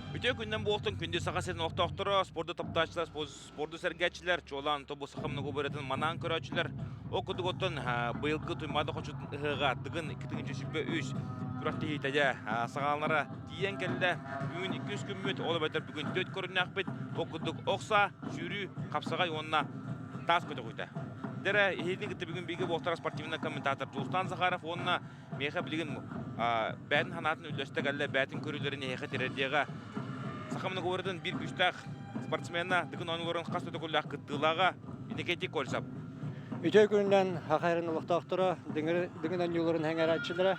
Үтүө күннэн буолтун күндү Саха сирин олохтоохторо, спорду таптааччылар, спорду сэргээччилэр, чуолаан тобу сахам ногубарытын манаан көрөөччүлэр, ол курдук оттон быйылгы Туймаада хочотун ыһыаҕа Тыгын 2023 күрэхтэһиитэ дьэ саҕаланара тиийэн кэллэ. Бүгүн 200 күммүт, ол эбэтэр бүгүн төрт көрүннээхпит, ол курдук ох саа, сүүрүү, хапсаҕай уонна таас көтөҕүүтэ. Дэрэ, иһитин кытта бүгүн бииргэ буолтара спортивный комментатор Дьулустан Захаров уонна Миэхэ билигин бэйэтин санаатын үллэстэ кэллэ, бэйэтин көрүүлэрин эһиэхэ тириэрдиэҕэ. Саха многоборьетын биир күүстээх спортсмена, Дыгын оонньууларын хас да төгүллээх кыттыылааҕа Иннокентий Кольцев. Үтүө күнүнэн Саха сирин олохтоохторо, Дыгын оонньууларын сэҥээрээччилэрэ.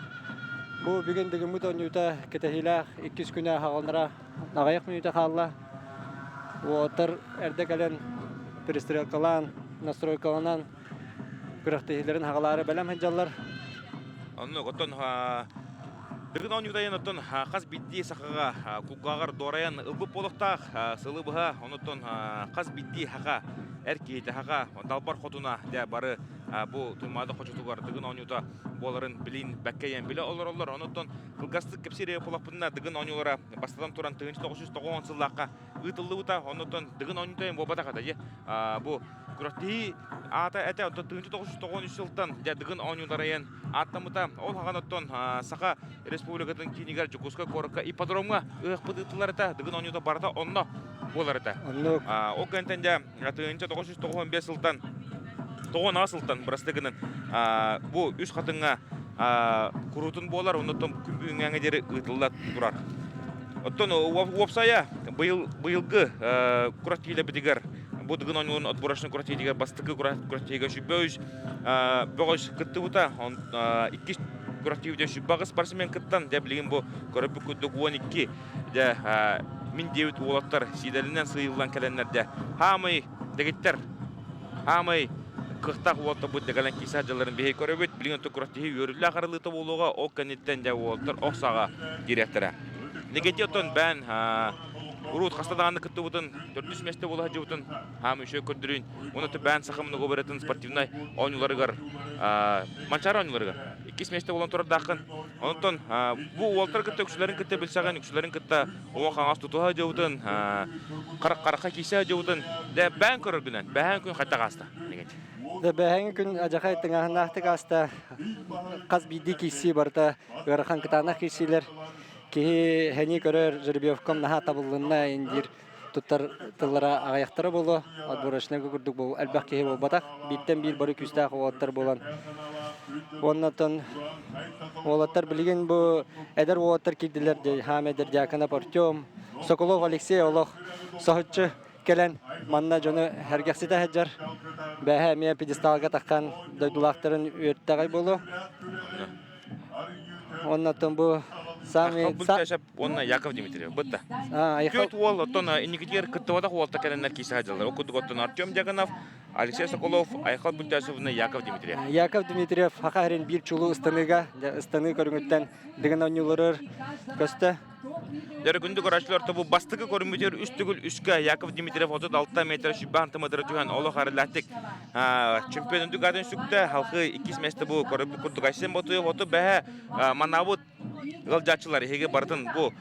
Бу бүгүн Дыгыммыт оонньуута кэтэһиилээх иккис күнэ аҕаллара аҕыйах мүнүүтэ хаалла. Уолаттар эрдэ кэлэн перестрелкалаан, настройкаланан күрэхтэһиилэрин хаҕалаары бэлэм сылдьаллар. Оннук, оттон Дыгын оонньуутайын оттон хас биирдии сахаҕа кулгааҕар дуорайан ылбыт буолуохтаах сылы быһа, онуттан хас биирдии саха эр киһитэ саха далбар хотуна дьэ бары бу Туймаада хочотугар Дыгын оонньуута буоларын билин бэккэйэн билэ олороллор. Онуттан кылгастык кэпсиир буоллахпытына Дыгын оонньуулара бастатан туран 1990 сыллаахха ыытыллыбыта. Онуттан Дыгын оонньуутайын буолбатах этэ. Бу Күрэхтэһии аата этэ, оттон 1993 сылтан дьэ Дыгын оонньууларайан ааттаммыта. Ол хаҕан оттон Саха Республикатын киинигэр Дьокуускай куоракка ипподромҥа ыһыахпыт ыытыллар этэ. Дыгын оонньуута барыта онно буолар этэ. Ол кэнниттэн дьэ 1995 сылтан 98 сылтан бырастыы гынан бу үс хатыҥҥа куруутун буолар, оннуттан күн бүгүҥҥэ диэри ыытылла турар. Оттон уопсайа быйыл быйылгы күрэхтэһиилэрбитигэр бу Дыгын оонньууларын отборочнай күрэхтэһиитигэр бастакы күрэхтэһиигэ 103 бөҕөс кыттыбыта. Иккис күрэхтэһиибитэ 108 спортсмен кыттан, дьэ билигин бу көрөрбүт курдук 12 дьэ мин диэбит уолаттар сиидэлинэн сыыйыллан кэлэннэр дьэ хаамай дэгиттэр хаамай кыахтаах уолаттарбыт дьэ кэлэн киирсэ сылдьалларын биһиги көрөбүт. Билигин оттон күрэхтэһии үөрүүлээх арыллыыта буолуоҕа. Ол кэнниттэн дьэ уолаттар ох саҕа киириэхтэрэ. Никитин оттон бээн Урут хаста даҕаны кыттыбытын, төрдүс миэстэ буола сылдьыбытын хаам үчүгэй көрдөрүүн. Уонна бээн саха многоборьетын спортивнай оонньууларыгар, Манчаары оонньууларыгар иккис миэстэ буолан турардааххын. Онтон бу уолтар кытта үксүлэрин кытта билсэҕин, үксүлэрин кытта уҥа хаҥас тутуһа сылдьыбытын, харах-харахха киирсэ сылдьыбытын, дэ бээн көрөргүнэн, бэһээн күн хайдах ааста? Дэ бэһэҥи күн адьахай тыҥааһыннаахтык ааста. Хас биирдии киирсии барыта ыарахан кытаанах киирсиилэр. Киһи сэний көрөр жеребьевкам наһаа табыллынна диир туттар тыллара аҕыйахтара буолуо. Отборочнайга курдук бу элбэх киһи буолбатах. Бииртэн биир бары күүстээх уолаттар буолан. Уонна оттон уолаттар билигин бу эдэр уолаттар киирдилэр дии. Хаам эдэр Дьяконов Артем, Соколов Алексей олох соһуччу кэлэн манна дьону сэргэхситэ сылдьар. Бэһэ эмиэ пьедесталга таххан дойдулаахтарын үөртэҕэй буолуо. Уонна оттон бу самый... Айхал уонна Яков Дмитриев бытта. Түөрт уол оттон инникитигэр кыттыбатах уолта кэлэннэр киирсэ сылдьаллар. Ол курдук оттон Артем Дьяконов, Алексей Соколов, Айхал Бунтасов уонна Яков Дмитриев. Яков Дмитриев Саха сирин биир чулуу ыстаныыга, ыстаныы көрүҥүттэн Дыгын оонньууларыгар көстө. Дьэ, күндү көрөөччүлэр, бу бастакы көрүҥмүтүгэр үс төгүл үскэ Яков Дмитриев 36 метр 100 сантиметр түһэн олох арыллаатык чемпион үрдүк аатын сүктэ. Халқы иккис месте бу көрөрбүт курдук Айсен Ботуев оту бэһэ манаабыт ыалдьааччылар эһиги барытын бу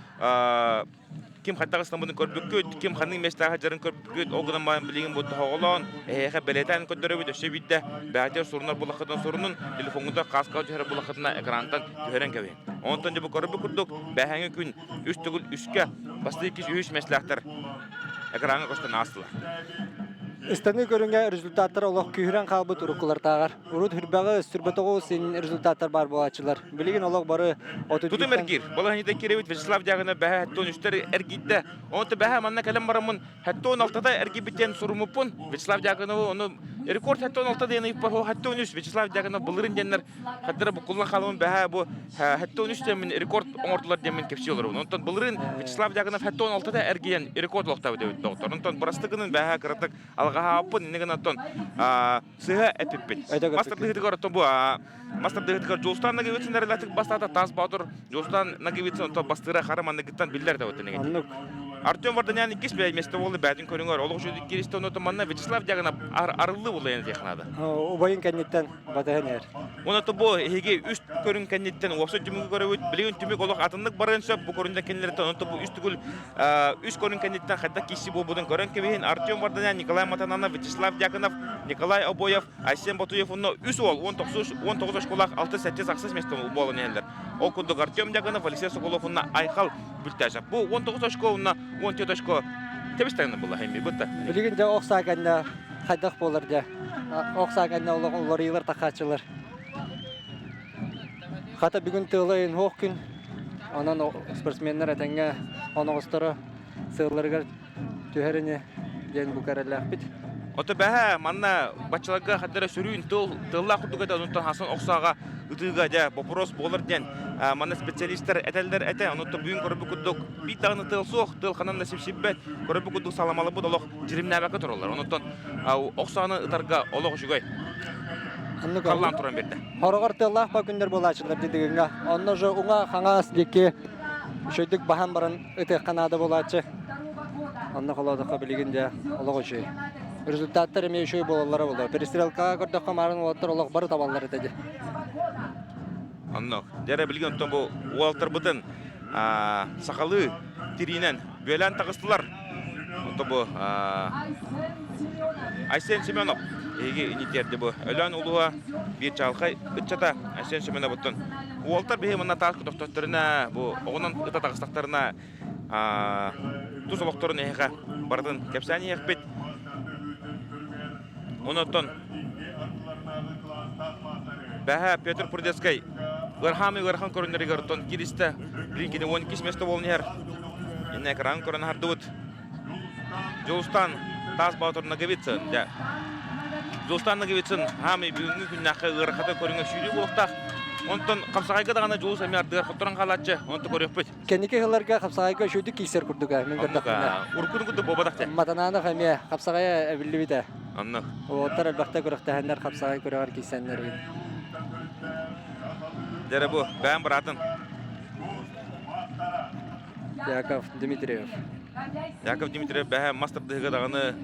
ким хайдах ыстаммытын көрбүккүт, ким ханнык миэстэҕэ сылдьарын көрбүккүт, ол гынан баран билигин бу тоһоҕолоон эһиэхэ бэлиэтээн көрдөрөбүт өссө биирдэ бэйэтигэр сурунар булаххытын сурунун, телефоҥҥутугар кааскаҕа түһэрэр булаххытына экрантан түһэрэн кэбиһин. Онтон дьэ бу көрөрбүт курдук бэһээҥҥи күн үс төгүл үскэ бастакы иккис үһүс миэстэлээхтэр экраҥҥа көстөн аастылар. Ыстаныы көрүҥэ результаттар олох күүһүрэн хаалбыт уруккулартааҕар. Урут хүрбэҕи, сүрбэтоҕу син результаттар баар буолааччылар. Билигин олох бары отут Тутум эргиир. Балаһанньыта киирэбит Вячеслав Дягина бэһэ хэттон үстэр эргийдэ. Онто бэһэ манна кэлэн бараммын хэттон алтата эргийбит диэн суруммуппун. Вячеслав Дьяконову ону рекорд хэттон алта диэн ыйыппар хэттон үс Вячеслав Дьяконов былырын диэннэр хаттара буккуллан хаалабын бэһэ бу хэттон үс диэммин рекорд оҥордулар диэммин кэпсии олоробун. Онтон былырын Вячеслав Дьяконов хэттон алтата эргийэн рекорд олохтообут эбит доҕоттор. Онтон бырастыгынан бэһэ кыратык алҕаһааппын иннигин оттон сыһа эпиппит. Мас тардыһыытыгар оттон бу мас тардыһыытыгар Дьулустаан Ноговицын эрэлээхтик бастаата Таас Боотур Дьулустаан Ноговицын оттон бастыыра хара манныгыттан биллэр да Оннук. Артем Варданян иккис миэстэ буолла бээтин көрүҥэр олох үчүгэй киристэ онно манна Вячеслав Дьаганов арыллыы буолла диэн этиэх наада. Убайын кэнниттэн батыһан иһэр. Онон бу эһиги үс көрүҥ кэнниттэн уопсай түмүгү көрөбүт. Билигин түмүк олох атыннык барыан сөп. Бу көрүҥдэр кэннилэриттэн онон бу үс түгүл үс көрүҥ кэнниттэн хайдах киирсии буолбутун көрөн кэбиһин. Артем Варданян, Николай Матананов, Вячеслав Дьяконов, Николай Обоев, Айсен Ботуев уонна үс уол 19 19 очколаах 6-7 миэстэ буолан иһэллэр. Ол курдук Артем Дьяконов, Алексей Соколов уонна Айхал Бүлтээшев. Бу 19 очко уонна 14 очко тэбис таҥна буолла хэмми бытта. Билигин дьэ ох саа кэннэ хайдах буолар дьэ. Ох саа кэннэ уларыйылар тахааччылар. Хата бүгүн тыала суох күн. Онон спортсменнар этэҥҥэ оноҕосторо сыалларыгар түһэр ини диэн бу эрэллээхпит. Ото бэһэ манна баччаларга хаддара сүрүүн тыл тыллаах курдук этэ онуттан хасан охсааҕа ытыыга дьэ вопрос буолар диэн манна специалистар этэллэр этэ онуттан бүгүн көрбүт курдук биир даҕаны тыал суох тыал ханан да сипсиппэт көрбүт курдук саламалабыт олох дьиримнээбэккэ тураллар онуттан охсааны ытарга олох үчүгэй халлаан туран биэрдэ. Хороҕор тыаллаах ба күннэр буолааччылар дидигиҥҥэ. Онно же уҥа хаҥас диэки үчүгэйдик баһан баран ытыахха наада буолааччы. Онно холоодоххо билигин дьэ олох үчүгэй. Результаттар эмиэ үчүгэй буолаллара буолуо. Перестрелкаҕа көрдөххө маарын уолаттар олох бары табаллар этэ дии. Оннук. Дьэ билигин оттон бу уолаттарбытын сахалыы тириинэн бүөлээн таҕыстылар. Онтон бу Айсен Семенов эһиги инитиэрди бу Өлөөн улууһа биир чаҕылхай ыччата Айсен Семеновуттан уолтар биһи мына таас көтөхтөхтөрүнэ бу оҕунан ыта таҕыстахтарына тус олохторун эһиэхэ барытын кэпсээн иһиэхпит. Онон бэһэ Петр Прудецкай ыархаамы ыарахан көрүннэригэр оттон киристэ билин кини 12 место буолан иһэр. Инне экран көрөн аһардыбыт. Дьулустан Таас Боотур Ноговицын. Дьэ. Дьулустан Ноговицын хаамый бүгүҥҥү күннээххэ ыарахата көрүҥэ сүүрүү буолуохтаах. Онтон хапсаҕайга даҕаны Дьулус эмиэ ардыгар хотторон хаалааччы. Онтон көрүөхпүт. Кэнники сылларга хапсаҕайга үчүгдүк киирсэр курдуга мин көрдөхпүнэ. Уруккун курдук буолбатах дьэ. Матананов эмиэ хапсаҕайа эбиллибитэ. Оннук. Уолаттар элбэхтэ күрэхтэһэннэр хапсаҕай күрэҕэр киирсэннэр эбит. Дьэ бу бэйэм быраатын. Яков Дмитриев. Яков Дмитриев бэһэ мас тардыһыга даҕаны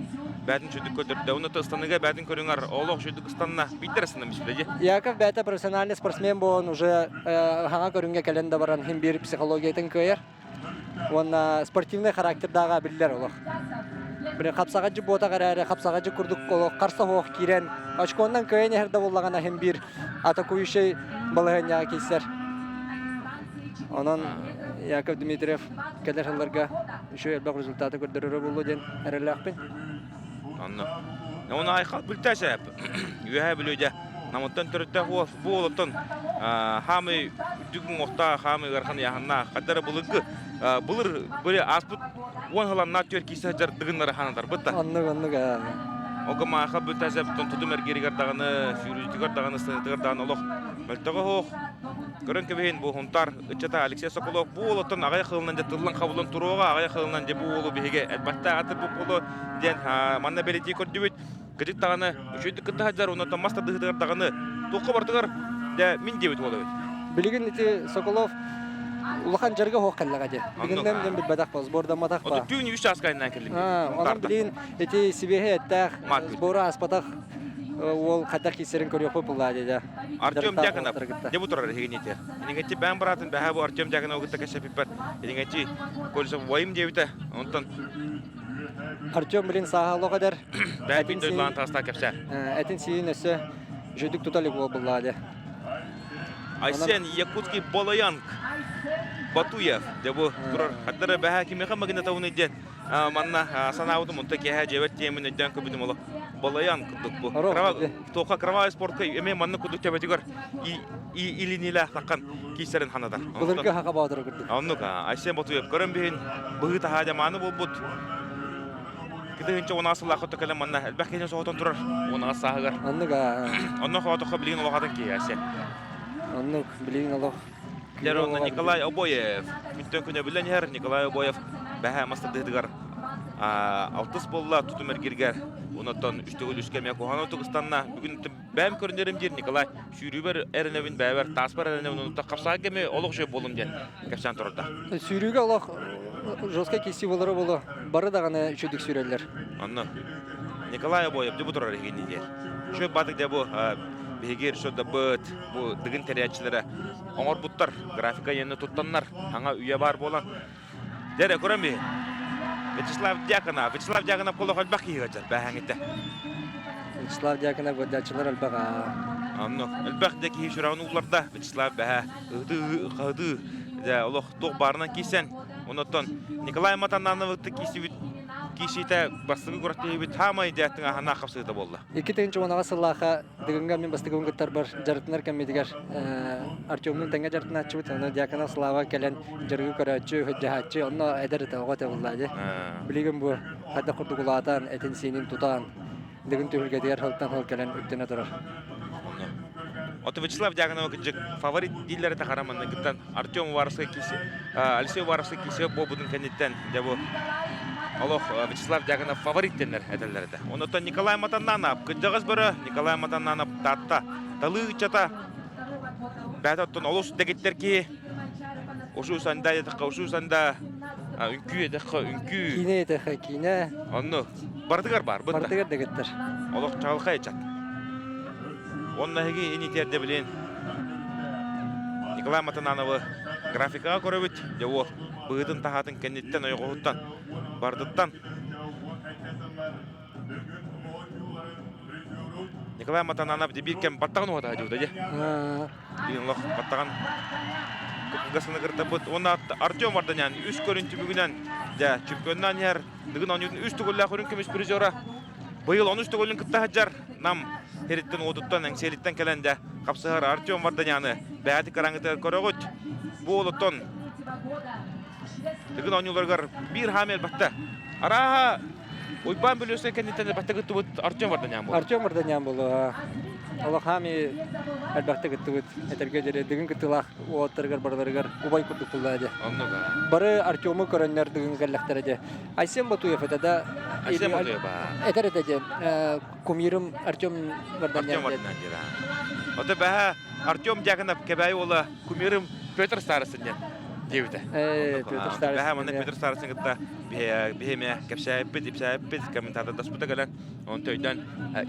бээтин сүдүк көрдөрдө. Уонна ыстаныга бээтин көрүҥэр олох сүдүк ыстанна. Биирдэр ыстанна мисилэдьи. Яков бэйэтэ профессиональный спортсмен буолан уже хаҥа көрүҥҥэ кэлэн да баран хин биир психологиятын кыайар. Уонна спортивный характердааҕа биллэр олох. Били хапсаҕадьы буотах эрээри хапсаҕадьы курдук олох харса суох киирэн очконнан кыайан иһэр да буоллаҕына хин биир атакующай балаһыанньаҕа киирсэр. Онон Яков Дмитриев кэлэр сылларга үчүгэй элбэх результаты көрдөрөрө буолуо диэн эрэллээхпин. Онно. Оны айхал бүлтәсәп. Үөһэ Бүлүүдэ Намыттан төрүттээх уол бу уолуттан хаамый үрдүк уҥуохтаах, хаамый ыарахан ыйааһыннаах, хаддара былыргы былыр били ааспыт уон сыланнаах түөр киирсэ сылдьар дыгыннары ханатарбыт да. Оннук, оннук. Ого маахал бүлтәсәп тутум эргииригэр даҕаны, сүүрүүтүгэр даҕаны, сыһытыгар даҕаны олох мөлтөҕө суох. Көрөн кэбиһин бу Хунтаар ыччата Алексей Соколов бу уолуттан аҕыйах сылынан дьэ тыллан хабыллан туруоҕа, аҕыйах сылынан дьэ бу уолу биһиги элбэхтэ атырбыт буолуо диэн манна бэлиэтии көрдүбүт. Кырдьык даҕаны үчүгэйдик кытта сылдьар, оннуттан мас тардыһыытыгар даҕаны туохха барытыгар дьэ мин диэбит уол эбит. Билигин ити Соколов улахан дьарыга суох кэллэҕэ дии. Билигиннэн диэн билбэтэх ба, сбордамматах ба. Түүн үс чааска айаннаан кэллим. Онон билигин ити сибиэһи эттээх, сбору ааспатах уол хайдах киирсэрин көрүөхпүт буллаа дии. Артем Дьяконов дьэ бу турар эһигинити. Иниҥэччи бэйэм быраатын бэһэ бу Артем Дьяконовы кытта кэпсэппиппэр иниҥэччи Колесов убайым диэбитэ. Онтон Артем билин сааһа олох эдэр. Бэйэтин дойдулаан таастаа кэпсээ. Этин сиин өссө үчүгдүк тута илик буолбуллаа дии. Айсен Якутский Болоянг Батуев дьэ бу турар хардара бэһэ кимиэхэ магнитофоны диэн манна санаабытым онто киэһэ дьиэбэр тиэмин өйдөөн көрбүтүм олох балайан курдук бу тоха кровавый спортка эмиэ маннык курдук төбөтүгэр илинилээх таххан киисэрин ханатар былыргы хака боотура курдук оннук Айсен Ботуев көрөн биһин быһыы таһаа дьамааны буолбут кытыһынча уонаас сыллаах хоту кэлэн манна элбэх киһини соһутан турар уонаас сааһыгар оннук онно хоотоххо билигин олох атын киһи Айсен оннук билигин олох Дьэр уонна Николай Обоев күнтэн күнэ билэн иһэр Николай Обоев бэһэ мас тардыһытыгар алтыс буолла тутум эргиргэр онуттан үс төгүл үскэ эмиэ куһаҕан отугустанна бүгүн бэйэм көрүнэрим диир Николай сүүрүүбэр эрэнэбин бэйэбэр тааспар эрэнэбин онуттан хапсаҕайга эмиэ олох үчүгэй буоллум диэн кэпсээн турарда. Сүүрүүгэ олох жесткай киирсии буолара буолуо. Бары даҕаны үчүгдүк сүүрэллэр. Онно Николай Обоев дьэ бу турар иһигини диэр. Үчүгэй баатык дьэ бу биһиги режиссердарбыт, бу Дыгын тэрийээччилэрэ оҥорбуттар, графика иэнэ туттаннар, саҥа үйэ баар буолан. Дьэ көрөн биһи. Вячеслав Дьяконов, Вячеслав Дьяконов колох элбэх киһи сылдьар бээһэҥиттэ. Вячеслав Дьяконов гвардияччылар элбэх аа. Онно элбэх да киһи сүрэҕин уулларда. Вячеслав бэһэ ыһытыы хаһытыы дьэ олох туох баарынан киирсэн оннуттан Николай Матаннановы киирсибит киирсиитэ бастакы күрэхтэһиибит хаамай дьэ тыҥааһыннаах хапсыыта буолла. 2010 сыллаахха Дыгыҥҥа мин бастакыбын кыттарбар дьарыктанар кэммитигэр Артемнуун тэҥҥэ дьарыктанааччыбыт. Онно Дьяконов Слава кэлэн дьарыгы көрөөччү, сылдьаһааччы, онно эдэр этэ, оҕо этэ буолла дии. Билигин бу хайдах курдук улаатан, этин-сиинин тутан, Дыгын түһүлгэтигэр сылтан сыл кэлэн үктэнэ турар. Онно. Ото Вячеслав Дьяконова кырдьык фаворит дииллэрэ тахара манныгыттан Артем Уваровскай киси, Алексей Уваровскай киси буолбутун кэнниттэн дьэ бу олох Вячеслав Дьяконов фаворит дэннэр этэллэр этэ. Онуттан Николай Матаннанов, кырдьаҕас бөрө Николай Матаннанов Таатта талыы ыччата бэйэтэ оттон олус дэгиттэр киһи ушу санда диэтэххэ ушу санда үҥкүү диэтэххэ үҥкүү Киинэ диэтэххэ киинэ. Онну барытыгар баар бытта. Барытыгар дэгиттэр. Олох чаҕылхай ыччат. Уонна эһиги инитиэрдэ билин Николай Матанановы графикаҕа көрөбүт. Дьэ уол быһыытын-таһаатын кэнниттэн ойоҕоһуттан бардыттан Николай Матананов биир кэм баттаҕын уһата дьууда дьэ. Биир олох баттаҕын кыгасыны кыртаппыт. Уонна Артем Варданян үс көрүн түмүгүнэн дьэ чемпионнаан иһэр Дыгын оонньуутун үс төгүллээх үрүҥ көмүс призера. Быйыл онус төгүлүн кытта сылдьар Нам сириттэн уотуттан, Эҥсиэлиттэн кэлэн дьэ хапсыһар Артем Варданяны бэйэтик караҥытыгар көрөҕүт. Бу олоттон Дыгын оонньууларыгар биир хаам элбэхтэ. Арааһа Уйбаан Бөлүөсэ кэнниттэн элбэхтэ кыттыбыт Артем Варданян буолуо. Артем Варданян буолуо. Олох хаами элбэхтэ кыттыбыт. Этэргэ диэри Дыгын кыттыылаах уолаттарыгар барыларыгар убай курдук булла дьэ. Оннук. Бары Артему көрөннөр Дыгын кэллэхтэрэ дьэ. Айсен Ботуев это да Айсен Ботуев этэр этэ дьэ кумирым Артем Варданян. Артем Варданян диир. Ото бэһэ Артем Дьяконов Кэбээйи уола кумирым Петр Старостин диэн диэбитэ. Петр Старостин. Бэһэ манна Петр Старостин кытта биһиэмэ кэпсээппит, ипсээппит, комментатордаспыта кэлэн, онон төйдөөн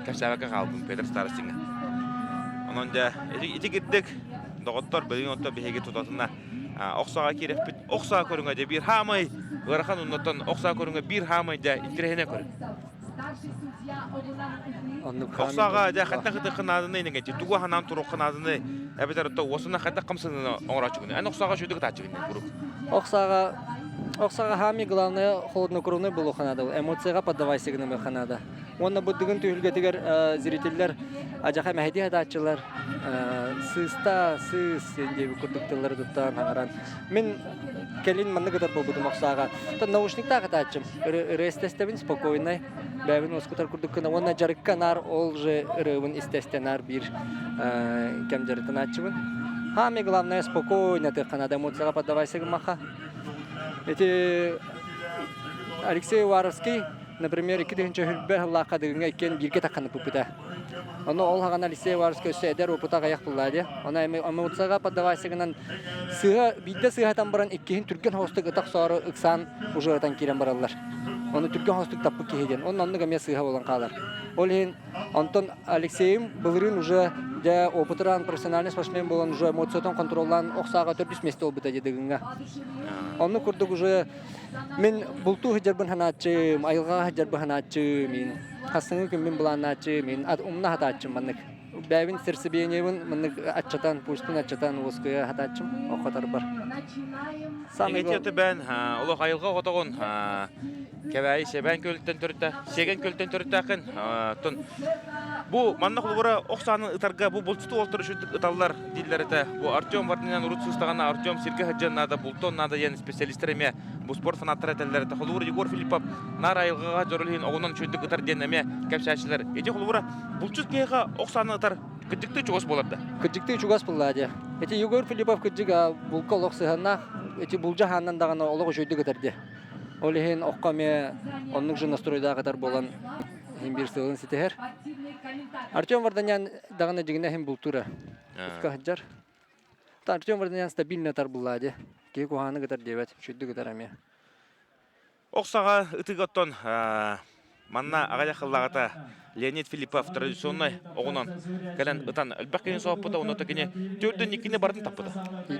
кэпсээбэккэ хаалбын Петр Старостиҥҥа. Онон дьэ ити кирдик доҕоттор билигин онто биһиги тутатына охсоҕо киирэхпит. Охсоо көрүҥэ дьэ биир хаамай ыарахан оннуттан охсоо көрүҥэ биир хаамай дьэ интэриэһинэй көрүҥ. Охсооҕо дьэ хайдах ытыаххын нааданы инэҥэчи тугу ханаан туруоххун нааданы эбэтэр отто уосуна хайдах хамсаныны оҥорооччугун эн охсооҕо шүдүк ытааччыгын куруук. Охсааҕа охсааҕа хаами главное холоднокровный буолуохха наада эмоцияҕа поддавайся гынымыахха наада. Уонна бу Дыгын түһүлгэтигэр зрителлэр адьаха мэһэйдии сатааччылар сыыста сыыс диэбит курдук тыллары туттан хаҥаран мин кэлин маннык ытар буолбутум охсааҕа наушниктаах ытааччым ырыа истэстэбин спокойнай бэйэбин уоскутар курдук гына уонна дьарыкка наар ол же ырыабын истэстэ наар биир кэм дьарыктанааччыбын самое главное спокойно тыахха надо эмоцияҕа поддавайся гыммаха ити Алексей Уваровский Например, 2001 сыллаахха Дыгыҥҥа иккиэн бииргэ тахханыппыппыта. Ону ол хаҕана Алексей Ивановичка өссө эдэр опыта аҕыйах буллаа дии. Ону эмоцияҕа поддавайся гынан сыыһа биирдэ сыыһатан баран иккиһин түргэн соҕустук ытах соору ыксаан уже ытан киирэн бараллар. Ону түргэн соҕустук таппыт киһи диэн. Онно оннук эмиэ сыыһа буолан хаалар. Ол иһин онтон Алексейым былырыын уже дьэ опытыраан профессиональный спортсмен буолан уже эмоциятын контроллаан ох сааҕа төрдүс миэстэ буолбута дии Дыгыҥҥа. Оннук курдук уже Мин бултуу сылдьарбын санааччым, айылҕаҕа сылдьарбын санааччым, мин хастыҥы күммүн былааннааччым, мин умна сатааччым маннык. Бэйэбин сердцебиениебын маннык аччатан, пульспун аччатан уоскуйа сатааччым охотарбар. Самый Эти бэн олох айылҕа оҕотоҕун Кэбээйи Сэбээн көлүттэн төрүттэ, Сиэгэн көлүттэн төрүттээххин. Оттон бу манна холобура ох саанын ытарга бу булчуту уолтар үчүгдүк ыталлар дииллэр этэ. Бу Артем Варданян урут сыыстаҕына Артем сиргэ сылдьан наада, бултуон наада диэн специалистар эмиэ бу спорт фанаттара этэллэр этэ. Холобура Егор Филиппов наар айылҕаҕа дьоро иһин оҕунан үчүгдүк ытар диэн эмиэ кэпсээччилэр. Ити холобура булчут киһиэхэ ох саанын ытар кырдьыктыы чугас буолар да? Кырдьыктыы чугас буоллаа дии. Ити Егор Филиппов кырдьык булка олох сыһыаннаах. Ити булдьа хааннан даҕаны олох үчүгэйдик ытар дии. Ол иһин окко эмиэ оннук же настройдаах ытар буолан иһин биир сыалын ситиһэр. Артем Варданян даҕаны дьиҥинэ иһин бултуура. Укка сылдьар. Артем Варданян стабильно ытар буллаа дии. Киһи куһаҕаны ытар диэбэт, үчүгдүк ытар эмиэ. Ох саҕа ытык оттон манна аҕыйах сыллааҕыта Леонид Филиппов традиционнай оҕунан кэлэн ытан элбэх киһини соһуппута, онно кини төрдүн иккини барытын таппыта.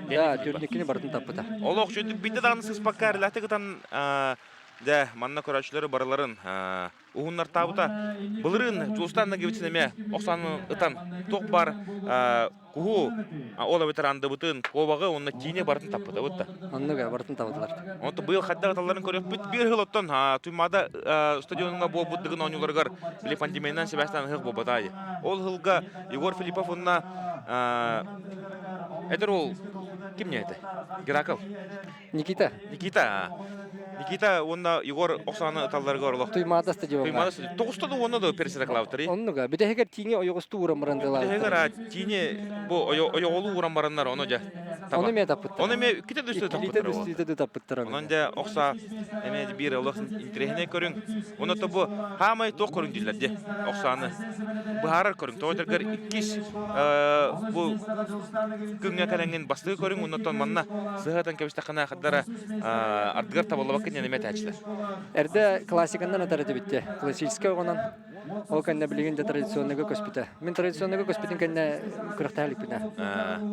Да, төрдүн иккини барытын таппыта. Олох үчүгдүк биирдэ даҕаны сыспакка эрэлээхтик ытан дьэ манна көрөөччүлэри барыларын уһуннартаабыта. Былырыын Дьулустаан Ноговицын эмиэ охсаанын ытан туох баар куһу ол эбэтэр андыбытын, куобаҕы уонна тиини барытын таппыта бытта. Оннук барытын табытылар. Онто быйыл хайдах ыталларын көрүөхпүт. Биир сыл оттон Туймаада стадионуҥа буолбут Дыгын оонньууларыгар били пандемиянан сибээстээн ыһыах буолбатаайы. Ол сылга Егор Филиппов уонна эдэр уол ким не это? Геракл. Никита. Никита. Никита уонна Егор Оксана ыталларыгар олох. Туймаада стадионга. Туймаада стадион. Тоҕуста да уонна да пересыраклаабыттар. Оннуга. Бүтэһигэр тииҥи ойоҕостуу ууран баран Бүтэһигэр тиини бу ойоҕолуу ууран бараннар ону дьэ. Ону эмиэ таппыттар. Ону эмиэ иккитэ да үстэ таппыттар. Иккитэ да таппыттар. Онон дьэ охса эмиэ биир олох интэриэһинэй көрүҥ. Ону то бу хаамай туох көрүҥ дииллэр дии. Охсааны быһаарар көрүҥ. Тоҕо этэргэр иккис бу күҥҥэ кэлэҥҥин бастакы көрүҥ, оннуттан манна сыһыатан кэбистэххинэ хардара ардыгар табыллыбаккын диэн эмиэ этээччилэр. Эрдэ классиканнан атар этибит дии. Классическай оҕонон ол кэннэ билигин да традиционныйга көспүтэ. Мин традиционныйга көспүтүн кэннэ күрэхтэһэ иликпинэ.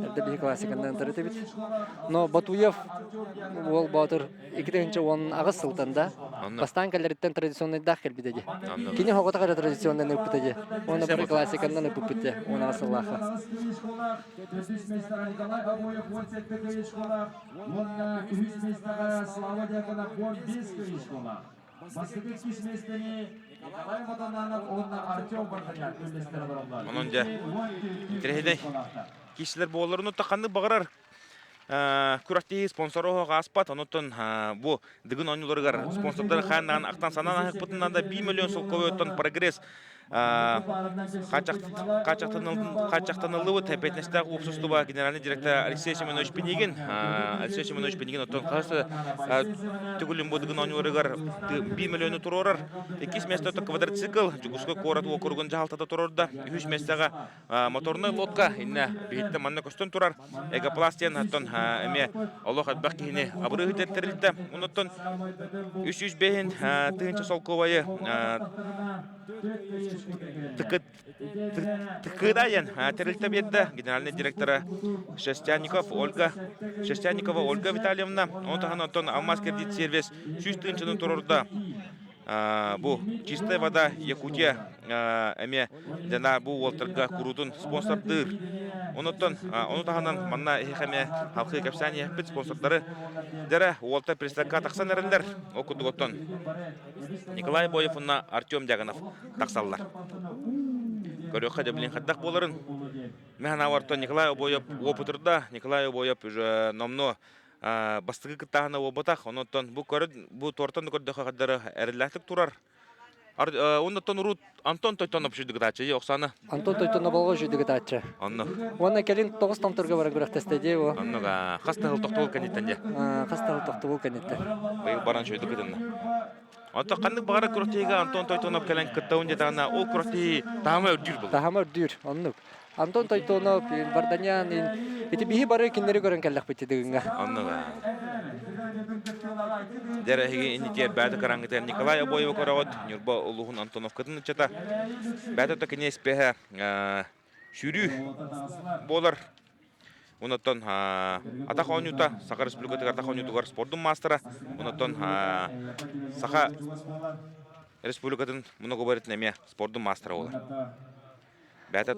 Эрдэ биһи классиканнан атар этибит. Но Батуев уол Боотур 2018 сылтан да бастаан кэлэриттэн традиционнайдаах кэлбитэ дии. Кини хоҕотох эрэ традиционнай ыппыта дии. Уонна бары классиканнан ыппыппыт дии 18 сыллаахха. Төрдүс миэстэҕэ Николай Обоев 17 кыйышкалаах уонна үһүс миэстэҕэ Слава Дьяконов 15 кыйышкалаах. Бастакы иккис миэстэни Николай Матананов уонна Артем Варданян үллэстэр олороллор. Онон дьэ, интэриэһинэй киһилэр буолларын ханнык баҕарар күрэхтэһии спонсора оһох ааспат, онуттан бу Дыгын оонньууларыгар спонсордары хааннаан ахтан санаан аһыкпытынан да 1 миллион солкуобуттан прогресс хааччахтаныллыбыт эппиэтинэстээх уопсастыба генеральный директора Алексей Семенович Пинигин Алексей Семенович Пинигин оттон хас төгүлүн бу Дыгын оонньууларыгар 1 миллиону туруорар. Иккис место квадроцикл Дьокуускай куорат уокуругун дьаһалтата туруорда. Үһүс миэстэҕэ моторнай лодка иннэ биһиттэн манна көстөн турар Эгопласт диэн оттон эмиэ олох элбэх киһини абырыы тэрилтэ. Онуттан 305 тыһыынча солкуобайы Тыкыдайан тэрилтэ биэрдэ генеральный директора Шерстяников Ольга Шерстяникова Ольга Витальевна. Ону таһынан оттон Алмаз кредит сервис 100 тыһыынчаны турорда. Бу «Чистая вода Якутия» эмиэ дьана бу уолтарга куруутун спонсордыыр. Онуттан ону таһынан манна эһиэхэ эмиэ халқыы кэпсээн иһэппит спонсордары дьэрэ уолтар приставка тахсан эрэллэр. Ол курдук оттон Николай Боев уонна Артем Дьаганов тахсаллар. Көрүөххэ дьэ билин хайдах буоларын. Мен санаабар Николай Обоев опытырда. Николай Обоев уже номно бастакы кыттааһына буолбатах. Онон бу көрөн бу туортан да көрдөхө хардары эрэллээхтик турар. Оннуттан урут Антон Тойтонов үчүгдүк Оксана. Антон Тойтонов болго үчүгдүк ытааччы. Онно. Уонна кэлин тоҕус томторго баран күрэхтэстэ дии бу. Оннук хас тахыл тохтобул кэнниттэн дьэ. Хас тахыл тохтобул кэнниттэн. Быйыл баран үчүгдүк ытынна. Онтон ханнык баҕара күрэхтэһиигэ Антон Тойтонов кэлэн кыттабын диэтэҕинэ, ол күрэхтэһии таһыма үрдүүр буолар. Таһыма үрдүүр, оннук. Антон Тойтонов, Варданян, ити биһи бары кинилэри көрөн кэллэхпит дыгыҥҥа. Оннук. Дьэ эһиги инники бэйэтэ караңгытыгар Николай Обоева көрөҕүт, Ньурба улууһун Антоновкатын ыччата. Бэйэтэ то кини испэһэ сүүрүү буолар. Онуттан атах оонньуута Саха Республикатыгар атах оонньуутугар спордун маастара. Онуттан Саха Республикатын многоборьетын эмиэ спордун маастара буолар. Бэйэтэ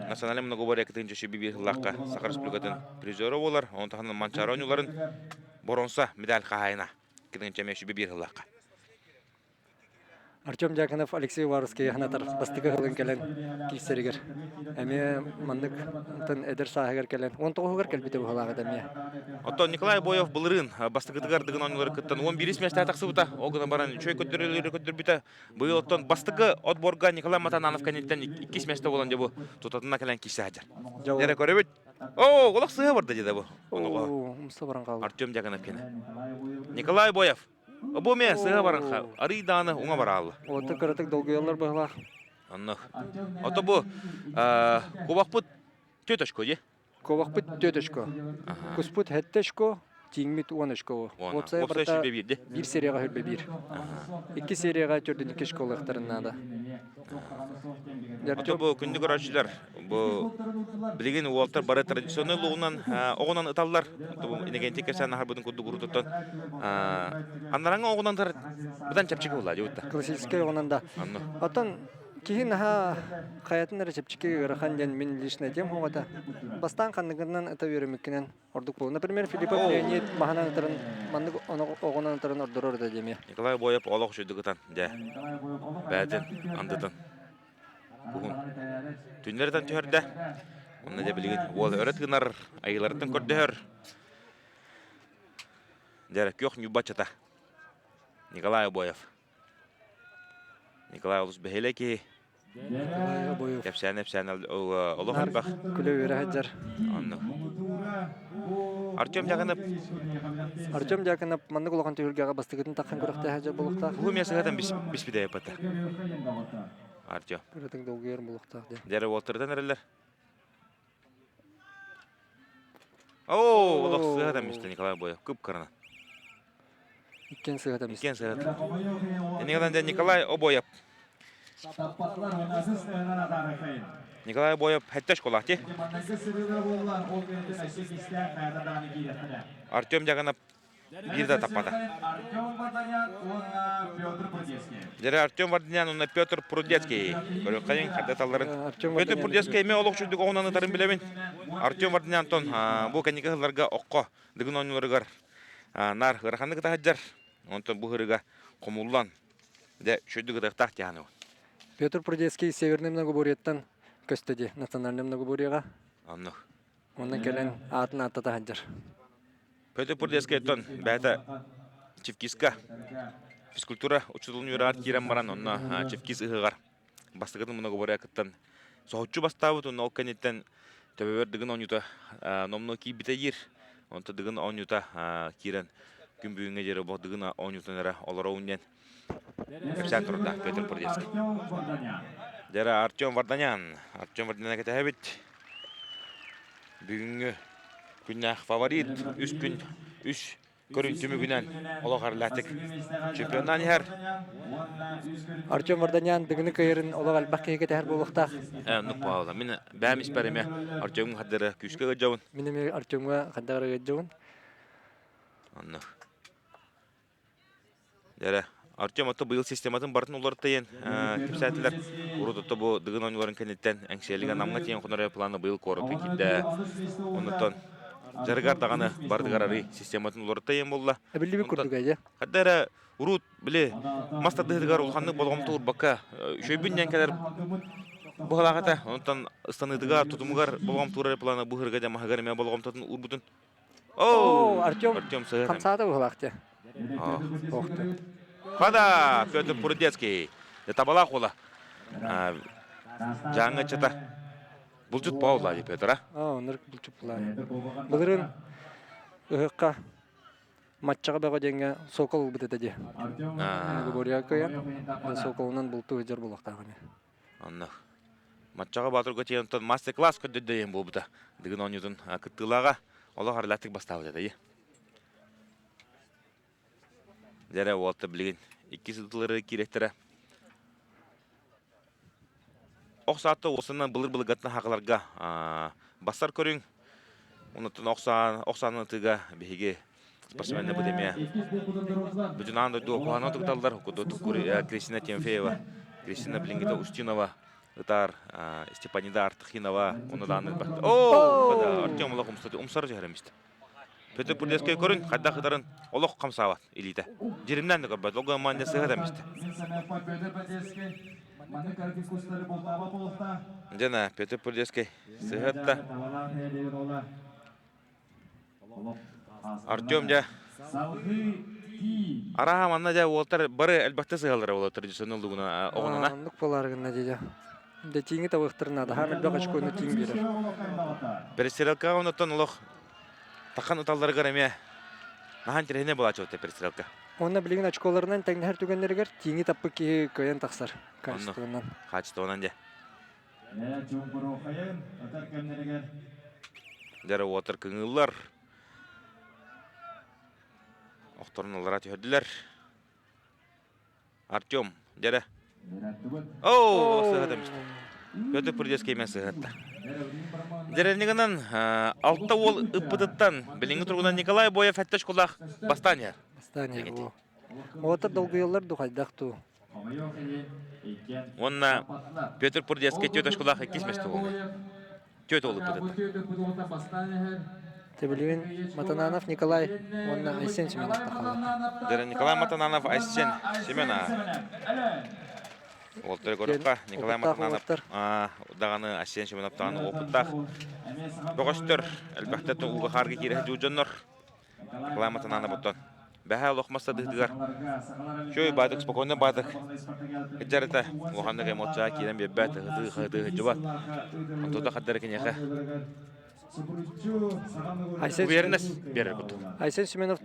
национальный многоборье кытын чөчү биир сыллаахха Саха Республикатын призера буолар. Онон таһынан Манчаары оонньууларын боронса медаль хаһаайына кытын эмиэ сүбэ биир сыллаахха. Артем Дьяконов Алексей Уваровскайы санатар бастакы сылын кэлэн киирсэригэр эмиэ маннык онтон эдэр сааһыгар кэлэн 19-угар кэлбитэ быһыылаах этэ эмиэ. Оттон Николай Боев былырыын бастакытыгар Дыгын оонньуулары кыттан 11 миэстэҕэ тахсыбыта. Ол гынан баран үчүгэй көрдөрүүлэри көрдөрбүтэ. Быйыл оттон бастакы отборга Николай Матананов кэнниттэн иккис миэстэ буолан дьэ бу тутатына кэлэн киирсэ сылдьар. Дьэ көрөбүт. Оо, олох сыыһа барда дии да бу. Оо, умса баран хаалла. Артем Дьяконов кэнэ. Николай Боев. Бу эмиэ сыһа баран арый дааны уҥа бараалла. Ота кыратык долгуйаллар быһылаах. Онно. Ото бу кубакпыт төт очко дии. Кубакпыт төт очко. Куспут хэтте очко. Тииҥмит 10 очко. Уопсай барыта биир серияҕа хүрбэ биир. Икки серияҕа төрдүн икки очко ылыахтарын наада. Ото бу күндү көрөөччүлэр, бу билигин уолтар бары традиционный лугунан оҕунан ыталлар. Бу Иннокентий кэпсээн аһарбытын курдук урутуттан аннараҥа оҕунан быдан чэпчэки буолла дьыбытта. Классическай оҕунан да. Оттон киһи наһаа хайатын эрэ чэпчэки ыарахан диэн мин лично этиэм хоҕото. Бастаан ханныгынан ыта үөрэммиккинэн ордук буолуо. Например, Филиппов Леонид маһынан ытарын маннык оҕунан ытарын ордорор да диэмиэ. Николай Боев олох үчүгдүк ытан дьэ бээтин андытын куһун түннэритэн түһэрдэ. Онно дьэ билигин уол өрө тыынар, айыларыттан көрдөһөр. Дьэ күөх ньубаччата Николай Обоев. Николай олус бэһиэлэй киһи. Николай Обоев. Кэпсээн эпсээн олох элбэх. Күлэ үөрэ сылдьар. Оннук. Артем Дьяконов. Артем Дьяконов маннык улахан түһүлгэҕэ бастакытын таххан күрэхтэһэ сылдьар буолуохтаах. Бу эмиэ сыһытан биспитэ эппэтэ. Артем. Ырытыҥ долгуйар буолуохтаах диэн. Дьэрэ уолтарытан эрэллэр. Оо, олох сыһытан мистэ Николай Боев кып-кырана. Иккиэн сыһата Иккиэн сыһата. Иннигинэн Николай Обоев. Николай Обоев хэттэ школа ти. Артем Дьаганов биир да таппата. Дьэрэ Артем Варданян уонна Петр Прудецкий. Көрүөххэйиҥ хардыы талларын. Петр Прудецкий эмиэ олох чудук оҕунан ытарын билэбин. Артем Варданян бу кэнники сылларга окко Дыгын оонньууларыгар наар ыараханнык ытаһыдьар. Онтон бу ырыга хомуллан, дьэ, үчүгэйдик ытыахтаах диэханы. Петр Прудецкий Северный многоборьеттан көстө дии, национальный многоборьеҕа. Оннук. Онно кэлэн аатын ааттата сылдьар. Петр Прудецкийтон бэйэтэ Чевкиска физкультура учууталын үөрэҕэр киирэн баран, онно Чевкис ыһыаҕар бастакытын многоборье кыттан соһуччу бастаабыт уонна ол кэнниттэн төбөбөр Дыгын оонньуута номнуо киирбитэ диир. Онто Дыгын оонньуута киирэн күн бүгүҥҥэ диэри бу Дыгын оонньуутун эрэ олоробун диэн кэпсээн турда Петр Прудецкий. Дьэ Артем Варданян. Артем Варданян кэтэһэбит. Бүгүҥҥү күннээх фаворит үс күн үс Көрүн түмүгүнэн олох арылаатык чемпионнаан иһэр. Артем Варданян Дыгыны кыайарын олох элбэх киһи кэтэһэр буолуохтаах. Оннук буолла. Мин бэйэм испэр эмиэ Артемҥа хардары күүскэ ыалдьабын. Мин эмиэ Артемҥа хардары ыалдьабын. Оннук. Дьэрэ, Артем ото быйыл систематын барытын уларытыйан кэпсээтилэр. Урут ото бу Дыгын оонньууларын кэнниттэн Эҥсиэлигэ Намҥа тиийэн хонор планы быйыл куоракка киирдэ. Оннуттан дьарыгар даҕаны барытыгар арый систематын уларытыйан буолла. Эбиллибит курдук эдьэ. Хадда эрэ урут били мас тардыһытыгар улаханнык болҕомто уурбакка үчүгэйбин диэн кэлэр быһалаах этэ. Онтон ыстаныытыгар, тутумугар болҕомто уурар планы бу ыһырга дьэ маһыгар эмиэ болҕомтотун уурбутун Оо, Артем, Артем хамсаата быһылаах дьэ. Хада, Петр Прудецкий. Табалаах уола. Дьааҥы ыччата. Булчут буолла дии Петр, а? Аа, оннук булчут буолла. Былырыын ыһыкка матчаҕа бөҕө диэҥҥэ сокол ылбыт этэ дии. Григория кыайан, соколунан бултуу сылдьар буолуохтаах ини. Онно Матчаҕа Боотурга тиийэн онтон мастер-класс көрдөрдөйөн буолбута. Дыгын оонньуутун кыттыылааҕа олох арылааттык бастаабыт этэ. Дьэрэ уолта билигин икки сылтылары киирэттэрэ. Ох саатта уосанан былыр-былыргаттан хахаларга бассар көрүҥ. Онуттан ох саанан ытыыга биһиги спортсменнарбыт эмиэ бүтүн аан дойду куһаҕан туталлар. Курдук Кристина Тимофеева, Кристина билиҥҥитэ Устинова ытаар Степанида Артахинова уонна даҕаны Оо, Артем олох умсары түһэрэммит. Петр Прудецкай көрүн, хайдах ытарын олох хамсаабат илиитэ. Дьиримнээн да көрбөт, ол гынан манна сыһа эмистэ. Дьэ, Петр Прудецкай сыһатта. Артем дьэ Арааһа манна дьэ уолтар бары элбэхтэ сыһаллара буолар традиционный лугуна оҕонуна. Оннук буолаары гынна дии дьэ. Дьэ тииҥи табыахтарын наада. Хаам элбэх очкону тииҥ биэрэр. Перестрелкаҕа оннуттан олох тахан ыталларыгар эмиэ наһаа интэриэһинэй буолааччы перестрелка. Уонна билигин очколарынан тэҥнэһэр түгэннэригэр тииҥи таппыт киһи кыайан тахсар качествонан. Качествонан дьэ. Дьэ уотар кыҥыыллар. Охторун ыллара түһэрдилэр. Артем, дьэрэ. Оо, сыһата мисте. Петр Прудецкий мен сыһатта. Дьэрэнигынан алта уол ыппытыттан билиҥҥи туругунан Николай Боев сэттэ школах бастаан иһэр. Бастаан иһэр. Оҕотор долгуйаллар ду хайдах туу? Уонна Петр Прудецкий түөрт очколаах иккис месте буолла. Түөрт уол ыппытыттан. Тебилигин Матананов Николай уонна Айсен Семенов тахаллар. Дьэ, Николай Матананов, Айсен Семенов. Уолтары көрөххө, Николай Матананов даҕаны Айсен Семенов даҕаны опыттаах бөҕөстөр элбэхтэ ууга хаарга киирэ сылдьыбыт дьоннор. Николай Матананов оттон бэһэ олох мастадыытыгар чөй баатык спокойно баатык дьарыта улаханнык эмоция киирэн биэрбэт ыһытыы хаһытыы сылдьыбат онтута хардары киниэхэ Айсен уверенность биэрэр курдук. Айсен Семенов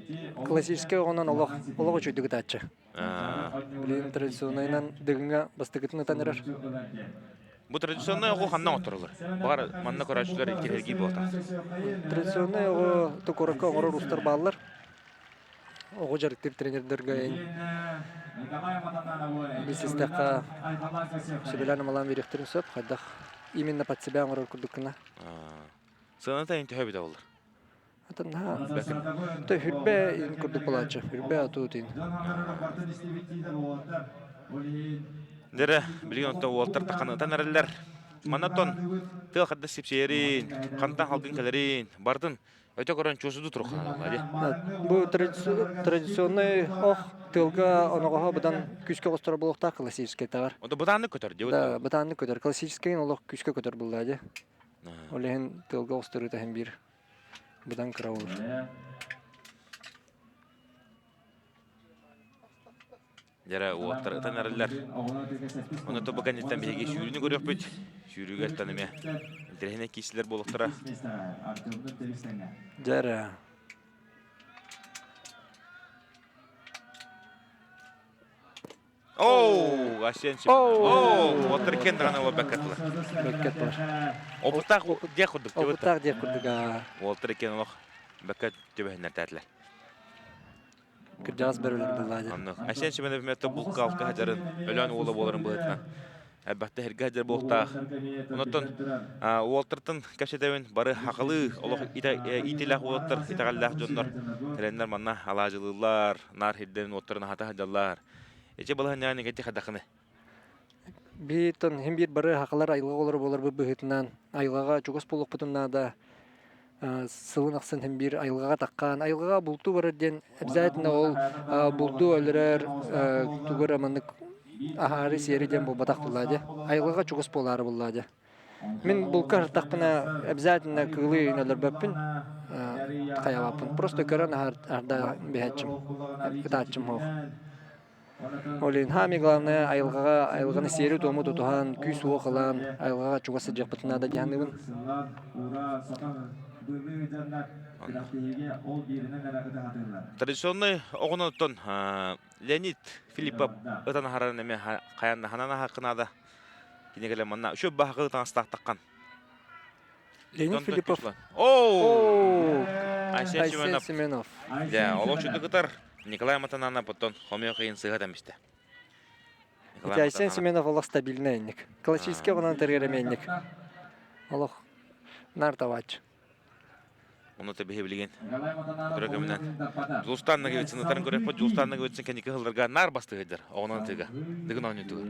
классическай оҕонон олох олох үчүгдүк ытааччы. Билигин традиционнайынан Дыгыҥҥа бастакытын ытан эрэр. Бу традиционнай оҕо ханна оҥоттороллор? Баҕар манна көрөөччүлэр интириэһиргии буолта. Традиционнай оҕо токорокко оҥорор устар бааллар. Оҕо дьарыктыыр тренердэргэ билсистэххэ сүбэлээн-амалаан биэриэхтэрин сөп. Хайдах именно под себя оҥорор курдук гына. Сыаната ин төһө эбитэ буоллар? Атын наһаа то хүрбэ ин курдук булааччы. Хүрбэ атуу тин. Дэрэ, билигин онто уолтар таханытан эрэллэр. Манатон тыа хадда сипсиэрин, хантан халгын кэлэрин, бардын Өтө көрөн чуосуду турухханалла дии. Бу традиционный ох тылга оноҕоһо быдан күүскэ оҕустарар буолуохтаах классическай таҕар. Ото бытааннык көтөр дии. Да, бытааннык көтөр. Классическайын олох күүскэ көтөр буллаа дии. Ол иһин тылга оҕустарыыта иһин биир быдан кыра olur. Дьэрэ уолаттар ытан эрэллэр. Ону тобу кэнниттэн биһиги сүүрүүнү көрүөхпүт. Сүүрүүгэ ыттан эмиэ интэриэһинэй киирсилэр буолуохтара. Дьэрэ. Оу, Асен Оу, уолаттар иккиэн даҕаны олор бэккэ Бэккэ Опыттаах диэх курдук. Опыттаах диэх курдук. Уолаттар иккиэн олох бэккэ түбэһиннэртээтилэр. Кырдьаҕас бөрөлөр быллаадьа. Оннук. Айсен Семенов эмиэ булка алка сылдьарын, Өлөөн уола буоларын быһыытынан элбэхтэ иһиргэ сылдьар буолуохтаах. Онтон уолтартан кэпсэтэбин бары хахалыы олох иитилээх уолаттар, итэҕэллээх дьоннор кэлэннэр манна алаадьылыыллар, наар сирдэрин уоттарын аһата сылдьаллар. Ити балаһанньаҕа негатив хадахыны. Бииртэн иһин биир бары хахалар айылҕа оҕолоро буоларбыт быһыытынан айылҕаҕа чугас буолуохпутун наада. Сылын ахсын иһин биир айылҕаҕа таххаан, айылҕаҕа бултуу барар диэн обязательно ол булду өлөрөр тугу эрэ маннык аһаары сиэри диэн буолбатах буоллаа дии. Айылҕаҕа чугас буолаары буоллаа дии. Мин булка сыртахпына обязательно кыылы өлөрбөппүн, хайалааппын. Просто көрөн аһарда биһээччим, ытааччым суох. Ол иһин саамай главное айылҕаҕа айылҕаны сиэри-туому тутуһан, күүс-уох ылан, айылҕаҕа чугас сылдьыахпытын наада дии саныыбын. Традиционный оҕонуттан Леонид Филиппов ытан аһарарын эмиэ хайан ханан аһааххын наада. Кинигэлэр манна үчүгэй баһаҕы таҥастаахтаххан. Леонид Филиппов. Оо! Айсен Айсен Семенов. Семенов. Дьэ, олох чудо кытар. Николай Матанана потон хомойуох иһин сыһа тэмистэ. Ити Айсен Семенов олох стабильный инник. Классический оҕонон тэргэрэмиэнник. Олох нар табааччы. Ону тэбиһи билигин көрө көмүнэн. Дьулустаан Ноговицын ытарын көрөппүт. Дьулустаан Ноговицын кэнники сылларга наар бастыһыйдар оҕонон тыга. Дыгын оонньуутугар.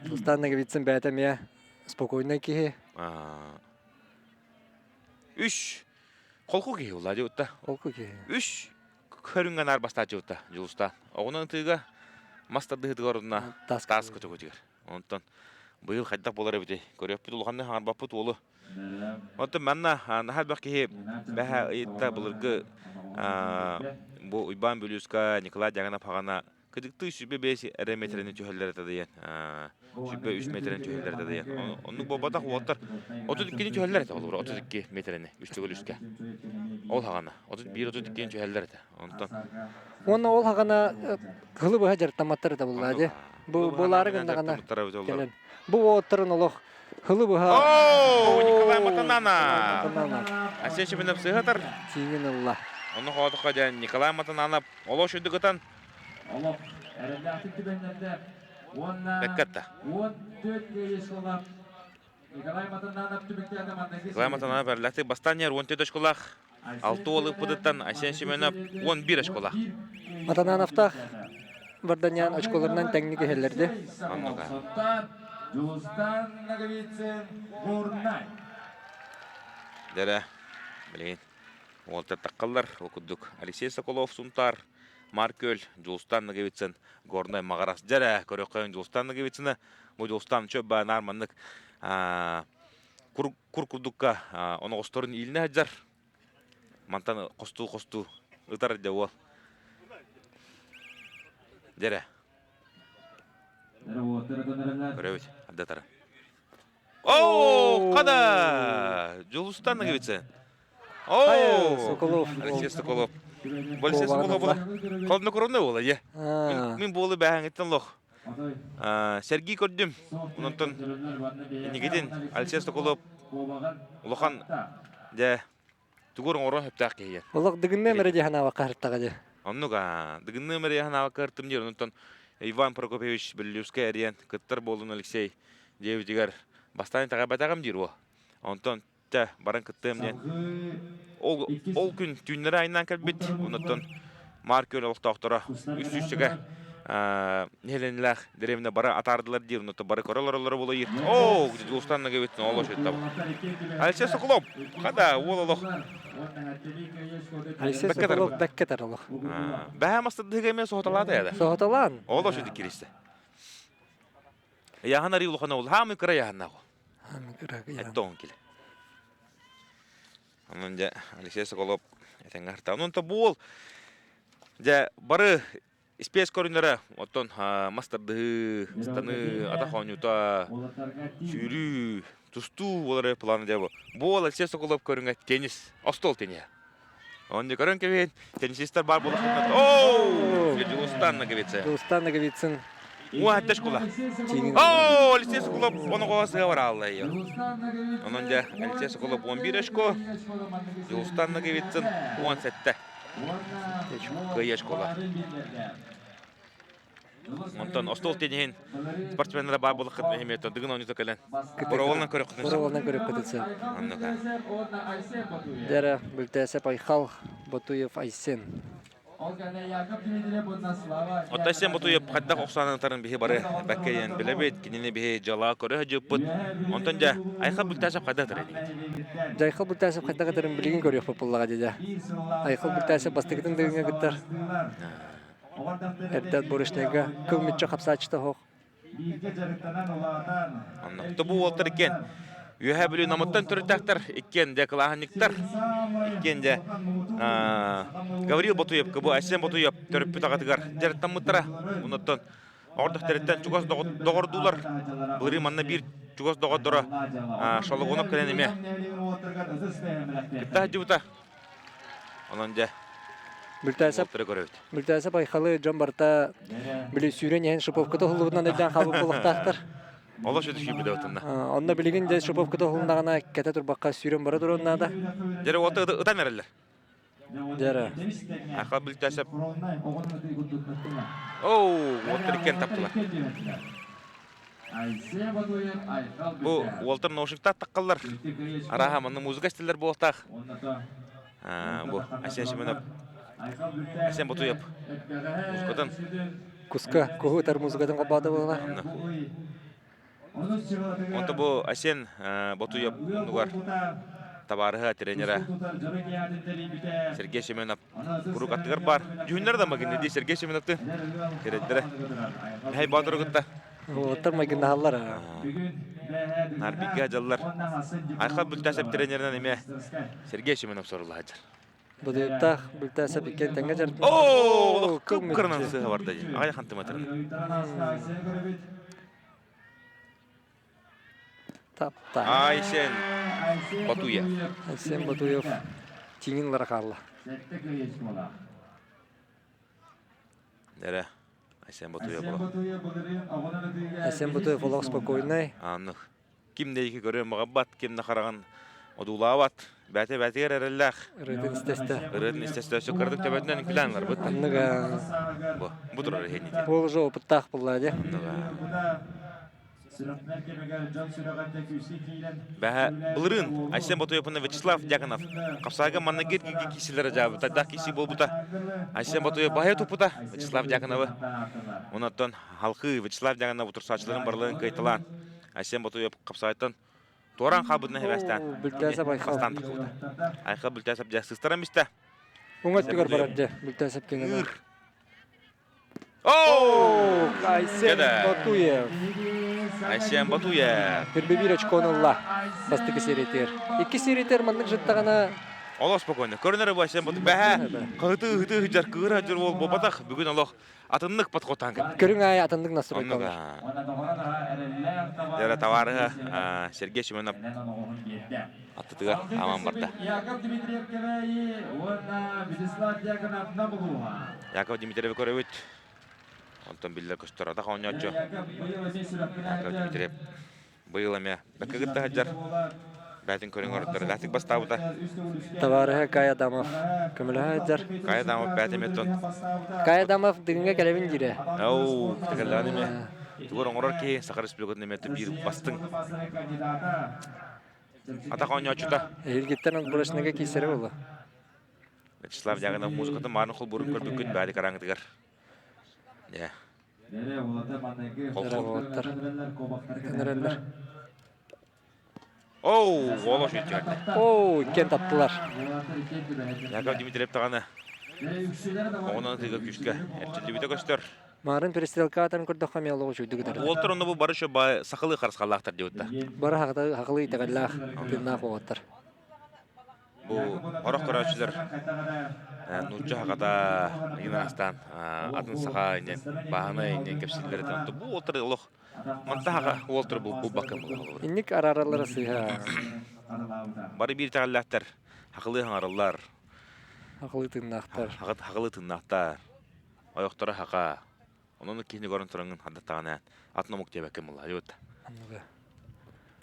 Дьулустаан Ноговицын бэйэтэ эмиэ спокойный киһи. Үс холку киһи улаа дьыбытта. Холку киһи. Үс көрүҥҥэ наар бастааччыбытта Дьулустаан. Оҕунан ытыыга мас тардыһыытыгар ордуна таас көтөгүтүгэр. Онтон быйыл хайдах буолар эбитий? Көрүөхпүт улаханнык хаҥарбаппыт уолу. Онтон манна наһаа элбэх киһи бэһэ ыйытта былыргы бу Уйбаан Бүлүүскэ Николай Дьаганов хаҕана Кыдыктыы 105 эрэ метрэни түһэллэр этэ диэн. 103 метрэни түһэллэр этэ диэн. Оннук буолбатах уолаттар 32-ни түһэллэр этэ холобура 32 метрэни үс төгүл үскэ. Ол хаҕана 31-32-ни түһэллэр этэ. Онтон Уонна ол хаҕана кылы быһа дьарыктамматтар этэ буллаа дии. Бу буолаары гыннаҕына кэлэн. Бу уолаттарын олох хылы быһа Оо, Николай Матанана. Асен Семенов сыһатар. Тииҥин ылла. Онно хоотоххо дьэ Николай Матананов олох үрдүк ытан Олох эрэллээхтик түбэннэрдэ уонна бэккэ атта. 14 кыайыы школа Николай Матананов түмүктээтэ манныгы Николай Матананов эрэллээхтик бастаан иһэр 14 очколаах. Алта уол ыппытыттан Айсен Семенов 11 очколаах. Матанановтаах Варданян очколарынан тэҥник иһэллэрди. Оннук. Дьулустан Ноговицын Горнай. Дэрэ, билигин уолтар таххаллар. Ол курдук Алексей Соколов Сунтаар, Маркөл, Дьулустан Ноговицын, Горнай Маҕарас. Дьэрэ, көрөххөйүн Дьулустан Ноговицыны. Бу Дьулустан чөп наар маннык кур кур курдукка оноҕосторун иилинэ сылдьар. Мантан хостуу-хостуу ытар дьэ уол. Дьэрэ. Көрөбүт, ардатара. О, хада! Дьулустан Ноговицын. О, Соколов. Алексей Соколов. Алексей Соколов холоднокровный уола, е. Мин буолу бэһэҥиттэн лох. Сэргии көрдүм. Онтон инникитин Алексей Соколов улахан дьэ тугу оҥорон сөптөөх киһи. Олох дыгынныам эрэ дии санаабакка сырыттаҕа дии. Оннук аа, дыгынныам эрэ санаабакка ыртым диир. Онтон Иван Прокопьевич Беллюскай эрийэн кыттар буоллун Алексей диэбитигэр бастаан итэҕэйбэтэҕим диир уо. Онтон чэ баран кыттыам диэн. Ол ол күн түүннэри айнаан кэлбит. Онтон Маар күөл олохтоохторо үс сүүсчэкэ нэһилиэнньэлээх дэриэбинэ бары атаардылар диир, онно бары көрө олороллоро буолайыр. Оо, Дьулустан Ноговицын олох үттаб. Алексей Соколов, хада уол олох. Алексей Соколов бэккэ таролох. Бэһэ мастырдыга эмиэ соһуталаата яда. Соһуталаан. Олох үтүк киристэ. Яхан ари улахан ол хаамы кыра яханна. Хаамы кыра яхан. Эттоон киле. Онон дьэ Алексей Соколов этэҥҥэ сырта. Онон то буол дьэ бары испиэс көрүнэрэ оттон мас тардыһыы, ыстаныы, атах оонньуута, сүүрүү, тустуу буолар планы дьэ бу. Буол Алексей Соколов көрүҥэ теннис, остуол тенниһэ. Он не көрөн кэбиһин, теннисистэр баар буолахтарына, оу, Дьулустан Ноговицын. Дьулустан Ноговицын Уа школа. Оо, Алексей Соколов оноҕо сыа бараалла Онон дьэ, Алексей Соколов 11 очко, Дьулустан Ноговицын 17. Кыайыы школа. Онтон остуол тенниһин спортсменнара баар буоллаххыт эмиэ дыгын оонньуута кэлэн бороволунан көрөххүтүн Бороволунан көрөххүтүн сөп. Оннук. Дьэрэ, Бүлтээсэп Айхал, Ботуев Айсен. Оттон Айсен Ботуев хайдах охсаанатарын биһи бары бэккэ диэн билэбит, кинини биһи дьыалаҕа көрө сылдьыппыт. Онтон дьэ, Айхал Бүлтээсэп хайдах ытар инигит? Дьэ, Айхал Бүлтээсэп хайдах ытарын билигин көрүөхпүт буоллаҕа дии. Айхал Бүлтээсэп бастакытын дыгыҥҥа кыттар. Эрдэ отборочнайга кыл мүччү хапсааччыта оһох. Онно бу уолтар иккиэн Үөһээ Бүлүү Намыттан төрүттээхтэр, иккиэн дьэ кылааһынньыктар, иккиэн дьэ Гаврил Ботуев, бу Айсен Ботуев төрөппүт аҕатыгар дьарыктаммыттара. Онуттан оҕордохтериттэн чугас доҕордуулар. Былырыын манна биир чугас доҕордоро Шологонов кэлэн эмиэ кытта сылдьыбыта. Онон дьэ Бүлтээсэп көрөбүт. Бүлтээсэп Айхалы дьон барыта били сүүрэн иһэн шиповката уһуллубутунан өйдөөн хаалбыт буолуохтаахтар. Олох сүдү сүүрбүтэ отунна. Онно билигин дьэ шиповката уһулуннаҕына кэтэ турбакка сүүрэн бара туруон наада. Дьэрэ уота ытан эрэллэр. Дьэрэ. Айхал Бүлтээсэп. Оу, уоттар иккиэн таптылар. Бу уолтар наушниктаах таххаллар. Арааһа манна музыка истэллэр буолуохтаах. Бу Айсен Семенов, Айсен Ботуев музыкатын. Куска куһу ытар музыкатын холбоото буолла. Онто бу Айсен Ботуев оннугар табаарыһа тренера Сергей Семенов куруук аттыгар баар. Дьүһүннэр да магынны дии Сергей Семеновты кирэддэрэ. Мэһэй Боотуру кытта. Уолаттар майгыннаһаллар. Нарбига дьаллар. Айхал Бүлтээсэп тренеринэн эмиэ Сергей Семенов сорулаһадьар. Бодуйуттаах Бүлтээсэп иккиэн тэҥҥэ дьарыктанар. Оо, кып-кыранан сыыһа барда дии. Аҕай хантыматырын. Тапта. Айсен Батуев. Айсен Батуев тиҥин ылара хаалла. Эрэ Айсен Батуев була. Айсен Батуев олох спокойный. Аннык. Ким да екі көрүөн баҕарбат, ким да хараҕын Одуулаабат. Бэти бэтигэр эрэллээх. Ырыатын истэстэ. Ырыатын истэстэ өссө кыратык төбөтүнэн күлээн барбыт. Анныга. Бу, бу турар иһинити. Ол уже опыттаах булла дии. Анныга. Бэһэ былырыын Айсен Ботуевпына Вячеслав Дьяконов хапсаага манна гиргиги киисилere жаабыта дах киси буолбута. Айсен Ботуев баһа туппута Вячеслав Дьяконовы. Онон халқы Вячеслав Дьяконов утурсаачыларын барыларын кыайталаан Айсен Ботуев хапсаайтан туоран хаалбытына хэбэстээн Бүлтээсэп Айхал. Бастаан тахсыбыта. Айхал Бүлтээсэп дьэ сыстаран бистэ. Уҥа өттүгэр барар дьэ Бүлтээсэп киҥэнэ. Оу! Айсен Ботуев. Айсен Ботуев. Бир очкону ылла бастакы сериятыгар. Икки сериятыгар маннык жыттаҕына Олох спокойно. Көрүнэр бу Айсен Ботуев. Бэһэ кыһыты ыһыты ыһыдьар кыыра дьыр уол буолбатах. Бүгүн олох атыннык подходтаан кэлбит. Көрүҥ аайы атыннык настройкалар. Дьэ табаарыһа Сергей Семенов аттытыгар ааман барда. Яков Дмитриев Кэбээйи уонна Вячеслав Дьяконов Намылуха. Яков Дмитриев көрөбүт. Онтон биллэр көстөр атах оонньооччу. Яков Дмитриев быйыл эмиэ бэккэ кытта сылдьар. Бээтин көрүҥ ордор лаатык бастаабыта. Табаарыһа Кай Адамов көмөлөһө сылдьар. Кай Адамов бэт эмиэ Кай Адамов дыгыҥҥа кэлэбин диирэ. Оу, кэллэҕин эмиэ. Тугар оҥорор киһи Саха Республикатын эмиэ биир бастыҥ атах оонньооччута. Эһилгиттэн отборочныйга киирсэрэ буолла. Вячеслав Дягинов музыкатын мааны холбуурун көрбүккүт баали караҥытыгар. Дьэ. Уолаттар. Көнөрөллөр. Оу, олох үчүгэй. Оу, иккиэн таптылар. Яков Дмитриев даҕаны оҕонон ытыыга күүскэ эрчиллибитэ көстөр. Марын перестрелка атан көрдөххө эмиэ олох үчүгдүк ытар. Уолтар онно бу бары шо сахалыы харысхаллаахтар диэбитта. Бары хахалыы итэҕэллээх, тыыннаах уолаттар. Бу орох көрөөччүлэр нуучча хахата ыйын атын саха иннин баһана иннин кэпсииллэр этэн бу уолтар олох манта хаха уолтар булбакка буолар. Инник араараллара сыыһа. Бары биир итэҕэллээхтэр хахылыы хаҥараллар. Хахылыы тыыннаахтар. Хахылыы тыыннаахтар. Ойохторо хака. Онон киһини көрөн тураҥҥын хардаттаҕына атын омук диэбэккин буолла диэбит.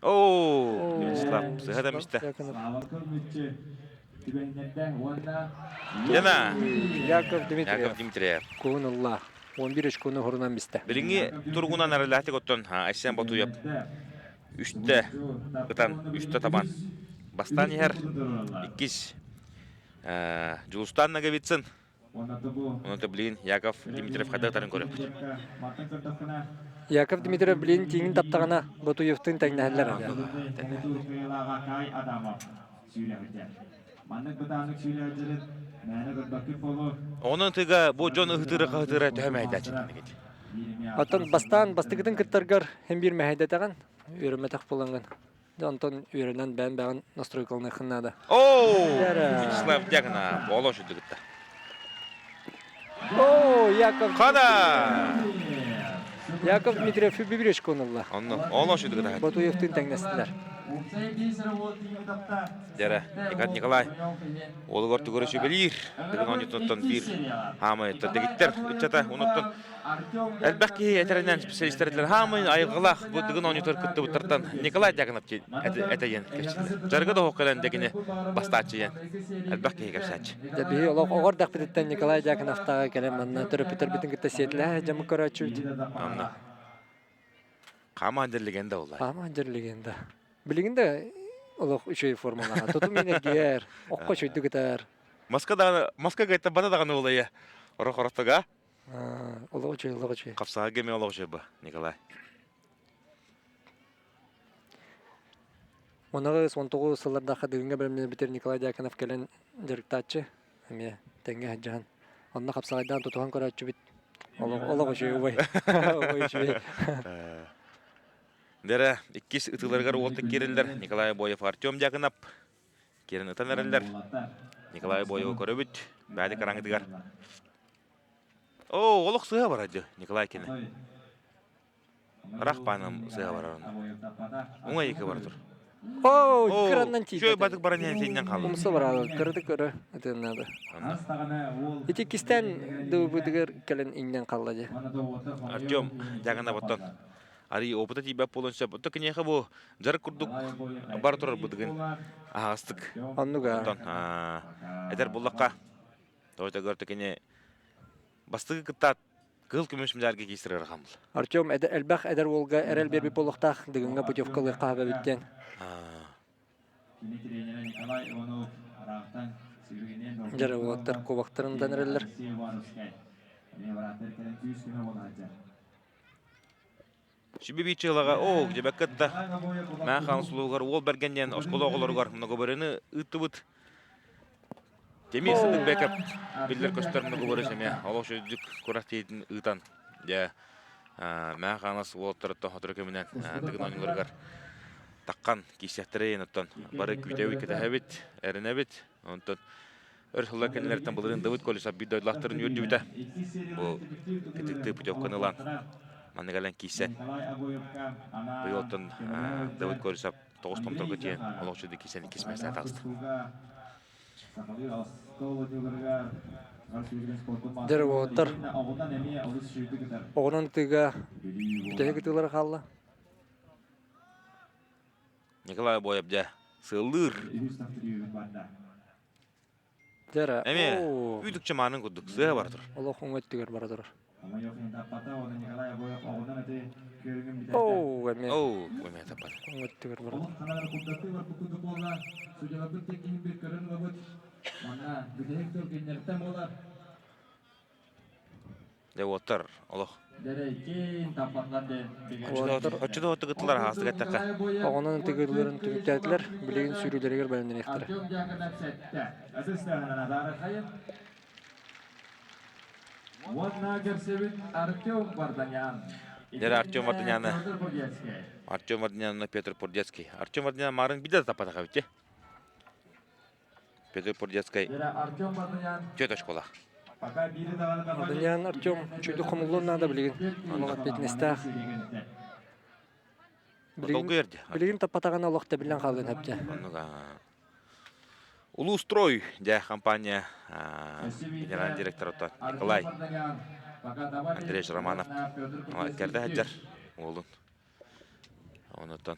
Оо, Вячеслав сыһа да мистэ. Лена! Яков Дмитриев. Яков Дмитриев. Куһун ылла. 11 очкону хорунан бистэ. Билиҥҥи туругунан аралаатык оттон Айсен Ботуев үстэ ытан, үстэ табан бастаан иһэр. Иккис Дьулустаан Ноговицын Онон билигин Яков Дмитриев хайдах ытарын көрөбүт. Яков Дмитриев билигин тииҥин таптаҕына Ботуевтыын тэҥнэһэллэр. Онон тыга бу дьон ыһытыыра хаһытыыра төһө мэһэйдээччитинигит? Оттон бастаан бастакытын кыттаргар һин биир мэһэйдэтэҕин, үөрэммэтэх буолаҥҥын. Дьэ онтон үөрэнэн бэйэм бэҕин настройкаланыаххын наада. Оо! Вячеслав Дягна боло шүдүгүтта. Оо, Яков Хада! Яков Дмитриев бибиречка ылла. Онно оло шүдүгүтта. Ботуевтыын тэҥнэстилэр. Дьэрэ, Николай уолугар тугура сүбэлиир. Дыгын оонньуутуттан биир хаамай дэгиттэр ыччата онуттан Элбэх киһи этэринэн специалистар этилэр хаамын айылҕалаах бу Дыгын оонньуутугар кыттыбыттартан Николай Дьяконов этэйэн кэпсииллэр. Дьарыга да оһох кэлэн дэгини бастааччы диэн элбэх киһи кэпсээччи. Дьэ биһи олох оҕор дэхпититтэн Николай Дьяконовтааҕы кэлэн манна төрөппүттэрбитин кытта сиэтилэһэ дьаммыт көрөөччүбүт. Онно. Хаамаан легенда буолла. Хаамаан легенда. Билигин да олох үчүгэй формалаах. Тутум энергияр, окко үчүгдүк ытар. Маска даҕаны, маска гайта бата даҕаны буолайа. Орох-орохтога. Олох үчүгэй, олох үчүгэй. Хапсаҕайга эмиэ олох үчүгэй бу, Николай. Унаҕы 19 сыллардаахха Дыгыҥҥа бэлэмнэнэрбитигэр Николай Дьяконов кэлэн дьарыктааччы, эмиэ тэҥҥэ сылдьыһан. Онно хапсаҕайдаан тутуһан көрөөччүбүт. Олох, олох үчүгэй убай. Убай үчүгэй. Дэрэ, иккис ытыыларыгар уолтан киирэллэр Николай Боев, Артем Дьяконов. Киирэн ытан эрэллэр. Николай Боеву көрөбүт. Бэйди караҥытыгар. Оо, олох сыһа барар дьэ, Николай кини. Рах пааным сыһа барар онно. Уҥа екі бар тур. Оо, кыраннан тиийбэтэ. Чөй батык баран иһэн синньэн хаалла. Умса бараалы, кыратык көрө ытыаннаады. Ити кистээн дыбыбытыгар кэлэн иҥнэн хаалла дьэ. Артем дьаҥана боттон. Арый опыта тиийбэт буолуон сөп. Оттон киниэхэ бу дьарык курдук бара турар бытыгын аһаҕастык. Оннуга. Оттон этэр буллахха, тоҕо кини бастакы кыттаат кыһыл көмүс медальга киирсэр ыарахан буолла. Артем элбэх эдэр уолга эрэл биэрбит буолуохтаах Дыгыҥҥа путевка ылыахха эбит диэн. Кини тренерэ Николай Иванов ыраахтан сүүрүгүнэн Дьэ, уолаттар кубоктарын дан эрэллэр. Алексей Ивановскай. Эмиэ барааттар кэлэн күүс-көмө буола сылдьар. Сүбэ биир оо, дьэбэккэ да Маа хаан сулугар уол бэргэн диэн оскуола оҕолоругар многоборьены ыыттыбыт. Темир Сыдыкбеков биллэр-көстөр многоборец эмиэ олох үчүгдүк курах тиэтин ыытан дьэ Маа Хаҥалас уолаттарыттан сотору кэминэн Дыгын оонньууларыгар таххан киирсиэхтэрэ оттон бары күүтэбит, кэтэһэбит, эрэнэбит. Онтон өр сыллар кэннилэриттэн былырыын Давыд Колесов биир дойдулаахтарын үөрдүбүтэ. Бу кытыктыы путевканы ылан манна кэлэн киирсэн быйыл оттон Давыд Колесов тоҕус томторго тиийэн олох үчүгэй киирсэн иккис миэстэҕэ таҕыста. Дьэ, уолаттар оҕонон ытыыга бүтэһик ытыылара хаалла. Николай Обоев дьэ сыаллыыр. Дьэ эрэ, Эмиэ үүт маанын курдук сыа бара турар. Олох уҥа өттүгэр бара турар. Оо, эмиэ. Оо, эмиэ таппата. Уҥа өттүгэр бара турар. Дьэ уоттар олох. Оччотугар тыгыттылар аһаастык эттэххэ. Оҕонон тыгыылларын түмүктээтилэр, билигин сүүрүүлэригэр бэлэмнэниэхтэрэ. Дьэ Артем Варданяны Артем Варданяны Петр Пурдецкий. Артем Варданян марын бидэ таппатах эбит. Петр Пурдецкай түөрт очколаах. Варданян Артем үчүгдүк хомуллуон наада билигин. Олох эппиэтинэстээх. Долгуйар дии. Билигин таппатаҕына олох тэбиллэн хаалыан сөп дьэ. Оннук Улуустрой дьэ компания генеральный директора Николай Андреевич Романов кэрдэ сылдьар уолун. Онутан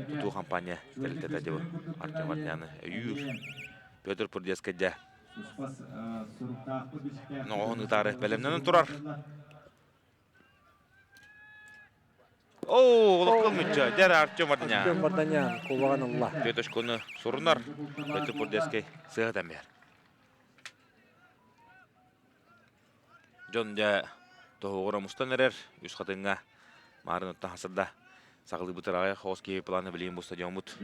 тутуу компания тэрилтэтэ дьэ Артем Варняны өйүүр. Петр Пурдецкай дьэ ноҕоһун ытаары бэлэмнэнэн турар. Оо, олоххо мүччө. Дьэ Артем Варданян. Артем Варданян кубаҕын ылла. Петушкону сурунар. Петр Пурдецкай сыһытан биэр. Дьон дьэ тоһоҕура мустан эрэр. Үс хатыҥҥа маарын оттон хасырда. Саҕалыыбыт аҕай хоос киһи планы билигин бу стадиоммут.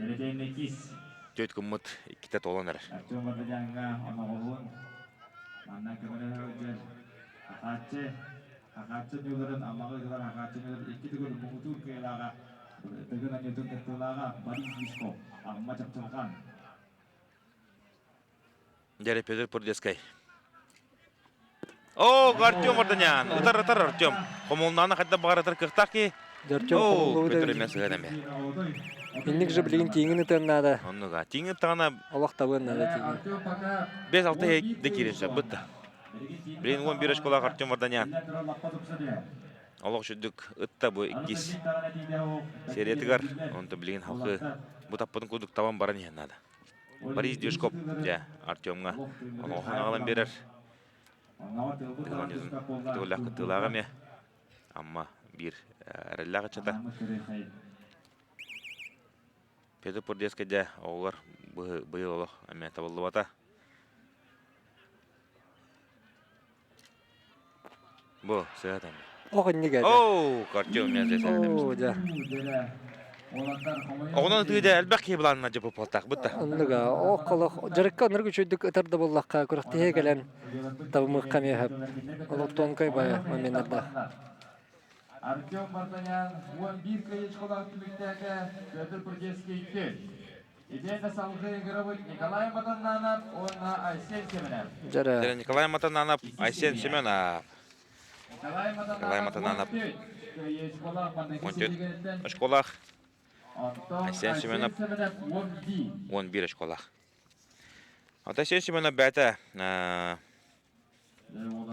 Түөрт гыммыт иккитэ туолан эрэр. Артем Варданяҥҥа оноҕоһун манна көмөлөһө сылдьар Ахааччы ньууларын Аммаҕа ыытылар Ахааччы ньууларын икки төгүл муҥутуур кыайыылааҕа Тыгын анньыытын кыттыылааҕа Борис Мишков, Амма Чапчылҕан. Дьэ, Петр Пурдецкай. О, Артем Варданян! Ытар, ытар Артем. Хомулнааны хайда баҕар ытар кыахтаах киһи. Артем О, хомуллубут Петр эмиэ сыһыан эмиэ. Инник же билигин тииҥин ытыан наада. Оннуга. Тииҥин ытаҕына Олох табыан наада тииҥин. 5-6 да киирэн сөп бытта. Билин 11 очколаах Артем Варданян. Олох үчүгдүк ытта бу иккис сериятыгар. Онто билигин халқы бу таппытын курдук табан баран иһэн наада. Борис Движков дьэ Артемҥа оноҕоһун аҕалан биэрэр. Тыгыллаах кыттыылааҕа эмиэ. Амма биир эрэллээх ыччата. Петр Пурдецкай дьэ оҕолор быйыл олох эмиэ табыллыбата. Бу сыһа Ох инник этэ. Оу, Артем мен Оо, дьэ. Оҕонон ытыы дьэ элбэх киһи былаанна дьэ буолтаах бытта. Оннуга ох олох дьарыкка оннук үчүгдүк ытар да буоллахха күрэхтэһиэ кэлэн табымыахха эмиэ сөп. Олох тонкай бая моменнардаах. Артем Варданян 11 кыайыычкалаах түмүктээтэ Петр Прудецкий 2. Итиэннэ салгыы игровой Николай Матаннанов уонна Айсен Семенов. Дьэрэ. Николай Матаннанов, Айсен Семенов. Николай Николай Матаннанов Матаннанов. 14 14 очколаах. Онтон Айсен Семенов Семенов 11. 11 очколаах. Айсен Семенов бэйэтэ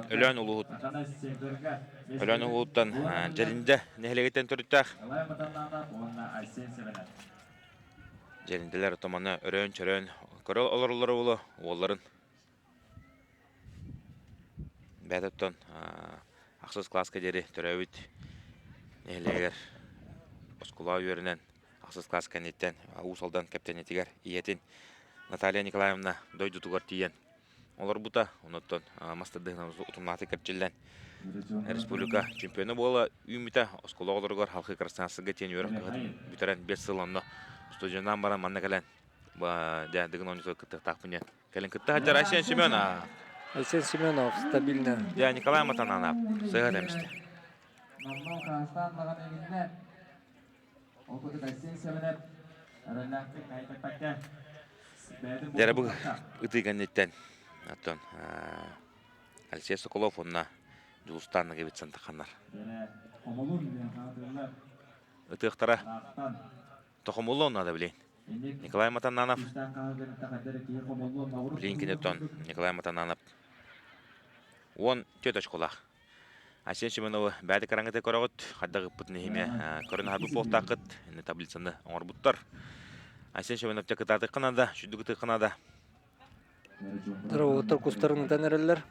Өлөөн улууһут Өлөөн улууһуттан Дьэлиндэ нэһилиэгиттэн төрүттээх. Дьэлиндэлэр отоманы өрөөн-чөрөөн көрө олороллоро буолуо уолларын. Бэйэтэ оттон ахсыс кылааска диэри төрөөбүт нэһилиэгэр оскуолаҕа үөрэнэн ахсыс кылаас кэнниттэн Уус Алдан Кэптэнитигэр ийэтин Наталья Николаевна дойдутугар тиийэн олорбута. Онуттан мас тардыһынан утумнаахтык кэрчиллэн республика чемпиона буола үүммүтэ. Оскуола оҕолоругар халқы Красноярскайга тиийэн үөрэх кыһатын бүтэрэн 5 сыл онно студеннаан баран манна кэлэн дьэ Дыгын оонньуутугар кыттыахтаахпын диэн кэлин кытта сылдьар Айсен Семенов. Айсен Семенов стабильно. Дьэ Николай Матананов сыһа тэмистэ. Дьэ бу ытыы кэнниттэн оттон Алексей Соколов уонна Дьулустаан Ноговицын тахханнар. Ытыахтара тохомуллуон наада билин. Николай Матананов билин киниттэн Николай Матананов 14 очколаах. Айсен Семеновы бэйэтэ караҥыта көрөҕүт, хайдах ыппытын иһимэ көрөн аһарбыт буолтааххыт, инне таблицаны оҥорбуттар. Айсен Семенов дьэ кытаатыахха наада, сүрдүк ытыахха наада. Роботтар кустарын ытан эрэллэр.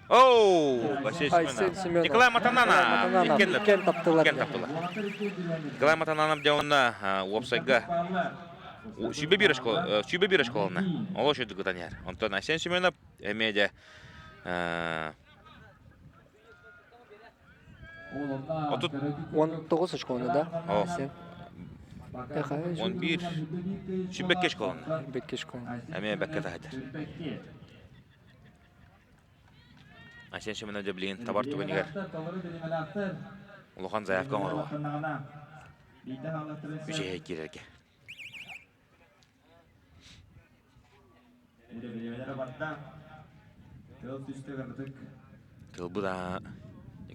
Оу, Айсен Семенов. Николай Матананов. Иккен таптылар. Иккен таптылар. Николай Матананов дьэ уонна уопсайга 21 школа, 21 школаны. Олох үчүгэй ытан иһэр. Онтон Айсен Семенов эмиэ дьэ отут 19 очконы да? О. 11 сүүрбэккэ школаны. Бэкке школа. Эмиэ бэккэ таһыдыр. Айсен Семенов дьэ билигин табар түгэнигэр улахан заявка оҥоруоҕа. Үчүгэй киирэргэ. Тылбыт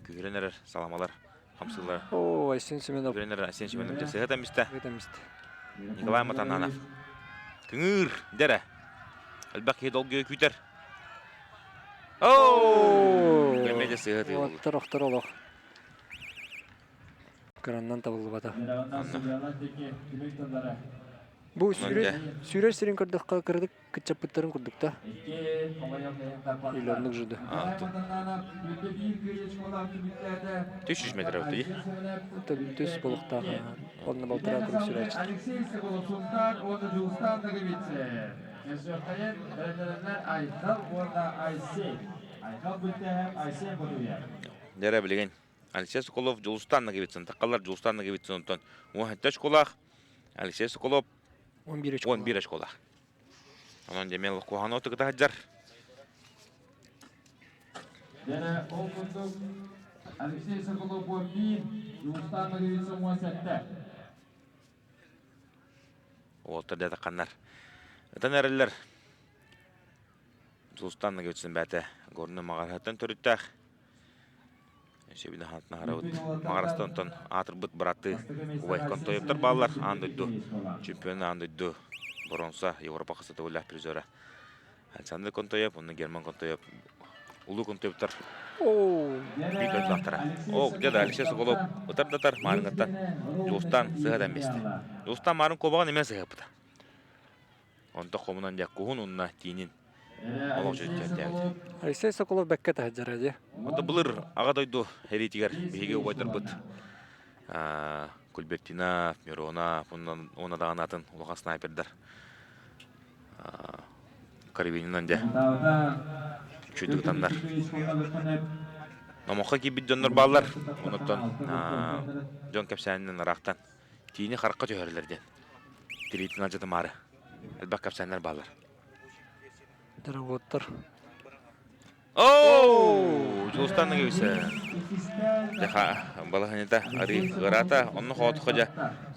күүһүрэн эрэр саламалар хамсыылар. О, Айсен Семенов. Күүһүрэн эрэр Айсен Семенов дьэ сыһа тэмистэ. Тэмистэ. Николай Матананов. Кыҥыыр дэрэ. Элбэх киһи долгуйа күүтэр. Оо! Кэмэ дьэ сыһа тыыллар. Оттор охтор олох. Кыраннан табыллыбата. Бу сүүрэр сирин көрдөххө кыратык кыччаппыттарын курдук да. Или оннук жуду. 300 метр өтүй. Түс болуктаах. Онно балтараа курдук сүүрээччи. Дэрэ билигин Алексей Соколов Дьулустан Ноговицын таххаллар Дьулустан Ноговицын онтон 17 очколаах Алексей Соколов 11 11 очколаах. Онон Демьян Лохкуһанов тыкыта сылдьар. Дьэ, ол курдук Алексей Соколов 11, Дьулустан Ноговицын 17. Уолтар дэ тахханнар. Ытан эрэллэр. Дьулустан Ноговицын бээтэ Горный Маҕарыһыттан төрүттээх. Сөбүнэ хаһарабыт. Маҕарастан онтон аатырбыт бырааттыы убай Контоевтар бааллар. Аан дойду чемпиона, аан дойду боруонса Европа хасытыбыллаах призера Александр Контоев, онно Герман Контоев, улуу Контоевтар биир дойдулаахтара. О, где да Алексей Соколов ытар да ытар, маарыҥҥыттан Дьулустаан сыһа миэстэ. Дьулустаан маарын куобаҕын эмиэ сыһыппыта. Онто хомунан дьэ куһун унна тиинин олох дьүттээбит. Алексей Соколов бэккэ таһдьара дии. Ото былыр аҕа дойду эриитигэр биһиги убайдарбыт Кульбертина, Миронов, уонна даҕаны атын улахан снайпердар Карабинынан дьэ үчүгэйдик ытаннар. Номоххо киирбит дьоннор бааллар. Онуттан дьон кэпсээнинэн ыраахтан тиини харахха түһэрэллэр диэн. Тириитин алдьатымаары. Элбэх кэпсээннэр бааллар. Дороготтор. Оу! Дьулустан кэбисэ. Дьаха балаһаньыта арыы ыраата онно хоотуха дьэ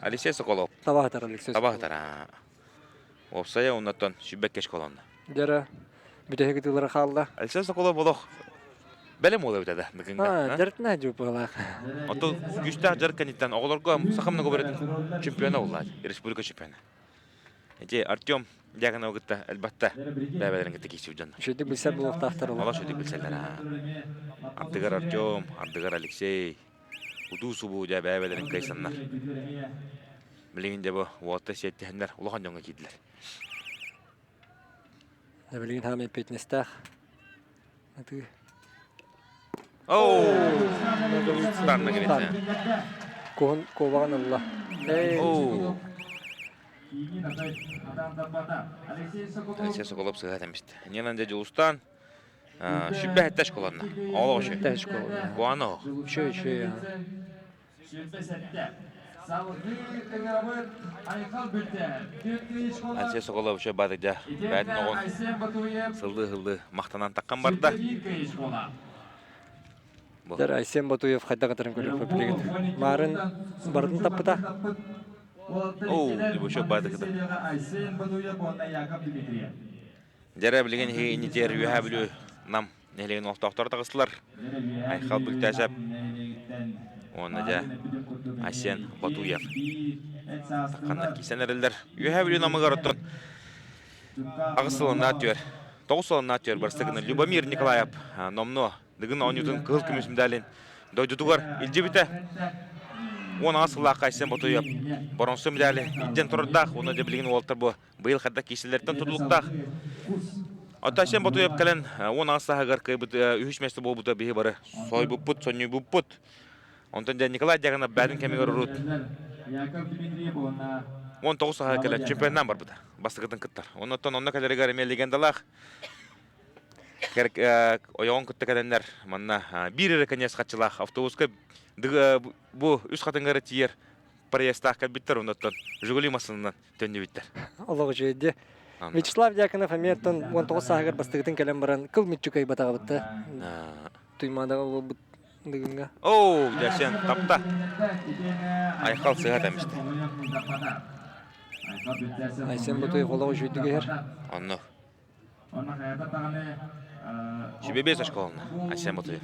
Алексей Соколов. Табаһытар Алексей. Табаһытар. Уопсайа оннотон сүбэккэ школонна. Дьара бүтэһик ытыылара хаалла. Алексей Соколов олох бэлэм уола эбит да Дыгыҥҥа. Дьарытына дьууппалаах. Ото күүстээх дьарык кэнниттэн оҕолорго саха многоборьетын чемпиона буолла республика чемпиона. Ити Артем Дьяконовы кытта элбэхтэ бэйэ-бэйэлэрин кытта киирсибит дьоннор. Үчүгэйдик билсэр буолуохтаахтар Олох үчүгэйдик билсэллэр аа. Ардыгар Артем, ардыгар Алексей, удуу-субуу дьэ бэйэ-бэйэлэрин кыайсаннар. Билигин дьэ бу уолаттар сиэттиһэннэр улахан дьоҥҥо киирдилэр. Дьэ билигин хаамай эппиэтинэстээх атыы. Оу! Станна кэлитэ. Куһун куобаҕын ылла. Оу! Алексей Соколов сыһа тэмистэ. Ненан дьэ Дьулустаан сүбэ хэттэ школанна. Олох үчү. Хэттэ школанна. Куано. Үчү үчү. Алексей Соколов үчү бадыдьа. Бэт ноҕун сылды-сылды махтанан таккан барда. Дэр Айсен Ботуев хайдах ытарын көрүөхпүт билигин. Маарын барытын таппыта. Оу, Любовь баадыкыта. Дьэрэ билигин иһи иннитиэр Үөһээ Бүлүү Нам нэһилиэгин олохтоохторо таҕыстылар. Айхал Бүктээсэп уонна дьэ Айсен Батуев тахханнар киирсэн эрэллэр. Үөһээ Бүлүү Намыгар оттон аҕыс сылыннаат түөр, тоҕус сылыннаат түөр барыстыгына Любомир Николаев номнуо Дыгын оонньуутун кыһыл көмүс медалин дойдутугар илдьибитэ. 18 сыллаахха Айсен Ботуев боронсу медали илдьэн турардаах. Уонна дьэ билигин уолаттар бу быйыл хайдах киирсэллэриттэн тутулуктаах. Оттон Айсен Ботуев кэлэн 18 сааһыгар кыайбыт үһүс миэстэ буолбута биһи бары сойбуппут, сонньуйбуппут. Онтон дьэ Николай Дьяконов бээтин кэмигэр урут 19 сааһыгар кэлэн чемпионнаан барбыта. Бастакытын кыттар. Оннуттан онно кэлэригэр эмиэ легендалаах ойоҕун кытта кэлэннэр манна биир эрэ конец хаччылаах автобуска бу үс хатыҥҥа тиийэр проездтаах кэлбиттэр оннуттан Жигули массыынанан төннүбүттэр. Олох үчүгэйди. Вячеслав Дьяконов эмиэ оттон 19 сааһыгар бастакытын кэлэн баран кыл мүччү кыайбатаҕыбытта. Туймаадаҕа буолбут дыгыҥҥа. Оу, дьэ тапта. Айхал сыһа тэмистэ. Айсен Ботуев олох үчүгэйдик иһэр. Онно Сүбэбиэс оскуолана Айсен Ботуев.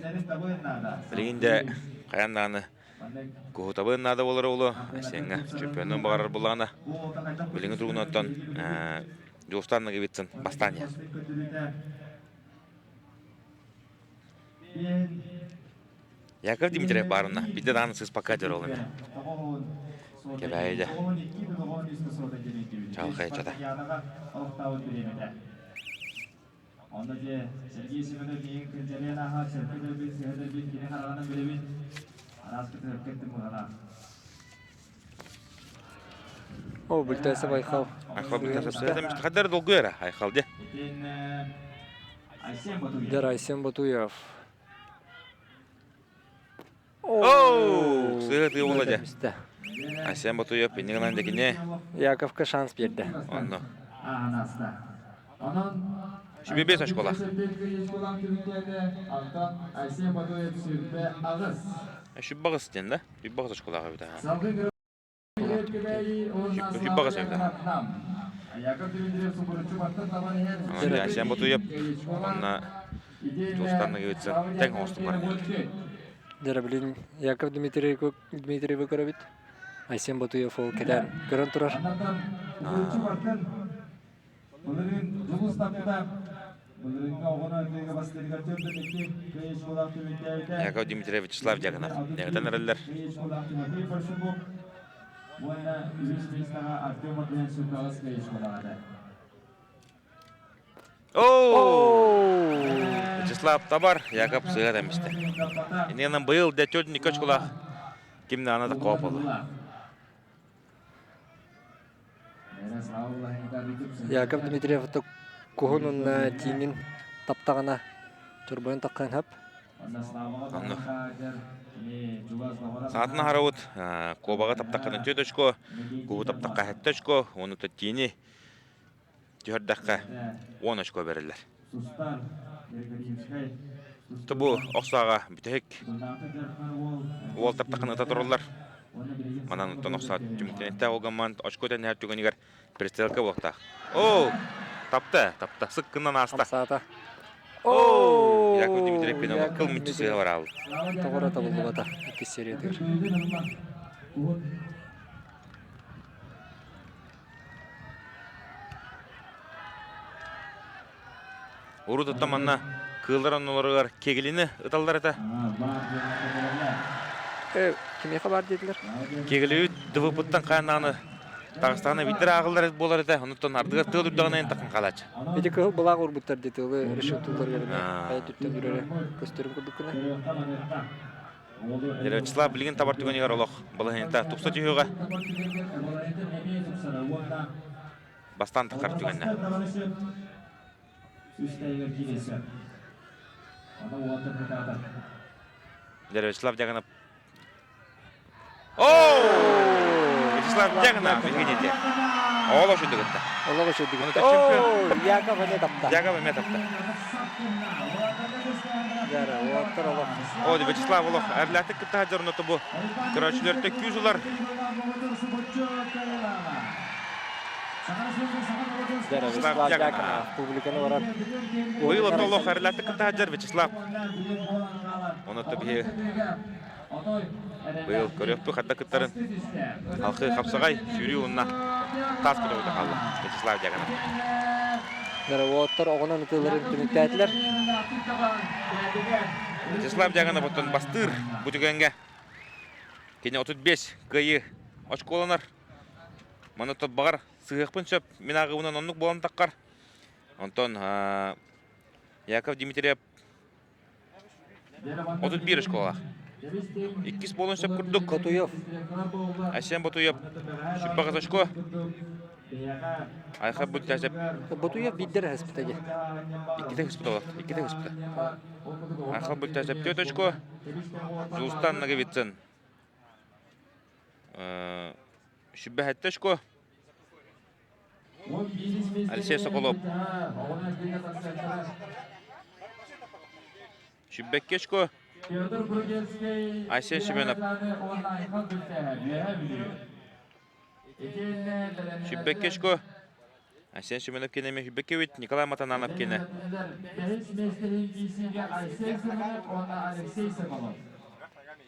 Билигин дьэ хайаан даҕаны куһутабын наада буолара буолуо Айсеҥҥа чемпионун баҕарар буоллаҕына билиҥҥи туругунан Дьулустаан Ноговицын бастаан иһэр. Яков Дмитриев баарына биирдэ даҕаны сыыспакка дьоруол эмэ. Кэбээйи дьэ. Чаҕылхай ыччата. Онно дьэ Сергей Семенов миигин кынчарыйан ааһар, сөпкө дэрбин, сыһа дэрбин кини хараҕынан билэбин. Араас кытыһыкка иттим быһалаах. О, Бүлтээсэп Айхал. Айхал Бүлтээсэп сыһа Хаддар долгуйара Айхал дьэ. Айсен Ботуев. Дэр Айсен Ботуев. Оу, сыһа тыы була дьэ. Айсен Ботуев иннигинэн гынан дьэкине. Яковка шанс биэрдэ. Онно. Сүбэбиэс очколаах. Сүббаҕыс диэн да? Сүббаҕыс очколаах эбит аха. Сүббаҕыс эбит аха. Айсен Ботуев уонна Дьулустан Ноговицын тэҥ оҥостон баран иһэллэр. Дьэ, билин Яков Дмитриевы көрөбүт. Айсен Ботуев ол кэтээн көрөн турар. Былырыын Дьулус таппыта. Былырыыҥҥа оҕону ырыыга бастыырыгар төрдө икки түмүктээбитэ. Яков Дмитриев Вячеслав Дьяконов ньыгытан эрэллэр. Школаах Тимофей Паршуков уонна үһүс миэстэҕэ Артем Мартынов Сүрбэҕис школаҕа Оо! Вячеслав Табар, Яков сыһа тэмистэ. Иннинэн быйыл дэ төрт школаах ким даҕаны да коополла. Яков Дмитриев куһун уонна тииҥин таптаҕына чорбойон таххан хап. Онно. Саатын аһарабыт куобаҕы таптаххына түөрт очко, куһу таптахха сэттэ очко, уонна тиини түһэрдэххэ 10 очко бэриллэр. Бу охсааҕа бүтэһик уол таптаххына ыта тураллар. Манан оттон охсоо түмүктэниттээх олгаммаан очко тэннэһэр түгэнигэр перестрелка буолуохтаах. Оо, тапта, тапта, сыккынан ааста. Хамсаата. Оо, Яков Дмитриев пенал кыл мүччү сыыһа бараалла. Тоҕо табыллыбата иккис сериятыгар. Урут оттон манна кыыллар оннуларыгар кегилини ыталлар этэ. Кимиэхэ баар диэтилэр? Кегилибит ДВП-ттан хааннааны таҕыстаҕына биирдэр ааҕыллар буолар этэ. Онуттан ардыгар тыал үрдэҕинэ таххан хаалааччы. Ити кыһыл былаах уурбуттар дии тыалы решил туллар гэрэнэ хайа түттэн үрэрэ көстөрүн курдук гына. Вячеслав билигин табар түгэнигэр олох балаһыанньата тупса түһүөҕэ. Бастаан тахар түгэннэ. Вячеслав Дьаганов. О! Вячеслав Дьаганов извините. Олох үчүгэй Олох үчүгэй. О, Яков эмиэ тапта. Яков эмиэ тапта. Дьара, уоттар олох. О, Вячеслав олох эрлээхтик кытта сылдьар онно бу көрөөччүлэртэ күүс ылар. Дьара, Вячеслав Дьяконов публиканы барар. Быйыл отто олох эрлээхтик кытта сылдьар Вячеслав. Онно биһи быйыл көрүөхпүт хадда кыттарын халқы хапсаҕай сүүрүү уонна таас көтөҕүтэ хаалла Вячеслав Дьяконов. Уоттар оҕонон ытыыларын түмүктээтилэр. Вячеслав Дьяконов оттон бастыыр бу түгэҥҥэ кини 35 кыайыы очколанар. Маны баҕар сыһыахпын сөп, мин ааҕыыбынан оннук буолан таххар. Онтон Яков Дмитриев 31 школалаах. Иккис буолуон сөп курдук. Ботуев. Айсен Ботуев. Сүппэ очко. Айха Бүлтәсеп. Ботуев биирдэр эһэспитэ дии. Иккитэ ыспыта олох. Иккитэ ыспыта. Айха Бүлтәсеп 4 очко. Зулстан Наговицын. Сүбэһэттэ очко. Алексей Соколов. Сүббэккэ очко. Айсен Семенов. Сүббэккэ очко. Айсен Семенов кэнэ Сүббэккэ эбит Николай Матананов кэнэ.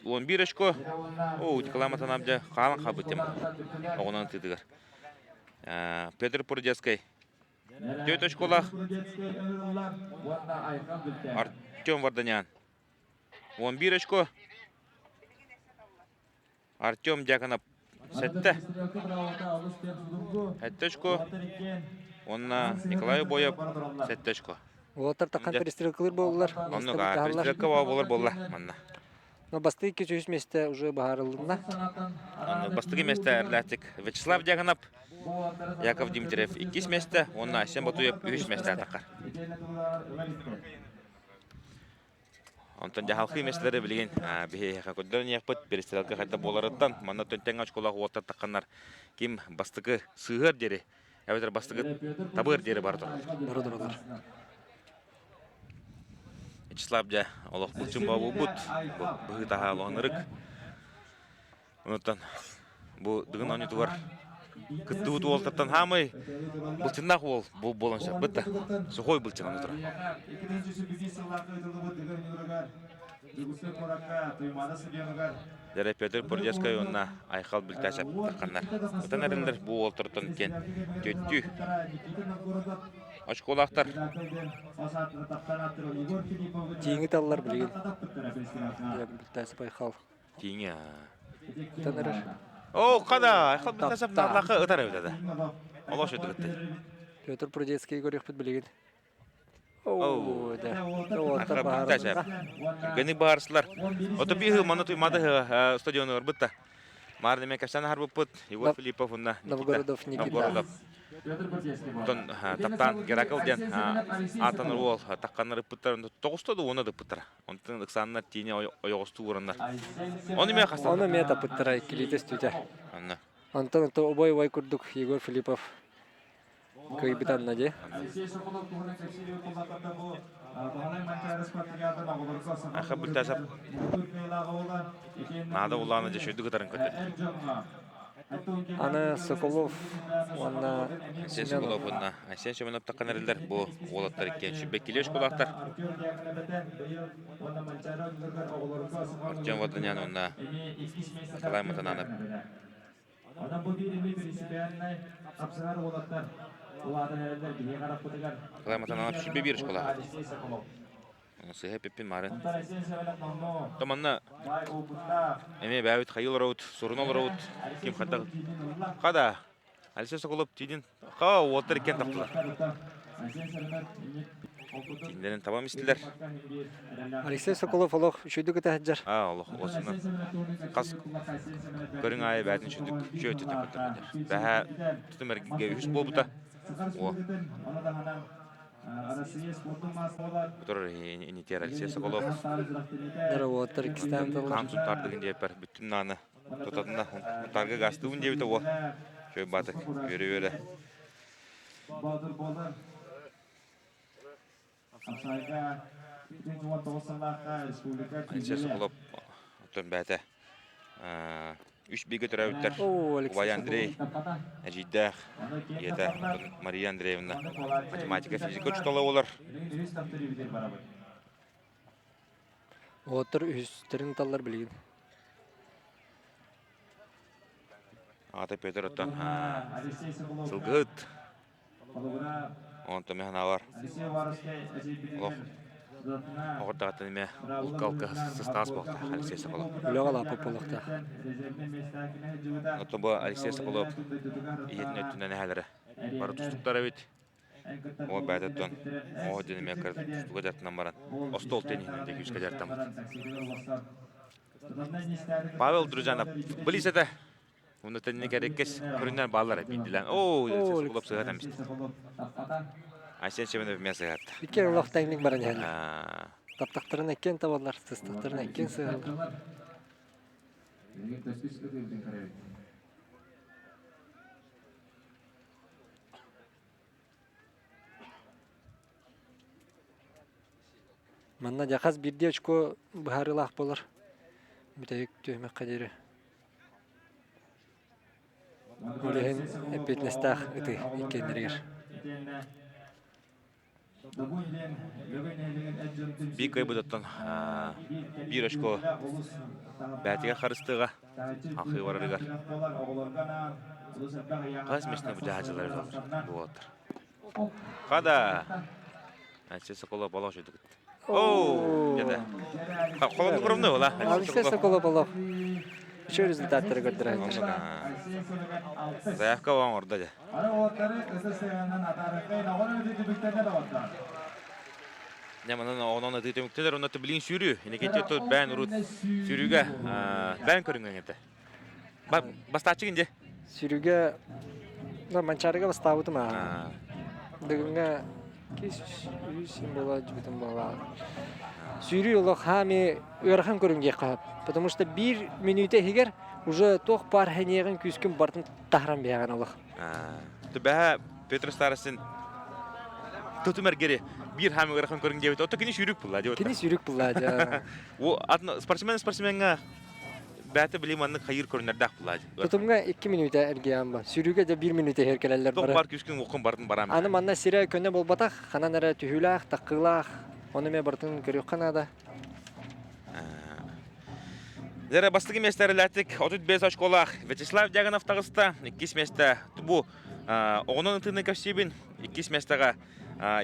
11 очко. О, Николай Матананов дьэ хаалан хаалбыт тема. Оҕунан тыытыгар. Петр Пурдецкай 4 очколаах. Артем Варданян 11 очко. Артем Дьяконов 7. 7 очко. Уонна Николай Обоев 7 очко. Уолаттар тахан перестрелкалыр буоллар. Оннук перестрелка буолар буолла манна. Но бастыгы 203 месте уже баһарылынна. Бастыгы месте эрлээхтик Вячеслав Дьяконов, Яков Дмитриев иккис месте, уонна Айсен Ботуев үһүс месте атакар. Онтон дьаһалхыы миэстэлэри билигин биһиэхэ көрдөрөн иһиэхпит. Перестрелка хайда буоларыттан манна төнтөҥ очколоох уоттар тахханнар ким бастакы сыыһыар диэри эбэтэр бастакы табыар диэри бара тураллар. Бара тураллар. Вячеслав дьэ олох былчын буолбут быһыы таһаа олоһон Онуттан бу Дыгын оонньуутугар кыттыбыт уолтартан хаамай былчыннаах уол буолан сөп бытта. Сухой былчын аны турар. Дэрэ Петр Пурдецкай уонна Айхал Бүлтээсэп тахханнар. Ытан эрэллэр бу уолтартан киэн төттүү очколаахтар. Тииҥи таллар билигин. Бүлтээсэп Айхал. Тииҥи Ытан эрэр. Оо, хада, Айхал Бүлтээсэп нааллаахы ытар эбит да. Олох сүрдүк ытты. Петр Прудецкий көрүөхпүт билигин. Оо, да. Айхал Бүлтээсэп. Түргэнник баарсылар. Ото биһы манна туймады стадионугар бытта. Маар неме кэпсээн аһарбыппыт Егор Филиппов уонна Новгородов Никита. Новгородов. Онтон таптаан Геракл диэн аатанар уол такканнар ыппыттар тоҕуста да уона да ыппыттара. Онтон ыксааннар тиине ойоҕостуу ураннар. Ону эмиэ хастан. Ону эмиэ таппыттара иккилиитэ үстүүтэ. Анна. Онтон обой-обой курдук Егор Филиппов кыайбыт анна дии. Аха Бультасов наада улаана дьэ шөйдү кытарын көтөр. Аны Соколов уонна Айсен Соколов уонна Айсен Семенов таххан эрэллэр бу уолаттар иккиэн сүбэккилиэш кулаахтар. Артем Варданян уонна Николай Матананов. Онон бу биир эмиэ принципиальнай хапсыһар уолаттар. Николай Матананов сүбэ биир школа. Сыһа пиппин марын. То манна эмиэ бэйэбит хайыы олоробут, суруна олоробут, ким хайдах Хада, Алексей Соколов тиидин ха уолтар иккиэн таптылар. Тииннэрин табам истилэр. Алексей Соколов олох үчүгдүк ытаһыдьар. А, олох осунан хас көрүҥ аайы бээтин үчүгдүк үчүгэй өттүттэн көрдөрбүтэр. Бэһээ тутум эргигэ үһүс буолбута. О. Турар инитер Алексей Соколов. Дороботтар иккистээн тыллар. Хаан суттаардыгын диэппэр бүттүм нааны. Тутатына тутарга гастыбын диэбитэ уол. Чөй батык үөрэ-үөрэ. Алексей Соколов оттон бэйэтэ үс бииргэ төрөөбүттэр убай Андрей эдьиийдээх ийэтэ Мария Андреевна математика физика учуутала буолар. Уолаттар үһүстэрин таллар билигин. Аҕата Петр оттон сылгыһыт. Онтон мин санаабар олох оҕордаҕыттан эмиэ улка-алка сыстаҕас буолта Алексей Соколов. Үлэҕэ лааппыт буолуохтаах. Оттон бу Алексей Соколов ийэтин өттүнэн эһээлэрэ бары тустуктар эбит. Ол бэйэтиттэн оҕо диэн эмиэ тустууга дьарыктанан баран остуол тенниһинэн диэки күүскэ дьарыктаммыт. Павел Дружанов билис этэ. Уну тенник эриккес көрүннэр бааллар биирдилээн. Оо, Соколов сыһат эмист. Айсен Семенов эмиэ сыһатта. Икки олох тэҥник баран иһэллэр. Таптахтарын эккиэн табаллар, сыстахтарын эккиэн сыһаллар. Манна дьэ хас биирдии очко быһаарыылаах буолар. Бүтэһик түһүмэххэ диэри. Ол иһин эппиэтинэстээх ытыы иккиэннэригэр. Биир кыайбытыттан биир очко бээтигэр харыстыаҕа, халхыы барарыгар. Хас миэстэни бу дьаһааччылар буолаттар. Хада! Алексей Соколов олох үчүгдүк Оо, дьэ Холонду куромну була. Алексей Соколов олох үчүгэй результаттары көрдөрөллөр. Заявка оҥордо дьэ. Дьэ манан онон ытыы түмүктэлэр онно билин сүүрүү. Инекетти тут бээн урут сүүрүүгэ бээн көрүҥҥэ этэ. Бастааччыгын дьэ. Сүүрүүгэ Манчаарыга бастаабытым аа. Дыгыҥҥа кис үс буола дьыбытым буолаа. Сүүрүү олох хаами ыарахан көрүҥ диэххэ сөп. Потому что биир мүнүүтэ иһигэр уже туох баар хэниэҕин күүскүн бартын таһаран биһэҕин олох. Түбэһэ Петр Старостин тутум эргери биир хаамы ыарахан көрүҥ диэбит. Ото кини сүүрүк булла диэбит. Кини сүүрүк булла дьэ. О атын спортсмен спортсменҥа бэйэтэ били маннык хайыыр көрүнэрдээх булла. Тутумга 2 мүнүүтэ эргийэн ба. Сүүрүүгэ дьэ 1 мүнүүтэ иһэр кэлэллэр бары. Бар күскүн уоккун бардын барам. Аны манна сирэ көнө буолбатах, ханан эрэ түһүүлээх, таккыылаах, ону эмиэ барытын көрүөххэ наада. Дьэ, бастакы миэстэ эрэлээхтик 35 очколаах Вячеслав Дьяконов таҕыста. Иккис миэстэ бу оҕонон ытыыны көрсүүбүн. Иккис миэстэҕэ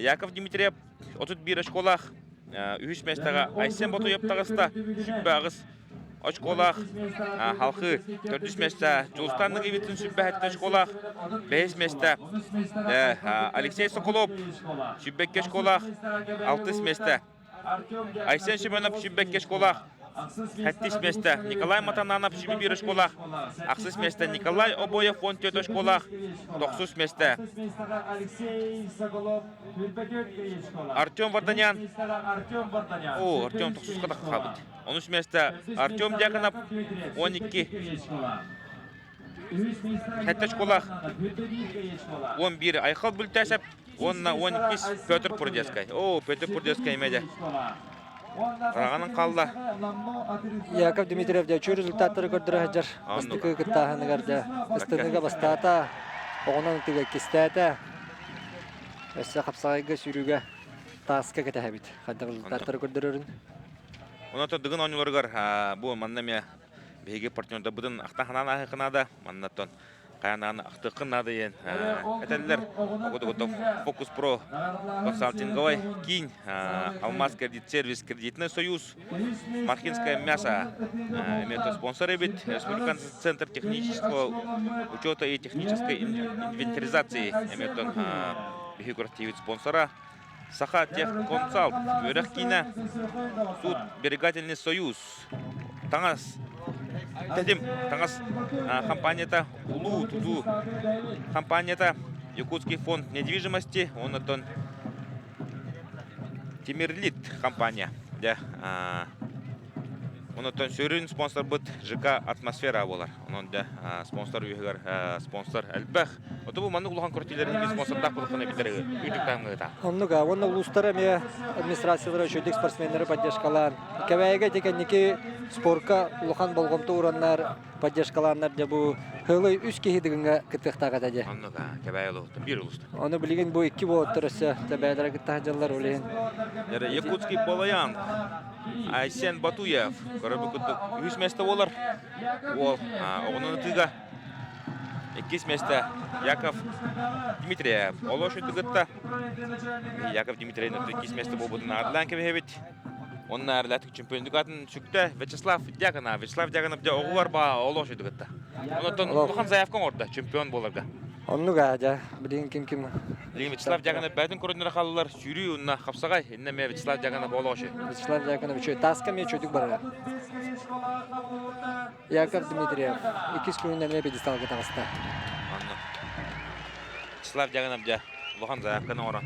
Яков Дмитриев 31 очколаах. Үһүс миэстэҕэ Айсен Ботуев таҕыста. 28 очколаах. Халхы төрдүс миэстэ Дьулустан Ныгыбитин 27 очколаах. Бэһис миэстэ Алексей Соколов 22 очколаах. Алтыс миэстэ Айсен Семенов сүүрбэккэ школаах, сэттис миэстэ Николай Матананов 21 школаах, ахсыс миэстэ Николай Обоев 14 школаах, тохсус миэстэ Артем Варданян. О, Артем тохсуска да хаалбыт. Онус миэстэ Артем Дьяконов 12. Сэттэ школаах 11 Айхал Бүлтээсэп уонна 12 Петр Пурдецкай. Оо, Петр Пурдецкай эмиэ дьэ. Хараҕанан хаалла. Яков Дмитриев дьэ үчүгэй результаттары көрдөрө сылдьар. Бастакы кыттааһыныгар дьэ ыстыныга бастаата, оҕонон ытыга иккистээтэ. Өссө хапсаҕайга сүүрүүгэ тааска кэтэһэбит. Хайдах результаттары көрдөрөрүн. Онон Дыгын оонньууларыгар бу манна эмиэ биһиги партнердарбытын ахтан ханаан ааһыахха наада. Маннаттан. Хайанаан ахтыаххын наада диэн этэллэр. Оготоготов Фокус Про консалтинговай киин, Алмаз кредит сервис кредитный союз, Мархинское мясо эмиэ спонсор эбит, Республиканский центр технического учета и технической инвентаризации эмиэ биһи күрэхтиибит спонсора, Саха Техконсалт үөрэх киинэ, Суд Берегательный союз, таҥас Тэтим таҥас компанията Улуу тутуу компанията Якутский фонд недвижимости, оннотон Тимирлит компания. Дьэ, онотон сүрүн спонсорбут ЖК Атмосфера буолар. Онон дьэ спонсор үөһүгэр спонсор элбэх. Ото бу маннык улахан күрэхтэһиилэр спонсордаах буолуоххуна билэр үрдүк таһымҥа Оннук, уонна улуустара эмиэ администрациялара үчүгдүк спортсменнары поддержкалаан. Кэбээйигэ ити кэнники спорка улахан болҕомто ураннар, поддержкалааннар дьэ бу Хылый үс киһи дыгыҥҥа кыттыахтаах этэ дьэ. Оннук, Кэбээйи улууһуттан биир улуустан. Ону билигин бу икки буолуттар өссө Кэбээйилэрэ кытта сылдьаллар ол иһин. Якутский Балаян Айсен Батуев көрөрбүт курдук үһүс миэстэ буолар. Уол оҕонун ытыыга иккис миэстэ Яков Дмитриев. Олох кытта Яков Дмитриев иккис миэстэ буолбутун наҕараадалаан кэбиһэбит. Онно арлаатык чемпиондук атын сүктэ Вячеслав Дьяконов. Вячеслав Дьяконов дьэ оҕугар баа олох кытта. Онтон улахан заявка оҥордо чемпион буоларга. Оннук аа дьэ билигин ким ким Вячеслав Дьяконов бэйэтин көрүннэрэ хааллылар сүүрүү уонна хапсаҕай иннэ эмиэ Вячеслав Дьяконов олох Вячеслав Дьяконов үчүгэй тааска эмиэ үчүгдүк барара. Яков Дмитриев иккис күнүн эмиэ пьедесталга таҕыста. Онно Вячеслав Дьяконов дьэ улахан заявканы оҥорон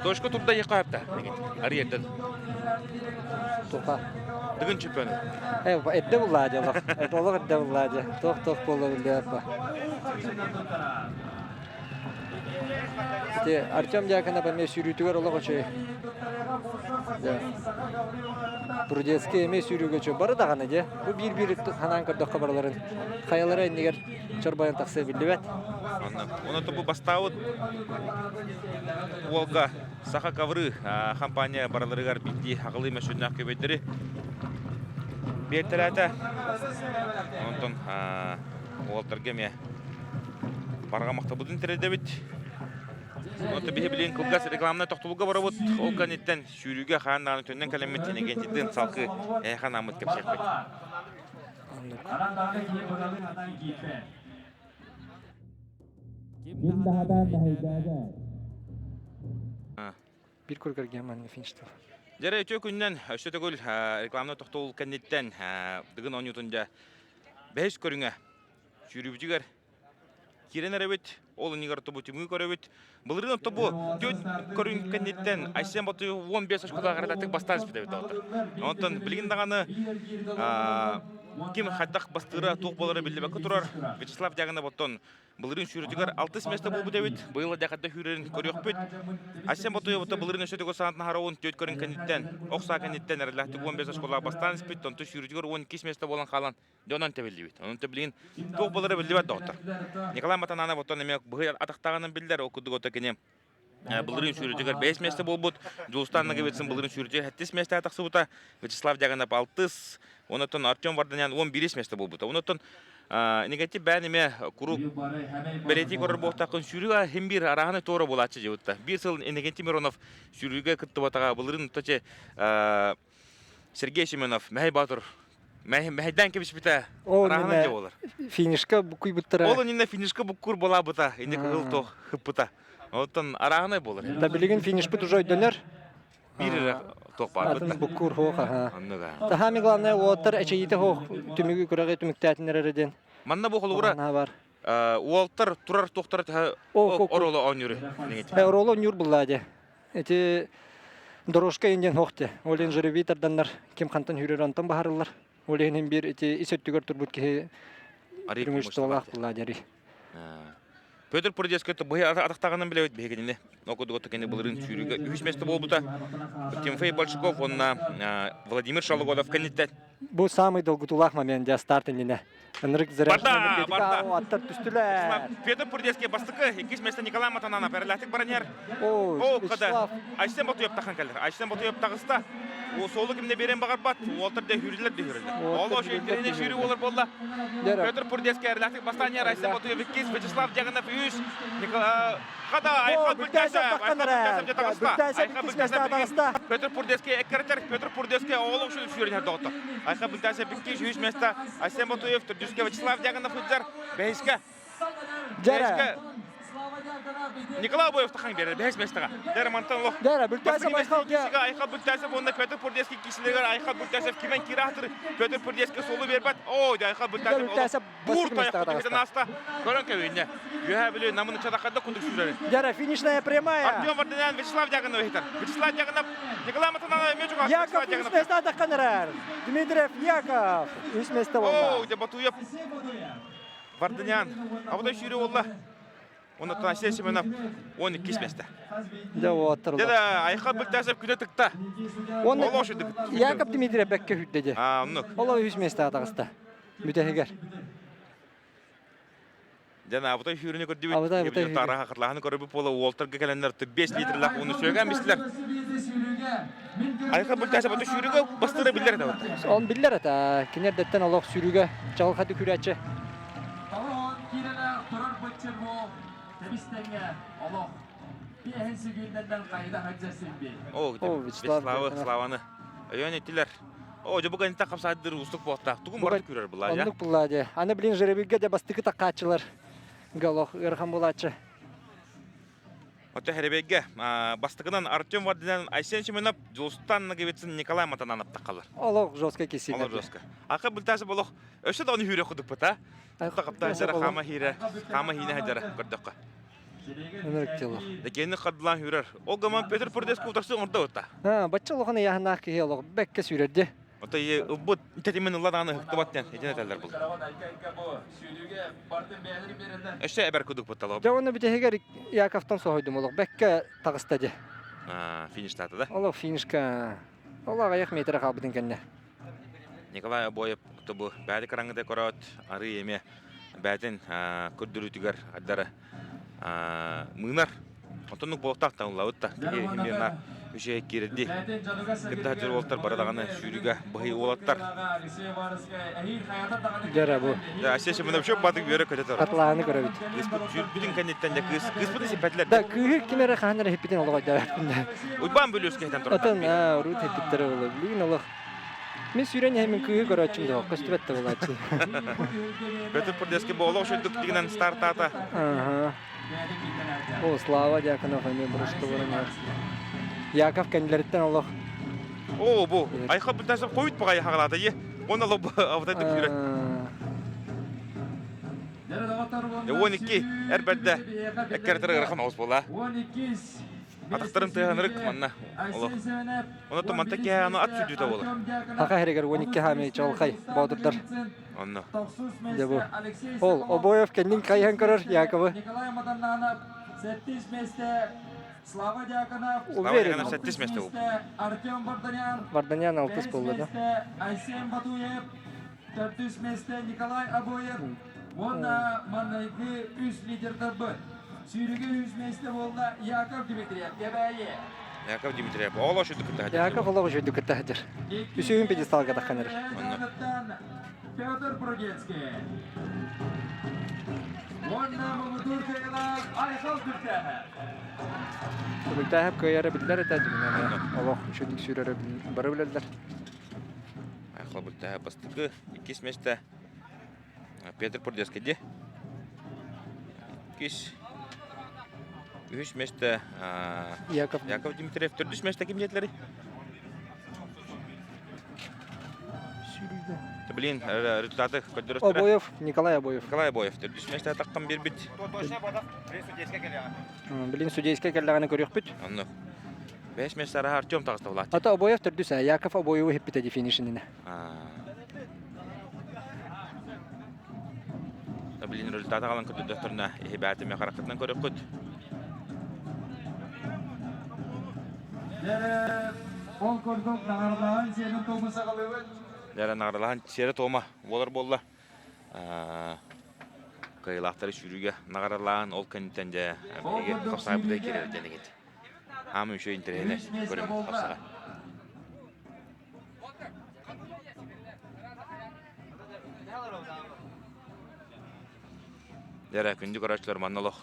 Точка турда яққа хапта. Арыйардан. Туха. Дыгын чемпионы. Э, эрдэ буллаа дьэ олох. Олох эрдэ буллаа дьэ. Туох-туох буолла биллибэт ба. Ити Артем Дьяконов эмиэ сүүрүүтүгэр олох үчүгэй. Прудецкий эмиэ сүүрүүгэ үчүгэй. Бары даҕаны дьэ. Бу биир-биир санаан көрдөххө барыларын хайалара иннигэр чорбойон тахсыа биллибэт. Онно. Онон бу бастаабыт уолга Саха ковры компания барыларыгар биирдии аҕылыы мөссүөннээх көбөйдөрү биэртэлээтэ. Онтон уолтарга эмиэ барҕа махталбытын тириэрдэбит. Онтон биһи билигин кылгас рекламнай тохтобулга барабыт. Ол кэнниттэн сүүрүүгэ хаан даҕаны төннөн кэлэммит Иннокентийдыын салгыы эһиэхэ анааммыт кэпсиэхпит. Ким даһатаан мэһэйдээбэт. Биир кургар манна фиништал. Дьэрэ үтүө күннэн өссө төгүл рекламнай тохтобул кэнниттэн Дыгын оонньуутун дьэ бэһис көрүҥэ сүүрүүбүтүгэр киирэн эрэбит. Ол иннигэр тобу түмүү көрөбүт. Былырыын тобу түөрт көрүҥ кэнниттэн Айсен Батыев 15 очколаах редактор бастаан испит эбит доҕоттор. Онтон билигин даҕаны ким хайдах бастыыра туох буолара биллибэккэ турар. Вячеслав Дягонов оттон Былырыын сүүрүүтүгэр алтыс миэстэ буолбут эбит. Быйыл дьахарда сүүрэрин көрүөхпүт. Айсен Ботуевута былырыын өссө төгүл саҥатын аһара 14 көрүҥ кэнниттэн, ох саа кэнниттэн эрэллээхтик 15 оскуолаҕа бастаан испит, онтон сүүрүүтүгэр 12 миэстэ буолан хаалан дьонон тэбиллибит. Онон билигин туох буолара биллибэт доҕоттор. Николай Матананов оттон эмиэ быһый атахтааҕынан биллэр, ол курдук ото кини былырыын сүүрүүтүгэр бэйэс миэстэ буолбут. Дьулустаан Ноговицын былырыын сүүрүүтүгэр сэттис миэстэҕэ тахсыбыта. Вячеслав Дягонов алтыс, онуттан Артем Варданян 11 миэстэ буолбута. Онуттан негатив бээн эмиэ куруук бэлиэтии көрөр буолтаххын сүүрүүгэ хим биир арааһынай туора буолааччы дьыбытта. Биир сыл Иннокентий Миронов сүүрүүгэ кыттыбатаҕа былырыын тачы Сергей Семенов Мэһэй Боотур мэһэйдээн кэбиспитэ арааһынан дьэ буолар. Финишка буккуйбуттара. Ол иннинэ финишка буккур буолаабыта, инник кыһыл туох хыппыта. Оттон арааһынай буолар. Да билигин финишпит уже өйдөнөр. Биир эрэ туох баар Атын буккур хоох аха. Оннук Таһаами главное уолаттар эчэйиитэ хоох түмүгү күрэҕи түмүктээтиннэр эрэ диэн. Манна бу холобура бар. уолтар турар туохтара төһө оруолу оонньуур. Оруолу оонньуур буллаа дии. Ити дорожка индиэн хоох дии. Ол иһин жеребий тарданнар ким хантан хүрэр онтон баһарыллар. Ол иһин биир ити ис өттүгэр турбут киһи преимуществолаах буллаа диэри. Петр Прудецкай быһый атахтаҕынан билэбит биһигини. Окудугу кини былырыын сүүрүүгэ үһүс миэстэ буолбута. Тимофей Большаков уонна Владимир Шалогодов кэнниттэн. Бу самый долгутуулаах момент дьэ старт иннинэ. Ынырык Барда, барда. Аттар түстүлэр. Петр Прудецкий бастакы, иккис миэстэ Николай Матананов. Эрэлээхтик баран иһэр. О, О, када. Айсен Ботуев тахан кэлэр. Айсен Ботуев таҕыста. Суолу кимне берен бағарбат, уолтар да хүрілер де хүрілер. Ол ошо интерене шүрі олар болла. Петр Пурдецкий әрләтік бастания Райса Ботуев 2, Вячеслав Дягонов 3, Николай Хада Айхал Бүлтәсәп, Айхал Бүлтәсәп Петр Пурдецкий эккеретер, Петр Пурдецкий оолук шүрі шүрін доғытты. Айхал Бүлтәсәп 2, 3 места, Айсен Ботуев, Түрдүске Вячеслав Дягонов Хыджар, Бейске Дьэрэ. Николай Обоев тахан берер бэһис местаҕа. Дьэрэ мантан лох. Дьэрэ Бүлтәсов Айхал дьэ. Айхал Бүлтәсов уонна Петр Пурдецкий кисилигэр Айхал Бүлтәсов кимэн кираатыр Петр Пурдецкий суолу биэрбэт. Оо, дьэ Айхал Бүлтәсов Бүлтәсов буур тайах кутугутан ааста. Көрөн кэбинне. Үөһээ Бүлүү намын чатаххада кудук сүүрэр. Дьэрэ финишная прямая. Артем Варданян Вячеслав Дягонов иһитэр. Вячеслав Дягонов Николай Матананов эмиэ чугас. Яков үс места таххан эрэр. Дмитриев Яков үс месте болла. Оо, дьэ Батуев Варданян. Абыдай сүүрэ буолла. Оннуттан Айсен Семенов 12 месте. Дьэ уоттар Дьэ да Айхал Бүлтээсэп күнэ тыкта. Онно Олох шүдүк. Яков Дмитриев бэккэ хүрдэ дьэ. Аа, оннук. Оло үс месте таҕыста. Бүтэһигэр. Дьэ Абытай сүүрүнү көрдүбүт. Абытай Абытай сүүрү. Тараха хатылаһаны көрбүт буола уолтарга кэлэннэр 5 литрлаах ууну сүөгэн бистилэр. Айхал Бүлтээсэп ото сүүрүгө бастыра биллэр этэ. Он биллэр этэ. Кинердеттен олох сүүрүгэ чаҕылхаты күрээччи. Тоҕо киирэнэ турар быччыр бу тэбис тэҥҥэ олох биэһин сүгүүннэрдэн хайда сылдьар сирби. О, О, Вячеслав Вячеславы, Дьяконов. Славаны. Өйөөн иттилэр. О, дьэ бу кэнниттэн хапсаайдыр уустук буолтаах. Тугун Бу барыта күрэр булаа, Оннук буллаа дьэ. Аны блин жеребилгэ дьэ бастакы таккааччылар голох ыарахан булааччы. Оттон Хэребейгэ бастакынан Артем Вардинян, Айсен Семенов, Дьулустан Ноговицын, Николай Матананов тахалар. Олох жестко кисилер. Олох жестко. Аха бүлтәсі болох өссө да оны хүрэ кудуппут а. Тақаптан жара хама хире, хама хине хажара көрдөккө. Өнөрүк дело. Декени хадылан хүрэр. Ол гаман Петр Пурдеску утарсы оңордо утта. А, бачча улахан ыйааһыннаах киһи олох бэккэ сүүрэрди. Ото ылбыт тэтимин ылла даҕаны ыһыктыбат диэн итин этэллэр бұл. Өссө эбэр кудук буттала. Дьэ уонна бүтэһигэр Яковтан соһуйдум олох бэккэ таҕыста дии. Фиништаата да? Олох финишка ол аҕыйах метр хаалбытын кэннэ. Николай Обоев тобу бэйди караңгыда көрөөт арыы эмиэ бэйэтин көрдөрүүтүгэр ардара мыынар. Онтоннук буолуохтаах таҥыллабыт да. Киһи үчүгэй киирэрдии. Кытта сылдьар уолаттар бары даҕаны сүүрүүгэ быһый уолаттар. Дьэ бу. Асия Семенович батык үөрэ көтө турар. Атлааны көрөбүт. Кыыспыт сүүрбүтүн кэнниттэн дьэ кыыс кыыспытын сиппэтилэр. Да кыыһы ким эрэ хаһан эрэ хиппитин олох өйдөөбөппүн да. Уйбаан Бүлүүскэ хитэн турар. Отон урут хиппиттэрэ буолла. Билигин олох Мин сүүрэн иһэммин кыыһы көрөөччүм да көстүбэт да буолааччы. Петр Пурдески бу олох шүрдүк тигинэн стартаата. Ага. О, Слава Дьяконов эмиэ бырыстыбырын Яков кэннилэриттэн олох О, бу Айха Бүлтәсов хойут баҕайы хаҕалаата е. Оны лоб абытай дүксүрэ. 12 эр бэрдэ эккэрэтэр ыарахан оҕус буолла. Атахтарын тыаһанырык манна олох. Онно манта киһи аны ат сүдүтэ буолар. Аха хэригэр 12 хаами чолхай боодурдар. Онно. Дьэ бу. Ол Обоев кэннин хайыһан көрөр Яковы. Николай Маданнанов 7 месте Слава Дьяконов Уверен. 7 месте был. Артем Варданян Варданян алтыс буолла да. Айсен Батуев төрдүс месте Николай Обоев уонна маннайгы үс лидердарбыт. Сүүрүгү үс месте буолла Яков Дмитриев Кэбээйи. Яков Дмитриев олох үчүгэй кытта Яков олох үчүгэй кытта сылдьар. Үсүһүн пьедесталга таххан эрэр. Петр Прудецкий. Уонна муҥутуур кыайыылаах Айхал Күртээһэп. Күртээһэп кыайара биллэр этэ дьиҥинэн олох үчүгэй сүүрэрэ бары билэллэр. Айхал Күртээһэп бастакы иккис месте Петр Прудецкий дии. Иккис үһүс месте Яков Яков Дмитриев төрдүс месте ким диэтилэрий? Блин, результаты көрдөрөстөрө. Обоев, Николай Обоев. Николай Обоев төрдүс месте таххан биэрбит. Блин, судейскай кэллэҕинэ көрүөхпүт. Онно. Бэс месте араһа Артем таҕыста булаат. Ата Обоев төрдүс, Яков Обоеву хиппитэ ди финишининэ. Блин, результаты аҕалан көрдөрдөхтөрүнэ иһибээтими хараххытынан көрөххүт. Ол курдук наҕаралаһан сиэрин туому саҕалыыбыт. Дьэ, наҕаралаһан сиэрэ туома буолар буолла. Кыайыылаахтары сүүрүүгэ наҕаралаан, ол кэнниттэн дьэ биһиги хапсаайбыта киирэр диэн эҥит. Аам үчүгэй интэриэһинэй көрүҥ хапсаҕа. Дьэ күндү көрөөччүлэр манна олох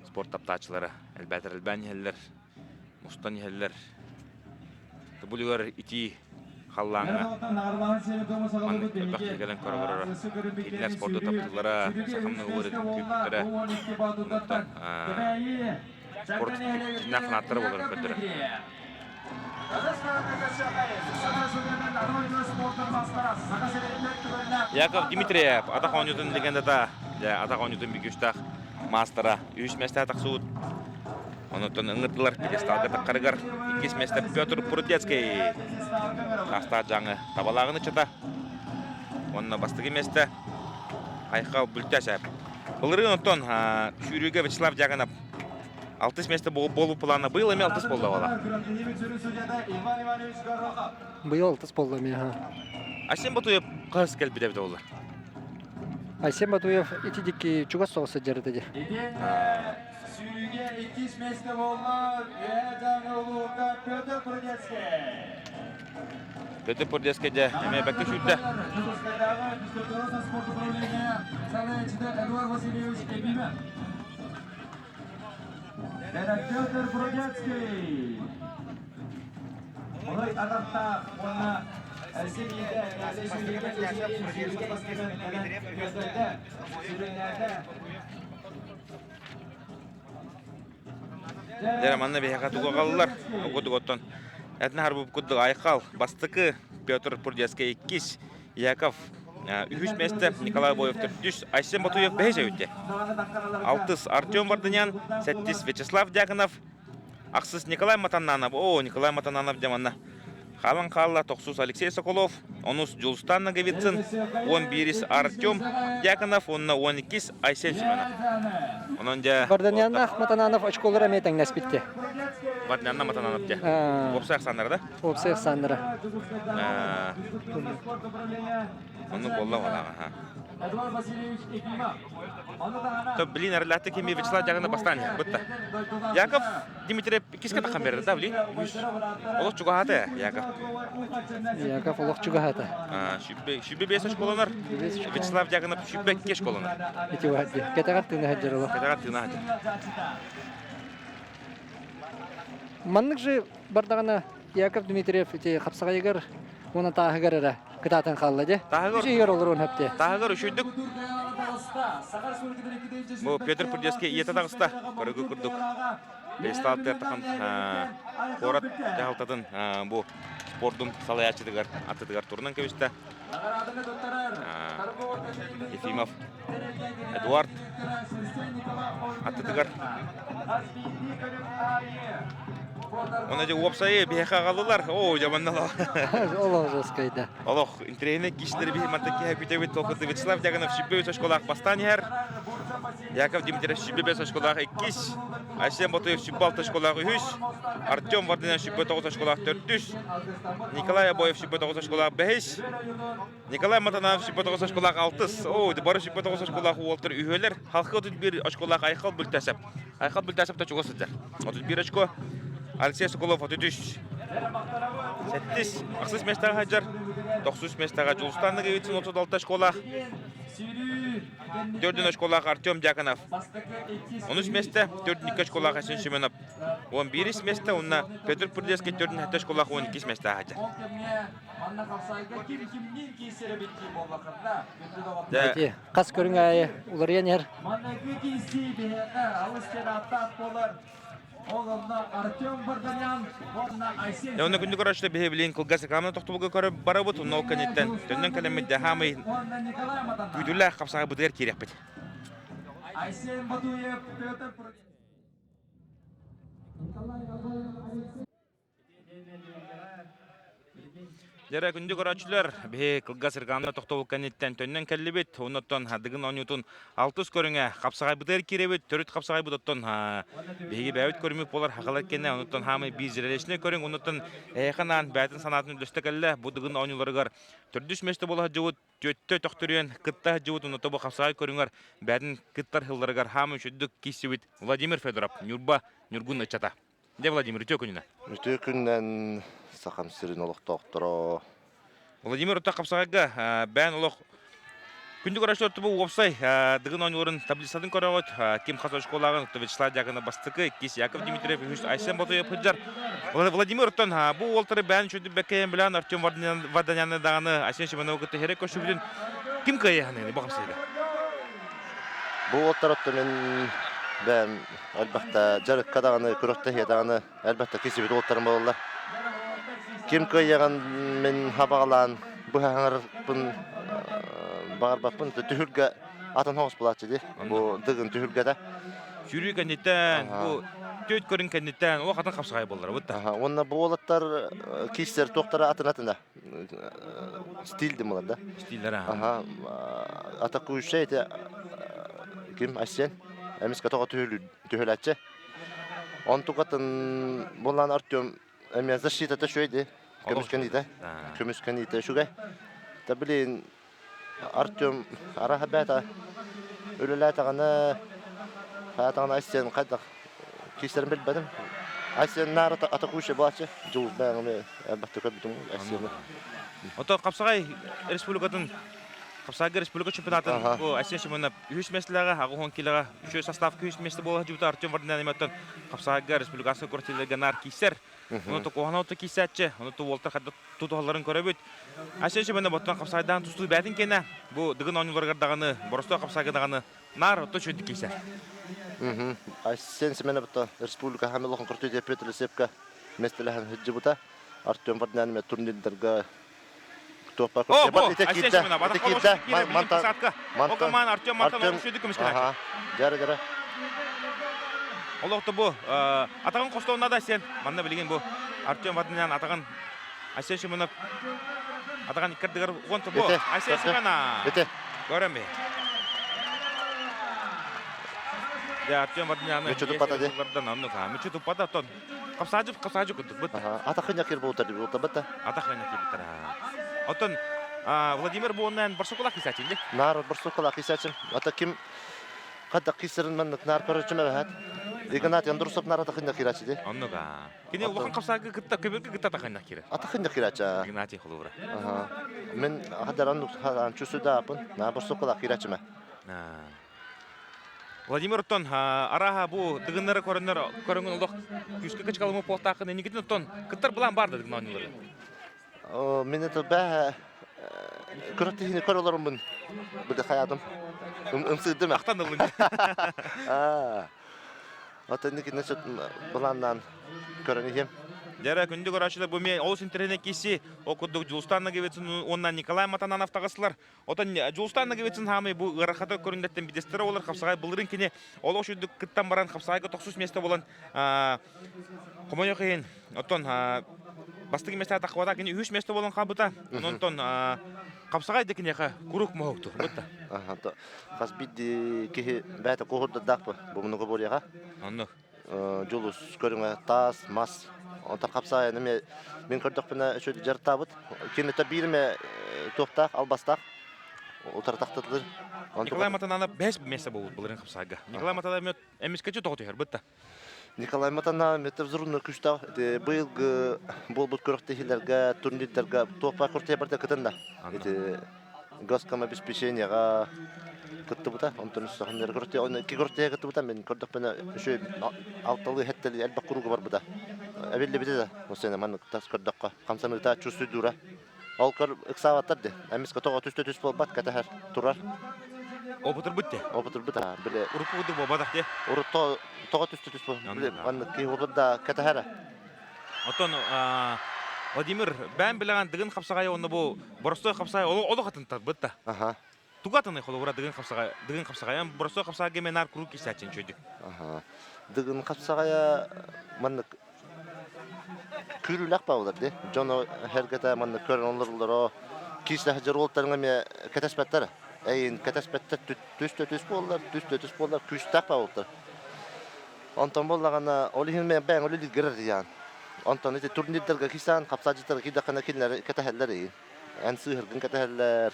спорт таптааччылара элбээтэр элбээн иһэллэр, мустан иһэллэр. Бу итии халлааҥҥа маннык элбэх киһи кэлэн көрө олороро. Кинилэр спорду таптыыллара, сахамны уурытын күүппүттэрэ. Онтон спорт дьиннээх фанаттара буоларын көрдөрөр. Яков Дмитриев атах оонньуутун легендата, атах оонньуутун бүгүстээх маастара үһүс миэстэ тахсыбыт. Онуттан ыҥырдылар пьедесталга таххарыгар иккис миэстэ Петр Прудецкий. Таастаах дьаҥы табалааҕын ыччата. Уонна бастакы миэстэ Айхал Бүлтэсэп. Былырыын оттон сүүрүүгэ Вячеслав Дьяконов алтыс миэстэ буолуу плана быйыл эмиэ алтыс буолла буола. Быйыл алтыс буолла эмиэ. Айсен Батуев хаһыс кэлбит эбит буолла? Айсен Батуев ити дикки чугас соҕус сылдьар этэ дии. Сүүрүүгэ иккис миэстэ буолла Үөһээ Дьааҥы улууһугар Петр Прудецкий. Петр Прудецкий дьэ эмиэ бэккэ сүүрдэ. Дьокуускайдааҕы физкультура спорт управления салайааччыта Эдуард Васильевич Ефимов. Петр Прудецкий. Мой атахтаах уонна Сибииргэ сүүрүүгэ сүүрүүгэ бастакы көрдөрдө, сүрүннээтэ. Дьэ, манна биһиэхэ тугу аҕаллылар? Курдук оттон этин харбып курдук Айхал бастакы, Петр Пурдецкий иккис, Яков үһүс миэстэ, Николай Боев төрдүс, Айсен Батуев бэһис өйүттэ. Алтыс Артем Варданян, сэттис Вячеслав Дьяконов, ахсыс Николай Матаннанов. О, Николай Матаннанов дьэ манна Хаалан хаалла тохсус Алексей Соколов, онус Дьулустан Ноговицын, 11-ис Артем Дьяконов уонна 12-ис Айсен Семенов. Онон дьэ... Варданяннаах Матананов очколара эмиэ тэҥнэспитти. Варданянна Матананов дьэ. Уопсай ахсааннара да? Уопсай ахсааннара. Оннук буолла буоллаҕа. То блин, аралааты кими Вячеслав Дьяконов бастаан бытта. Яков Дмитриев иккискэ таххан берді да, блин. Олох чугаһаата, Яков. Яков олох чугаһаата. Сүүрбэ биэс очколанар. Вячеслав Дьяконов 22 очколанар. Ити баһадди. Кэтэҕэр тыына сылдьар олох. Кэтэҕэр тыына сылдьар. Маннык же бардаҕына Яков Дмитриев ити хапсаҕайыгар уонна тааһыгар эрэ кытаатан хаалла дии. Тааһыгар Үчүгэр олоруон сөптө. Тааһыгар үчүйдүк. Бу Петр Прудецкий ийэтэ таҕыста. Көрүгү курдук. Бестал тыартахан куорат дьаһалтатын бу спордун салайааччытыгар аттытыгар турунан кэбистэ. Ефимов Эдуард аттытыгар. Оны же уопсайы биһиэхэ аҕаллылар. Оо, дьаманнала. Олох жесткайда. Олох интэриэһинэй киһилэри биһи мантан киһи күтэбит. Толкуйда Вячеслав Дьяконов 25 очколаах бастаан иһэр. Яков Дмитриев 25 очколаах иккис, Айсен Ботуев 26 очколаах үһүс, Артем Вардынян 29 очколаах төрдүс, Николай Обоев 29 очколаах бэһис, Николай Матанов 29 очколаах алтыс. Оо, бары 29 очколаах уолтар үһүөлэр. Халқы 31 очколаах Айхал Бүлтәсәп. Айхал Бүлтәсәп та чугас сылдьар. 31 очко. Алексей Соколов 33. Сэттис, ахсыс миэстэҕэ сылдьар. Тохсус миэстэҕэ Дьулустан Ноговицын 36 очколаах. Төрдүн очколаах Артем Дьяконов. Онус миэстэ төрдүн икки очколаах Айсен Семенов. 11 миэстэ уонна Петр Прудецкий төрдүн сэттэ очколаах 12 миэстэ аһатар. Ити хас көрүҥ аайы уларыйан иһэр. Онно күндү көрөөччүлэр биһи билигин кылгас рекламаны тохтобулга көрө барабыт, онно ол кэнниттэн төннөн кэлэммит хаамай күүтүүлээх хапсаҕайбытыгар киириэхпит. Дьэрэ күндү көрөөччүлэр, биһи кылгас рекламаны тохтобул кэнниттэн төннөн кэллибит. Оннуттан Дыгын оонньуутун алтыс көрүҥэ хапсаҕайбытыгар киирэбит. Төрүт хапсаҕайбыт оттон биһиги бэйэбит көрүммүт буолар хахалар кэннэ онуттан хаамай биир зрелищный көрүҥ. Оннуттан эһиэхэ анаан бэйэтин санаатын үллэстэ кэллэ. Бу Дыгын оонньууларыгар төрдүс миэстэ буола сылдьыбыт түөттэ төхтүрүйэн кытта сылдьыбыт онно бу хапсаҕай көрүҥэр бэйэтин кыттар сылларыгар хаамай үчүгдүк киирсибит Владимир Федоров Ньурба Ньургун ыччата. Дьэ, Владимир, үтүө күнүнэн. Үтүө күнүнэн Сахам сирин олохтоохторо. Владимир Оттох Хапсаҕайга бэйэн олох Күндү көрөөччүлэр бу уопсай Дыгын оонньууларын таблицатын көрөҕүт. Ким хас очколааҕын Вячеслав Дьяконов бастакы, иккис Яков Дмитриев, үһүс Айсен Ботуев сылдьар. Владимир оттон бу уолтары бэйэн үчүгдүк бэккэйэн билэн Артем Варданяны даҕаны Айсен Семеновы кытта иһэрэ көрсүбүтүн ким кыайыаһаныыны бу хамсыыга? Бу уолтар оттон мин бэйэм элбэхтэ дьарыкка даҕаны, күрэхтэһиэ даҕаны элбэхтэ кисибит уолтарым буолаллар. Ким кыайыаҕын мин хабаҕалаан быһаһаҥарпын баҕарбаппын түһүлгэ атын соҕус булааччы дии. Бу Дыгын түһүлгэтэ. Сүүрүү кэнниттэн, бу түөрт көрүҥ кэнниттэн олох атын хапсаҕай буоллар бутта. Уонна бу уолаттар киистэр туохтара атын атына стиль дим булар да. Стиллер Аха атакующая это ким Асен эмискэ тоҕо түһүлээччи. Онтукатын булан Артем эмиэ защитата үчүгэй көмүскэниитэ көмүскэниитэ үчүгэй. Та блин Артем араха бэйэтэ үлэлээтэҕинэ хаатаҕына Айсен хайдах киирсэрин билбэтим. Айсен наара атакующий буолааччы дьулус бэйэҥ элбэхтик көрбүтүм Айсены. Ото Хапсаҕай республикатын Хапсаҕайга республика чемпионатын бу Айсен Семенов үһүс миэстэлээҕэ, 80 килоҕа үчүгэй составка үһүс миэстэ буола сылдьыбыта Артем Варданян Хапсаҕайга республиканскай квартираларга наар киирсэр. Ону куһаҕан оту киирсээччи, ону уолтар хайдах тутуһалларын көрөбүт. Айсен Семенов боттон хапсаайдаан тустуу бээтин кэнэ бу Дыгын оонньууларыгар даҕаны, боростуой хапсаайга даҕаны наар отто үчүгэйдик киирсэр. Айсен Семенов республика хамилохон кыртыы Петр Лисепка миэстэлэһэн сылдьыбыта. Артем Варданян турнирдарга О, бу, Айсен Семенов, ата киирдэ, Мантан, Артем Мантан үчүгэйдик көмүскэнээччи. Дьара, дьара. Олохто бу атаҕын хостоонна да сен манна билигин бу Артем Варданян атаҕын Айсен Семенов атаҕын иккардыгар уон бу Айсен Семенов. Көрөм бе. Дьэ Артем Варданяны Мүччү туппата ди. Мүччү туппата тон Хапсаажы хапсаажы курдук быт. Атахын якир болтар диби болта бата. Атахын якир битер. Оттон Владимир буоннан барсукулах кисачын де. Нар барсукулах кисачын. Ата ким хадда кисерин маннык нар көрөчүм эбэхат. Игнат Андрусов нар атахын якирачы де. Оннуга. Кини улахан хапсаажы кытта көбөргө кытта атахын якир. Атахын якирачы. Игнатий холубура. Мен хадар аннук чусуда апын. На барсукулах кирачыма. Владимир оттон арааһа бу дыгыннары көрөннөр көрөҥүн олох күүскэ кычкалымы буолтааххын инникитин оттон кыттар былаан бар да дыгын оонньуулары. Мин это бää күрэхтэһиини көр олороммун били хайаатым ымсыырдым Ахтан ыллыҥ. Оттон инникитин былааннаан көрөн иһиэм. Дьэрэ, күндү көрөөччүлэр, бу эмиэ олус интэриэһинэй киси. Ол курдук Дьулустан Ноговицын уонна Николай Матананов таҕыстылар. Отон Дьулустаан Ноговицын хаамый бу ыарахата көрүннэттэн бидестері олар хапсаҕай былырын кини олох үрдүк кыттан баран хапсаҕайга тохсус место болан хомойох иһин оттон бастыҥ место таххыбата кини үһүс место болан хаалбыта онтон хапсаҕай да киниэхэ курук моһукту бытта Хас биирдии киһи бэйэтэ куоһурдардаах бу мунуга буоруйаҕа оннук Дьулус көрүҥэ таас, мас. Онтон хапсаайын эмиэ мин көрдөхпүнэ үчүгэй дьарыктаабыт. Кинитэ биир эмэ туохтаах, албастаах утары тахтатылыр. Николай Матананов бэс место буолбут былырын хапсаайга. Николай Матананов эмискэчи тоҕо түһэр бытта. Николай Матананов метр зурунна күштээх. Быйылгы буолбут күрэхтэһиилэргэ, турнирдарга туох баар күрэхтэһии барыта кытынна. Ити госкомобеспечениеҕа кыттыбыта, онтон үс көртөйө кыттыбыта, мен көрдөхпүнэ үчүгэй алталыы хэттэлии элбэх курууга барбыта. Эбиллибитэ да, осена маннык тас көрдөххө хамсаныыта чувствуйдуура. Ол көр ыксаабаттар де. Эмискэ тоҕо түстэ түс буолбат кэтэһэр турар. Опытырбыт де. Опытырбыт а биле. Урукку курдук буолбатах де. Урут тоҕо түстэ түс буол. Биле маннык киһи да кэтэһэрэ. Оттон Владимир бэйэм билэҕин Дыгын хапсаҕайа уонна бу боростуой хапсаҕай олох атын да. Аха. Тугу атыный холобура Дыгын хапсаҕай Дыгын хапсаҕайа боростуой хапсаҕайга эмиэ наар куруук кисээччин үчүгэйдик. Аха. Дыгын хапсаҕайа маннык күүрүүлээх баалар дии. Дьоно эргэтэ маннык көрөн олороллоро киирсэ сылдьар уолаттарыҥ эмиэ кэтэспэттэр. Эйин кэтэспэттэр түс да түс буоллар, түс да түс буоллар күүстээх баалар. Онтон буоллаҕына, ол иһин мен бэйэҥ үлэлииргэр эрийэҕин. Онтон ити турнирдарга киирсэҕин, хапсаадьыттарга киирдэххинэ кинилэри кэтэһэллэр эйигин. Эн сыыһыргын кэтэһэллэр.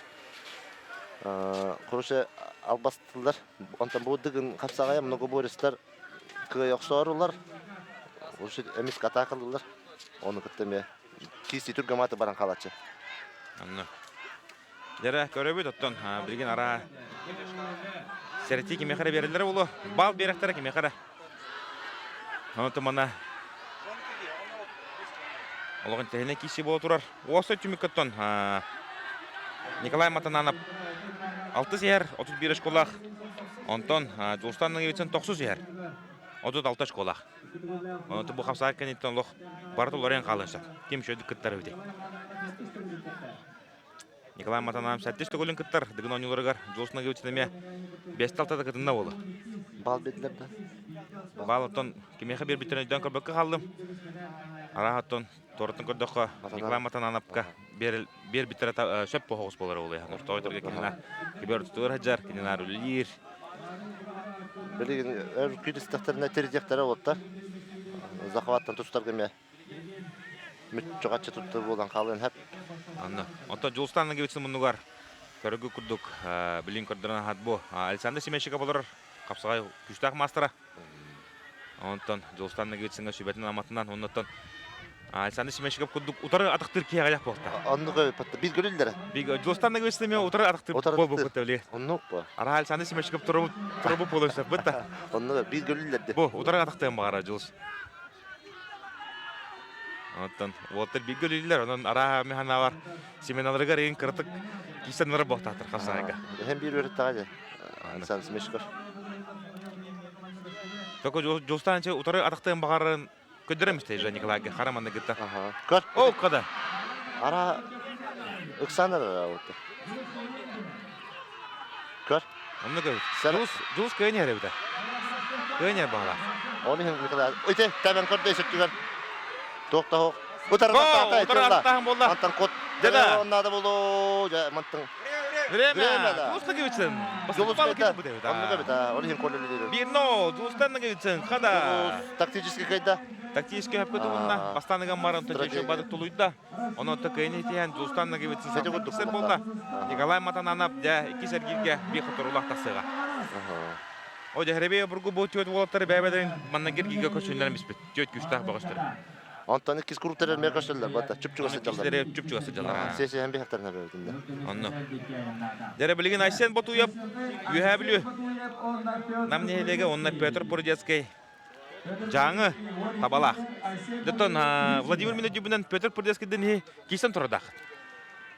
Короче, албастылар. Онтон бу дыгын хапсаҕайа многоборецтар кыайа охсоорулар. Уже эмискэ атаакалыыллар. Ону кытта эмиэ киирсии түргэмааты баран хаалааччы. Онно. Дьэрэ көрөбүт оттон билигин араа сэрэтии кимиэхэ эрэ биэрэллэрэ буолуо. Баал биэрэхтэрэ кимиэхэ эрэ. Онон мана олох интэһинэ киси буола турар. Уоса түмүккөттөн Николай Матананов 6 иһэр 31 школах. Онтон Дьулустан Ныгевицын 9 иһэр 36 школах. Онон бу хапсаак кэнниттэн олох барыта уларыйан хаалыан сөп. Ким үчүгэйдик кыттар эбитий? Николай Матананов сэттис төгүлүн кыттар Дыгын оонньууларыгар Дьулус Ноговицын эмиэ бэс талтата кытынна буолу. Бал биэрдилэр да? Баал оттон кимиэхэ биэрбиттэрин өйдөөн көрбөккө хааллым. Араах оттон туораттан көрдөххө Николай Матанановка биэрбиттэрэ сөп боһоҕус буолар ол иһин. Ортоойторго кинина кибер тутугар сылдьар, кининаар үлэлиир. Билигин өр күүтүстэхтэринэ тирдиэхтэрэ уоттар. Захваттан тустарга эмиэ мүччүҕаччы туттар буолан хаалыан сөп. Анна. Оттон Дьулустан Ноговицын муннугар көрөгү курдук билин көрдөрөн аһат бу Александр Семенщиков олорор хапсаҕай күүстээх маастара. Онтон Дьулустан Ноговицыҥҥа сүбэтин-аматынан оннуттан Александр Семенщиков курдук утары атахтыыр киһи аҕыйах буолта. Оннук биир көрүллэрэ. Дьулустан Ноговицын эмиэ утары атахтыыр буолбуппут били. Оннук бу. Ара Александр Семенщиков турабут турабут буолуон сөп бытта. Оннук биир көрүллэрди. Бу утары атахтыан баҕара Дьулус. Оттон уолаттар бииргэ үлэлииллэр, онон арааһа мин санаабар семеналарыгар иһин кыратык киирсэн барар буолтаахтар хапсаҕайга. Эһэм биир үөрэттаҕа дьэ. Александр Смешков. Только Дьулустаан утары атахтыан баҕарарын көрдөрөн истэ Жан Николайга хара манна кытта. Көр. О, када. Ара Оксана да Көр. Онно көр. Дьулус Дьулус кыайан иһэр эбитэ. Кыайан иһэр баҕалаах. Ол иһин Николай ити тэбэн көрдө сүттүгэр. Туох да суох. Утары аттааһын буолла. Мантан кот. Дьэ Оннаада болоо. Дьэ мантан. Время. Дьулус Ноговицын. Дьулус Оннук эбит. Ол иһин коллелиир. Бирно. Дьулустан Ноговицын. Хада. Тактический кайда. Тактический хөпкө тугунна. Бастаныган баран төчө бадык тулуйда. Онон кыайыны итиһэн Дьулустан Ноговицын сир буолла. Николай Матананов дьэ иккис эргииргэ биир хоторуулаах тахсыаҕа. О дьэһэрэбэй обургу бу түөрт уолаттары бэйбэлэрин манна киргигэ көчүннэрэн биспит. Түөрт күүстээх бөҕөстөр. Онтон иккис куруктар эмиэ көстөллөр бата чүпчүгас сылдьаллар. Чүпчүгас сылдьаллар. Сиэсиһэн биһэхтэрин эбэбитинде. Онно. Дьэрэ билигин Айсен Ботуев Үөһээ Бүлүү Нам нэһилиэгэ уонна Петр Породецкай Дьааҥы табалаах. Оттон Владимир Минодюбунан Петр Прудецкийдин иһи кисэн турдаах.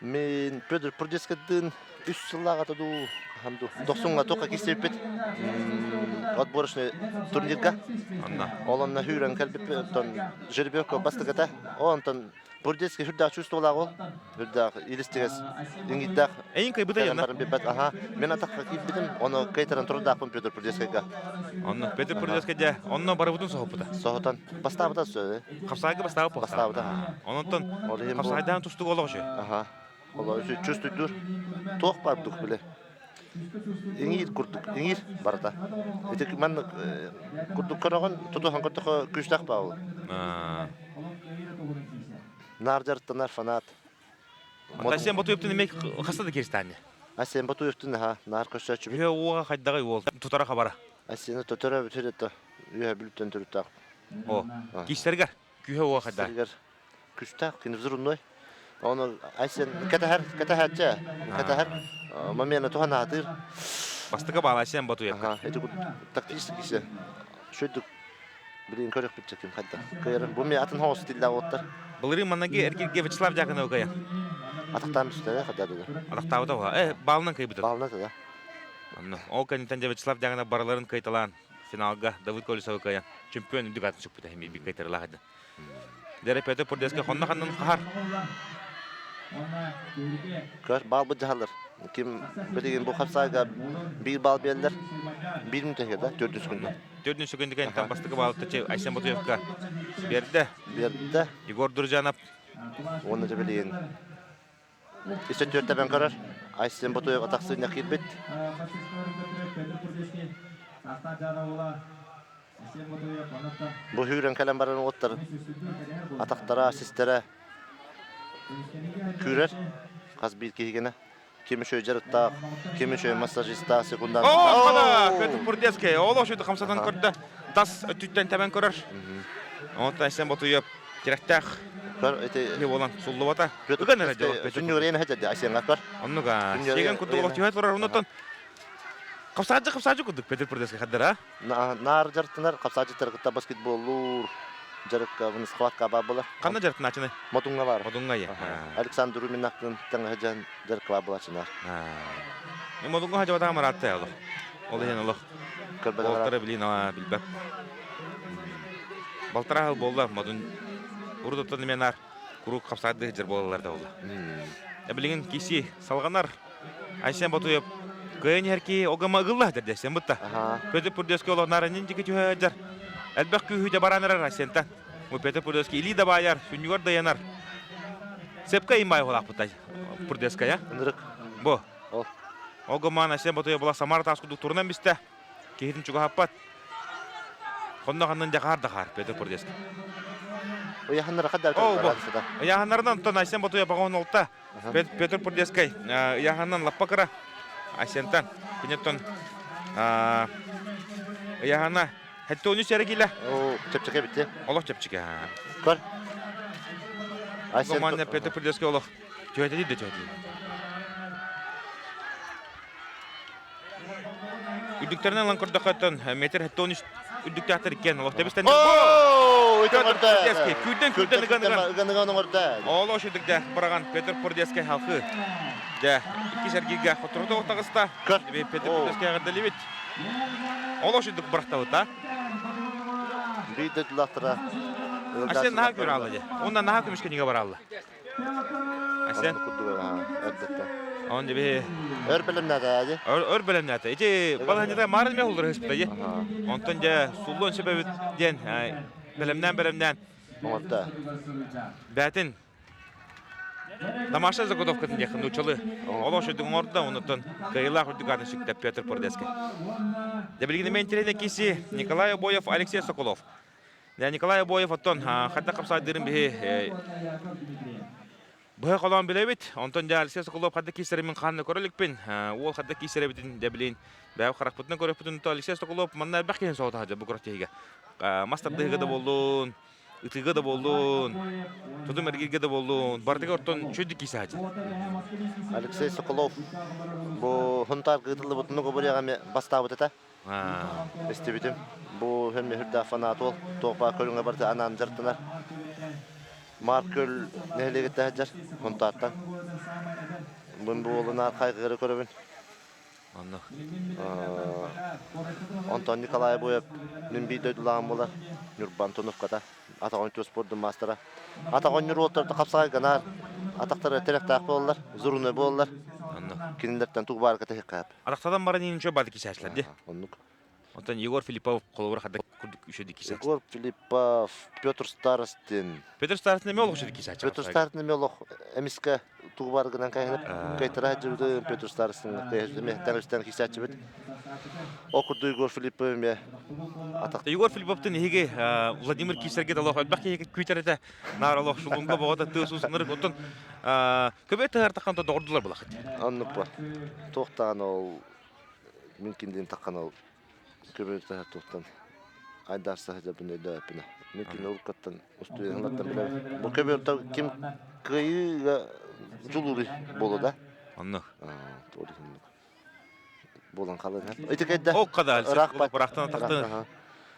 Мен Петр Прудецкийдин үс сыллааҕыта дуу, хаһан дуу, дохсуҥҥа туохха киирсибиппит отборочный турнирга. Онно. Ол онно хүүрэн кэлбиппит, оттон жеребьевка бастакыта. Онтон Бурдецкий сүрдээх чувстволаах ол. Сүрдээх илистигэс иҥиирдээх. Эйин кыйбыта Кэлэн баран билбэт. Аха. Мен атахха киирбитим, ону кыйтаран турдаахпын Петр Бурдецкийга. Онно Петр Бурдецкий дьэ, онно барыбытын соһуппута. Соһутан. Бастаабыта сөбү. Хапсаайга бастаабыт Бастаабыта. Ононтон хапсаайдаан тустук олох үчү. Аха. Олох үчү чувствуйдур. Туох бардук биле. Иҥиир курдук, иҥиир барыта. Ити маннык курдук көрөҕүн, тутуһан көрдөххө күүстээх баал. Наар дьарыктанар фанат. Айсен Ботуевтын эмиэ хаста да киристаанне? Айсен Ботуевтын аха, наар көрсөөччүбүт. Үһэ уоҕа хайдаҕай уол тутара хабара. Айсены төтөрө бүтэр это үһэ бүлүттэн төрүттээх. О, киистэргэр күүһэ уоҕа хайдаҕай? Күстээх кини взрывной. Оны Айсен кэтэһэр, кэтэһээччи, кэтэһэр момент туһан аатыыр. Бастакы баал Айсен Батуев. Аха, ити тактически кисе. Шөйдүк билин көрөхпүт чекин хайда. Кыйарын бу ми атын хоос тиллää оттар. Былырыын маннаги эргирге Вячеслав Дьяконов кыйа. Атахтаан бүстэ хадда да. Атахтаабыта уха. Э, баалынан кыйбыта. Баалынан да. Онно ол кэнниттэн Вячеслав Дьяконов барыларын кыйталаан финалга Давыд Колесовы кыайан чемпион үрдүк атын сүкпүтэ хими бик кыйтарылаах еді. Дьэ, Петр Пурдеска хонно ханнын хаһар. Көр, баал быдьаһалар. Ким билигин бу хапсаайга биир баал биэллэр. Биир мүнүүтэ да, төрдүс күндэ. Төрдүс күндэ кэнниттэн бастакы баалты Айсен Ботуевка берді. Берді. Егор Дружанов. Уонна дьэ билигин Үстэн түөртэбэн көрөр. Айсен Ботуев атахсыынньа киирбит. Бу хүүрэн кэлэн баран уоттар атахтара, систэрэ күүрэр. Хас биир киһигинэ. Ким үчүгэй дьарыктаах, ким үчүгэй массажистаах секундан. О, Петр Пурдецкий, ол ошуйду хамсатан көрдө. Тас өттүттэн тэбэн көрөр. Онтон Айсен Ботуев тирэхтээх. Көр ити Киһи буолан суллубата. Ыган эрэ дьолох Петр. Сүнньүгэр эмэ хәдьэрди Айсеҥҥа көр. Оннуга. Сиэгэн курдук олох түһэ турар оннуттан Хапсаадьы хапсаадьы курдук Петр Пурдеска хаддара. Наар дьарыктанар хапсаадьыттары кытта баскетболлуур дьарыкка схватка баар буолар. Ханна дьарыктанааччыны? Модуҥҥа баар. Модуҥҥа я. Александр Руминахтын тэҥэ дьарыкка баар буолааччынар. Модуҥҥа хадьабатаҕа мараатта олох. Ол иһин олох. Уолтара билин билбэт. Балтараа сыл буолла Модун урут оттон эмиэ куруук хапсаардыы сылдьар буолаллар да буолла. Билигин киси салҕанар. Айсен Ботуев кыайан иһэр киһи огама ыгылла сылдьар десен бутта. Петр Пурдески олохнаарынньын дьики түһэ сылдьар. Элбэх күүһү дьэ баран эрэр Айсентан. Бу Петр Пурдески илии да баайар, сүнньүгэр дайанар. Сепка имбай холаахпытай Пурдеская. Ынырык. Бу. Ол. Огоман Айсен Ботуев була Самара таас курдук турунан бистэ. Киһитин чугаһаппат. Хонно ханнын дьахаар дахаар Петр Пурдески. Ыйаханнара хаддар О, бу. Ыйаханнарынан оттон Айсен Ботуев бағон олта. Петр Пурдескай ыйаханнан лаппа кыра Айсентан. Кинеттон ыйахана Хеттону сэрэ килэ. О, чэпчэки битти. Олох чэпчэки. Көр. Айсен Петр Пурдескай олох түһэтэ да түһэтэ. Үрдүктэринэн ылан көрдөхөттөн метр 73 үрдүктээхтэр иккиэн олох тэбистэн Петр Пурдецкий күрден күрден ыган ыган ыган ыган оҥордо. Оло шүдүкдэ быраган Петр Пурдецкий халқы. Дэ икки сэргигэ хотурда таҕыста. Петр Пурдецкий эҕэрдэлибит. Оло шүдүк бырахтабыта. Биир дойдулаахтара. Асен наһаа күр аалла дьэ. Онна наһаа көмүскэнигэ бараалла. Асен. Он дебе. Өр бэлэмнээтэ Өр бэлэмнээтэ. Ити балаһанньата маарын мэ уллар ыспыта дьэ. Онтон дьэ суллуон сөбөбүт диэн бэлэмнээн бэлэмнээн. Оҥордо. Бээтин Тамаша заготовкатын диэххин нууччалы олох үрдүк оҥордо, онуттан кыайыылаах үрдүк аатын сүктэ Петр Пордецкий. Дьэ билигин эмиэ киси Николай Обоев, Алексей Соколов. Николай Обоев оттон хайдах хапсаайдыырын биһи быһа холоон билэбит. Онтон дьэ Алексей Соколов хайдах киирсэрин мин хаанна көрө иликпин. Уол хайдах киирсэр эбитин дьэ билин бэйэм харахпытынан көрөппүтүн то Алексей Соколов манна элбэх киһини соҕотоһо дьэ бу күрэхтэһиигэ. Мас тардыһыыга да буоллун, ытыыга да буоллун, тутум эргииргэ да буоллун, барытыгар оттон үчүгэй киирсээччи. Алексей Соколов бу Хунтаар ыытыллыбыт нугу эмиэ бастаабыт этэ. Истибитим. Бу һөм үрдээх фанат уол. Туох баар көрүҥэ барыта анаан дьарыктанар. Маркөл нэһилиэгиттэн сылдьар Хунтаартан. Бун бу уолунаар хайгыыры көрөбүн. Онно. Онтон Николай Боев мин биир дойдулааҕым буолар. Ньурба Антоновката. Атах оонньуур спордун маастара. Атах оонньуур уолаттар хапсаҕай гынаар. Атахтара тирэхтээх буолаллар, зурунай буолаллар. Онно. Кинилэртэн тугу баар кэтэһиэххэ Атахтадан баран иһин бады кисээчлэр ди. Оннук. Онтон Егор Филиппов холобура хадда курдук үчүгэй кисээч. Егор Филиппов, Петр Старостин. Петр Старостин эмиэ олох үчүгэй кисээч. Петр Старостин эмиэ олох эмискэ тугу бар гынан кайһынып кайтара жүрдү Петр Старостин эмиэ тэҥүстэн кисээччибит. Ол курдук Егор Филиппов эмиэ атах. Егор Филипповтын иһиги Владимир Кисерге олох элбэх киһи күүтэр этэ. Наар олох шулунга боҕото тыас уус оттон Көбө тыһартаххан то доҕордулар булахыт. Оннук ба. Туохтаан ол мин киндин таххан ол көбө тыһар туохтан айдарса сылдьабын өйдөөппүнэ. Мин кини уруккаттан устуйаһылаттан билэбин. Бу көбө ким кыайыыга дьулуур буолу да. Оннук. Буолан халын. Ити кэдде. Ол када бырахтан тахтын.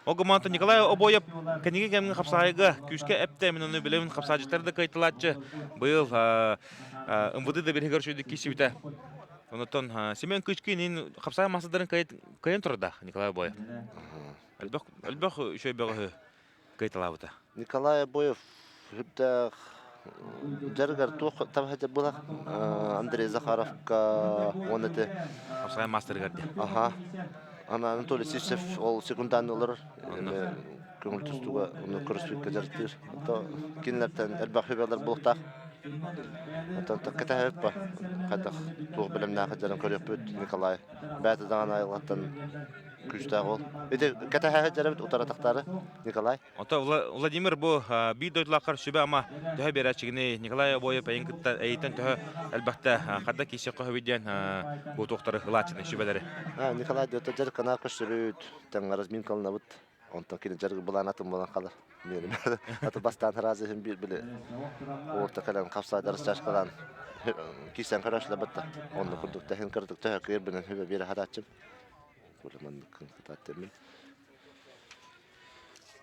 Ол гымаанта Николай Обоев кэнниги кэмҥэ хапсаайга күүскэ эптэ мин ону билэбин хапсаажыттар да кыайталааччы быйыл МВД да бириһигэр үчүгдүк киирсибитэ. Онотон Семен Кычкин хапсаай маастардарын кыайан турда Николай Обоев. Элбэх элбэх үчүгэй бөҕөһү кыайталаабыта. Николай Обоев үрдээх дьарыгар туох табаһа булах Андрей Захаровка уонна ити Хапсаҕай маастарыгар диэн. Аха. Ана Анатолий Сивцев ол секунданны олорор. Көҥүл тустууга ону көрүспүккэ дьарыктыыр. То кинилэртэн элбэх хүбэлэр буолуохтаах. Оттон кэтэһэбит ба. Хайдах туох бэлэмнээх дьаран көрүөхпүт Николай. Бэйэтэ даҕаны айылҕаттан күүстээх уол. Ити кэтэһэ дьарабыт утара тахтаары Николай. Онто Владимир бу биир дойдулааххар сүбэ-ама төһө биэрээччигиний Николай Обоев эйин кытта эйиттэн төһө элбэхтэ хадда киирсиэххэ сөбүй диэн бу туохтары ылааччыны сүбэлэри. Николай дьарыкканаа көрсөрүт, тэҥ разминкаланабыт. Онтон кини дьарыгы былаан атын буолан хаалар. Аты бастаан сразу иһин биир били уолта кэлэн хапсаайдар чашкалаан кисэн көрөшлө бытта. Онно курдук тэһин кырдык төһө кыйырбынан хүбэ биэрэ хатааччым. Маннык хатааттым.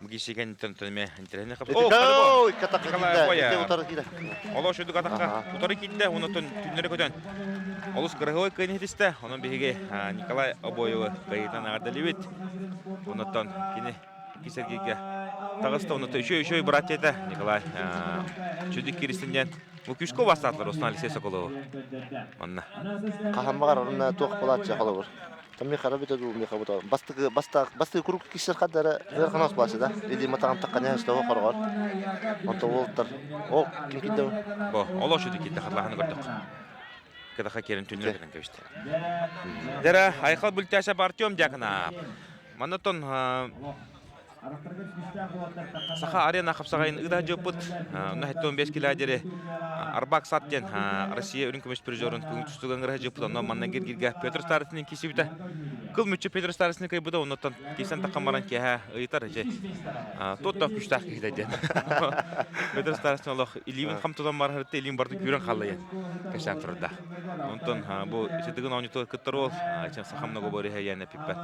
Мгисиген төнтөнме интерне хап. Ой, ката Оло шүдүк атаққа утары киирдэ, онотон түннэри көтөн. Олус кырыһылы кыйын хитистэ, онон биһиги Николай Обоевы кыйытан аҕардалибит. Онотон кини кисергиге таҕыста, онотон үчүй үчүй братья этэ Николай чүдүк киристин диэн. Бу күскө бастаатылар Осман Алексей Соколову. Манна. Хаһан баҕар онно туох булааччы холобур. Там миха бите дуу миха бута бастыгы бастак бастыгы курук кишер хаддара ыар ханас булааччы да. Или матаган такка не хасты хорогор. Онто уолтар о ким кидде Бо, оло шүдүк кидде харлаһаны көрдөх. Кыдаха керин түннөр кытан кэбисти. Дера Айхал Бүлтәшәп Артем Дьяконов. Маннатон Саха арена хапсаҕайын ыыта дьыппыт. Онно 75 килэдери Арбак Сат диэн Россия үрүҥ көмүс призерун күн тустууга ыҥыра дьыппыт. Онно манна гиргиргэ Петр Старостин кисибитэ. Кыл мүччү Петр Старостин кыйбыта, оннуттан кисэн таххан баран киэһэ ыйытар же. Туот күштээх киһитэ диэн. Петр Старостин олох илиибин хам тутан барарытта илиим барды күүрэн хаалла диэн кэпсээн турда. Онтон бу ситигин оонньутугар кыттар уол сахам многоборье яна пиппэт.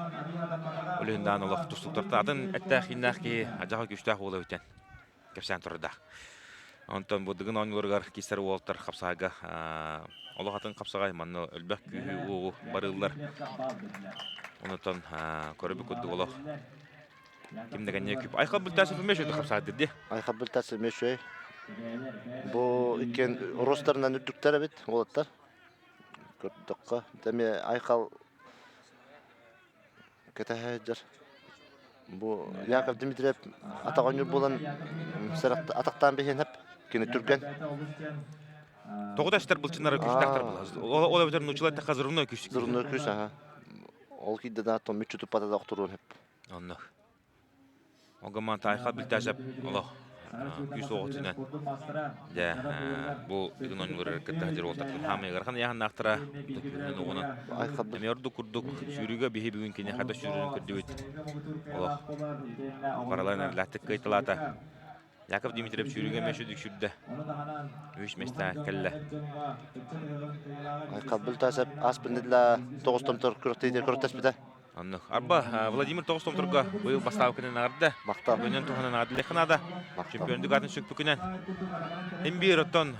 Өлүһүндаан олох тустуктарта атын эттээх-ииннээх киһи адьаҕа күүстээх уола бүтэн кэпсээн турардаах. Онтон бу дыгын оонньууларыгар кистэр уолтар хапсаҕайга олох атын хапсаҕай манна өлбөх күүһү уоҕу барыыллар. Онтон көрөбүт курдук олох ким да кэннэ күп. Айхал Бүлтасов эмиэ үчүгэй хапсаҕайдыр дии. Айхал Бүлтасов эмиэ үчүгэй. Бу иккиэн ростарынан үрдүктэр эбит уолаттар. Көрдөххө, эмиэ Айхал кэтэһэ сылдьар. Бу Яков Дмитриев атах оонньуур буолан атахтаан биһиэн сөп. Кини түргэн. Тоҕо да эстэр былчыннары күүстээхтэр буолар. Ол эбэтэр нууччалар тэхха зырной күүс. Зырной күүс, аха. Ол киирдэ да мүччү туппата да охторуон сөп. Оннук. Огоман Тайха Бүлтәсәп олох күүс оҕотунан дьэ бу бүгүн оонньуулары кытта сылдьар уолаттар хаамай ыарахан ыйааһыннаахтара күнүн оҕунан эмиэ ордук курдук сүүрүүгэ биһи бүгүн киниэхэ да сүүрүүнү көрдүбүт олох бараларын эрэлээхтик кыайталаата Яков Дмитриев сүүрүүгэ эмиэ сүдүк сүүрдэ үс миэстэ кэллэ Айхал Бүлтәсәп ааспын тоҕус томтор күрэхтэһиитэ күрэхтэспитэ Оннук. Арба, Владимир тоҕус томторго быйыл бастаабыкынан аҕырда. Махтал. Көнөн туһунан аҕырдылыахха наада. Махтал. Чемпиондук атын сүкпүкүнэн. Хим биир оттон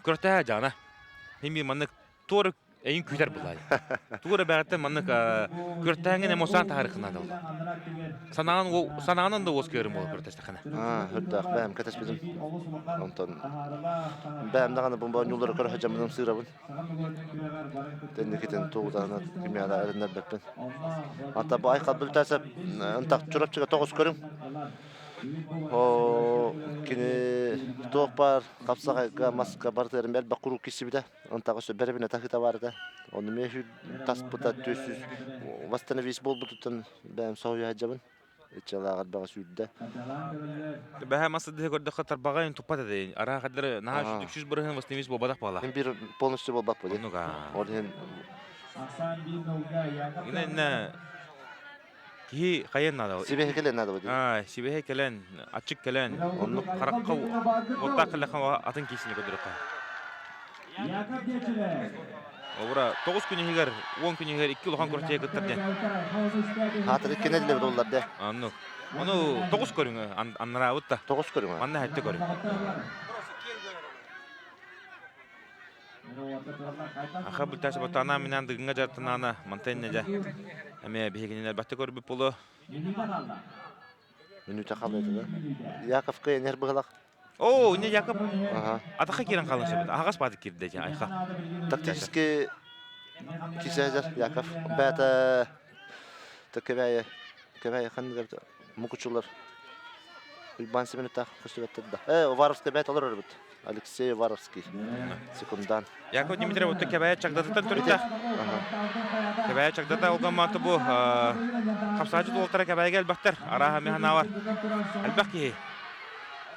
күрэхтэһэ дьаана. Хим биир маннык туора эйин күүтэр булай. Туора бэҕэттэн маннык күрэхтэһэҥҥин эмоциан таһаарыахха наада буолла. Санаан санаанан да уос көрүм буола күрэхтэстэххинэ. Аа, үрдээх бэйэм кэтэспитим. Онтон бэйэм даҕаны бу оонньуулары көрө сылдьаммын ымсыырабын. Тэнникитин тугутаана кимиэхэ эрэннэрбэппин. Ата бу Айхал Бүлтээсэп ынтах Чурапчыга тоҕус көрүҥ. О кини туох баар хапсаҕайга маска барытыгар элбэх куруук киирсибитэ. Ынтах өссө бэрэбинэ таһыыта баар этэ. Ону эмиэ таспыта түөс восстановись буолбутуттан бэйэм соһуйа сылдьабын. Иччалааҕар баҕа сүүрдэ. Бэһэ мас сыдыһы көрдөххө тарбаҕайын туппат этэ. Араа хаддары наһаа сүүрдүк сүүс бырыһын восстановись буолбатах буола. Мин биир полностью буолбат буоле. Оннук аа. Ол иһин Инэннэ киһи хайан наада. Сибэһи кэлэн наада бу. Аа, сибэһи кэлэн, ачык кэлэн, Оннук. харакка оттаах кэллэххэ атын киисини көрдөрөххө. Обура 9 күн иһигэр, 10 күн иһигэр икки улахан күрэхтэһиигэ кыттар диэн. Хаатыр иккини эллэбит оллар де. Оннук. Ону 9 көрүҥү аннараабыт да. 9 көрүҥү. Манна хэттэ көрүҥ. Аха бүлтәсі ботана минан дыгыңа жартынаана мантайна жа. Эме биһигинен элбэхтэ көрбүт болу. Мүнүүтэ хаалла да. Яков кыйан быһылах. Оо, не Яков Ага. атаха киирэн хаалан сөбүт. Аһаҕас бааты киирдэ дьэ айха. Тактически кисэжэр Яков. Бэйэтэ кэбээйэ кэбээйэ ханнык мукучулар Уйбаан Семеновтаах көстүбэттэр да. Э, Уваровскай бэйт олорор эбит. Алексей Уваровский. Секундан. Яков Дмитриев отто кэбээйэ чагдатыттан төрүттээх. Кэбээйэ чагдата олгоммааты бу хапсаачы туолтара кэбээйгэ элбэхтэр. Арааһа механаавар. Элбэх киһи.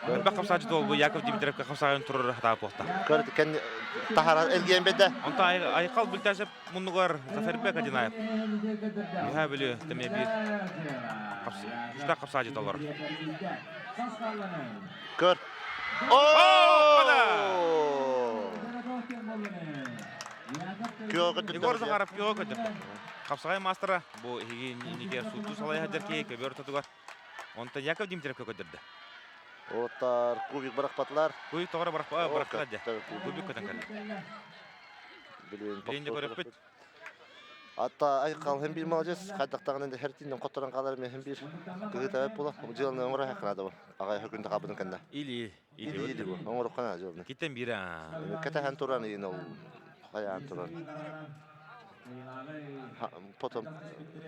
Элбэх хапсаачы туол бу Яков Дмитриевка хапсаайын турар хатаа буолта. Көр кэн тахара элгиэн бедэ. Онто Айхал Бүлтәсеп муннугар Зафарбек Одинаев. Үһэ бүлүү тэмиэ биир. күүстээх хапсааччы толор. Көр. Егор Захаров күөҕэ көтөрдө. Хапсаҕай маастара бу эһиги инники сууттуу салайа сылдьар киһи көбүөр ортотугар. Онтон Яков Дмитриев көтөрдө. Оттар кубик бырахпатылар. Кубик тоҕо бырахтылар дьэ. Кубик көтөн кэллэ. Билин де көрөппүт. Атта айқал hem bir молодец, хайдақтағын енді her тинден қотторан қалар мен hem bir кыһы табып була. Жылны оңора хақынады бу. Ағай хөкүнді қабының кэннэ. Или или или бу. Оңор қана жылны. Киттен бир. Кэтахан туран иин ол хайаан туран. Потом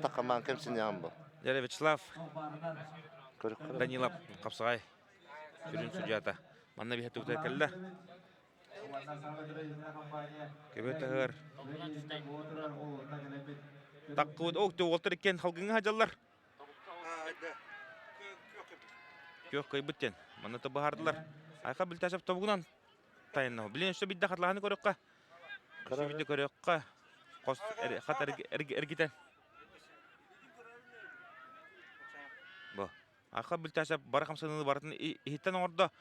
тақаман кемсин яғын бу. Дядя Вячеслав Данилов қапсағай сүрүн судьята. Манна биһэ тугута кэллэ. Көбө таһыр. Таккыбыт ок уолтар иккен халгыҥа хадьаллар. Күөх кыйбыт диэн. Манна быһаардылар. Айха Билташев тобугунан тайынна. Билин өссө бидде хатлаһаны көрөккө. Өссө бидде көрөккө. Хос хат эргитен. Бу. Айха Билташев бары хамсаныны барытын иһиттен оҥордо.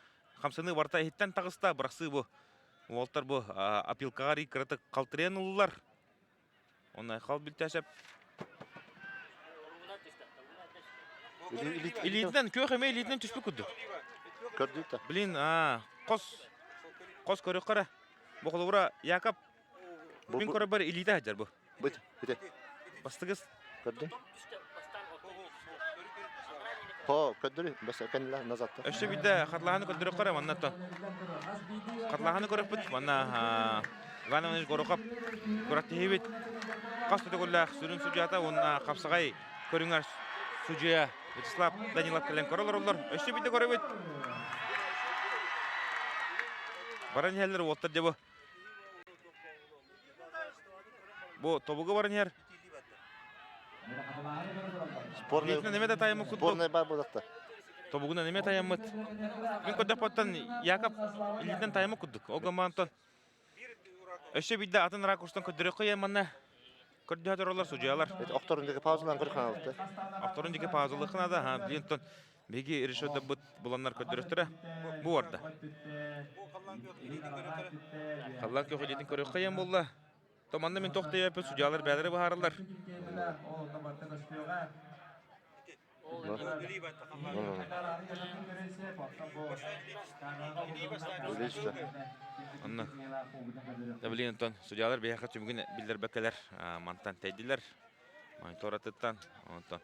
Хамсаныы барыта иһиттен таҕыста. Бырахсыы бу. Уолтар бу опилкаҕа кыратык халтырыйан ыллылар. Онно Айхал Билташев Илиитинэн күөх эмэ илиитинэн түспүт курдук. Көрдүк да. Блин, хос хос көрүөххэ эрэ. Бу холобура Яков мин көрөрбөр илиитэ сылдьар бу. Быт, бите. Бастыгыс. Көрдүн? Хо, көрдүр, бас кэннилэ назатта. Өссө биирдэ хатлаһаны көрдөрөххө эрэ манна то. Хатлаһаны көрөхпүт манна Иван Иванович Горохов күрэхтэһиибит хас да төгүллээх сүрүн судьуйата уонна хапсаҕай көрүҥэр судьуйа Вячеслав Данилов кэлэн көрө олороллор. Өссө биирдэ көрөбүт. Баран иһэллэр уолаттар дьэ бу. Бу тобугу баран иһэр. Спорный, Илиитинэн эмэ да тайаммыт курдук. спорный бар буолуохта. Тобугунан эмэ тайаммыт. Мин көрдөхпөттөн Яков илиитинэн тайаммыт курдук. Ол гыммаантон Өссө биирдэ атын ракурстан көрдөрүөххэ ийэ манна көрдөһө тураллар судьуйалар. Охторун диэки паузалаан көрүөх хаалта. Охторун диэки паузалыахха наада. Ха, билин тон биһиги режиссердарбыт буланнар көрдөрүөхтэрэ. Бу барда. Халлаан күөх илиитин көрүөххэ ийэм буолла. То манна мин туох да судьялар бээлэри быһаараллар. Онно блин онтон судьялар биһиэхэ түмүгүн биллэрбэккэлэр мантан тэйдилэр. Монитор атыттан онтон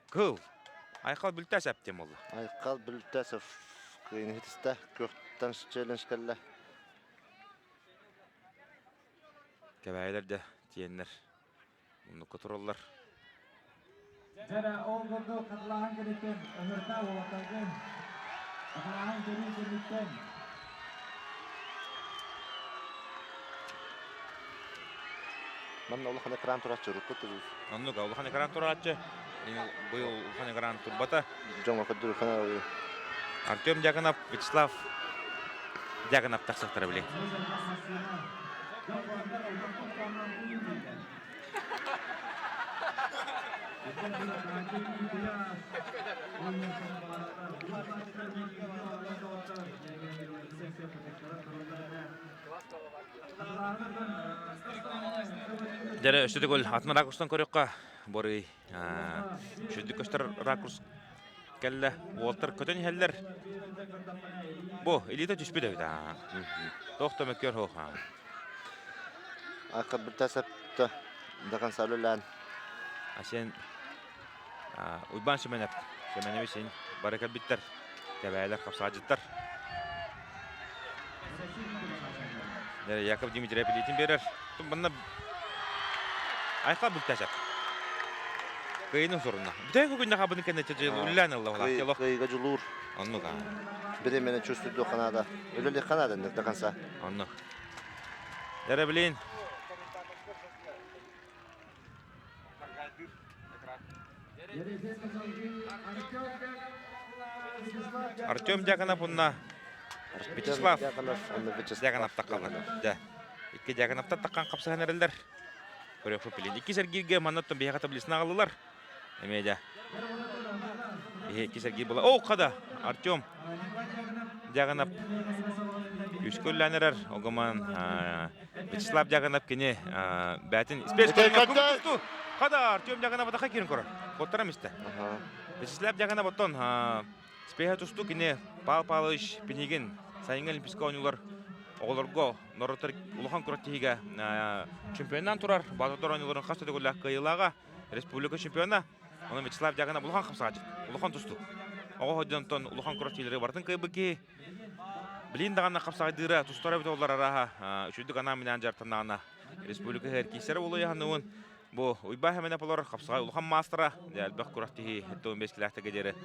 кыл Айхал Бүлтәсәп диэн буолла. Айхал Бүлтәсов кыйын иһитистэ күөхтэн челлендж кэллэ. Кэбээйилэр да тиэннэр Муннукка тураллар. Дьэрэ, ол курдук хатылааһын кэнниттэн ыҥырта уолаттаргын хатылааһын көрүү кэнниттэн Манна улахан экран турааччы урукку тыл. Оннук улахан экран турааччы. Быйыл улахан экран турбата. Дьоҥҥо көрдөрүөххэ Артем Дьяконов, Вячеслав Дьяконов тахсахтара били. Дьэрэ өссө төгүл атын ракурстан көрүөххэ борый сүрдүк көстөр ракурс кэллэ уолтар көтөн иһэллэр бу илиитэ түспүт эбит туох да мөккүөр суох Акка Биртасепта до конца үлэлээн. Асен Уйбаан Семенов Семенович син бары кэлбиттэр кэбээлэр хапсаадьыттар Яков Дмитриев илиитин биэрэр манна Айхал Биртасеп кыйыны сурунна бүтэ күннэ хабыны кэннэ үллээн ылла Кыйга дьулуур. Оннук Биремени чувствует Канада. Үлэлиэх Канада до конца. Оннук. Дәрі білейін. Артем Дьяконов уонна Вячеслав Дьяконов таққалар. Дьэ, икки Дьяконовтар таққан қапсыһан эрэллэр. Көрүөхпүт билин. Икки сэргииргэ манна оттон биһиэхэ таблицаны аҕаллылар. Эмиэ дьэ. Иһи Сергей была. О, хада! Артем Дьаганап күүскэ үллээн эрэр. Огоман Вячеслав Дьаганап кини бээтин спецкөрүҥҥэ Хада Артем Дьаганап атаха киирин көрөр. Коттарам истэ. Вячеслав Дьаганап оттон спеһэ тусту кини Павел Павлович Пинигин сайыҥҥы Олимпийскай оонньуулар оҕолорго норуоттар улахан күрэхтэһиигэ чемпионнаан турар. Баатырдар оонньууларын хас да төгүллээх кыайыылааҕа республика чемпиона. Онон Вячеслав Дьаганов улахан хамсааччы, улахан тустуук. Оҕо сылдьан улахан күрэхтэһиилэри барытын кыайбыт киһи. Билин даҕаны хапсаҕайдыыра, тустара эбитэ олар арааһа үчүгдүк анаан-минээн дьарыктаннаҕына республика иһэр киирсэрэ буолуо яһаныбын. Бу Уйбаа Хэмэнэп олор хапсаҕай улахан маастара, элбэх күрэхтэһии 75 килээхтэргэ диэри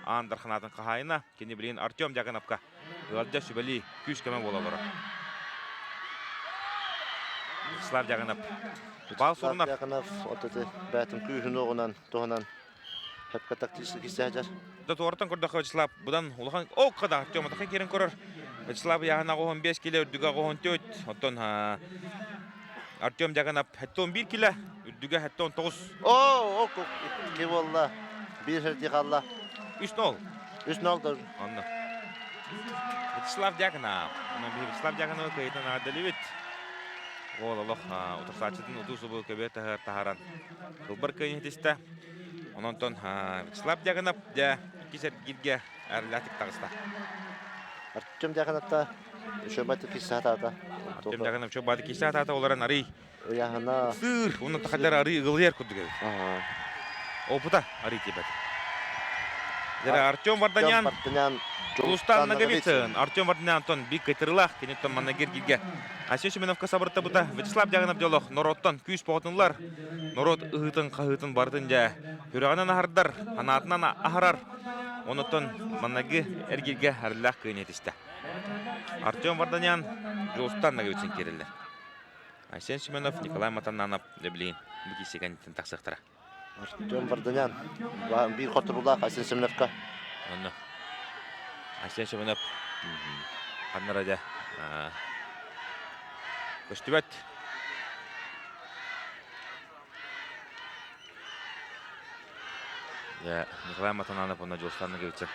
аан дарханаатын хаһаайына. Кини билигин Артем Дьяконовка ыалдьа сүбэлии күүс-көмө буола олорор. Вячеслав Дьяконов баал сурунар. Дьяконов от эти бээтин күүһүн уоҕунан туһунан хөпкө тактически кисээдьэр. Да туораттан көрдөххө Вячеслав будан улахан о када Артем атаха киирэн көрөр. Вячеслав яһына 15 кило үрдүгэ 14 оттон Артем Дьяконов 71 кило үрдүгэ 79. О, о, икки буолла. Биир сэрдии хаалла. 3-0. 3-0 даже. Онно. Вячеслав Дьяконов. Онон биһи Вячеслав Дьяконовы кыайтан аҕардалыбыт. Уол олох утарсааччытын утуу-субу көбүө таһыгар таһааран кылбар кыайын иһитистэ. Ононтон Вячеслав Дьяконов дьэ иккис эргииргэ эрэллээхтик таҕыста. Артем Дьяконовта Шөбаты кисе хатаата. Артем Дьяконов Шөбаты кисе хатаата олорон арый Ыйаһына сыр уонна тахаллар арый ыгылыйар курдук эбит. Опыта арый тиийбэт. Дьэ Артем Варданян Варданян Дьулустан Ноговицын. Артем Варданян Антон бик кытырылаах киниттэн манна киргиргэ Айсен Семеновка сабыртабыта Вячеслав Дьяконов дьолох норуоттан күүс боҕотунлар. Норуот ыһыытын-хаһыытын барытын дьэ сүрэҕинэн аһардар, санаатынан аһарар. Онуттан маннагы эргиргэ арыллаах кыайын этистэ. Артем Варданян Дьулустан Ноговицын киирэллэр. Айсен Семенов, Николай Матананов билигин бу киирсигэ тахсыахтара. Артем Варданян биир хотурулаах Айсен Семеновка. Онно Айсен Семенов ханнара дьэ көстүбэт. Дьэ, Николай Матананов уонна Дьулустан Ноговицын.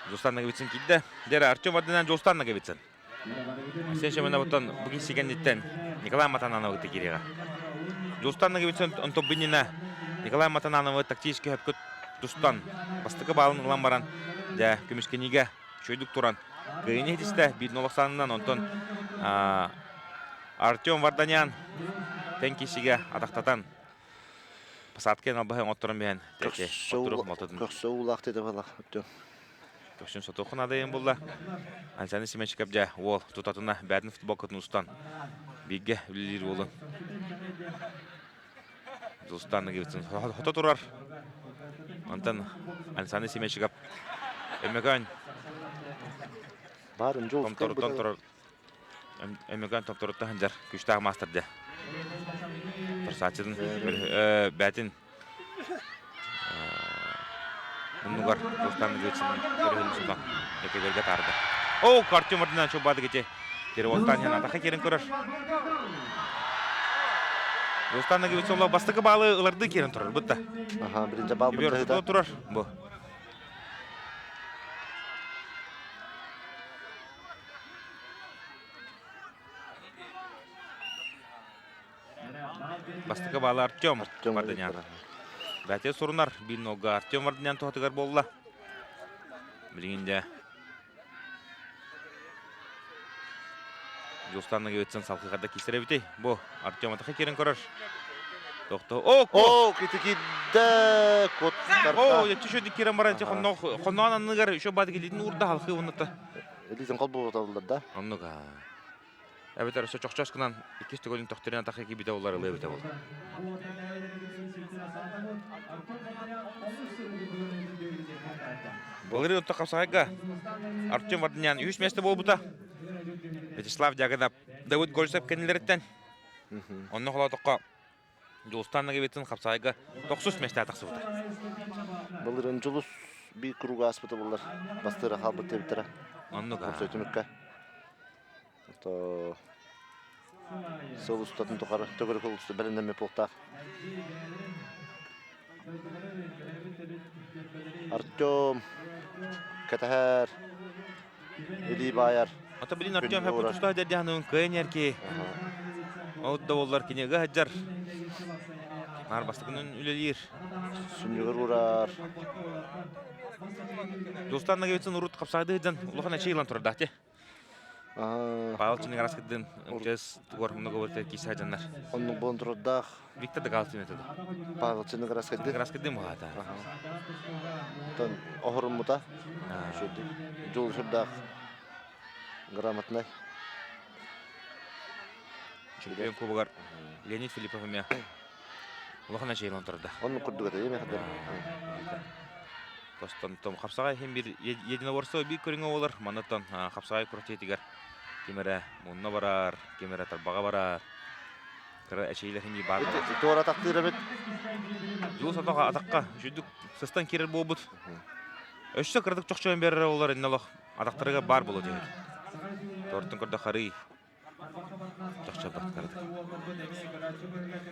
Дьулустан Ноговицын киирдэ. Дьэ, Артем Варданян Дьулустан Ноговицын. Айсен Семеновтан бу кэнниттэн Николай Матанановы кытта киириэҕэ. Дьулустан Ноговицын онтон биннина Николай Матанановы тактически хөпкө тустан бастакы баалын ылан баран дьэ көмүскэниигэ үчүгэйдик туран кыайыыны иһитистэ биир нолохсаанынан онтон Артем Варданян тэҥ киисигэ атахтатан посадка албаһы оҥотторон биһэн Көхсө уулаах деді балах Артем. Көхсүн сотуохун адайын булла. Александр Семенчиков дьэ уол тутатына бээтин футболкатын устан бииргэ үлэлиир уолун Дьулустан Ноговицын хото турар. Онтон Александр Семенчиков Өмөкөн Барын жол томторуттан турар Өмөкөн томторуттан сылдьар күүстээх маастар дьэ. Турсааччытын бээтин Муннугар Дьулустан Ноговицын өрүһүн сутан өкөгөргө таарда. О, Артем Ординан чубаады кити. Переводтан яна атаха кирин көрөр. Дьулустан Ноговицын олох бастакы баалы ыларды кирин турар бытта. Аха, биринче бал бытта. Турар бу. Бастакы баалы Артем Варданян. Бәте сурунар биир нолга Артем Варданян туһатыгар буолла. Билигин дьэ Дьулустан Ноговицын салгыы киирсэр эбитий. Бу Артем атаха киирэн көрөр. Тохто. О, О, китикидде куттарда. О, яччы шөдүк киирэн баран хонноон анныгар еще бады келитин уурда халқы уонната. Илиитин холбуу да. Оннук Эбэтэр өссө чохчос гынан иккис төгүлүн төхтөрүн атахы киирбитэ буоллар ылыа эбитэ буолуо. Былырыын отто хапсаҕайга Артем Варданян үһүс миэстэ буолбута. Вячеслав Дягодов Давыд Гольцев кэннилэриттэн. Онно холоотоххо Дьулустан Ноговицын хапсаҕайга тохсус миэстэҕэ тахсыбыта. Былырыын Дьулус биир круг ааспыта буоллар бастыыра хаалбыт эбиттэрэ. Оннук. Уопсай түмүккэ. То сыл устатын тухары төгүрүк улуста бэлэмнэммит буолтаах. Артем кэтэһэр, илии баайар. Ата билин Артем хэппит тустаах дэрдиһанын кыайан эрки. Ол да боллар кинигэ хаджар. Наар бастакынан үлэлиир. Сүнньүгэр уурар. Дустан Наговицын урут хапсаады дьан улахан эчей ылан турардаах те. Павел Чинигараскыдын МЧС тугар много киса дьаннар. Оннук буолан турардаах. Виктор Дагаловтын этэ. Павел Чинигараскыдын. Чинигараскыдын буһаата. Тон оһоруммута. Жол сурдаах грамотнай. Чемпион кубогар Леонид Филиппов эмиэ улахан эчэйин турда. Оннук курдук этэ, эмиэ Тостон том хапсаҕай иһин биир единоборство биир көрүҥэ буолар. Маннаттан хапсаҕай күрэхтэһиитигэр ким эрэ мунна барар, ким эрэ тарбаҕа барар. Кыра эчэйиилэр иһин биир баар буолар. Туора атахтыыр эбит. Дьулус атаҕа атахха үчүгдүк сыстан киирэр буолбут. Өссө кыратык чохчойон биэрэр олор иннэ олох атахтарыгар баар буолуо диэбит. Тортун көрдө харый чохчойбот кыратык.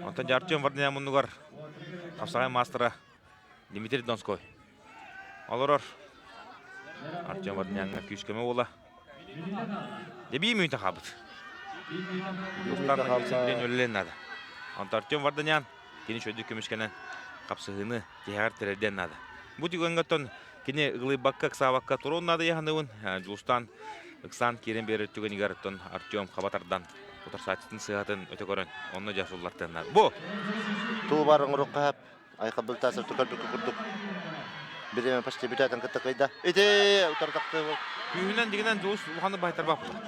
Онтон Артем Варданян муннугар хапсаҕай маастара Дмитрий Донской. Олорор. Артем Варданяҥҥа күүс-көмө буола. Дебии мүнүүтэ хаалбыт. Тустаах үлэлиэн наада. Онтон Артем Варданян кини чөйдүк көмүскэнэн хапсыһыыны тиһэҕэр тириэрдиэн наада. Бу түгэҥҥэ оттон кини ыгылыйбакка, ыксаабакка туруон наада яһаныбын. Дьулустаан ыксаан киирэн биэрэр түгэнигэр оттон Артем хаба тардан утарсааччытын сыһатын өтө көрөн онно дьэ суллартыан наада. Бу! Туу бар оҥоруохха Айхабыл таасыр көрбүккэ курдук бириэмэ почти бүтэтин кытта кыйда. Ити утары тахты. Күүһүнэн дигинэн дьулус улаханнык баһыйтарбах була.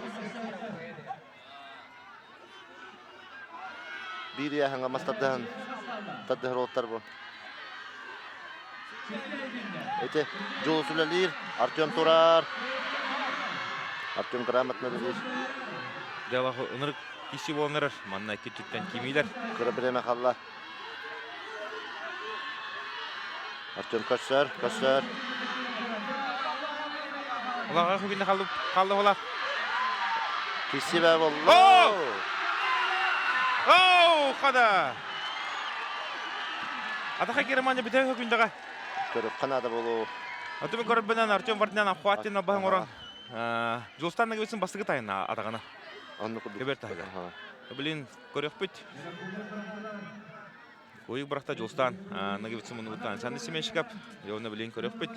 Биир яһаңа мас тардыһан тардыһар уолаттар бу. Ити Дьулус үлэлиир, Артем турар. Артем грамотно үлэлиир. Дьалах ынырык киси буолан манна икки түттэн кимиилэр. Кыра бириэмэ халла. Артем көрсөр, көрсөр. Улаға күгінде қалды, қалды ола. Кисибэ болла. Оу, қада. Атақа Германия бүтэ күндэҕэ. Көрүп қанада болу. Атымы көрбөнөн Артем Вардинян Ахуаттин абаһын орон. Жулстан Нагавицын бастыгы тайына атағана. Онну курдук. Көбер таһыгар. Блин, көрөхпүт. Куйук бырахта Дьулустаан Ноговицын муннугуттан Александр Семенщиков, Леона Блин көрөхпүт.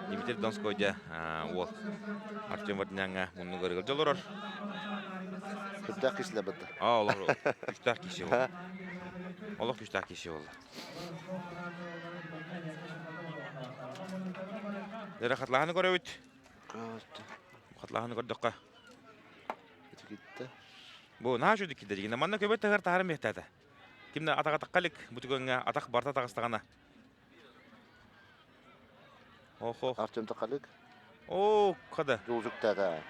Дмитрий Донской дьэ уол Артем Вардиняҥҥа муннугар ыалдьа олорор. Күрдээх киһи бытта. Аа, олор күстээх киһи ол. Олох күстээх киһи буолла. Дere хатлаһаны көрөбүт. Хатлаһаны көрдөххө. Бу наһаа үчүгэй киирдэ дигинэ. Манна көбөт таһар таһарын биэхтээтэ. Кимнэ атаҕа атахха илик, бу түгэҥҥэ атах барта таҕыстаҕына. Ох-ох. Артем Тахалик. Оо, хада. Жулжуктата.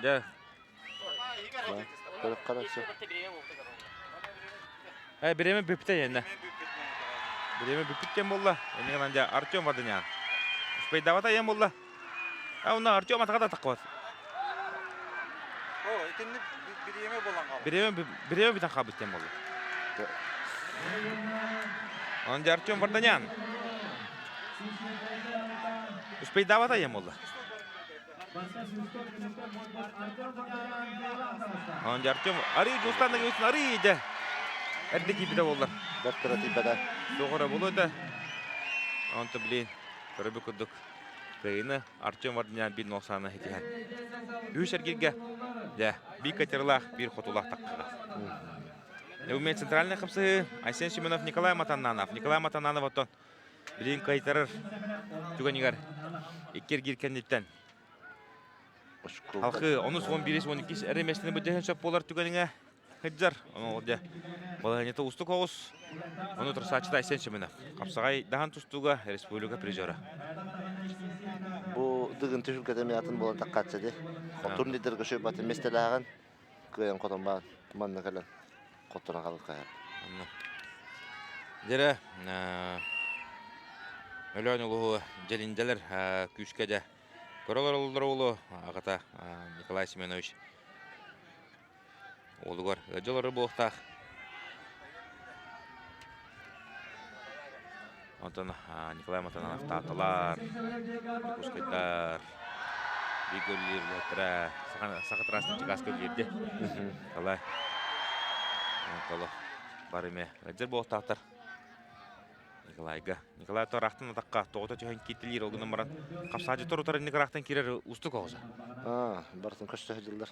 Дьэ. Көрүк қарасы. Э, биреме бүппүтэ енне. Биреме бүппүттен болла. Эниган дьэ Артем Варданян. Успейдавата ен болла. А онно Артем атаҕа да таххыбат. О, итинник бириэмэ буолан хаалбыт. Бириэмэ бириэмэ бүтэн хаалбыт диэн буолла. Он дьэ Артем Варданян. Успейдаабата ийэм буолла. Он дьэ Артем арыы Дьулустаан Нагавицын арыы дьэ эрдэ киирбитэ буоллар. Бэрт кыра тиийбэтэ. Суох эрэ буолуо этэ. Онто блин көрөбүт курдук Кыайыыны Артем Варданян биир нуохсаана ситиһэн. Үһүс эргииргэ дьэ, биир катерылаах, биир хотуулаах таххаҕа. Умеет центральный хапсыһыы Айсен Семенов Николай Матаннанов. Николай Матаннанов оттон билигин кыайтарар түгэнигэр икки эргиир кэнниттэн Халхы онус 11 12 эрэ миэстэни былдьаһын сөп буолар түгэниҥэ сылдьар. Ону дьэ балаһыанньата уустук оҕус. Ону турсааччыта Айсен Семенов. Хапсаҕай даһан тустууга республика призера. Бу дыгын түһүлгэтэ эмиэ атын буолан таххааччы дии. Турнирдарга шөйбатын миэстэлээҕин кыайан хотон баан манна кэлэн хотторон хаалыахха Онно. Дьэрэ Өлөөн улууһу дьэлиндэлэр күүскэ дьэ көрө олороллор уолу аҕата Николай Семенович уолугар ыалдьа олорор буолуохтаах. Онтон Николай Матананов тааталар, Дьокуускайдар, бииргэ үлэлиир үлэһиттэрэ Саха трассатын чыкааска үлэлиирди. Николай. Онтолох бар эмэ ыалдьар буолуохтаахтар. Николайга. Николай ыраахтан атахха тоҕото түһэн кииртэлиир ол гынан баран хапсаадьыттар утары инник ыраахтан киирэр уустук оҕуса. Аа, барытын көстө сылдьаллар.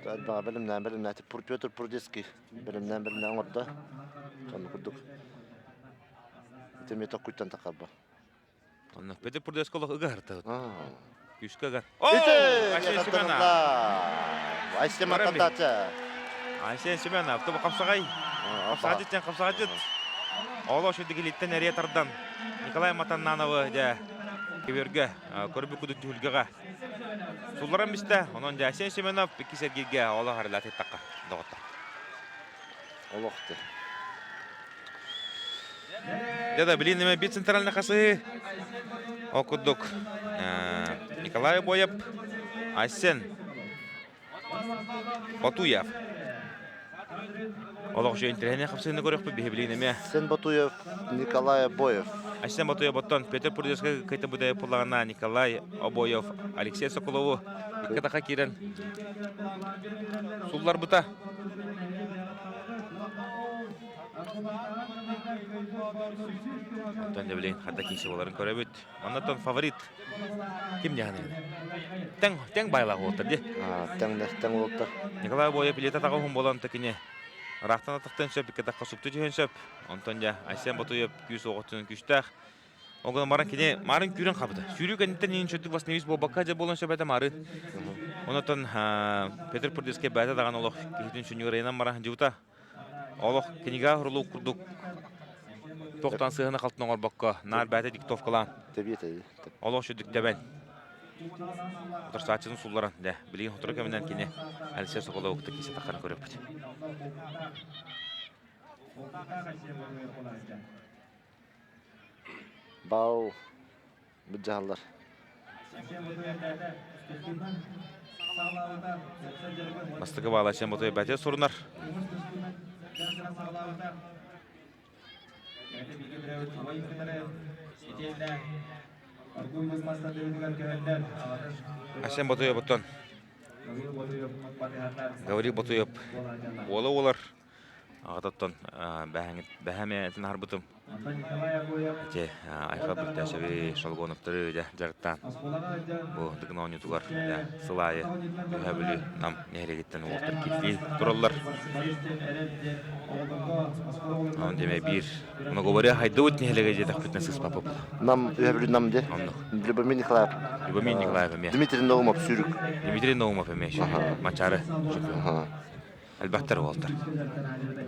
Элбэҕи бэлэмнээн бэлэмнээтик Петр Прудецкий бэлэмнээн бэлэмнээн оҥордо. Сонно курдук. Ити эмиэ токкуйтан тахарба. Онно Петр Прудецкий олох ыга һыртабыт. Күүскэ ыгар. Айсен Семенов! Айсен Матандача! Айсен Семенов, тобу хапсаҕай. Хапсаҕадьыт диэн хапсаҕадьыт. Олох шүдүгилиттэн эрийэ тардан Николай Матаннановы дьэ көбүөргэ көрбүт кудук түһүлгэҕэ сулларан бистэ. Онон дьэ Айсен Семенов иккис эргииргэ олох арылаат ыттахха доҕоттор. Олохты. Дьэ да, билин эме бит центральный хасыһы. Ол курдук Николай Боев, Айсен Батуев. Олох үчүгэй интэриэһинэй хапсыһыыны көрүөхпүт биһи билигин эмиэ. Айсен Батуев, Николай Обоев. Айсен Батуев оттон Петр Прудецкай кыйта быдай пуллаҕына Николай Обоев Алексей Соколову икки таха киирэн сулларбыта. Оттон да билигин хата киisi боларын көрөбүт. Оннотон фаворит ким дьаһаныгын? Тэҥ тэҥ байлаах уолтар дии. Тэҥ тэҥ уолтар. Николай Боев билиэтэ таҕа уһун буолан такини ыраахтан атахтан сөп, икки супту түһэн сөп. Онтон дьэ Айсен Ботуев күүс оҕотунан күүстээх. Ол гынан баран кини марын күүрэн хабыта. Сүүрүү кэнниттэн иин чөттүк восстановить буолбакка дьэ буолан сөп этэ мары. Онотон Петр Прудецкий бэйэтэ даҕаны олох киһитин сүнньүгэр ыйанан баран дьыбыта. Олох кинигэ уруулуу курдук тохтон сыһына халтын оҥорбокко наар бэйэтэ диктовкалаан. Тэбиэ Олох сүдүк тэбэн. Утарсааччытын сулларан, дэ, билигин сотору кэминэн кини Алексей Соколов кытта кисе таххарын көрөппүт. Бау быдьаһаллар. Бастакы баала Сен Ботуй бәте сурунар. Асен Ботуев оттон Гаврил Ботуев уола уолар Аҕатыттан бэһэм аһарбытым. Ити Айха Бырташеви Шолгоновтары дьэ дьарыктаан бу Дыгын оонньуутугар дьэ сыл аайы Үөһээ Бүлүү Нам нэһилиэгиттэн уолаттар кииртии тураллар. Онон дэмэ биир многоборье хайдыбыт нэһилиэгэ диэтэхпитинэ сыыспаппыт. Нам Үөһээ Бүлүү Нам де. Оннук. Любомир Николаев. Любомир Николаев эмиэ. Дмитрий Наумов сүүрүк. Дмитрий Наумов эмиэ сүүрүк. Манчаары чемпион. Элбэхтэр уолтар.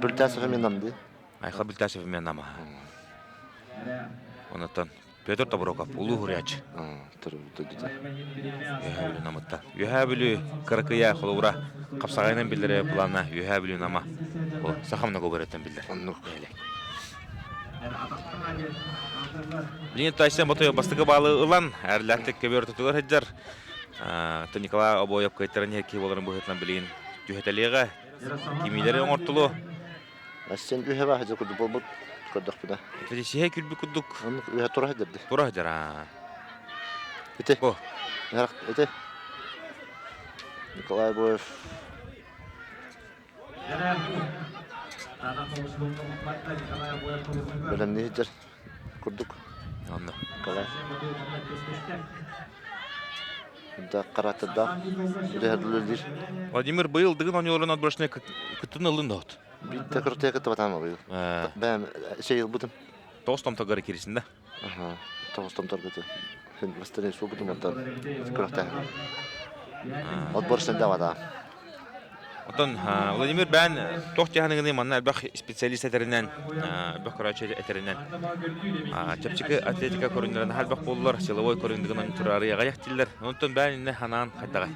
Бүлтасов эмиэ нам дии. Айха Бүлтасов эмиэ нам аха. Онотон Петр Тобуроков улуу хуруйааччы. Үөһээ Бүлүү намыттан. Үөһээ Бүлүү кыракыйа холобура хапсаҕайынан биллэрэ плана Үөһээ Бүлүү нама. Ол саха многоборьеттан биллэр. Оннук. Билигин Тайсен Ботуев бастакы баалы ылан, эрлээхтик көбүөр ортотугар сылдьар. Николай Обоев кыайтаран иһэр киһи буоларын быһыытынан билигин түһэтэлиэҕэ. Кимиилэри оҥортулу. Сен үһэ баһа курдук буолбут көрдөхпүнэ. Сиһэ күлбүт курдук. Үһэ тура сылдьар. Тура сылдьар. Ити. Ити. Николай Обоев. Бэлэмнии сылдьар курдук. Онно. Николай. Да характырдаах үлэһэр Владимир быйыл Дыгын оонньууларын отборочнай кыттын ылын да от. Биирдэ кыртыа кыттыбатаам быйыл. Бэйэм сей ылбытым. Тоҕус томторгары кирисин да? Аха, тоҕус томторгыты. Бастан суубутум онтон күрэхтэһэн. Отборочнай да Оттон Владимир бээн туох дьаһаныгыный манна элбэх специалист этэринэн, элбэх көрөөччү этэринэн чэпчэки атлетика көрүҥнэрин элбэх буоллар, силовой көрүҥнэрин тураары аҕыйах дииллэр. Онтон бээн иннэ ханаан хайдаҕай?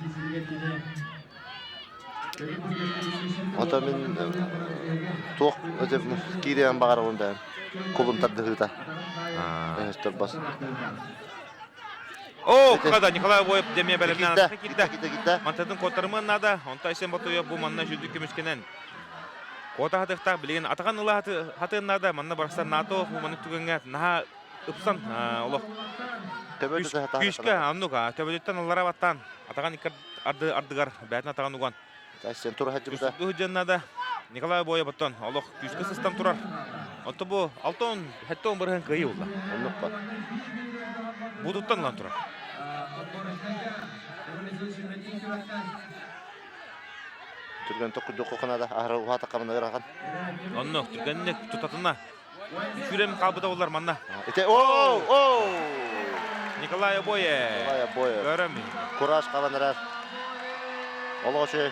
Ото мин туох киириэн баҕарабын бэйэм кулун тардыһыыта. Өстөр бас. О, када Николай Обоев демия бэлэмнээн киирдэ. Мантатын куоттарымыан наада. Онто Айсен Ботуев бу манна сүрдүк көмүскэнэн. Куота хатыахтаах билигин атаҕын ыла хатыан наада. Манна барахсан НАТО маннык түгэҥҥэ наһаа ыпсан олох күүскэ оннук төбөтүттэн ыллара баттаан атаҕын икки ардыгар бэйэтин атаҕын уган Сен тура сылдьан наада. Николай Боев оттон олох күүскэ сыстан турар. Онто бу алтон хэттон бырыһын кыайыы улла. Оннук ба. Бутуттан ылан турар. Түргэн токкудук коконада аһара уһата камына ырахан. Онно түргэнник тутатына сүүрэн хаалбыта боллар манна. Ите о о Николай Обоев. Николай Обоев. Көрөм. Кураж кабанырар. Олоҕу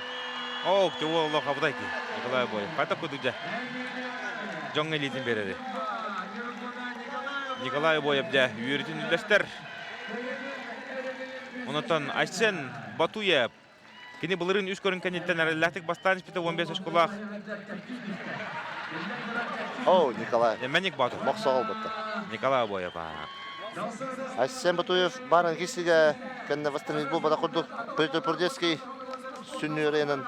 Оо, тео олох абытай ки. Николай Обоев. Хайта кудук дьэ. Дьоҥҥо илиитин биэрэри. Николай Обоев дьэ үөрүүтүн үллэстэр. Онотон Айсен Батуев Кини былырыын үс көрүҥ кэнниттэн эрэллээхтик бастаан испитэ 15 очколаах. О, Николай. Мэник Батов. Мохсоҕол бытта. Николай Обоев. Айсен Батуев барын кисигэ кэннэ восстановить буолбата курдук Петр Прудецкий сүннүөрэнэн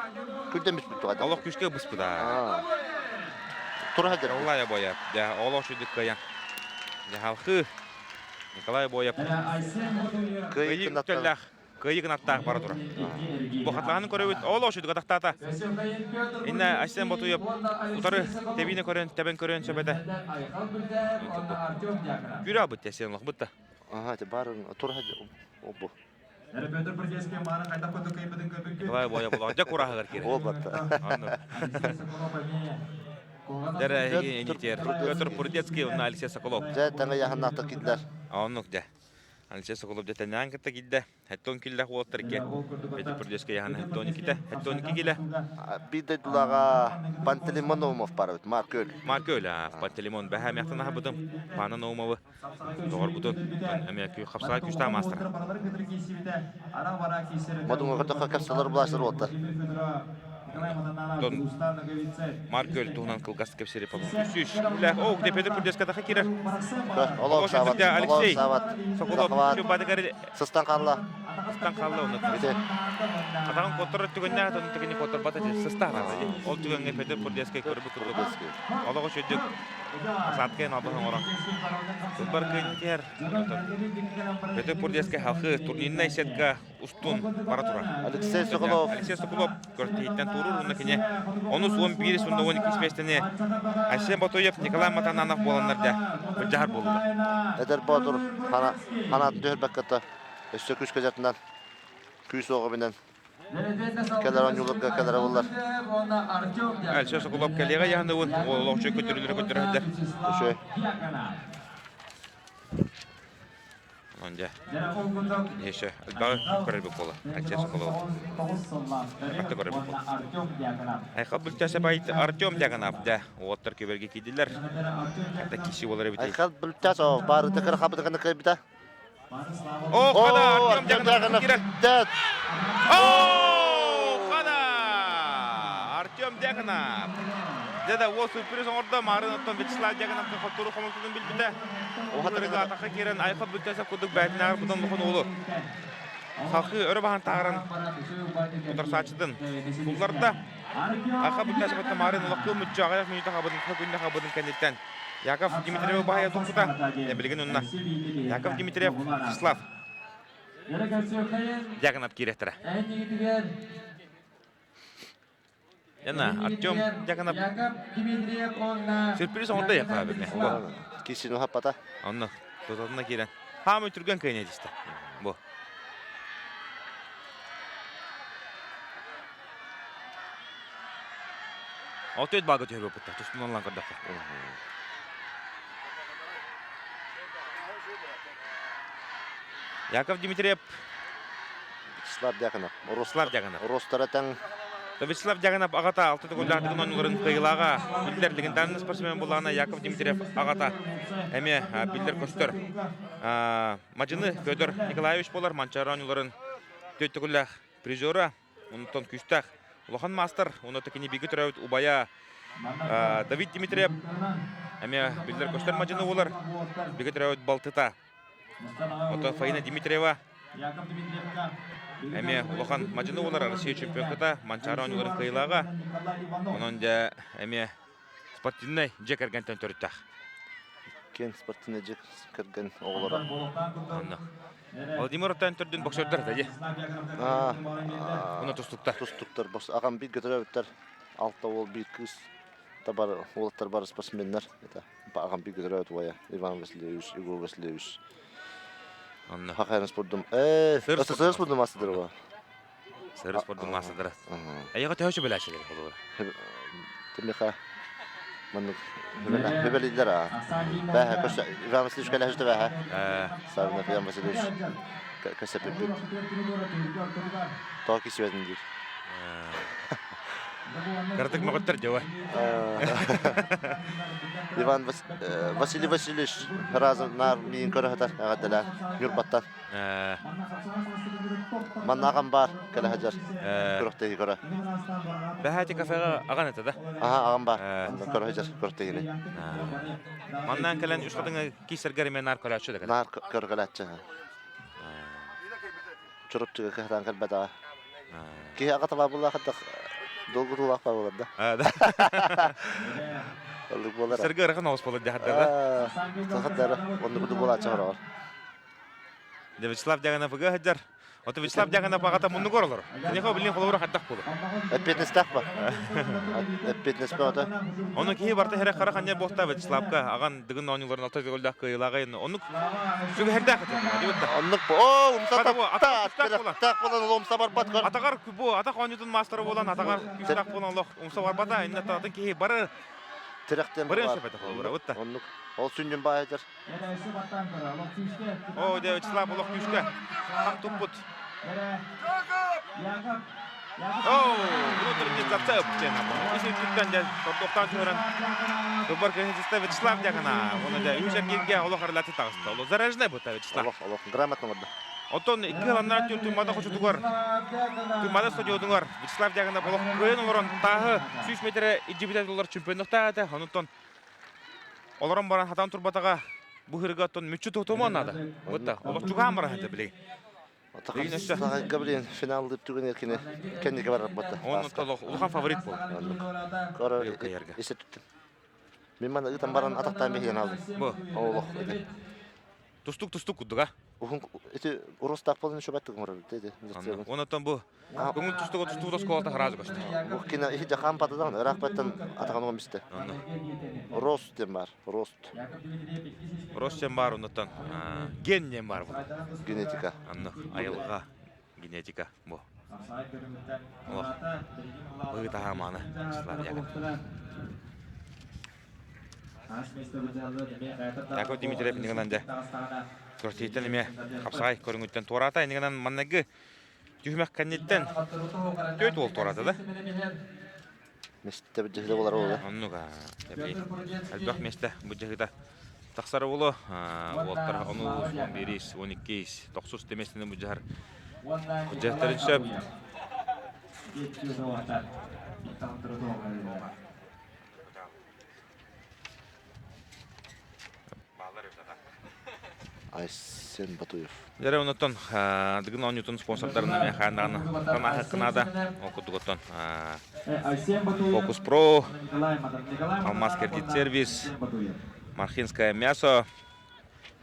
күлдэн бүспүт туҕайда. Олох күүскэ быспыта. Тура сылдьар. Николай Обоев. Дьэ, олох шүдүк кыайан. Дьэ, Николай Обоев. Кыайыы күтэллээх Кыайыы гынаттаах бара турар. Бу хатылаһан көрөбүт, ол ошуйдук атахтаата. Инна Айсен Ботуев утары тэбиини көрөн, тэбэн көрөн сөбөтө. Күрэ абыт тесен олох бытта. Ага, те барын тур обу. Николай Боя була жа кураһыгар кире. Ол батта. Дәрә инитер. Петр Пурдецкий, Алексей Соколов. Жа таңа яханнахта кидлер. Оннук дьэ. Алексей Соколов дьэ кытта киирдэ. Хэттон киллэх уолаттар икки. Петр Пурдецкий яхана хэттон иккитэ. Хэттон икки килэ. Биир дойдулааҕа Пантелеймон Наумов баар эбит, Марк Өл. Марк Өл, Пантелеймон бэһэ мяхтан аһабытым. Пана Наумовы доҕорбутун. Эмиэ хапсаҕай күүстээх маастара. Модуҥа көтөххө кэпсэлэр булааччылар уолаттар. Марк Өл туһунан кылгас кэпсири Үс О, где Петр Пурдецкий таха кирер. Олох Сават, Алексей Сават, Соколов Бадыгар Сыстан қалла. Сыстан қалла оны. Атаҕын котор түгэннээх отон түгэни которбата сыста Ол түгэҥҥэ Петр Пурдецкий көрбүт курдук. Олоҕу сүрдүк Саатка албаһын оҥорон. Бар кыйын Петр Пурдецкий халхы турнирнай сетка устун бара турар. Алексей Соколов. Алексей Соколов көртиһиттэн туоруур уонна кини онус 11 уонна 12 миэстэни Айсен Ботуев, Николай Матананов буоланнар дьэ былдьаһар буоллулар. Эдэр Боотур ханаатын түһэрбэккэ өссө күүскэ дьатынан күүс уоҕа бинэн кэлэр оонньууларга кэлэрэ буоллар. Алексей Соколов кэлиэҕэ яһаныбын олохчу көтөрүлэрэ көтөрөһүдэр. Үчүгэй. Онон дьэ, еще элбэҕи көрөрбүт буола. Алексей Соколов. Элбэхтэ көрөрбүт буола. Айхал бүлтэсэ байт Артем Дьаганов дьэ, уоттар күбэргэ киирдилэр. Хата киси буолар эбит. Айхал Бүлтэсов баарыта кыра хабытыганы кыайбыта. О, хада Артем Дьаганов киирэр. О, хада! Артем Дьаганов. Дьэ да, уол сюрприз оҥордо. Марын оттон Вячеслав Дьаганов хоттору хомолтотун билбитэ. Уһатарыга атахха киирэн айха бүттэ курдук бээтинээр бутан лохон уолу халхыы өрө баһан тааран утарсааччытын булларда. Айха бүттэ сапатта Марын улахкы мүччү аҕыйах мүнүүтэ хабытын күннэ хабытын кэнниттэн Яков Дмитриев баһайа туппута. Билигин онно Яков Дмитриев Вячеслав Дьяконов киирэттэрэ. Яна Артем Дьяконов сюрприз оҥордо яха бэме. Кисин хаппата. Онно тототуна киирэн. Хаамый түргэн кыайна дистэ. Бу. Отөт бага түһүбүт бутта. Тустунан лан көрдөххө. Яков Дмитриев Вячеслав Дьяконов. Вячеслав Дьяконов. Ростара таҥ Вячеслав Дьяконов аҕата алта төгүллээх оонньууларын кыайыылааҕа биллэр легендарный спортсмен буоллаҕына Яков Дмитриев аҕата эмиэ биллэр көстөр. Мадьыны Федор Николаевич буолар Манчаары оонньууларын төрт төгүллээх призера, онтон күүстээх улахан маастар, онно кини бииргэ төрөөбүт убайа Давид Дмитриев эмиэ биллэр көстөр мадьыны буолар, бииргэ төрөөбүт балтыта. Оттон Фаина Дмитриева. Эмиэ улахан мадьыны буолар Россия чемпионката Манчаары оонньууларын кыайыылааҕа. Онон дьэ эмиэ спортивнай дьиэ кэргэнтэн төрүттээх. Киэн спортивнай дьиэ кэргэн оҕолоро. Онно. Владимир Оттан төрдүн боксердар да дии. Уна тустуктар. Тустуктар. Аҕам бииргэ төрөөбүттэр. Алта уол, биир кыыс. Табар уолаттар бары спортсменнар. Это аҕам бииргэ төрөөбүт убайа Иван Васильевич, Егор Васильевич. Онно. Хахайын спордум. Э, СССР спордум маастардара. Сыр спордун маастардара. Эйиэхэ төһө сөбүлээччилэр холобура? Тимиха маннык хөбөлүллэр аа. Бэһэ көсө Иван Васильевич кэлэһэ бэһэ. Савинов Иван Васильевич көсөпүппүт. Токи сибэтин диир. Кыратык мөҕөттөр дьэ Иван Василий Васильевич разом наар миин көрө сытар эҕэрдэлээн Ньурбаттан. Манна аҕам баар кэлэ сылдьар күрэхтэһии көрө. Бэһээти кафеҕа аҕан этэ да? Аха аҕам баар. Көрө сылдьар күрэхтэһиини. Маннаан кэлэн үс хатыҥа киисэргэр эмиэ наар көрөөччү да кэлэр. Наар көргөлөөччү. Чурапчыга кыһатаан кэлбэтэҕэ. Киһи аҕата баар буоллаах долгутуулаах баар буолар да. Оннук буолар. Сэргэ ырахан оҕус буолар дьаһардара. Сахардара оннук буолааччы хороҕор. Вячеслав Дягонов ыга сылдьар. Ото Вячеслав Дягонов аҕата муннугар олорор. Киниэхэ билин холобура хайдах буолар? Эппиэтинэстээх ба. Эппиэтинэс бөҕөтө. Ону киһи барыта хэрэ хара ханньа буохта Вячеславка аҕан дыгын оонньууларын алта төгүллээх кыайыылааҕы оннук сүгэһэрдээх этэ. Оннук оо умса таптаах буолан ол умса барбат көр. Атаҕар бу атах оонньуутун маастара буолан атаҕар күүстээх буолан олох умса барбата иннэ атын киһи бары тирэхтэн бары сөп этэ холобура бутта. Оннук. Ол сүнньүн баайдар. О, дэ Вячеслав олох күүскэ хам туппут. О, внутренний зацеп диэн Ис өттүттэн дьэ тордуохтаан түһэрэн Выбор кыһынчыста Вячеслав дьагана. Оны дьэ үс эргииргэ олох арылаты таҕыста. Олох заряженный бутта Вячеслав. Олох, олох грамотно барда. Оттон икки ыланнар түр Туймада хочотугар Туймада стадионугар Вячеслав Дьагана олох кыайан олорон тааһы 100 метрэ илдьибитэ доллар чемпионнуктаах этэ. Онуттан Олорон баран хатан турбатаҕа бу һырыга оттон мүччү тутумуон наада. Бутта олох чугаан баран хата билигин. Билигин өссө. Габриэн финаллыыр түгэн эркини кэнники барар батта. Онон толох улахан фаворит буол. Кора есе түттүм. Мин мана ытан баран атахтаан биһиэн алдым. Бу. Олох ити. Тустук тустук курдуга. Уһун ити урустаах болын шөбәттик оҥорор ити. Онон бу Көҥүл тустууга тустуу оскуолата хараазы көстөр. Бу кина иһи жахан патадан ыраах баттан атахан оҥон бисте. Рост диэн бар, рост. Рост диэн бар оннуттан ген диэн бар бу. Генетика. Анны айылҕа генетика бу. Олох быһыытаһаамааны Вячеслав Яков. Яков Дмитриев инигинан дьэ Россияттан эмиэ хапсаҕай көрүҥүттэн туораата инигинан манныгы Түһүмэх кэнниттэн түөрт уол туораата да? Миэстэ быдьаһыта буолар буолуо. Оннук элбэх миэстэ быдьаһыта тахсар буолуо. Уолтар ону 11, 12, тохсус миэстэни быдьаһар быдьаһыттарын сөп. Айсен Батуев. Дьэ оннуттан Дыгын оонньуутун спонсордарын эмиэ хаандаҕына танаһыккынаада ол курдук оттон Фокус Про, Алмаз Кредит Сервис, Мархинское мясо,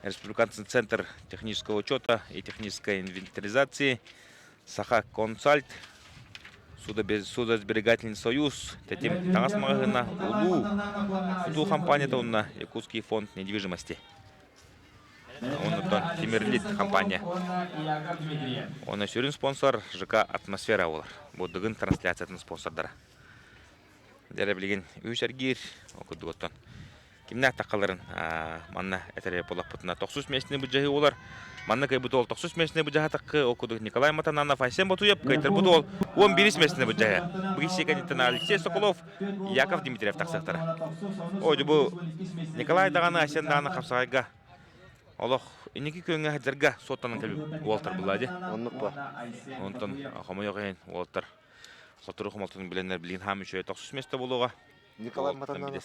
Республиканский центр технического учета и технической инвентаризации, Саха Консальт, Судосберегательный союз, тэтим таҥас маҕаһыына Улуу тутуу компанията уонна Якутский фонд недвижимости. Оннуттан Тимирлит компания. Оны сүрүн спонсор ЖК Атмосфера буолар. Бу Дыгын трансляциятын спонсордара. Дьэ билигин үс эргиир курдук оттон кимнээх таххаларын манна этэрэ буоллахпытына тохсус миэстэни былдьаһыы буолар. Манна кыайбыт уол тохсус миэстэни былдьаһатаххы ол курдук Николай Матананов, Айсен Ботуев кыайтарбыт уол 11 миэстэни былдьаһа. Бу кэнниттэн Алексей Соколов, Яков Дмитриев тахсыахтара. О, бу Николай даҕаны Айсен даҕаны хапсаҕайга олох инники күөҥҥэ сылдьарга суоттанан кэлбит уолтар булла дии. Оннук ба. Онтон хомойуох иһин уолтар сотору хомолтон билэннэр билигин хаам үчүгэй тохсус миэстэ буолуоҕа. Николай Матананов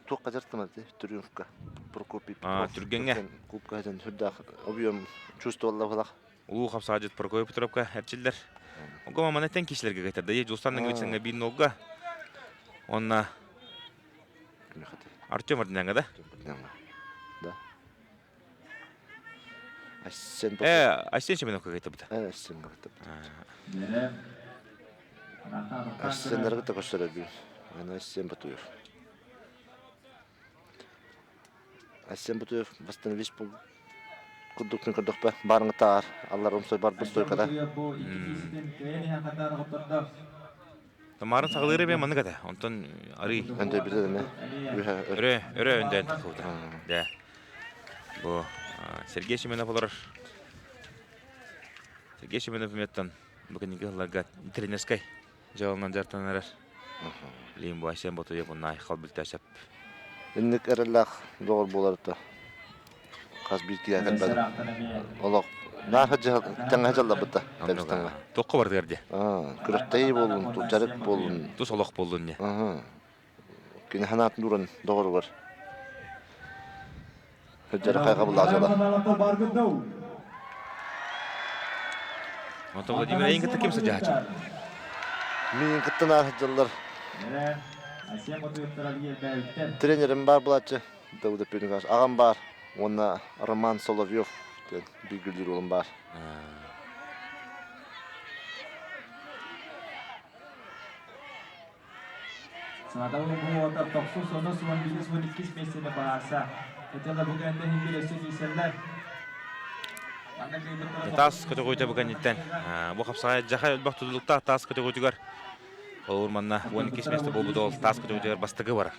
туохха дьарыктанар Триумфка Прокопий Петров. Түргэҥҥэ. Кубка хэтэн сүрдээх объем чувствовалла былах. Улуу хапсаадьыт Прокопий Петровка эрчиллэр. Огома манаттан киһилэргэ кэтэрдэ. Дьулстан Ныгыбычсыҥҥа биир нолга. Онна Артем Ординянга да? Да. Айсен Э, Айсен Семеновка кэтэрбит. Э, Айсен кэтэрбит. Айсеннерге да көрсөрөбүн. Айсен Батуев. Айсен Бутуев восстановись курдук күн көрдөхпө баарыҥытаар аллар умсой барбыт стойкада. Тамарын саҕалыыр эбэ маннык этэ. Онтон арый Өндөйбүтэ эмэ. Өрө өрө өндөөн тахсыбыта. Дэ. Бу Сергей Семенов олорор. Сергей Семенов эмиэттэн бу кэнники сылларга тренерскэй дьыаланан дьарыктанан эрэр. Билигин бу Айсен Ботуев уонна Айхал Бүлтээсэп. Инник эрэллээх доҕор буолар да хас биир киһи кэлбэт. Олох нааха тэҥҥэ дьаллабыт да тэбис-тэҥҥэ. Туохха бардыгар дии? Күрэхтэһии буоллун, дьарык буоллун. Тус олох буоллун не. Кини санаатын ууран доҕоругар Дьара хайҕабыллаах дьыала. Онтон Владимир эйин кытта ким сыдьааччы? Миин кытта наар сылдьаллар. Тренерим бар булааччы Давыдов Петр Николаевич. Аҕам бар уонна Роман Соловьев диэн бииргэлиир уолум бар. Саатабыл буолуота тохсус онус уон биирис уон иккис миэстэни баһаарса. Ытыла бу кэннэ иһин өссө киирсэллэр. Таас көтөҕүүтэ бу кэнниттэн бу хапсаҕай дьаха элбэх тутулуктаах таас көтөҕүүтүгэр Холобур манна 12 миэстэ буолбут ол таас көтөҕүүтүгэр бастакы барар.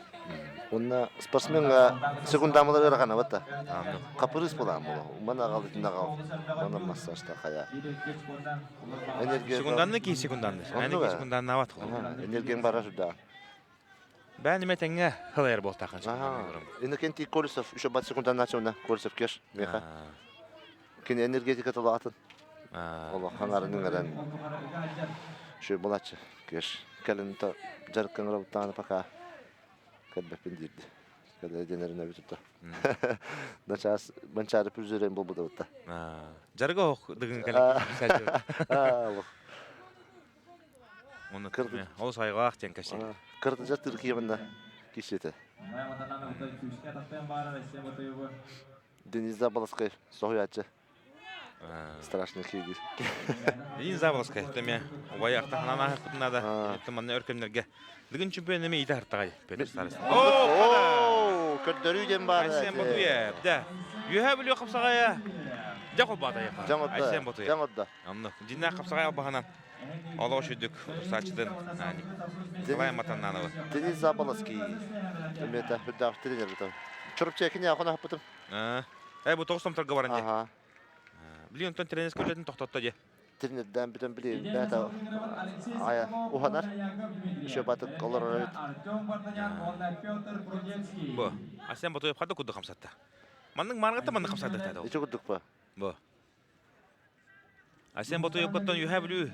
Уонна спортсменга секундамылар ыарахана бата. Капырыс буолаан буолар. Мана аҕал итиннэ аҕал. Мана массажта хайа. Энергия Секунданны ки секунданны. Аны секунданнаабат. Энергияң бара сюда. Бән неме теңге хылайыр болтахан. Иннокентий Колесов еще бат секундан начал Колесов кеш меха. Кини энергетика толаатын. Оло ханарының эрен. Шөй булачы кеш. Кэлин жарыккан робуттааны пока кэлбэппин диирди. Кэлэ денерин өбүтүттэ. Начаас манчаары пүрзүрэн болбуда бутта. Жарыга ох дыгын кэлик. Оны ол сайгаах тен кәсе. Кырдыжа Түркиябында кишете. Денис Заболоцкай соһуйааччы. Страшный киһи. Денис Заболоцкай төме убайахта ханана хаппытына да манна өркөмнөргө Дыгын чемпион эме иитэ хартаҕай Петр Старостин. Оо, көрдөрүү диэн баар. Айсен Ботуев, да. Үөһэ бүлүү хапсаҕайа. Дьэ холбоото Айсен Ботуев. Дьаҥ отда. Онно дьиннээх хапсаҕай албаһынан олох үчүдүк утарсааччытын Николай Матаннановы. Денис Заболоцкий. Эмиэтэ үрдээх тренер бутам. Чурапчы кини ахын ахпытым. Э, бу тоҕус томторго баран дии. Билин онтон тренерскэй үлэтин тохтотто дии. Тренердээн бүтэн били бэйэтэ айа уһанар. Еще батык олорор эбит. Бу. Асен Ботуев хада курдук хамсатта. Маннык мааргата маннык хамсатта Ичи курдук ба. Бу. Асен Ботуевкаттан үһэ бүлүү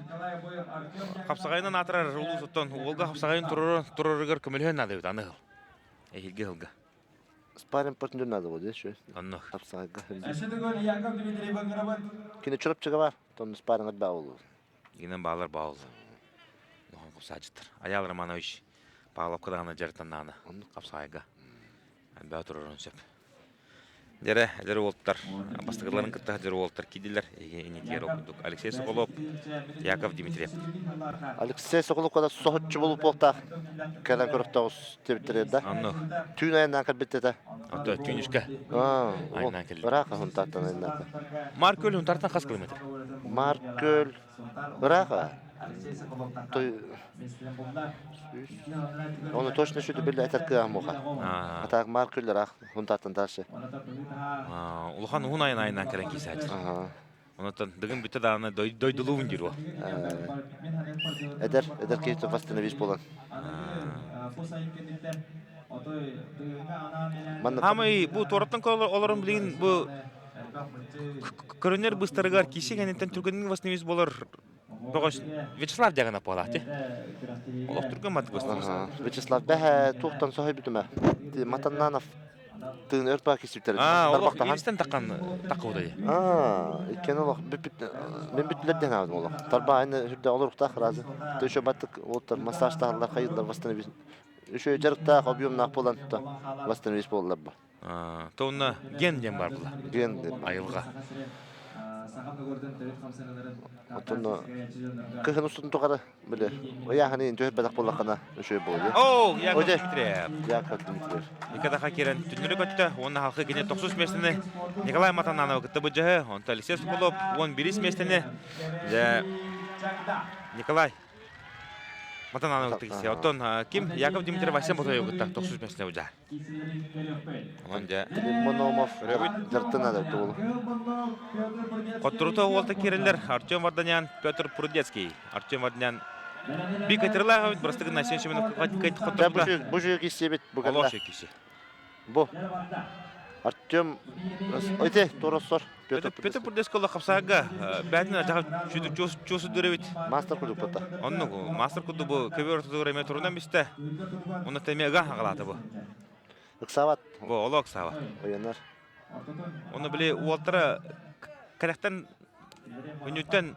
хапсаҕайынан аатырар улуусуттан уолга хапсаҕайын турарыгар көмөлөһөн наада эбит аны эһилги сылга. Спарринг партнер надо будет, еще. Онно. Хапсаҕайга. Кини Чурапчыга бар, тон спарринг баа болу. Инен баалар баал. Улахан купсаачыттар. Аял Романович Павловка даҕаны дьарыктаннаҕына хапсаҕайга. Баа турарын сөп. Дьэрэ, эдэр уолаттар, бастакыларын кытта эдэр уолаттар киирдилэр. Инитигэр ол курдук Алексей Соколов, Яков Дмитриев. Алексей Соколов когда соһуччу болуп буолтаах кэлэн көрөхтөҕүс диэбиттэр да. Оннук. Түүн айаннаан кэлбит этэ. Ото түүнүшкэ. Айаннаан кэлбит. Ыраах Хунтартан айаннаата. Маркөл Хунтартан хас километр? Маркөл ыраах Той Оны точно шүтү билле этер кыаҕым уха. Атаак Маркөл ыраах Хунтартан дальше. Улахан уһун айан айаннаан кэлэн киисээччи. Онотон дыгын бүтэ даҕаны дойдулуубун диир уол. Эдэр, эдэр киһи восстановить буолан. Хамай бу туораттан олорон билигин бу көрүнэр быстарыгар киси кэнниттэн түргэнник восстановить болар бөҕөс Вячеслав дьагана буолаати. Олох түргэн мат восстановить. Вячеслав бэһэ туохтан соһуйбутума. Матаннанов. Тыын өр баа кисиптер. Аа, олох биристен таккан таккыбыта дии. Аа, иккен олох бүппүт мен бүттүлэр диэн аабын олох. Тарбаа аны үрдэ олоруктаах разы. Төшө баттык уоттар массажтаһаллар хайыллар восстановить. Үшө жарыктаах объемнаах буолан то восстановить буоллар бу. Тонна ген диэн бар була. Ген диэн. Айылҕа. Оттон кыһын устун тухары били ыйааһын түһэрбэтэх буоллаххына үчүгэй буолуо. Оо, Яков Дмитриев. Яков Дмитриев. Икки киирэн түннүрү көттө. Уонна халқы кини тохсус миэстэни Николай Матананова кытта быдьаһы. Онтон Алексей Соколов 11 миэстэни Николай Матананова кытта Оттон ким Яков Дмитриев Василий Ботоев кытта тохсус миэстэни быдьаһы. Онон дьэ Мономов дьартына туолу. Хотторута уолта киирэллэр Артем Варданян, Петр Прудецкий. Артем Варданян би кытырылаах эбит бырастыгын Айсен Семенов хотторута. Бу жүйе киссебит бу Олох киси. Бу Артем ити тороссор Петр Петр Прудецкий олох хапсаага бәтин ажаха чуосу дүребит. Мастер курдук бата. Оннук мастер курдук бу көбөр ортотугар эме турунан бисте. Онно теме ыга хагалаата бу. Ыксабат. Бу олох ыксабат. Оянар. Оны били уолтара кэрэхтэн күнүттэн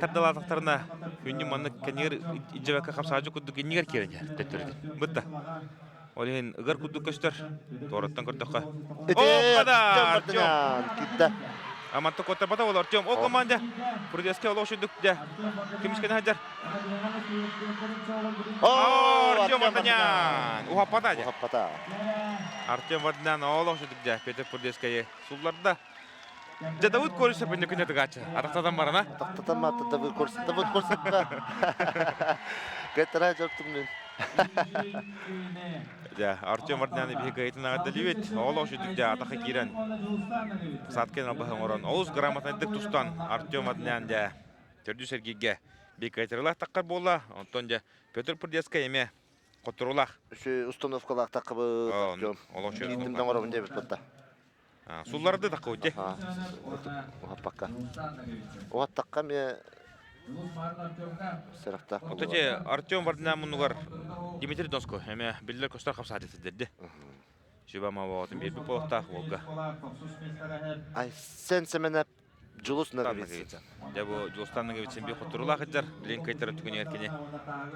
тардалаатахтарына күннү маннык кэнигэр илдьэбэккэ хапсаажы курдук иннигэр киирэн иһэр төттөрүтүн. Бытта. Ол иһин ыгар курдук көстөр. Туораттан көрдөххө. О, када Артем. Кидда. Аманта куоттарбата ол Артем. Ол команда Прудецкий олох шүдүк дэ. Кимискene хаджар. Артем Варданян. Ухаппата дьэ. Ухаппата. Артем Варданян олох шүдүк дьэ. Петр Прудецкий сулларда. Дьэ Давыд Корсев инне күнэ тыгааччы. Атахтатан барана. Атахтатан маатта Давыд Корсев. Давыд Корсев Кэтэрэ дьоптум мин. Дьэ, Артем Варданяны биһи кыайтын аҕардалыбыт. Олох шүдүк дьэ атаха киирэн сааткен албаһы оҥорон олус грамотнайдык тустан Артем Варданян дьэ төрдүс эргииргэ бикайтарылаах таххар буолла. Онтон дьэ Петр Прудецкай эмиэ хотторулаах. Үсү установкалаах таххыбыт Артем. Олох Киирдим оҥоробун диэбит бутта. Сулларды таххыбыт дьэ. Уһаппакка. Уһаттахха эмиэ сырахтаах Ото те Артем Варданян муннугар Дмитрий Донской эмиэ биллэр көстөр хапсааты сирдэрди. Сүбэ ама биэрбит буолуохтаах Волга. Айсен Семенов Дьулус Ноговицын. Дьэ бу Дьулустан Ноговицын биир хотторуулаах сылдьар. Билин кыайтара түгэнигэр кини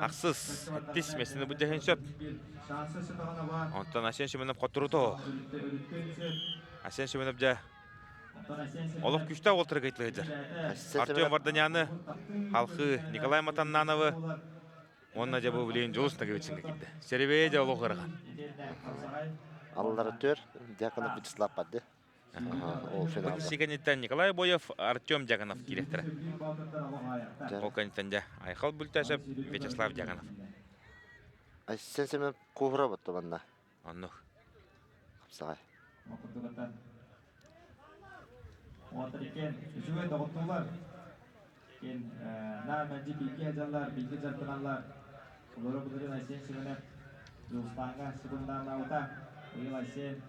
ахсыс, сэттис миэстэни былдьаһыан сөп. Онтон Асен Семенов хотторуто. Асен Семенов дьэ олох күүстээх уолтара кыайтла сылдьар. Артем Варданяны, Халхы, Николай Матаннановы уонна дьэ бу билигин Дьулус Ноговицынга киирдэ. Серебее дьэ олох ыарахан. Аллара төр, Дьяконов Вячеслав барды. Бу кэнниттэн Николай Боев, Артем Дьяконов киириэхтэрэ. Ол кэнниттэн дьэ Айхал Бүлтээсэп, Вячеслав Дьяконов. Айсен Семен куһура ботто манна. Оннук. Хапсаҕай. Үчүгэй доҕоттуулар. Кен наа мэлдьи бииргэ дьаллар, бииргэ дьарыктаналлар. Олору былырыын Айсен Семенов Дьулустааҥҥа секундааннаабыта. Быйыл Айсен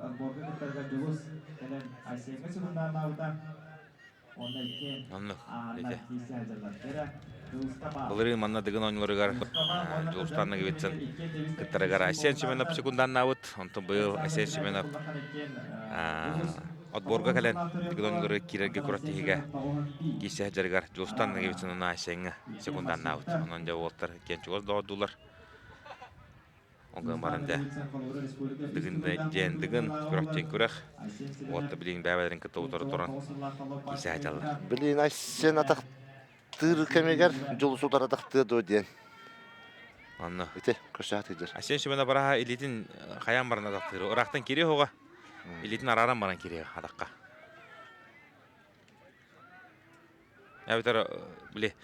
отборга кыттарга Дьулус кэлэн Айсеҥҥа секундааннаабыта. Онно иккиэн Оннук. ааннар киирсэ сылдьаллар. Кэрэ Дьулуска баар. Былырыын манна Дыгын оонньууларыгар Дьулустаан Ноговицын кыттарыгар Айсен Семенов секундааннаабыт. Онтон быйыл Айсен Семенов отборга кэлэн Дыгын оонньууларыгар киирэргэ күрэхтэһиигэ киирсэ сылдьарыгар Дьулустаан Ноговицын уонна Айсеҥҥа секундааннаабыт. Онон дьэ уолаттар киэн чугас доҕордуулар. Ол гынан баран дьэ Дыгын диэн Дыгын, күрэх диэн күрэх. Уолаттар билигин бэйэ-бэйэлэрин кытта утары туран киирсэ сылдьаллар. Билигин Айсен атахтыыр кэмигэр Дьулус утары атахтыа дуо диэн. Онно. Ити көрсөһө сылдьар. Айсен Семенов бараһа илиитин хайаан баран атахтыыр. Ыраахтан кириэ оҕо. Илиитин арааран баран кириэ атахха. Эбэтэр били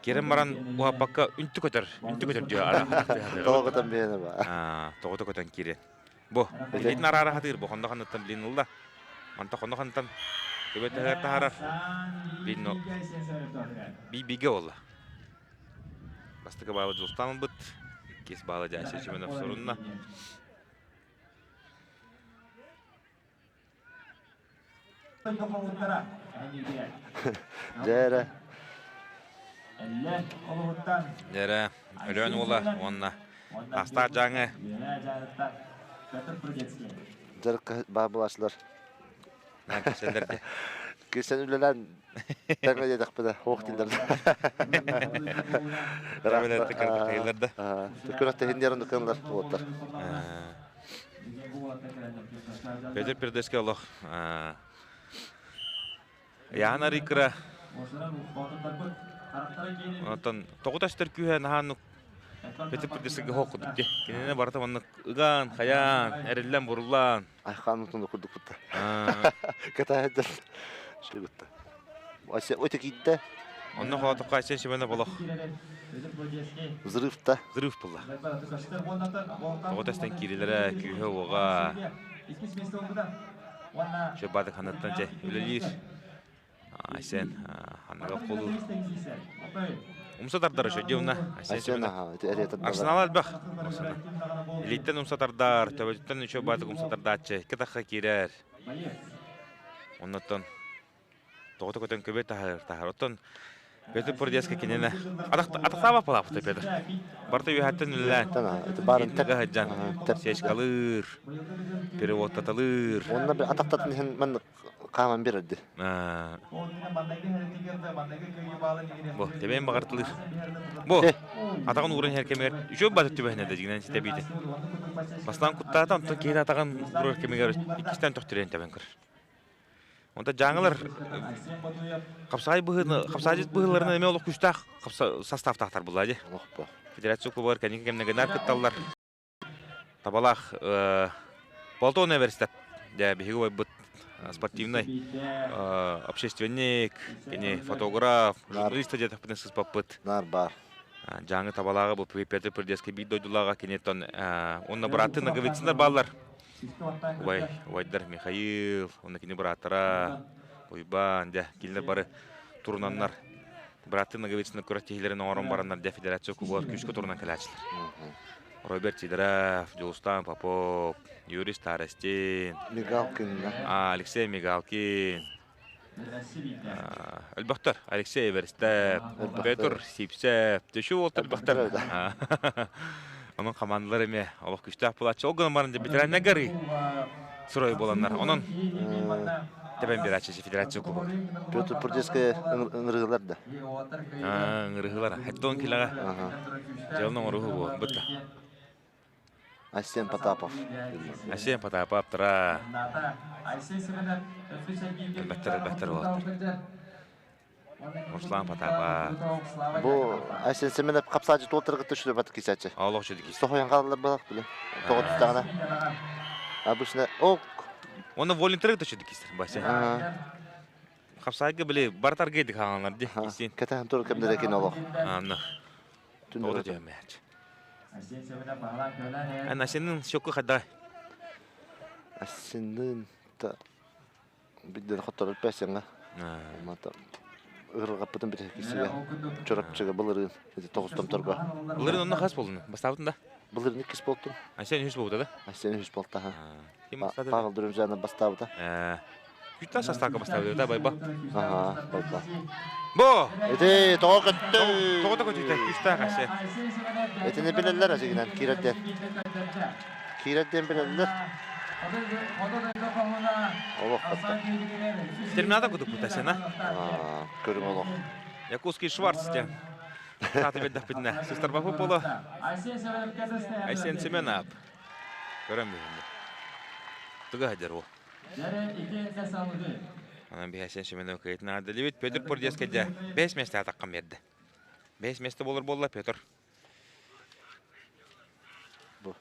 киирэн баран уһаппакка үнтү көтөр, үнтү көтөр дьиэ атахтыы Тоҕо көтөн биэнэ ба. Тоҕото көтөн киирэн. Бу илиитин араара хатыыр бу хонно ханныттан билин ылла. Манта хонно ханныттан төбөтөһөр таһарар. Билин би бигэ болла. Бастакы баалы Дьулустан ылбыт. Иккис баалы Дяся Семенов сорунна. Дьээрэ. Дьээрэ, Өлөөн уола уонна Таастаах Дьааҥы. Дьарыкка баар буолааччылар. Кисэллэр де. Кисен үлэлээн тэҥэ диэтэхпинэ суох дииллэр. Кыайылар да. Күрэхтэһин диэн кыаллар уоттар. Петр Пердеске олох Яан арыйкыра Онтон тоҕута өстөр күүһэ наһаа Петр Пердеске хоох курдук дии. Кинини барыта маннык ыгаан, хайаан, эриллэн, буруллаан. Айхаан утуну курдук кутта. Катаһыдыр. Шыгытта. Өтө киирдэ. Онно хоотукка Айсен Семенов олох. Взрыв-та. Взрыв буолла. Тоҕо тэстэн киирилэрэ, күүһэ-уоҕа. Чөббааты ханыттан дьэ үлэлиир. Айсен ханныга холуур. Умса тардара Шөдьүовна. Айсен Семенов. Арсенал элбэх. Илииттэн умса тардар, төбөтүттэн үчүгэй баатык умса тардааччы. Икки тахха киирэр. Оннуттан тоҕото көтөн көбө таһар таһар. Оттон Петр Пордеска кинини атахтаабат палаапыта Петр. Барыта үөһэттэн үлэлээн. Барын сылдьан сечкалыыр, переводтаталыыр. Онно атахтатын иһин маннык хааман берерди. Бу, тебен баҕартылыыр. Бу, атаҕын ууран иһэр кэмигэр үчүгэй баты түбэһинэ да дьигинэн ситэ биитин. Бастаан куттаата, онтон киһи атаҕын уурар кэмигэр иккистээн төхтүрүйэн тэбэн көрөр. Онто дьааҥылар хапсаҕай быһыыны, хапсаҕайдьыт быһыыларынан эмиэ олох күүстээх составтаахтар булла дии. Федерация кубогар кэнники кэмҥэ гынаар кытталлар. Табалаах Платон Эверстеп, дьэ биһиги убайбыт спортивнай общественник, кини фотограф, журналист диэтэхпитин сыспаппыт. Наар баар. Дьааҥы Табалааҕа бу Петр Пердески биир дойдулааҕа киниттэн уонна бырааттыы Ноговицыннар бааллар. Убай, убайдар Михаил, уонна кини бырааттара Уйбаан, дьэ, кинилэр бары турунаннар бырааттыы Ноговицыннар күрэхтэһиилэрин оҥорон бараннар дьэ федерация кубогар күүскэ турунан кэлээччилэр. Роберт Сидоров, Дьулустан Попов, Юрий Старостин, Мигалкин, Алексей Мигалкин, Өлбөхтөр Алексей Эверстеп, Петр Сипсев, төшүү уолтар өлбөхтөр. Онон командалар эмиэ олох күстээх буолааччы. Ол гынан баран ветераннар сырой буоланнар. Онон тэбэн биэрээччи федерация кубога. Петр Пурдецкая ыҥырыылар да. Ыҥырыылар. Хеттон килэҕэ. Дьыалын оҥоруһу буол. Бытта. Айсен Потапов. Айсен Потапов аптара. Элбэттэр элбэттэр буолаттар. Руслан Потапов. Бу Айсен Семенов хапсаачы туолтарга түшүрбат кисачы. Олох чөдү кис. Сохойон хааллар балак биле. Тоҕо түстаҕына. Обычно ок. Оны волонтеры түшүрдү кистер бася. Хапсайга били бартарга дик хааланар ди кисин. Кэтэн тур кемдере кин олох. Анна. Тоҕо түһэмээч. Ана сенин шоку хада. Сенин та бидден хотторор пэсэҥэ. Мата ырҕаппытын битэ кисигэ. Чорапчыга былырыын ити тоҕустомторго. Былырыын онно хас болдун? Бастаабытын да? Былырыын иккис болтум. А сен үс болбута да? А сен үс болта. Павел Дурымжанов бастаабыта. Күттэн састаакка бастаабыта да байба. Ага, байба. Бо! Ити тоҕо көттө. Тоҕо да көтүтэ күстээх асе. Итини билэллэр асигинэн киирэрден. Киирэрден билэллэр. Олох хатта. Терминатор кутуппута сена. Көрүҥ олох. Якутский Шварц диэн. Сааты бэрдэхпитинэ. Сыстарбапы поло. Айсен Семенов. Көрөн биһинде. Туга хадьар ол. Онон биһи Айсен Семенов кыйытын аадалыбыт. Петр Пордеска дьэ бэс месте атаққан берді. Бэс месте болар болла Петр. Бу.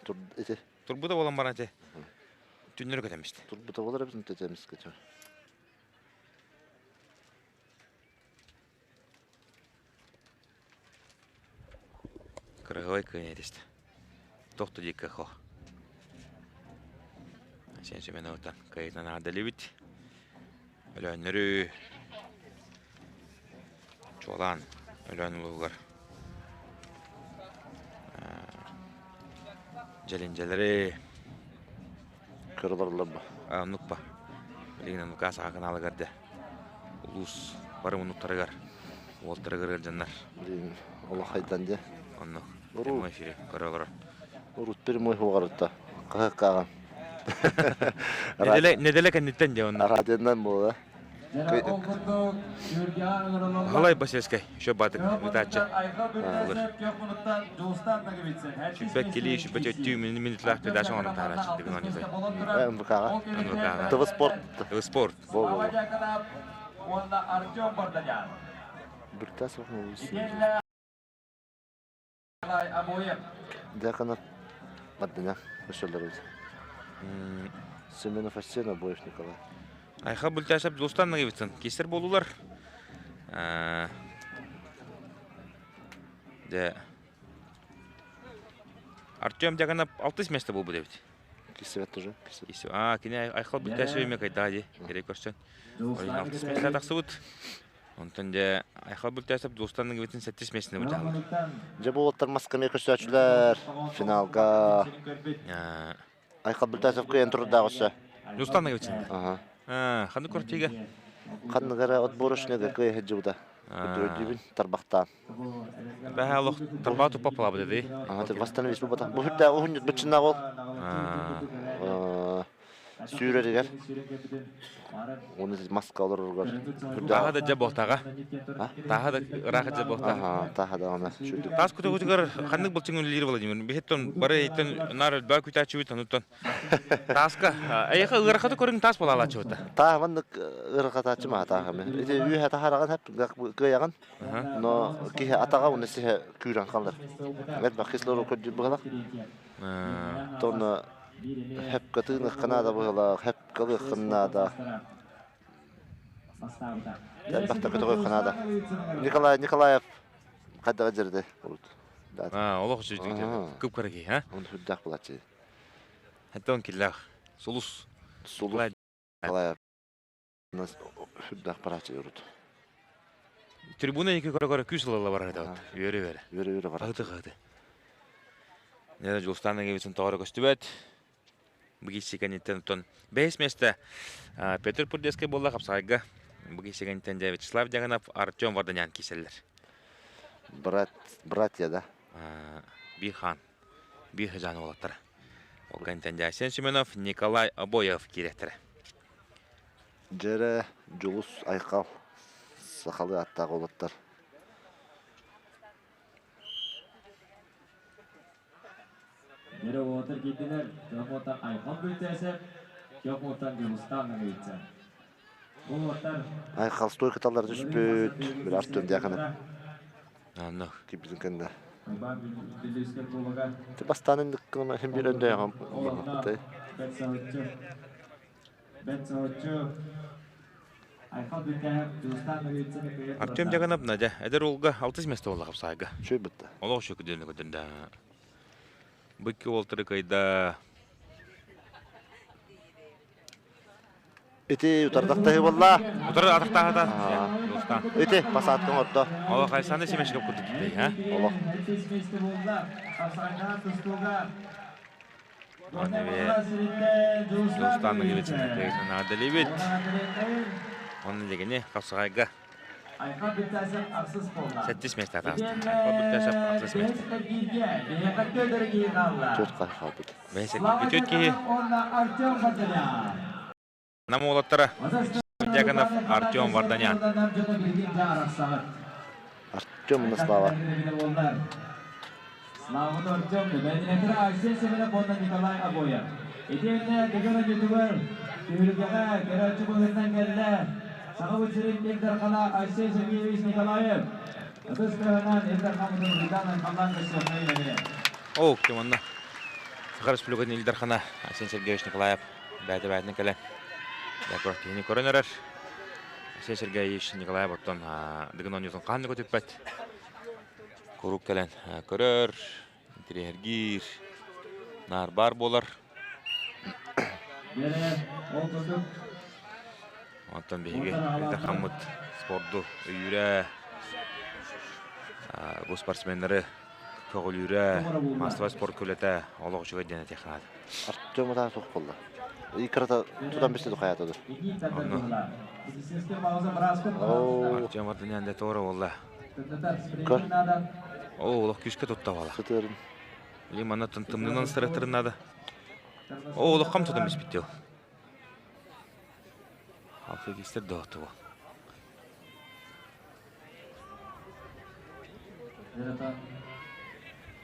Тур ити. Турбута болан баран те. Түннөрү көтөмүстэ. Турбута болар эбитин төтөмүс көтө. Кырыһыбай кыайан этистэ. Тохто диэки хо. Сен Семеновтан кыайытынан аадалыбыт. Өлөөннөрү чуолаан Өлөөн улууһугар дьэлиндьэлэри Кыраларлар ба. Оннук ба. Билигин оннука саха каналыгар да улуус бары муннуктарыгар уолтарыгар ыалдьаннар. Билигин олох хайдан дьэ. Онно прямой эфире көрө олорор. Урут прямой хугарытта. Хаһыккааҕын. Неделе неделе кэнниттэн дьэ онно. Радионан буола. Халай Басельскай еще батык ытааччы. Сүппэт кили, сүппэт өттүү минутлаах передача оҥорон таһарааччы дигин оонньотой. МВК-ҕа. МВК-ҕа. ТВ Спорт. ТВ Спорт. Во-во-во. Бүртасов Дьяконов Мардыня өсөллөр Семенов Арсен Обоев Николай. Айха Бульташев Дулстан Нагивицын кистер болулар. Дьэ Артем Дьяконов алтыс место буолбут эбит. Кисибэт тоже. А, кини Айхал Бульташев эмиэ кайдаа дии, керек көрсөн. Алтыс место тахсыбыт. Онтон дьэ Айхал Бүлтээсэп Дьулустан Ныгыбытын сэттис миэстэни бутаалар. Дьэ бу уолаттар маска эмиэ көрсөөччүлэр финалга Айхал Бүлтээсэп кыайан турдаах өссө. Дьулустан Ныгыбытын. Аха. Ханнык квартига? Ханнык эрэ отборочныйга кыайа сылдьыбыта. Көрдүбүн тарбахтаан. Бэһэ олох тарбаа туппа палабыт эдий. Ага, восстановись бу бата. Бу хүрдэ уһун быччыннаах ол. Сүүрэригэр уонна маска олороругар Тааһа да дьэ буолтаҕа. Тааһа да ыраах дьэ буолтаҕа. Тааһа да аны сүүрдүк. Таас күтүгүтүгэр ханнык былчыҥ үлэлиир Владимир? Биһиттон бары эйтэн наар өлбөө күтээччибит онуттан. Тааска эйиэхэ ыарахаты көрүҥ таас буолаалааччыбыта. Тааһа маннык ыарахатааччы маһа тааһа Ити үөһэ таһараҕын хэп кыайаҕын. Но киһи атаҕа уонна сиһэ күүрэн халар. Элбэх кислород көрдүүр быһалах. Тонна Хөпкө тыыныахха наада быһыылаах, хөпкө ылыаххын наада. Элбэхтэ көтөҕүөххэ наада. Николай Николаев хайдаҕа дьэрдэ урут. Олох үчүгэй кып-кыра киһи, а? Он сүрдээх булааччы. Антон киллээх. Сулус. Сулус Николаев сүрдээх барааччы урут. Трибуна екі көрө-көрө күүс ылалла барар этэ. Үөрэ-үөрэ. Үөрэ-үөрэ барар. Хаһыты-хаһыты. Нера Дьулустаан Егевицын тоҕо көстүбэт. Бу кэнниттэн оттон бэһис миэстэ Петр Пурдецкай буолла хапсаҕайга. Бу кэнниттэн дьэ Вячеслав Дьаганов, Артем Варданян кииселлэр. Брат, братья, да? Биир хаан, биир хажаан уолаттара. Ол кэнниттэн дьэ Айсен Семенов, Николай Обоев киирэттэрэ. Дьэрэ, Дьулус, Айхал сахалыы ааттаах уолаттар. Дьэрэ уолаттар киирдилэр, Көх Айхал Бүлтээсэп, Көх Дьулустаан Наговицын. Бу уолаттар Айхал стойкаталлар түспүт, bir Артем Дьяконов Анно. киирбитин кэннэ. Бастаан инник гына хим bir өндөйөҕөм Артем Дьяконов Надя эдэр уолга алтыс место буолла хапсаайга. Үчүгэй бытта. Олох үчүгэй көдүөнү көдүндэ. Бу икки уолтары кыайда. Ити утардахтаһы буолла. Утары атахтаахата. Дьулустаан. Ити посадка оҥордо. Олох Александр Семешков курдук киттей, а? Олох. Дьулустаан Ноговицын наадалыбыт. Онно дегени хапсаҕайга сэттис миэстэ атааста. Айхал Бүлтээсэп ахсыс миэстэ. Төрт хай хаалбыт. Бэйсэкки киһи. Нам уолаттара Дьяконов Артем Варданян. Артем Слава. Слава Артем, бэдинэтэр Айсен Семенов уонна Николай Обоев. Итиэннэ Дыгын ютубер түһүлгэҕэ көрөөччү быһыытынан кэллэ. Сахабыт сирин Ил Дархана Айсен Сергеевич Николаев. Ытыс тыаһынан Ил Дархаммытын уруйдаан айхаллаан көрсүөххэйин эмиэ. Оо, ким онно? Саха Республикатын Ил Дархана Айсен Сергеевич Николаев бэйэтэ-бэйэтинэн кэлэн киһини көрөн эрэр. Айсен Сергеевич Николаев оттон Дыгын оонньуутун хаһан да көтүппэт. Куруук кэлэн көрөр, интириэһиргиир, наар баар буолар. Онтон биһиги Ил Дархаммыт спорду өйүүрэ, бу спортсменнары көҕүлүүрэ, массовай спорт үлэтэ олох үчүгэй диэн этиэххэ наада. Артем ытаа суох буолла. Икрата тутан бистэ тухаята dur. Онно Артем Варданян да туора буолла. Көр. Оо, олох күүскэ тутта буола. Сытыарын. Лимана тымнынан сырыттырын надо. О, олоххом тутан биспит дьыл. Алфегистер доҕотугу.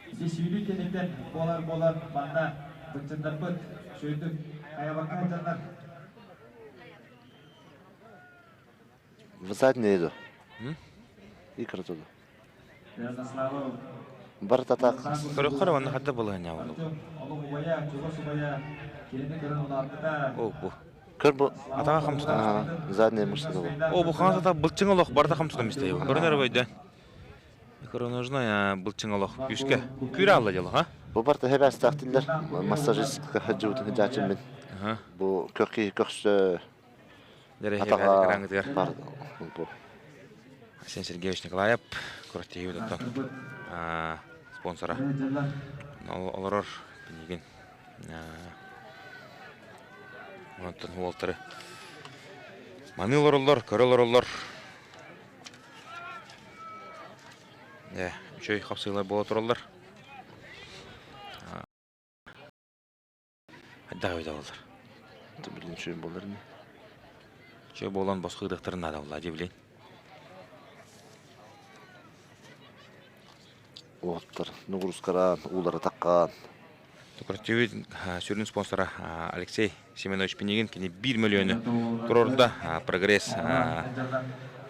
Ити сүүрүү кэнниттэн буолар буолан манна быччыннарбыт шөйдүк хайабакка сылдьаннар В заднюю иду. Икра туда. Бар татак. Көрөххөр уонна хадда балаһыня болу. О, бу. Көр бу. Атаға хам тутан. Задняя мышца дала. О, бу хаҥас ата былчыҥ олох барыта хам тутан истэ. Көрөн эрэ өйдөн. Көрөнөжно былчыҥ олох күүскэ. Күүрэ алла дьоло, ха? Бу барта хэбээстээхтиллэр. Массажист хаджыбытын хыджаачым мин. Бу көх көхсө Атаҕа бар бу. Арсен Сергеевич Николаев кураттиһибит оттон спонсора олорор пинигин онтон уолтары маны олороллор көрө олороллор э үчүгэй хапсыылар буола тураллар Хайдах эбитэ буоллар? Билин үчүгэй буолар ини. Үчүгэй буолан босхо ыытыахтарын наада буолла дии билин. Уоттар нугурускараан, уулара таккаан. Декоративный сүрүн спонсора Алексей Семенович Пинигин кини 1 миллиону турорда. Прогресс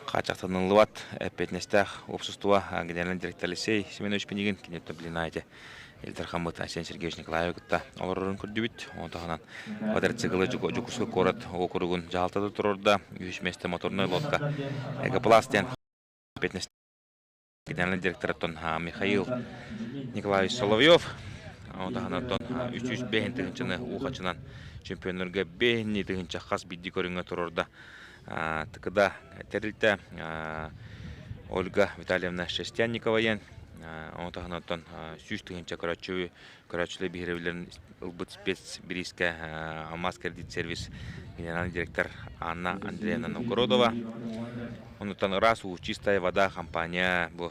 хаачахтаныллыбат эппиэтинэстээх уопсустуба генеральный директор Алексей Семенович Пинигин кини блин Ил Дархаммыт Айсен Сергеевич Николаевы кытта олорорун көрдүбүт. Ону таһынан квадроциклы Дьокуускай куорат уокуругун дьаһалтата турорда үһүс миэстэ моторнай лодка Экопласт диэн генеральный директорыттан Михаил Николаевич Соловьев ону таһынан 305 тыһыынчаны уухачынан чемпионнарга 5 тыһыынча хас биирдии көрүҥҥэ турорда ТКД тэрилтэ Ольга Витальевна Шерстянникова диэн ону таһынан 100 тыһыынча көрөөччү көрөөччүлэр биһирэбиллэрин ылбыт спецбириискэ Алмаз кредит сервис генеральный директор Анна Андреевна Новгородова онуттан ыраас уу чистая вода компания бу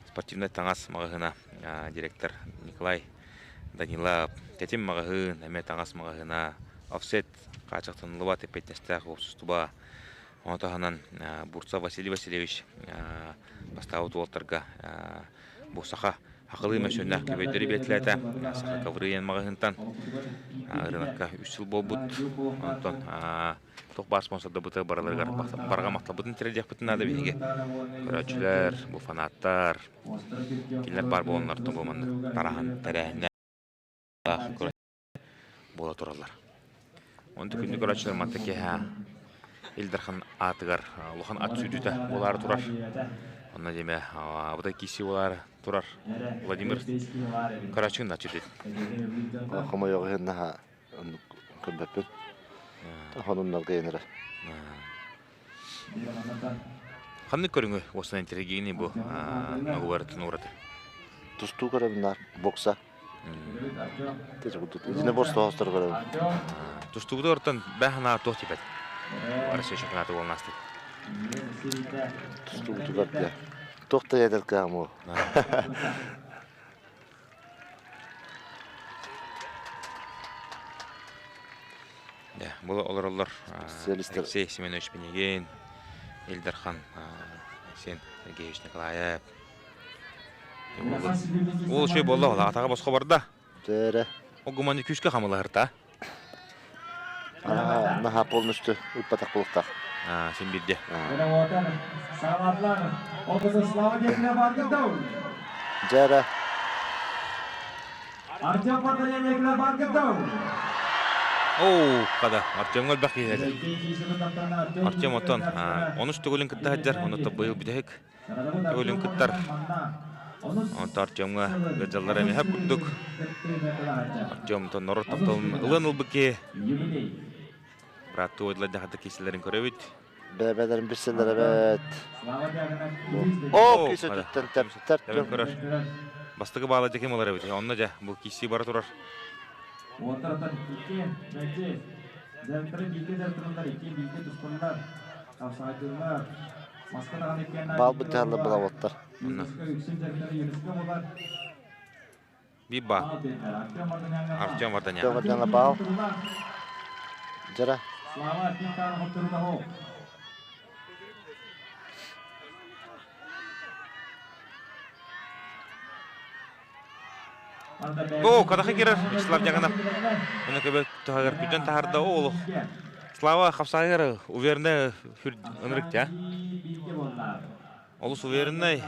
спортивнай таҥас маҕаһыына директор Николай Данилов Тэтим маҕаһыын эмиэ таҥас маҕаһыына Офсет хааччахтаныллыбат эппиэтинэстээх уопсастыба. Ону таһынан Бурцев Василий Васильевич бастаабыт уолтарга бу саха хахылыы мөссүөннээх көбөйдөрү биэртилээтэ. Саха ковры маҕаһыынтан ырыынакка үс сыл буолбут. Онтон туох баар спонсордарбытыгар барыларыгар барҕа махталбытын тириэрдиэхпитин наада биһиги. Көрөөччүлэр, бу фанаттар, кинилэр баар буоланнар бу маннык тараһан тэрээһиннээх буола тураллар. Онту күндү көрөөччүлэр манта киэһэ Ил Дархан аатыгар улахан ат сүүрүүтэ буолаары турар. Онно диэмэ абытай киирсии буолаары турар. Владимир көрөөччүгүн да чүтүт. Хомойоҕу иһин наһаа көрбөппүн. Хонуннарга енерэ. Ханнык көрүҥү уостан интеллигиний бу ногубарытын ураты? Тустуу көрөбүн бокса. Итини борстоохтор көрөбүн. Тустубуту ортон бэханаа туох типет? Россия чемпионаты буолнаастык. Тустубутугар дьэ. Туох да ядер кыаму. Дьэ, бу олороллор Алексей Семенович Пинигин, Ил Дархан Айсен Сергеевич Николаев, Ол үчүгэй буолла ол атаҕа босхо барда. Дээрэ. Огуманы күүскэ хамылаһырта. Наһаа полностью ыппатах буолуохтаах. Син биирдэ. Дьээрэ. Оу, хада, Артемҥа элбэх киһи этэ. Артем оттон онус төгүлүн кытта сылдьар, онно быйыл бүтэһик Өлүн кыттар. Онто Артемҥа ыалдьаллар эмиэ курдук. Артем норуот тапталын ылан ылбыт киһи. Бырааттыы ойдулар дьахата киисэлэрин көрөбүт. Бэбэлэрин билсэллэр эбээт. О, кисе түттэн тэптэр. Тэбэн көрөр. Бастакы баала дьэ ким ылар эбит. Онно дьэ бу киисии бара турар. Баалбыт дьаһаллар былаваттар. Биир баал. Артем Варданян. Артем Варданян баал. Жара. О, кадаха кирер Вячеслав Дьяконов. Оны көбө туһагар күден таһарда олох. Слава хапсагар уверенный ынырык тя. Олус уверенный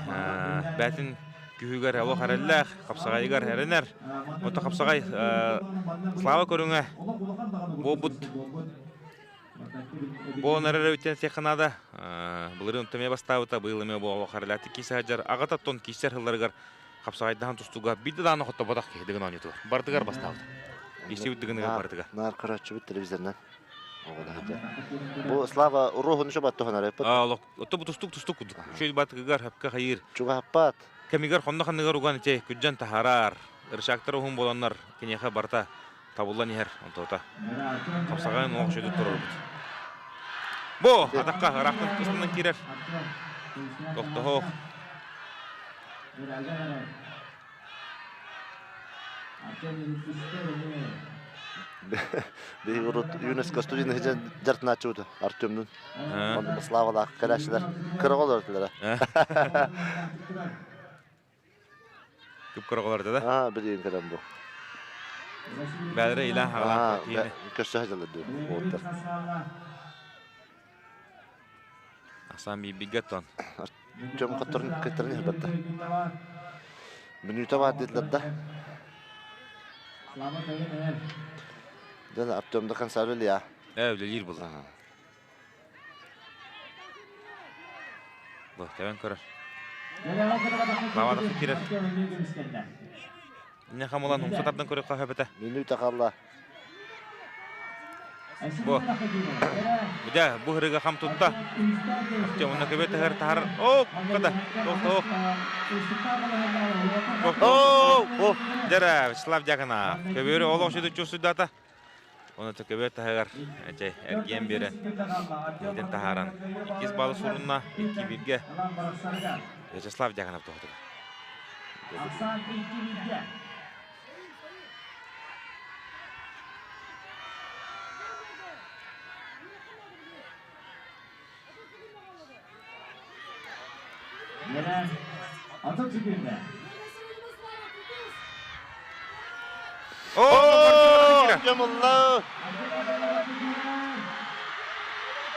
бәтин күһүгэр олох эрэллээх, хапсаҕайыгар эрэнэр. Ото хапсаҕай Слава көрүҥэ буолбут Буолан эрэр эбиттэн сиэххэ наада. Былырыын эмиэ бастаабыта, быйыл эмиэ буолуох эрэлээхтик киирсэ сылдьар. Аҕата оттон киирсэр сылларыгар хапсаҕайдаһан тустууга биирдэ даҕаны хотторботох киһи Дыгын оонньуутугар. Барытыгар бастаабыта. Киирсибит Дыгыныгар барытыгар. Наар көрөөччүбүт телевизорынан. Бу Слава уруһун шобат туһанар эппит. Отто бу тустук тустук курдук. Үчүгэй батыгыгар хөпкө хайыыр. Чугаһаппат. Кэмигэр хонно ханныгар уган ити күддьэн таһаарар. Рычагтар уһун буоланнар киниэхэ барыта табыллан иһэр онтуота. Хапсаҕайын уох үчүгэй турарбыт. Бу атахха ыраахтан кыстанан киирэр. Тохтоһоох. Биһиги урут ЮНЕСКО студент сылдьан дьарытынааччыбыт Артемнуун. Онно Славалаах кэлээччилэр кыра оҕолор этилэрэ. Кып-кыра оҕолор да? Аа, билигин кэлэн бу. Бээлэрэ илээн хаҕалаан киини. Көрсө сылдьаллар дуу, уолаттар. Ахсаан биирбигэ тон. Артем хотторун кыттарын иһэрбэтте. Мүнүүтэ баар диэтилэр да. Дьэ, Артем да консервы я. Ээ, үлэлиир буолла. Бу, тэбэн көрөр. Лавадахы кирер. Инне хамылан умса тардан көрөххө хөбөтө. Мүнүүтэ хаалла. Бу. Бу бу хырыга хам тутта. Артем онно көбө тахар тахар. О, када. Тох тох. О, о. Дера, Вячеслав Дьяконов. Көбөрү олох сүдү чувствуйдата. Оны төкөбө таһыгар эчэ эргиэн биэрэн иһитин таһааран иккис балы сурунна икки бииргэ Вячеслав Дьяконов туһатыгар. О,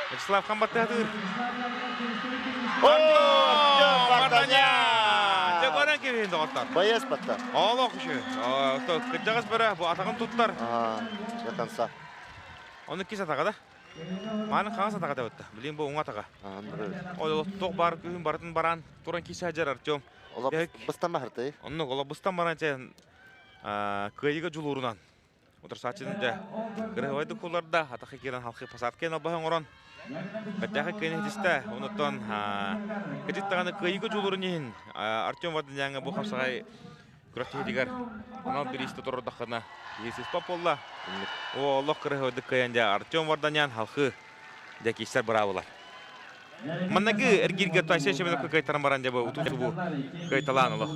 Вячеслав Хамбаттыатыр. О, Мартаня! Дьэ, киһин доҕоттор. Боец батта. Олох үчү. Кырдьаҕас бөрө бу атаҕын туттар. До конца. Оны кис атаҕа да? Мааны хаҥас атаҕа да бытта. Билин бу уҥа атаҕа. Ол туох баар күһүн барытын баран туран кисе сылдьар Артем. Ола быстан баһырты. Оннук ола быстан баран чэ кыайыга дьулуурунан утарсааччыны дьэ кырыһыбайдык кулларда атахы киирэн халхы посадка албаһы оҥорон бэртээхэй кыайыны ситистэ. Онуттан кэтит даҕаны кыайыга дьулуурун иһин Артем Варданяҥҥа бу хапсаҕай күрэхтэһиитигэр анал бириистэ туруордаххына киһи сыыспат буолла. О, олох кырыһыбайдык кыайан дьэ Артем Варданян халхы дьэ киирсэр быраабылар. Маннагы эргииргэ Тайсия Чеменовка кыайтаран баран дьэ бу утуу-субу кыайталаан олох.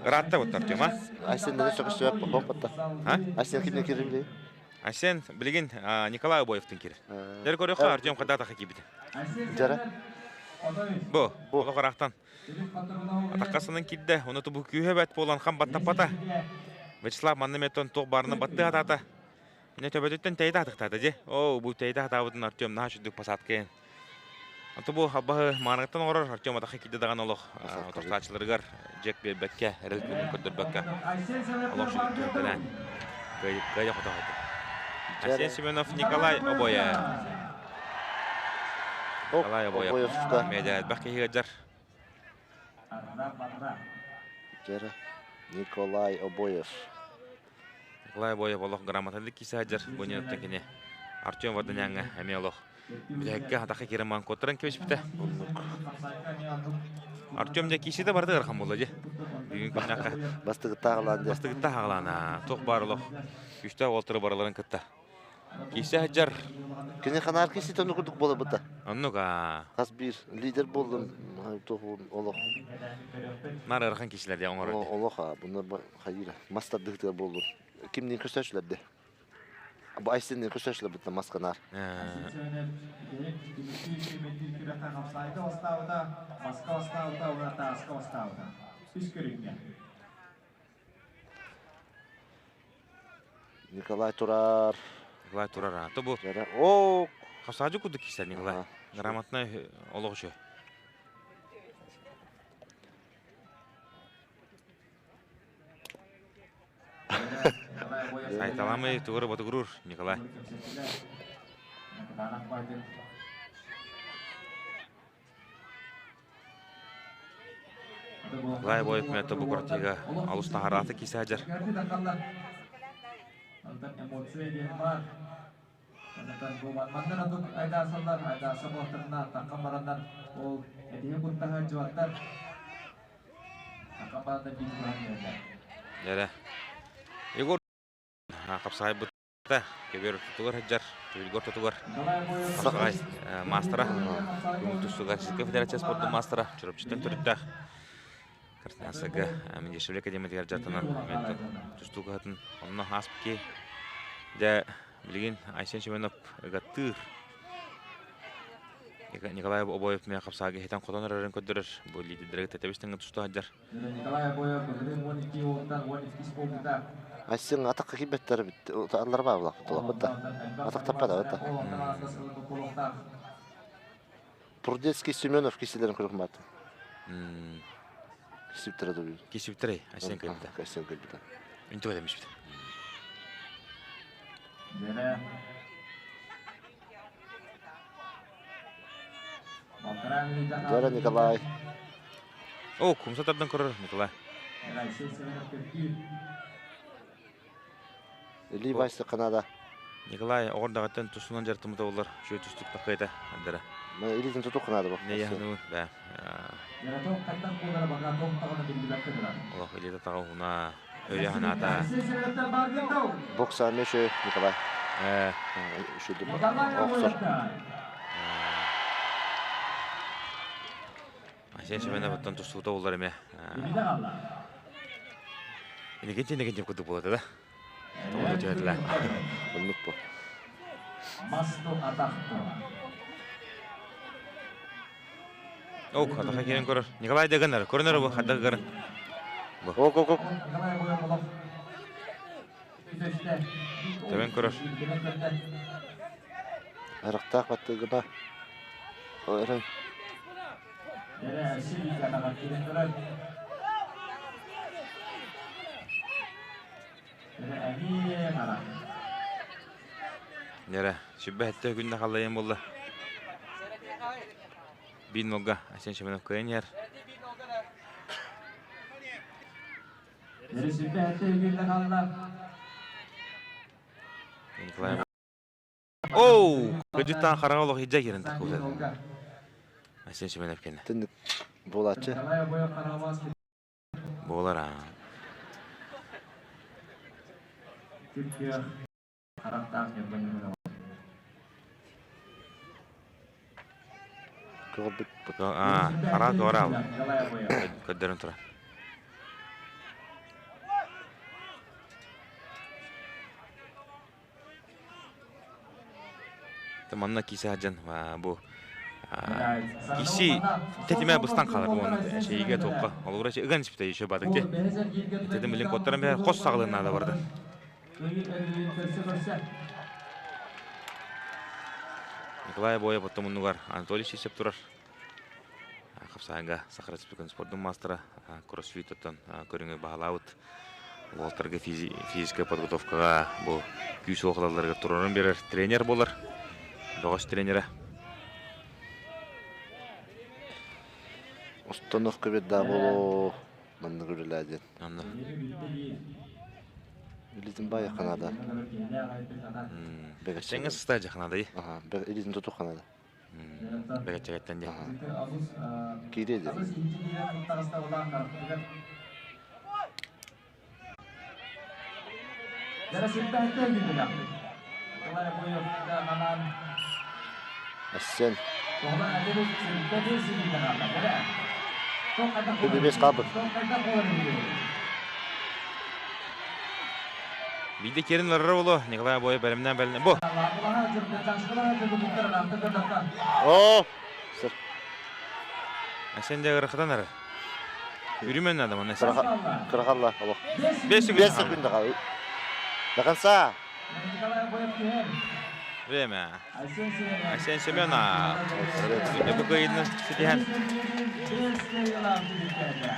Ыраатта вот Артем, а? Айсен наны сөкөстүбэт бохом батта. А? Айсен кимне кирим ли? Айсен билигин Николай Обоевтын кирер. Дер көрөхө Артем кадата кибит. Жара. Бу, олох ыраахтан. Атаккасынан кирде, оны тубу күүһэ бэт буолан хам баттаппата. Вячеслав манна метон туох баарына батты атаата. Міне төбөтүттэн тэйдэ атыктаата дьэ. Оо, бу тэйдэ атаабытын Артем наһаа үчүгдүк посадкайын. Ото бу абаһы мааныгыттан оҥорор Артем атахы киирдэ даҕаны олох тохтоочуларыгар дьиэк биэрбэккэ, эрэл күнүн көрдөрбөккө олох үчүгдүк түһэртэлээн кыайа хото Айсен Семенов Николай Обоев. Николай Обоев. Медиа элбэх киһи ыалдьар. Николай Обоев. Николай Обоев олох грамоталык киһи сылдьар бу инниттэн кини Артем Варданяҥҥа эмиэ олох бүтэһиккэ атахха киирэн маан куоттаран кэбиспитэ. Артем дьэ кииситэ барыта ыарахан буолла дьэ. Бүгүн күннэххэ. Бастыгыттаах аҕалаан дьэ. Бастыгыттаах аҕалаана. Туох баар олох күүстээх уолтары барыларын кытта. Киисэ сылдьар. Кини ханаар кииситэ оннук курдук буоларбыта. Оннук аа. Хас биир лидер буоллун. Олох. Нар ыарахан киһилэр диэн оҥорор. Олох бұны хайыра мас тардыһытыгар буоллун. Кимниин көрсөөчүлэрде? Бу Айсенниин көрсөөчүлэр бытта маска нар. Николай турар. Николай турар. А то бу О, хасаажы курдук киһи Николай. Грамотный олох үчү. Сайталамай тугур ботугурур Николай. Николай Боев мэтэ бу квартига алус таһараата киисаадьар. Дьэрэ. Егор хапсаайбыт Көбүөр ортотугар сылдьар, түһүлгэ ортотугар хапсаҕай маастара, көҥүл тустууга Российскай Федерация спордун маастара, Чурапчыттан төрүттээх Красноярскайга Мендешевле академиятыгар дьарыктанан тустуу кыһатын онно ааспыт Дьэ, билигин Айсен Семенов ыгаттыыр. Николай Обоев мен хапсаҕайга иһитэн хотон эрэрин көрдөрөр. Бу лидердэргэ тэтэбис тэҥҥэ туста сылдьар. Николай Обоев былырыын 12 уолтан 12 буолбута. Айсен атахха киирбэттэр эбит. Аллар баа булаппыт да. Атах таппата да. Прудецкий Семенов киселерин көрөх баатым. Кисиптер да. Кисиптер Айсен кэлбитэ. Айсен кэлбитэ. Үнтү эмишпит. Дара Николай. О, кумса тардан көрөр Николай. Или Вася Канада. Николай оҕордаҕыттан тусунан дьартымыта болар, шөй түстүк тақайда андара. Илитин туту Канада бу. Не яһыны бә. Олох илита таға хуна өйө ханата. Бокса меше Николай. Шүдү. Оксор. Айсен Семенов оттон тустуута болар эме. Инекенче инекенче курдук болот да. Тоҕо түһэтилэ. Оннук бу. Ок, атаха киирэн көрөр. Николай Дегенер, көрүнөр бу, хадда көрөр. Ок, ок, ок. Төбөн көрөр. Арахтаах баттыгына. Өрөн. Нера, сүбэ күннэ халлайын болла. Бин нога, Асен Семенов кыайын Николай. Оу! Көдүттан хараҥа олох идьа кирен таккубут. Асен Семенов кэннэ. Түннүк буолааччы. Буолар аа. Көрбүт. Аа, хара туораал. Көрдөрөн тура. Манна кисе сылдьан бу киси тэтимэ быстан хаалар буон шейге туохха олура ыган испите еще бадык де тетим билин коттаран бэр хос саҕалын наада барды. Николай Боев оттомуннугар Анатолий Сисеп турар. Хапсаанга Саха Республикатын спордун маастара кроссфит оттон көрүҥү баһылаабыт уолтарга физическая подготовкаға бу күүс уохалаларыгар турарын берер тренер болар. Бөҕөс тренера. Установка бедда боло маннык үлэлээдин. Онно. Илитин бай Канада. Сеҥе сыста жаханада. Аха, илитин туту Канада. Бэгэччэгэттэн дии. Киириэди. Ассен. Үбүбэс хаалбыт. Биирдэ киэрин барар боло Николай Обоев бэлэмнээн бэлэмнээн бу. Оо! Сыр. Асен дьэ ырахатан арар. Үрүмэн надо манна. Кырахалла олох. 5 секунд. 5 секунд хаал. До конца. Время. Айсен Семенов. Бүгүн бу кыайыыны ситиһэн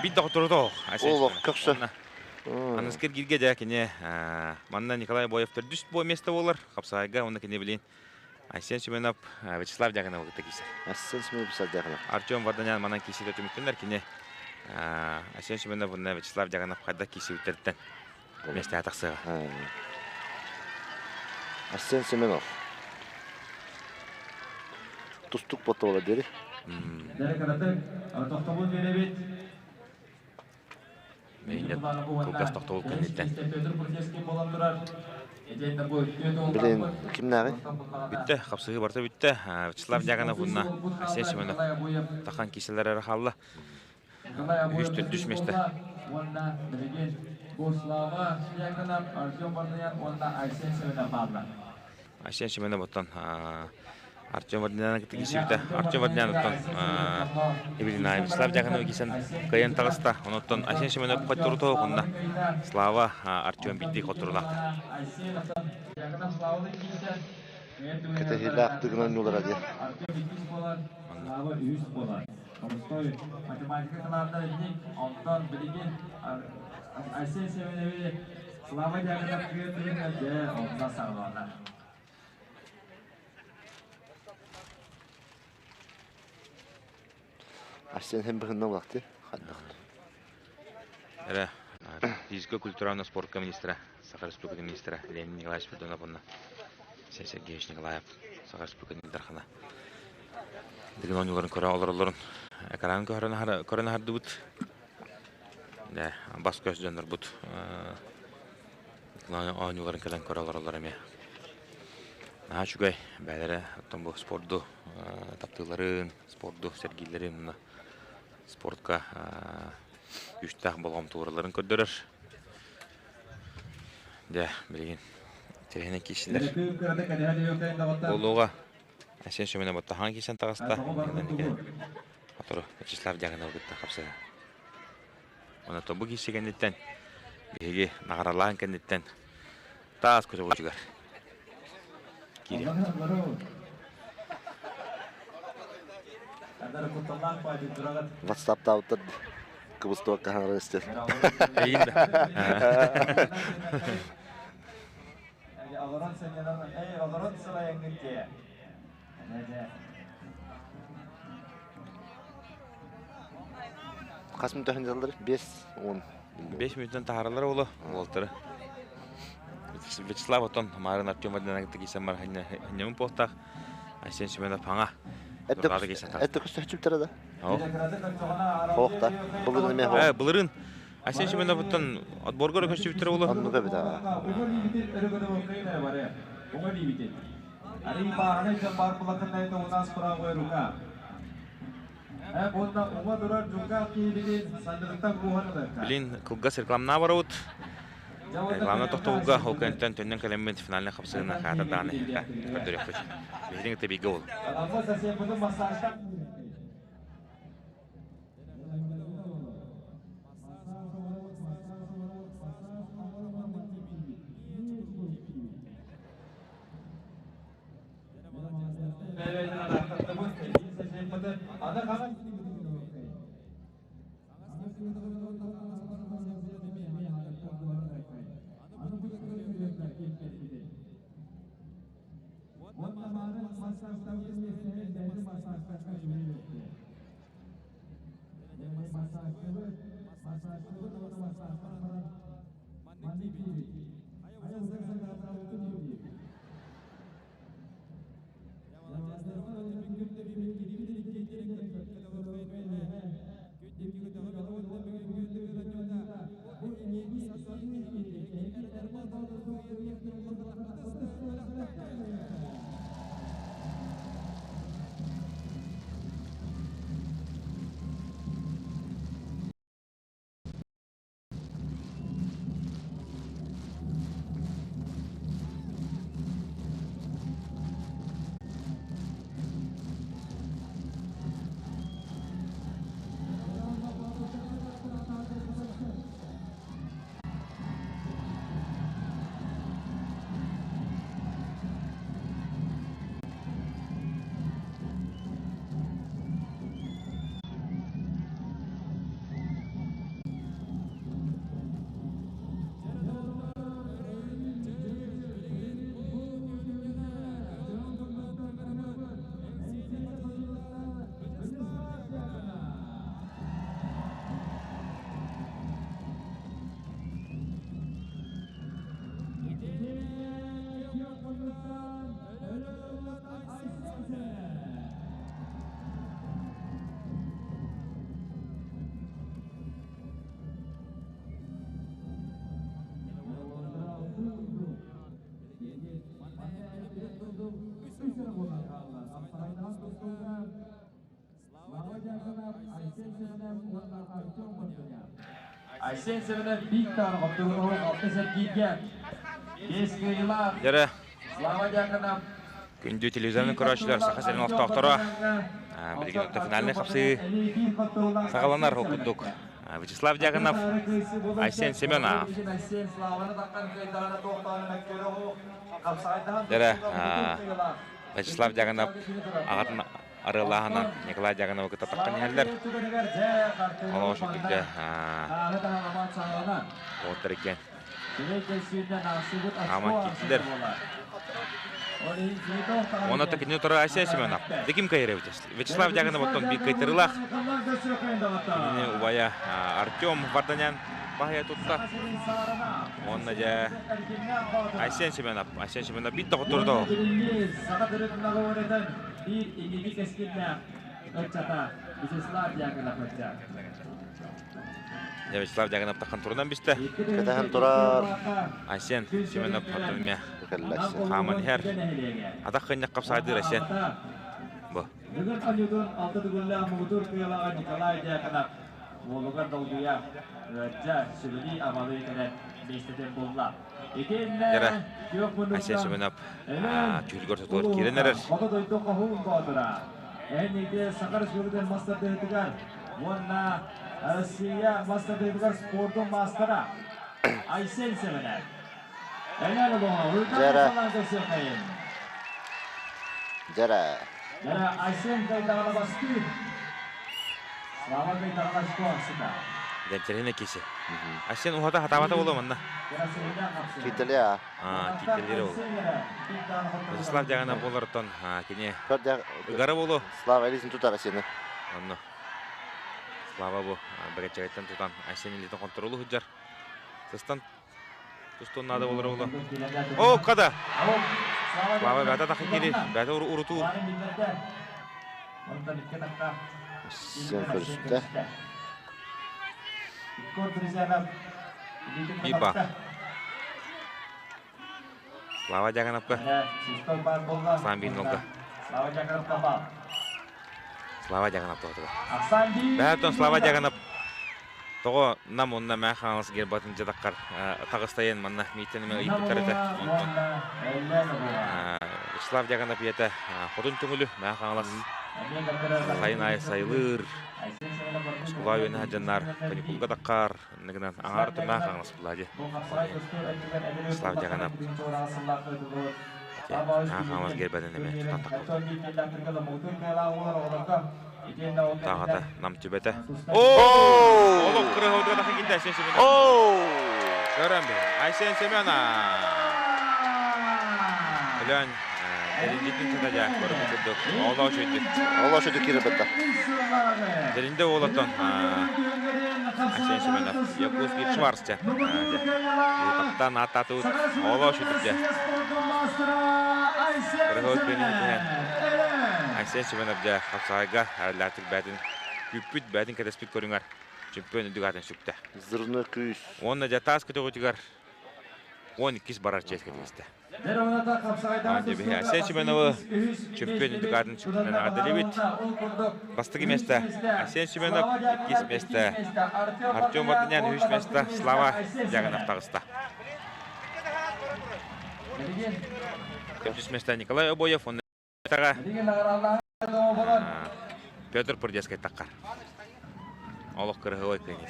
биир доҕотторутоох Айсен Олох көксө. Аныскыр кииргэ дьэ кини манна Николай Боев төрдүс бу место буолар хапсаайга уонна кини билин Айсен Семенов Вячеслав Дьяконов кытта киирсэр. Айсен Семенов Вячеслав Дьяконов. Артем Варданян манан киирсиитэ түмүктэнэр кини Айсен Семенов уонна Вячеслав Дьяконов хайдах киирсибиттэриттэн миэстэҕэ тахсыаҕа. Арсен Семенов. Тустук ботуола диэри. Кылгас тохтобул кэнниттэн. Билин кимнээҕий? Бүттэ, хапсыһыы барыта бүттэ. Вячеслав Дьяконов уонна Арсен Семенов тахан киселер эрэ хаалла. Үһүс төрдүс миэстэ. Айсен Семенов оттон Артем Варданяны кытта киирсибитэ. Артем Варданян оттон Евелина Вячеслав Дьяконов киирсэн кыайан таҕыста. Онуттан Айсен Семенов хотторута онна Слава Артем биирдии хотторулаахтар. Кэтэһиилээх тыгынан ньулара диэн. Толстой математика кылаата ник, онтон билигин Айсен Семенович Слава Дьяконов кыа дьэ онно саҕаланар. Арсен һэн быһынна улахты ханнахт. Эрэ физика культураны спортка министра Саха Республикатын министра Леонид Николаевич Федонов уонна Сергеевич Николаев Саха Республикатын Дархана Дыгын оонньууларын көрө олороллорун экран көрөн аһардыбыт. Дэ, бас-көс дьоннорбут оонньууларын кэлэн көрө олороллор эмиэ. Наһаа үчүгэй бэйэлэрэ оттон бу спорду таптыылларын, спорду сэргииллэрин уонна спортка күүстээх болҕомтолорун көрдөрөр. Дьэ, билигин тэрээһинэ киирсилэр. Буолуоҕа. Айсен Семенов баттаһаан киирсэн таҕыста. Сотору Вячеслав Дьяконов кытта хапсыһа. Онон бу киирсии кэнниттэн биһиги наҕаралаан кэнниттэн таас көтөҕүүтүгэр киириэхпит. WhatsApp-таабыттар кыбыстыбакка хаҥаран истэр. Эйин да. Хас мүнөт өһүн 5-10. 5 мүнөттөн таһаараллар уолу уолтары. Вячеслав оттон Марын Артем Владимирович киирсэн бар ханньамын буолтаах. Айсен Семенов хаҥа. Это көстөчүптэрэ да. Хоохта. Былырын эмиэ Э, былырын Айсен Семеновыттан отборгор көстүбүттэрэ уолу. Оннук эбит аа. Билин кылгас рекламнаа барабыт. Рекламна тохтобулга ол кэнниттэн төннөн кэлэммит финальнай хапсыгына хаата дааны көрдөрүөхпүт. Биһиги тэбигэ ол. Айсен Семенов Виктор Хотугу алты сэргииргэ биэс кыайыылаах Дьэрэ, Слава Дьяконов күндү телевизорын көрөөччүлэр Саха сирин олохтоохторо билигин орто финальнай хапсыы саҕаланар ол курдук Вячеслав Дьяконов, Айсен Семенов. Дьэрэ, Вячеслав Дьяконов аҕатын арыаллааһынан Николай Дьяконовы кытта таххан иһэллэр. Олоҕу сүрдүккэ уоттар иккиэн хааман киирдилэр. Уонна кинини утары Айсен Семенов. Диким кайыр Вячеслав Дьяконов оттон биир кыйтарыылаах. Кинини убайа Артем Варданян баһыйа тутта. Уонна дьэ Айсен Семенов. Айсен Семенов биир тоҕоттордо. Биир инники кэскиллээх ыччата Вячеслав Дьяконов ыччат. Вячеслав Дьяконов таххан турунан бистэ. Кэтэһэн турар. Айсен Семенов хотун хааман иһэр. Атах кынньах хапсаайдыыр Айсен. Бу. Бүгүн Анютун алта төгүллээх муҥутуур кыайыылааҕа Николай Дьяконов уолугар долгуйа, ыалдьа, сүбэлии-амалыы кэлэн миэстэтин булла. Дьэрэ, Айсен Семенов түүлгэр тутуор киирэн эрэр. Хоту дойду хоһуун боотура. Эн Саха Республикатын мастардыһытыгар уонна Россия мастардыһытыгар спордун маастара Айсен Семенов. Элен олоҕо Дьэрэ. көрсүөххэйин. Дьэрэ. Дьэрэ Айсен кайдаҕына бастыыр. Слава кайдаҕына очко сыта. Дэнчэринэ киси. Айсен уһата хатаабата буолуо манна. Киителиа. Киителире ол. Вячеслав Дягана буолартан кини ыгара буолуо. Слава илиитин тутар Айсены. Онно. Слава бу бэгэччэгэттэн тутан Айсен илиитин хонтуруолу сылдьар. Сыстан тустуон наада буолар буолуо. О, када! Слава бээтэ тахы кири, бээтэ урутуур. Сен көрүстэ. Биба. Слава Дьяконовка. Сам Бинолга. Слава Дьяконов тоҕотугар. Бээтон Слава Дьяконов тоҕо нам онно мээ хаҥалас гербатын дьадаккар таҕыстайын манна мииттэн эмэ ыйыппыттар этэ. Онтон Вячеслав Дьяконов ийэтэ хотун түҥүлү мээ хаҥалас сайын аайы сайылыыр оскуола үөнэ сылдьаннар каникулга таххар гынан аҥаар мээ хаҥалас булла дии. Вячеслав Дьяконов мээ хаҥалас гербатын эмэ тутан таххыбыт. Тааҕата нам түбэтэ. Оо! Олох кырыһыбытыгар тахсан киирдэ Айсен Семенов. Оо! Көрөн бир. Айсен Семенов. Өлөөн Дэринжитин сытадьа көрбүт курдук. Олоо үчүгүйдүк. Олоо үчүгүйдүк киирбэтэ. Дэринде уолаттан Айсен Семенов. Якутский Шварцте. Таптан аттатыбыт. Олоо үчүгүйдүк дьэ. Кырыһыбыт күнүн Айсен Семенов дьэ хапсаҕайга эрэллээхтик бээтин күүппүт, бээтин кэтэспит көрүҥэр чемпион үрдүк аатын сүктэ. Зырны күүс. Уонна дьэ таас көтөҕүтүгэр 12 барар чиэскэ тигистэ. Айсен Семеновы чемпион үрдүк аатын сүктүнэн эҕэрдэлиибит. Бастакы миэстэ Айсен Семенов, иккис миэстэ Артем Варданян, үһүс миэстэ Слава Дьяконов таҕыста. Төрдүс миэстэ Николай Обоев, уонна Петр Пырдескай таххар. Олох кырыһылай кыайан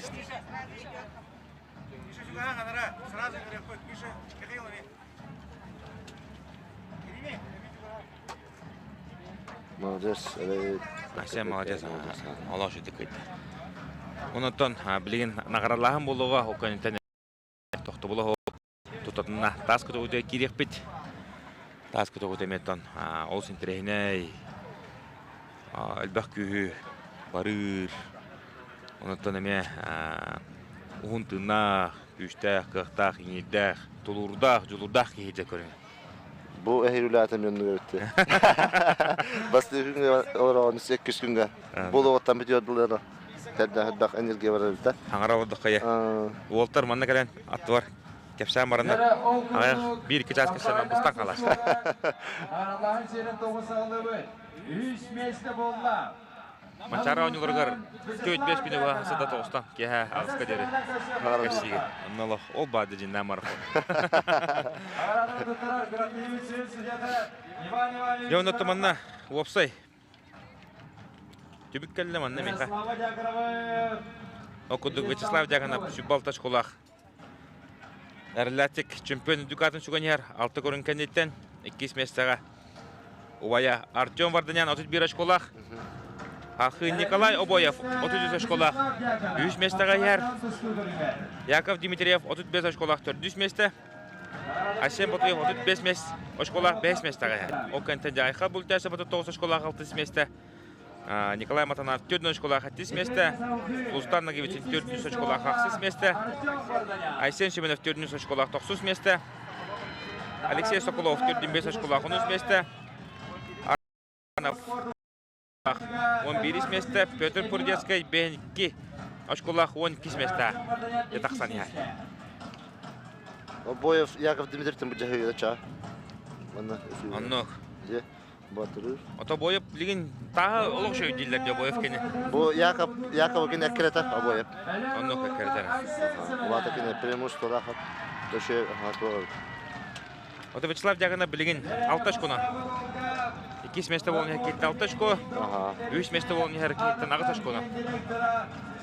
Молодец. Айсен молодец. Олох үчүгэй кыайда. Онтон билигин наҕаралааһын буолуоҕа ол кэнниттэн тохтобула тутатына таас көтөҕүтэ киириэхпит. Таас көтөҕүтэ эмиэ олус интэриэһинэй, элбэх күүһү барыыр. Онтон эмиэ уһун тыыннаах, күүстээх, кыахтаах, иҥиирдээх, тулуурдаах, дьулуурдаах киһи дьэ көрүҥэ. Бу эһиил үлээтим оннугар өттө. Бастакы күҥҥэ олороҕун иккис күҥҥэ буолуоҕуттан бүтүөр дылы элбэх энергия барар эбит да. Хаҥара олордоххо Уолтар манна кэлэн аттыбар кэпсээн бараннар аҕыйах биир-икки чаас кэпсээн быстан хаалааччылар. Аралаһын сиэрин тоҕус аҕалыбыт. Үс миэстэ буолла. Манчаары оонньууларыгар 4-5 күнү быһа сыта тоҕустан киэһэ аҕыска диэри кэпсиигин. Онно олох ол баады дьиннээх марафон. Дьэ онно манна уопсай түбүк кэллэ манна миэхэ. Ол курдук Вячеслав Дьяконов сүббалта очколаах Эрэллээхтик чемпион үрдүк аатын сүгэн иһэр алта көрүҥ кэнниттэн иккис миэстэҕэ убайа Артем Варданян 31 очколаах, Ахы Николай Обоев 33 очколаах үһүс миэстэҕэ иһэр, Яков Дмитриев 35 очколаах төрдүс миэстэ, Асен Ботуев 35 миэс очколаах бэһис миэстэҕэ иһэр. Ол кэнниттэн Дьайха Бултясов 39 очколаах алтыс миэстэ, Николай Матанов 4 очколаах 7 миэстэ, Лустан Нагивичин 4 очколаах 6 миэстэ, Айсен Семенов 4 очколаах 9 миэстэ, Алексей Соколов 4 очколаах 13 миэстэ, Арнов 11 миэстэ, Петр Пурдецкай 2 очколаах 12 миэстэ тахсан иһэр. Обоев Яков Дмитриевтен бу дьаһыыра чаа. Манна Оннук. Батырыр. Ото Боев билигин тааһы олох үчүгэй дииллэр дии Обоев кини. Бу Яков Яков кини эккирэтэ Обоев. Оннук эккирэтэр. Улаата кини преимущество төшө туох Ото Вячеслав Дягана билигин алта очконан. Иккис место буолан иһэр киһиттэн алта очко, үс место буолан иһэр киһиттэн аҕыс очконан.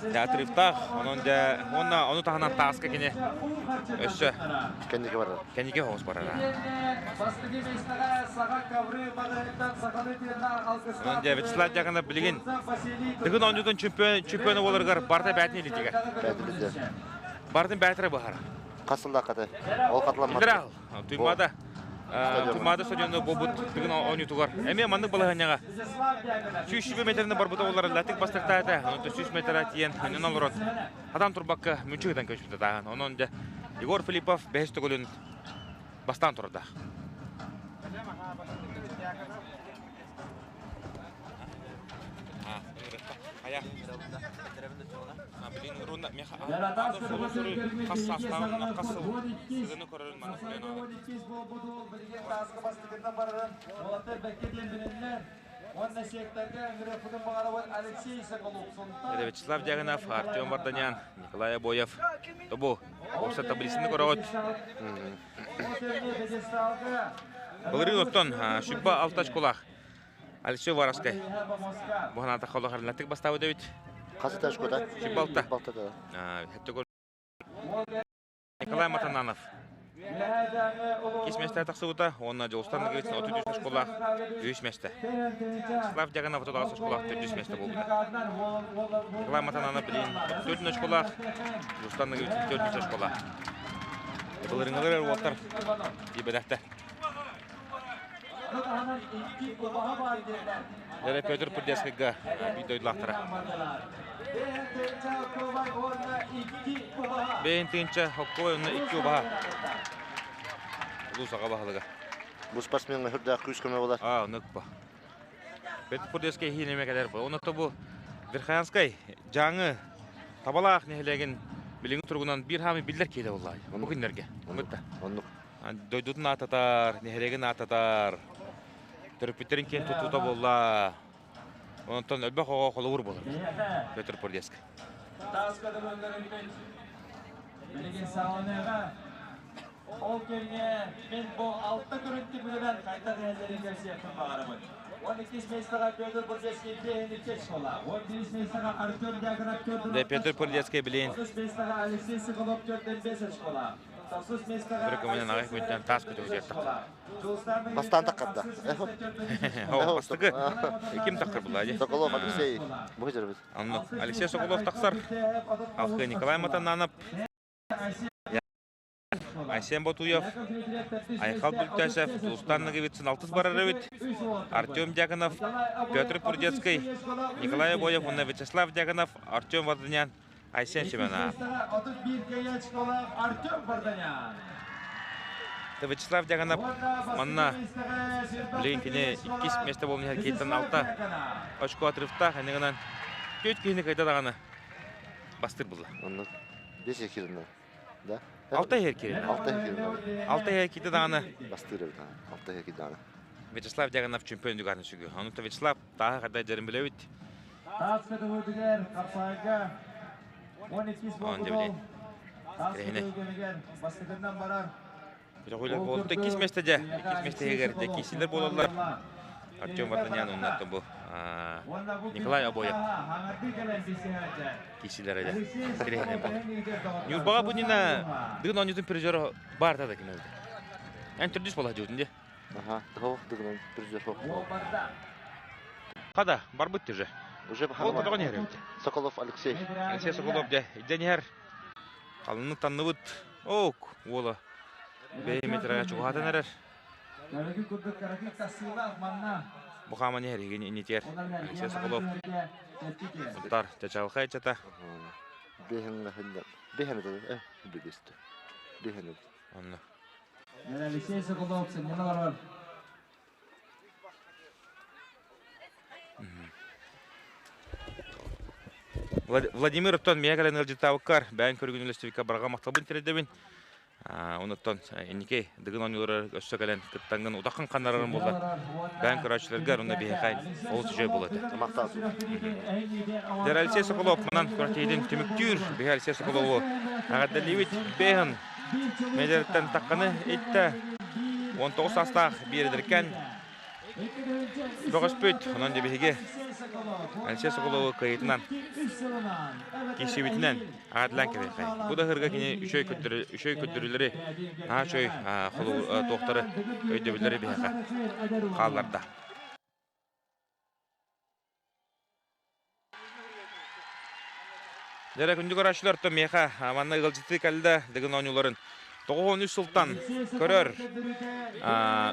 Дьэ отрывтаах, онон дьэ уонна ону таһынан тааска кини өссө Кэнники барар. Кэнники соҕус барара. Онон дьэ Вячеслав Дьяконов билигин Дыгын оонньуутун чемпион чемпиона буоларыгар барыта бээтин илиитигэр. Бээтин Барытын бээтэрэ быһара. Хас сыллааххата? Ол хатыламмат. Федерал. Туймаада Туймаада стадиону буолбут Дыгын оонньуутугар эмиэ маннык балаһыанньаҕа 120 метрини барбыта буолар латык бастыктаата. Онон 100 метра тиийэн ханньан олорон хатан турбакка мүччү гытан көспүтэ тааһын. Онон дьэ Егор Филиппов бэһис төгүлүн бастаан турардаах. Вячеслав Дягинов, Артем Варданян, Николай Обоев. Тобу уопсай таблицаны көрөҕүт. Былырыын оттон сүбба алта очколаах Алексей Уваровскай. Бу ханаата холохарынатык бастаабыт эбит. Хас этаж куда? Сүбба алта. Балта да. Николай Матананов. Иккис миэстэ тахсыбыта уонна Дьулустан Ноговицын 33 оскуолаах үһүс миэстэ. Вячеслав Дьаганов 38 оскуолаах төрдүс миэстэ буолбута. Николай Матананов билигин 34 оскуолаах, Дьулустан Ноговицын 4 оскуолаах. Былырыҥҥылар уолаттар тиийбэтэхтэр. Дэрэ Петр Пурдецкайга биир дойдулаахтара. Бэйин тыынча хоккой онно икки убаһа. Улуус аҕа баһылыга. Бу спортсменга үрдээх күүс көмө болар. А, оннук ба. Петр Пурдецкай иһин эме кэлэр бу. Онно бу Верхоянскай Дьааҥы Табалаах нэһилиэгин билиҥҥи туругунан биир хаамый биллэр киһи буолла. Бу күннэргэ. Оннук. Оннук. Дойдутун аататар, нэһилиэгин аататар, төрөппүттэрин киэн туттуута буолла. Онтон элбэх оҕо холобур буолар. Петр Пурдеск. Билигин саҕаланыаҕа. Ол кэмҥэ мин бу алта көрүҥ түмүгүнэн хайдах иһэллэрин кэпсиэхпин баҕарабын. 12 миэстэҕэ Петр Пурдецкий биэһин школа, 11 миэстэҕэ Артем Дьяконов Да, Петр Пурдецкий билин 30 миэстэҕэ Алексей Соколов 4 школа. Бырыкымынан аҕай күнтэн таас көтөҕүтүгэр таххар. Бастаан таххарда. Бастакы ким таххар була дии? Соколов Алексей. Бу жербит. Онно Алексей Соколов тахсар. Алхы Николай Матананов. Айсен Ботуев, Айхал Бүлтәсев, Дулустан Ноговицын алтыс барар эбит. Артем Дьяконов, Петр Пурдецкий, Николай Обоев уонна Вячеслав Дьяконов, Артем Варданян, Айсен Семенов. Вячеслав Дьяконов манна билигин кини иккис миэстэ буолан иһэр киһиттэн алта очко отрывтаах энигинэн түөрт киһини кыайда даҕаны бастыыр булла. Оннук бес киринэ. Да? Алта иһэр киринэ. Алта киринэ. Алта иһэр киирдэ даҕаны. Бастыыр эбит. Алта иһэр даҕаны. Вячеслав Дьяконов чемпион дүганы сүгү. Ону Вячеслав тааһы хайда дьэрин билэбит. Таас көтөҕүүтүгэр хапсаайга 12 Он буолбут дебилин. Таас Кэрэһини. көтөҕүүгэр бастакынан барар. Көтөҕүүлэр буолта иккис миэстэ дьэ. Иккис миэстэтигэр дьэ киисилэр буолаллар. Артем Вартанян оннуттан бу Николай Обоев киисилэрэ дьэ. Кэрэһини буолла. Ньурбаҕа бу Нина дыгын оонньуутун призера баарта да ким ылды. Эн төрдүс буола дьуутун дии. Аха, того дыгынан призер Хада, барбыт уже. Уже Ол көтөҕөн иһэр эбит. Соколов Алексей. Алексей Соколов дьэ, илдьэн иһэр. Халыннык танныбыт. Ок, уола. Бэйэ метраҕа чугаһатан эрэр. Бу хааман иһэр игин инитиэр. Алексей Соколов. Сунтар чачалхай чата. Бэһэн э, билисти. Бэһэн. Онно. Алексей Соколов сынньана олорор. Владимир оттон миэхэ кэлэн ыалдьыттаабыккар бэйэҥ көрүгүн үлэстибиккэ барҕа махталбын тириэрдэбин. Онуттан инники Дыгын оонньууларыгар өссө кэлэн кыттаҥҥын утаххын ханнарарым буоллар бэйэҥ көрөөччүлэргэр уонна биһиэхэ олус үчүгэй буолуо этэ. Махтал. Дьэ, Алексей Соколов манан күрэхтэһиитин түмүктүүр. Биһи Алексей Соколову эҕэрдэлиибит. Бэйэһин Медэриттэн тахханы иттэ. 19 саастаах биир эдэркээн бөҕөспүт. Онон дьэ биһиги Алексей Соколову кыайыытынан киирсибитинэн аатылаан кэбиһиэххэ. Бу да ыһырга кини үчүгэй үчүгэй көрдөрүүлэри, наһаа үчүгэй туохтары, өйдөбүллэри биһиэхэ хаалларда. Дьэрэ күндү көрөөччүлэр, то миэхэ манна ыалдьытыы кэллэ Дыгын оонньууларын 93 сылтан көрөр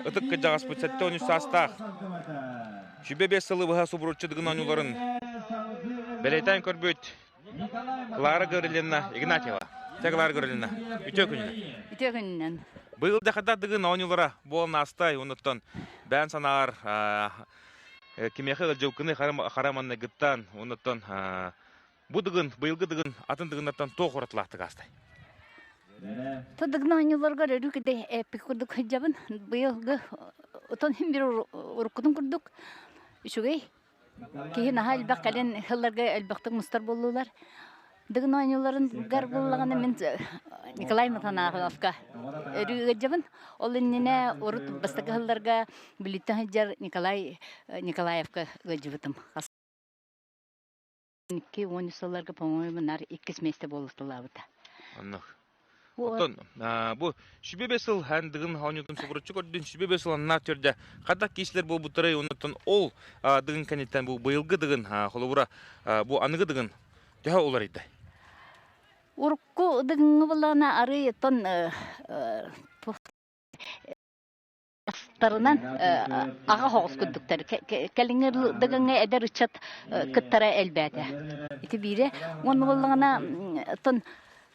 ытык кырдьаҕаспыт 73 саастаах сүбэ 5 сылы быһа субуруччу Дыгын оонньууларын бэлиэтээн көрбүт Клара Гаврильевна Игнатьева. Чэ, Клара Гаврильевна, үтүө күнүнэн. Үтүө күнүнэн. Быйыл да Дыгын оонньуулара буолан аастай, онуттан бэйэн санааҕар кимиэхэ ыалдьыбыккыный хара манныгыттан, онуттан бу дыгын, быйылгы дыгын атын дыгыннартан туох уратылаахтык аастай? Тыдыгын оонньууларгар өрүү киде эппик курдук сылдьабын. Быйылгы отон хим бир уруккутун курдук үчүгэй. Киһи наһаа элбэх кэлин сылларга элбэхтик мустар буоллулар. Дыгын оонньууларыгар буоллаҕына мин Николай Матанаховка өрүү ыалдьабын. Ол иннинэ урут бастакы сылларга Бүлүүттэн сылдьар Николай Николаевка ыалдьыбытым. 2-13 сылларга, по-моему, нар иккис миэстэ буолуталаабыта. Оннук. Оттон бу сүбэ бес сыл хан дыгын оонньуутун субуруччу көрдүн сүбэ бес сыл аннаах түрдэ хадак киисилэр буолбуттарай оннуттан ол дыгын кэнниттэн бу быйылгы дыгын холобура бу аныгы дыгын төһө уларыйда? Урукку дыгыҥҥы былаана арый оттон Астарынан аҕа соҕус курдуктар. Кэлиҥҥи дыгыҥҥа эдэр ыччат кыттара элбээтэ. Ити биирэ. Уонна буоллаҕына оттон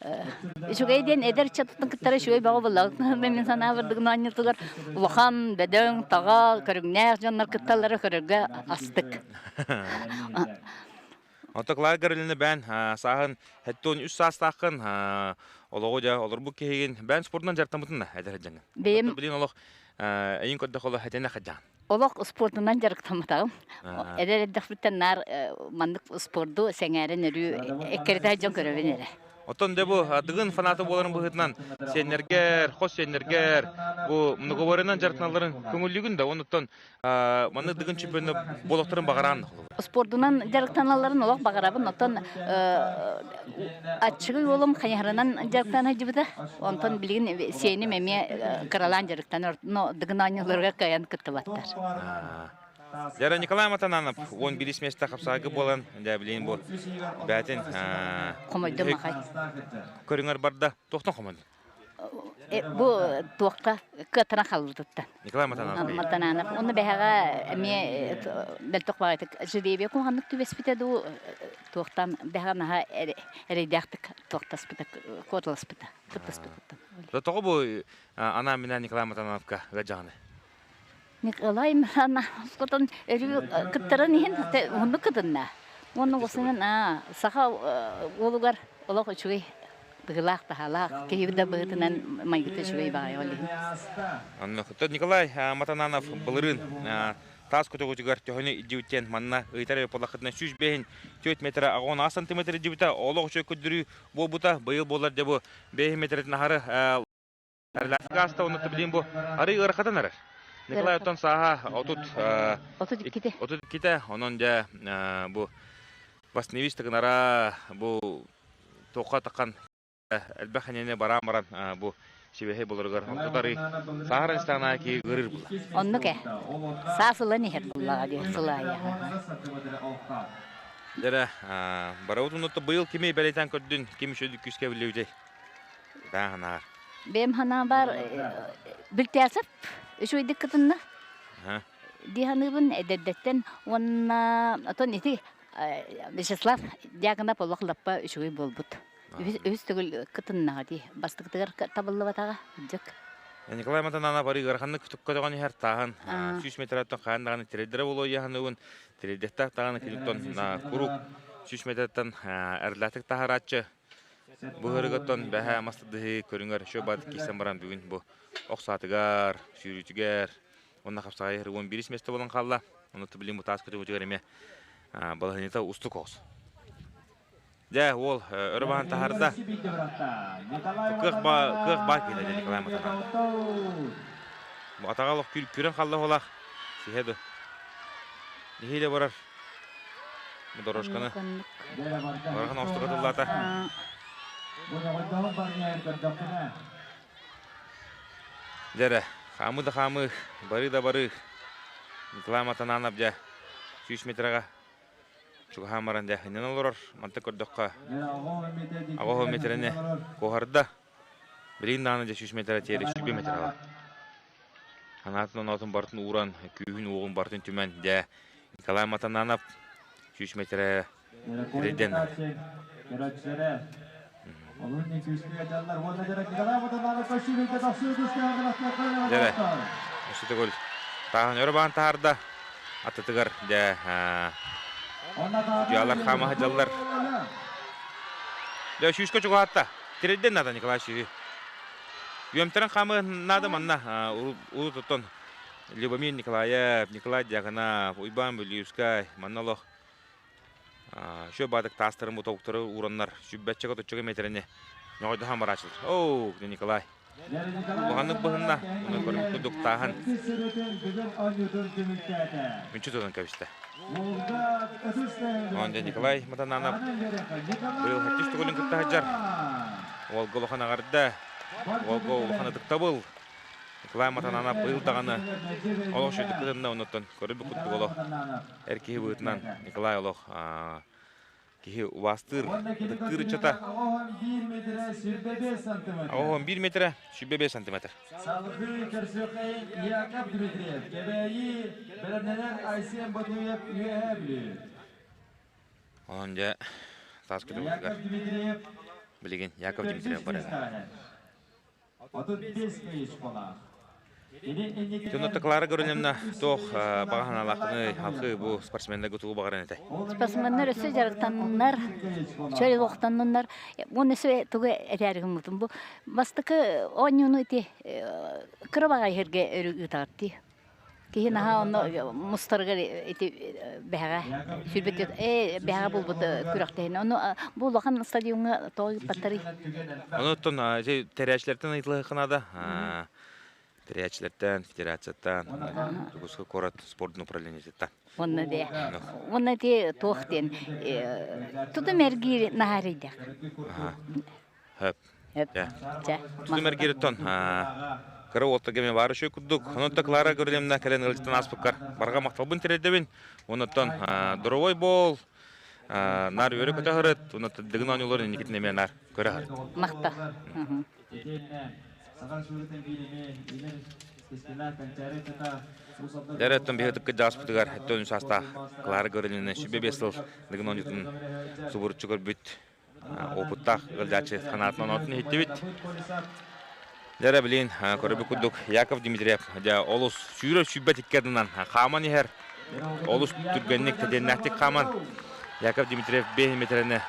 үчүгэй диэн эдэр ыччаттан кыттара үчүгэй бөҕө буоллаҕа. Мин санаабар Дыгын оонньуутугар улахан, бөдөҥ, таҕа, көрүҥнээх дьоннор кытталлара көрөргө астык. Онто Клара Гаврильевна бээн сааһын 73 саастааххын олоҕу дьэ олорбут киһигин бээн спордунан дьарыктаммытын да эдэр сылдьаҥҥын. Бэйэм Билин олох эйин көрдөх олох этэнэ хадьаан. Олох спордунан дьарыктамматаҕым. Эдэр эрдэхпиттэн наар маннык спорду сэҥээрэн өрүү эккирэтэ дьон көрөбүн эрэ. Оттон дьэ бу Дыгын фаната буоларын быһыытынан сиэннэргэр, хос сиэннэргэр бу многоборьенан дьарыктаналларын көҥүллүүгүн да, онуттан Маннык Дыгын чемпиона буолуохтарын баҕараан Спордунан дьарыктаналларын олох баҕарабын. Оттон аччыгый уолум хайыһарынан дьарыктана сылдьыбыта. Онтон билигин сиэним эмиэ кыралаан дьарыктанар. Но Дыгын оонньууларыгар кыайан кыттыбаттар. Дьара Николай Матананов 11 месте хапсаайгы буолан, дьэ билигин бу бээтин Хомойдум ахай. Көрүҥэр барда. Туохтан хомойдун? Бу туохха кыатана хаалбытыттан. Николай Матананов. Матананов. Онно бэһэҕэ эмиэ бэлтэх баҕайытык жеребье куһаҕаннык түбэспитэ дуу туохтан бэһэҕэ наһаа эрэйдээхтик туохтаспыта куоталаспыта кыттаспытыттан. Тоҕо бу анаан-минээн Николай Матанановка ыалдьаҕыный? Николай Матанановтан өрүү кыттарын иһин уһуннук кытынна. Уонна осунан саха уолугар олох үчүгэй быһыылаах-таһаалаах, киһи да быһыытынан майгыта үчүгэй баҕайы ол иһин. Онно Николай Матананов былырыын Таас көтөҕүтүгэр төһөнү илдьибиттэн манна ыйытар буоллаххытына 105 4 метр 16 сантиметр илдьибитэ олох үчүгэй көрдөрүү буолбута. Быйыл буолар дьэ бу 5 метрин аһары ааста онно билин бу арый ыарахатан эрэр. Николай оттон сааһа 30 32-те. 32-те онон дьэ бу Васнович тыгынара бу туохха таххан элбэх энэни бараан баран бу сибэһэй буларыгар онтутары саһаран истэҕинэ киһи ыарыыр була. Оннук ээ. Саас ылан иһэр буллаҕа дии сылаайа. Дэрэ барабыт унутта быйыл кими бэлэтэн көрдүн, ким үчүгэй күүскэ биллибитэй? Даһанаар. Бэм ханаа бар Бүлтээсэп үчүгэйдик кытынна. Дии саныыбын эдэрдэттэн уонна отон ити Вячеслав Дьяконов олох лаппа үчүгэй буолбут. Үһүс төгүл кытыннаҕа дии. Бастакытыгар табыллыбатаҕа дьык. Николай Матанана бары ыараханнык көтөҕөн иһэр тааһын 100 метраттан хаан даҕаны тирэрдэрэ буолуо ыйаһыныгын тирэрдэхтээх даҕаны киниттэн куруук 100 метраттан эрлээтик таһарааччы быһырыгыттан бэһэ мастыдыһы көрүҥэр шө бат кисэн баран бүгүн бу охсаатыгар сүүрүүтүгэр уонна хапсаҕай 11 место болон хаалла онно билин бу таас көтөҕүтүгэр эмиэ балаһынньыта устук оҕус Дьэ, уол өрө баһан таһаарда. Кыах ба кыах баар киһи дьэ Николай Матанов. Бу атаҕа олох күрэн халла олах. Сиһэ ду. Нэһиилэ барар. Бу дорожканы. Барахан оостука тыллаата. Дьэ эрэ, хаамыы да хаамыы, барыы да барыы. Николай Матананов дьэ 100 метраҕа Чугаһаан баран дьэ иннин олорор. Мантан көрдөххө аҕыс метрэни куоһарда. Билигин даҕаны дьэ 100 метрэ тиэри 100 метр ала. Санаатын оноотун барытын ууран, күүһүн-уоҕун барытын түмэн дьэ Николай Матананов 100 метрэ тирийдэн. Дьэ, өссө төгүл тааһын өрө баан таһаарда. Атытыгар дьэ судьуйалар хаама сылдьаллар. Дьэ сүүскэ чугаһатта. Тирийдэн наада Николай сүүһү. Үөмтэрин хаамыы наада манна урут оттон Любомир Николаев, Николай Дьяконов, Уйбаан Бүлүүскай манна олох Шө баадык таастарын бу тобуктары уураннар сүббэччэгэ отуччага метрэни ньоҕойдоһон барааччылар. Оу, Николай. Улаханнык быһынна, уну көрбүт курдук тааһын мүнчү тутан кэбистэ. Онон дьэ Николай Матананов быйыл хэттис төгүлүн кытта сылдьар. Уолга улахан аҕарда, уолга улахан ытыктабыл. Николай Матананов быйыл даҕаны олох үчүгдүк кытынна, оннуттан көрбүт курдук олох Эр киһи быһыытынан Николай олох киһи убаастыыр, ытыктыыр ыччата. 81 метрэ, 105 сантиметр. Салгыы көрсүөххэйин Яков Дмитриев, Кэбээйи бэлэмнэнэр Айсен Ботуев Үөһээ Бүлүү. Онон дьэ таас көтөҕүтүгэр билигин Яков Дмитриев барар. 35 тысяч Дьонно Клара Гориновна туох баҕа санаалааххыный, халкы бу спортсменнарга тугу баҕаран этэй? Спортсменнар өссө дьарыктанныннар, чөл олохтоннуннар. Уонна өссө тугу этээри гыммытым бу бастакы оонньууну ити кыра баҕайы сиргэ өрүү ыытаҕыт дии. Киһи наһаа онно мустарыгар ити бэһэҕэ сүрбэт ээ бэһэҕэ булбут күрэхтэһин. Ону бу улахан стадиоҥҥа тоҕо ыыппаттарый? Онуттан ити тэрээччилэртэн ыйыталаһыахха наада. Тэрээччилэртэн, федерацияттан, Дьокуускай куорат спордун управлениетыттан. Онно де. Онно ити туох диэн тутум эргиир наһаа эрэйдээх. Хөп. Тутум эргиириттэн кыра уолтарга мен баар үчүгэй курдук. Онон Клара Гаврильевна кэлэн ыалдьыттан ааспыккар барҕа махталбын тириэрдэбин. Онуттан дорогой бол, наар үөрэ көтө сырыт, онуттан дыгын оонньууларын инникитин эмиэ наар көрө сырыт. Махтал. Дэр өттөн биһи ытыккыт дьааспытыгар өттөн үс саастаах Клара Гаврильевна 105 сыл дыгын оонньуутун субуруччу көрбүт опыттаах ыалдьааччы санаатын оноотун иһиттибит. Дьэ билин көрөбүт курдук Яков Дмитриев дьэ олус сүүрэр сүүрбэт икки ардынан хааман иһэр. Олус түргэнник, тэтиэннээхтик хааман Яков Дмитриев 5 метрэни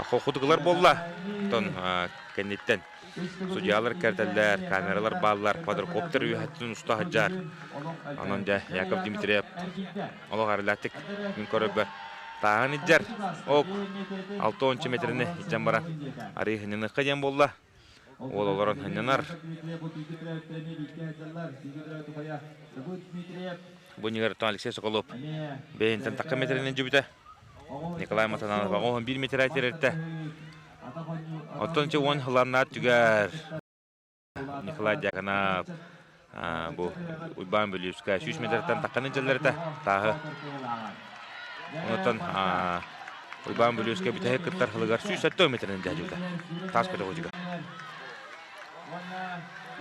Холкутугулар буолла. Оттон кэнниттэн судьялар кэртэллэр, камералар бааллар, квадрокоптер үөһэттэн уста сылдьар. Онон дьэ Яков Дмитриев олох эрэлээхтик мин көрөрбөр тааһын илдьэр. Ок, 60 метрини илдьэн баран арыы хынньаныахха диэн буолла. Уол олорон хынньанар. Бу иннигэр Алексей Соколов бэйэнтэн такка метринэн дьүбүтэ. Николай Матананов оҕоһун биир метрэ тирэртэ. Оттон че уон хыланнаат түгэр Николай Дьяконов бу Уйбаан Бүлүүскэ 100 метртэн тахханы дьэллэрэтэ тааһы. Онтон Уйбаан Бүлүүскэ бүтэһик кыттар хылыгар 170 метринэн дьаһдьыбыта. Таас көтөҕүүтүгэр.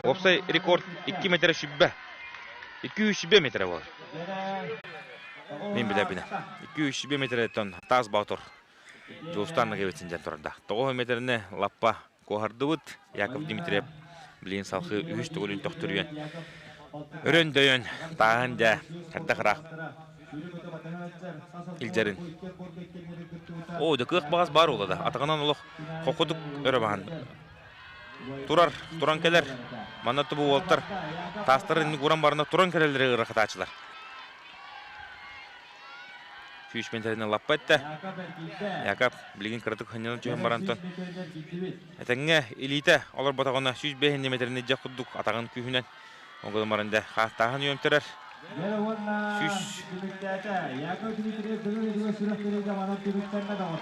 Уопсай рекорд 2 метр сүбэ. 2 сүбэ метрэ буолар. Мин билэбинэ. 2 сүбэ метреттэн таас боотур Дьулустаан Ноговицын дьэн турарда. 9 метрини лаппа куоһардыбыт. Яков Дмитриев билигин салхыы үһүс төгүлүн төхтүрүйэн өрөн дөйөн тааһын дьэ хайдах ыраах илдьэрин. Оо, да кыах баҕас баар буолла да. Атаҕынан олох хокудук өрө баһан турар, туран кэлэр. Манна тубу уолтар таастары инник уран барына туран кэлэллэри ыарахатааччылар. Сүүс миэтэрэнэн лаппа эттэ. Яков билигин кыратык ханньанан түһэн барантан этэҥҥэ илиитэ олорботоҕуна 105 миэтэрэнэн дьэх курдук атаҕын күүһүнэн оҥгодон баран дэ хааттааһын үөмтэрэр. Сүүс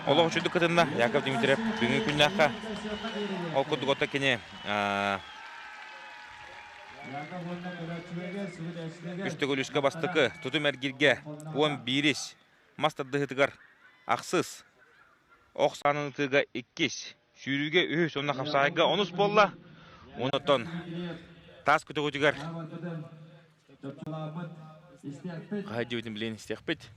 олох үчүгдүк кытынна Яков Дмитриев бүгүҥҥү күннээххэ ол курдук ото кини Үс төгүл үскэ бастакы, тутум эргиргэ 11-ис, мас тардыһыытыгар ахсыс, ох саанын ытыыга иккис, сүүрүүгэ үһүс уонна хапсаҕайга онус буолла. Онтон таас көтөҕүүтүгэр хаһа дьиэбитин билигин истиэхпит.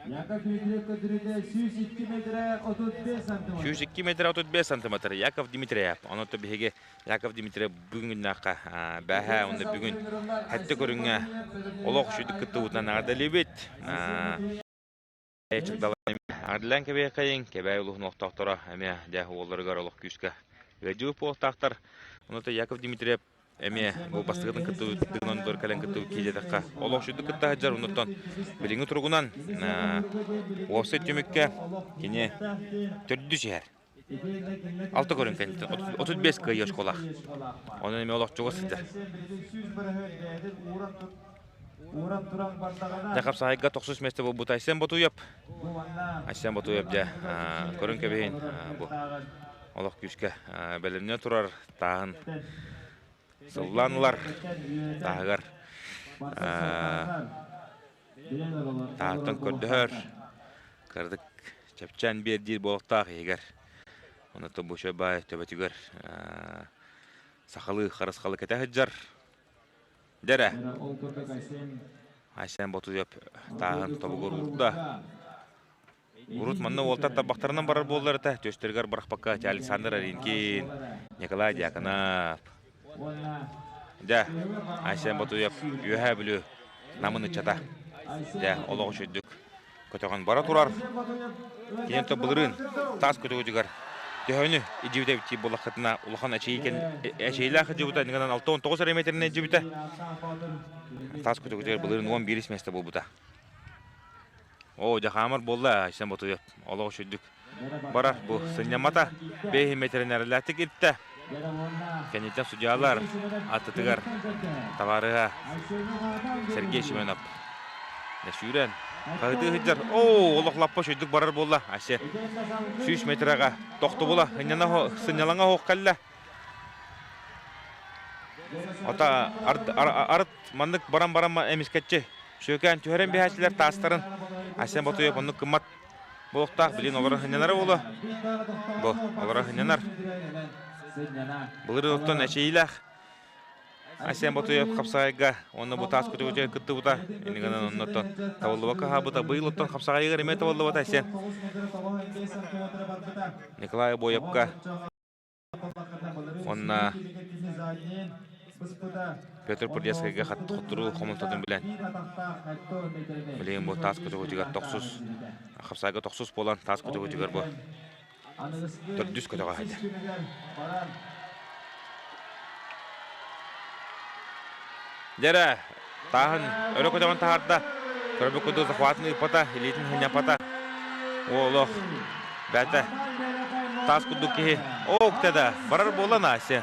Яков Дмитриев көрдөрүүтэ 102 метрэ 35 сантиметр. 102 метрэ 35 сантиметр. Яков Дмитриев. Онон биһиги Яков Дмитриев бүгүн күннээххэ бээһээ уонна бүгүн хэттэ көрүҥҥэ олох үчүгдүк кыттыбытынан эҕэрдэлиибит. Эҕэрдэлээн кэбиэхэйиҥ, Кэбээйи улууһун олохтоохторо эмиэ дьэ уолларыгар олох күүскэ ыалдьыбыт буолуохтаахтар. Онон Яков Дмитриев эмиэ бу бастакытын кыттыбытынан дор кэлэн кыттыбыт киһи диэтэххэ олох үчүгдүк кытта сылдьар оннуттан билиҥҥи туругунан уопсай түмүккэ кини төрдүс иһэр. Алта көрүҥ кэнниттэн 35 кыайыы оскуолаах. Онон эмиэ олох чугас сылдьар. Дьэ хапсаҕайга тохсус миэстэ буолбут Айсен Ботуев. Айсен Ботуев дьэ көрүҥ кэбиһин бу олох күүскэ бэлэмнэ турар тааһын сыллаан ылар тааһыгар тааһыттан көрдөһөр кыратык чэпчээн биэр диир буолуохтаах иһигэр онон бу баай төбөтүгэр сахалыы харысхалы кэтэ сылдьар дэрэ Айсен Ботуев тааһын тобугур уурда Урут манна уолтар тарбахтарынан барар буоллар этэ, түөстэригэр бырахпакка Александр Аринкин, Николай Дьяконов. Дьэ, Айсен Ботуев Үөһээ Бүлүү Намын ыччата. Дьэ, олох үчүгдүк көтөҕөн бара турар. Киниэн то былырыын таас көтөҕүтүгэр төһөнү идьибитэ эбит буоллаххытына улахан эчэйилээх идьибитэ нигынан 69 эрэ метринэн идьибитэ. Таас көтөҕүтүгэр былырыын 11 миэстэ буолбута. Оо, дьэ хаамар буолла Айсен Ботуев. Олох үчүгдүк барар бу сынньаммата. Бэйи метринэрилээтик иртэ. Кэнниттэн судьялар аттытыгар табаарыһа Сергей Семенов сүүрэн хаһытыы сылдьар. Оо, олох лаппа үчүгдүк барар буолла. Айсен 100 метрэҕэ тохтобула сынньалаҥа оһох кэллэ. Ата арыт маннык баран-баран эмискэччи сүөкээн түһэрэн биһээччилэр таастарын Айсен Ботуев оннук кыммат буолуохтаах билин олоро сынньанара буолуо. Бу олоро сынньанар. Былырыын оттон эчэйиилээх Айсен Ботуев хапсаҕайга уонна бу таас көтөҕүтүгэр кыттыбыта. Иннигинэн оннуттан табыллыбакка хаалбыта. Быйыл оттон хапсаҕайыгар эмиэ табыллыбата Айсен. Николай Обоевка Уонна Петр Прудецкайга хотторуу хомолтотун билэн билигин бу таас көтөҕүтүгэр тохсус хапсаайга тохсус буолан таас көтөҕүтүгэр бу төрдүс көтөҕө сылдьар. Дьэрэ, тааһын өрө көтөҕөн таһаарда. Көрбүт курдук захватын ыыппата, илиитин ханньаппата. Олох, бэйэтэ таас курдук киһи. Ок да, барар буола Настя.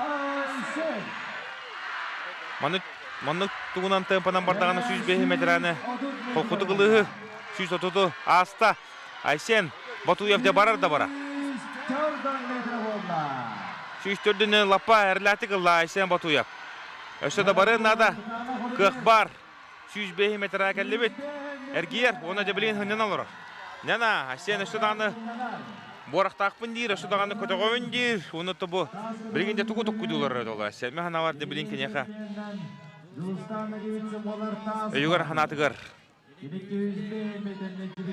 Маннык маннык тугунан темпанан бардаҕына 105 метраны холкутук ылыыһы 130 ааста. Айсен Батуев дьэ барар да бара. 104-дүнэн лаппа эрлээтик ылла Айсен Батуев. Өссө да барыан наада. Кыах баар. 105 метраа кэллибит. Эргийэр уонна дьэ билигин хынньан олорор. Нена, Айсен өссө даҕаны буорахтаахпын диир, өссө даҕаны көтөҕөбүн диир. Уонна тобу билигин дьэ тугу токкуйдуулар долар. Айсен ханавар дьэ билигин киниэхэ өйүгэр ханаатыгар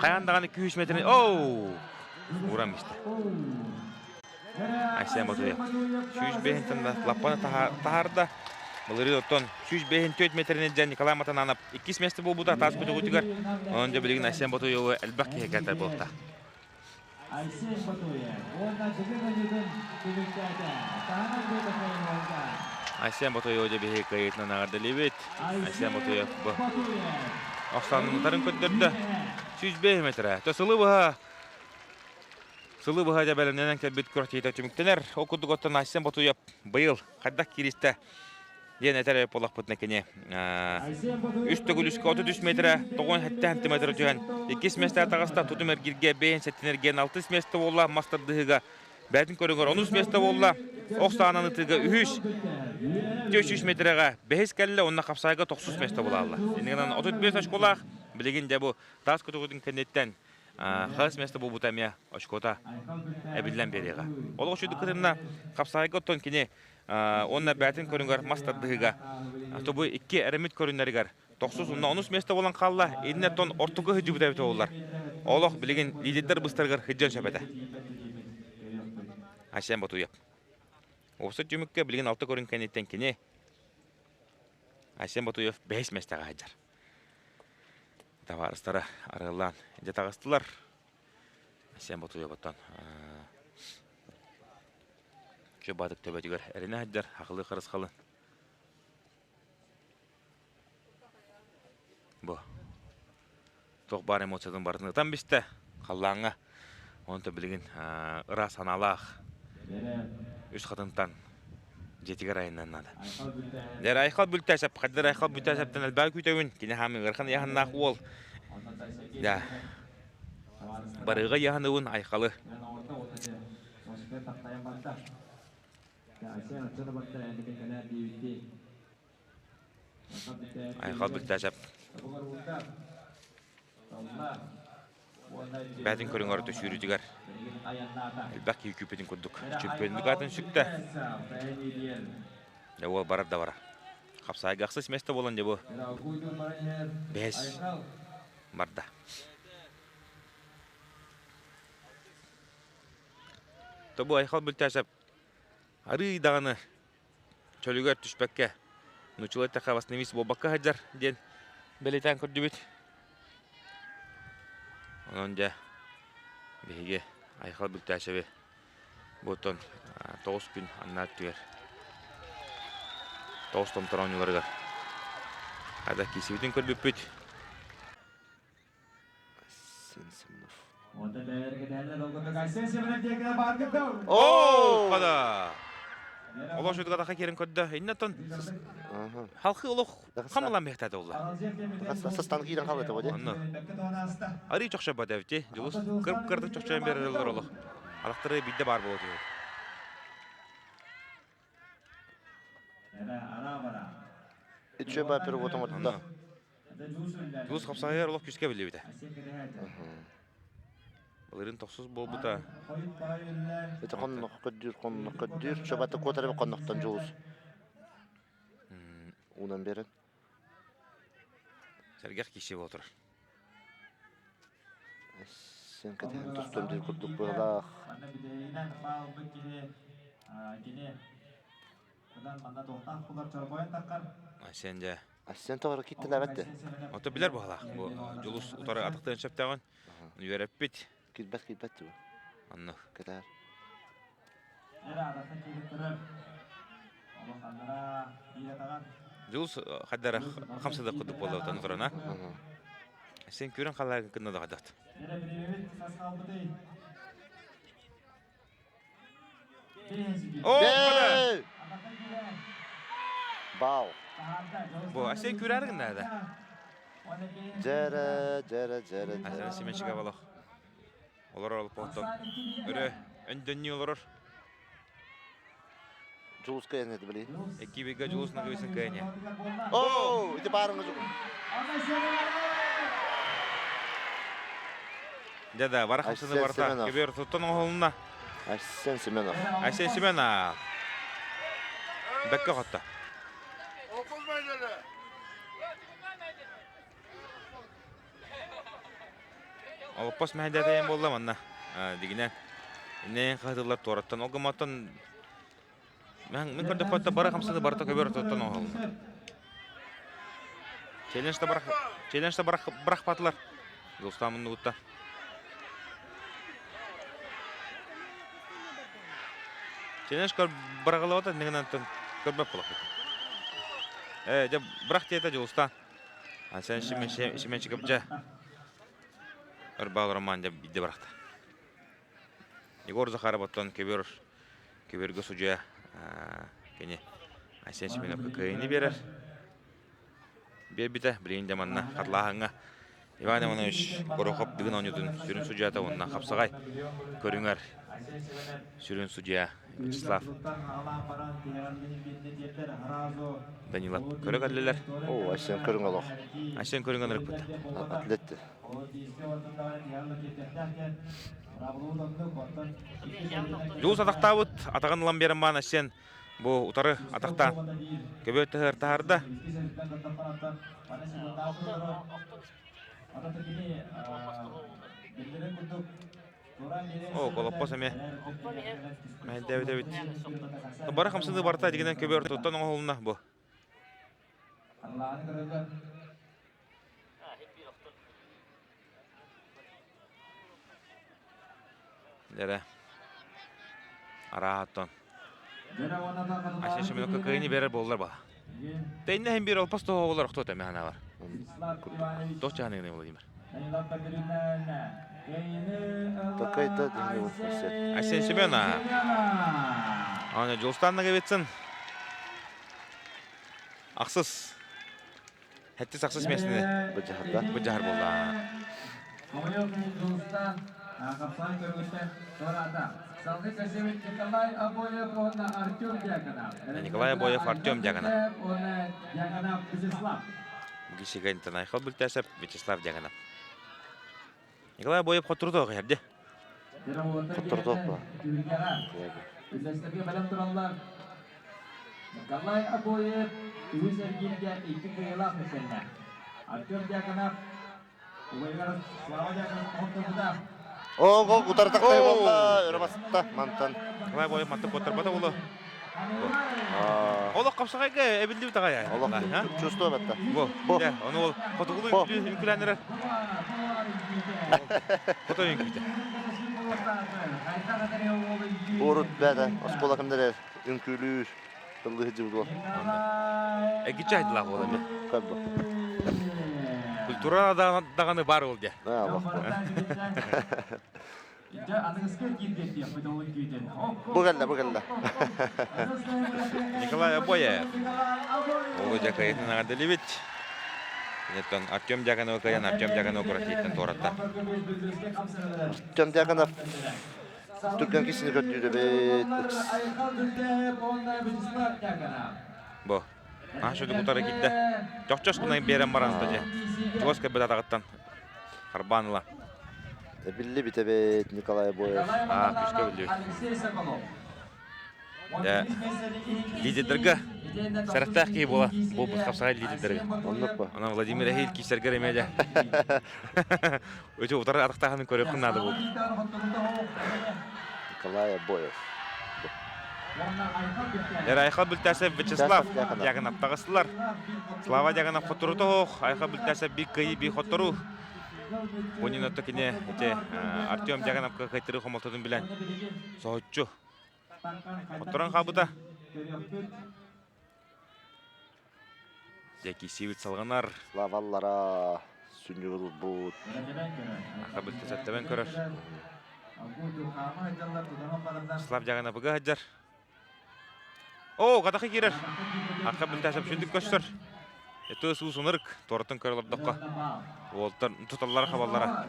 Хайаан даҕаны күүс метрин оу ууран истэ. Айсен Батуев 105-тэн лаппаны таһаарда. Былырыын оттон 105 метринэн дьэн Николай Матананов иккис месте буолбута таас көтөҕүүтүгэр. Онон дьэ билигин Айсен Батуевы элбэх киһи кэлтэр буолта. Айсен Батуев уонна Дьыгын Өнүгүн түмүктээтэ. Таһынан Бөтөкөйүнү Айсен Батуев дьэ биһиги кыайыытынан эҕэрдэлиибит. Айсен Батуев бу охсааннытарын көрдөрдө. 105 метрэ. То сылы быһа сылы быһа дьэ бэлэмнэнэн кэлбит күрэхтэһиитэ түмүктэнэр. Ол курдук оттон Айсен Батуев быйыл хайдах кииристэ диэн этэр буоллахпытына кини үс төгүл үскэ 33 метрэ 97 сантиметр түһэн иккис миэстэҕэ таҕыста тутум эргиргэ бэйэн сэттин эргиэн алтыс миэстэ буолла мас тардыһыыга бэйэтин көрүҥэр онус миэстэ буолла ох саанан ытыыга үһүс 300 метрэҕэ бэһис кэллэ уонна хапсаайга тохсус миэстэ буолаалла иннигинэн 35 очколаах билигин дьэ бу таас көтөҕүтүн кэнниттэн хас миэстэ буолбута эмиэ очкота эбиллэн биэриэҕэ олох үчүгдүк кытынна хапсаайга оттон кини уонна бээтин көрүҥэр мас тардыһыыга тобу икки эрэммит көрүннэригэр тохсус уонна онус миэстэ буолан хаалла иннеттон ортоку сылдьыбыта эбитэ буоллар олох билигин лидердэр быстарыгар сылдьан сөп этэ Айсен Батуев уопсай түмүккэ билигин алта көрүҥ кэнниттэн кини Айсен Батуев бэһис миэстэҕэ сылдьар табаарыстара арыаллаан дьэ таҕыстылар Айсен Батуев оттон Чубаатык төбөтүгэр эрэнэ сылдьар хахылыы харысхалын. Бу туох баар эмоциятын барытын ытан бистэ халлааҥҥа. Онто билигин ыраас санаалаах үс хатынтан дьиэтигэр айаннан наада. Дэр айхал бүлтээсэп, хаддар айхал бүлтээсэптэн элбэҕи күүтэбин. Кини хаамы ыарахан ыйаһыннаах уол. Да. Барыга ыйаһыныбын айхалы. Айхал Бүлтээсэп бээтин көрүҥэр төсүүрүтүгэр элбэх киһи күүппүтүн курдук чөмпүйүннүк аатын сүктэ. Дьэ уол барар да бара. Хапсаайга ахсыс миэстэ буолан дьэ бу бэһис барда. Тобу Айхал Бүлтээсэп арыый даҕаны чөлүгэр түспэккэ нууччалыы эттэххэ восстановись буолбакка сылдьар диэн бэлиэтээн көрдүбүт. Онон дьэ биһиги Айхал Бүлтээсэби бу оттон 9 күн аннаа өттүгэр 9 томтор оонньууларыгар хайдах киирсибитин көрбүппүт. Оо, хада! Олох шутгатаха киирэн көрдө. Иннаттан халқы олох хамалан бэхтаата олла. Састан киирэн халыта боде. Онно. Ари чохчо бадавти. Дьулус кырп кырдык чохчоон берер олох. Алахтары бидде бар болот. Үчү ба перевод оҥордо. Дьулус хапсаҕайыгар олох күүскэ биллибитэ. Былырыын тохсус буолбута. Ити хоннох көрдүүр, хоннох көрдүүр. Чобата куотар хоннохтон Дьулус. Уунан берен. Сэргэх киһи буола турар. Сен кэтэһэн тустан диир курдук быһалаах. Айсен дьэ. Айсен тоҕо киттэлээбэт Ото билэр баһалаах. Бу Дьулус утары атахтыан сөптөөҕүн үөрэппит. Кирбэт кирбэт дуу. Онно. Кэтээр. Дьулус хайдара хамсыда курдук буолла отон турана. Сен күрэн халаагын кынна да Оо, Бау. Бу Асен күрәр гына да. Дьэрэ, дьэрэ, дьэрэ, Асен Семенчига балах. Олорор олоппоттон. Өрө өндөннүү олорор. Дьулус кыайан еді били. Эккибига Дьулус Наговицын кыайан. Оо, ити баарыңы жук. Дьэ да, бара хамсаны барта. Кебер туттан оҥоһулунна. Айсен Семенов. Айсен Семенов. Бэккэ хотто. Олоппос мэһэйдэтэйэн буолла манна. Дигинэн. Иннэйэн хаһытыллар туораттан. Ол гымматтан Мин көрдөхпөттө бары хамсаны барыта көбөр ортотуттан оҥоһуллар. Челлендж да челлендж да бырахпатылар. Дулстан муннугутта. Челлендж көр быраҕылыбата иннигинэн көрбөт буолар. Э, дьэ бырах диэтэ Дьулустан. А сен Шименчиков дьэ. Ырбаал Роман дьэ биирдэ бырахта. Егор Захаров оттон көбөр көбөргө судьуйа кини Айсен Семеновка кыайыыны биэрэр. Биэрбитэ билигин дьэ манна хатылааһыҥҥа Иван Иванович Горохов Дыгын оонньуутун сүрүн судьуйата уонна хапсаҕай көрүҥэр сүрүн судьуйа Вячеслав Данилов көрө кэллилэр. Оо, Айсен көрүҥ олох. Айсен көрүҥ ынырыкпыт. Атлетти. Дьулус атахтаабыт, атаҕын ылан биэрэн баан Айсен бу утары атахтаан көбүөр таһыар таһаарда. О, Голоппос эмиэ мэһэйдээбит эбит. Бары хамсаныы барыта дигинэн көбүөр туттан оҥоһулунна бу. Дэрэ. Арааттан. Ася Семеновка кыайыны берер боллар ба. Тейнне хем бир олпас того болар охто теме хана бар. Тох чаныгны Владимир. Такай-то Айсен Семена. Аны Жолстанна кебетсин. Ахсыс. Хэттис ахсыс миэстэни Быдьаһарда. быдьаһар буолла. Николай Обоев, Артем Дьяконов. Гисига Интонайхал Бүлтээсэп, Вячеслав Дьяконов. Николай Обоев хотурутуох иһэрдэ. Хотурутуох ба. Үллэстэргэ бэлэм тураллар. Николай Обоев үһүс эргииргэ икки кыайыылаах миссионер. Артем Дьяконов убайыгар Слава Дьяконов хотторбута. Ого, утары буолла, өрө баста мантан. Николай Обоев мантан куоттарбата буолуо. Олох хапсаҕайга эбиллибит аҕай. Олох чувствую Бу, дьэ, ону ол хотугулуу үҥкүлээн эрэр. Хоту үҥкүүтэ. Урут бэдэ оскуола кэмнэрэ үҥкүүлүүр тыллыы сылдьыбыт уол. Эгиччи айдылаах уол эмиэ. Как бы. Культура даҕаны баар уол дьэ. Да, олох. Бу кэллэ, бу кэллэ. Николай Обоев. Олу дьакайытын аҕарделибит. Неттон Артем Дьяконов кыайан Артем Дьяконов Россияттан туоратта. Артем Дьяконов түргэн кисини көрдүүрөбүт. Бу. Аша кутары киирдэ. Чохчос гынан биэрэн баран дьэ. Чугас кэлбит атаҕыттан харбаан ыла. Биллибит эбит Николай Боев. Аа, күүскэ биллибит. Дьэ, лидердэргэ сэрэхтээх киһи буола буолбут хапсаҕай лидердэргэ. Оннук ба. Онон Владимир Эһиил киирсэргэр эмиэ дьэ. Өтө утары атахтааһынын көрүөххүн наада буолбут. Николай Боев. Дьэр Айхал Бүлтээсэп Вячеслав Дьяконов таҕыстылар. Слава Дьяконов хотторуута суох. Айхал Бүлтээсэп биир кыайыы, биир хотторуу. Бу отто кини ити Артем Дьяконовка кыайтарыы хомолтотун билэн соһуччу хотторон хаалбыта. Дьэкиисибит салҕанар. Славаллара сүнньүгүр урбут. Аха бүттэ көрөр. Слав Дьаганабыга сылдьар. Оо, катахы киирэр. Аха бүлтээсэп сүндүк көстөр. Этө суу сунарык, туоратын көрө олордоххо. Уолтар туталлара хабаллара.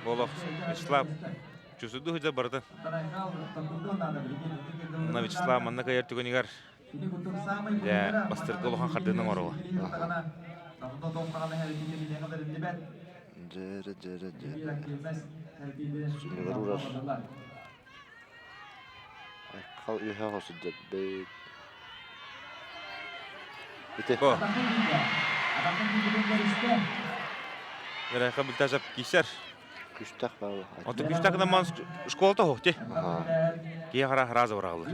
Олох Вячеслав чусуду сылдьар барытын. Мына Вячеслав манна кыайар түгэнигэр дьэ бастыргы улахан хардыыны оҥоруо. Дьэрэ, дьэрэ, дьэрэ. Сүнньүгэр уурар. Айхал үөһэ сылдьар бэйт. Ити. Бу. Верайха Бультажап кисер. Күстэх баар. Ото күстэх гынан школата хоох ти. Киһи хара хараза бараҕылар.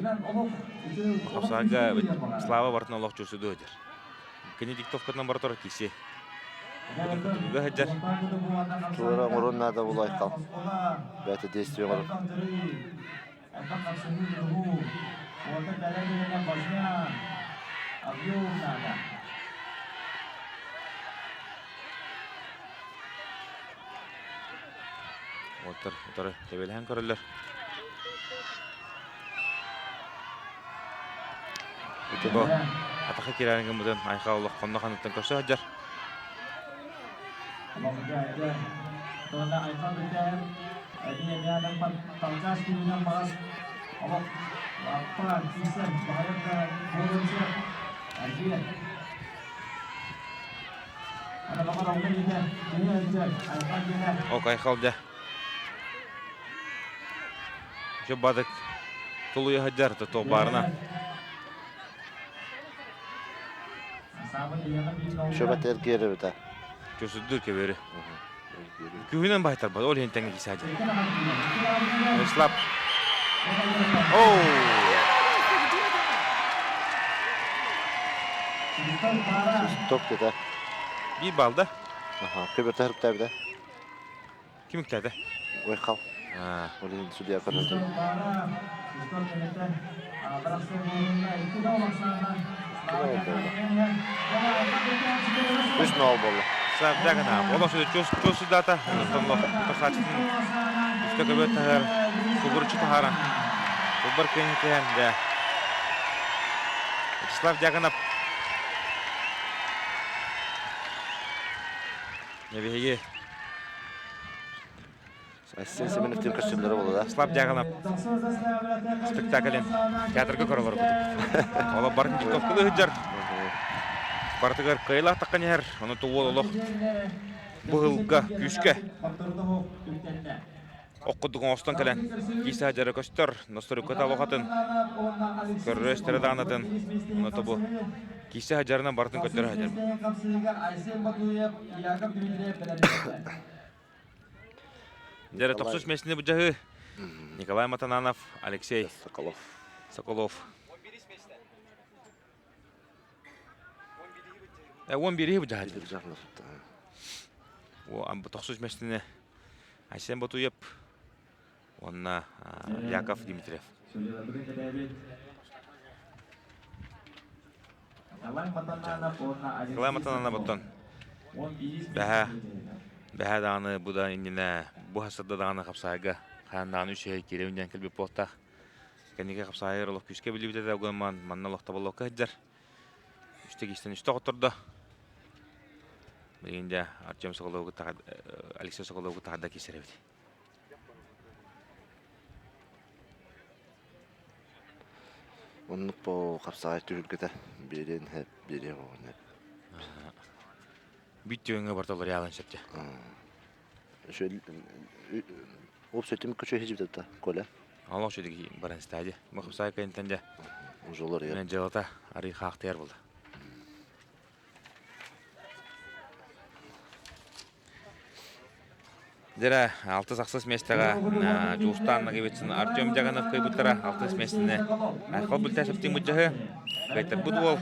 Хапсаага Слава бартын олох чурсуду өдер. Кини диктовкатынан баратор киси. Кутуга сылдьар. Туора оҥорон наада буолу Айхал. Бэйэтэ действие оҥорор. Уоттар утары тэбэлэһэн көрөллөр. Бу атаха киирэрин гыммытын Айхал олох хонно ханыттан көрсө сылдьар. Ок, Айхал дьэ. Еще бадык тулуйа сылдьар, то баарына. Шөбөт эргиэр эбитэ. Чөсүддүр кебери. Күһүнэн байтарбат, ол иһин тэҥэ кисаадьа. Вячеслав. Оу! Стоп деді. Биир балда. Аха, көбөртө хырыктаабыта. Ким үктээдэ? Ойхал. Ол иһин судья көрөтө. Үс нол болла. Сардагана. Олох сүдэ чус чус дата. Онтон лох тахачытын үстэ көбөт тахар. Субурчу тахаран. Убар көнүтэн да. Вячеслав Дьяконов. Биһиги Айсен Семеновтыын көстүүлэрэ буолла да. Слав Дьяконов спектаклин театрга көрө олорбут. Оло барын диктовкалыы сылдьар. Барытыгар кыайылаах таххан иһэр. Ону уол олох быһылга, күүскэ ох курдук оҥостон кэлэн киисэ дьара көстөр, носторукката олохатын, көррөстөрө даҕанатын, ону тобу киисэ дьарынан барытын көттөрө сылдьар. Дьэрэ тохсус миэстэни былдьаһыы Николай Матананов, Алексей Соколов. Соколов. 11 былдьаһыы. Тохсус миэстэни Айсен Ботуев уонна Яков Дмитриев. Николай Матананов оттон бэһэ бэһэ даҕаны бу да иннинэ бу хасырда даҕаны хапсаайга хаан даҕаны үчүгэй киирэбин диэн кэлбит буолтаах. Кэнники хапсаайыр олох күүскэ биллибитэ да гынан манна олох табыллыбакка сылдьар. Үстэ киистэн үстэ хоттордо. Билигин дьэ Артем Соколову кытта Алексей Соколову кытта харда киирсэр эбит. Оннук бу хапсаҕай түһүлгэтэ биэриэн сөп, биэриэх оҕонньор. Бүт түгэҥҥэ бортолор яалан сөп дьэ. Уопсай түмүк көчө хижибит Коля. Олох шүдүг баран стадия. Бу хапсаҕай кэнтэн дьэ. Ужолор Мен дьыалата арый хаахтыйар буолла. Дьэрэ, алтыс ахсыс миэстэҕэ Дьулустаан Ноговицын Артем Дьаганов кыайбыттара. Алтыс миэстэни Айхал Бүлтээсэп Тимурдьаһы кыайтарбыт уол.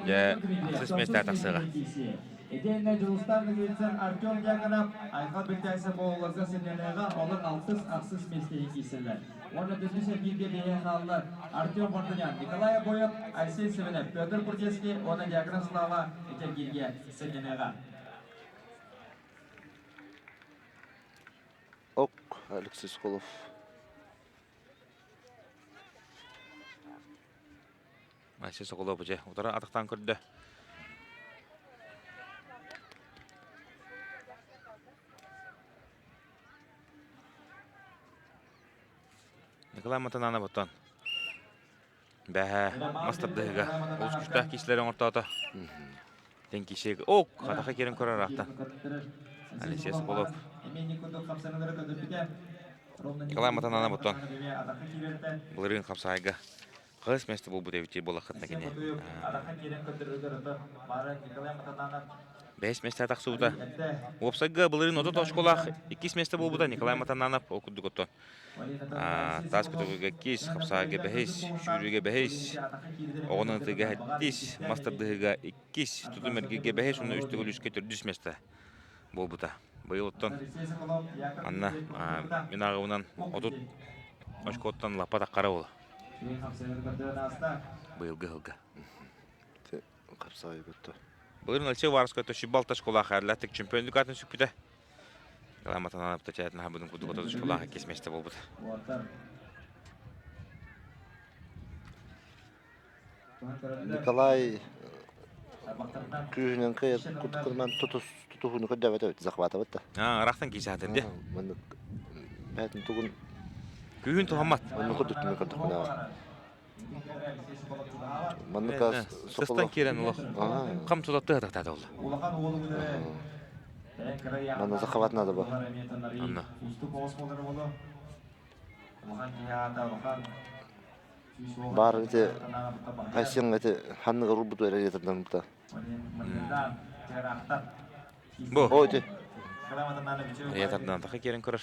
Дьэ, ахсыс миэстэҕэ тахсыаҕа. Итиэннэ Дьулустаан Ноговицын Артем Дьяконов Айхал Бүлтээсэп оҕолорго сынньаныаҕа олор алтыс ахсыс миэстэни киирсэллэр. Уонна төрдүс эргииргэ биэһэ хааллар Артем Вартанян, Николай Обоев, Айсен Семенов, Петр Курдецкий уонна Дьяконов Слава ити эргииргэ сынньаныаҕа. Ок, Алексей Соколов. Алексей Соколов дьэ утары атахтаан көрдө. Николай Матананов оттон Бэһэ мас тардыһыга олус күүстээх киисэлэри оҥортоото. Тэн киисэгэ ок хатаха киирэн көрөр аахтан. Алексей Соколов. Николай Матананов оттон былырыын хапсаайга хаһыс миэстэ буолбут эбитий буолаххытына кини Бэһис миэстэ тахсыбыта. Уопсайга былырыын 30 очколаах иккис миэстэ буолбута Николай Матананов ол курдук оттон Таас көтөҕүүгэ иккис, хапсаайга бэһис, сүүрүүгэ бэһис, оҕону ытыыга сэттис, мас тардыһыыга иккис, тутум эргииргэ бэһис уонна үс төгүл үскэ төрдүс миэстэ буолбута. Быйыл оттон манна мин ааҕыбынан 30 очкоттан лаппа таххара буола. Быйылгы сылга. Хапсаайы көттө. Былырыын Алексей Уваровскай Төшүбал Ташколаах Эрлаттик чемпионлук аатын сүкпүтэ. Ламатанан аптачаатын хабыдын курдук ототушкалаах иккис миэстэ буолбут. Николай күүһүнэн кыйар кутуккунан тутус тутуһууну көрдөбөт эбит захватабыт да. Аа, ырахтан киисаатыр де. Маннык бээтин тугун Күүһүн туһаммат. Онну көрдүктүн көрдөхпүнэ. Маннык Сыстан киирэн олох хам тутаттыы атахтаата болла. Манна захват надо было. Анна. Бар эти Айсен эти ханныгар урбуту эрэ ятырданбыта. Бу. О ити. Ятырдан таха киирэн көрөр.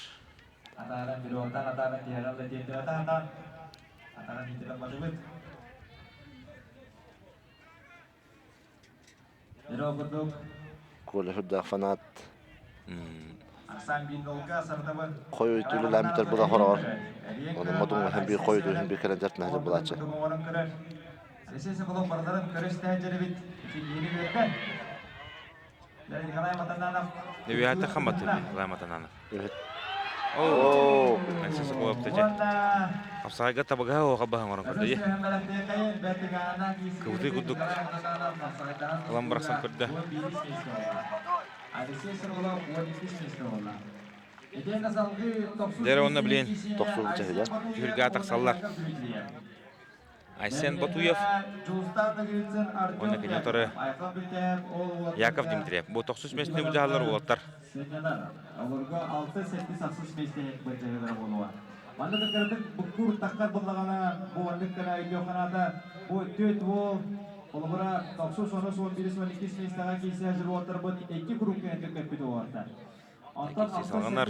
Коля сүрдээх фанат. Хойут үлэлээммитэр була хороҕор. Ону модуҥҥа һэн биир хойут үһүн биир кэлэн дьартына сылдьар булааччы. Үөһэттэн хамматтыы Николай Матананов. Оо. Алексей Соколов дьэ. Хапсаҕайга табыгаһа оҕо баһан оҥорон көрдө дии. Кыбытыы курдук ылан бырахсан көрдө. Дьэ уонна билин Тохсур чаһыга. түһүлгэҕэ тахсаллар. Айсен Ботуев уонна кини утары Яков Дмитриев. Бу тохсус миэстэни быдьаһаллар уолаттар. Олорго 6-7 ахсыс миэстэни былдьаһыылара буолуо. Манна да кыратык буккур таххар буллаҕына бу маннык гына өйдүөх ханаата бу түөрт уол холобура тохсус онус он биирис он иккис миэстэҕэ киирсэ дьоруоттарбыт икки куруук көппүт уолаттар. Киирсии салҕанар.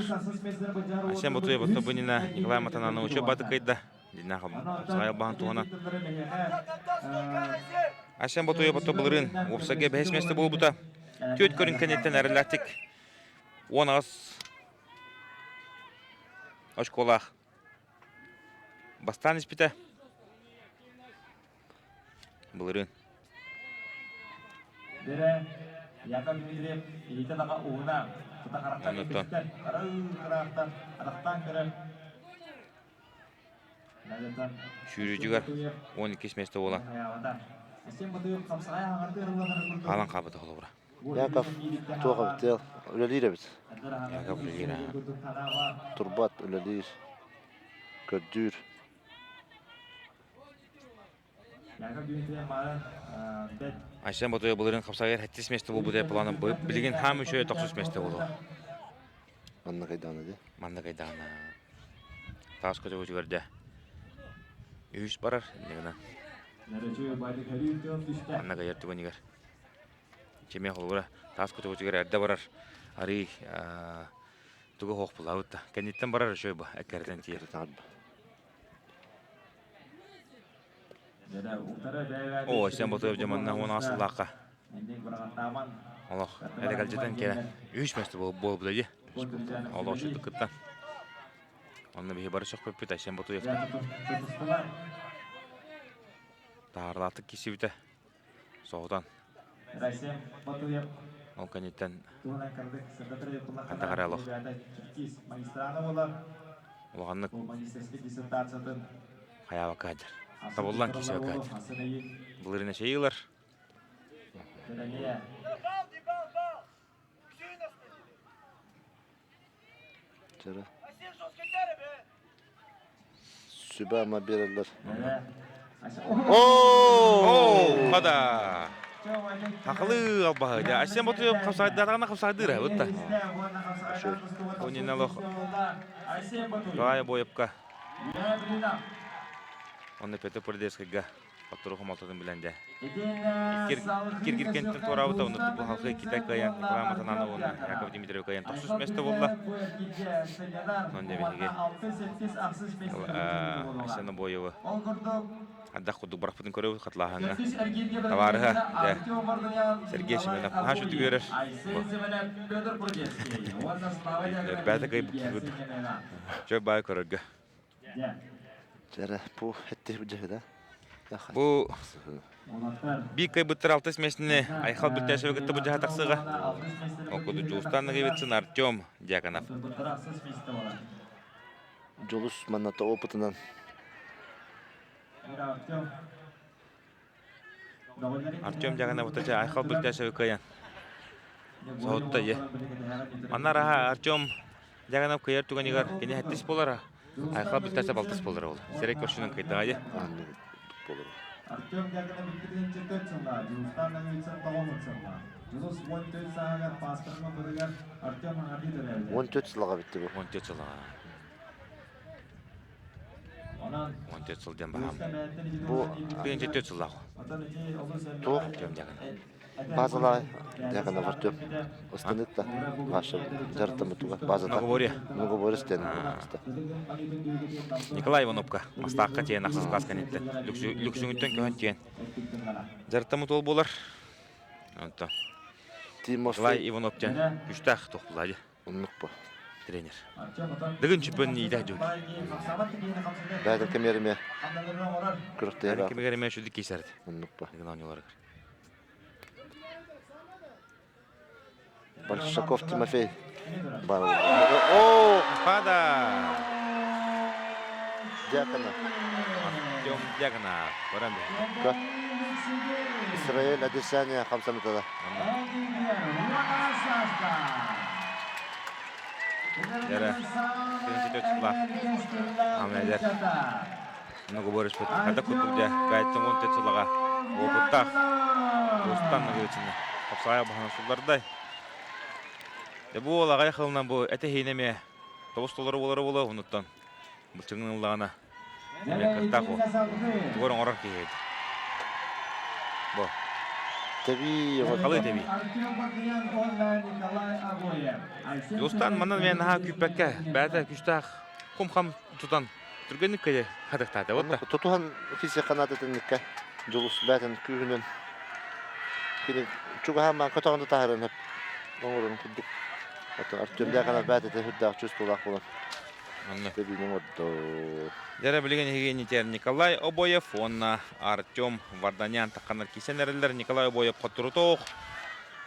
Айсен Ботуев Тобынина Николай Матанановичу батыкайда. Динах Саҕайал баһан туһунан. Айсен Ботуев былырыын уопсайга бэһис миэстэ буолбута. Түөрт көрүҥ кэнниттэн эрэллээхтик 10 очколаах бастаан испитэ. Былырыын. Дэрэ Яков Дмитриев илиитэ таха уһуна тута харахтан Оннуттан. көстөр, ырахтан арахтаан көрөр. Сүүрүүтүгэр 12 миэстэ буолан хаалан хаалбыта холобура. Яков туох эбит үлэлиир эбит. Яков үлэлиир Турбат үлэлиир. Көрдүүр. Айсен Ботуев былырыын хапсаҕайар сэттис миэстэ буолбута плана билигин хаам үчүгэй тохсус миэстэ буолуо. Манна кайдаана дии. Манна кайдаана. Таас көтөҕүтүгэр дэ үһүс барар иннигинэ. Манна кайар түгэнигэр. Чемия холобура таас көтөҕүтүгэр эрдэ барар. Арый. Тугу хоох булаабыт да. Кэнниттэн барар үчүгэй бу, эккэрэтэн тиийэр. Оо, сен ботуйап дьаманна уон сыллаахха. Олох, эрэкэлдьитэн кэлэн үс мөстө буолбута дии. Олох үчүгдүк кыттан. Онно биһи бары сөхпүппүт Айсен Ботуевтан. Таһаарылаахтык киирсибитэ. Соһутан. Ол кэнниттэн хайдах эрэ олох улаханнык хайаабакка сылдьар. Табыллан киирсибэккэ сылдьар. Былырыын эчэйии ылар. Сүбэ-ама биэрэллэр. Оо, хада. Хахылыы албаһы. Дьэ, Асен Ботуев хапсайдаатаҕына хапсайдыыр бытта. Онин олох Николай Боевка. Онно Петр Полидевскийга Хоттору хомолтотун билэн дьэ. Киргиркэнтэн туораабыта онно бу халқы китай кыайан Николай Матананов уонна Яков Дмитриев кыайан тохсус место буолла. Онон дьэ биһиги Айсен Обоевы ардах курдук барахпытын көрөбүт хатлааһыҥҥа. Табаарыһа дьэ Сергей Семенов наһаа сүрдүк үөрэр. Бэйэтэ кыайбыт курдук. Чө баай көрөргө. Дьэрэ, бу эттиһ бу да? Бу биир кыайбыттар алтыс миэстэни Айхал Бүлтээсэбэ кытта былдьаһа тахсыаҕа. Ол курдук Дьулустаан Ноговицын, Артем Дьяконов. Дьулус манната опытынан. Артем Дьяконов отача Айхал Бүлтээсэбэ кыайан. Соһутта дьэ. Манна араһа Артем Дьяконов кыайар түгэнигэр кини сэттис буолара. Айхал Бүлтээсэп алтыс буолара ол. Сирэй көрсүнэн кыйдаҕа дьэ. Буолар. Артем Дьяконов 2004 сыллаа, Дьулустаан Ноговицын 9 сыллаа. Дьулус 14 сааһыгар паспорын ылбытыгар Артем аҥардыы төрөөбүтэ. 14 сылаҕа бүтті бу. 14 сылаҕа. 14 сыл диэн баһаам. Бу 14 сыллаах. Туох Артем Дьяконов. Базалай Дьяконов Артем. Ыстанытта. Ваша дьарыктаммытыгар базата. Многоборье. Многоборье стен. Николай Ивановка Мастаахха тиэн ахсыс класс кэнниттэн Лүксүҥүттэн көһөн тиэн дьарыктаммыт уол буолар. Онтон Николай Иванов диэн күстээх туох дии. Оннук бу. Тренер. Дыгын чөпөн иитэ дьон. Бэйэтин кэмигэр эмиэ күрэхтэһэр. Кэмигэр эмиэ сүдүк киисэрд. Оннук бу. Дыгын оонньууларыгар. Большаков Тимофей. О! Пада! Дьякона. Артем Дьякона. Баран Израиль Адесания хамсанытада. Дәрі. Амедер. Многоборец хата курдук дьэ Гайтон уон төрт сылаҕа уопуттаах Рустам Ноговицыны хапсаҕай баһынан суллардай. Дьэ бу уол аҕай хылынан бу этэһиинэ эмиэ тобус толору буолара буолуо онуттан былчыҥын ыллаҕына эмиэ кыахтаах уол. Тугу эрэ оҥорор киһи эбит. Бу. Тэбии Халыы тэбии. Дьулустаан манан эмиэ наһаа күүппэккэ бэйэтэ күүстээх кум-хам тутан Түргэнник кэлэ хатыктаата вот Тутуһан физика наадатынникка дьулус бээтин күүһүнэн кини чугаһаан көтөҕөн да таһааран оҥорорун курдук. Ото Артем Дьяконов бээтэ үрдээх чувстволаах буолан тэбиини оҥордо. Дьэрэ билигин эһиги Николай Обоев уонна Артем Варданян тахханар кисэн эрэллэр. Николай Обоев хотурутоох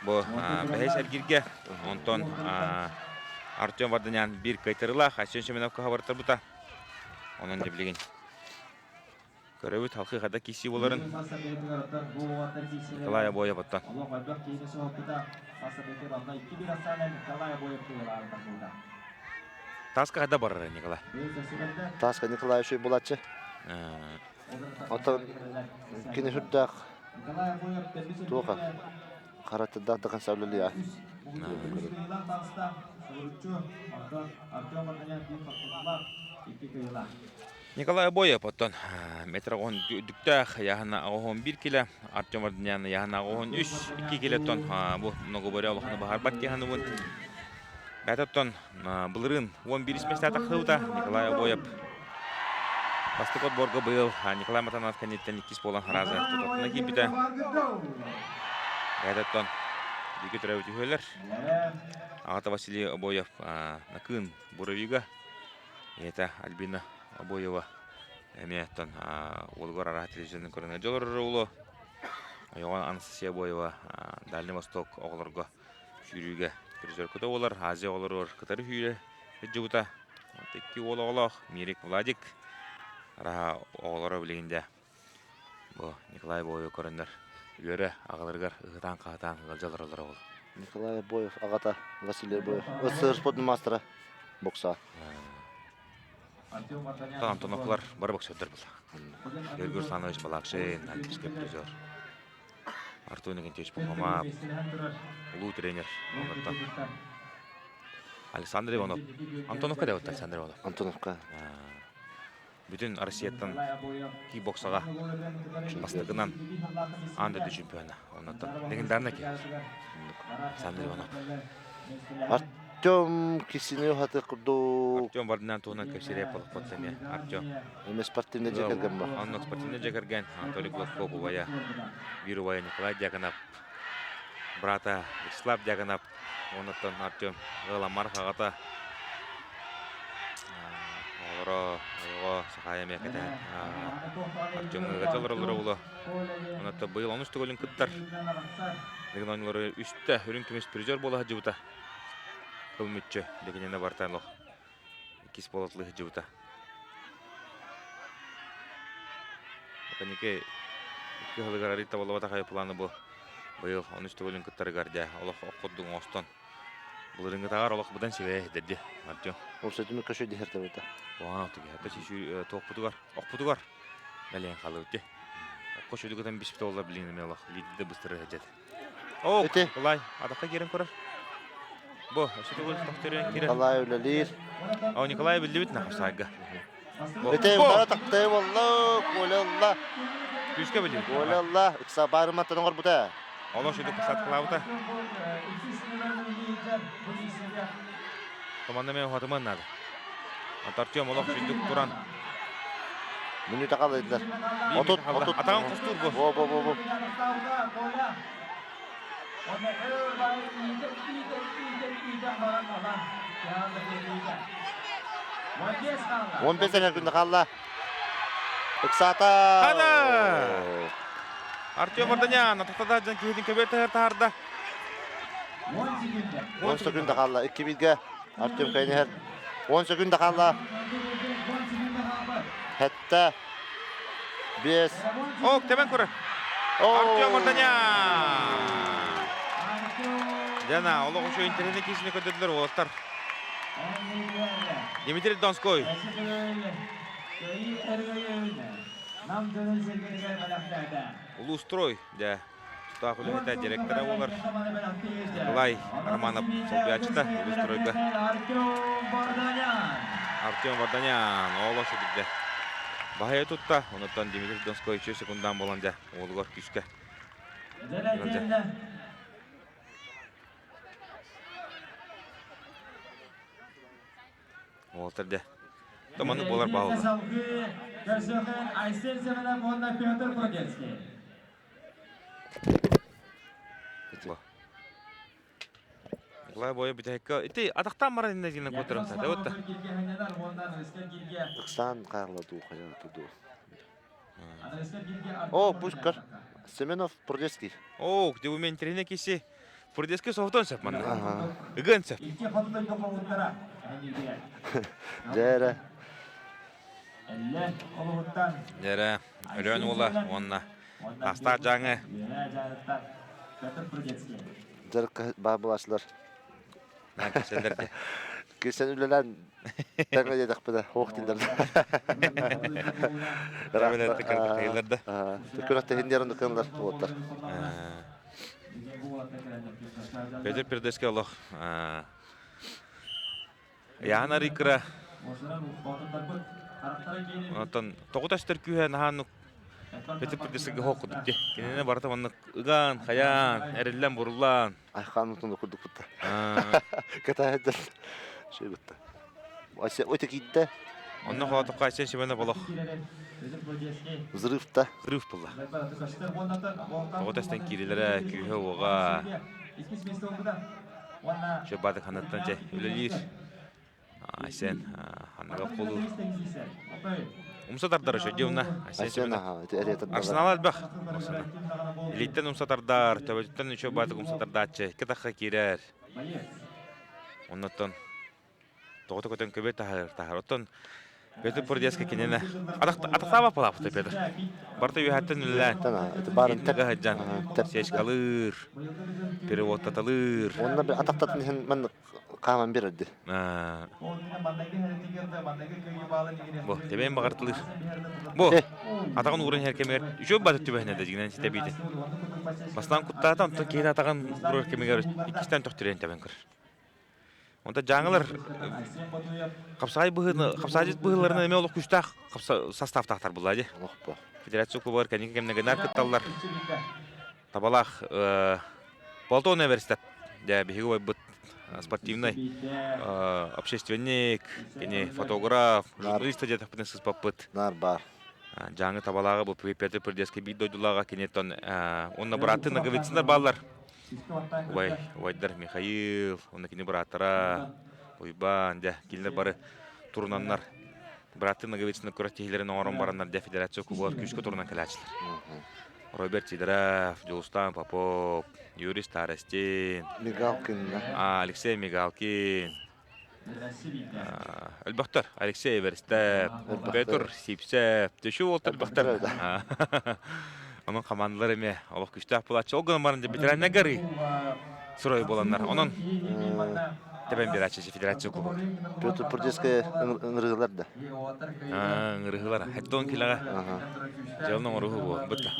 бу бэһис эргиргэ. Онтон Артем Варданян биир кыайтарыылаах Айсен Семеновка хабартарбыта. Онон дьэ билигин көрөбүт халқы хада киси боларын Николай Обоев оттон. Таска хада барар Николай. Таска Николай үшүй булачы. Оттон кини хүрдээх туоха Харатыдаах да конца үлэлиэҕэ. Николай Обоев оттон метр оҕон үрдүктээх яһына оҕоһун 1 кило, Артем Варданян яһына оҕоһун 3 2 кило оттон бу многоборье олохону баһарбат киһаныбын. Бэйэтэ былырыын 11 миэстэ тахсыбыта Николай Обоев. Бастакы отборга быйыл Николай Матанов кэнниттэн иккис буолан харааза тутатына киирбитэ. Бэйэтэ бииргэ төрөөбүт үһүөлэр. Аҕата Василий Обоев Накыын Буровига, ийэтэ Альбина Обоева эмиэ оттон уолугар араһа телевизионун көрөн дьолорор уолу Ойоҕо Анастасия Обоева Дальний Восток оҕолорго сүүрүүгэ призер көтө буолар, Азия оҕолоругар кытары сүүрэ сылдьыбыта. Икки уол оҕолоох Мирик Владик араһа оҕолоро билигин дьэ бу Николай Боевы көрөннөр үөрэ аҕаларыгар ыһытаан-хаһытаан ыалдьалар олоро ол. Николай Боев аҕата Василий Боев СССР спортун маастара бокса. Антоновлар бары боксердар была. Георгий Русланович Балакшин, олимпийский призер. Артур Иннокентьевич Пухомап, улуу тренер онуттан. Александр Иванов. Антоновка да Александр Иванов. Антоновка. Бүтүн Россияттан кикбоксаҕа бастакынан аан дойду чемпиона. Оннуттан легендарный киһи. Александр Иванов. Артем Кисинев аты курдук. Артем Варданян туһунан кэпсиирэ полохпот эмиэ. Артем. Эми спортивный дьиэ кэргэн ба. Оннук спортивный дьиэ кэргэн Анатолий Гладков убайа, биир убайа Николай Дьяконов, брата Вячеслав Дьяконов, онуттан Артем ыаламмар аҕата оҕолоро ойоҕо Сахая эмиэ кэтэһэн Артем ыга олоролоро буолуо. Онуттан быйыл онус төгүлүн кыттар. Дыгын оонньуулары үстэ үрүҥ көмүс призер буола сылдьыбыта. Кыл мүччү дэгинэнэ бартан олох иккис буола сылдьыбыта. Каники икки сылыгар арый табыллыбатах айыпланы бу быйыл онус төгүлүн кыттарыгар дьэ олох ох курдук оҥостон былырыҥҥытааҕар олох быдан сибэһэ иһдэрди Артем. Ол сөтүмү көшө диһэр табыта. Оҕан отуги хата туохпутугар охпутугар бэлиэн халыбыт Окко шүдүгүтэн биспит олла билин эме олох лидерде быстыры хеджет. О, Николай, адакка киирэн көрөр. Бу, өссө төгүл тохторуйан киирэр. Николай үлэлиир. О, Николай биллибит нахасайга. Ити бара тахтай болла, Коля ылла. Күүскэ билибит. Коля ылла, ыкса барыматтан оҥорбута. Олох шүдүк саткалаабыта. Команда мен уһатыман надо. Артем олох сүндүк туран. Мүнүүтэ хааллылар. 30 30. Атаҕын кустуур бу. Бо бо бо бо. Он бес күндө хаалла. Ыксаата. Хана! Артем Варданян атахтада дьон киһитин көбүөр таһар таһарда. 10 секунда хаалла. Икки бииргэ Артем кайныһар. 10 секунда хаалла. Хэтте. Бес. Ок, тэбэн көрөр. Артем Варданян! Жана, олох үчүгэй интэриэһинэй киһисини көрдөрдүлэр уолаттар. Дмитрий Донской. Улуустрой, дьэ, тутаах үлэһитэ директора буолар Николай Романов солбуйааччыта Улуустройга. Артем Варданян ооло сүдүрдэ. Баһайа тутта, онуттан Дмитрий Донской үчү секундаан буолан дьэ, уолугар күүскэ. Уолтар дьэ. Томаны буолар бааллар. Салгыы көрсүөххүн Айсен Семенов уонна Петр Продецкий. Николай Боя бүтэһиккэ ити атахтаан баран иннэ гинэ куотарым сата вот Ыксаан хаалла дуу хайа дуу. О, пусть Семенов Продецкий. О, где у меня интересный киси. Фурдески соһутуон сөп манна. Ыгыан сөп. Икки хоту дойду хоһуттара эһэннииргэ. Дьээрэ. Эллэ олуһуттан. Дьээрэ, Өлөөн уола уонна Таастаах Дьааҥы. Үөрэ дьаарыттар Петр Прудецкий. Дьарыкка баар булааччылар. Кисэллэр Кисен үлэлээн тэҥэ диэтэхпинэ, ох дииллэр. Ыраахта. да. Күрэхтэһин диэн оннук уоттар. Петр Пердеске олох Яан арыйкыра Онтон тоҕу тастар күүһэ наһааннык. Петр Петровичка хоох курдук дии. Кинини барыта маннык ыгаан, хайаан, эриллэн, буруллаан. Айхаан утуну курдук бутта. Катаһыддар. Шөй бутта. Ася өтө киитте. Онно хоотукка Айсен Семенов олох. Взрыв-та. Взрыв буолла. Тоҕо тэстэн киирилэрэ, күүһэ-уоҕа. Чөббааты ханаттан чэ үлэлиир. Айсен ханныга холуур. Умса тардара Шөдьүовна. Айсен Арсенал элбэх. Илииттэн умса тардар, төбөтүттэн үчүгэй баатык умса тардааччы, икки тахха киирэр. Оннуттан тоҕото көтөн көбө таһар таһар. Оттон Петр Пордеска кинини атахтаабат палаапыта Петр. Барыта үөһэттэн үлэлээн. Барын сылдьан сечкалыыр, переводтаталыыр. Онно атахтатын иһин маннык хааман биэрэрди. Бу, тэбээн баҕартылыыр. Бу, атаҕын ууран иһэр кэмигэр үчүгэй баты түбэһинэ да дьиҥинэн ситэ биитин. Бастаан куттаата, онтон киһи атаҕын уурар кэмигэр иккистээн төхтүрүйэн тэбэн көрөр. Онтон дьааҥылар хапсаҕай быһыыны, хапсаҕайдьыт быһыыларынан эмиэ олох күүстээх составтаахтар булла дии. Федерация кубогар кэнники кэмҥэ гынаар кытталлар. Табалаах Платон Эверстеп, дьэ биһиги убайбыт спортивный общественник, кини фотограф, журналист диэтэхпитин сыспаппыт. Наар баар. Дьааҥы Табалааҕа бу Петр Пердески биир дойдулааҕа киниттэн уонна бырааттыы Ноговицыннар бааллар. Убай, убайдар Михаил, уонна кини бырааттара Уйбаан, дьэ, кинилэр бары турунаннар бырааттыы Ноговицыннар күрэхтэһиилэрин оҥорон бараннар дьэ федерация кубогар күүскэ турунан кэлээччилэр. Роберт Сидоров, Дьулустаан Попов, Юрий Старостин, Мигалкин, Алексей Мигалкин, Элбэхтэр. Алексей Эверстеп, Петр Сипсев, төшүү уолтар элбэхтэр. Онон командалар эмиэ олох күстээх буолааччы. Ол гынан баран ветераннар гары сырой буоланнар. Онон тэбэн биэрээччи федерация кубок. Петр Пурдеская ыҥырыылар да. Ыҥырыылар. Хеттон килэҕэ. Дьыалын оҥоруһу буол. Бытта.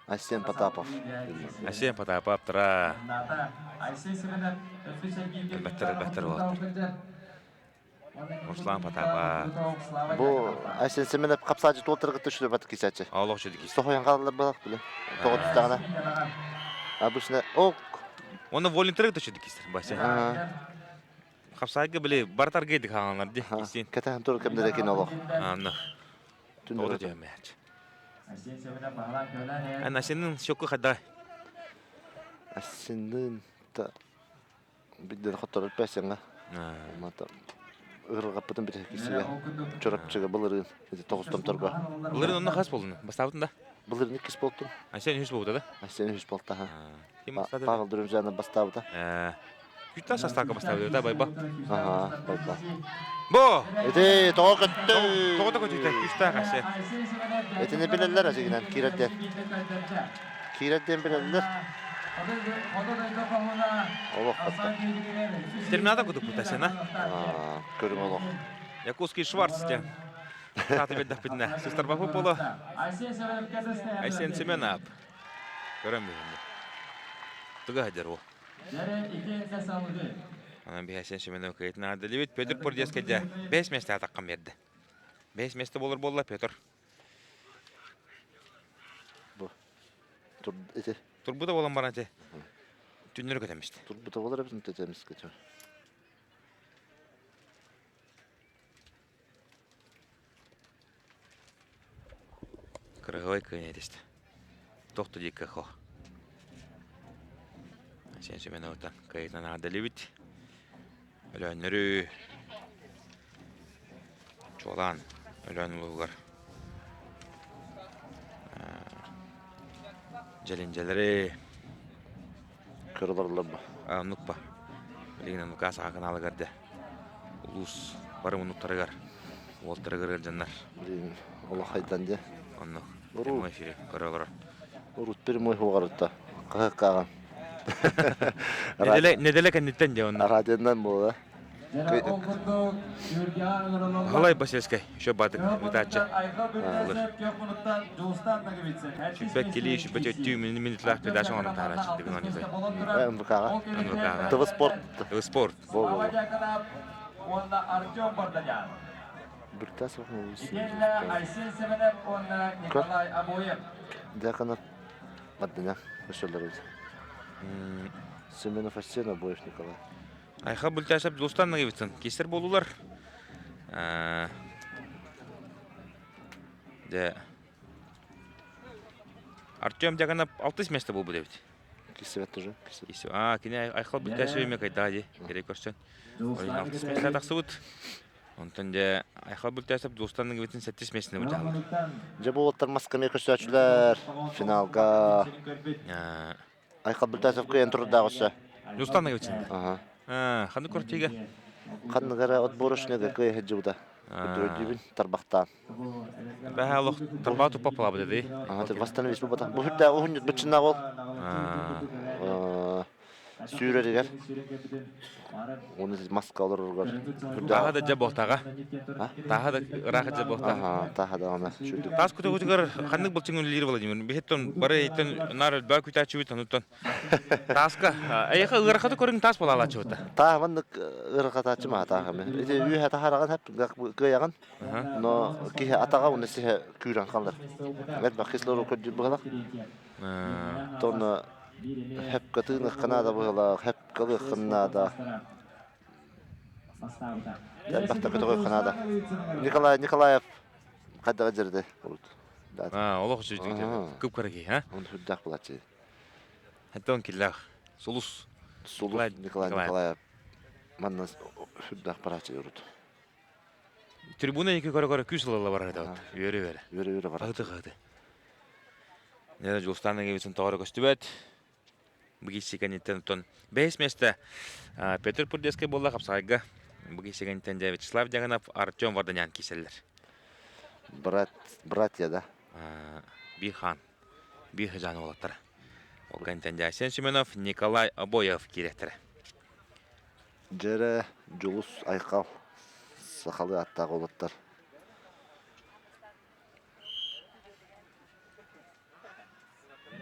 Айсен Потапов. Айсен Потапов тара. Элбэттэр элбэттэр буолаттар. Руслан Потапов. Бу Айсен Семенов хапсаачы туолтаргытта сүрөбат кисачы. Олох сүдү кис. Сохойон хааллар балак биле. Тоҕо түстаҕына. Обычно ок. Оны волонтеры да сүдү кистер бася. Хапсайга били бартарга идик хааланар ди кисин. Кэтэн тур кемдере кин олох. Анна. Тоҕо дьэмээч. Ана сенин шоку хада. Сенин та бидден хотторор пэсэҥэ. Мата ырҕаппытын битэ кисигэ. Чорапчыга былырыын ити тоҕустомторго. Былырыын онно хас болдун? Бастаабытын да? Былырыын иккис болтум. Айсен үһүс болбута да? Айсен үһүс болта. Павел Дурымжанов бастаабыта. Күттэ састаакка бастаабыта да байба. Ага, байба. Бо! Ити тоҕо көттө. Тоҕо да көтүтэ күстээх Айсен. Итини билэллэр асигинэн киирэрден. Киирэрден билэллэр. Олох батта. Терминатор кутуппут Айсен, а? Көрүҥ олох. Якутский Шварц диэн. Сааты бэрдэхпитинэ. Сыстарбапы поло. Айсен Семенов. Көрөн биһинни. Туга сылдьар уол. Анан биһи Семенов кыайтын аадалибит. Петр Пордеска дьэ бэс месте атаққан берді. Бэс месте болар болла Петр. Бу. Тур ити. Турбута болан баран те. Түннөрү көтемишти. Турбута болар эбит төтемис көтө. Кырыһылай кыын этисте. Тохто диэки хо. Сен Семеновтан кыайтан аадалибит. Өлөөннөрү чуолаан Өлөөн улууһугар дьэлиндьэлэри Кыраларлар ба. Оннук ба. Билигин Лукас аҕа каналыгар да улуус бары муннуктарыгар уолтарыгар ыалдьаннар. Блин, олохайдан дьэ. Оннук. Прямой эфири көрө олорор. Урут прямой хугарытта. Каһыккааҕын. Неделе неделе кэнниттэн дьэ онно. Радионан буола. Баһылай Басельскай еще баатык ыытааччы. Сүппэт килии, сүппэт өттүү минутлаах передача оҥорон таһарааччы Дыгын оонньотой. МВК-ҕа. МВК-ҕа. ТВ Спорт. ТВ Спорт. Во-во-во. Буртасов Итиэннэ Айсен Семенов уонна Николай Обоев. Дьяконов Мардыня өсөллөр Семенов Арсен Обоев Николай. Айха Бультасов Дулустан Нагивицын кистер болулар. Дьэ Артем Дьяконов алтыс место буолбут эбит. Кисибэт тоже. А, кини Айхал Бультасов эме кайдаа ди. Керек көрсөн. Алтыс место тахсыбыт. Онтон дьэ Айхал Бүлтээсэп Дьулустан ыгыбытын сэттис миэстэни былдьаһаллар. Дьэ бу уолаттар маска эмиэ көрсөөччүлэр финалга Айхал Бүлтээсэп кыайан турардаах өссө. Дьулустан ыгыбытын. Аха. Ханнык квартига? Ханнык эрэ отборочныйга кыайа сылдьыбыта. Көрдүүбүн тарбахтаан. Бэһэ олох тарбаҕа туппаппалаабыт эдий. Ага, восстановись бу Бу хүрдэ уһун быччыннаах ол. Сүүрэригэр уонна маска олороругар Тааһа да дьэ буолтаҕа. Тааһа да ыраах дьэ буолтаҕа. Тааһа да аны сүүрдүк. Таас күтүгүтүгэр ханнык былчыҥ үлэлиир Владимир? Биһиттэн бары эйтэн наар элбэх күтээччибит онуттан. Тааска эйиэхэ ыарахаты көрүҥ таас буолаалааччыбыта. Тааһ маннык ыарахатааччы маһа тааһа Ити үөһэ таһараҕын хэп кыайаҕын. Но киһи атаҕа уонна сиһэ күүрэн халар. Элбэх кислород көрдүүр быһалах. Тонна Хөпкө тыыныахха наада быһыылаах, хөпкө ылыаххын наада. Элбэхтэ көтөҕүөххэ наада. Николай Николаев хайдаҕа дьэрдэ урут. Олох үчүгэй кып-кыра киһи, а? Он сүрдээх булааччы. Антон киллээх. Сулус. Сулус Николай Николаев манна сүрдээх барааччы урут. Трибуна екі көрө-көрө күүс ылылла барар этэ. Үөрэ-үөрэ. Үөрэ-үөрэ барар. Хаһыты-хаһыты. Нера Дьулустаан Егевицын тоҕо эрэ көстүбэт. Бу кэнниттэн оттон бэһис миэстэ Петр Пурдецкай буолла хапсаҕайга. Бу кэнниттэн дьэ Вячеслав Дьаганов, Артем Варданян киирсэллэр. Брат, братья, да? Биир хаан, биир хыдьаан уолаттара. Ол кэнниттэн дьэ Айсен Семенов, Николай Обоев киирэттэрэ. Дьэрэ, Дьулус, Айхал сахалыы ааттаах уолаттар.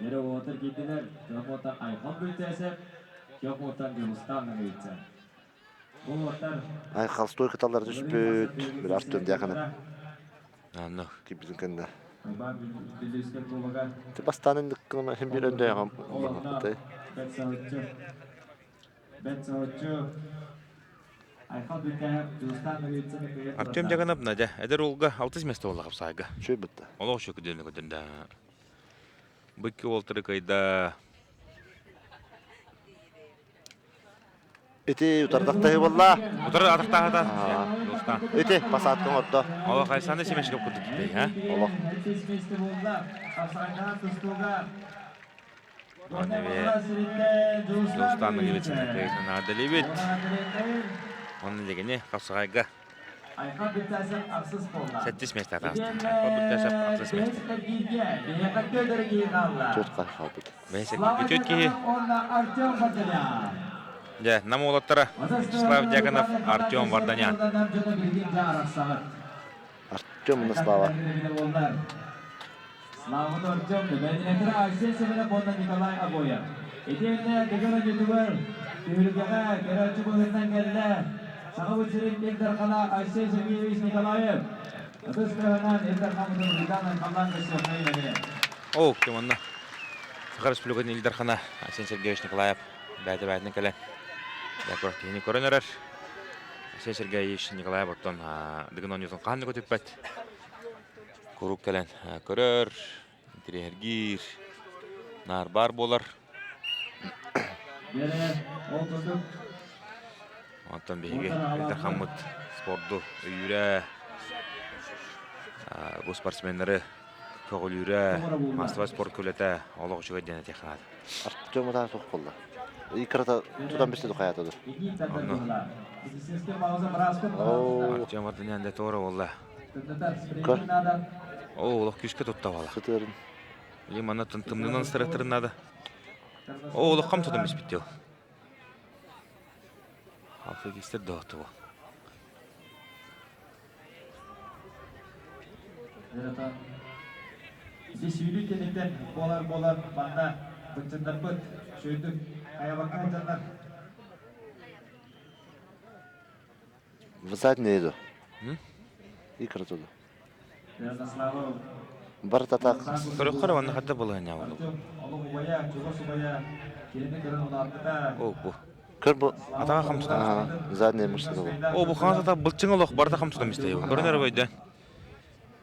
Дьэрэ уолаттар киирдилэр. Көх уоттан Айхал Бүлтээсэп, көх уоттан Дьулустаан Наговицын. Бу уолаттар Айхал стойкаталлар түспүт. Бір Артем Дьяконов Анно. киирбитин кэннэ. Айбан Бүлүүскэ кубога Бастаан инник гына хим bir önde Олонно Бэт Саһыччы. Бэт Саһыччы Артем Дьаганов Надя эдэр уолга алтыс место буолла хапсаайга. Үчүгэй бытта. Олох үчүгэй көдүөнү көдөн да. Бу икки уолтары кыйда. Ити утардахтаһы буолла. Утары атахтаахата. Дустан. Ити посадка оҥордо. Олох Александр Семечков курдук китэй, ha? Олох. Дьулустаан Наадалибит. Онно дегени хапсаҕайга сэттис миэстэ атааста. Айхал Бүлтээсэп ахсыс миэстэ. Төрт хай хаалбыт. Бэйсэк киһи. Дьэ, нам уолаттара Вячеслав Дьяконов, Артем Варданян. Артем Слава. Слава Артем, бэдинэтэр Айсен Семенов уонна Николай Обоев. Итиэннэ Дыгын оонньуутугар түһүлгэҕэ көрөөччү быһыытынан кэллэ Сахабыт сирин Ил Дархана Айсен Сергеевич Николаев. Ытыс тыаһынан Ил Дархаммытын Уйдаан айхаллаан көрсүөххэйин эмиэ. Оо, ким онно? Саха Республикатын Ил Дархана Айсен Сергеевич Николаев бэйэтэ-бэйэтинэн кэлэн киһини көрөн эрэр. Айсен Сергеевич Николаев оттон Дыгын оонньуутун хаһан да көтүппэт. Куруук кэлэн көрөр, интириэһиргиир, наар баар буолар. Онтон биһиги Ил спорду өйүүрэ, бу спортсменнары көҕүлүүрэ, массовай спорт үлэтэ олох үчүгэй диэн этиэххэ наада. Артем утаа суох буолла. Икрата тутан бистэ тухаятыдыр. Онно. Артем Ардынян да туора буолла. Көр. Оо, олох күүскэ тутта буола. Сытыарын. Или манна тымнынан сырыттырын надо. Оо, олох хам тутан биспит дил. Алты кистер доҕоту. Ити сүүрүү кэнниттэн буолар буолан манна быччыннарбыт сүүрдүк хайабакка дьоннор В заднюю иду. Икра туду. Барыта так. Көрөххөр уонна хадда балаһыанньа буолуо. О, бу. Көр бу. Атаға хамсатан. Задняя мышца дала. О, бу хаҥас ата былчыҥ олох барыта хамсатан истэ. Көрөн эрэ бойда.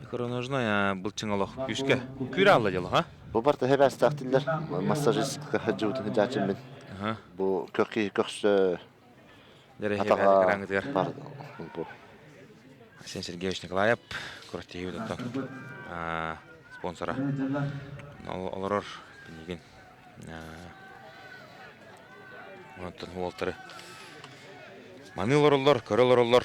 Икроножная былчыҥ олох күүскэ. Күүрэ алла дьоло, ха? Бу барыта хэбээстээх массажистка хаджыбытын хыдьаачым мин. Бу көх көхсө Атаҕа Арсен Сергеевич Николаев күрэхтэһии оттон спонсора олорор пинигин онтон уолтары маны олороллор көрө олороллор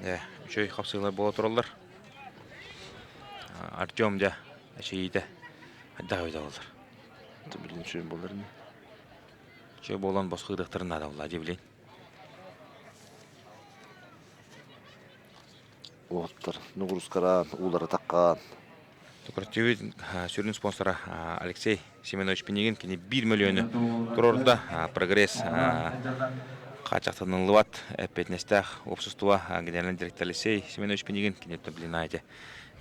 дьэ үчүгэй хапсыылар буола тураллар Артем дьэ эчэйиитэ хайдах эбитэ буоллар Билин үчүгэй буолар ини. Үчүгэй буолан босхо ыытыахтарын наада буолла дии билин. Уоттар нугурускараан, уулара таккаан. Декоративный сүрүн спонсора Алексей Семенович Пинигин кини 1 мөлүйүөнү туруорда. Прогресс хааччахтаныллыбат эппиэтинэстээх уопсастыба генеральный директор Алексей Семенович Пинигин кини блин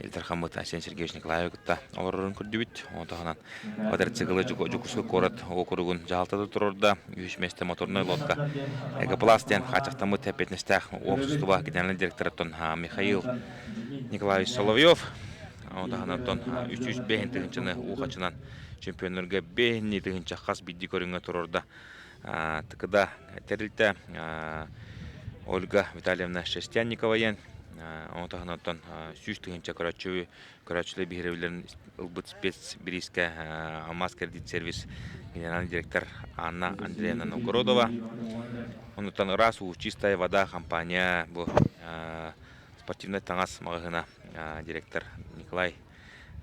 Ил Дархаммыт Айсен Сергеевич Николаевы кытта олорорун көрдүбүт. Ону таһынан квадроциклы Дьокуускай куорат уокуругун дьаһалтата турарда үһүс миэстэ моторнай лодка Экопласт диэн хааччахтаммыт эппиэтинэстээх уопсастыба генеральный директорыттан Михаил Николаевич Соловьев ону таһынан 305 тыһыынчаны уухачынан чемпионнарга 5 тыһыынча хас биирдии көрүҥҥэ турарда ТКД тэрилтэ Ольга Витальевна Шерстянникова диэн ону таһынан оттон 100 тыһыынча көрөөччү көрөөччүлэр биһирэбиллэрин ылбыт спецбириискэ Алмаз кредит сервис генеральный директор Анна Андреевна Новгородова онуттан ыраас уу чистая вода компания бу спортивнай таҥас маҕаһыына директор Николай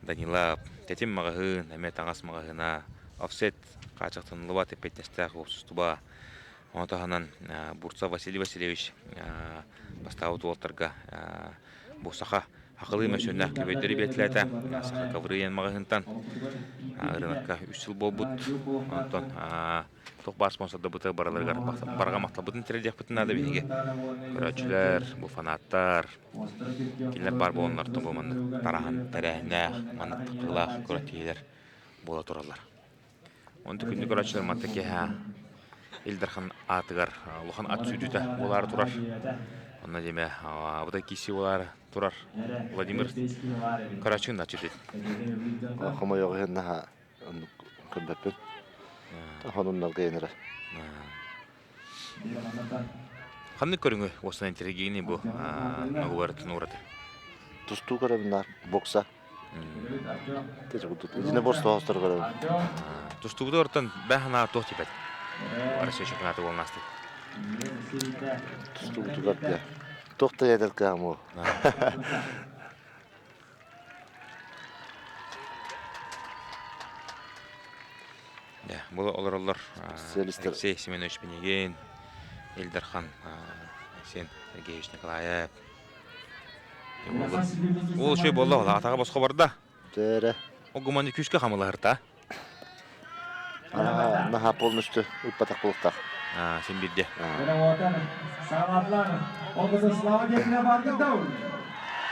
Данилов тэтим маҕаһыын эмиэ таҥас маҕаһыына офсет хааччахтаныллыбат эппиэтинэстээх уопсастыба. Ону таһынан Бурцев Василий Васильевич бастаабыт уолтарга бу саха хахылыы мөссүөннээх көбөйдөрү биэртилээтэ. Саха ковры маҕаһыынтан ырыынакка үс сыл буолбут. Онтон туох баар спонсордарбытыгар барыларыгар барҕа махталбытын тириэрдиэхпитин наада биһиги. Көрөөччүлэр, бу фанаттар, кинилэр баар буоланнартан бу маннык тараһан тэрээһиннээх, маннык таххыылаах күрэхтэһиилэр буола тураллар. Онту күндү көрөөччүлэр манта киэһэ Ил Дархан аатыгар улахан ат сүүрүүтэ буолаары турар. Онно диэмэ абытай киирсии буолаары турар. Владимир көрөөччүгүн да аччыт Хомойоҕу иһин наһаа оннук көрбөппүн. Хонуннарга иэнэрэ. Ханнык көрүҥү уостан интеллигиний бу ногугар ураты? Тустуу көрөбүн наар бокса. Итини борстоохтор көрөбүн. Тустубуту ортон бэханаа туох типет? Россия чемпионаты буолнаасты. Тустубутугар да. Туох да ядер кыаму. Бу олороллор Алексей Семенович Пинигин, Ил Дархан Айсен Сергеевич Николаев, Ол үчүгэй буолла, атаҕа босхо барда. Дээрэ. Ол гумани күүскэ хамылаһырта. Наһаа полностью ыппатах буолуохтаах. Син бирде.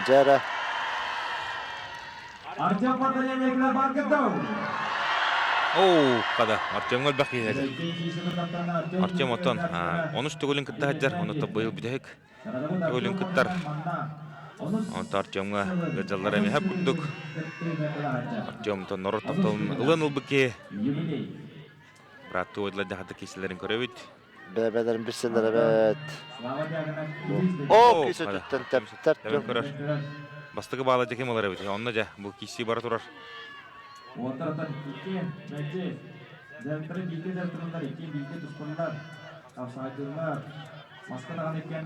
Дьээрэ. Оу, хада, Артемҥа элбэх киһи этэ. Артем оттон онус төгүлүн кытта сылдьар, онно быйыл бүтэһик Өлүн кыттар. Онто Артемҥа ыалдьаллара эмиэ курдук. Артем норуот тапталын ылан ылбыт киһи. Бырааттыы ойдулар дьахата киселерин көрөбүт. Бэбэлэрин билсэллэр эбээт. О, кисе түттэн тэптэр. Көрөр. Бастакы баала дьэ ким ылар эбит. Онно дьэ бу киси бара турар.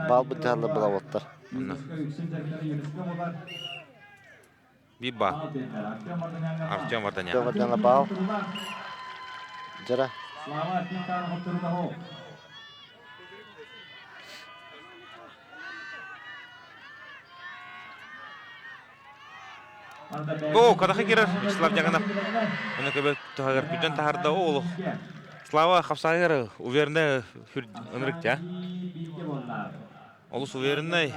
Баалбыт дьаһаллар балаваттар. Биир баал. Артем Варданян. Артем Варданян баал. Жара. О, Кадахы кирер Вячеслав Дьаганов. Оны көбө туһагар күдэн таһарда олох. Слава хапсагар уверенно ынырык тя. Олус увереннай,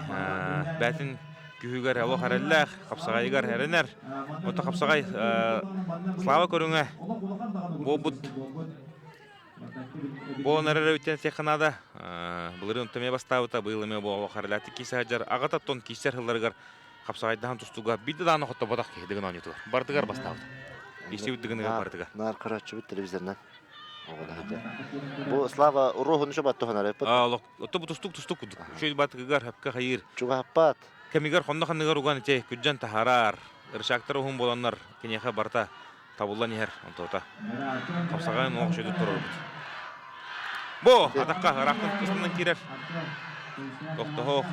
бээтин күһүгэр олох эрэллээх, хапсаҕайыгар эрэнэр. Ото хапсаҕай Слава көрүҥэ буолбут буолан эрэр эбиттэн этиэххэ наада. Былырыын эмиэ бастаабыта, быйыл эмиэ олох эрэлээхтик киирсэ сылдьар. Аҕата оттон киирсэр сылларыгар хапсаҕайдаһан тустууга биирдэ даҕаны хотторботох киһи Дыгын оонньуутугар. Барытыгар бастаабыта. Истибит Дыгыныгар барытыгар. Наар көрөөччүбүт телевизорынан. Бу Слава уруоһун үчү туһанар эппит. Отто бу тустук тустук курдук. Үчүгэй батыгыгар хөпкө хайыыр. Чугаһаппат. Кэмигэр хонно ханныгар уган ити күрдьэн таһаарар. Рычагтар уһун буоланнар киниэхэ барыта табыллан иһэр онтуота. Хапсаҕайын уох үчүгэй турарбыт. Бу атахха ыраахтан кыстынан киирэр. Тохтоһоох.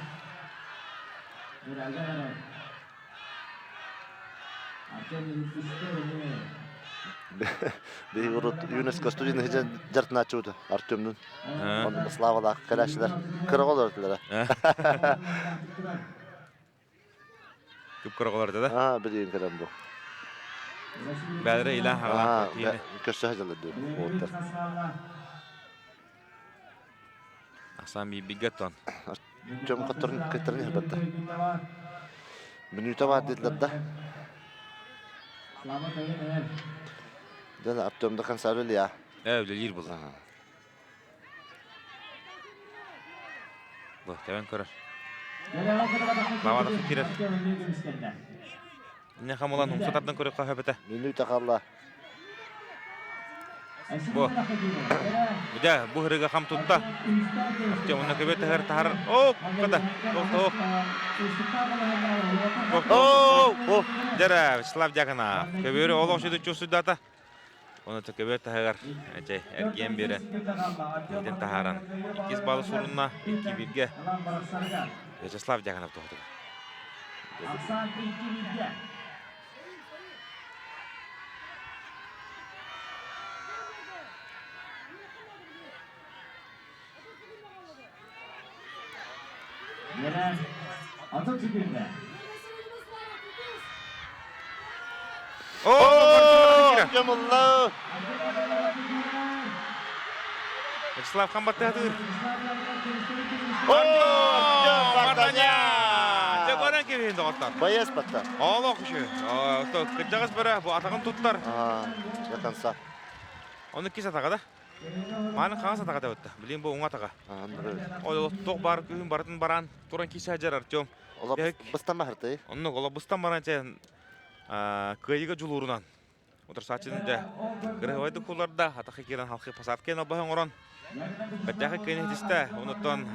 Биһиги урут ЮНЕСКО студент сылдьан дьарытынааччыбыт Артемнуун. Онно Славалаах кэлээччилэр кыра оҕолор этилэрэ. Күп кыра оҕолор этэ да? Аа, билигин кэлэн бу. Бээлэрэ илээн хаҕалаах киһини. Көрсө сылдьаллар дии уолаттар. Ахсаан биирбигэ тон. Артем хотторун кыттарын иһэрбэтэ. Мүнүүтэ баар диэтилэр да. Дьэ, Артем да конца үлэлиэ. Ээ, үлэлиир буолла. Бу, тэбэн көрөр. Лавадахы кирер. Не хамылан умса тардан көрөххө хөбөтө. Мүнүүтэ хаалла. Бу. Дьэ, бу ырыга хам тутта. Артем онно көбө таһар таһар. О, када. О, О, о. Дьэрэ, Вячеслав Дьяконов. Көбүөрү олох сүдү чувствуйдата. Оны көбүөр таһыгар эчэй эргиэн биэрэн илдьэн таһааран иккис балл сурунна 2-1-ге Вячеслав Дьяконов туһатыгар. Дьомулла! Вячеслав Хамбаттыатыр. Мартаня! Дьэ көрөн киһин доҕоттор. Боец батта. Олох үчү. Кырдьаҕас бөрө бу атаҕын туттар. До конца. Оны кис атаҕа да? Мааны хаҥас атаҕа да бытта. Билин бу уҥа атаҕа. Ол туох баар күүһүн барытын баран туран кисе сылдьар Артем. Ола быстан баһырты. Оннук ола быстан баран чэ кыайыга дьулуурунан Утарсааччыны дьэ кырыһыбайдык кулларда, атахы киирэн халхы посадка албаһы оҥорон, бэртээхэй кыайыны ситистэ. Онуттан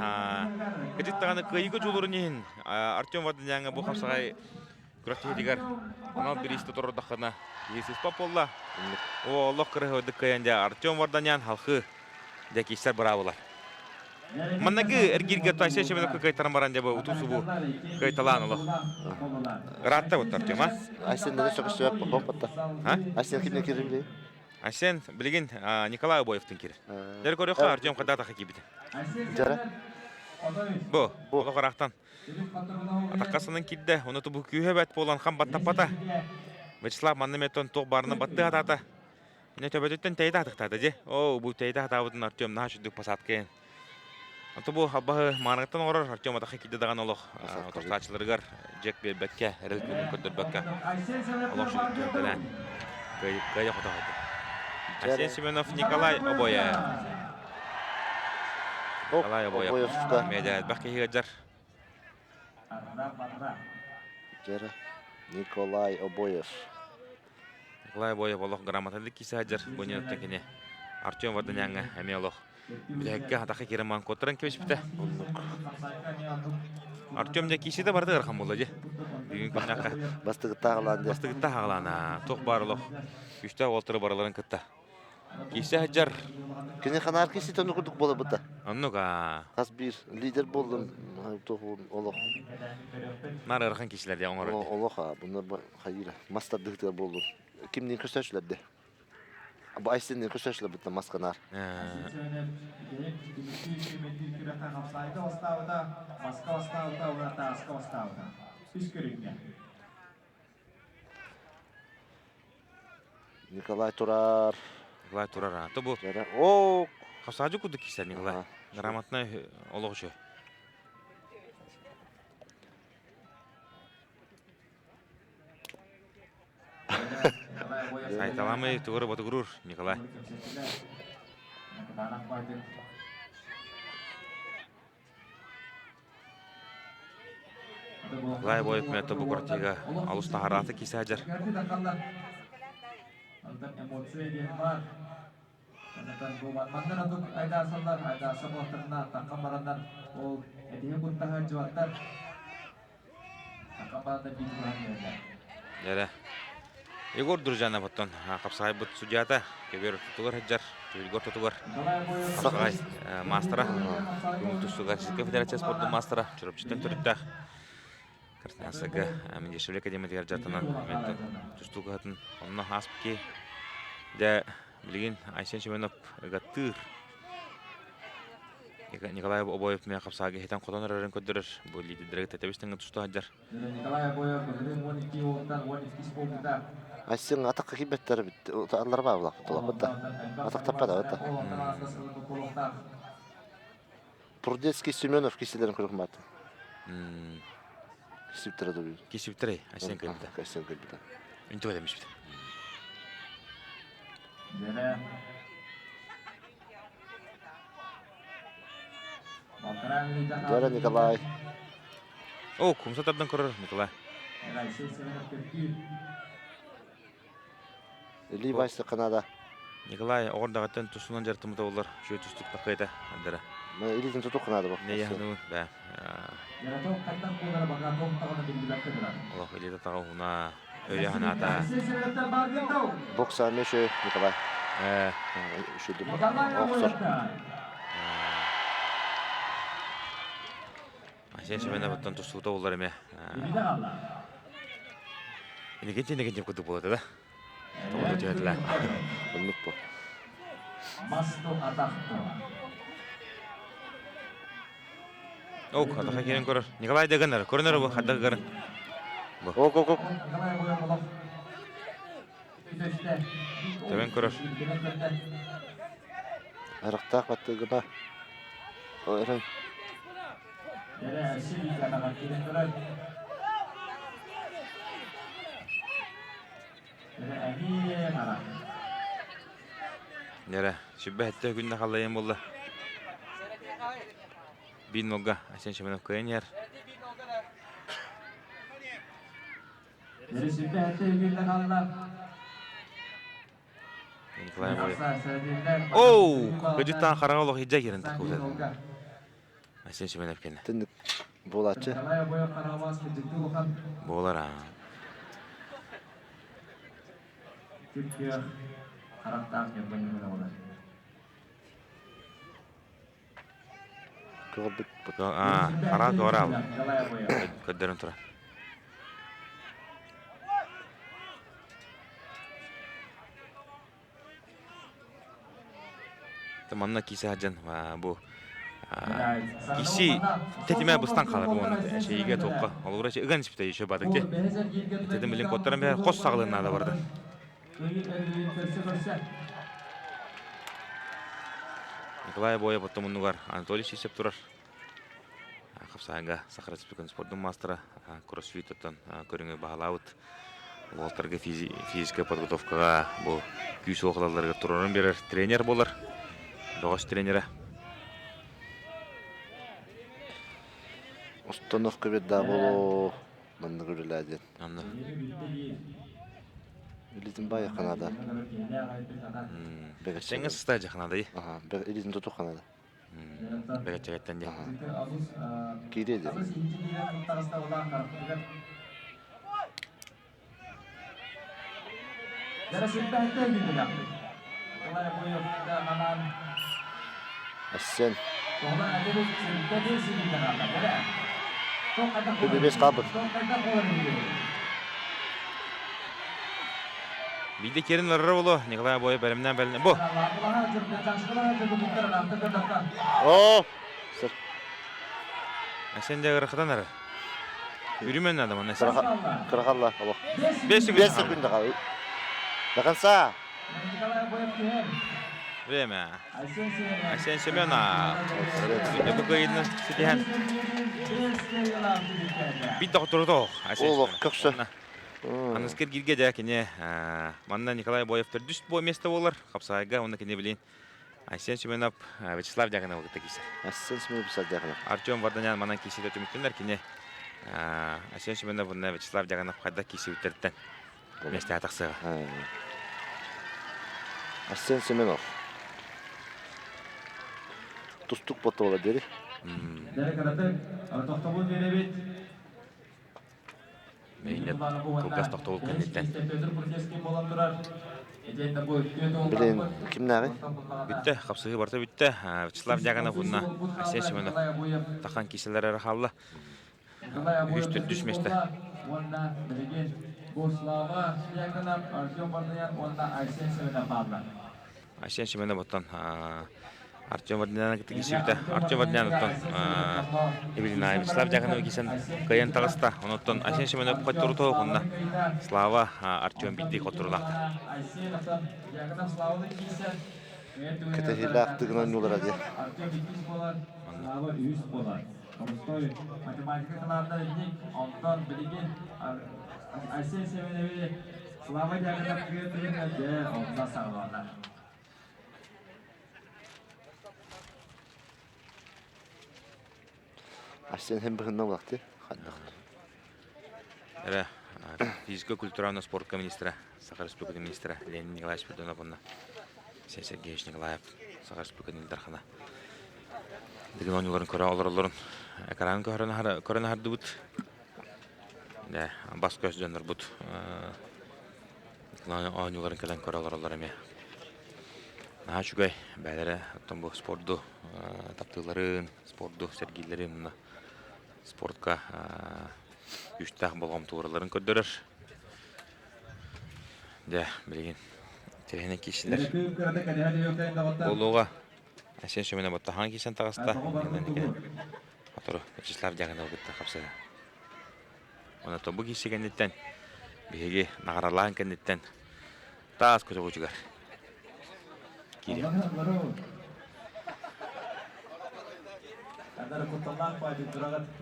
кырдьык даҕаны кыайыыга дьулуурун иһин Артем Варданяҥҥа бу хапсаҕай күрэхтэһиитигэр анал бириис туруордаххына киһи сыыспат буолла. О, олох кырыһыбайдык кыайан дьэ Артем Варданян халхы дьэ киирсэр быраабылар. Маннагы эргииргэ Тайсия Чеменовка кыайтаран баран дьэ бу утуу-субуу кыайталаан олох. Ыраатта вот Артем, а? Айсен наны сөкөстүбэт бохом батта. А? Айсен кимне кирим ли? Айсен билигин Николай Обоевтын кирер. Дэр көрөхө Артем кадата кибите. Жара. Бу, олох ыраахтан. Атаккасынан кирде, оны тубу күүһэ бэт буолан хам баттаппата. Вячеслав манна метон туох баарына батты атаата. Мин төбөтүттэн тэйитэ атыктаата дьэ. Оо, бу тэйитэ хатаабытын Артем наһаа сүрдүк посадкайын. Ото бу албаһы мааныгыттан оҥорор Артем атахха киирдэ даҕаны олох тохтоочуларыгар дьиэк биэрбэккэ, эрэл күнүн көрдөрбөккө олох сүрдүк түһэртэлээн кыайа хото Айсен Семенов Николай Обоев. Николай Обоев. Медиа элбэх киһи ыалдьар. Дьэрэ Николай Обоев. Николай Обоев олох грамоталык кисе сылдьар бу ньыттан кини Артем Варданяҥҥа эмиэ олох бүтэһиккэ атахха киирэн маан куоттаран кэбиспитэ. Артем дьэ кииситэ барыта ыарахан буолла дьэ. Бүгүн күннэххэ. Бастыгыттааҕылаан дьэ. Бастыгыттааҕылаана. Туох баар олох күүстээх уолтары барыларын кытта. Киирсэ сылдьар. Кини ханаар киирситэ оннук курдук буоларбыта. Оннук аа. Хас биир лидер буоллун олох. Наар ыарахан киирсилэр диэн оҥорор. Олох аа бұны хайыра мас тардыһытыгар буоллун. Кимниин көстөөчүлэрде? Бу Айсенниин көстөөчүлэр бытта мас ханаар. Николай турар. Николай турар. А то бу О, Хасаажы курдук киирсэр Николай. Грамотнай олох үчүгэй. Сайталамый тугур ботугурур Николай. Николай Боев мэтэ бу квартига алус таһарааты кисаджар. Дьэрэ. Егор Дружанов оттон хапсаҕайбыт судьята көбүөр ортотугар сылдьар, түһүлгэ ортотугар хапсаҕай маастара, көҥүл тустууга Российскай Федерация спордун маастара, Чурапчыттан төрүттээх Красноярскайга Мендешевле академиятыгар дьарыктанан тустуу кыһатын онно ааспыт киһи. Дьэ, билигин Айсен Семенов ыгаттыыр. Николай Обоев мэ хапсаага иһитэн хотон эрэрин көрдөрөр. Бу лидердэргэ тэтэбис тэҥҥэ туста сылдьар. Николай Обоев былырыын 12 уолтан 12 буолбута. Айсен атахха киирбэттэр эбит. Аллар баа булаппыт да. Атах таппат да. Прудецкий Семенов киселерин көрөх маатын. Кисиптер да Кисиптер Айсен кэлбитэ. Айсен кэлбитэ. Үнтү эмишпит. Дара Николай. О, кумса тардан көрөр Николай. Или Вася Канада. Николай оҕор даҕаттан тусунан дьартымыта болар шөй түстүк такайда андара. Илиитин туту Канада бу. Не яһыны бә. Олох илиитэ таҕа хуна өйө ханаата. Бокса меше Николай. Шүдүм. Охсор. Айсен Семеновыттан тустуута болар эме. Инекенче инекенче курдук буолата да. Тоҕо түһэтилэ. Оннук бу. Ок, атаха киирэн көрөр. Николай Дегенер, көрүнөр бу, хадда көрүн. Бу. Ок, ок, ок. Төбөн көрөр. Арыктаах баттыгына. Өрөн. Нэрэ, сүбэ күннэ халлайан буолла. Биир нолга Айсен Семенов кыайан иһэр. Николай Боев. Оу! Көдүттан хараҥа олох идьа кирен таккыбыта. Айсен Семенов кэннэ. Түннүк буолааччы. Буолар аа. Көҕөрбүт. Аа, хараа көҕөрө Көрдөрөн турар. Манна кисе сылдьан бу киси тэтимэ быстан хаалар бу шейге туохха олура ыган испитэ еще бадык те тэтим билин коттаран бэр хос саҕалын наада барда. Николай Боев оттомуннугар Анатолий Сисеп турар. Хапсаанга Саха Республикатын спордун маастара кроссфит оттон көрүҥү баһылаабыт уолтарга физическая подготовкаҕа бу күүс уохалаларыгар туруоран биэрэр тренер буолар. Бөҕөс тренерэ. Установка бирда болоо маннык үлэлээ диэн. Анны. Илитин баайы Канада. Сеҥе сыста Канада. Аха, илитин туту Канада. Бэгэччэгэттэн дии. Киириэ диэн. Ассен. Үбүбэс хаалбыт. Биирдэ киирэн ыларар боло Николай Боев бэлэмнээн бэлэмнээн бу. Оо! Сыр. Айсен дьэ ырахатан эрэр. Үрүмэн надо манна. Кырахалла олох. 5 секунд. 5 секунд хаал. До конца. Время. Айсен Семенов. Бу кыайыыны ситиһэн. Биир доҕоттору тоох. Олох көксө. Аныскы эргииргэ дьэ кини манна Николай Боев төрдүс бу место буолар. Хапсаайга уонна кини билин Айсен Семенов Вячеслав Дьяконов кытта киирсэр. Айсен Семенов Вячеслав Дьяконов. Артем Варданян манан киирсиитэ түмүктэнэр. Кини Айсен Семенов уонна Вячеслав Дьяконов хайдах киирсибиттэриттэн миэстэҕэ тахсыаҕа. Арсен Семенов. Тустук ботуола диэри. Мэйиннет кылгас тохтобул кэнниттэн. Билин кимнээҕий? Бүттэ, хапсыһыы барыта бүттэ. Вячеслав Дьяконов уонна Арсен Семенов тахан киселер эрэ хаалла. Үһүс төрдүс миэстэ. Уонна билигин Бослава Дьяконов, Артем Варданян уонна Айсен Семенов бааллар. Айсен Семенов оттон Артем Варданяны кытта киирсибитэ. Артем Варданян оттон Евелина Вячеслав Дьяконов киирсэн кыайан таҕыста. Онуттан Айсен Семенов хотторута онно Слава Артем биирдии хотторулаахтар. Кэтэһиилээх тыгынан ньуулара дии. Слава үс буолар. Толстой математика кылаатар инник, онтон билигин Айсен Семенович Слава Дьяконов кыа дьэ онно саҕаланар. Арсен һэн быһынна улахты ханнах. Эрэ физика культураны спортка министра, Саха Республикатын министра Леонид Николаевич Спиридонов уонна Алексей Сергеевич Николаев Саха Республикатын Ил Дархана Дыгын оонньууларын көрө олороллорун экран көрөн аһардыбыт. Дэ, бас-көс дьоннорбут оонньууларын кэлэн көрө олороллор эмиэ. Наһаа үчүгэй бэйэлэрэ оттон бу спорду таптыылларын, спорду сэргииллэрин уонна спортка күүстээх болҕомто ууралларын көрдөрөр. Дьэ, билигин тэрээһинэ киирсилэр. Буолуоҕа. Айсен Семенов баттаһаан киирсэн таҕыста. Сотору Вячеслав Дьяконов кытта хапсыһа. Онон бу киирсии кэнниттэн биһиги наҕаралаан кэнниттэн таас көтөҕүүтүгэр киириэхпит.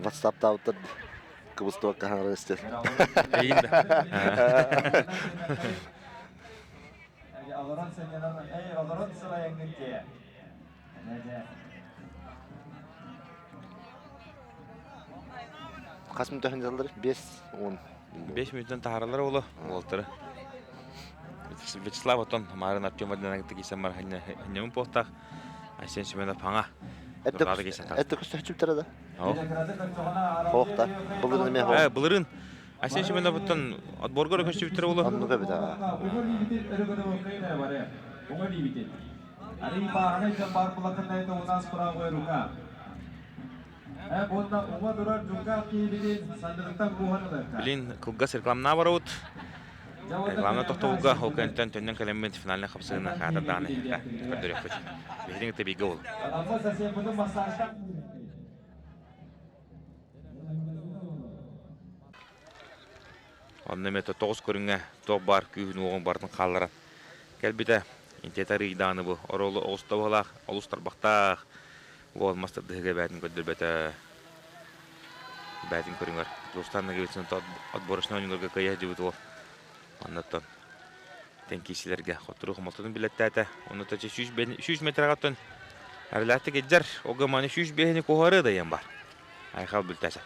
WhatsApp-таабыттар кыбыстыбакка хаҥаран истэр. Эйигин да. Олорон сынньанан, эй, олорон сылайаҥҥыт дии. Хас мүнүүтэ сылдьаллар? 5-10. 5 мүнүүттэн таһаараллар уолу, уолтары. Вячеслав оттон Марын Артем Владимирович киирсэн бар ханньамын буолтаах. Айсен Семенов хаҥа. Это көстөчүптэрэ да? Хоохта. Былырын эмиэ Э, былырын Айсен Семеновыттан отборгор көстүбүттэрэ уолу. Оннук эбит Билин кылгас рекламнаа барабыт. Рекламна тохтобулга ол кэнниттэн төннөн кэлэммит финальнай хапсыһыына хаата дааны көрдөрүөхпүт. Биһиги кытта бииргэ буолуҥ. Онно эмиэ тоҕус көрүҥҥэ туох баар күүһүн-уоҕун барытын хаалларан кэлбитэ. Интиэтэ арыйдааны бу оруолу оҕус табыһалаах, олус тарбахтаах уол мас тардыһыга бэйэтин көрдөрбөтө. Бэйэтин көрүҥэр Дьулустаан Ноговицын отборочнай оонньууларга кыайа сылдьыбыт уол. Оннуттан тэн киирсилэргэ хотторуу хомолтотун билэттээтэ. Оннуттан 100 метрга оттон арылааттык илдьэр. Ол гыманы 105-ни куоһарыа да бар. Айхал бүлтэсэ.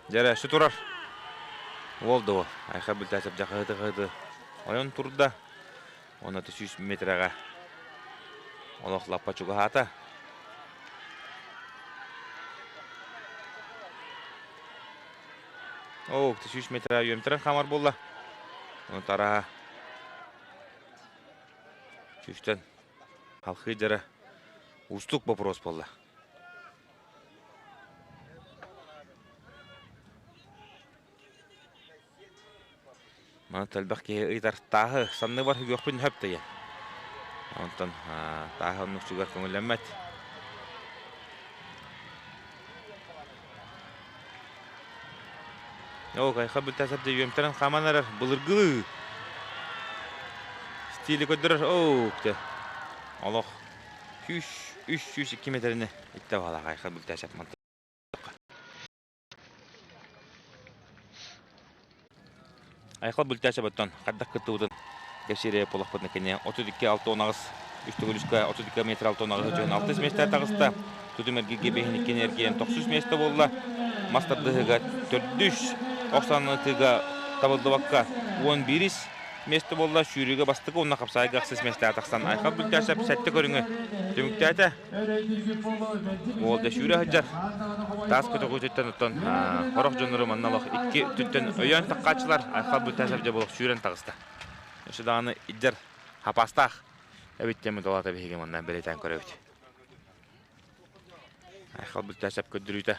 Дьэ эрэ, турар. Уол да уол. Айха бүлтээсэп дьэ хаһыты-хаһыты ойон турда. Уонна 100 метрэҕэ олох лаппа чугаһаата. Оо, 100 метрэ үөмтэрэн хаамар буолла. Ону тараһа сүүстэн халхыы дьара уустук вопрос буолла. Манан элбэх киһи ыйытар тааһы санныбар үгүөхпүн сөп да диэн. Онтон тааһы оннук сүгэр көҥүллэммэт. Ол кайха бүлтәсәп дьэ үөмтэрэн хааман эрэр былыргылыы стили көрдөрөр. Оо, дьэ. Олох 302 метрини иттэ баҕалаах айха бүлтәсәп мантан. Айхал бүлтәсәп оттон хайдах кыттыбытын кэпсиирэ буоллахпытына кини 32-68 үс төгүл үскэ 32 метр 68 дьон 6 миэстэ таҕыста. Тутум эргииргэ биһин иккини эргийэн тохсус миэстэ буолла. Мас тардыһыыга төрдүс, ох саанытыыга табыллыбакка 11 миэстэ буолла. Сүүрүүгэ бастакы уонна хапсаайга ахсыс миэстэҕэ тахсан Айхал Бүлтээсэп сэттэ көрүҥү түмүктээтэ. Уол да сүүрэ сылдьар. Таас көтөҕүүтүттэн оттон хорох дьоннору манна олох икки өттүттэн өйөөн таххааччылар Айхал Бүлтээсэп дьэ олох сүүрэн таҕыста. Өссө даҕаны иддэр хапаастаах эбит диэн муталаата биһиги манна бэлиэтээн көрөбүт. Айхал Бүлтээсэп көрдөрүүтэ.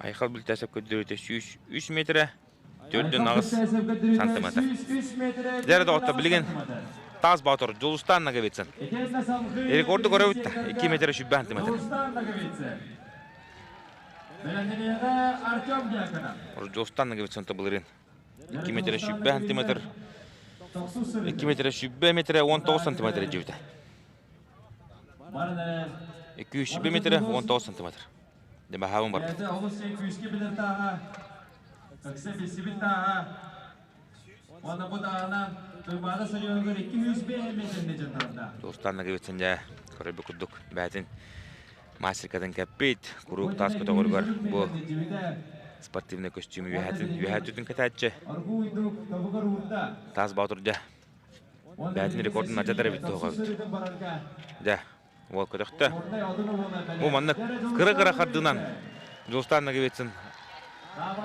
Айхал Бүлтээсэп көрдөрүүтэ 103 метрэ, 4,8 сантиметр. Дьэ доҕоттор, билигин Таас Боотур Дьулустаан Ноговицын. Рекорду көрөбүт да, 2 метр 100 сантиметр. Дьулустаан Ноговицын былырыын 2 метр 100 сантиметр, 2 метр 100 метр 19 сантиметр дьибитэ. 200 метр 19 сантиметр. Дебаһаабын барбыт. Олус күүскэ билэр тааһа, ыкса билсибит тааһа. Уонна бу тааһынан Туймаада стадионугар 205 метрне дьоннорда. Дулустан Ноговицын дьэ көрөрбүт курдук бээтин мастеркатын кэппит, куруук таас көтөҕөрүгэр бу спортивный костюм үөһэтин үөһэ түтүн кэтээччи. Таас Боотур дьэ бээтин рекордун ачатар эбит туһуҕабыт. Дьэ уол көтөхтө. Бу маннык кыра-кыра хардыынан Дьулустаан Ноговицын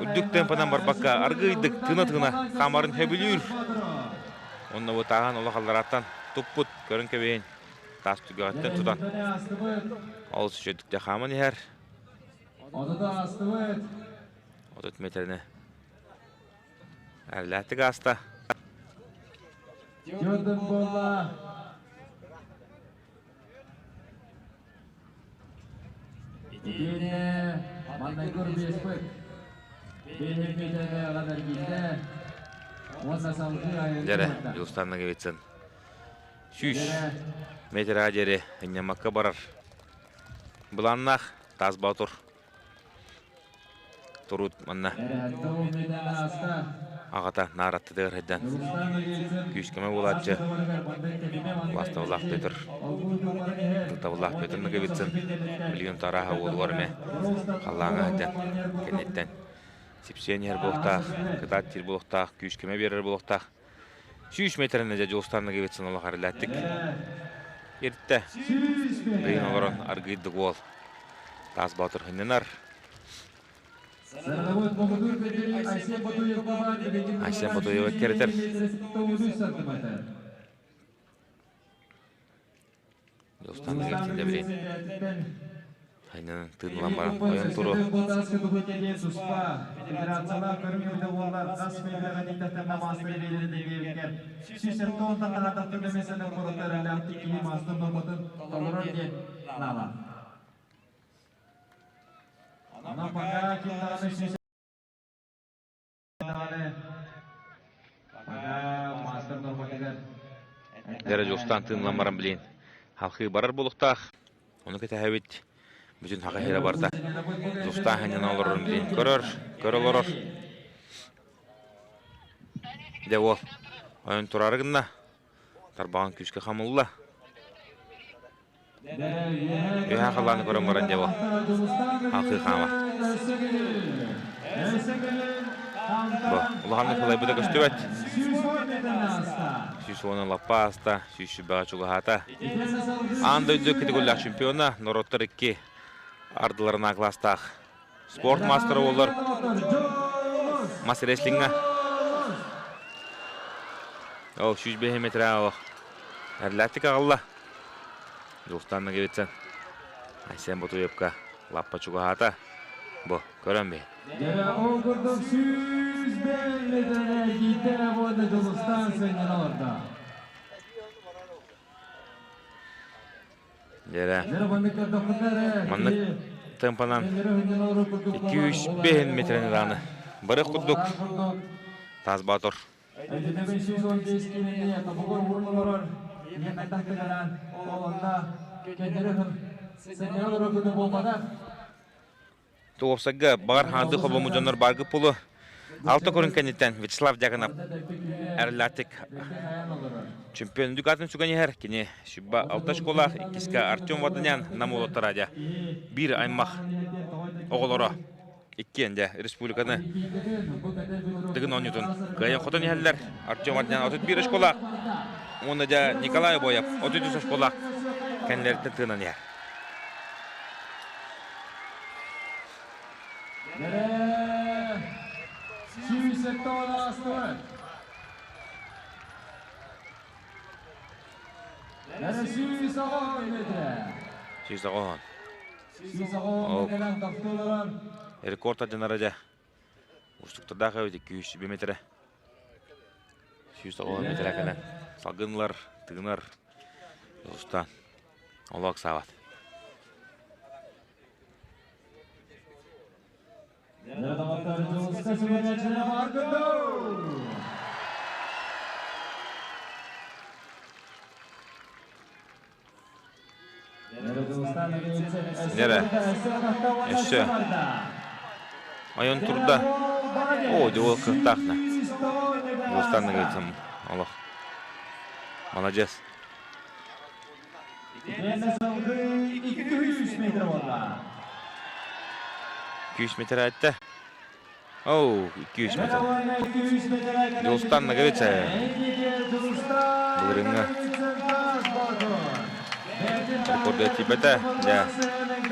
үрдүк темпанан барбакка аргыыйдык тыына-тыына хаамарын сөбүлүүр. Онно бу тааһын олох алларааттан туппут, көрөн кэбиһин таас түгэҕиттэн тутан олус үчүгэйдик хааман иһэр. 30 метрини Эллээттик ааста. Jordan буолла. Итиэнэ маннайгыр биэспит. Биэһин аҕан эргийдэ. Уонна салгыы айылгы Дьэрэ, Дьулустан Ноговицын. 100 метр диэри ынньамакка барар. Былааннаах Таас Боотур Туруут манна аҕата наараттытыгар сылдьан күүскэмэ буолааччы Убаастабыллаах Петр Ытыктабыллаах Петр Ноговицын билигин арааһа уолугар эмэ халлааҥҥа сылдьан кэнниттэн сипсиэн иһэр буолуохтаах, кытаат диир буолуохтаах, күүскэмэ биэрэр буолуохтаах. 100 метринэ дьэ Дьулустан Ноговицын олох арыллааттык иртэ. Билигин олорон аргыйдык уол Таас Боотур хынньанар. Айсен Ботуева кэрэтэр. Дьулустан Ноговицын дьэ билигин Айнан тыынылан баран ойон туруо. Дэрэ Дьулустаан тыынылан баран билин халхыы барар буолуохтаах. Ону кэтэһэбит. Бүтүн хаха иһэрэ барда. Дьулустаан ханньана олорорун билин көрөр, көрө олорор. Дьэ уол, ойон турары гынна. Тарбаҕын күүскэ хамылла. Үөһээ халлааны көрөн баран дьэ халхыы хаамар. Бу улаханнык сылайбыта көстүбэт. 110 лаппа ааста, 100 чугаһаата. Аан дойду категориялаах чемпиона, норуоттар икки ардыларына класстаах спорт мастера буолар мас рестлиҥҥэ. Ол 105 метр олох эрлээттик аҕалла. Дьулустан Ноговицын Айсен Ботуевка лаппа чугаһаата. Бу, көрөн бэйин. Ол курдук 105 метрэ киирдэ уонна Дьулустан сынньана олордо. Дьэрэ. Маннык темпанан 205 метрени дааны. Бары курдук Таас Боотур. Туопсайга баҕар хаанды холбоммут дьоннор бааргыт буолуо. Алта көрүҥ кэнниттэн Вячеслав Дьяконов эрэллээхтик чемпион үрдүк аатын сүгэн иһэр. Кини сүбэ алта школаах, иккискэ Артем Варданян Нам уолаттара дьэ биир аймах оҕолоро иккиэн дьэ республиканы Дыгын оонньуутун кыайан хотон иһэллэр. Артем Варданян 31 школаах уонна дьэ Николай Обоев 33 школаах кэннилэриттэн тыынан иһэр. Сүүс оҕоһон. Рекорд дьанара дьэ. Устуктардаах эбит 200 метрэ. 190 метрэ кэлэн. Салгынлар, тыынар. Устан. Олох саабат. Нерэ. Өссө. Айон турда. О, дьол кыахтаахна. Дьулустан ыгытым олох. Маладьыас. 200 метр айтты. Оу, 200 метр. Дьулустан Ноговица. Былырыҥҥы рекорда тиийбэтэ. Дьэ,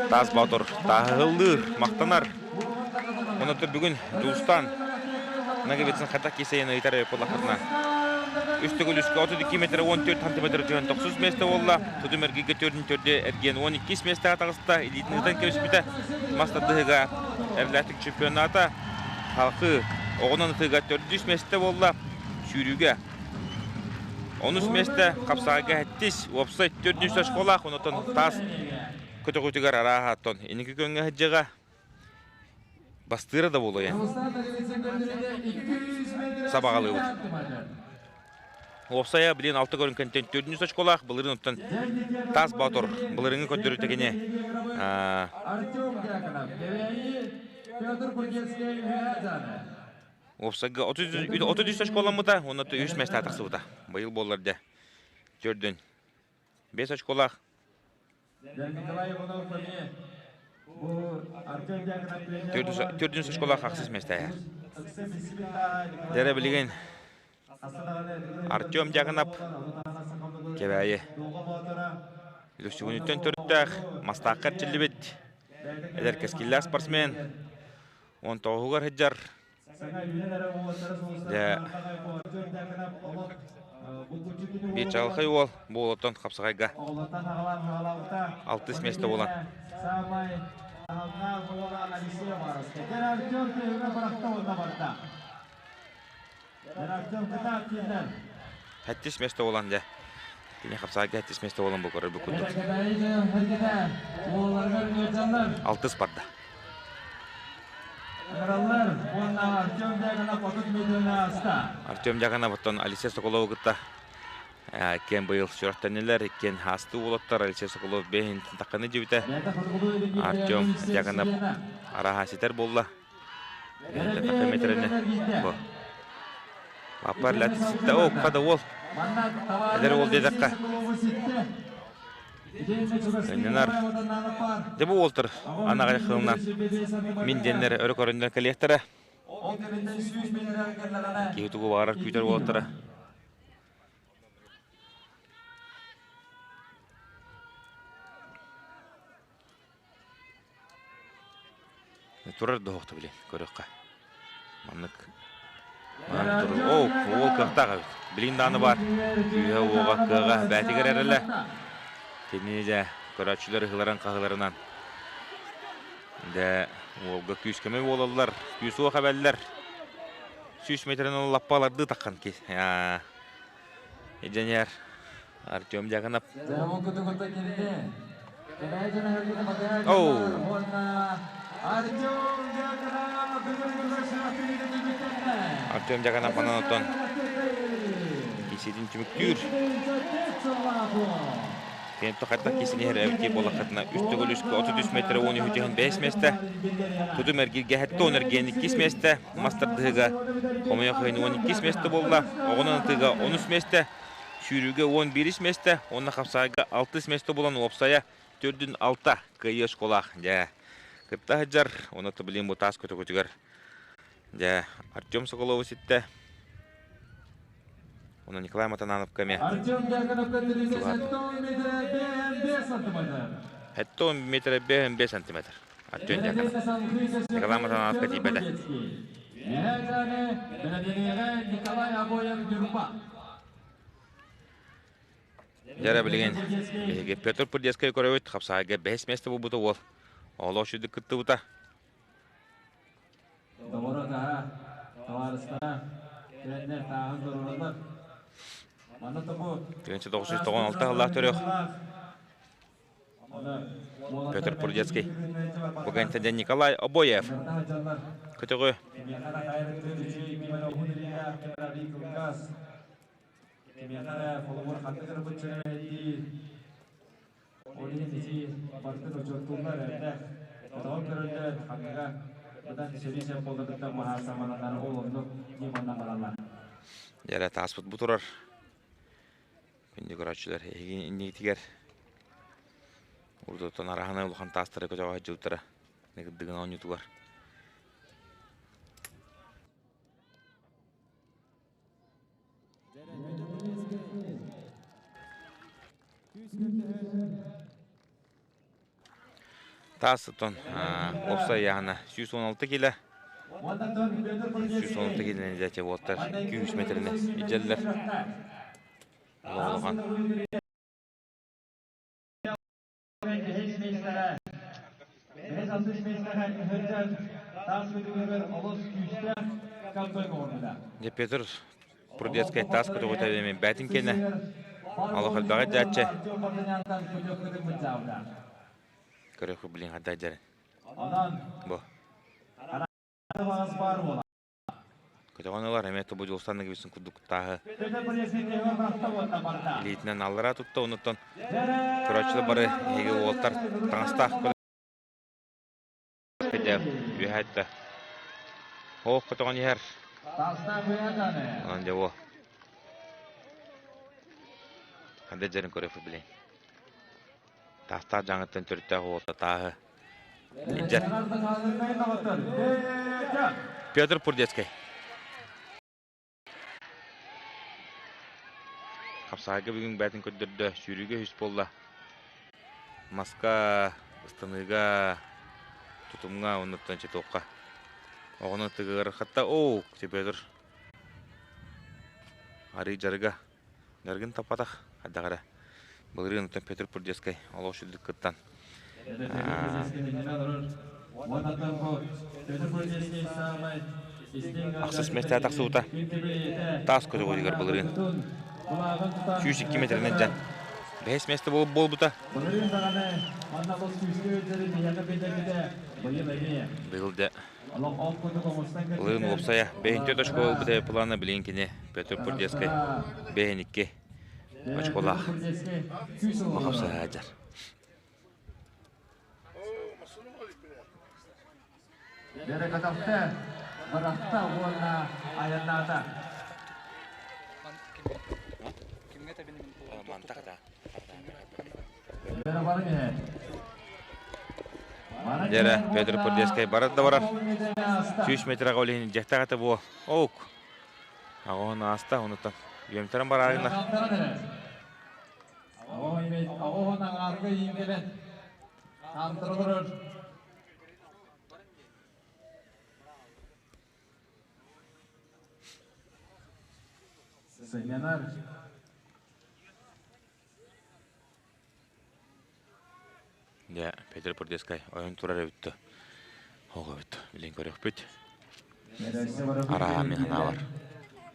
Таас Боотур тааһыллыыр, махтанар. Онон бүгүн Дьулустан Ноговицын хата кисэйин ыйтар буоллаххытына. Үс төгүл үскэ 32 метр 14 сантиметр түһэн тохсус миэстэ буолла. Тутум эргииргэ төрдүн төрдө эргиэн 12 миэстэҕэ таҕыста. Илиитин ыытан кэбиспитэ. Мас тардыһыыга эрлээхтик чемпионата халқы оҕонон ытыыга төрдүс миэстэ буолла. Сүүрүүгэ онус миэстэ хапсаҕайга сэттис, уопсай төрдүс оскуолаах, онотон таас көтөҕүүтүгэр арааһа оттон инники күөҥҥэ сылдьыаҕа. Бастыыра да буолуо сабаҕалыыбыт. Уопсайа билигин алта көрүҥкэнтэн төрдүнүс очколаах, былырыын оттон Таас Боотур былырыыҥҥы көрдөрүүтэ кини уопсайга 33 очколаммыта уонна үс миэстэҕэ тахсыбыта. Быйыл буоллар дьэ төрдүн 5 очколаах. Төрдүн очколаах ахсыс миэстэһэ. Дэрэ билигин Артем Дьяконов Кэбээйи Лүксүгүнүттэн төрүттээх Мастаахха эрчиллибит эдэр кэскиллээх спортсмен 19-угар сылдьар. Дьэ, биир чаҕылхай уол бу уолуттан хапсаҕайга алтыс миэстэ буолан Сэттис миэстэ буолан дьэ. Кини хапсаайга сэттис миэстэ буолан бу көрөр бу курдук. Алтыс барда. Артем Дьяконов оттон Алексей Соколову кытта иккиэн быйыл сүрэхтэннилэр, иккиэн хаасты уолаттар Алексей Соколов бэйин тахханы дьибитэ. Артем Дьяконов араха ситэр буолла. Бу. Лаппар ләтситте. О, када уол. Эдэр уол диэтэххэ. Өннөнөр. Дьэ бу уолтар анаҕай хылынан мин диэннэр өрө көрөннөр кэлиэхтэрэ. Киһи тугу баҕарар күүтэр уолаттара. Турар да оһохто билин көрүөххэ. Маннык маннык турар. Оо, уол кыахтаах эбит. Билин даҕаны баар. Күүһэ-уоҕа, кыаҕа бээтигэр эрэлэ. Кинини дьэ көрөөччүлэр ыһыларын хаһыларынан дьэ уолга күүс-көмө буолаллар, күүс-уох эбэллэр. 100 метрин лаппалардыы таххан ки. Инженер Артем Дьяконов. Оу! Артем Дьяконов манан оттон кисиитин түмүктүүр. Кентто хайдах кисини иһэр эбит буоллаххытына үс төгүл үскэ 33 метр 13 түһэн 5 миэстэ. Тутум эргииргэ 70 эргиэн 2 миэстэ. Мас тардыһыга хомойох иһин 12 миэстэ буолла. Оҕонон ытыыга 13 миэстэ. Сүүрүүгэ 11 миэстэ уонна хапсаайга 6 миэстэ буолан уопсайа төрдүн алта кыайыы оскуолаах дьэ кытта сылдьар. Онно билин бу таас көтөкөтүгэр дьэ Артем Соколову ситтэ. Онно Николай Матанановка эмиэ Артем Дьяконовка 37 сантиметр. 70 метр 5 сантиметр. Артем Дьяконов. Николай Матанановка тиийбэтэ. Николай Обоев Нюрба. Дьэ билигин биһиги Петр Пурдецкай көрөбүт хапсаайга бэһис миэстэ буолбута уол. Оҕолоох сүрдүк кыттыбыта. Доҕоро таһа, табаарыстара, кэлэннэр тааһын туруораллар. Манна тобу 1996 сыллаах төрүөх Петр Пурдецкий. Бугантен Николай Обоев. Көтөҕү. Кимиэхэ эрэ холобур ханнык эрэ быччыҥы Ол иһин ити барытын учуоттууллар элбэх. Тоҕо көрөллөр, ханныга быдан сөрүү сөп буоларыттан быһаарсамананнар ол оннук ньыманан бараллар. Дьэ тааспыт бу турар. Күндү көрөөччүлэр, эһиги иннигитигэр урдуттан араһанай улахан таастары көтөҕө сылдьыбыттара. Дыгын оонньуутугар. Таас оттон уопсай ыйааһына 116 кило. 116 килоны дьэ уолаттар 200 метрини илдьэллэр. Улахан. Дьэ Петр Прудецкай таас көтөҕүтэ бээтин кэнэ олох элбэҕи дьааччы көрөхү блин хаддай дьэрин бу Көтөҕөн ылар эмиэ тобу дьулустан кэбисэн курдук тааһы илиитинэн аллараа тутта онуттан көрөөччүлэр бары эһиги уолаттар таҥастаах үөһэ этте оох көтөҕөн иһэр онон дьэ уо ханна дьэрин көрөфү билин таастаах дьаҥыттан төрүттээх уолта тааһы Илдьэр. Петр Пурдецкай. Хапсаайга бүгүн бээтин көрдөрдө, сүүрүүгэ үс буолла. Маска, ыстаныыга, тутумҥа, оннуттан читокка. Оҕону тыгыгар хатта, оо, Петр. Арыы жарыга. Даргын таппатах, хайдах эрэ. Былырыын оттон Петр Пурдецкай олох сүрдүк кыттан. Ахсыс миэстэ тахсыбыта. Таас көтөҕүтүгэр былырыын. 102 метринэн дьан. Бэһис миэстэ буолбута. Быйыл дьэ Былырыын уопсайа бэһин очко ылбыта плана билигин кини Петр Пурдецкай бэһин икки очколаах хапсаһаадьар. Бэрэ бырахта уонна айаннаата. Дьэрэ, Петр Пурдецкай барар да барар. 100 метрға ол иһин дьэхтээх этэ буо. Оук. Аҕоһун ааста, онуттан үөмтэрэн бараарына. Оҕоһун аҥаарга иин кэлэн хаамтара олорор. Сынньанар. Дьэ, Петр Пурдецкай ойон турар эбит да, оҕо эбит билин көрүөхпүт. Арааһа мин санаабар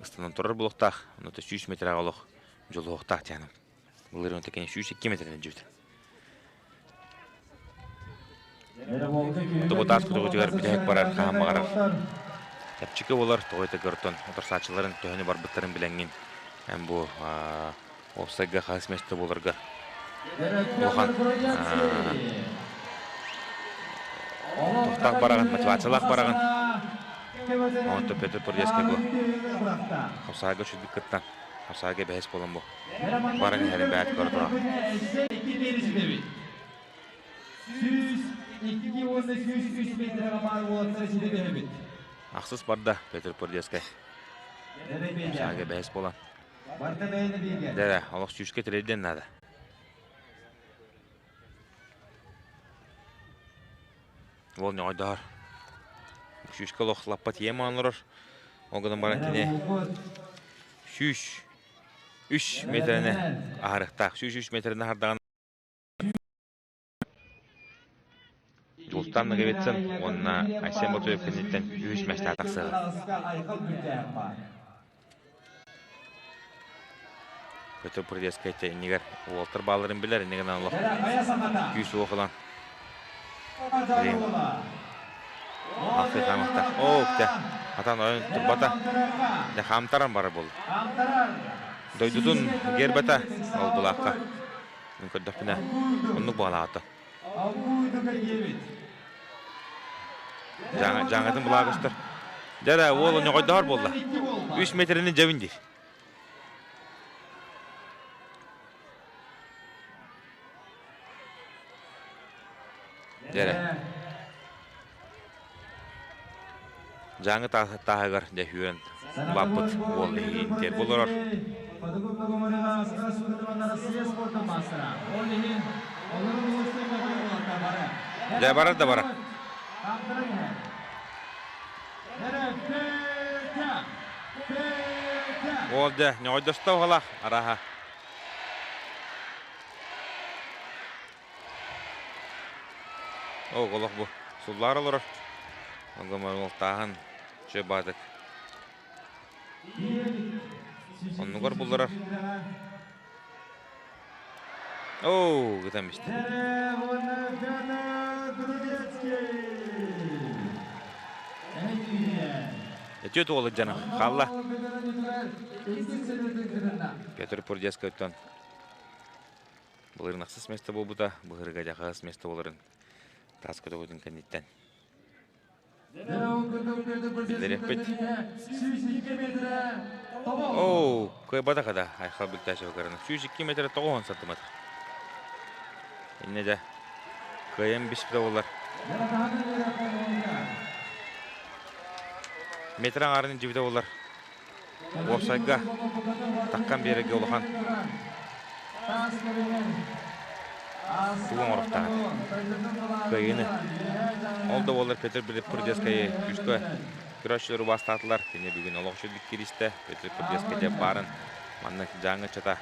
ыстанан турар булуохтаах, онно 100 метрага олох дьулуһуохтаах диэным. Былырыын кини 102 метринэн дьүбүт. Тобутаас көтөҕүтүгэр бүтэһик барар хаһан баҕарар чэпчэки буолар тоҕо этэ утарсааччыларын төһөнү барбыттарын билэҥҥин эн бу уопсайга хаһыс миэстэ буоларга улахан тохтоох бараҕын, мотивациялаах бараҕын. Онтон Петр Пордецкий бу хапсаайга үчүгдүк кыттан, хапсаайга бэһис буолан бу баран иһэрин бэйэт көрө турар. 102 уонна 103 метрэҕэ баар уолаттары ситэ түһэбит. Ахсыс барда Петр Пордецкай. Хапсаайга бэһис буолан. Барда бэйэни биигэ. Дэрэ, олох сүүскэ тирэйдиэн наада. Уол ньоҕойдоһор. Сүүскэ олох лаппа тиийэн олорор. Ол гынан баран кини 103 метрэни аһарыахтаах. 103 метрэни аһардаҕына Дьулустаан Ноговицын уонна Айсен Ботуев кэнниттэн үһүс миэстэҕэ тахсыаҕа. Петр Прудецкай иннигэр уолтар баалларын билэр, иннигин олох күүс-уох ылан Ахты хаамахтар. Оо, дьэ, атан ойон турбата. Дьэ, хаамтаран барар буолла. Дойдутун гербата ол булаахха. Мин көрдөхпүнэ, оннук буолаата. Дьааҥытын былаа көстөр. Дьэ эрэ, уол ньоҕойдоһор буолла. Үс метрини дьэбин диир. Дьэ эрэ. Дьааҥы тааһыгар дьэ үөрэн улааппыт уол иһиин болорор. Дьэ барар да барар. Уол дьэ ньоҕойдосто уһалаах арааһа. Ол олох бу суллаар олорор. Онгомолтааһын чө баатык. Оннугар булларар. Оо, гытам истэ. Өтүө туолы дьана хаалла. Петр Пурдескойтон Былырын ахсыс место буолбута, быһырыга дьахаһыс место буоларын таас көтөҕүтүн кэнниттэн. Биллэриэхпит. Оу, кыайбатах да, Айхал Бүлтээшев кыраны. 102 метр 90 сантиметр. Инне дьэ, кыайан биспитэ буолар. Метр аҥаарын илдьибитэ буолар. Уопсайга таххан биэрэргэ улахан тугу оҥоруохтаах кыайыыны. Ол да буоллар Петр Прудецкай күүскэ көрөөччүлэр убаастаатылар. Кини бүгүн олох үчүгдүк кииристэ. Петр Прудецкай дьэ баарын маннык дьааҥы ыччата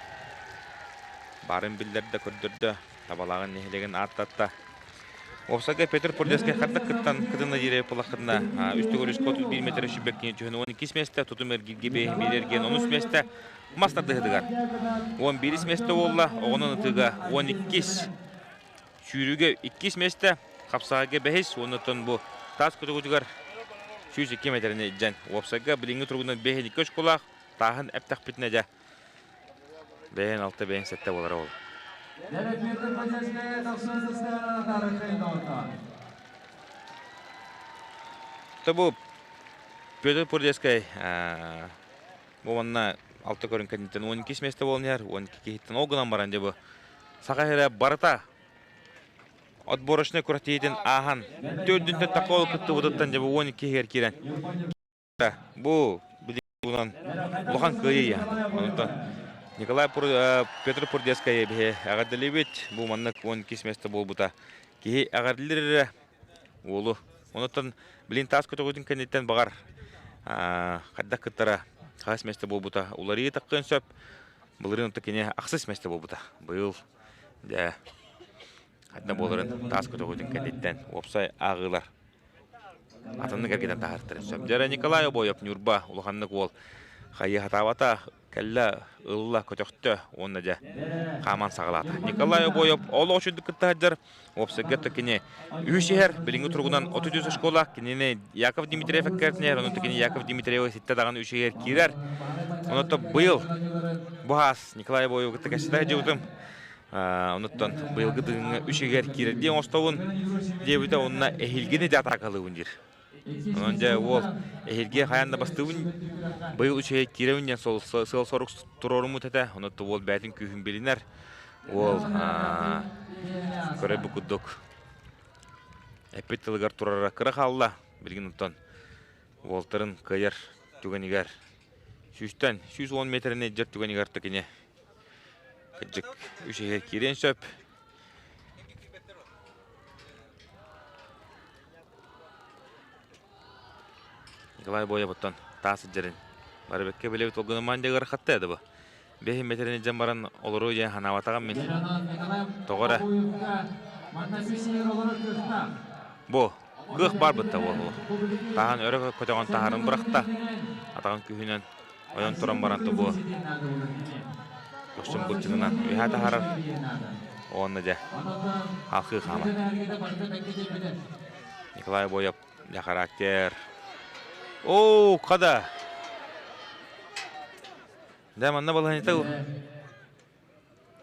баарын биллэрдэ, көрдөрдө. Табалааҕын нэһилиэгин ааттатта. Уопсайга Петр Пурдецкай хардак кыттан кытынна диэри пылаххытына үс төгүл үс 31 метр сүбэккини түһэн 12 миэстэ, тутум эргиргэ биэрэрген 13 миэстэ, мас тардыһытыгар 11 миэстэ буолла, оҕонон ытыыга 12 сүүрүүгэ 2 миэстэ, хапсаҕайга 5 уоннаттан бу таас көтөгүтүгэр 102 метрини илдьэн уопсайга билиҥҥи туругунан 5 очколаах тааһын эптэхпитинэ дьэ Бэйэн алта, бэйэн сэттэ буолара ол. Тобу Петр Пурдецкай бу манна алта көрүн кэнниттэн 12 миэстэ буолан иһэр, 12 киһиттэн ол гынан баран дьэ бу саха сирэ барыта отборочнай күрэхтэһиитин ааһан төрдүнтэн такол кыттыбытыттан дьэ бу 12 киһигэр киирэн Бу билигин улахан кыайыы Онтон Николай Петр Пурдецкай биһи эҕэрдэлиибит. Бу маннык 12 миэстэ буолбута. Киһи эҕэрдэлиир эрэ уолу. Онтон билин таас көтөҕүүтүн кэнниттэн баҕар хайдах кыттара хас миэстэ буолбута уларыйыы таххыан сөп. Былырыын онто кини ахсыс миэстэ буолбута. Быйыл дьэ хайдах буоларын таас көтөҕүүтүн кэнниттэн уопсай ааҕыылар Атыннык эргитэн таһаартарын сөп. Дьэ, Николай Обоев Ньурба улаханнык уол. Хайыы сатаабата, кэллэ, ылла, көтөхтө уонна дьэ хааман саҕалаата. Николай Обоев олох үчүгдүк кытта сылдьар. Уопсайга кини үһүс иһэр, билиҥҥи туругунан 33 оскуола. Кинини Яков Дмитриев эккэртинэр, онон кини Яков Дмитриевы ситтэ даҕаны үчүгэр киирэр. Онон быйыл бу хаас Николай Обоевы кытта кэпсэтэ сылдьыбытым. Онуттан быйылгы дыгыҥҥа үчүгэр киирэрдии оҥостобун диэбитэ уонна эһиилгини дьэ атаакалыыбын диир. Онон дьэ уол эһиилги хайаан да бастыыбын быйыл үчүгэй киирэбин диэн сыал-сорук туруоруммут этэ. Онон уол бэйэтин күүһүн билинэр. Уол көрөр бу курдук эппит тылыгар турара кыра хаалла. Билигин оттон уолтарын кыайар түгэнигэр сүүстэн 110 метрини дьэр түгэнигэр кини кырдьык үс иһигэр киириэн сөп. Николай Боевыттан таас сылдьарын бары бэккэ билэбит ол гынан маан дьагар хатта да бу. Бэһин метрини дьэн баран олору дьэ ханаабатаҕым мин. Тоҕо эрэ. Бу кыах баар бытта буолуо. Таһан өрө көтөҕөн таһарын бырахта. Атаҕын күүһүнэн ойон туран баран тобу көхсүн былчыҥынан үһэ таһарар. Уонна дьэ халхыы хаамар. Николай Боев дьэ характер. Оо, хада! Дэ манна балаһаньыта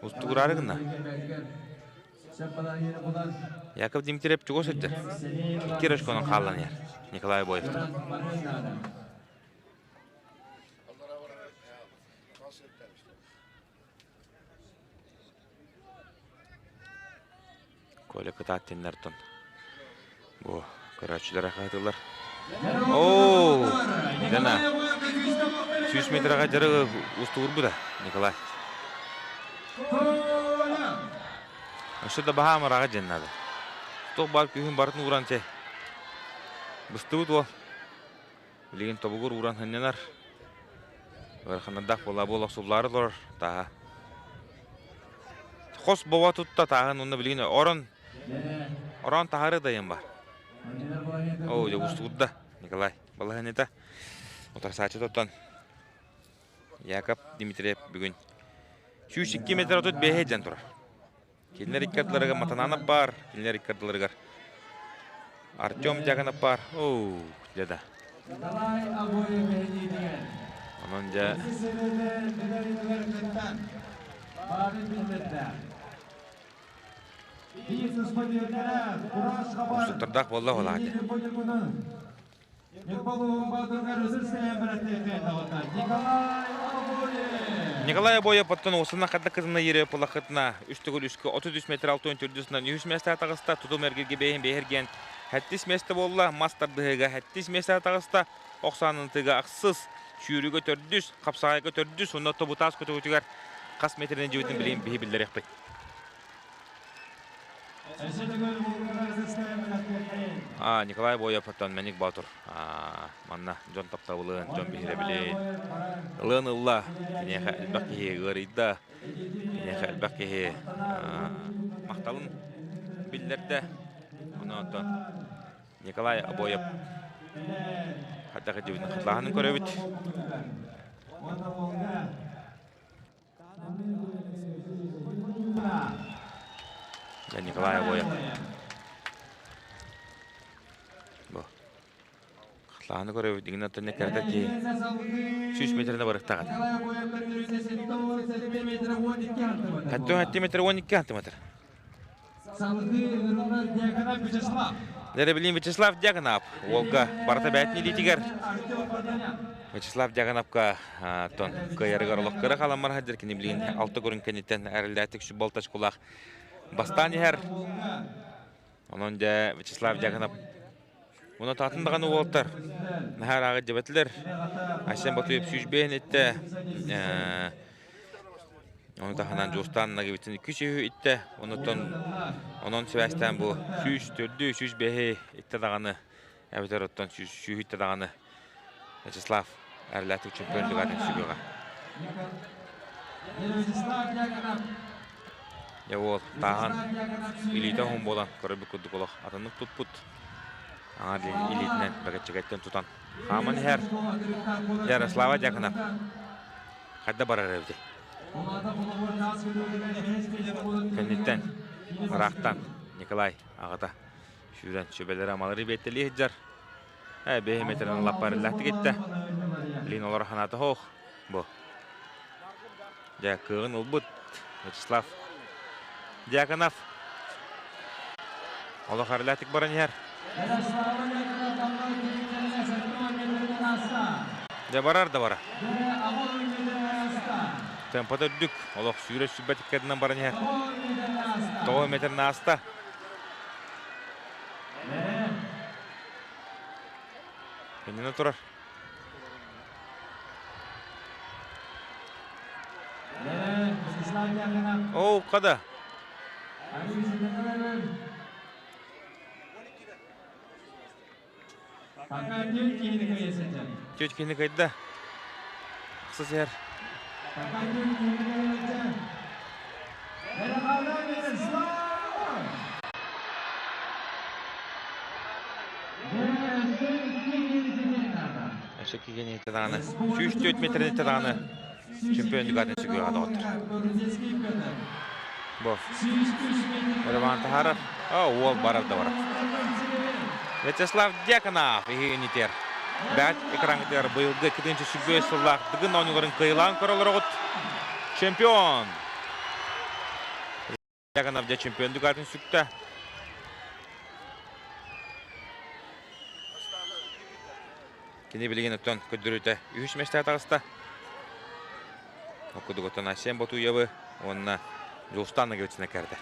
устугураары гынна. Яков Дмитриев чугас сылдьар. Икки рожконон хааллан иһэр Николай Боевтан. Коля кытаат тиннэртон бу көрөөччүлэр хаһытылар. Оо, Дана 100 метрага дьарыгы устугурбута Николай. Өссө да баһаам ыраҕа дьэн наада. Туох баар күүһүн барытын ууран чэй. Быстыбыт уол. Билигин тобугур ууран сынньанар. Ыараханнардаах буолла буола охсуллаары олорор тааһа. Хос бобо тутта тааһын уонна билигин орон орон таһары дайын бар. Оо, дьэ устугурда Николай балаһыанньата. Утарсааччы тоттон Яков Дмитриев бүгүн 102 метр 35 дьэн турар. Кинилэр икки ардыларыгар Матананов баар, кинилэр икки ардыларыгар Артем Дьяконов баар. Оу, дьэ да. Онон дьэ Уустуктардаах буолла буолаҕа Николай Обоев оттон уосана хадда кытына ере пылахытына үс төгүл үскэ 33 метр 64 сынан үһүс миэстэ таҕыста тутум эргиргэ бэйин бэйэргиэн 7 миэстэ буолла мас тардыһыга 7 миэстэ таҕыста ох саанынтыга ахсыс сүүрүгэ төрдүс хапсаҕайга төрдүс уонна тобутаас көтөҕүтүгэр хас метринэн дьиэбитин билигин биһи биллэриэхпит. Николай Боев оттон Мэник Боотур манна дьон таптабылын, дьон биһирэбилин ылыан ылла. Киниэхэ элбэх киһи ыарыйда, киниэхэ элбэх киһи махталын биллэрдэ. Онон оттон Николай Обоев хайдах идиэбитин хатылааһынын көрөбүт. Николай Обоев. Бу. Хатлааны көрөбүт, дигин оттон кэрдэ ки 100 метріне барыктаҕат. Хаттон метр 12 сантиметр. Нэрэ билин Вячеслав Дьяконов уолга барыта бээтин илиитигэр Вячеслав Дьяконовка тон кыайарыгар олох кыра халаммар хаддыр кини билигин алта көрүн кэнниттэн эрэллээтик сүббалтачкулаах бастаан иһэр. Онон дьэ Вячеслав Дьяконов Уна таатын даҕаны уолтар наһаа ырааҕы дьэбэтилэр. Айсен Батуев 105 иттэ. Ону таһынан Дьуустаан Нагибитин 200 иттэ. Онуттан онон сибээстээн бу 104 105 иттэ даҕаны эбэтэр оттон 100 иттэ даҕаны Вячеслав эрэлээхтик чемпион лигатын сүгүөҕэ. Дьэ уол тааһан илиитэ уһун буолан көрөрбүт курдук олох атыннык туппут. Аҥаар илиитинэн бэгэччэгэттэн тутан. Хааман иһэр Ярослава Дьяконов хайда барар эбитий? Кэнниттэн ыраахтан Николай аҕата сүүрэн сүбэлэри амалары биэртэлии сылдьар. Ээ, бэйэ метрин лаппарыллаахтык иттэ. Лин олоро санаата суох. Бу. Дьэ, кыаҕын ылбыт Вячеслав Дьяконов олох эрэлээхтик баран иһэр. Дьэ барар да барар. Темпата үрдүк, олох сүүрэ сүүрбэт иккэрдинэн баран иһэр. 9 метрин ааста. Кэннинэн турар. Оо, хада. Чуть кини кайда. Сысер. Өссө кигини даҕаны 104 метрини даҕаны чемпион дьугатын сүгүөҕэ доҕоттор. Бу. Роман таһаарар. О, уол барар да барар. Вячеслав Дьяконов иһинитер. Бэт экрангытыгар быйылгы 2025 сыллаах Дыгын оонньууларын кыайылаан көрөлөрөҕүт. Чемпион! Дьяконов дьэ чемпион дүгатын сүктэ. Кини билигин оттон көрдөрүүтэ үһүс миэстэҕэ таҕыста. Оккудук оттон Айсен Ботуевы уонна Дьулустаан Ноговицына кэрдэр.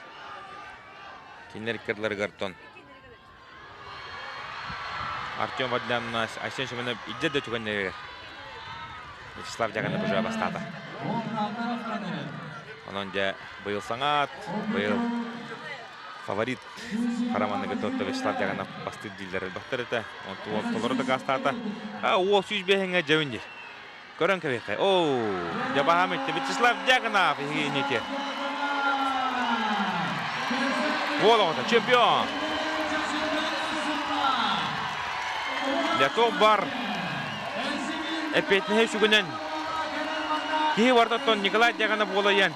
Кинилэр иккардыларыгар оттон Артем Вадлян Айсен Семенов илдьэ да түгэннэригэр Вячеслав Дьяконов уже бастаата. Онон дьэ быйыл саҥаат, быйыл фаворит Хараманы кытта Вячеслав Дьяконов бастыыр дииллэр элбэхтэр этэ. Онту толору дакаастаата. А, уол 105-ҥэ дьэбин диир. Көрөн кэбиэххэ. Оо, дьабаһам итти Вячеслав Дьяконов иһиинити. Уол оҕото чемпион. Лятов бар эппиэтинэһи сүгүнэн киһи барытыттан Николай Дьяконов буолайан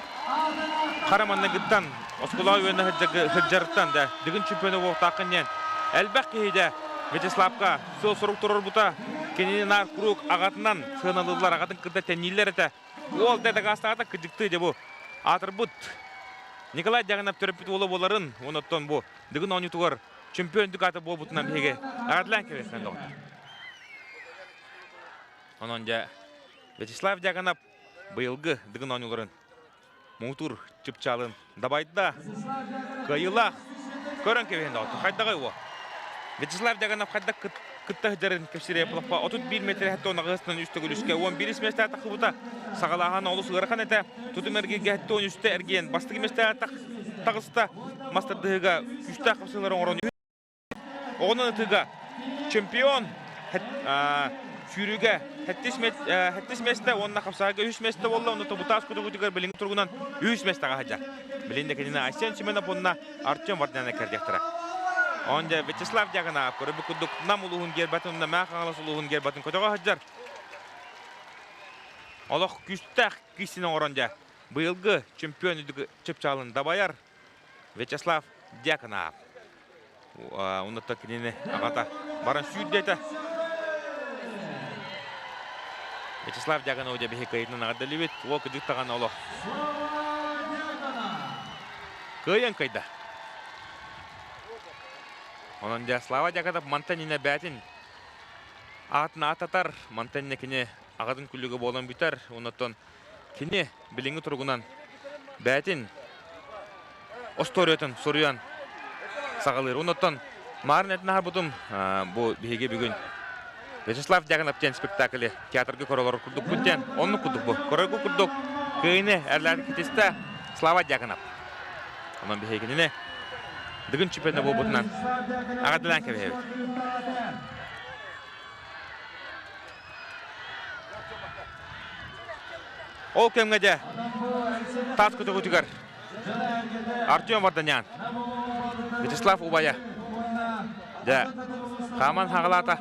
хара манныгыттан оскуолаҕа үөрэнэ сылдьарыттан да Дыгын чемпиона буолуохтааххын диэн элбэх киһи дэ Вячеславка сыал-сорук туруорбута. Кинини наар куруук аҕатынан сыаналыыллар, аҕатын кытта тэннииллэр этэ. Уол да дакаастаата кырдьыктыы дьэ бу аатырбыт Николай Дьяконов төрөппүт уола буоларын, онон бу Дыгын оонньуутугар чемпион үрдүк аата буолбутунан биһиги аҕатлаан кэбиһэн доҕоттор. Онон дьэ Вячеслав Дьяконов быйылгы Дыгын оонньууларын муҥутуур чыпчаалын дабайда. Кыайыылаах көрөн кэбиһэн доҕоттор. Хайдаҕай уо? Вячеслав Дьяконов хайдах кытта сылдьарын кэпсиирэ плаппа 31 метр 78 үс төгүл үскэ 11 миэстэ тахсыбыта. Саҕалааһын олус ыарахан этэ. Тутум эргииргэ 73-тэ эргийэн бастакы миэстэҕэ таҕыста. Мас тардыһыыга күүстээх хапсыылары оҥорон Оҕонон ытыыга чемпион сүүрүүгэ сэттис миэстэ уонна хапсаҕайга үһүс миэстэ буолла. Онно Тобутаас кутугутугар билиҥҥи туругунан үһүс миэстэҕэ сылдьар. Билин да кинини Айсен Семенов уонна Артем Варданяна кэрдиэхтэрэ. Он дьэ Вячеслав Дьяконов көрбүт курдук Нам улууһун гербатын уонна Мэҥэ Хаҥалас улууһун гербатын көтөҕө сылдьар. Олох күүстээх киисин оҥорон дьэ быйылгы чемпион үрдүк чыпчаалын дабайар Вячеслав Дьяконов. Оннуттан кинини аҕата баран сүүрдэтэ. Вячеслав Дьяконов дьэ биһи кыайытынан аҕардалыбыт. Уол кыдык таҕаны олох. Кыайан кыайда. Онон дьэ Слава Дьяконов мантан инэ бээтин аатын аататар, мантан инэ кини аҕатын күлүгэ буолан бүтэр. Оннуттан Кини билиҥҥи туругунан бэйэтин остуоруйатын суруйан саҕалыыр. Оннуттан Маарын этин аһарбытым бу биһиги бүгүн Вячеслав Дьяконов диэн спектаклы театрга көрөлөр курдукпут диэн оннук курдук бу. Көрөргө курдук кыайыны эрлээн китистэ Слава Дьяконов. Онон биһиги кинини Дыгын чемпиона буолбутунан аҕадылаан кэбиһэбит. Ол кэмҥэ дьэ таас көтөҕүүтүгэр Артем Варданян, Вячеслав убайа дьэ хааман хаҕалаата.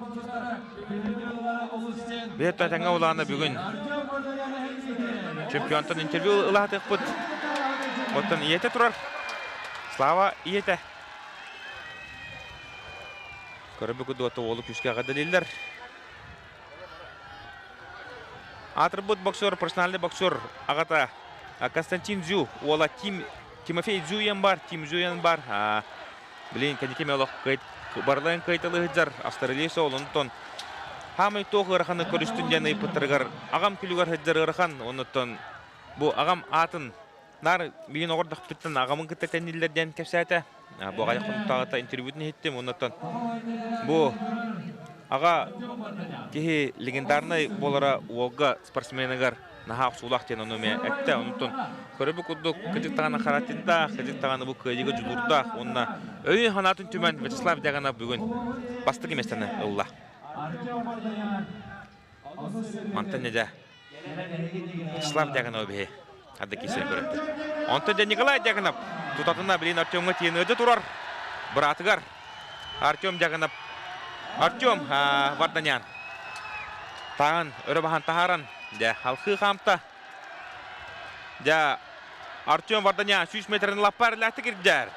Биһи тэҥҥэ улаана бүгүн чемпионтан интервью ылаатыахпыт. Оттон ийэтэ турар. Слава ийэтэ. Көрбүкү дуота уолу күүскэ эҕэрдэлииллэр. Аатырбыт боксер, профессиональный боксер аҕата Константин Дзю уола Тим Тимофей Дзюен бар, Тим Дзюен бар. Билин кэнники олох барыларын кыайталыы сылдьар Австралия суолунтон хаамай туох ыараханы көрүстүн диэн ыйыппыттарыгар аҕам күлүгэр сылдьар ыарахан, оннуттан бу аҕам аатын наар билин оҕордохпуттан аҕамын кытта тэнниллэр диэн кэпсээтэ. Бу аҕай хонуктааҕыта интервьютун иһиттим, оннуттан бу аҕа киһи легендарнай буолара уолга спортсменыгар наһаа охсуулаах диэн ону эмиэ эттэ. Онтон көрөбүт курдук кыдьык даҕаны характиндаах, кыдьык даҕаны бу кыайыыга дьулуурдаах уонна өйүн-санаатын түмэн Вячеслав Дьаганов бүгүн бастакы миэстэни ылла. Мантан дьэ Вячеслав Дьаганов биһи арды киирсэн көрөттөр. Онтон дьэ Николай Дьаганов тутатына билин Артемҥа тиийэн ыалдьа турар быраатыгар Артем Дьаганов Артем Варданян таан өрө баһан таһааран Дьэ, халхыы хаамта. Дьэ, Артем Варданян 100 метрин лаппа эрэлээхтик ирдээр.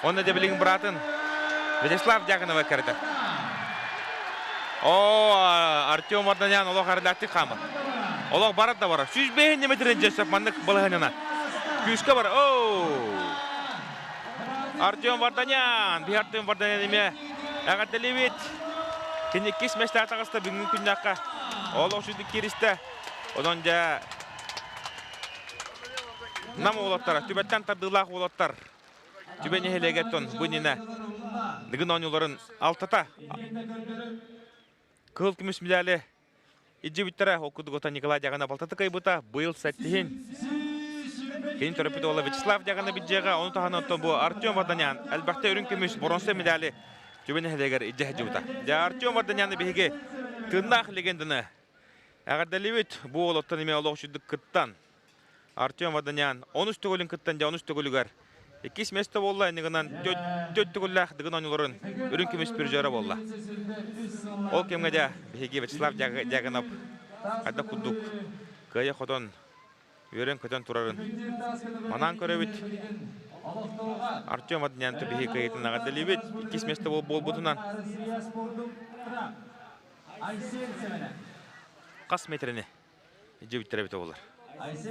Онно дьэ билигин быраатын Вячеслав Дьяконова кэрэтэ. О, Артем Варданян олох эрэлээхтик хаамар. Олох барар да барар. 105 метрин дьэ сөп маннык балаһыанньана. Күүскэ бар. О! Артем Варданян, биһи Артем Варданян эмиэ эҕэрдэлиибит. Кини иккис миэстэҕэ таҕыста бүгүҥҥү күннээххэ. Олох сүдү кииристэ. Онон дьэ Нам уолаттара, түбэттэн тардыылаах уолаттар Түбэ нэһилиэгеттэн бу иннинэ Дыгын оонньууларын алтата кыһыл көмүс медали Илдьибиттэрэ ол курдук Николай Дьаҕана балтата кыайбыта быйыл сэттиһин. Кини төрөппүт уола Вячеслав Дьаҕана билдьиэҕэ, ону таһынан оттон бу Артем Варданян элбэхтэ үрүҥ көмүс боруонса медали Түбэ нэһилиэгэр илдьэ сылдьыбыта. Дьэ, Артем Варданяны биһиги тыыннаах легенданы эҕэрдэлиибит. Бу уолаттан эмиэ олох үчүгдүк кыттан Артем Варданян онус төгүлүн кыттан дьэ онус төгүлүгэр иккис миэстэ буолла иннигинэн төрт төгүллээх Дыгын оонньууларын үрүҥ көмүс призера буолла. Ол кэмҥэ дьэ биһиги Вячеслав Дьяконов хайдах курдук кыайа хотон үөрэн-көтөн турарын манаан көрөбүт. Артем Варданян биһиги кыайыытын эҕэрдэлиибит. Иккис миэстэ буолбутунан хас метрини дьиэбиттэрэ эбитэ буолар.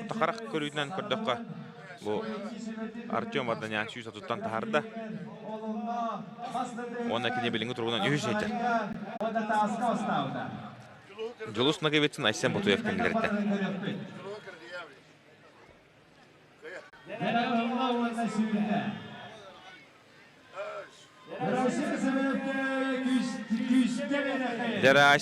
Харах көрүүтүнэн көрдөххө, бу Артем Варданян 130-тан таһаарда. Уонна кини билиҥҥи туругунан үһүс сылдьар. Дьулус Ноговицын Айсен Ботуев кэннилэриттэн. Дьэ,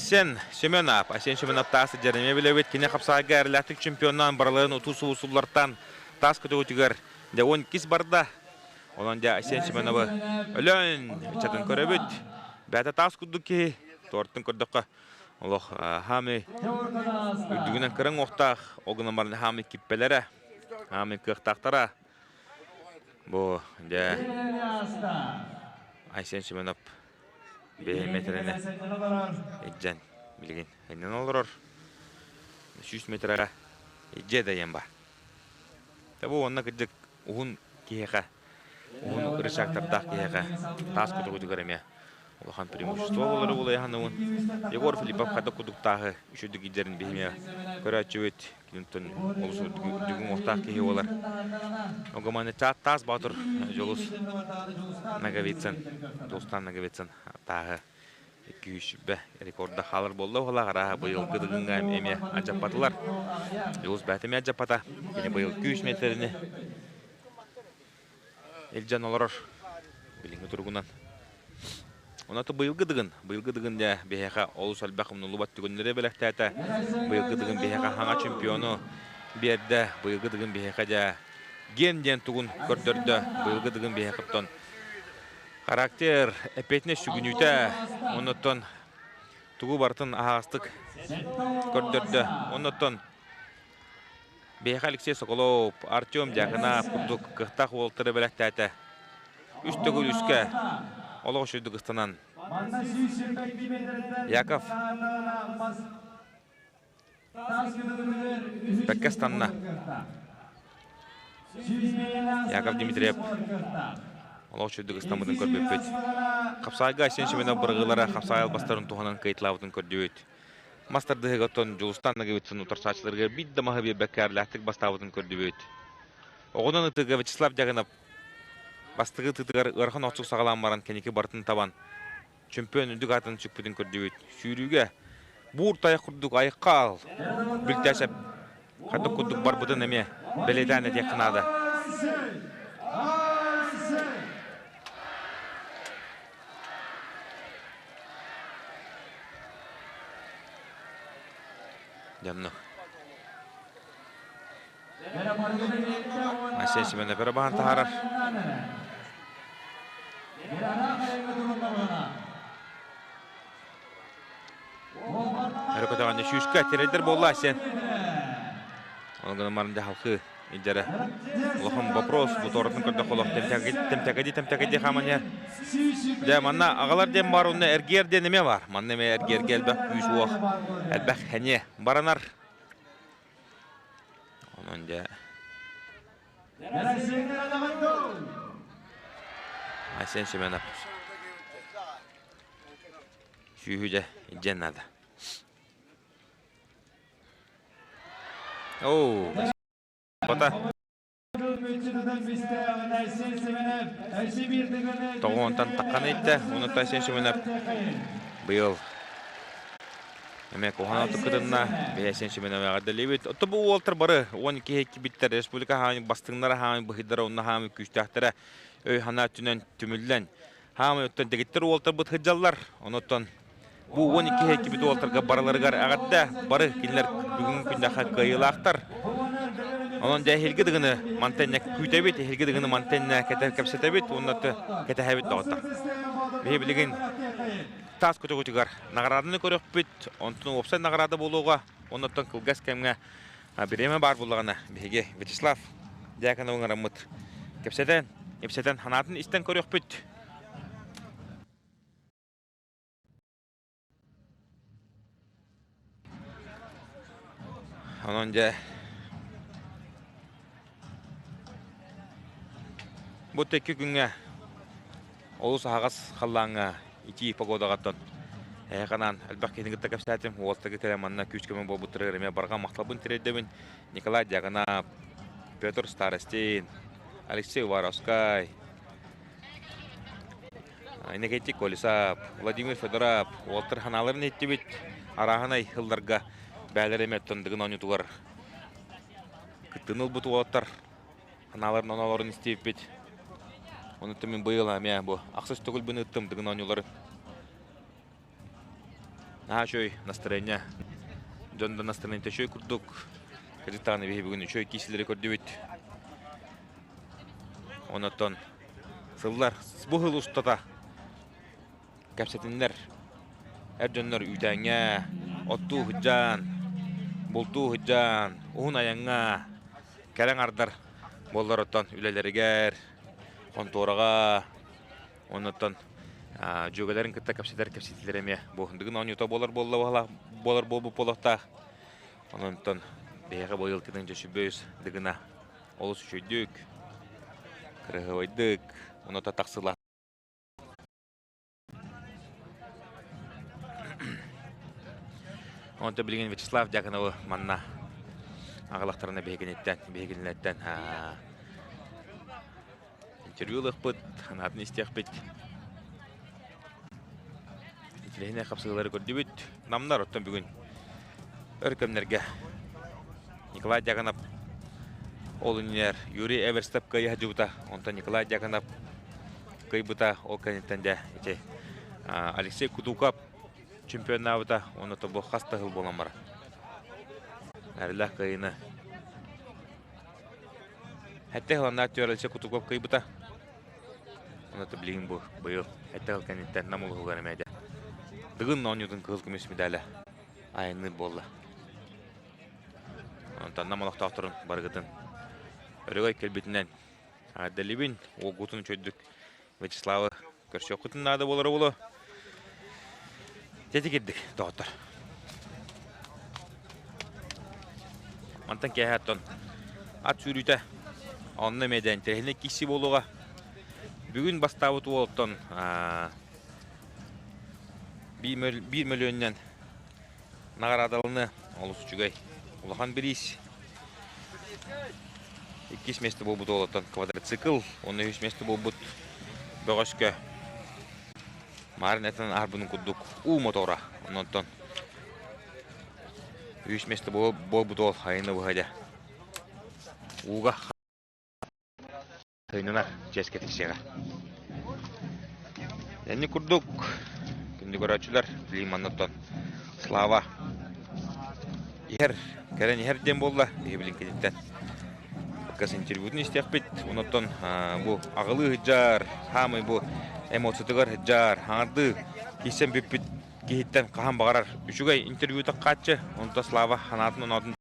Семенов. Айсен Семенов таас дьэрэми билэбит. Кини хапсаайга эрэлээхтик чемпионнаан барыларын утуу субусуллартан таас көтөҕүтүгэр дьэ 12 барда. Онон дьэ Айсен Семеновы өлөөн ыччатын көрөбүт. Бэйэтэ таас курдук киһи. Туортун көрдөххө олох хаамы үрдүгүнэн кыраҥ уохтаах, ол гынан баран хаамы киппэлэрэ, хаамы кыахтаахтара. Бу дьэ Айсен Семенов бэйэ метрени илдьэн билигин иннин олорор. 100 метрэҕэ илдьэ дайан бар. Бу уонна кырдьык уһун киһиэхэ, уһун рычагтардаах киһиэхэ таас көтөҕүтүгэр эмиэ улахан преимущество буолары булайаһаныбын. Егор Филиппов хайдах курдук тааһы үчүгдүк илдьэрин биһиме көрөөччүбүт. Киниттэн олус үрдүк уҥуохтаах киһи буолар. Огоманы таас Баатыр Дьулус Ноговицын, Дьулустаан Ноговицын тааһы 200 рекорда хаалар буолла уһалаах арааһа быйылгы дыгыҥҥа эмиэ адьаппатылар. Дьулус бэйэтэ эмиэ адьаппата. Кини быйыл күүс миэтэрини илдьэн олорор билиҥҥи туругунан. Онон быйылгы дыгын, быйылгы дыгын дьэ биһиэхэ олус элбэх умнуллубат түгэннэри бэлэхтээтэ. Быйылгы дыгын биһиэхэ хаҥа чемпиону биэрдэ. Быйылгы дыгын биһиэхэ дьэ ген диэн тугун көрдөрдө. Быйылгы дыгын биһиэхэ оттон характер, эппиэтинэс сүгүнүүтэ, оннуттан тугу барытын аһаҕастык көрдөрдө. Оннуттан Биһиэхэ Алексей Соколов, Артем Дьяконов курдук кыахтаах уолаттары бэлэхтээтэ. Үс төгүл үскэ олох үчүгдүк ыстанан Яков. Бэккэ станна. Яков Дмитриев олох чүрдүк ыстаммытын көрбүппүт. Хапсаайга Айсен Семенов бырыгылара хапсаай албастарын туһанан кыайталаабытын көрдүбүт. Мас тардыһыга оттон Дьулустан Ноговицын утарсааччыларыгар биир да маһы биэрбэккэ эрлээхтик бастаабытын көрдүбүт. Оҕонон ытыыга Вячеслав Дягинов бастакы ытыытыгар ыарахан охсук саҕалаан баран кэнники барытын табан чөмпүйүөн үрдүк аатын сүкпүтүн көрдүбүт. Сүүрүүгэ буур тайах курдук айыкка Бүлтээсэп хайдах курдук барбытын эмиэ бэлиэтээн этиэххэ наада. Дьонно. Айсен Семенов өрө баһан таһаарар. Өрө көтөҕөннө сүүскэ тирэйдэр буолла Айсен. Оны гынан баран дьаһалхы илдьэрэ. Улахан вопрос бу торотун көрдөх олох тэмтэкэди тэмтэкэди хааман Дьэ манна аҕалар диэн бар онно эргиэр диэн эмиэ бар. Манна эмиэ эргиэргэ элбэх күүс уох, элбэх хэниэ баранар. Онон дьэ Айсен Семенов сүүһү дьэ илдьэн наада. Оу, бата. Тоҕуонтан таххан иттэ, онуттан Айсен Семенов быйыл Эмиэ куһаҕан кытынна бэйэсин Семенов эҕэрдэлиибит. Отто бу уолтар бары 12 кибиттэр республика хаамы бастыҥнара хаамы быһыйдара онно хаамы күүстээхтэрэ өй-санаа өттүнэн түмүллэн хаамы өттөн дэгиттэр уолтарбыт сылдьаллар. Онуттан бу 12 кибит уолтарга барыларыгар эҕэрдэ бары кинилэр бүгүҥҥү күннэхэ кыайыылаахтар. Онон дьэ эһилги дыгыны мантенне күүтэбит, эһилги дыгыны мантенне кэпсэтэбит уонна кэтэһэбит доҕоттор. Биһи билигин таас көтөҕүтүгэр наҕарааданы көрөхпүт, онтон уопсай наҕараада буолуоҕа, оннуттан кылгас кэмҥэ бириэмэ баар буоллаҕына биһиги Вячеслав Дьяконов ыҥыраммыт кэпсэтэн, ипсэтэн санаатын истэн көрүөхпүт. Онон дьэ бу тэкки күҥҥэ олус аһаҕас халлааҥҥа итии погодаҕаттан эһиэхэ анаан элбэх киһини кытта кэпсээтим. Уолаттарга кэлэн манна күүс-көмө буолбуттарыгар эмиэ барҕа махталбын тириэрдэбин. Николай Дьяконов, Петр Старостин, Алексей Уваровскай, Иннокентий Колесов, Владимир Федоров уолаттар санааларын иһиттибит. Арааһынай сылларга бээлэр эмиэ оттон Дыгын оонньуутугар кыттыыны ылбыт уолаттар санааларын оноолорун истибиппит. Онуттан мин быйыл эмиэ бу ахсыс төгүлбүн ыыттым Дыгын оонньуулары. Наһаа үчүгэй настроение. Дьон да настроениета үчүгэй курдук. Кырдьык даҕаны биһи бүгүн үчүгэй киисилэри көрдүбүт. Онотон сыллар бу сыл устата кэпсэтиннэр эр дьоннор үүтээҥҥэ оттуу сылдьан, бултуу сылдьан, уһун айаҥҥа кэлэн аҥардар буоллар оттон үлэлэригэр, хонтуораҕа Оннуттан дьүөгэлэрин кытта кэпсэтэр кэпсэтиилэр эмиэ бу Дыгын оонньуута буолар буолла буолар буолбут буолуохтаах. Ононтон биһиэхэ быйыл тыгын дьөсүбүс Дыгына олус үчүгүйдүк, кырыһыбайдык, онута тахсыла. Онто билигин Вячеслав Дьяконовы манна аҕалахтарына биһигиниттэн, биһигинилэртэн Интервью ылыахпыт, санаатын истиэхпит. Интеллигентнэй хапсыһыылары көрдүбүт. Намнар оттон бүгүн өр кэмнэргэ Николай Дьяконов ол иннинэр Юрий Эверстов кыайа сылдьыбыта. Онтон Николай Дьяконов кыайбыта. Ол кэнниттэн дьэ ити Алексей Кутуков чемпионнаабыта. Уонна тобу хас да сыл буолан баран. Эрэллээх кыайыыны Эттэ ыланнаах түөрэлсэ Кутуков кыйбыта. Онно билигин бу быйыл эттэ ыл кэнниттэн Нам улууһугар эмиэ Дыгын оонньуутун кыһыл көмүс медаля айанныыр буолла. Онтон Нам олохтоохторун барыгытын өрөгөй кэлбитинэн эҕэрдэлиибин. Уолгутун үчүгэйдик Вячеславы көрсүөххүтүн наада буолара буолуо. Дьэ кирдик, доҕоттор. Мантан киэһэ оттон ат сүүрүүтэ онно эмиэ да интэриэһинэй киирсии буолуоҕа. Бүгүн бастаабыт уолтан биир мөлүөнүнэн наҕараадаланы олус үчүгэй улахан бириис. Иккис миэстэ буолбут уолуттан квадроцикл, уонна үһүс миэстэ буолбут бөҕөскө Марын этэн аһарбытын курдук уу мотора. Онтон үһүс миэстэ буолбут уол айыны быһа дьэ ууга тыынанар чиэскэ тиксиэҕэ. Энни курдук күндү көрөөччүлэр Лиманнаттан Слава иһэр, кэлэн иһэр диэн буолла биһи билиҥкититтэн. Кыс интервьютун истиэхпит. Онуттан бу аҕылыы сыдьаар, хаамай бу эмоциятыгар сыдьаар, хаҥардыы киирсэн бүппүт киһиттэн хаһан баҕарар үчүгэй интервьюта хааччы. Онто Слава ханаатын оноотун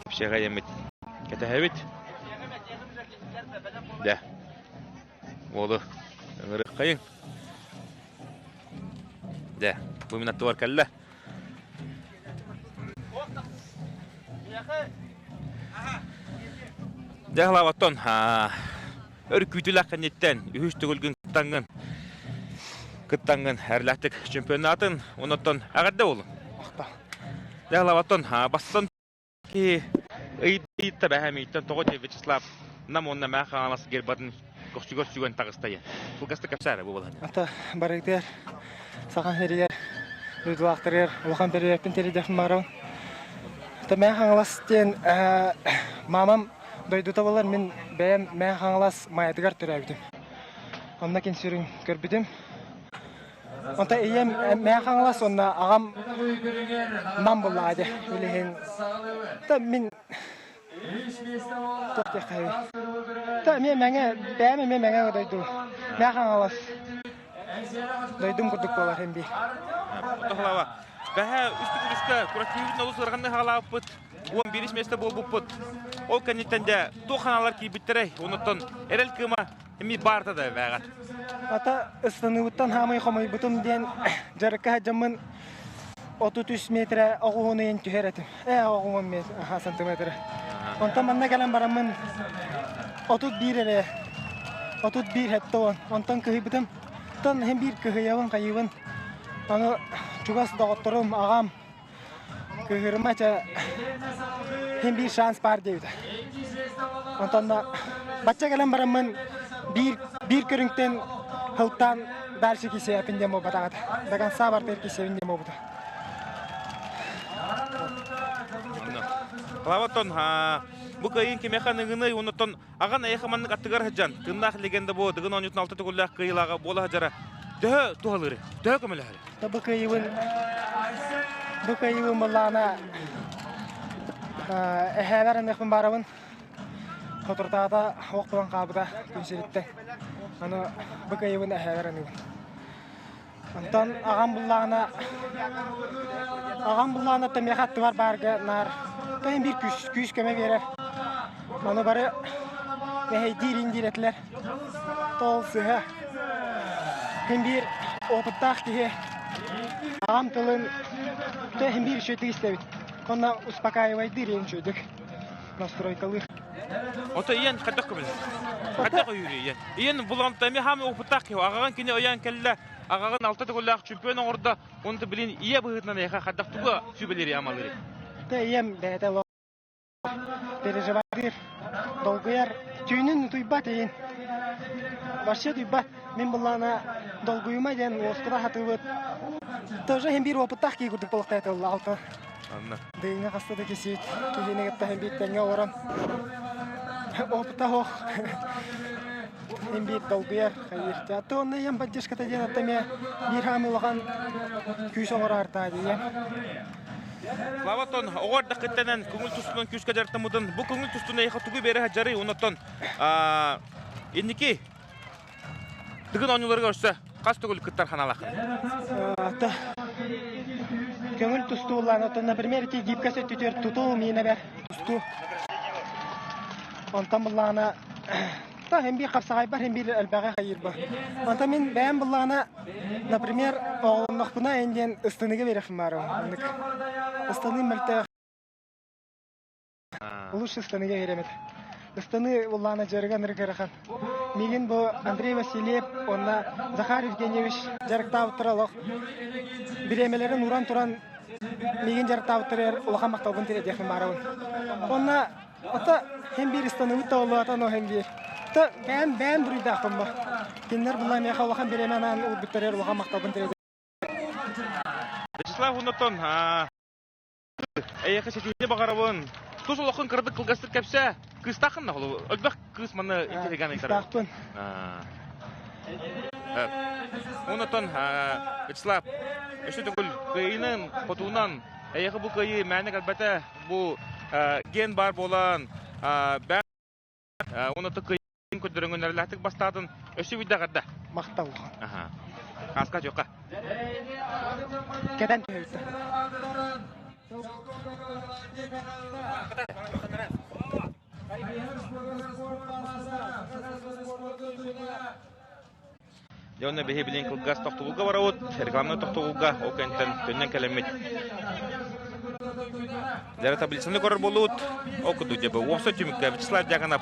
кэпсиэҕэ диэммит кэтэһэбит. Дэ. Уолу ыҥырыаххайыҥ. Дэ, бу мин аттыбар кэллэ. Дьэ, Славаттон, өр күүтүүлээх кэнниттэн үһүс төгүлгүн кыттаҥҥын кыттаҥҥын эрлээхтик чемпионатын, онуттан эҕэрдэ буолун. Дьэ, Славаттон, бастан Киһи ыйытта бэһэмииттэн тоҕо диэ Вячеслав Нам уонна Мэҥэ Хаҥалас гербатын көхсүгэр сүгэн таҕыста диэн. Кылгастык кэпсээ эрэ бу балаһыанньа. Ата барыгытыгар Саха сиригэр дойдулаахтарыгар улахан бөрүөппүн тириэрдэхпин баҕарабын. Ата Мэҥэ Хаҥалас диэн маамам дойдута буолар мин бэйэм Мэҥэ Хаҥалас Майатыгар төрөөбүтүм. Онно кин сүрүн көрбүтүм. Онто ийэм Мэҥэ Хаҥалас уонна аҕам Нам буллаҕа дии билигин. Та мин туох диэххэ Та эмиэ Мэҥэ бэйэм эмиэ Мэҥэ дойду Мэҥэ Хаҥалас дойдум курдук буолар һин биир. Отохлава бэһэ үс түгүлүскэ куративын олус ыараханнык хаалаабыппыт. 11 миэстэ буолбуппут. Ол кэнниттэн дьэ туох ханаалар киирбиттэрэй? Онуттан эрэл кыыма Эми баарта да бээҕэр. Ата ыстаныыбыттан хаамай хомойбутум диэн дьарыкка сылдьаммын 33 метрэ оҕуһун ыйын түһэр этим. Ээ оҕуһун метр, аха сантиметры. Онтон манна кэлэн бараммын 31 эрэ 31 хэтте он. Онтон кыһыйбытым. Онтон иһин биир кыһыйабын хайыыбын. Аны чугас доҕотторум, аҕам Кыыһырыма чэ син биир шанс баар диэбитэ. Онтон да бачча кэлэн бараммын биир биир көрүҥтэн сылтаан дальше кисиэпин диэн буолбатах этэ. До конца бартыгар кисиэбин диэн буолбута. Клаватон, бу кыайын кимиэхэ аныгыный, оннуттан аҕан эйиэхэ маннык аттыгар сылдьан, тыыннаах легенда бу Дыгын оонньуутун алта төгүллээх кыайыылааҕа буола сылдьара төһө туһалыырый, төһө көмөлөһөрүй? Бу кыайыыбын бу кыайыыбын былаана эһээбэр аныахпын баарабын. Соторутааҕыта ох булан хаалбыта күн сириттэн. Аны бу кыайыыбын эһээбэр аныыбын. Онтон аҕам буллаҕына аҕам буллаҕына оттон миэхэ аттыбар баарга наар тойон биир күүс күүс көмө биэрэр. Ону бары мэһэйдиир индиир этилэр. Тол сыһа. Син биир опыттаах киһи аҕам тылын син биир үчүгэйдик истэбит. Онно успокаивайдыыр иэн үчүгэйдик настройкалыыр. Ото ийэн хайдах көмөлөһөр? Хайдах өйүүр ийэн? Ийэн булан эми хаамы опыттаах киһи. Аҕаҕын кини ойоон кэллэ, аҕаҕын алта төгүллээх чемпион оҥордо. Онто билин ийэ быһыытынан эйиэхэ хайдах тугу сүбэлири амалыыр? Тэ ийэм бэйэтэ переживайдыыр, долгуйар, түүнүн утуйбат иһин. Вообще утуйбат. Мин былаана долгуйума диэн уоскута сатыыбыт. Тоже иһин биир опыттаах киһи курдук буолуохтаах этэ алта. Дыйыҥа хаста да кисиит киһини кытта иһин биир тэҥҥэ олорон опыта суох иһин биир долгуйар хайыыр. А онно ийэм поддержката диэн атта эмиэ биир хаамыы улахан күүс оҥороортаа дии Слава оҕо эрдэххиттэнэн көҥүл тустунан күүскэ дьарыктаммытын, бу көҥүл тустууну эйиэхэ тугу биэрэ сылдьарый? Оннуттан инники Дыгын оонньууларыгар өссө хас төгүл кыттар ханаалааххын? Көҥүл тустуулаан, оттон, например, ити гибкость өттүтүгэр тутуу миинэбэр тустуу. Онтон буллаҕына Та һин биир хапсаҕайбар һин биир элбэҕи хайыырба. Онтон мин бэйэм буллаҕына, например, оҕолоннохпуна эн диэн ыстыныгы биэрэхпин баарым. Оннук. Ыстаныы мөлтөх. Лучше ыстаныыга киирэм этэ. Ыстаныы улаана дьарыга ынырык ыарахан. Миигин бу Андрей Васильев уонна Захар Евгеньевич дьарыктаабыттара олох бириэмэлэрин ууран туран миигин дьарыктаабыттарыгар улахан махталбын тириэрдиэхпин баарабын. Уонна ото хин биир ыстаныыбыт да буолуо, но хин биир. То бэйэм бэйэм буруйдаахпын бу. Кинилэр булла миэхэ улахан бириэмэ анаан уурбуттарыгар улахан махталбын тириэрдиэхпин. Вячеслав Онотон, эйиэхэ ситиһиини баҕарабын. Тус олоххун кыратык кылгастык кэпсээ. Кыыстааххын да холу. Элбэх кыыс манна интеллигент ыйтар. Кыыстаахпын. Онотон, Вячеслав, өссө төгүл кыайыынан, хотуунан, эйиэхэ бу кыайыы мээнэ кэлбэтэ. Бу ген баар буолан, Уонна кыайын көрдөрөҥүннэрэлээхтик бастаатын өссө биирдэ эҕэрдэ. Махтал. Аха. Хааска түөххэ. Кэтэн түһэбит. Дьэ онно биһи билин кылгас тохтобулга барабыт, рекламнай тохтобулга, ол кэнниттэн төннөн кэлэммит. Дьэ таблицаны көрөр буолуут, ол курдук дьэ уопсай түмүккэ Вячеслав Дьяконов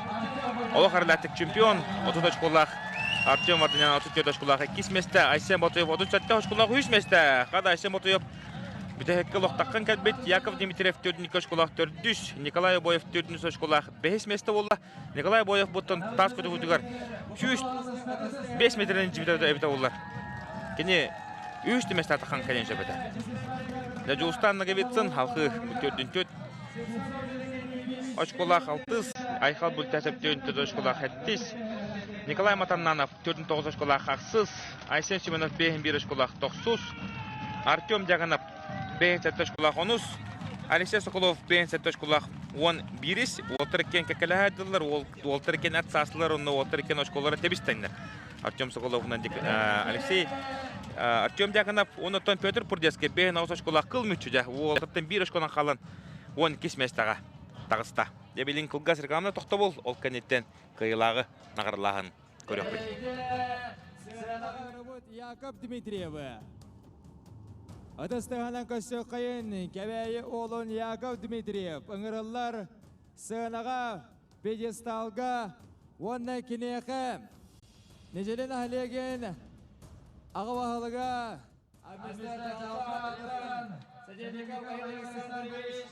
олох арылаатык чемпион, 30 очколаах Артем Варданян 34 очколаах иккис миэстэ, Айсен Ботуев 37 очколаах үс миэстэ. Хада Айсен Ботуев бүтэһиккэ олохтаххын кэлбит Яков Дмитриев төрдүнүккэ очколаах төрдүс, Николай Обоев төрдүнүс очколаах бэһис миэстэ буолла. Николай Боев буттан таас көтөҕүүтүгэр 105 метрин дьибитэ эбитэ буоллар. Кини үс түмэстэ атахан кэлин сөп этэ. Дьэ Дьулустаан Ноговицын халхы төрдүн очколаах алтыс, Айхал Бүлтәсов төрүн төрт очколаах хэттис, Николай Матаннанов төрдүн тоҕус очколаах ахсыс, Айсен Семенов бэһин биир очколаах тохсус, Артем Дьаганов бэйэн сэттэ очколаах онус, Алексей Соколов бэйэн сэттэ очколаах уон биирис, уолтар иккиэн кэккэлэһэ уолтар иккиэн ат саастылар онно уолтар иккиэн очколара тэбис-тэҥнэр. Артем Соколовунан Алексей Артем Дьяконов, оннуттан Петр Пурдецкий бэйэн аҕыс очколаах кыл мүччү дьэ, уолтартан биир очконан хаалан уон иккис миэстэҕэ таҕыста. Дьэ билин кылгас рекламна тохтобул, ол кэнниттэн кыайыылааҕы наҕаралааһын көрүөхпүт. Яков Дмитриевы. Ытыстыһынан көрсүөххэйин Кэбээйи уолун Яков Дмитриев ыҥырыллар сыанаҕа, пьедесталга уонна киниэхэ Неделин Олегин аҕа баһылыга Садельников Александрович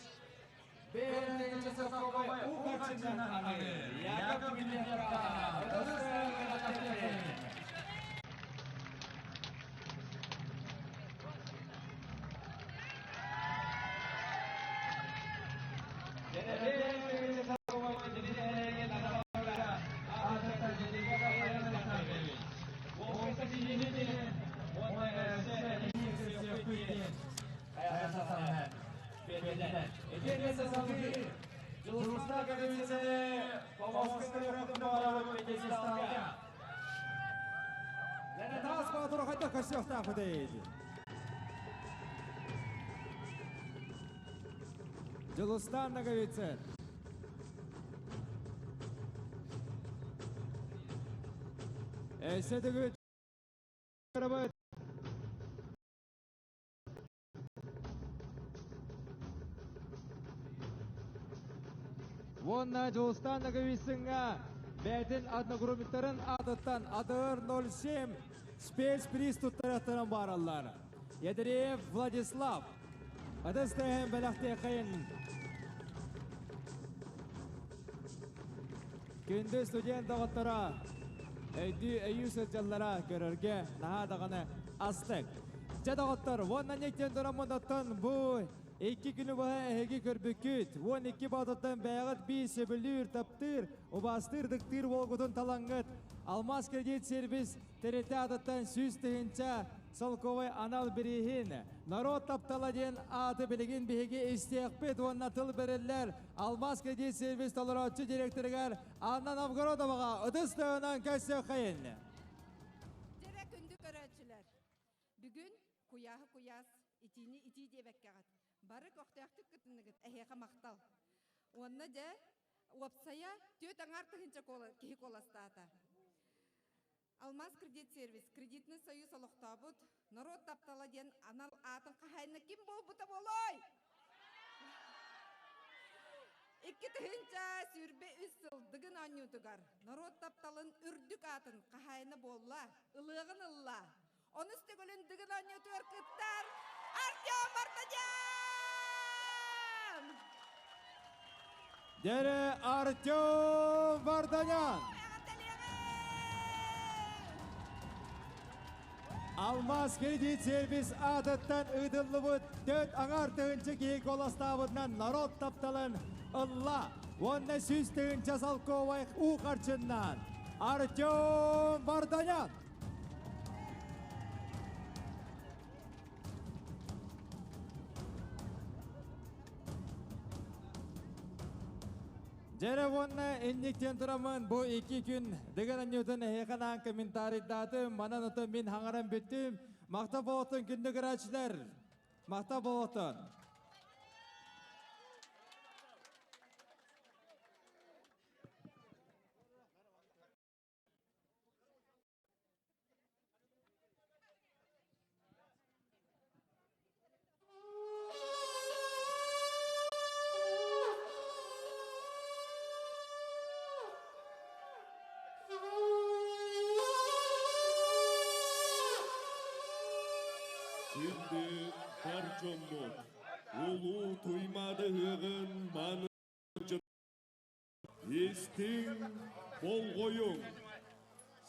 Дьулустаан Ноговицын. Эссе төгүт Уонна Дьулустаан Ноговицыҥҥа бэйэтин одногруппниктарын аатыттан АДР 07 спецприз туттарыахтарын баараллар. Ядреев Владислав. Ытыс тыаһын бэлэхтиэххэйин. Күндү студент доҕотторо, өйдүү өйүү сылдьаллара көрөргө наһаа даҕаны астык. Дьэ доҕоттор, уонна ньиктэн тураммын оттон бу икки күнү быһа эһиги көрбүккүт. 12 боотуттан бэйэҕит биир сөбүлүүр, таптыыр, убаастыыр, дыктыыр уолгутун талаҥҥыт Алмаз кредит сервис тэрилтэ аатыттан 100 000 солковай анал бирииһин Народ таптала диэн ааты билигин биһиги истиэхпит уонна тыл бэриллэр Алмаз кредит сервис толорооччу директорыгар Анна Новгородоваҕа ытыс тыаһынан көрсүөххэйин. Дьэрэ күндү көрөөччүлэр! Бүгүн куйааһы куйаас, итиини итии диэбэккэҕит. Бары көхтөөхтүк кытынныгыт, эһиэхэ махтал. Уонна дьэ, уопсайа түөрт аҥаар тыһыынча киһи куоластаата. Алмаз кредит сервис, кредитный союз олохтообут норуот таптала диэн анал аатын хаһаайына ким буолбута буолуой? 2023 сыл Дыгын оонньуутугар норуот тапталын үрдүк аатын хаһаайына буолла, ылыаҕын ылла. Онус төгүлүн Дыгын оонньуутугар кыттар Артем Вартанян! Дере Артем Варданян! Алмаз кредит сервис аатыттан ыытыллыбыт төрт аҥаар тыһыынча киһи куоластаабытынан народ тапталын ылла уонна 100 тыһыынча солкуобай уу харчыннан Артем Варданян! Дьэрэ уонна инниктен турамын бу 2 күн Дыгын оонньуутун эһиэхэ анаан комментарийдаатым, манан отон мин хаҥаран бүттүм. Махтал буолуохтун күндү көрөөччүлэр. Махтал буолуохтун. Күндү бар дьоммут, улуу Туймаада ыһыаҕын мааны истиҥ, болҕойуҥ!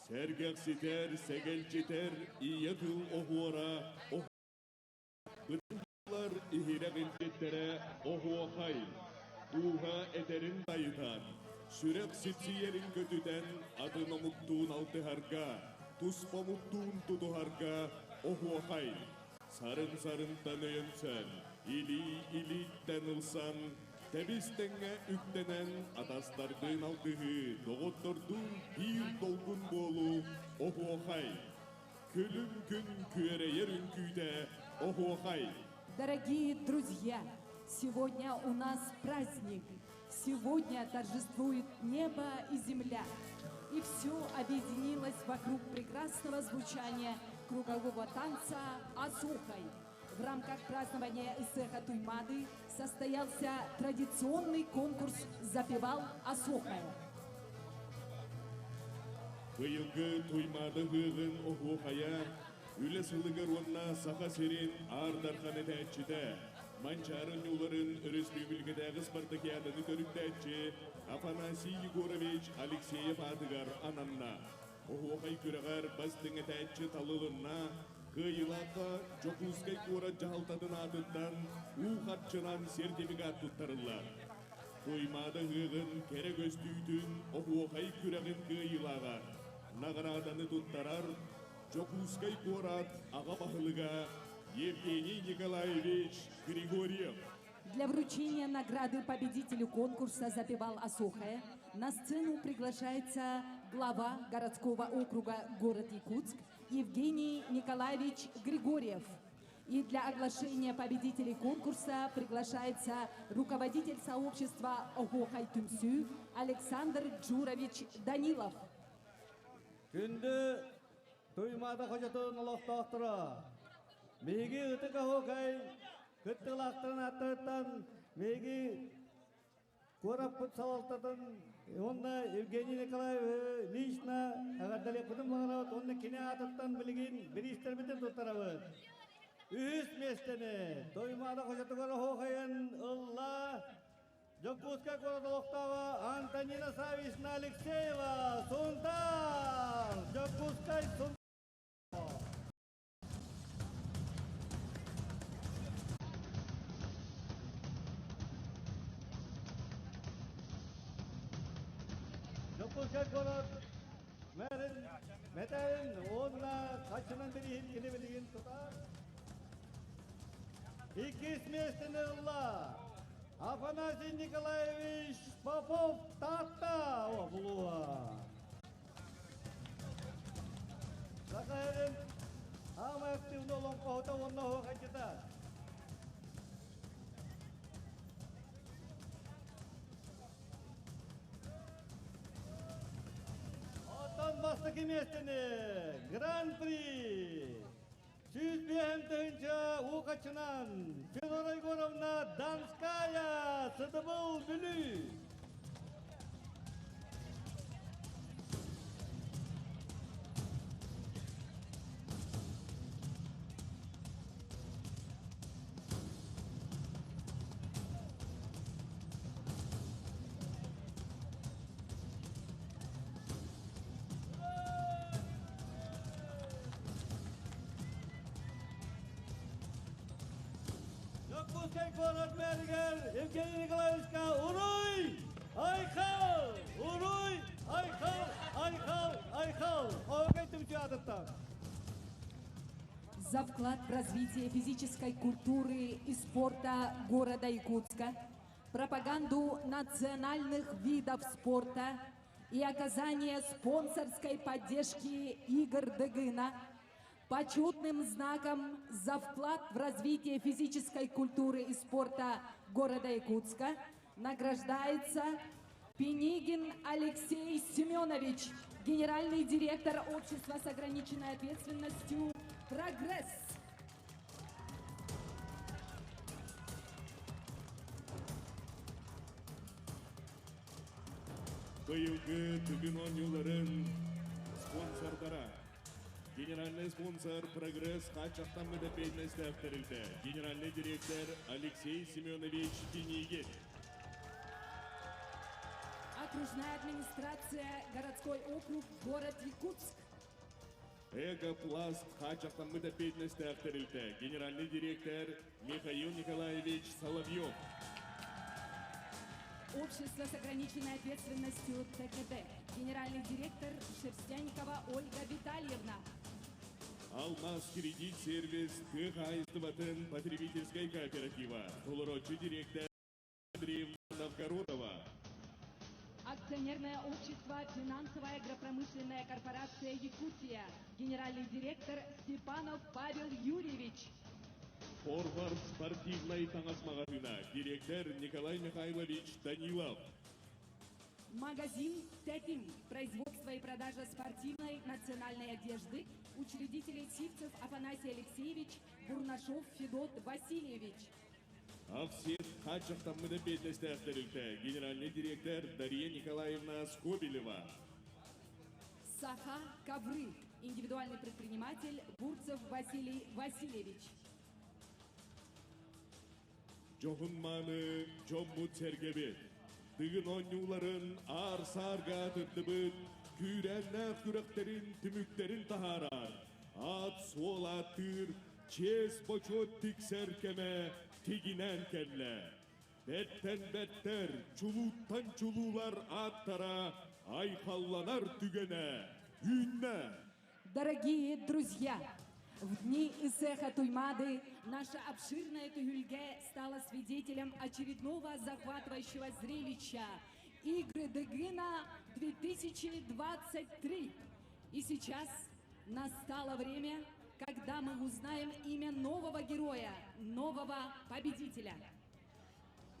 Сэргэхситэр, сэгэлдьитэр ийэ тыл оһуора Бытылар иһирэх илдьиттэрэ оһуохай, дууһа этэрин байытан, сүрэх сипсийэрин көтүтэн атын омуктуун алтыһарга, туспа омуктуун тутуһарга оһуохай. Сарын-сарынтан өйөнсөн, илии-илииттэн ылсан, тэбис-тэҥҥэ үктэнэн атастардыын алтыһыы, доҕоттордуун биир долгун буолуу оһуохай. Күлүм күн күөрэйэр үҥкүүтэ оһуохай. Дорогие друзья, сегодня у нас праздник. Сегодня торжествует небо и земля. И все объединилось вокруг прекрасного звучания кругового танца «Оһуохай». В рамках празднования Ыһыаха Туймаады состоялся традиционный конкурс «Запевал Оһуохай». Быйылгы Туймаада ыһыаҕын оһуохайа үлэ сылыгар уонна Саха сирин Аар Дархан этээччитэ, Манчаары оонньууларын өрөспүүбүлүкэтээҕи спартакиаданы төрүттээччи Афанасий Егорович Алексеев аатыгар ананна. Оһуохай күрэҕэр бастыҥ этээччи талылынна, кыайыылаахха Дьокуускай куорат дьаһалтатын аатыттан уу харчынан сертификат туттарыллар. Туймаада ыһыаҕын кэрэ көстүүтүн оһуохай күрэҕин кыайыылааҕар наҕарааданы туттарар Дьокуускай куорат аҕа баһылыга Евгений Николаевич Григорьев. Для вручения награды победителю конкурса «Запевал Оһуохай» на сцену приглашается глава городского округа город Якутск Евгений Николаевич Григорьев. И для оглашения победителей конкурса приглашается руководитель сообщества Оһуохай түмсүү Александр Джурович Данилов. Күндү Туймаада хочотун олохтоохторо. Биһиги ытык оһуохай кыттыылаахтарын ааттарыттан биһиги куораппыт салалтатын уонна Евгений Николаевич лично эҕэрдэлиэхпитин баҕарабыт уонна кини аатыттан билигин бириистэрбитин туттарабыт. Үһүс миэстэни Туймаада хочотугар оһуохайын ылла Дьокуускай куорат олохтооҕо Антонина Савична Алексеева, Сунтаар! Дьокуускай Сунтаар! Дьокуускай куорат мэрин мэтээлин уонна харчынан бирииһин кини билигин тутар. Иккис миэстэни ылла Афанасий Николаевич Попов, Таатта улууһа. Саха сирин саамай активный олоҥхоһута уонна оһуохайдьыта. Оттон бастакы миэстэни Гран-при 100. 105 тыһыынча уу харчынан Федора Егоровна Донская, Сыдыбыл, Бүлүү. Дьокуускай куорат мэригэр Евгений Николаевичка Уруй! Айхал! Уруй! Айхал! Айхал! Айхал! Оһуокай түмсүү аатыттан. За вклад в развитие физической культуры и спорта города Якутска, пропаганду национальных видов спорта и оказание спонсорской поддержки игр Дыгына почетным знаком за вклад в развитие физической культуры и спорта города Якутска награждается Пенигин Алексей Семенович, генеральный директор общества с ограниченной ответственностью «Прогресс». Быйылгы Тыгын оонньууларын спонсордара. Генеральный спонсор «Прогресс» хааччахтаммыт эппиэтинэстээх тэрилтэ. Генеральный директор Алексей Семенович Пинигин. Окружная администрация, городской округ, город Якутск. Эгопласт хааччахтаммыт эппиэтинэстээх тэрилтэ. Генеральный директор Михаил Николаевич Соловьев. Общество с ограниченной ответственностью ТКД. Генеральный директор Шерстянникова Ольга Витальевна. Алмаз кредит сервис тыа хаһаайыстыбатын потребительскай кооператива. Толорооччу директор Андреевна Новгородова. Акционерное общество «Финансовая агропромышленная корпорация Якутия». Генеральный директор Степанов Павел Юрьевич. Форвард спортивнай таҥас маҕаһыына. Директор Николай Михайлович Данилов. Магазин «Тэтим». Производство и продажа спортивной национальной одежды. Учредители Сивцев Афанасий Алексеевич, Бурнашов Федот Васильевич. Авсет хааччахтаммыт эппиэтинэстээх тэрилтэ. Генеральный директор Дарья Николаевна Скобелева. Саха Ковры. Индивидуальный предприниматель Бурцев Василий Васильевич. Дьоһун-мааны дьоммут-сэргэбит. Тыгын оонньууларын аар-саарга аатырдыбыт, күүрээннээх күрэхтэрин түмүктэрин таһаарар, аат-суол ааттыыр, чиэс-бочуот тиксэр кэмэ тигинээн кэллэ. Бэртэн бэртэр, чулууттан чулуулар ааттара айхалланар түгэнэ үүннэ! Дорогие друзья, в дни Ыһыаҕа Туймаады наша обширная түһүлгэ стала свидетелем очередного захватывающего зрелища Игры Дыгына 2023. И сейчас настало время, когда мы узнаем имя нового героя, нового победителя.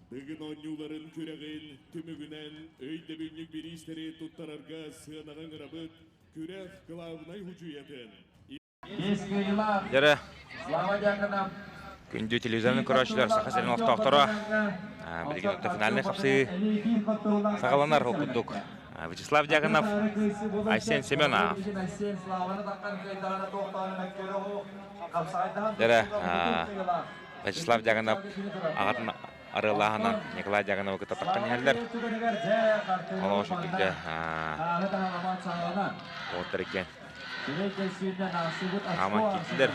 Дыгын оонньууларын күрэҕин түмүгүнэн өйдөбүнньүк бириистэри туттарарга сыанаҕа ыҥырабыт күрэх главнай судьуйатын Дьэрэ, күндү телевизорны көрөөччүлэр, Саха сирин олохтоохторо, билигин орто финальнай хапсыы саҕаланар ол курдук. Вячеслав Дьяконов, Айсен Семенов. Дьэрэ, Вячеслав Дьяконов аҕатын арыаллааһынан Николай Дьяконовы кытта таххан иһэллэр. Олоҕо сүрдүккэ уоттар иккиэн Хааман киирдилэр.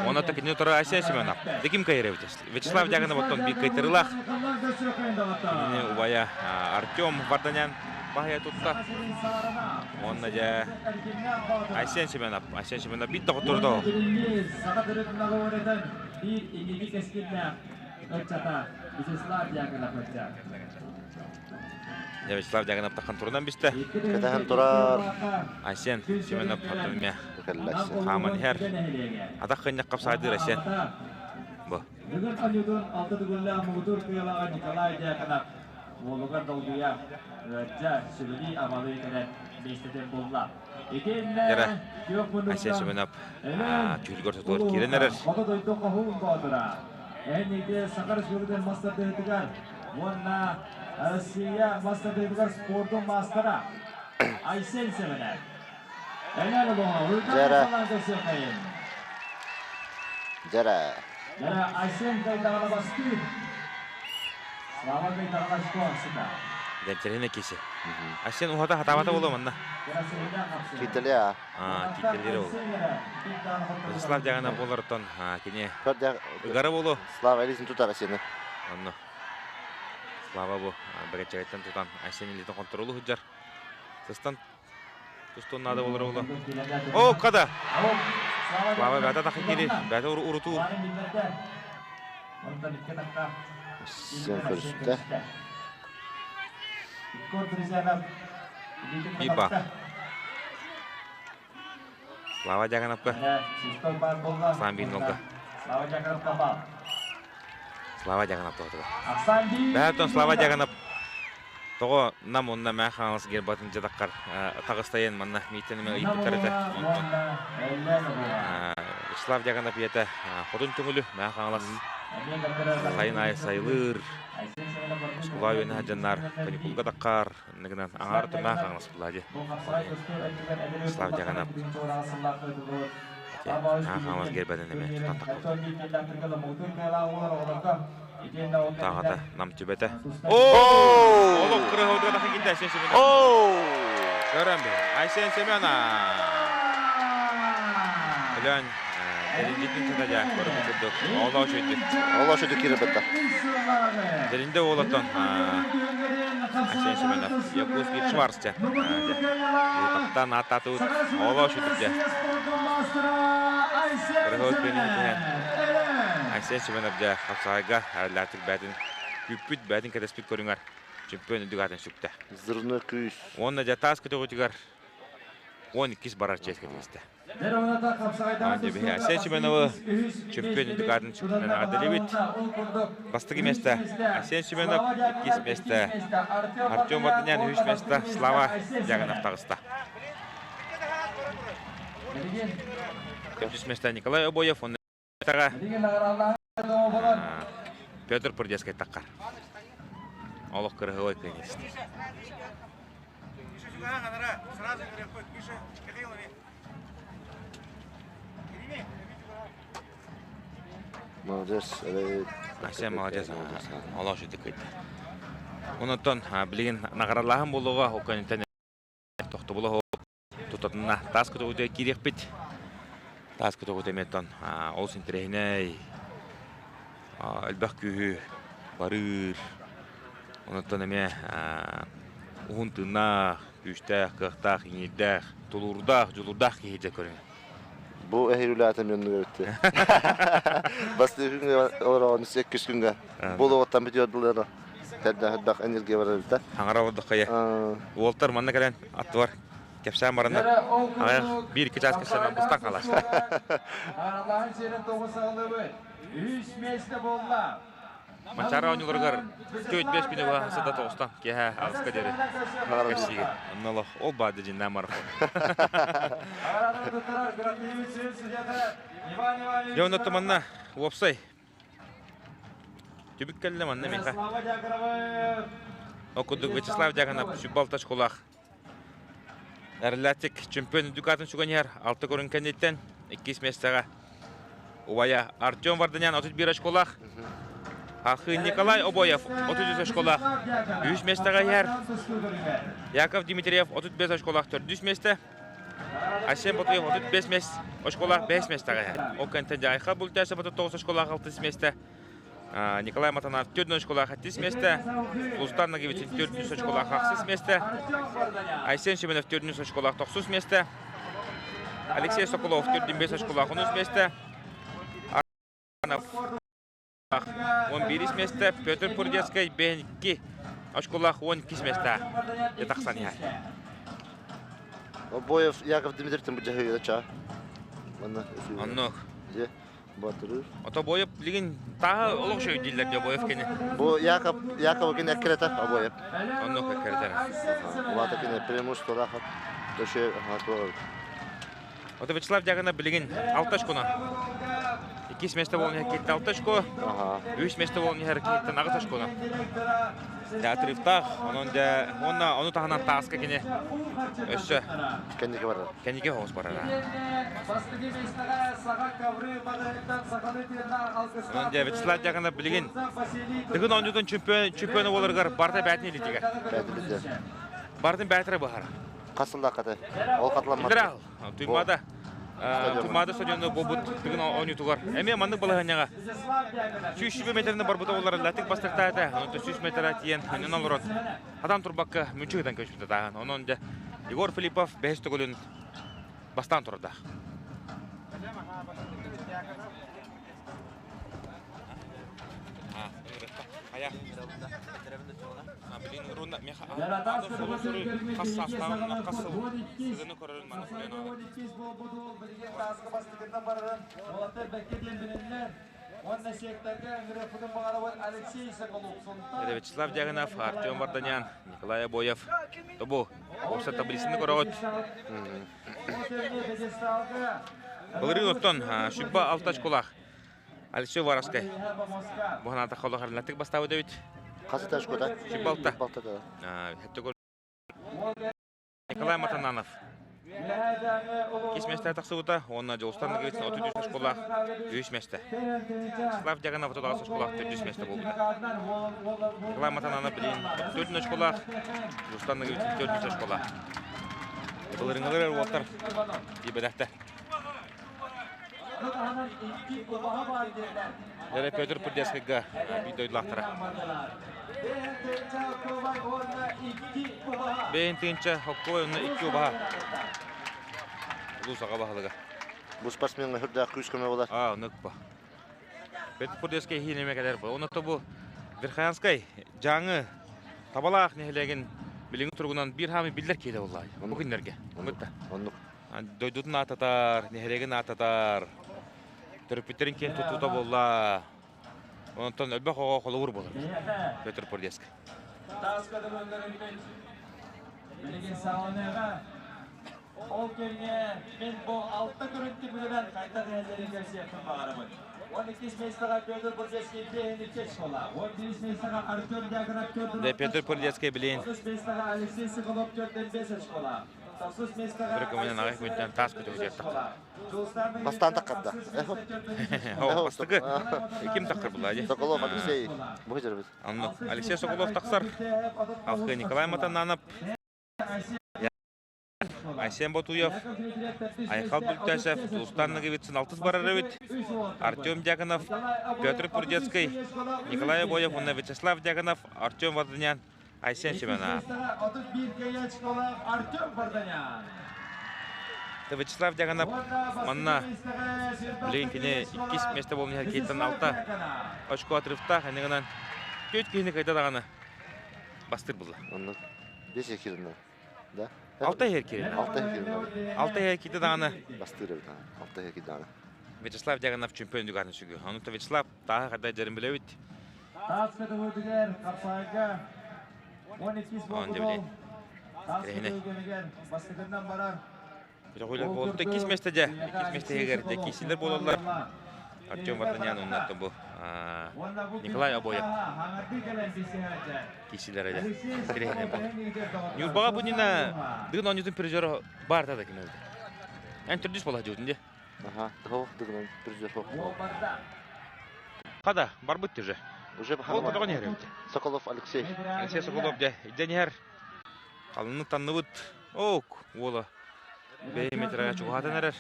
Уонна кини утары Айсен Семенов. Диким кайыры Вячеслав Дьяконов оттон биир кыйтарыылаах. Кинини убайа Артем Варданян баһыйа тутта. Уонна дьэ Айсен Семенов. Айсен Семенов биир доҕоттордо. Биир инники кэскиллээх ыччата Вячеслав Дьяконов ыччат. Вячеслав Дьяконов таххан турунан бистэ. Кэтэһэн турар. Айсен Семенов эмиэ хааман иһэр. Атах кынньах хапсаайдыыр Айсен. Бу. Бүгүн оонньуутун алта төгүллээх муҥутуур кыайыылааҕа Николай Дьяконов уолугар долгуйа, ыалдьа, сүбэлии-амалыы кэлэн миэстэтин булла. Дьэрэ, Айсен Семенов түүлгэр тутуор киирэн эрэр. Хоту дойду хоһуун боотура. Эн Саха Республикатын мастардыһытыгар уонна Россия мастардыһытыгар спордун маастара Айсен Семенов. Элен олоҕо Дьэрэ. Уйган көрсүөххэйин. Дьэрэ. Дьэрэ Айсен кайдаҕына бастыыр. Слава кайдаҕына очко сыта. Дэнчэринэ киси. Айсен уһата хатаабата буолуо манна. Киителиа. Киителире ол. Вячеслав Дягана буолартан кини ыгара буолуо. Слава илиитин тутар Айсены. Онно. Слава бу бэгэччэгэттэн тутан Айсен илиитин хонтуруолу сылдьар. Сыстан тустуон наада буолар буолуо. О, када! Слава бэйэтэ тахы кири, бэйэтэ урутуур. Сен көрүстэ. Биба. Слава Дягановка. Сам Бинолга. Слава Дягонов тоҕотугар. Бэһэтон Слава Дягонов тоҕо нам онно мээ хаҥалас гербатын дьадаккар таҕыстайын манна мииттэн эмэ ыйыппыттар этэ. Онтон Вячеслав Дягонов ийэтэ хотун түҥүлү мээ хаҥалас сайын аайы сайылыыр оскуола үөнэ сылдьаннар каникулга таххар гынан аҥаар мээ хаҥалас булла дии. Вячеслав Дягонов Хаҥалас гербэтин эмиэ тутан таххыбыт. Тааҕата нам түбэтэ. Оо! Олох кырыһыбытыгар тахсан киирдэ Айсен Семенов. Көрөн бе. Айсен Семенов. Өлөөн Дэринжитин сытадьа көрбүт курдук. Олоо үчүгүйдүк. Олоо үчүгүйдүк киирбэтэ. Дэринде уолаттан Айсен Семенов. Якутский Шварцте. Таптан аттатыбыт. Олоо үчүгүйдүк дьэ. Кырыһыбыт күнүн Айсен Семенов дьэ хапсаҕайга эрэллээхтик бээтин күүппүт, бээтин кэтэспит көрүҥэр чемпион үрдүк аатын сүктэ. Зырны күүс. Уонна дьэ таас көтөҕүтүгэр 12 барар чиэскэ тигистэ. Айсен Семеновы чемпион үрдүк аатын сүктүнэн эҕэрдэлиибит. Бастакы миэстэ Айсен Семенов, иккис миэстэ Артем Варданян, үһүс миэстэ Слава Дягонов таҕыста. Төрдүс миэстэ Николай Обоев, уонна Петр Пырдескай таххар. Олох кырыһылай кыайан Молодец. Айсен молодец. Олох үчүгэй кыайда. Онтон билигин наҕаралааһын буолуоҕа, ол кэнниттэн тохтобула тутатына таас көтөҕүтэ киириэхпит. Таас көтөҕүтэ эмиэ олус интэриэһинэй, элбэх күүһү барыыр. Онтон эмиэ уһун тыыннаах, күүстээх, кыахтаах, иҥиирдээх, тулуурдаах, дьулуурдаах киһи дьэ көрүҥэ. Бу эһиил үлээтим оннугар өттө. Бастакы күҥҥэ олороҕун иккис күҥҥэ буолуоҕуттан бүтүөр дылы элбэх энергия барар эбит да. Хаҥара олордоххо Уолтар манна кэлэн аттыбар кэпсээн бараннар аҕыйах биир-икки чаас кэпсээн быстан хаалааччылар. Аралаһын сиэрин тоҕус аҕалыбыт. Үс миэстэ буолла. Манчаары оонньууларыгар 4-5 күнү быһа сыта тоҕустан киэһэ аҕыска диэри кэпсиигин. Онно олох ол баады дьиннээн марафон. Дьэ онно манна уопсай Түбүк кэллэ манна миэхэ. Ол курдук Вячеслав Дьяконов сүббалта школах Эрэллээхтик чемпион үрдүк аатын сүгэн иһэр алта көрүҥ кэнниттэн иккис миэстэҕэ убайа Артем Варданян 31 очколаах, Ахы Николай Обоев 33 очколаах үһүс миэстэҕэ иһэр, Яков Дмитриев 35 очколаах төрдүс миэстэ, Айсен Ботуев 35 миэс очколаах бэһис миэстэҕэ иһэр. Ол кэнниттэн Дьайха Бултясов 39 очколаах алтыс миэстэ, Николай Матанов 4 очколаах 7 миэстэ, Сулустан Нагивичин 4 очколаах 6 миэстэ, Айсен Семенов 4 очколаах 9 миэстэ, Алексей Соколов 4 очколаах 13 миэстэ, 11 миэстэ, Петр Пурдецкай 2 очколаах 12 миэстэ тахсан иһэр. Обоев Яков Дмитриевтен бу дьаһыыра чаа. Манна Оннук. Дьэ, Батырыр. Ото Обоев билигин тааһы олох үчүгэй дииллэр дии Обоев кини. Бу Яков Яков кини эккирэтэр Обоев. Оннук эккирэтэр. Улаата кини преимущество. Өшө туох Ото Вячеслав Дягана билигин 6 очконан. Иккис месте болон иһэр 6 очко, үс месте болон иһэр киһиттэн 8 очконан. Театрифтаах, онон дьэ, уонна ону таһынан тааска кини өссө кэнники барар. Кэнники хоҕус барар. Онон дьэ Вячеслав Дяганов билигин Дыгын оонньуутун чемпион чемпиона буоларыгар барыта бээтин илиитигэр. Бээтин Барытын бээтэрэ быһара. Хас сыллааххытай? Ол хатыламмат. Генерал Туймаада Туймаада стадиону буолбут Дыгын оонньуутугар эмиэ маннык балаһыанньаҕа 120 метрини барбыта буолар латык бастыктаата. Онон 100 метра тиийэн анньан олорон хатан турбакка мүччү гытан көспүтэ тааһын. Онон дьэ Егор Филиппов бэһис төгүлүн бастаан турардаах. Вячеслав Дягинов, Артем Варданян, Николай Обоев. Тобу, уопсай таблицаны көрөҕүт. Былырыын оттон Сүбба алта очколаах Алексей Уваровскай. Бу ханаата холохарынатык бастаабыт эбит. Хас этаж куда? Сүбба алта. Балта да. Николай Матананов. Иккис миэстэ тахсыбыта уонна Дьулустан Ноговицын 33 очколаах үһүс миэстэ. Вячеслав Дьаганов 38 очколаах төрдүс миэстэ буолбута. Николай Матананов билигин 34 очколаах, Дьулустан Ноговицын 4 очколаах. Былырыҥҥылар уолаттар тиийбэтэхтэр. Дэрэ Петр Пурдескайга биир дойдулаахтара. Бэйин тыынча хоккой онно икки убаһа. Улуус аҕа баһылыга. Бу спортсмеҥҥа үрдээх күүс көмө буолар. Аа, оннук ба. Петр Пурдескай иһин эмэ кэлэр бу. Онно бу Верхоянскай Дьааҥы Табалаах нэһилиэгин билиҥҥи туругунан биир хаамыы биллэр киһитэ буолла. Бу күннэргэ. Оннук. Оннук. Дойдутун аататар, нэһилиэгин аататар, төрөппүттэрин киэн туттуута буолла. Онтон элбэх оҕо холобур буолар. Петр Пурдеск. Билигин саҕаланыаҕа. Ол кэмҥэ мин бу алта көрүҥ түмүгүнэн хайдах иһэллэрин кэпсиэхпин баҕарабын. 12 миэстэҕэ Петр Пурдецкий биэһин школа, 11 миэстэҕэ Артем Дьяконов Да, Петр Пурдецкий билин 30 миэстэҕэ Алексей Соколов 4 школа, Бір көмөнөн аҕай күнтэн таас көтөҕү тахха. Бастаан таххарда. Бастакы ким таххар була дии? Соколов Алексей. Бу жербит. Онно Алексей Соколов тахсар. Алхы Николай Матананов. Айсен Ботуев, Айхал Бүлтәсев, Дулустан Ноговицын алтыс барар эбит. Артем Дьяконов, Петр Пурдецкий, Николай Обоев уонна Вячеслав Дьяконов, Артем Варданян, Айсен Семенов. Вячеслав Дьяконов манна билигин кини иккис миэстэ буолан иһэр киһиттэн алта очко отрывтаах энигинэн түөрт киһини кыайда даҕаны бастыыр булла. Оннук бес киринэ. Да? Алта иһэр киринэ. Алта иһэр Алта иһэр киирдэ даҕаны. Бастыыр эбит алта иһэр киирдэ даҕаны. Вячеслав Дьяконов чемпион дүганы сүгү. Ону Вячеслав тааһы хада дьэрин билэбит. Таас көтөҕүүтүгэр хапсаайга 12 буолбут Таас көтөҕүүгэр бастакынан барар. Көтөҕүүлэр буолбут иккис миэстэ дьэ. Иккис миэстэ дьэ киисилэр буолаллар. Артем Вартанян оннуттан бу Николай Обоев киисилэрэ дьэ. Кириһинэ бу. Ньурбаҕа бу Нина дыгын оонньуутун призера баар да ким ылды. Эн төрдүс буола дьуутун дии. Аха, того дыгын призер Хада, барбыт уже. Уже Ол көтөҕөн иһэр эбит. Соколов Алексей. Алексей Соколов дьэ, илдьэн иһэр. Халыҥнык танныбыт. Ок, уола. Бэйэ метраҕа чугаһатан эрэр.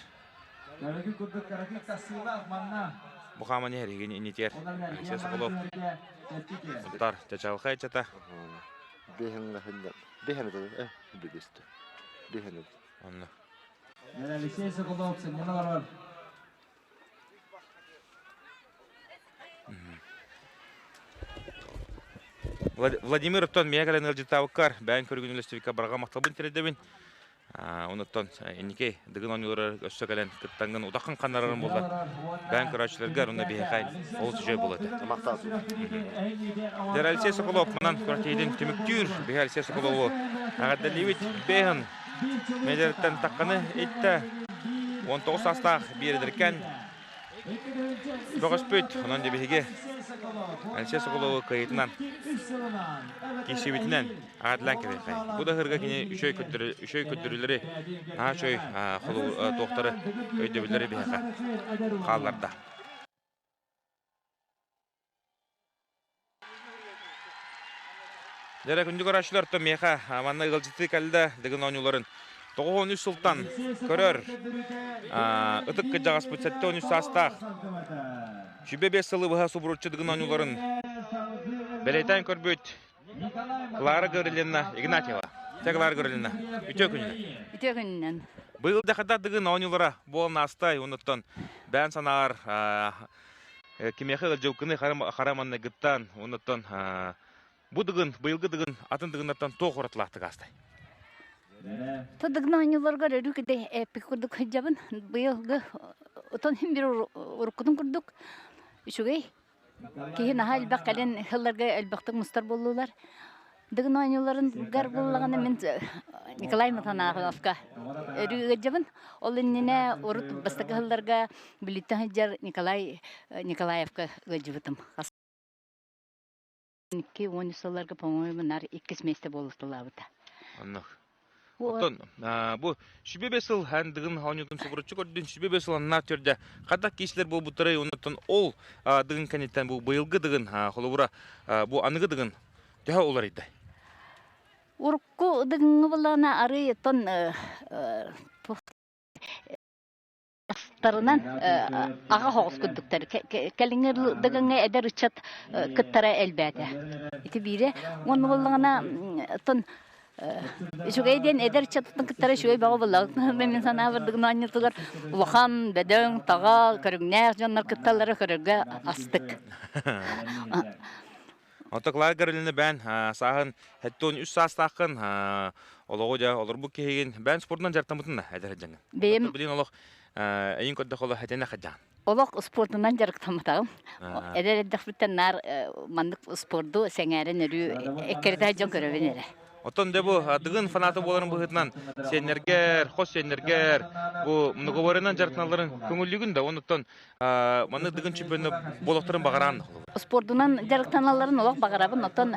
Бу хааман иһэр игин инитиэр. Алексей Соколов. Сунтар чачалхай чата. Бэһэн бэһэн э билистэ. Бэһэн. Онно. Алексей Соколов сынньана олорор. Владимир оттон миэхэ кэлэн ыалдьыттаабыккар бэйэҥ көрүгүн үлэстибиккэ барҕа махталбын тириэрдэбин. Онуттан инники Дыгын оонньууларыгар өссө кэлэн кыттаҥҥын утаххын ханнарарым буоллар. Бэйэҥ көрөөччүлэргэр уонна биһиэхэ олус үчүгэй буолуо этэ. Махтал. Дьэ, Алексей Соколов манан күрэхтэһиитин түмүктүүр. Биһи Алексей Соколову эҕэрдэлиибит. Бэйэн. метртэн тахханы иттэ. 19 саастаах биэрдэркэн бөҕөспүт. Онон дьэ биһиги Алексей Соколову кыайыытынан киирсибитинэн аатылаан кэбиһиэххэ. Бу да ыһырга кини үчүгэй үчүгэй көрдөрүүлэри, наһаа үчүгэй туохтары, өйдөбүллэри биһиэхэ хаалларда. Дьэрэ күндү көрөөччүлэр, то миэхэ манна ыалдьытыы кэллэ Дыгын оонньууларын 93 сылтан көрөр ытык кырдьаҕаспыт 73 саастаах сүбэ 5 сылы быһа субуруччу Дыгын оонньууларын бэлиэтээн көрбүт Клара Гаврильевна Игнатьева. Чэ, Клара Гаврильевна, үтүө күнүнэн. Үтүө күнүнэн. Быйыл да Дыгын оонньуулара буолан аастай, онуттан бэйэн санааҕар кимиэхэ ыалдьыбыккыный хара манныгыттан, онуттан бу дыгын, быйылгы дыгын атын дыгыннартан туох уратылаахтык аастай? Тыдыгын оонньууларгар өрүү киде эппик курдук сылдьабын. Быйылгы отон хим бир уруккутун курдук үчүгэй. Киһи наһаа элбэх кэлин сылларга элбэхтик мустар буоллулар. Дыгын оонньууларыгар буоллаҕына мин Николай Матанаховка өрүү ыалдьабын. Ол иннинэ урут бастакы сылларга Бүлүүттэн сылдьар Николай Николаевка ыалдьыбытым. 2-13 сылларга, по-моему, нар иккис миэстэ буолуталаабыта. Оннук. Оттон бу сүбэ бес сыл хан дыгын оонньуутун субуруччу көрдүн, сүбэ бес сыл аннаах төрдө хадак киисилэр буолбуттарай, оннуттан ол дыгын кэнниттэн бу быйылгы дыгын холобура бу аныгы дыгын төһө уларыйда? Урукку дыгыҥҥы былаана арый оттон Астарынан аҕа соҕус курдуктар. Кэлиҥҥи дыгыҥҥа эдэр ыччат кыттара элбээтэ. Ити биирэ. Уонна буоллаҕына, оттон үчүгэй диэн эдэр ыччаттан кыттара үчүгэй бөҕө буоллаҕа. Мин санаабар дыгын оонньуутугар улахан, бөдөҥ, таҕа, көрүҥнээх дьоннор кытталлара көрөргө астык. Оттон Клара Гаврильевна бээн сааһын 73 саастааххын, олоҕу дьэ олорбут киһигин, бээн спордунан дьарыктаммытын да эдэр сылдьаҥҥын. Бэйэм Билин олох эйин көрдөх олох этэнэ хадьаан. Олох спордунан дьарыктамматаҕым. Эдэр эрдэхпиттэн наар маннык спорду сэҥээрэн өрүү эккирэтэ дьон көрөбүн эрэ. Оттон дьэ бу Дыгын фаната буоларын быһыытынан сиэннэргэр, хос сиэннэргэр бу многоборьенан дьарыктаналларын көҥүллүүгүн да, онуттан Маннык Дыгын чемпиона буолуохтарын баҕараан Спордунан дьарыктаналларын олох баҕарабын. Оттон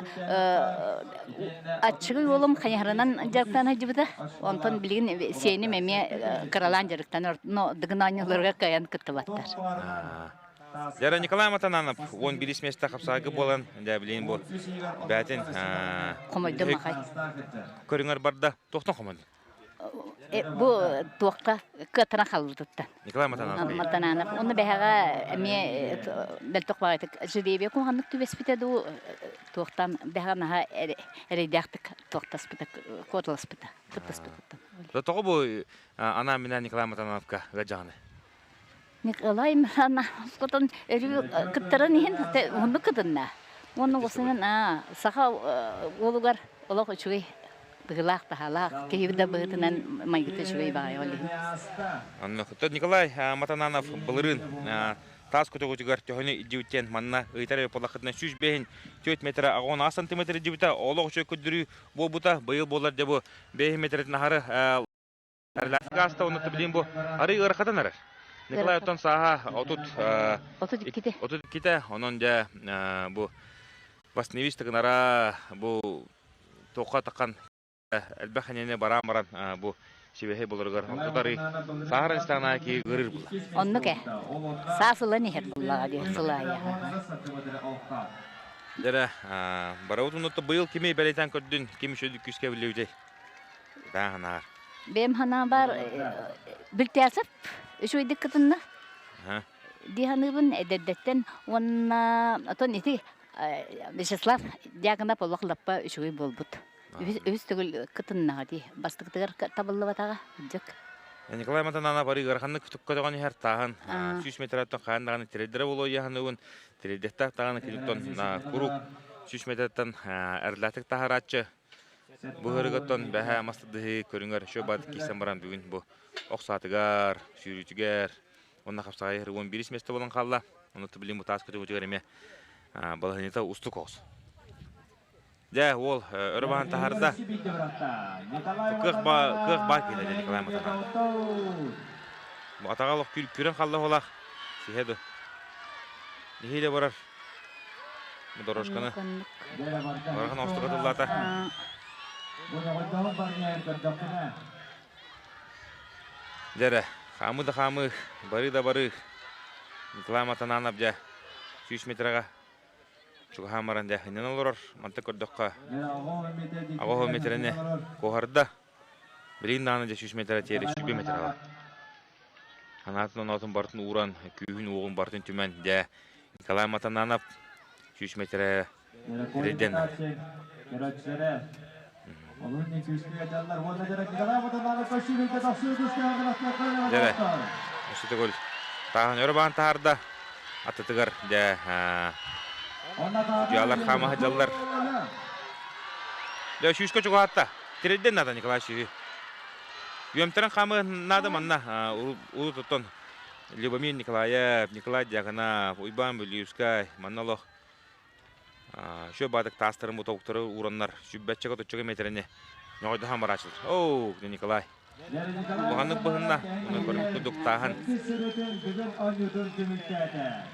аччыгый уолум хайыһарынан дьарыктана сылдьыбыта. Онтон билигин сиэним эмиэ кыралаан дьарыктанар. Но Дыгын оонньууларыгар кыайан кыттыбаттар. Дьара Николай Матананов 11 места хапсаайгы буолан, дьэ билигин бу бээтин Хомойдум ахай. Көрүҥэр барда. Туохтан хомойдун? Бу туохха кыатана халбытыттан. Николай Матананов. Матананов. Онно бэһэҕэ эмиэ бэлтэх баҕайытык жребия куһаҕаннык түбэспитэ дуу туохтан бэһэҕэ наһаа эрэйдээхтик туохтаспыта куоталаспыта кыттаспытыттан. Тоҕо бу анаан-минээн Николай Матанановка ыалдьаҕыный? Николай Матанановтан өрүү кыттарын иһин уһуннук кытынна. Уонна осунан саха уолугар олох үчүгэй быһыылаах таһаалаах киһи да быһыытынан майгыта үчүгэй баҕайы ол иһин. Онно Николай Матананов былырыын таас көтөҕүтүгэр төһөнү илдьибиттэн манна ыйтар буоллаххытына 105 4 метр 18 сантиметр илдьибитэ олох үчүгэй көрдөрүү буолбута быйыл буолар дьэ бу 5 метрин аһары Гаста онно билин бу арый ыарахатан эрэр. Николай оттон сааһа 30 32-те. 32-те онон дьэ бу Васневич тыгынара бу туохха таххан элбэх энэни бараан баран бу сибэһэй буларыгар онтутары саахар истаана ки гырыр була. Оннук э. Саас ылан иһэр буллаҕа диэн сылаайа. Дьэрэ барабыт унутта быйыл кими бэлэтэн көрдүн, ким үчүгэй күүскэ биллибитий? Баа Бэйэм санаабар Бүлтээсэп үчүгэйдик кытынна дии саныыбын эдэрдэттэн уонна оттон ити Вячеслав Дьяконов олох лаппа үчүгэй буолбут. Үһүс төгүл кытыннаҕа дии. Бастакытыгар табыллыбатаҕа дьык. Николай Матананов арыы ыараханнык көтөҕөн иһэр тааһын 100 метраттан хаан даҕаны тирэйдэрэ буолуо ыйаһыныгын тирэйдэхтээх даҕаны киниттэн куруук 100 метраттан эрэллээхтик таһарааччы Бу ыһырыгыттан бэһээ мас тардыһыы көрүҥэр еще бат киирсэн баран бүгүн бу ох саатыгар, сүүрүүтүгэр уонна хапсаҕай ыһыры 11 миэстэ буолан хаалла. Онно билин бу таас көтөҕүтүгэр эмиэ балаһыанньата устук оҕус. Дьэ, уол өрө баһан таһаарда. Кыах ба кыах баар киһи дьэ Николай Матананов. Бу атаҕа олох күрэн халла олах. Сиһэ ду. Нэһиилэ барар. Бу дорожканы. Барахан оостука тыллаата. Дьэ эрэ, хаамыы да хаамыы, барыы да барыы. Николай Матананов дьэ 100 метрэҕэ Чугаһаан баран дьэ иннин олорор. Мантан көрдөххө аҕыс метрэни куоһарда. Билигин даҕаны дьэ 100 метрэ тиэри 100 метр ала. Санаатын оноотун барытын ууран, күүһүн-уоҕун барытын түмэн дьэ Николай Матананов 100 метрэ эрэйдэн Дьэ, өссө төгүл тааһын өрө баан таһаарда. Атытыгар дьэ судьуйалар хаама сылдьаллар. Дьэ, сүүскэ чугаһатта. Тирэрдэн наада Николай сүүһү. Үөмтэрин хаамыы наада манна урут оттон Любомир Николаев, Николай Дьяконов, Уйбаан Бүлүүскай манна олох Шө баадык таастарын бу тобуктары уураннар сүббэччэгэ отуччага миэтэрэни ньоҕойдоһон барааччылар. Оо, Николай. Улаханнык быһынна, уну көрбүт курдук тааһын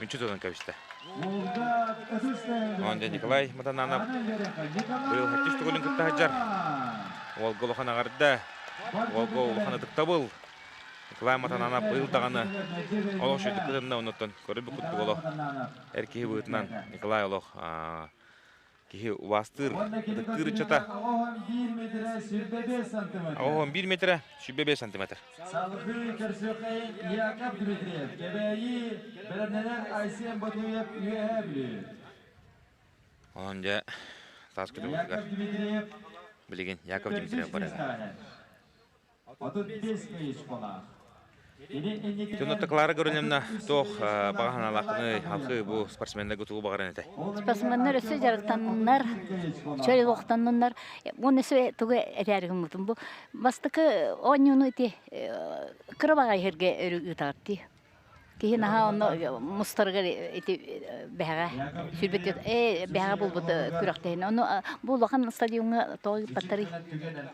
мүччү тутан кэбистэ. Онон дьэ Николай Матананов быйыл хэттис төгүлүн кытта сылдьар. Уолга улахан аҕарда, уолга улахан ытыктабыл. Николай Матананов быйыл даҕаны олох үчүгэйдик кытынна, оннуттан көрбүт курдук олох Эр киһи быһыытынан Николай олох киһи убаастыыр, ытыктыыр ыччата. 81 метрэ, 105 сантиметр. Салгыы көрсүөххэйин Яков Дмитриев, Кэбээйи, бэлэмнэнэр Айсен Ботуев Үөһээ Бүлүү. Онон дьэ таас көтөҕүтүгэр билигин Яков Дмитриев барыга. 35 тысяч Дьонно Клара Гориновна туох баҕа санаалааххыный халкы бу спортсменнарга тугу баҕаран этэй? Спортсменнар өссө дьарыктанныннар, чөл олохтоннуннар. Уонна өссө тугу этээри гыммытым бу бастакы оонньууну ити кыра баҕайы сиргэ өрүү ыытаҕыт дии. Киһи наһаа онно мустарыгар ити бэһэҕэ сүрбэт ээ бэһэҕэ булбут күрэхтэһин. Ону бу улахан стадиоҥҥа тоҕо ыыппаттарый?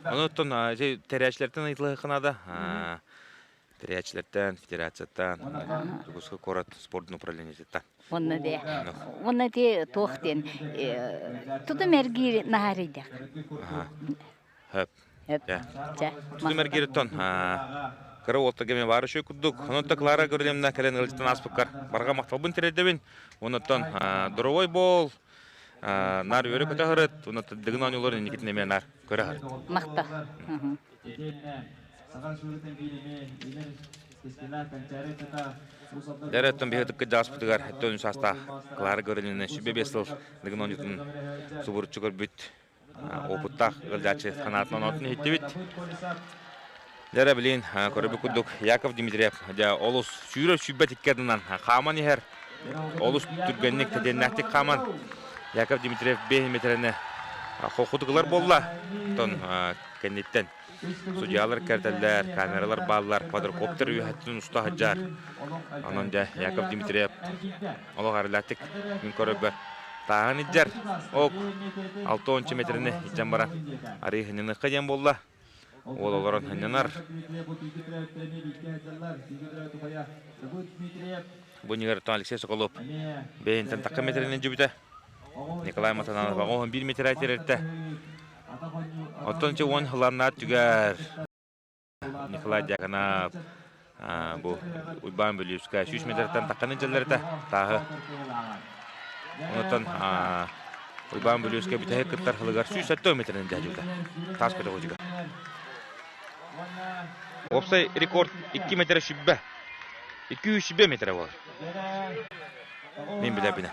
Ону оттон ити тэрээччилэртэн ыйыталаһыахха наада. Тэрээччилэртэн, федерацияттан, Дьокуускай куорат спордун управлениетыттан. Онно де. Онно ити туох диэн тутум эргиир наһаа эрэйдээх. Хөп. Тутум эргиириттэн кыра уолтарга мен баар үчүгэй курдук. Онон Клара Гаврильевна кэлэн ыалдьыттан ааспыккар барҕа махталбын тириэрдэбин. Онон дорогой бол, наар үөрэ көтө сырыт, онон дыгын оонньууларын инникитин эмиэ наар көрө сырыт. Махтал. Дэр өттөн биһи ытыккыт дьааспытыгар өттөн үс саастаах Клара Гаврильевна сүбэ биэс сыл дыгын оонньуутун субуруччу көрбүт опыттаах ыалдьааччы санаатын оноотун иһиттибит. Дьэ билин көрөбүт курдук Яков Дмитриев дьэ олус сүүрэр сүүрбэт икки ардынан хааман иһэр. Олус түргэнник тэтиэннээхтик хааман Яков Дмитриев 5 метрэни холкутук ылар буолла. Оттон кэнниттэн судьялар кэртэллэр, камералар бааллар, квадрокоптер үөһэттэн уста сылдьар. Онон дьэ Яков Дмитриев Олох эрэлээхтик мин көрөрбөр тааһын илдьэр. Ок, 60 метрини илдьэн баран арыы хынньаныахха диэн буолла. Уол олорон хынньанар. Бу иннигэр Алексей Соколов бэйэнтэн такка метринэн дьүбүтэ. Николай Матананов 11 метр тирэртэ. Оттон 10 хыланнаат түгэр. Николай Дьяконов бу Уйбаан Бүлүүскэ 100 метртэн тахханы дьэллэрэтэ тааһы. Онтон Уйбаан Бүлүүскэ бүтэһик кыттар сылыгар 170 метринэн дьаһдьыбыта. Таас көтөҕүүтүгэр. Уопсай рекорд 2 метр сүбэ. 2 сүбэ метрэ буолар. Мин билэбинэ.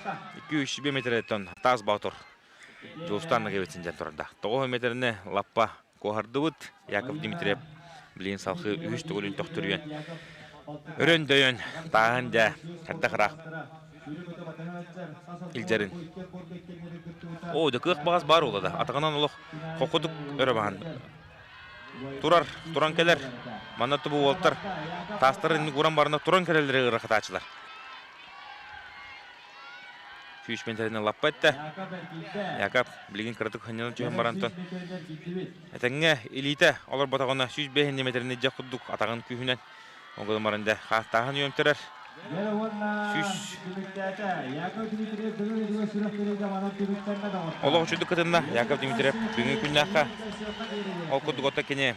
2 сүбэ метреттэн таас боотур Дьулустаан Ноговицын дьэн турарда. 9 метрини лаппа Куоһардыбыт Яков Дмитриев билигин салхыы үһүс төгүлүн төхтүрүйэн өрөн-дөйөн тааһын дьэ хайдах ыраах илдьэрин. Оо, да кыах баҕас баар буолла да атаҕынан олох хоккутук өрө баһан турар, туран кэлэр. Манна тубу уолтар таастарын инник уран барына туран кэлэллэрэ ыарахатааччылар. Сүүс миэтэрэнэн лаппа эттэ. Яков билигин кыратык ханньанан түһэн барантан этэҥҥэ илиитэ олорботоҕуна 105 миэтэрэнэн дьэх курдук атаҕын күүһүнэн ол гынан баран дьэ хааттааһын үөмтэрэр. Сүүс олох үчүгдүк кытынна Яков Дмитриев бүгүҥҥү күннээххэ ол курдук ото кини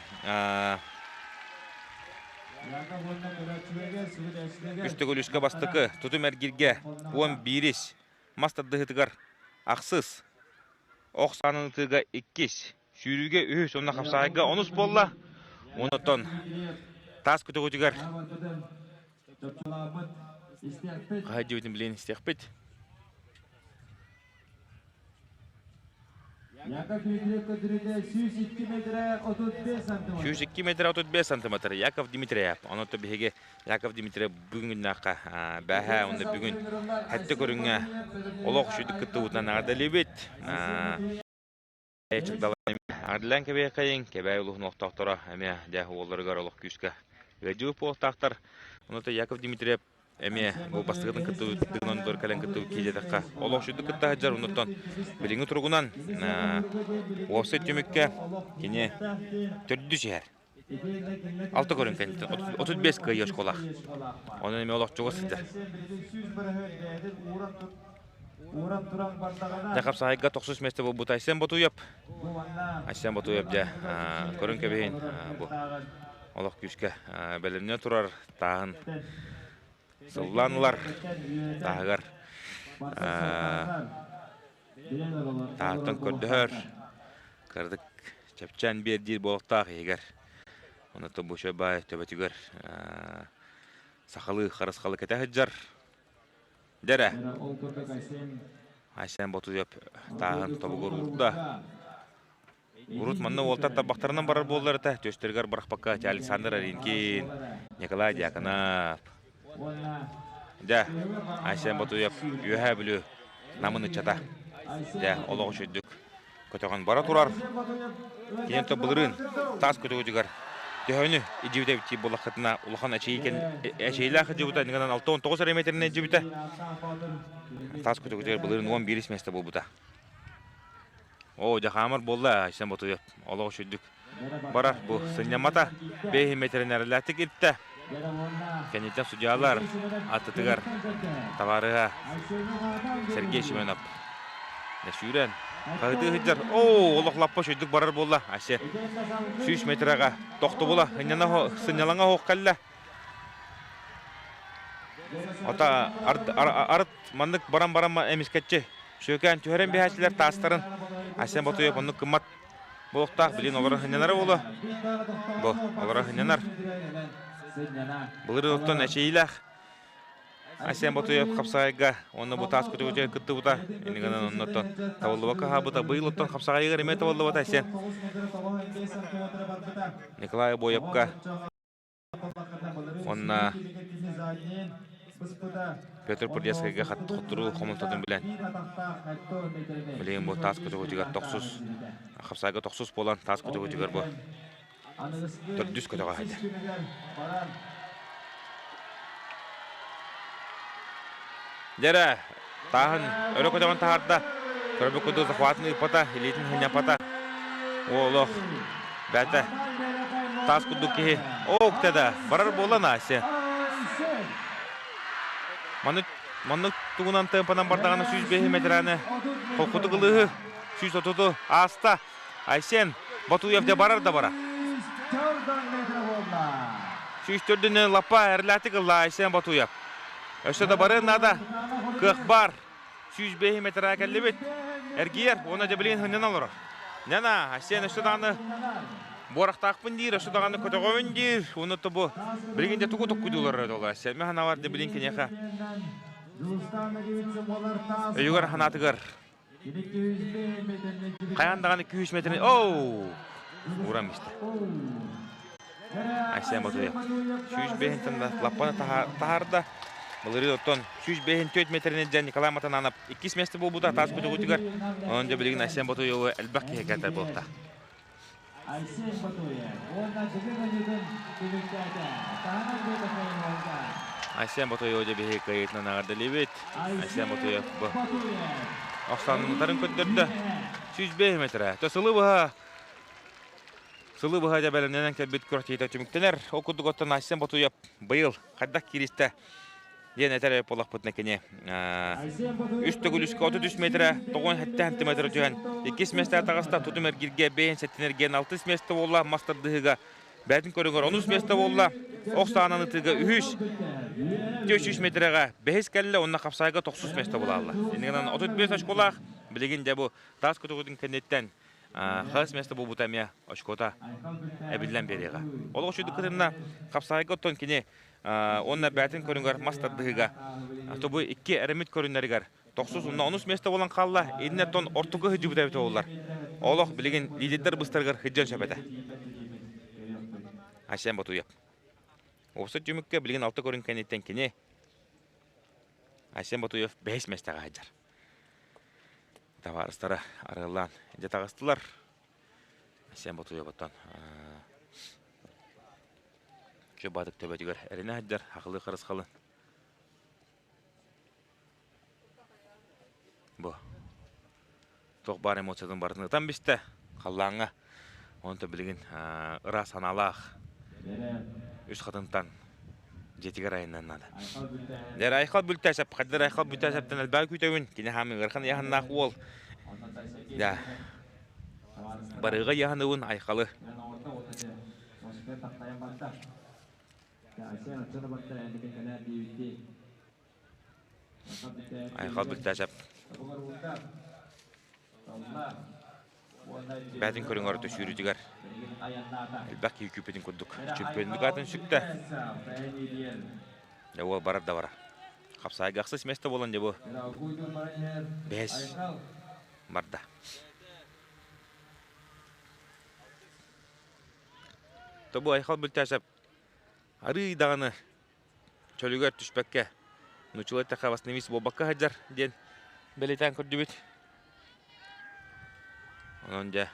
Үс төгүл үскэ бастакы, тутум эргиргэ 11-ис, мас тардыһыытыгар ахсыс, ох саанан ытыыга иккис, сүүрүүгэ үһүс уонна хапсаҕайга онус буолла. Онтон таас көтөҕүүтүгэр хаһа дьиэбитин билиэн истиэхпит. Яков Дмитриев көрдөрүүтэ 102 метрэ 35 сантиметр. 102 метрэ 35 сантиметр. Яков Дмитриев. Онон биһиги Яков Дмитриев бүгүн күннээххэ бээһээ уонна бүгүн хэттэ көрүҥҥэ олох үчүгдүк кыттыбытынан эҕэрдэлиибит. Эҕэрдэлээн кэбиэхэйиҥ, Кэбээйи улууһун олохтоохторо эмиэ дьэ уолларыгар олох күүскэ ыалдьыбыт буолуохтаахтар. Онон Яков Дмитриев эмиэ бу бастакытын кыттыбытынан дор кэлэн кыттыбыт киһи диэтэххэ олох үчүгдүк кытта сылдьар оннуттан билиҥҥи туругунан уопсай түмүккэ кини төрдүс иһэр. Алта көрүҥ кэнниттэн 35 кыайыы оскуолаах. Онон эмиэ олох чугас сылдьар. Дьэ хапсаҕайга тохсус миэстэ буолбут Айсен Ботуев. Айсен Ботуев дьэ көрүҥ кэбиһин бу олох күүскэ бэлэмнэ турар тааһын сыллаан ылар тааһыгар тааһыттан көрдөһөр кыратык чэпчээн биэр диир буолуохтаах иһигэр онон бу баай төбөтүгэр сахалыы харысхалы кэтэ сылдьар дэрэ Айсен Ботуев тааһын тобугур уурда. Урут манна уолтар тарбахтарынан барар буоллар этэ, түөстэригэр бырахпакка Александр Аринкин, Николай Дьяконов. Дьэ, Айсен Ботуев Үөһээ Бүлүү Намын ыччата. Дьэ, олох үчүгдүк көтөҕөн бара турар. Киниэн то былырыын таас көтөҕүтүгэр төһөнү идьибитэ эбит буоллаххытына улахан эчэйилээх идьибитэ нигынан 69 эрэ метринэн идьибитэ. Таас көтөҕүтүгэр былырыын 11 место буолбута. Оо, дьэ хаамар буолла Айсен Ботуев. Олох үчүгдүк барар бу сынньаммата. Бэйи ветеринарилаатык иртэ. Кэнниттэн судьялар аттытыгар табаарыһа Сергей Семенов сүүрэн хаһытыы сылдьар. Оо, олох лаппа үчүгдүк барар буолла. Айсен 100 метраҕа тохтобула сынньалаҥа оһох кэллэ. Ата арыт маннык баран-баран эмискэччи сүөкээн түһэрэн биһээччилэр таастарын Айсен Ботуев оннук кыммат буолуохтаах билин олоро сынньанара буолуо. Бу олоро сынньанар. Былырыын оттон эчэйиилээх Айсен Ботуев хапсаҕайга уонна бу таас көтөҕүтүгэр кыттыбыта. Иннигинэн оннуттан табыллыбакка хаалбыта. Быйыл оттон хапсаҕайыгар эмиэ табыллыбата Айсен. Николай Обоевка Уонна Петр Прудецкайга хотторуу хомолтотун билэн, билигин бу таас көтөҕүтүгэр тохсус, хапсаайга тохсус буолан таас көтөҕүтүгэр бу төрдүс көтөҕө сылдьар. Дьэрэ, тааһын өрө көтөҕөн таһаарда. Көрбүт курдук захватын ыыппата, илиитин хынньаппата. Олох, бэйэтэ таас курдук киһи. Ок да, барар буолла Настя. Маннык маннык тугунан темпанан бардаҕына 105 метраны холкутук ылыыһы 130 ааста. Айсен Батуев дьэ барар да бара. 104 лаппа эрлээтик ылла Айсен Батуев. Өссө да барыан наада. Кыах баар. 105 метраа кэллибит. Эргийэр уонна дьэ билигин сынньана олорор. Нена, Айсен өссө даҕаны буорахтаахпын диир, өссө даҕаны көтөҕөбүн диир. Уонна то бу билигин дьэ тугу токкуйдуулар долар. Айсен ханаабар дьэ билигин киниэхэ өйүгэр ханаатыгар Хайаан даҕаны күүс метрин оу ууран истэ. Айсен Ботуев 105-тэн лаппаны таһаарда. Былырыын оттон 105 метринэн дьэн Николай Матананов иккис месте буолбута таас көтөҕүүтүгэр. Онон дьэ билигин Айсен Ботуевы элбэх киһи кэлтэр буолта. Айсен Ботуев уонна Дьөгүөр Өнүгүн түмүктээтэ. Таһынан Бөтөкөйүн уолга. Айсен Ботуев дьэ биһиги кыайыытынан эҕэрдэлиибит. Айсен Ботуев бу охсааннарын көрдөрдө. 105 метрэ. То сылы быһа сылы быһа дьэ бэлэмнэнэн кэлбит күрэхтэһиитэ түмүктэнэр. Ол курдук оттон Айсен Ботуев быйыл хайдах кииристэ диэн этэр буоллахпытына кини үс төгүл үскэ 33 метрэ 97 сантиметр түһэн иккис миэстэҕэ таҕыста тутум эргиргэ бэйэн сэттин эргиэн алтыс миэстэ буолла мас тардыһыыга бэйэтин көрүҥэр онус миэстэ буолла ох саанан ытыыга үһүс 300 метрэҕэ бэһис кэллэ уонна хапсаайга тохсус миэстэ буолаалла иннигинэн 35 очколаах билигин дьэ бу таас көтөҕүүтүн кэнниттэн хас миэстэ буолбута эмиэ очкота эбиллэн биэриэҕэ. Олох үчүгэй кытынна хапсаайга оттон кини уонна бээтин көрүҥэр мас тардыһыыга тобу икки эрэммит көрүннэригэр тохсус уонна онус миэстэ буолан хаалла иннэ тон ортоку сылдьыбыта эбитэ буоллар олох билигин лидердэр быстарыгар сылдьан сөп этэ. Айсен Ботуев. Уопсай түмүккэ билигин алта көрүҥ кэнниттэн кини Айсен Ботуев бэһис миэстэҕэ сылдьар. Табаарыстара арыаллаан дьэ таҕыстылар. Айсен Ботуев оттон Чубаатык төбөтүгэр эрэнэ сылдьар хахылыы харысхалын. Бу туох баар эмоциятын барытын ытан бистэ халлааҥҥа. Онто билигин ыраас санаалаах үс хатынтан дьиэтигэр айаннан наада. Дэр айхал бүлтээсэп, хаддар айхал бүлтээсэптэн элбэҕи күүтэбин. Кини хаамыы ыарахан ыйааһыннаах уол. Да. Барыга ыйааһыныбын айхалы. Айхал Бүлтээсэп бээтин көрүҥэр төсүүрүтүгэр элбэх киһи күүппүтүн курдук чөмпүйүннүк аатын сүктэ. Дьэ уол барар да бара. Хапсаайга ахсыс миэстэ буолан дьэ бу бэһис барда. Тобу Айхал Бүлтээсэп арыый даҕаны чөлүгэр түспэккэ нууччалыы эттэххэ восстановись буолбакка сылдьар диэн бэлиэтээн көрдүбүт. Онон дьэ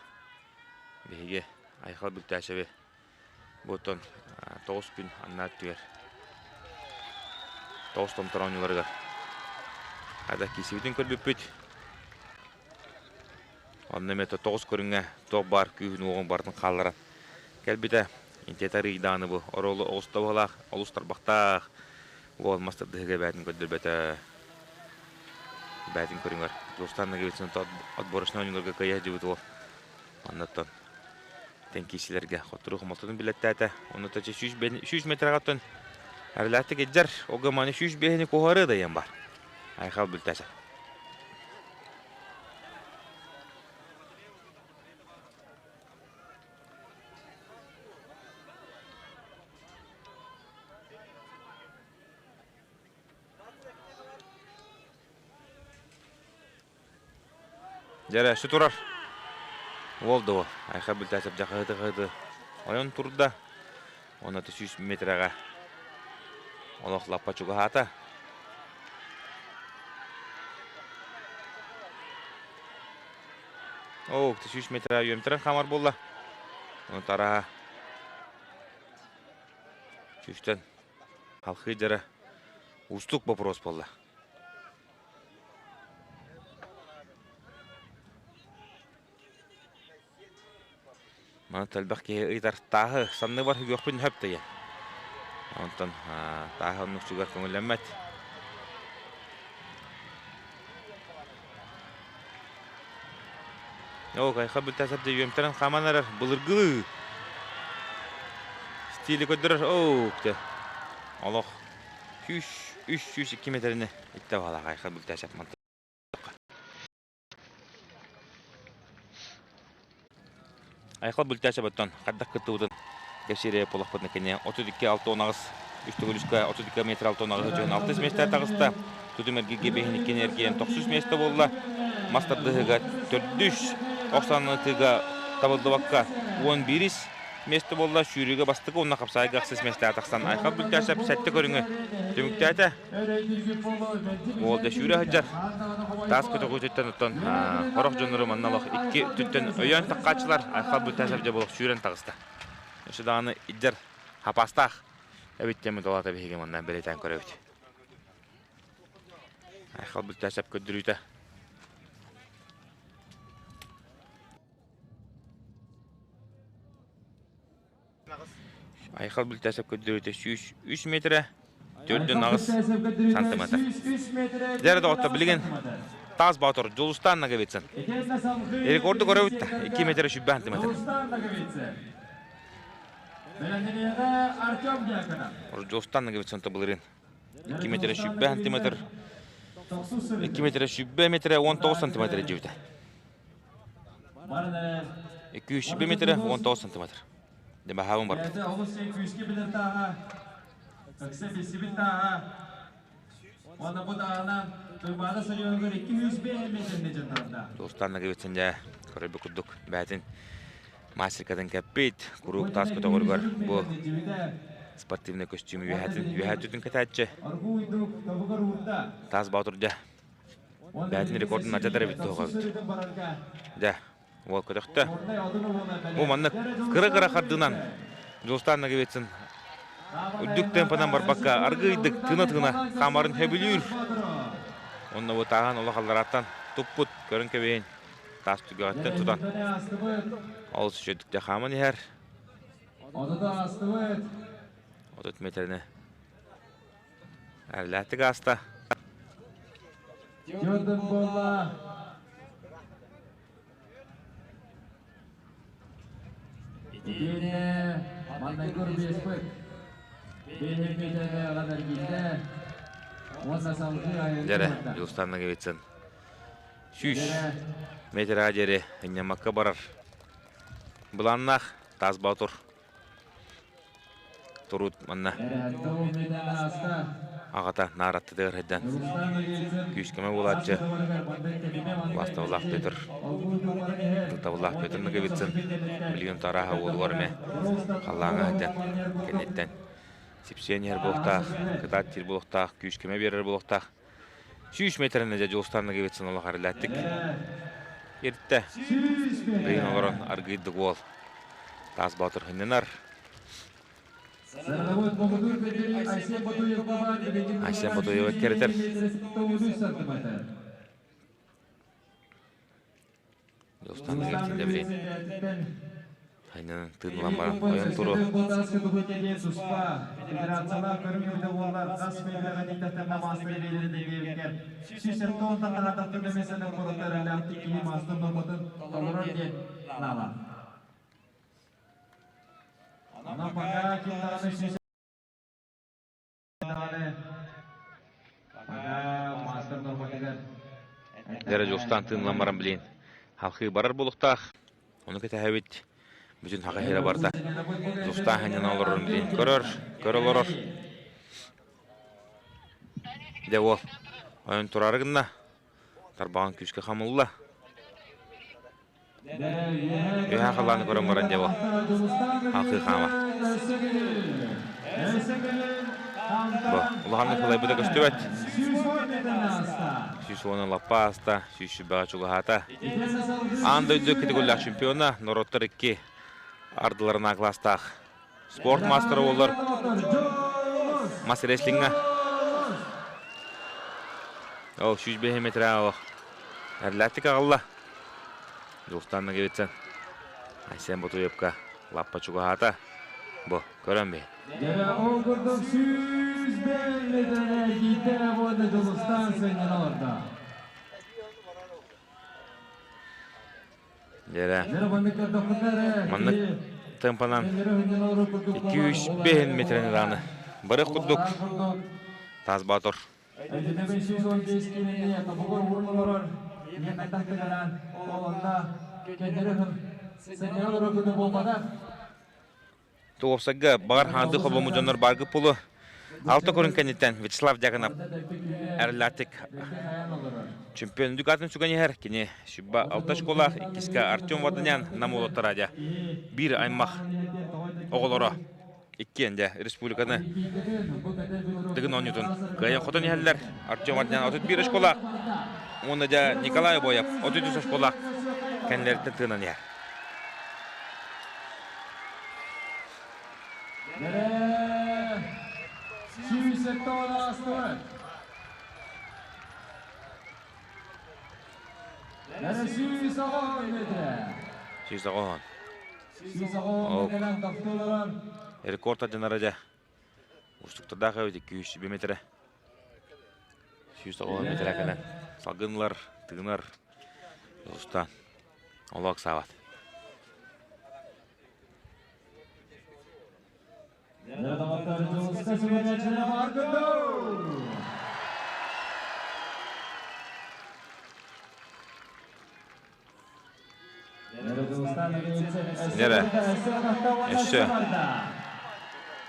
биһиги Айхал Бүлтээсэби бу оттон тоҕус күн аннаа өттүгэр тоҕус томтор оонньууларыгар хайдах киирсибитин көрбүппүт. Онно эмиэ тоҕус көрүҥҥэ туох баар күүһүн-уоҕун барытын хаалларан кэлбитэ. Интиэтэ арыйдааны бу оруолу оҕус тобуһалаах, олус тарбахтаах уол мас тардыһыга бээтин көрдөрбөтө. Бээтин көрүҥэр Дьулустаан Ноговицын отборочнай оонньууларга кыайа сылдьыбыт уол. Оннуттан тэн киисилэргэ хотторуу хомолтотун билэттээтэ. Оннуттан 100 метрга оттон арылааттык илдьэр. Ол маны 105-ни куоһарыы дайан бар. Айхал бүлтэсэ. Дьэрэ, өссө турар. Уол да уол. Айха бүлтээсэп дьэ хаһыты-хаһыты ойон турда. Уонна 100 метрэҕэ олох лаппа чугаһаата. Оо, 100 метрэ үөмтэрэн хаамар буолла. Ону тараһа сүүстэн халхыы дьара уустук вопрос буолла. Маны элбэх киһи ыйытар тааһы санныбар үгүөхпүн сөп диye. Онтон тааһы оннук сүгэр көҥүллэммэт. Оо, кайха бүлтээсэп дьэ үөмтэрэн хааман эрэр былыргылыы стили көрдөрөр. Оо, дьэ олох 100 302 метрини иттэ баҕалаах айха бүлтээсэп мантан. Айхал Бүлтээсэп оттон хайдах кыттыбытын кэпсиирэ буоллахпытына кини 32-68 үс төгүл үскэ 32 метр 68 түһэн алтыс миэстэ таҕыста. Тутум эргиргэ бэһин иккини эргийэн тохсус миэстэ буолла. Мас тардыһыыга төрдүс, ох саанытыыга табыллыбакка 11-ис миэстэ буолла. Сүүрүүгэ бастакы уонна хапсаайга ахсыс миэстэҕэ тахсан Айхал Бүлтээсэп сэттэ көрүҥү түмүктээтэ. Уол да сүүрэ сылдьар. Таас көтөҕүүтүттэн оттон хорох дьоннору манна олох икки өттүттэн өйөөн таххааччылар Айхал Бүлтээсэп дьэ буолуох сүүрэн таҕыста. Өссө даҕаны иддэр хапаастаах. Эбит диэн талаата биһиги манна бэлиэтээн көрөбүт. Айхал Бүлтээсэп көрдөрүүтэ. Айхал Бүлтээсэп көрдөрүүтэ 103 метрэ, 4,8 сантиметр. Дьэ доҕоттор, билигин Таас Боотур Дьулустаан Ноговицын. Рекорду көрөбүт да, 2 метр 100 сантиметр. Дьулустаан Ноговицын былырыын 2 метр 100 сантиметр 2 метр 100 метр 19 сантиметр дьибитэ. 200 метр 19 сантиметр. Дебаһаабын барбыт. Олус күүскэ билэр тааһа, ыкса билсибит тааһа. Уонна бу тааһынан Туймаада стадионугар 205 метрне дьоннорда. Дустан Ноговицын дьэ көрөрбүт курдук бээтин мастеркатын кэппит, куруук таас көтөҕөрүгэр бу спортивный костюм үөһэтин үөһэ кэтээччи. Таас Боотур дьэ бээтин рекордун адьатар эбит туһуҕабыт. Дьэ Уол көтөхтө. Бу маннык кыра-кыра хардыынан Дьулустаан Ноговицын үрдүк темпанан барбакка аргыыйдык тыына-тыына хаамарын сөбүлүүр. Онно бу тааһын олох алларааттан туппут, көрөн кэбиһин таас түгэҕиттэн тутан олус үчүгэйдик хааман иһэр. 30 метрини Эрэлээхтик ааста. Jordan буолла. Итиэннэ маннайгы үрбүөспүт биэһин ылан эргийдэ уонна салгыы айанныы Дьэрэ, барда. Дьулустан Ноговицын 100 метрға диэри ынньаммакка барар. Былааннаах Таас Боотур Туруут манна аҕата наараттытыгар сылдьан күүскэмэ буолааччы Убаастабыллаах Петр Ытыктабыллаах Петр Ноговицын билигин тарааһа уолугар эмэ халлааҥҥа сылдьан кэнниттэн сипсиэн иһэр буолуохтаах, кытаат диир буолуохтаах, күүскэмэ биэрэр буолуохтаах. 100 метринэ дьэ Дьулустан Ноговицын олох эрэлээттик иртэ. Ыйын олорон аргыйдык уол Таас Боотур хынньанар. Айсен Ботуева кэрэтэр. Дьулустан Ноговицын дэ билин. Айнанан тыынылан баран ойон туруо. Дьэрэ Дьулустаан тыынылан баран билин халхыы барар буолуохтаах. Ону кэтэһэбит. Бүтүн хаха иһэрэ барда. Дьулустаан ханньана олорорун билин көрөр, көрө олорор. Дьэ уол, ойон турары гынна. Тарбаҕын күүскэ хамылла. Үөһэ халлааны көрөн баран дьэ ол халхыы хаамар. Бу улаханнык сылайбыта көстүбэт. 110 лаппа ааста, 100 чугаһаата. Аан дойду категориялаах чемпиона, норуоттар икки ардыларына класстаах спорт маастара буолар мас рестлиҥҥэ. Ол 105 метр олох эрлээттик аҕалла. Дьулустан Ноговицын Айсен Ботуевка лаппа чугаһаата. Бу, көрөн бэйин. Ол курдук 105 метрэ киирдэ уонна Дьулустан сынньана олордо. Дьэрэ. Маннык темпанан 205 метрени дааны бары курдук Таас Боотур. Туопсайга баҕар хаанды холбоммут дьоннор бааргыт буолуо. Алта көрүҥ кэнниттэн Вячеслав Дьяконов эрэллээхтик чемпион үрдүк аатын сүгэн иһэр. Кини сүбэ алта школаах, иккискэ Артем Варданян Нам уолаттара дьэ биир аймах оҕолоро иккиэн дьэ республиканы Дыгын оонньуутун кыайан хотон иһэллэр. Артем Варданян 31 школаах уонна дьэ Николай Обоев 33 школаах кэннилэриттэн тыынан иһэр. 190. Рекорд дьанара дьэ. Устуктардаах эбит 200 метрэ. 190 метрэ кэлэн. Салгынлар, тыынар. Устан. Олох саабат. Нерэ. Өссө.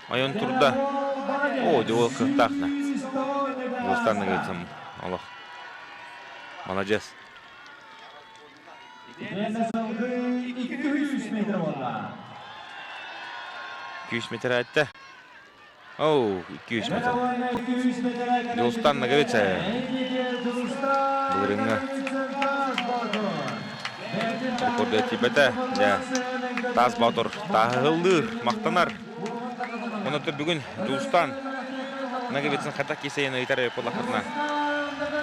Айон турда. О, дьол кыахтаахна. Дьулустан ыгытым олох. Маладьыас. 200 метр айтты. Оу, 200 метр. Дьулустан Ноговица. Былырыҥҥы рекорда тиийбэтэ. Дьэ, Таас Боотур тааһыллыыр, махтанар. Онон бүгүн Дьулустан Ноговицын хата кисэйин ыйытар буоллахпытына.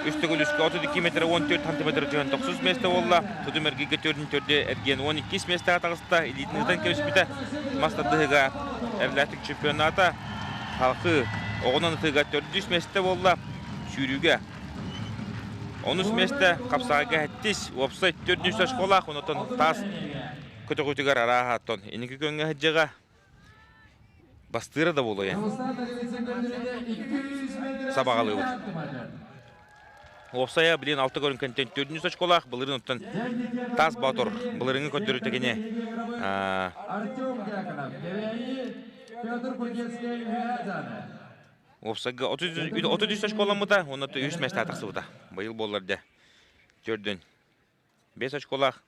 Үс төгүл үскэ 32 метр 14 сантиметр түһэн тохсус миэстэ буолла. Тутум эргииргэ төрдүн төрдө эргиэн 12 миэстэҕэ таҕыста. Илиитин ыытан кэбиспитэ. Мас тардыһыга Эрлээхтик чемпионата халқы оҕонон ытыыга төрдүс миэстэ буолла. Сүүрүүгэ онус миэстэ, хапсаҕайга сэттис, уопсай төрдүс оскуолаах, онотон таас көтөҕүүтүгэр арааһа оттон инники күөҥҥэ сылдьыаҕа бастыыра да буолуо сабаҕалыыбыт. Уопсайа билигин алта көрүҥкэнтэн төрдүнүс очколаах, былырыын оттон Таас Боотур былырыыҥҥы көрдөрүүтэ кини уопсайга 33 очколаммыта, уонна үс миэстэ тахсыбыта. Быйыл буоллар дьэ төрдүн 5 очколаах.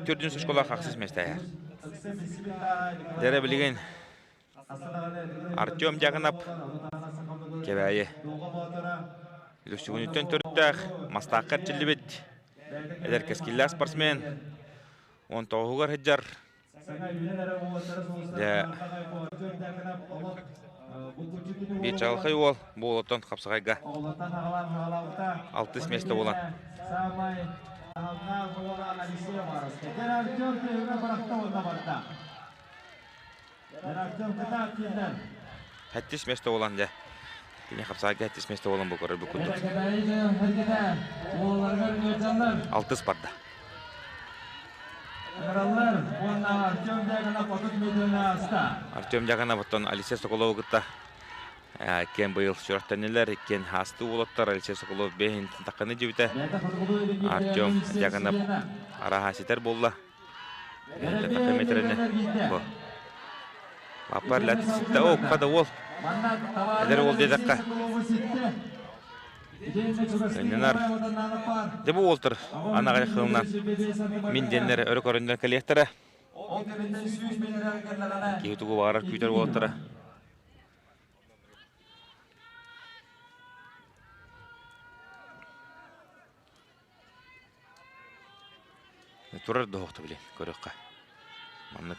Төрдүн очколаах ахсыс миэстэ. Дэрэ билигин Артем Дьяконов Кэбээйи Лүксүгүнүттэн төрүттээх Мастаахха эрчиллибит эдэр кэскиллээх спортсмен 19-угар сылдьар. Дьэ, биир чаҕылхай уол бу уолуттан хапсаҕайга алтыс миэстэ буолан Хэттис место буолан дьэ. Кини хапсаайга хэттис место буолан бу көрөр бу курдук. Алтыс барда. Артем Дьяконов оттон Алексей Соколову кытта иккиэн быйыл сүрэхтэннилэр, иккиэн хаасты уолаттар Алексей Соколов бэһин тахханы дьибитэ. Артем Дьяконов араха ситэр буолла. Бу. Лаппар ләтситте. О, када уол. Эдэр уол диэтэххэ. Өннөнөр. Дьэ бу уолтар анаҕай хылынан мин диэннэр өрө көрөннөр кэлиэхтэрэ. Киһи тугу баҕарар күүтэр уолаттара. Турар да билин көрүөххэ. Маннык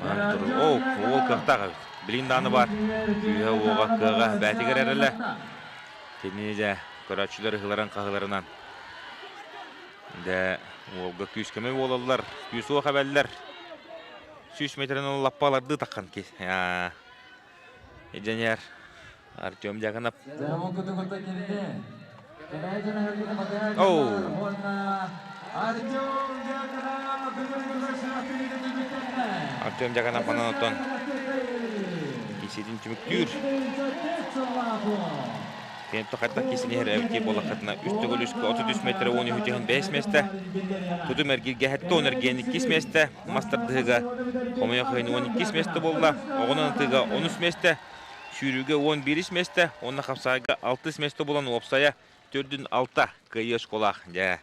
маннык турар. Оо, уол кыахтаах эбит. Билин дааны бар. Күүһэ уоҕа кыаҕа бээтигэр эрэлэ. Кинини дьэ көрөөччүлэр ыһыларын хаһыларынан дэ уолга күүс көмө буолаллар, күүс уох эбэллэр. 100 метрин лаппаларды таххан ки. Инженер Артем Дьяконов. Оу! Артем Дьяконов манан оттон киситин түмүктүүр. Кентто хайдах кисини иһэр буоллаххытына үс төгүл үскэ 33 метр 13 5 миэстэ. Тутум эргиргэ 7 эргиэн 2 миэстэ. Мас тардыһыга хомойох иһин 12 миэстэ буолла. Оҕонон ытыыга 13 миэстэ. Сүүрүүгэ 11 миэстэ уонна хапсаайга 6 миэстэ булан уопсайа төрдүн алта кыайыы оскуолаах дьэ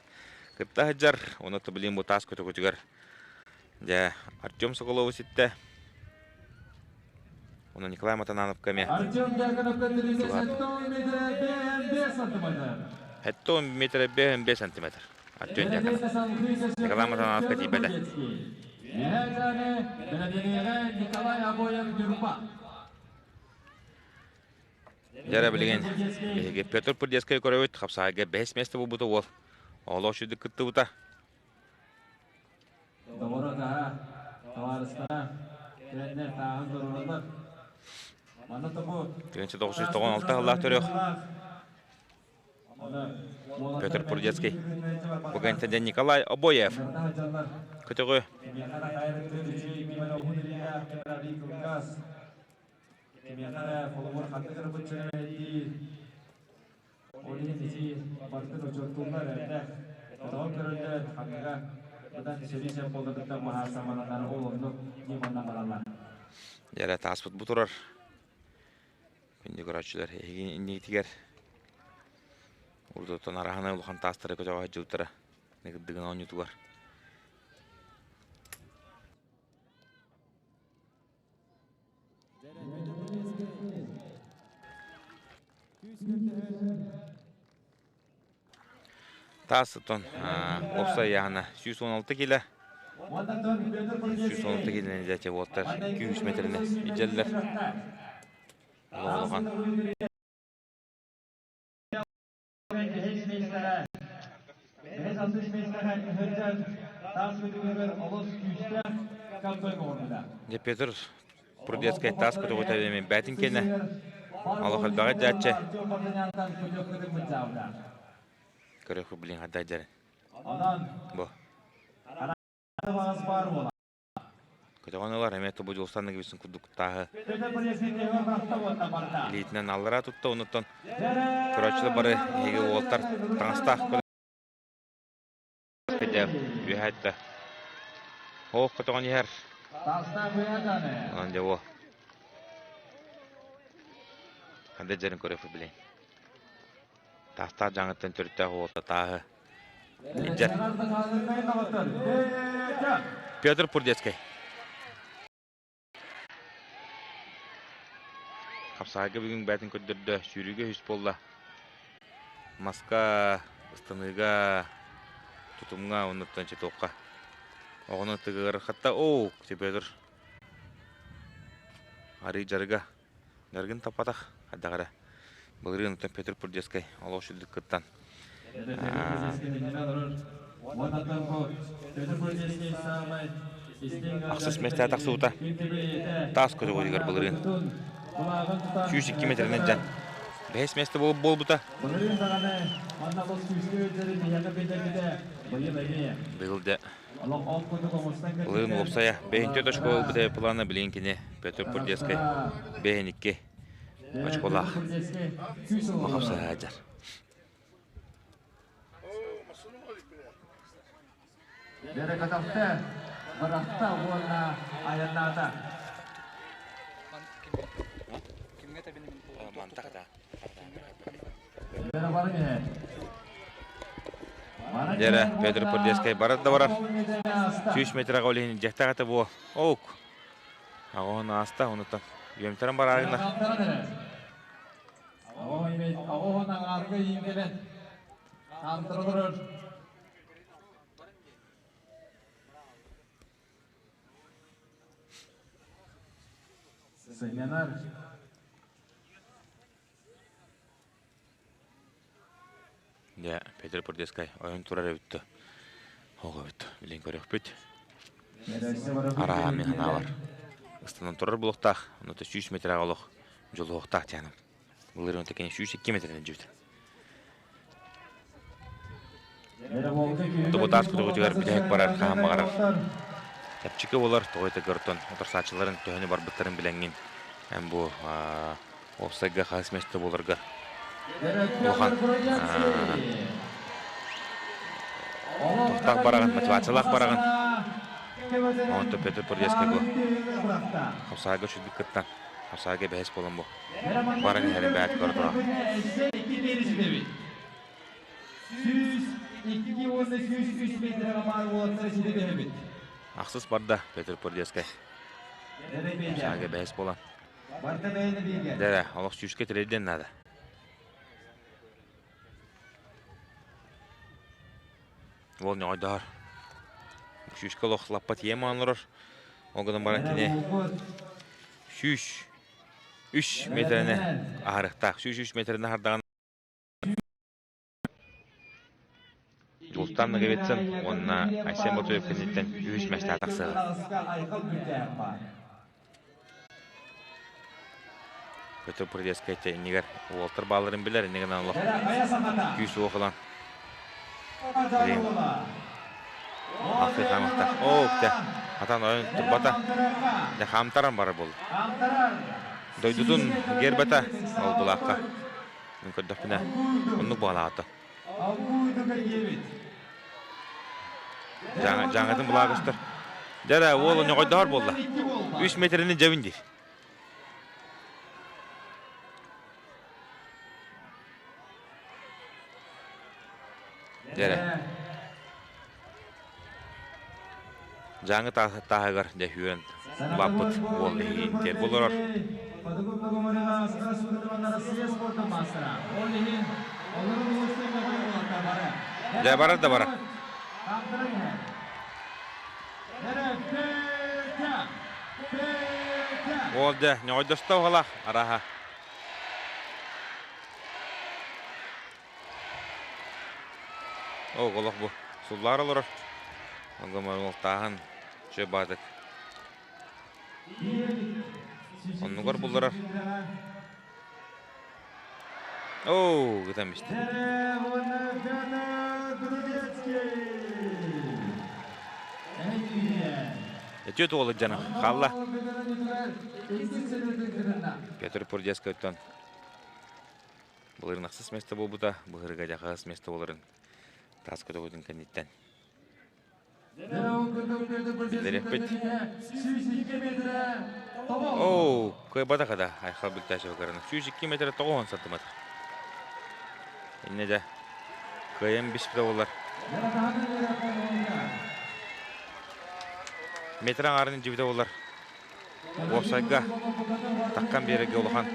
кытта сылдьар. Онно билин бу таас көтөкүтүгэр дьэ Артем Соколову ситтэ. Онно Николай Матанановка эмиэ Хэтто метр 5 сантиметр. Артем Дьяконов. Николай Матанановка тиийбэтэ. Эһээтэни бэлэмниэҕэ Николай Обоев Ньурба. Дьэрэ билигин биһиги Петр Пурдецкай көрөбүт хапсаайга бэһис миэстэ буолбута уол. Олох сүрдүк кыттыбыта. Доҕоро таһа, табаарыстара кэлэннэр тааһын туруораллар. Манна тобу 1996 сыллаах төрүөх Петр Пурдецкий. Бугантен Николай Обоев. Көтөҕү. Кимиэхэ эрэ холобур ханнык эрэ быччыҥы Ол иһин ити барытын учуоттууллар эрдэ. Көтөҕөн көрөллөр, ханныга быдан сөрүү сөп буоларыттан быһаарсамананнар ол оннук ньыманан бараллар. Дьэрэ тааспыт бу турар. Күндү көрөөччүлэр, эһиги иннигитигэр урдуттан араһанай улахан таастары көтөҕө сылдьыбыттара. Дыгын оонньуутугар. Таас оттон уопсай ыйааһына 116 кило. 116 килоны дьэ уолаттар 200 метрини илдьэллэр. Улахан. Дьэ Петр Прудецкай таас көтөҕүтэ бээтин кэнэ олох элбэҕи дьааччы көрөхү блин хаддай дьэрин бу Көтөҕөн ылар эмиэ тобу дьулустан кэбисэн курдук тааһы илиитинэн аллараа тутта онуттан көрөөччүлэр бары эһиги уолтар таҥастаах үөһэ этте Оох көтөҕөн иһэр онон дьэ уо ханна дьэрин көрөфү билин таастаах дьаҥыттан төрүттээх уолта тааһы Илдьэр. Петр Пурдецкай. Хапсаайга бүгүн бээтин көрдөрдө, сүүрүүгэ үс буолла. Маска, ыстаныыга, тутумҥа, оннуттан читокка. Оҕону тыгыгар хатта, оо, Петр. Арыы жарыга. Даргын таппатах, хайдах эрэ. Былырыын оттон Петр Пурдецкай олох сүрдүк кыттан. Ахсыс миэстэ тахсыбыта. Таас көтөҕүтүгэр былырыын. 102 метринэн дьан. Бэһис миэстэ буолбута. Быйыл дьэ Былырыын уопсайа бэһин очко ылбыта плана билигин кини Петр Пурдецкай бэһин икки очколаах хапсаһаадьар. Бэрэ бырахта уонна айаннаата. Дьэрэ, Петр Пурдецкай барар да барар. 100 метрага ол иһин дьэхтээх этэ буо. Оук. Аҕоһун ааста, онуттан үөмтэрэн бараарынар. Оҕоһун аҥаарга ииҥкэлэн хаамтара олорор. Сынньанар. Дьэ, Петр Пурдескай ойон турар эбит да, оҕо эбит билин көрүөхпүт. Араа мин санаабар ыстанан турар булуохтаах, онно 100 метрага олох дьулуһуохтаах диэным. Былырыын кини 102 метринэн дьүбүт. Тобутаас көтөҕүтүгэр бүтэһик барар хаһан баҕарар чэпчэки буолар, тоҕо этэ көртөн утарсааччыларын төһөнү барбыттарын билэҥҥин эн бу уопсайга хаһыс миэстэ буоларга улахан тохтоох бараҕын, мотивациялаах бараҕын. Онтон Петр Пурдецкай бу хапсаайга үчүгдүк кыттан, хапсаайга бэһис буолан бу баран иһэрин бэйэт көрө турар. Ахсыс барда Петр Пурдецкай. Хапсаайга бэһис буолан. Дэрэ, олох сүүскэ тириэрдиэн наада. Уол ньоҕойдоһор. Сүүскэ олох лаппа тиийэн олорор. Ол гынан баран кини 103 метрэни аһарыахтаах. 103 метрэни аһардаҕына Дьулустаан Ноговицын уонна Айсен Ботуев кэнниттэн үһүс миэстэҕэ тахсыаҕа. Петр Прудецкай иннигэр уолтар баалларын билэр, иннигин олох күүс-уох ылан Ахты хаамахтаах. Оо, дьэ, атан ойон турбата. Дьэ, хаамтаран барар буолла. Дойдутун гербата ол булаахха. Мин көрдөхпүнэ, оннук буолаата. Дьааҥытын былаа көстөр. Дьэ эрэ, уол ньоҕойдоһор буолла. Үс метрини дьэбин диир. Дьэ эрэ. Дьааҥы тааһыгар дьэ сүүрэн улааппыт уол иһиин олорор. Дьэ барар да барар. Уол дьэ ньоҕойдосто уһалаах арааһа. Оо, олох бу суллаар олорор. Онгомоҥолтааһын чө баатык. Оннугар булларар. Оо, гытан бистэ. Өтүө туолу дьана хаалла. Петр Пурдескайтан Былырыын ахсыс миэстэ буолбута, быһырыга дьэ хаһыс миэстэ буоларын таас көтөҕүүтүн кэнниттэн биллэриэхпит. Оо, кыайбатах да Айхал Бүлтээчев кыраны. 102 метр 90 сантиметр. Инне дьэ кыайан биспитэ буолар. Метр аҥаарын илдьибитэ буолар. Уопсайга таххан биэрэргэ улахан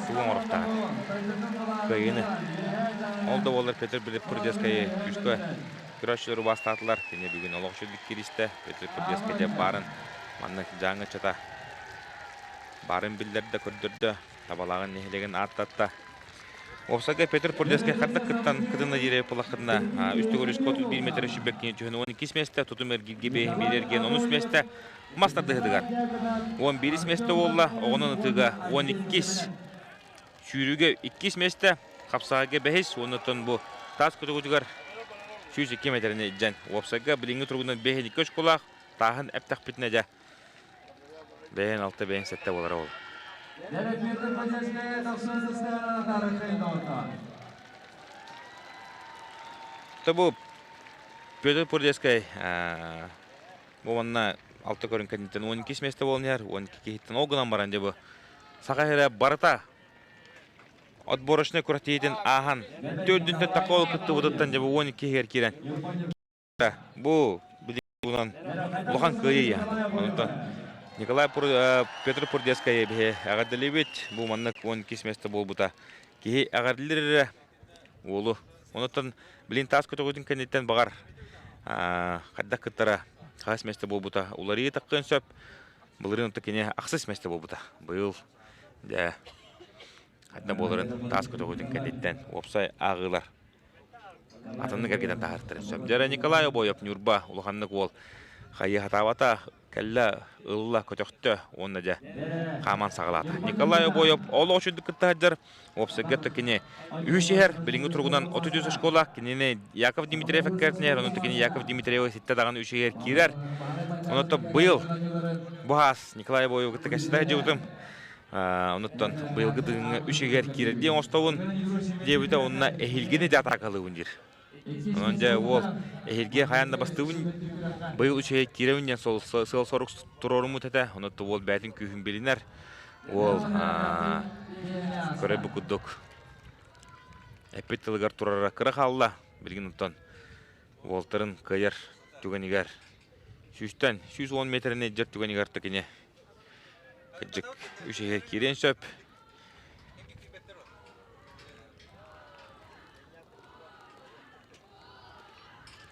тугу оҥоруохтаах кыайыыны. Ол да буоллар Петр Прудецкайы күүскэ көрөөччүлэр убаастаатылар. Кини бүгүн олох үчүгдүк кииристэ. Петр Прудецкай дьэ баарын маннык дьааҥы ыччата баарын биллэрдэ, көрдөрдө. Табалааҕын нэһилиэгин ааттатта. Уопсайга Петр Пурдескай хардак кыттан кытынна диэри пылаххытына үс төгүл үс 31 метр сүбэккини түһэн 12 миэстэ, тутум эргииргэ биэрэрген 13 миэстэ, мас тардыһытыгар 11 миэстэ буолла, оҕонон ытыыга 12 сүүрүүгэ 2 миэстэ, хапсаҕайга 5 уоннаттан бу таас көтөҕүтүгэр 102 метрини илдьэн уопсайга билиҥҥи туругунан 5 очколаах тааһын эптэхпитинэ дьэ Бэйэн алта, бэйэн сэттэ буолара ол. Тобу Петр Пурдескай бу манна алта көрүн кэнниттэн 12 миэстэ буолан иһэр, 12 киһиттэн ол гынан баран дьэ бу саха сирэ барыта отборочнай күрэхтэһиитин ааһан төрдүнтэн такол кыттыбытыттан дьэ бу 12 киһигэр киирэн Бу билигин улахан кыайыы. Онтон Николай Петр Пурдецкай биһи эҕэрдэлиибит. Бу маннык 12 миэстэ буолбута. Киһи эҕэрдэлиир эрэ уолу. Онтон билин таас көтөҕүүтүн кэнниттэн баҕар хайдах кыттара хас миэстэ буолбута уларыйыы таххыан сөп. Былырыын онто кини ахсыс миэстэ буолбута. Быйыл дьэ хайдах буоларын таас көтөҕүүтүн кэнниттэн уопсай ааҕыылар Атыннык эргитэн таһаартарын сөп. Дьэ эрэ Николай Обоев Ньурба улаханнык уол хайыы сатаабата, кэллэ, ылла, көтөхтө уонна дьэ хааман саҕалаата. Николай Обоев олох үчүгдүк кытта сылдьар. Уопсайга кини үһүс иһэр, билиҥҥи туругунан 33 оскуола. Кинини Яков Дмитриев эккэртинэр, онон кини Яков Дмитриевы ситтэ даҕаны үс иһэр киирэр. Онон быйыл бу хаас Николай Обоевы кытта кэпсэтэ сылдьыбытым. Онуттан быйылгы дыгыҥҥа үчүгэр киирэрдии оҥостобун диэбитэ уонна эһиилгини дьэ атаакалыыбын диир. Онон дьэ уол эһиилги хайаан да бастыыбын быйыл үчүгэй киирэбин диэн сыал-сорук туруоруммут этэ. Онуттан уол бэйэтин күүһүн билинэр. Уол көрөр бу курдук эппит тылыгар турара кыра хаалла. Билигин оттон уолтарын кыайар түгэнигэр сүүстэн 110 метрини дьэр түгэнигэр кини Кырдьык, үс иһигэр киириэн сөп.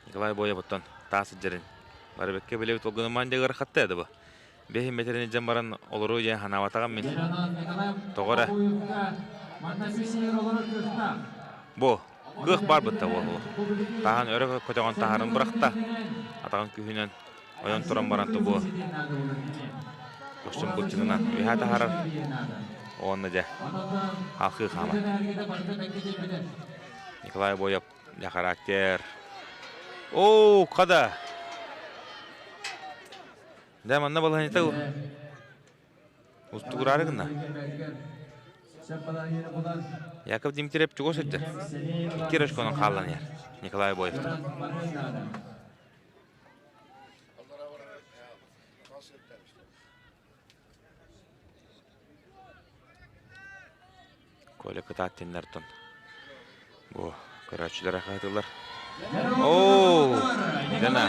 Николай Боевыттан таас сылдьарын бары бэккэ билэбит ол гынан дьэ ыарахатта да бу. Бэһин метрини дьэн баран олору дьэ ханаабатаҕым мин. Тоҕо эрэ. Бу кыах бар бытта буолуо. Таһан өрө көтөҕөн таһарын бырахта. Атаҕын күүһүнэн ойон туран баран тубу көхсүн былчыҥынан үһэ таһарар. Уонна дьэ халхыы хаамар. Николай Боев Для характер. Оо, хада. Да, манна балаһаньыта устугураары гынна. Яков Дмитриев чугас сылдьар. Икки рожконон хааллан иһэр Николай Боевтан. Коля кытааттиннартан бу көрөөччүлэр хаһытылар. Оо, Дана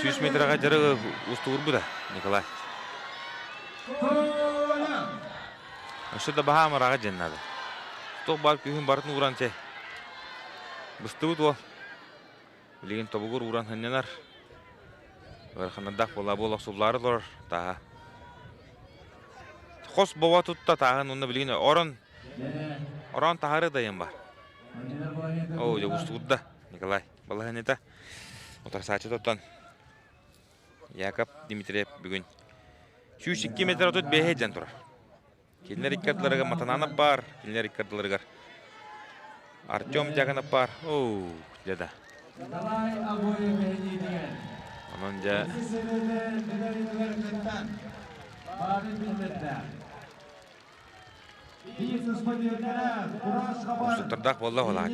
100 метрага дьарыгы устугурбута Николай. Өссө да баһаам араҕа дьэн наада. Туох баар күүһүн барытын ууран чэй. Быстыбыт уол. Билигин тобугур ууран сынньанар. Ыараханнардаах буолла буола охсуллаары олорор тааһа. Хос бобо тутта тааһын уонна билигин орон орон таһары дайан бар. Оо, дьэ устугурда Николай балаһанита. Утарсааччы тоттон Яков Дмитриев бүгүн 102 метр 35 дьэн турар. Кинилэр икки ардыларыгар Матананов баар, кинилэр икки ардыларыгар Артем Дьяконов баар. Оу, дьэ да. Онон дьэ Уустуктардаах буолла буолаҕа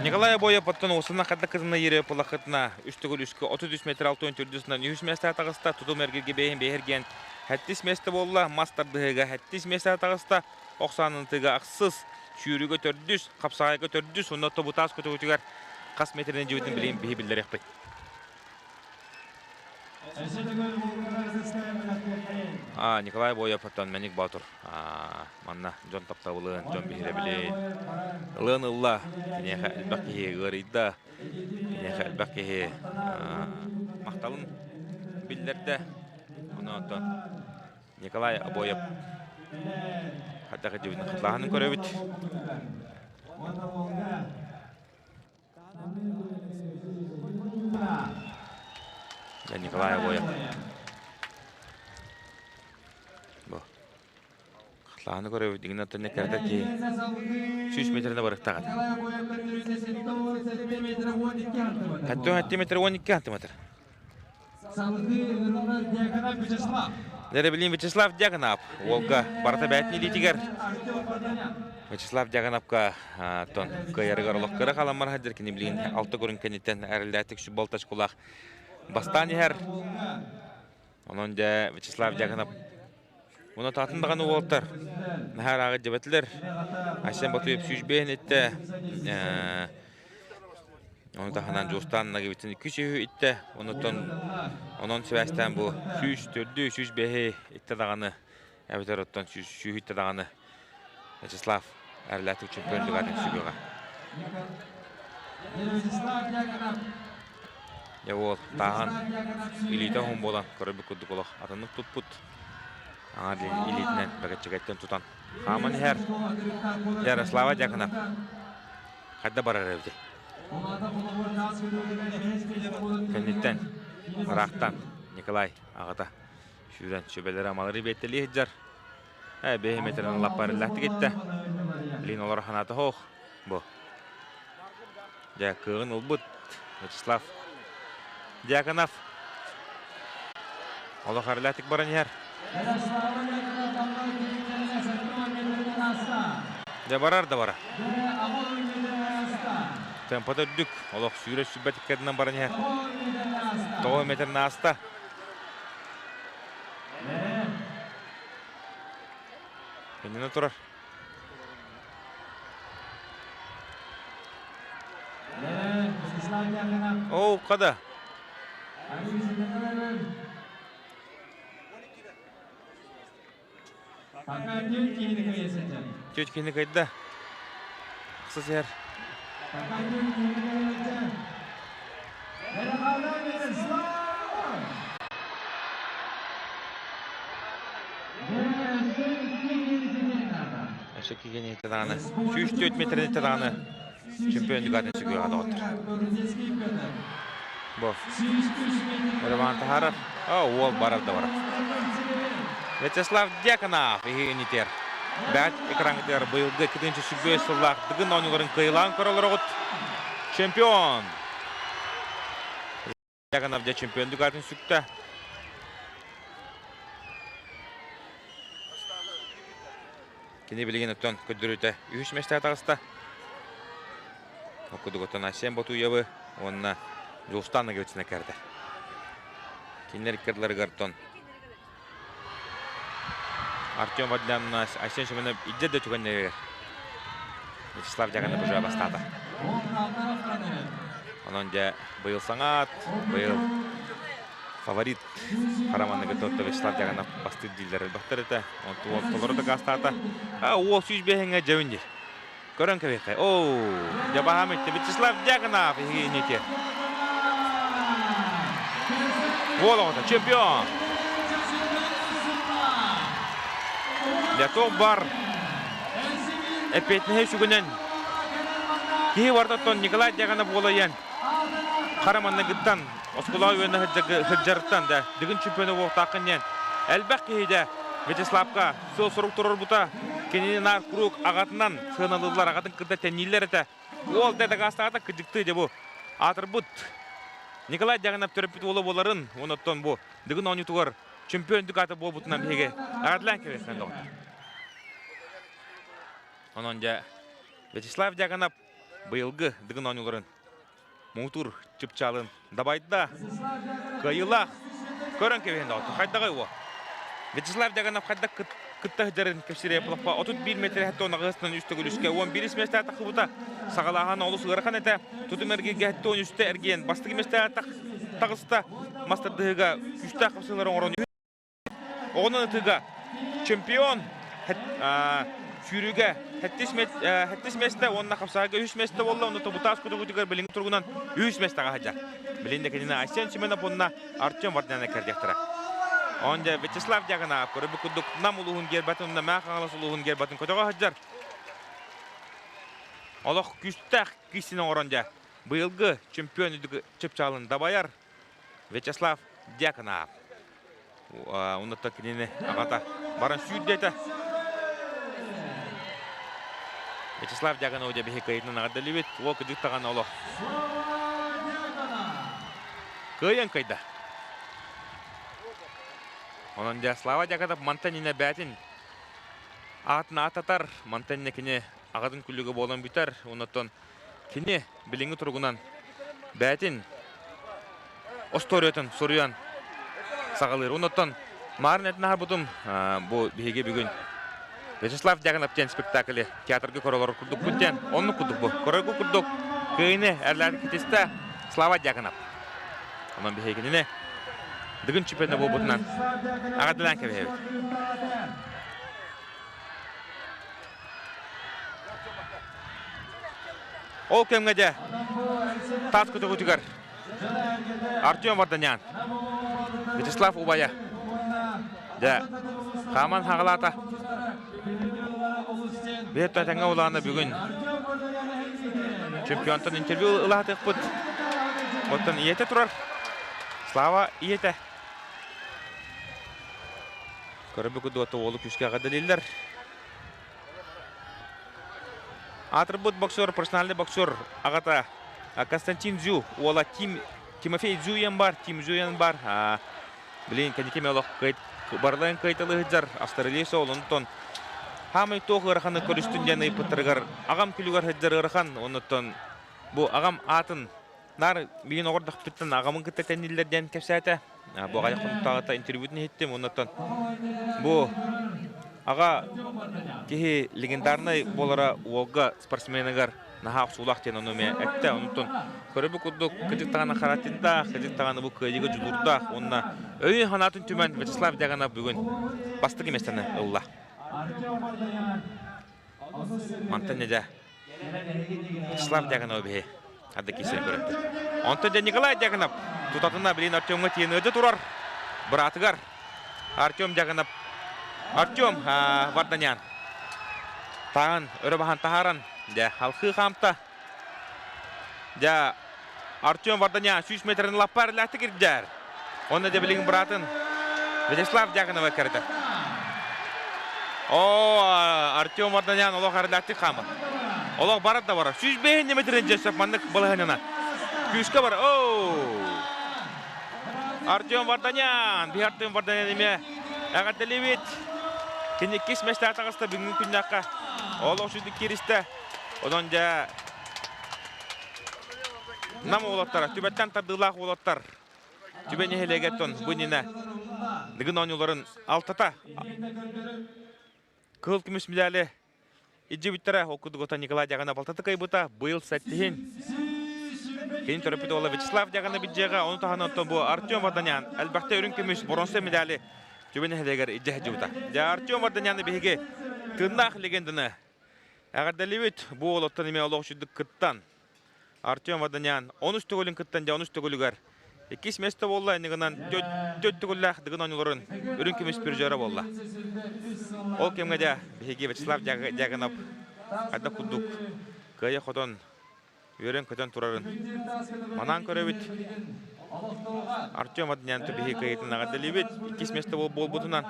Николай Обоев оттон уосуна хадда кытына ере пулахытына үс төгүл үскэ 33 метр 64 сынан үһүс миэстэ таҕыста тутум эргиргэ бэйин бэйэргиэн хэттис миэстэ буолла мас тардыһыга хэттис миэстэ таҕыста охсаанынтыга ахсыс сүүрүүгэ төрдүс хапсаҕайга төрдүс онно тобутаас көтөҕүтүгэр хас метринэн дьибитин билин биһи биллэриэхпит. А, Николай Боев оттон Мэник Боотур манна дьон таптабылын, дьон биһирэбилин ылыан ылла. Киниэхэ элбэх киһи ыарыйда, киниэхэ элбэх киһи махталын биллэрдэ. Онон оттон Николай Обоев хайдах дьибитин хатылааһынын көрөбүт. Николай Обоев. Бу. Хатлааны көрөбүт, дигин оттон кэрдэ ки 100 метріне барыктаҕат. Хаттын метр 12 сантиметр. Дэрэ билин Вячеслав Дьяконов уолга барыта бээтин илиитигэр Вячеслав Дьяконовка тон кыайарыгар олох кыра халаммар хадыр кини билин алта көрүн кэнниттэн эрэллээтик сүббал тачкулаах бастаан иһэр. Онон дьэ Вячеслав Дьяконов Уна таатын даҕаны уолтар наһаа ырааҕы дьэбэтилэр. Айсен Батуев сүүс иттэ. Ону таһынан Дьуустаан Нагибитин 200 иттэ. Онуттан онон сибээстээн бу 104 105 иттэ даҕаны эбэтэр оттон 100 иттэ даҕаны Вячеслав Эрлятик чемпион лигатын сүгүөҕэ. Дьэ уол тааһан илиитэ уһун буолан көрөрбүт курдук олох атыннык туппут. Аҥар илиитинэн бэгэччэгэттэн тутан хааман иһэр. Ярослава Дьяконов хайда барар эбитий? Кэнниттэн ыраахтан Николай аҕата сүүрэн сүбэлэрэ амалары биэртэлии сылдьар. Ээ, бэйэ метрин лаппарыллаахтык иттэ. Лин олоро ханаата хоох. Бу. Дьэ, кыаҕын ылбыт Вячеслав Дьяконов. Олох арылаатык баран иһэр. Дьэ, барар да бара. Темпата үрдүк. Олох сүүрэ сүрбэт иккэрдинэн баран иһэр. 9 метрин ааста. Иннинэ турар. Оу, када. Түөрт киһини кыайда. Ахсыс иһэр. Өссө кигини даҕаны 104 метрини даҕаны чемпион дукатын сүгүөҕэ доҕоттор. Бу. Роман таһаарар. О, уол барар да барар. Вячеслав Дьяконов иһигинитер. Бэт экрангытыгар быйылгы 2025 сыллаах Дыгын оонньууларын кыайылаан көрөлөрөҕүт. Чемпион! Дьяконов дьэ чемпион дукатын сүктэ. Кини билигин оттон көрдөрүүтэ үһүс миэстэҕэ таҕыста. Ол курдук оттон Айсен Ботуевы уонна Дьулустан Ноговицына кэрдэ. Кинилэр иккардыларыгар оттон Артем Вадлянна Айсен Семенов илдьэ да түгэннэригэр Вячеслав Дьяконов уже бастаата. Онон дьэ быйыл саҥаат, быйыл фаворит Хараманныгы тотто Вячеслав Дьяконов бастыыр дииллэр элбэхтэр этэ. Онту толору дакаастаата. А, уол 105-ҥэ дьэбин диир. Көрөн кэбиэххэ. Оо, дьабаһам итти Вячеслав Дьяконов иһигинити. Уол оҕото чемпион. Лятов бар эппиэтинэһи сүгүнэн киһи бартаттан Николай Дьяконов буолайан хара манныгыттан оскуолаҕа үөрэнэ сылдьарыттан да Дыгын чемпиона буолуохтааххын диэн элбэх киһи да Вячеславка сыал-сорук туруорбута. Кинини наар куруук аҕатынан сыаналыыллар, аҕатын кытта тэннииллэр этэ. Уол да дакаастаата кыдьыктыы дьэ бу аатырбыт Николай Дьяконов төрөппүт уола буоларын, онон бу Дыгын оонньуутугар чемпион дуката буолбутунан биһиги аҕатлаан кэбиһэн доҕоттор. Онон дьэ Вячеслав Дьяконов быйылгы Дыгын оонньууларын муҥутуур чыпчаалын дабайда. Кыайыылаах көрөн кэбиһэн доҕоттор. Хайдаҕай уо? Вячеслав Дьяконов хайдах кытта сылдьарын кэпсиирэ плохпа 31 метр 78 үс төгүл үскэ 11 миэстэ тахсыбыта. Саҕалааһын олус ыарахан этэ. Тутум эргииргэ 73-тэ эргийэн бастакы миэстэ таҕыста. Мас тардыһыыга күүстээх хапсыылары оҥорон Оҕонон ытыыга чемпион сүүрүүгэ сэттис миэстэ уонна хапсаҕайга үһүс миэстэ буолла. Онно Тобутаас кутугутугар билиҥҥи туругунан үһүс миэстэҕэ сылдьар. Билин да кинини Айсен Семенов уонна Артем Варданян кэрдиэхтэрэ. Он дьэ Вячеслав Дьяконов көрбүт курдук Нам улууһун гербатын уонна Мэҥэ Хаҥалас улууһун гербатын көтөҕө сылдьар. Олох күүстээх киисин оҥорон дьэ быйылгы чемпион үрдүк чыпчаалын дабайар Вячеслав Дьяконов. Оннуттан кинини аҕата баран сүүрдэтэ. Вячеслав Дьяконов дьэ биһи кыайытынан аҕардалыбыт. Уол кыдьык таҕаны олох. Кыайан кыайда. Онон дьэ Слава Дьяконов мантан инэ бээтин аатын аататар, мантан инэ кини аҕатын күлүгэ буолан бүтэр. Оннуттан Кини билиҥҥи туругунан бэйэтин остуоруйатын суруйан саҕалыыр. Оннуттан Маарын этин аһарбытым бу биһиги бүгүн Вячеслав Дьяконов диэн спектаклы театрга көрө олорор курдукпут диэн оннук курдук бу. Көрөргө курдук кыайыны эрлээри китистэ Слава Дьяконов. Онон биһиги кинини Дыгын чемпиона буолбутунан аҕадылаан кэбиһэбит. Ол кэмҥэ дьэ таас көтөҕүүтүгэр Артем Варданян, Вячеслав убайа дьэ хааман хаҕалаата. Биир тэҥҥэ улаана бүгүн чемпионтан интервью ылаатыахпыт. Оттон ийэтэ турар. Слава ийэтэ. Көрбүкү дуота уолу күүскэ эҕэрдэлииллэр. Аатырбыт боксер, профессиональный боксер аҕата Константин Дзю, уола Тим, Тимофей Дзюен бар, Тим Дзюен бар. Билин кэнники олох барыларын кыайталыы сылдьар Австралия солонтон хаамай туох ыараханы көрүстүн диэн ыйыппыттарыгар аҕам күлүгэр сылдьар ыарахан, оннуттан бу аҕам аатын Наар миигин оҕордохпуттан аҕамын кытта тэнниллэр диэн кэпсээтэ. Бу аҕайах хонуктааҕыта интервьютун иһиттим. Оннуттан бу аҕа киһи легендарнай буолара уолга спортсменыгар наһаа охсуулаах диэн ону эмиэ эттэ. Онтон көрөбүт курдук кыдьык даҕаны харатиндаах, кыдьык даҕаны бу кыайыыга дьулуурдаах уонна өйүн-санаатын түмэн Вячеслав Дьяконов бүгүн бастакы миэстэни ылла. Мантан дьэ Вячеслав Дьяконов биһи арды киирсэн көрөттөр. Онтон дьэ Николай Дьяконов тутатына билин Артемҥа тиийэн турар быраатыгар Артем Дьяконов Артем Варданян таан өрө баһан таһааран дьэ халхыы хаамта. Дьэ Артем Варданян 100 метрин лаппа эрэлээхтик ирдээр. Онно дьэ билигин быраатын Вячеслав Дьяконова кэрэтэр. О, Артем Варданян олох эрэлээхтик хаамар. Олох барар да барар. 105 метрин дьэ сөп маннык балаһынына. Күүскэ бар. О! Артем Варданян, биһи Артем Варданян эмиэ эҕэрдэлиибит. Кини иккис миэстэҕэ таҕыста бүгүҥҥү күннээххэ. Олох сүдүк кииристэ. Онон дьэ Нам уолаттара, түбэттэн тардыылаах уолаттар Түбэ нэһилиэгеттон бу иннинэ Дыгын оонньууларын алтата кыһыл көмүс медали илдьибиттэрэ. Ол курдук Николай Дьаҕанов алтата кыайбыта. Быйыл сэттиһин кини төрөппүт уола Вячеслав Дьаҕанов илдьиэҕэ. Ону таһынан оттон бу Артем Варданян элбэхтэ үрүҥ көмүс боруонса медали Түбэ нэһилиэгэр илдьэ сылдьыбыта. Дьэ Артем Варданяны биһиги тыыннаах легенданы Эҕэрдэлиибит бу уолаттан эмиэ олох үчүгдүк кыттан. Артем Ваданян онус төгүлүн кыттан дьэ онус төгүлүгэр иккис миэстэ буолла иннигинэн төрт төгүллээх Дыгын оонньууларын үрүҥ көмүс призера буолла. Ол кэмҥэ дьэ биһиги Вячеслав Дьяконов хайдах курдук кыайа хотон үөрэн-көтөн турарын манаан көрөбүт. Артем Ваданян биһиги кыайыытын эҕэрдэлиибит. Иккис миэстэ буолбутунан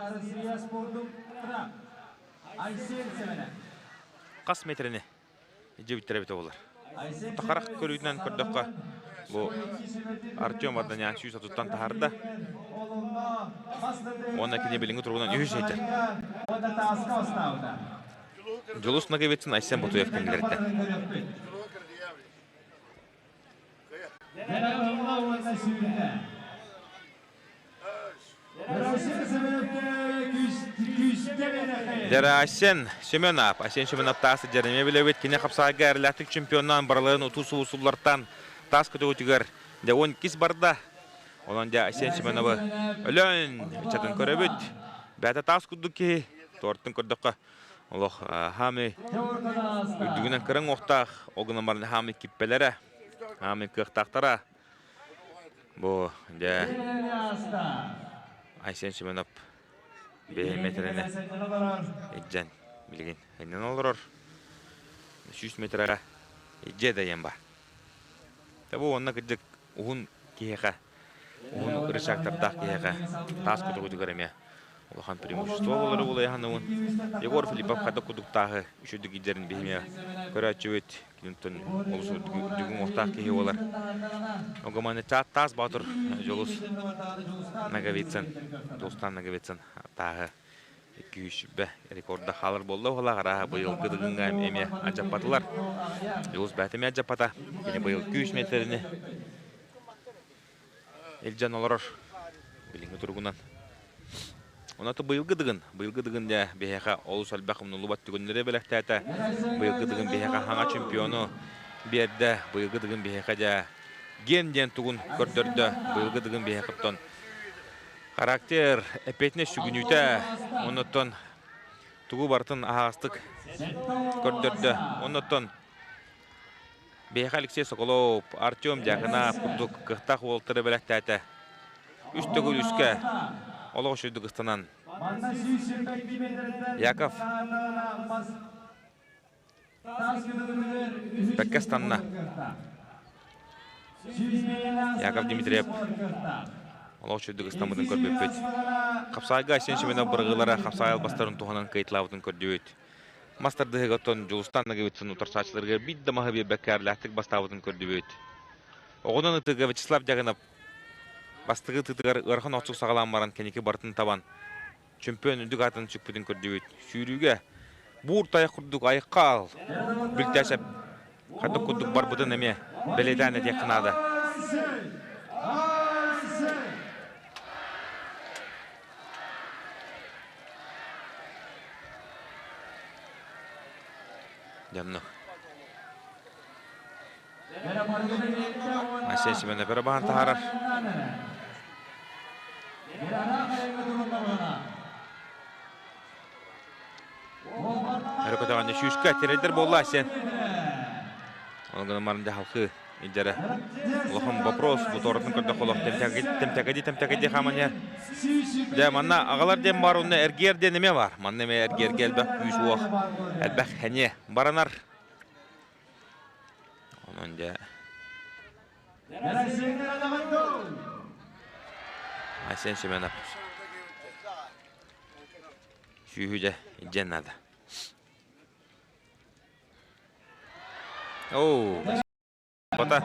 Хас метрени дьиэбиттэрэ эбитэ буолар. Харах көрүүтүнэн көрдөххө, бу Артем Варданян 130-тан таһаарда. Уонна кини билиҥҥи туругунан үһүс сылдьар. Дьулус Ноговицын Айсен Ботуев кэннилэриттэн. Дьэ, Семенов, Айсен Семенов таас дьэрэми билэбит. Кини хапсаайга эрэлээхтик чемпионнаан барыларын утуу суллартан таас көтөҕүтүгэр дьэ 12 барда. Онон дьэ Айсен Семеновы өлөөн ыччатын көрөбүт. Бэйэтэ таас курдук киһи. Туортун көрдөххө олох хаамый үрдүгүнэн кыраҥ уохтаах, ол гынан баран хаамый киппэлэрэ, хаамый кыахтаахтара. Бу дьэ Айсен Семенов бэйэ метрени илдьэн билигин иннин олорор. 100 метрэҕэ илдьэ дайан ба. Бу уонна кырдьык уһун киһиэхэ, уһун рычагтардаах киһиэхэ таас көтөҕүтүгэр эмиэ улахан преимущество буолары булайаһаныбын. Егор Филиппов хайдах курдук тааһы үчүгдүк илдьэрин биһиме көрөөччүбүт. Киниттэн олус үрдүгүн уохтаах киһи буолар. Огоманы таас Баатыр Дьулус Ноговицын, Дьулустан Ноговицын тааһы 200 рекорда хаалар буолла уһалаах арааһа быйылгы дыгыҥҥа эмиэ адьаппатылар. Дьулус бэйэтэ эмиэ адьаппата. Кини быйыл күүс метрини илдьэн олорор билиҥҥи туругунан. Онон быйылгы дыгын, быйылгы дыгын дьэ биһиэхэ олус элбэх умнуллубат түгэннэри бэлэхтээтэ. Быйылгы дыгын биһиэхэ хаҥа чемпиону биэрдэ. Быйылгы дыгын биһиэхэ дьэ ген диэн тугун көрдөрдө. Быйылгы дыгын биһиэхэ оттон характер, эппиэтинэс сүгүнүүтэ, оннуттан тугу барытын аһаҕастык көрдөрдө. Оннуттан Биһиэхэ Алексей Соколов, Артем Дьяконов курдук кыахтаах уолаттары бэлэхтээтэ. Үс төгүл үскэ олох үчүгдүк ыстанан Яков бэккэ ыстанна. Яков Дмитриев олох үчүгдүк ыстаммытын көрбүппүт. Хапсаайга Айсен Семенов бырагыылара хапсаай албастарын туһанан кыайталаабытын көрдүбүт. Мас тардыһыыга оттон Дьулустан Ноговицын утарсааччыларыгар биир да маһы биэрбэккэ эрлээхтик бастаабытын көрдүбүт. Оҕунан ытыыга Вячеслав Дьагынов бастакы ытыытыгар ыарахан охсук саҕалаан баран кэнники барытын табан чөмпүйүөн үрдүк аатын сүкпүтүн көрдүбүт. Сүүрүүгэ буур тайах курдук айхал Бүлтээсэп хайдах курдук барбытын эмиэ бэлиэтээн этиэххэ наада. Дьонно. Айсен Семенов өрө баһан таһаарар. Өрө көтөҕөннө сүүскэ тирэйдэр буолла Айсен. Оны гынан баран дьаһалхы илдьэрэ. Улахан вопрос бу торотун көрдөх олох тэмтэкэди тэмтэкэди хааман иһэр. Дьэ манна аҕалар диэн бар онно эргиэр диэн эмиэ бар. Манна эмиэ эргиэргэ элбэх күүс уох, элбэх хэниэ баранар. Онон дьэ Айсен Семенов сүүһү дьэ илдьэн наада. Оу, бата.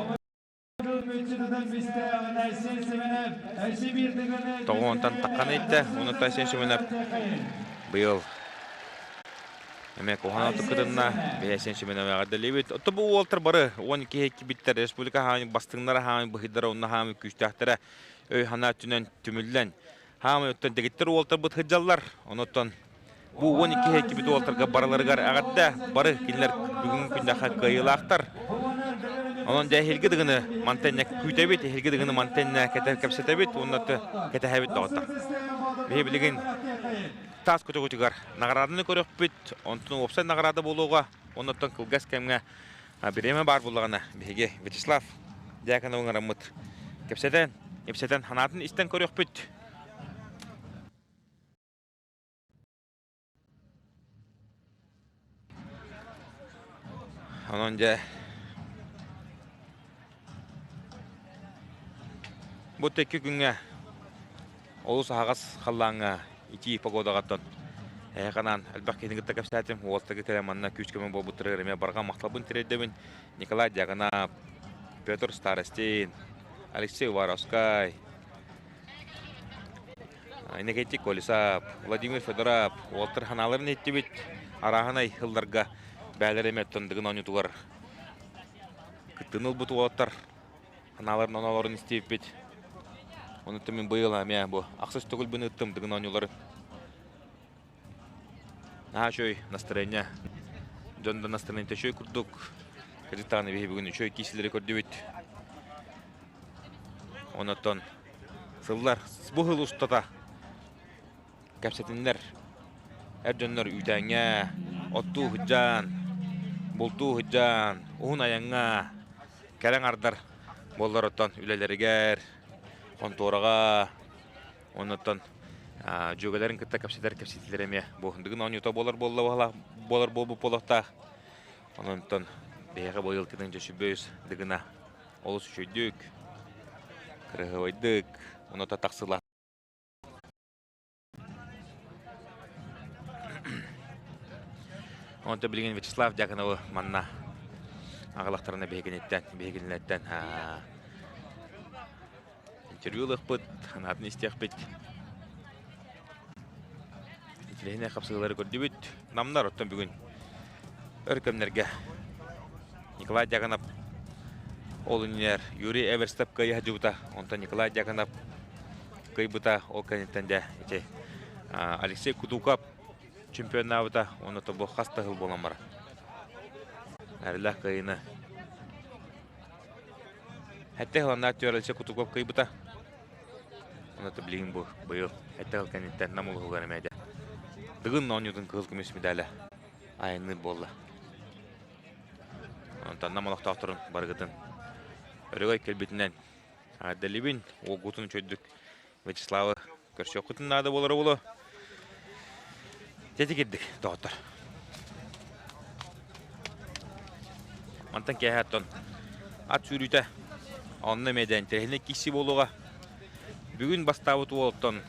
Тоҕуонтан таххан иттэ, уну Айсен Семенов быйыл эмиэ куһаҕан кытынна Айсен Семенов эҕэрдэлиибит. Отто бу уолтар бары 12 кибиттэр республика хаамай бастыҥнара хаамай быһыйдара онно хаамай күүстээхтэрэ өй санаа өттүнэн түмүллэн хаамай оттон дэгиттэр уолтарбыт сылдьаллар. Онуттан Бу 12 эккибит уолтарга барыларыгар эҕэрдэ, бары кинилэр бүгүҥҥү күннэхэ кыайыылаахтар. Онон дьэ эһиилги дыгыны мантенне күүтэбит, эһиилги дыгыны мантенне кэпсэтэбит уонна кэтэһэбит доҕоттор. Биһи билигин таас көтөҕүтүгэр наҕарааданы көрөхпүт, онтон уопсай наҕараада буолуоҕа, оннуттан кылгас кэмҥэ бириэмэ баар буоллаҕына биһиги Вячеслав Дьяконов ыҥыраммыт кэпсэтэн, ипсэтэн санаатын истэн көрүөхпүт. Онон дьэ бу тэкки күҥҥэ олус аһаҕас халлааҥҥа итии погодаҕаттан эһэханаан элбэх киһини кытта кэпсээтим. Уолаттарга кэлэн манна күүс-көмө буолбуттарыгар эмиэ барҕа махталбын тириэрдэбин. Николай Дьяконов, Петр Старостин, Алексей Уваровскай, Иннокентий Колесов, Владимир Федоров уолаттар санааларын иһиттибит. Арааһынай сылларга бээлэр эмэ оттон Дыгын оонньуутугар кыттыыны ылбыт уолаттар санааларын оноолорун истибиппит. Онуттан мин быйыл эмиэ бу ахсыс төгүлбүн ыыттым Дыгын оонньууларын. Наһаа үчүгэй настроение. Дьон да настроениета үчүгэй курдук. Кырдьык биһи бүгүн үчүгэй киисилэри көрдүбүт. Онотон сыллар бу сыл устата кэпсэтиннэр эр дьоннор үүтээҥҥэ оттуу сылдьан, бултуу сылдьан, уһун айаҥҥа кэлэн ардар буоллар оттон үлэлэригэр, хонтуораҕа Оннуттан дьүөгэлэрин кытта кэпсэтэр кэпсэтиилэр эмиэ бу Дыгын оонньуута буолар буолла буолар буолбут буолуохтаах. Ононтон биһиэхэ быйыл тыһыынча сүбөйүс Дыгына олус үчүгүйдүк, кырыһыбайдык, онута тахсыла. Онто билигин Вячеслав Дьяконовы манна аҕалахтарына биһигиниттэн, биһигинилэртэн Интервью ылыахпыт, санаатын истиэхпит. Интеллигенция хапсыһыылары көрдүбүт. Намнар оттон бүгүн өр кэмнэргэ Николай Дьяконов ол иннигэр Юрий Эверстов кыайа сылдьыбыта. Онтон Николай Дьяконов кыайбыта. Ол кэнниттэн дьэ ити Алексей Кутуков чемпионнаабыта. Уонна тобу хас да сыл буолан барар. Эрэллээх кыайыыны Эттэ ыланнаах түөрэлсэ Кутуков кыйбыта. Онно билигин бу быйыл эттэ ыл кэнниттэн Нам улууһугар эмиэ Дыгын оонньуутун кыһыл көмүс медаля айанныыр буолла. Онтон Нам олохтоохторун барыгытын өрөгөй кэлбитинэн эҕэрдэлиибин. Уолгутун үчүгэйдик Вячеславы көрсүөххүтүн наада буолара буолуо. Дьэ кирдик, доҕоттор. Мантан киэһэ оттон ат сүүрүүтэ онно эмиэ да интэриэһинэй киирсии буолуоҕа. Бүгүн бастаабыт уолтан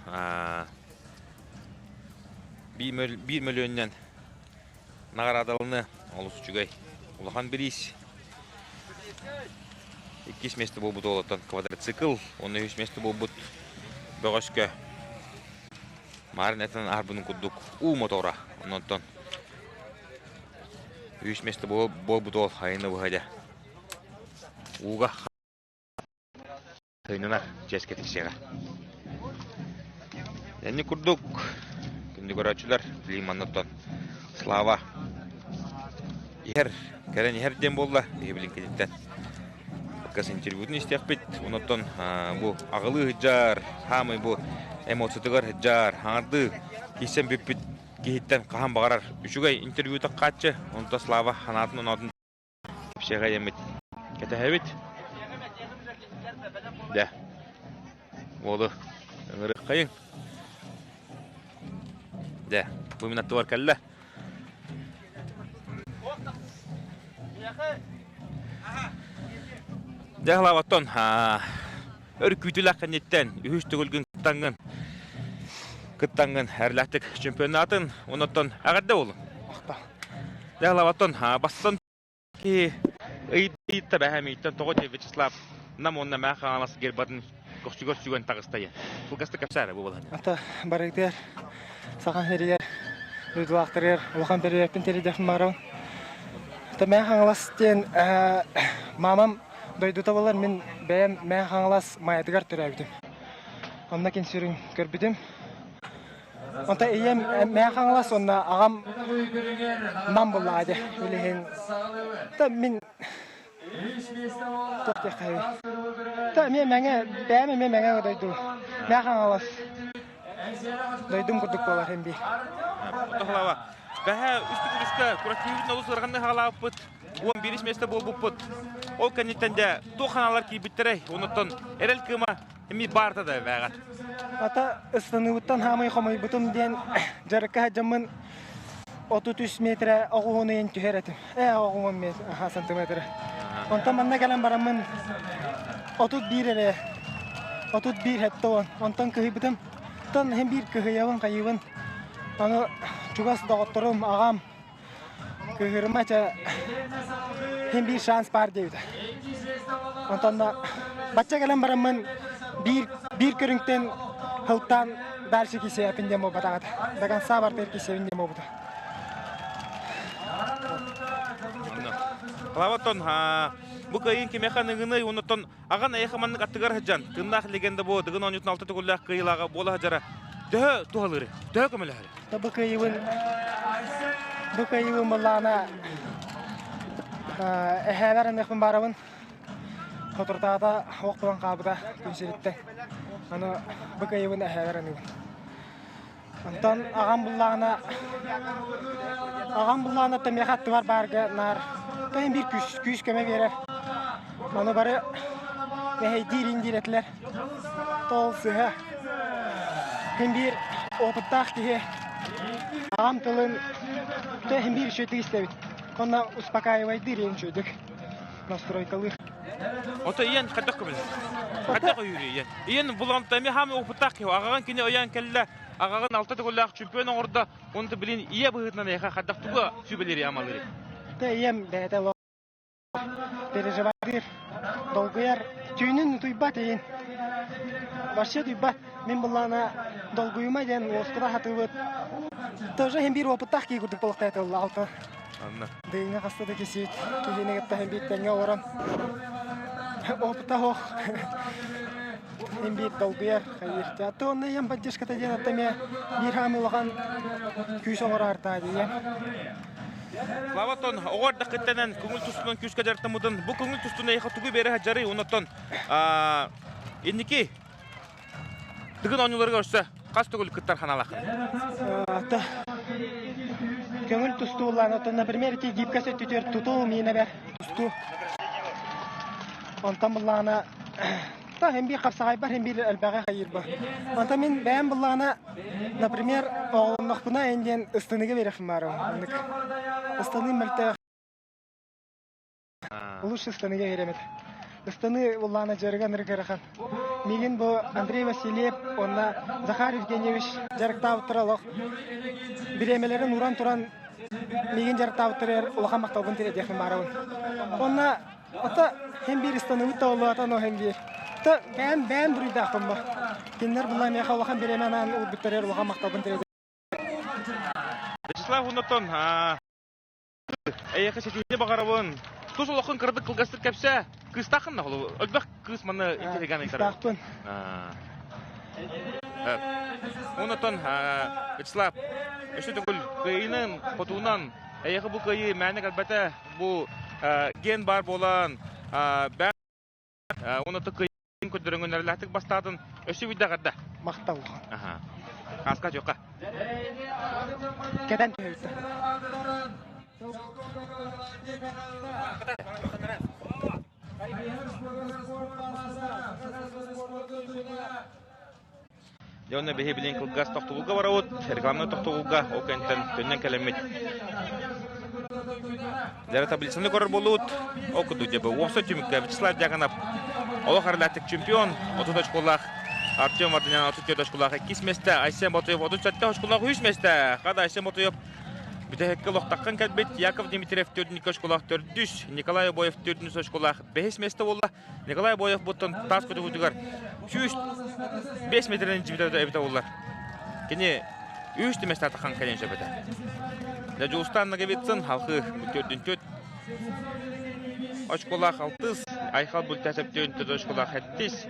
биир мөлүйүөнүнэн наҕараадаланы олус үчүгэй улахан бириис. Иккис миэстэ буолбут уолуттан квадроцикл, уонна үһүс миэстэ буолбут бөҕөскө Марын этэн аһарбытын курдук уу мотора. Оннонтон үһүс миэстэ буолбут уол айыны быһа ууга Тыынанар чиэскэ тиксиэҕэ. Энни курдук күндү көрөөччүлэр Лиманнаттан Слава иһэр, кэлэн иһэр диэн буолла биһи билиҥкититтэн. Кыс интервьютун истиэхпит. Онуттан бу аҕылыы сылдьар, хаамай бу эмоциятыгар сылдьар, хаҥардыы киирсэн бүппүт. киһиттэн хаһан баҕарар үчүгэй интервью таххааччы, онто Слава санаатын оноотун кэпсиэҕэ диэммит кэтэһэбит. Дэ, уолу ыҥырыаххайыҥ. Дэ, бу мин аттыбар кэллэ. Дьэ, Слава, өр күүтүүлээх кэнниттэн үһүс төгүлгүн кыттаҥҥын кыттаҥҥын эрлэхтик чемпионатын оннуттан эҕэрдэ буолун. Дьэ, Слава, бастан киһи ыйытта бэһэмииттэн тоҕо диэ Вячеслав Нам уонна Мээх Хаҥалас гербатын көхсүгэр сүгэн таҕыста диэн. Кылгастык кэпсээ бу балаһыанньа. Ата барыгытыгар Саха сиригэр дойдулаахтарыгар улахан бөрүөппүн тэрийдэхпин баарабын. Ата Мээх Хаҥалас диэн мамам дойдута буолар мин бэйэм Мээх Хаҥалас Майатыгар төрөөбүтүм. Онно кин сүрүн көрбүтүм. Онто ийэм Мээх Хаҥалас уонна аҕам Нам буллаҕа дии билигин. Та мин туох диэххэ Та эмиэ Мэҥэ бэйэм эмиэ Мэҥэ дойду Мээх Хаҥалас дойдум курдук буолар һин биир. Отохлава. Бэһэ үс түгүлүскэ куративын олус ыараханнык хаалаабыппыт. 11 миэстэ буолбуппут. Ол кэнниттэн дьэ туох ханаалар киирбиттэрэй? Онуттан эрэл кыыма эми баарта да бээҕэр. Ата ыстаныыбыттан хаамай хомойбутум диэн дьарыкка сылдьаммын 33 метрэ оҕуһун ыйын түһэр этим. Э, оҕуһун метр, аха, сантиметры. Онтон манна кэлэн бараммын 31 эрэ 31 хэтте он. Онтон кыһыйбытым. Онтон иһин биир кыһыйабын, хайыыбын. Аны чугас доҕотторум, аҕам кыһырыма чэ иһин биир шанс баар диэбитэ. Онтон бачча кэлэн бараммын биир биир көрүҥтэн хылтаан дальше кисиэпин диэн буолбатах этэ. До конца бартыгар кисиэбин диэн буолбута. Клаватон, бу кыайын кимиэхэ аныгыный, оннуттан аҕан эйиэхэ маннык аттыгар сылдьан, тыыннаах легенда бу Дыгын оонньуутун алта төгүллээх кыайыылааҕа буола сылдьара төһө туһалыырый, төһө көмөлөһөрүй? Бу кыайыыбын бу кыайыыбын былаана эһээлэр аныахпын баарабын. Соторутааҕыта ох булан хаалбыта күн сириттэн. Аны бу кыайыыбын эһээлэр аныыбын. Онтон аҕам буллаҕына аҕам буллаҕына оттон миэхэ аттыбар баарга наар тойон биир күүс, күүс көмө биэрэр. Ону бары мэһэйдиир индиир этилэр. Тол сыһа. Син биир опыттаах киһи аҕам тылын тө биир үчүгэйдик истэбит. Онно успокаивайдыыр иһин үчүгэйдик настройкалыыр. Ото ийэн хайдах көмөлөһөр? Хайдах өйүүр ийэн? Ийэн буланта эмиэ хаамы опыттаах киһи. Аҕаҕын кини өйөөн кэллэ, аҕаҕын алта төгүллээх чемпион оҥордо. Онто билин ийэ быһыытынан эйиэхэ хайдах тугу сүбэлири амалыыр? Тэ ийэм бэйэтэ олох переживайдыыр, долгуйар, түүнүн утуйбат ийин. Вообще утуйбат. Мин буллаана долгуйума диэн уоскута хатыыбыт. Тоже иһин биир опыттаах киһи курдук болуктайа тылла алта. Анна. Дыйыҥа хаста да кисиит киһини кытта иһин биир тэҥҥэ олорон опыта суох иһин биир долгуйар хайыыр. Аты онно ийэм поддержката диэн атта эмиэ биир хаамыы улахан күүс оҥороортаа диэн. Слава оттон оҕо эрдэххиттэнэн көҥүл тустунан күүскэ дьарыктаммытын бу көҥүл тустун эйиэхэ тугу биэрэ сылдьарый оннуттан инники Дыгын оонньууларыгар өссө хас төгүл кыттар ханаалааххын? Ата көҥүл тустуулаан, оттон, например, ити гибкость өттүтүгэр тутуу миэнэ бэр тустуу. Онтон буллаҕына та хин биир хапсаҕайбар хин биир элбэҕи хайыырба. Онтон мин бэйэм буллаҕына, например, оҕолоннохпуна эн диэн ыстыныгы биэрэхпин баарым. Оннук. Ыстаныы мөлтөх. Лучше ыстаныга иһирэмит. Ыстаныы улаана дьарыга ынырык ыарахан. Миигин бу Андрей Васильев уонна Захар Евгеньевич дьарыктаабыттара олох бириэмэлэрин ууран туран миигин дьарыктаабыттарыгар улахан махталбын тириэрдиэхпин баарабын. Уонна ото хин биир ыстаныбыт да буолуо но хин биир. То бэйэм бэйэм буруйдаахпын бу. Кинилэр булла миэхэ улахан бириэмэ анаан уурбуттарыгар улахан махталбын тириэрдиэхпин. Вячеслав Унотон Эйиэхэ ситиһиини баҕарабын. Тус олоххун кыратык кылгастык кэпсээ. Кыыстааххын да холобур. Элбэх кыыс манна интеллигент ыйтар. Кыыстаахпын. Онотон Вячеслав, өссө төгүл кыайыынан, хотуунан, эйиэхэ бу кыайыы мээнэ кэлбэтэ. Бу ген баар буолан, Уонна кыайын көрдөрөҥүн эрэлээхтик бастаатын өссө биирдэ эҕэрдэ. Махтал. Аска түөххэ. Кэтэн түһэбиттэр. Дьэ онно биһи билин кылгас тохтобулга барабыт, рекламнай тохтобулга, ол кэнниттэн төннөн кэлэммит. Дьэ таблицаны көрөр буолуут, ол курдук дьэ уопсай түмүккэ Вячеслав Дьяконов олох арылаатык чемпион, 30 очколаах Артем Варданян 34 очколаах иккис миэстэ, Айсен Ботуев 37 очколаах үс миэстэ. Хада Айсен Ботуев бүтэһиккэ олохтаххын кэлбит Яков Дмитриев төрдүнүккэ очколаах төрдүс, Николай Обоев төрдүнүс очколаах бэһис миэстэ буолла. Николай Боев буттан таас көтөҕүүтүгэр 105 метринэн дьибитэ эбитэ буоллар. Кини үс түмэстээх тахан кэлин сөп этэ. Дьэ Дьулустаан Ноговицын халхыы төрдүн төрт очколаах алтыс, Айхал Бүлтәсов төрдүн төрт очколаах хэттис,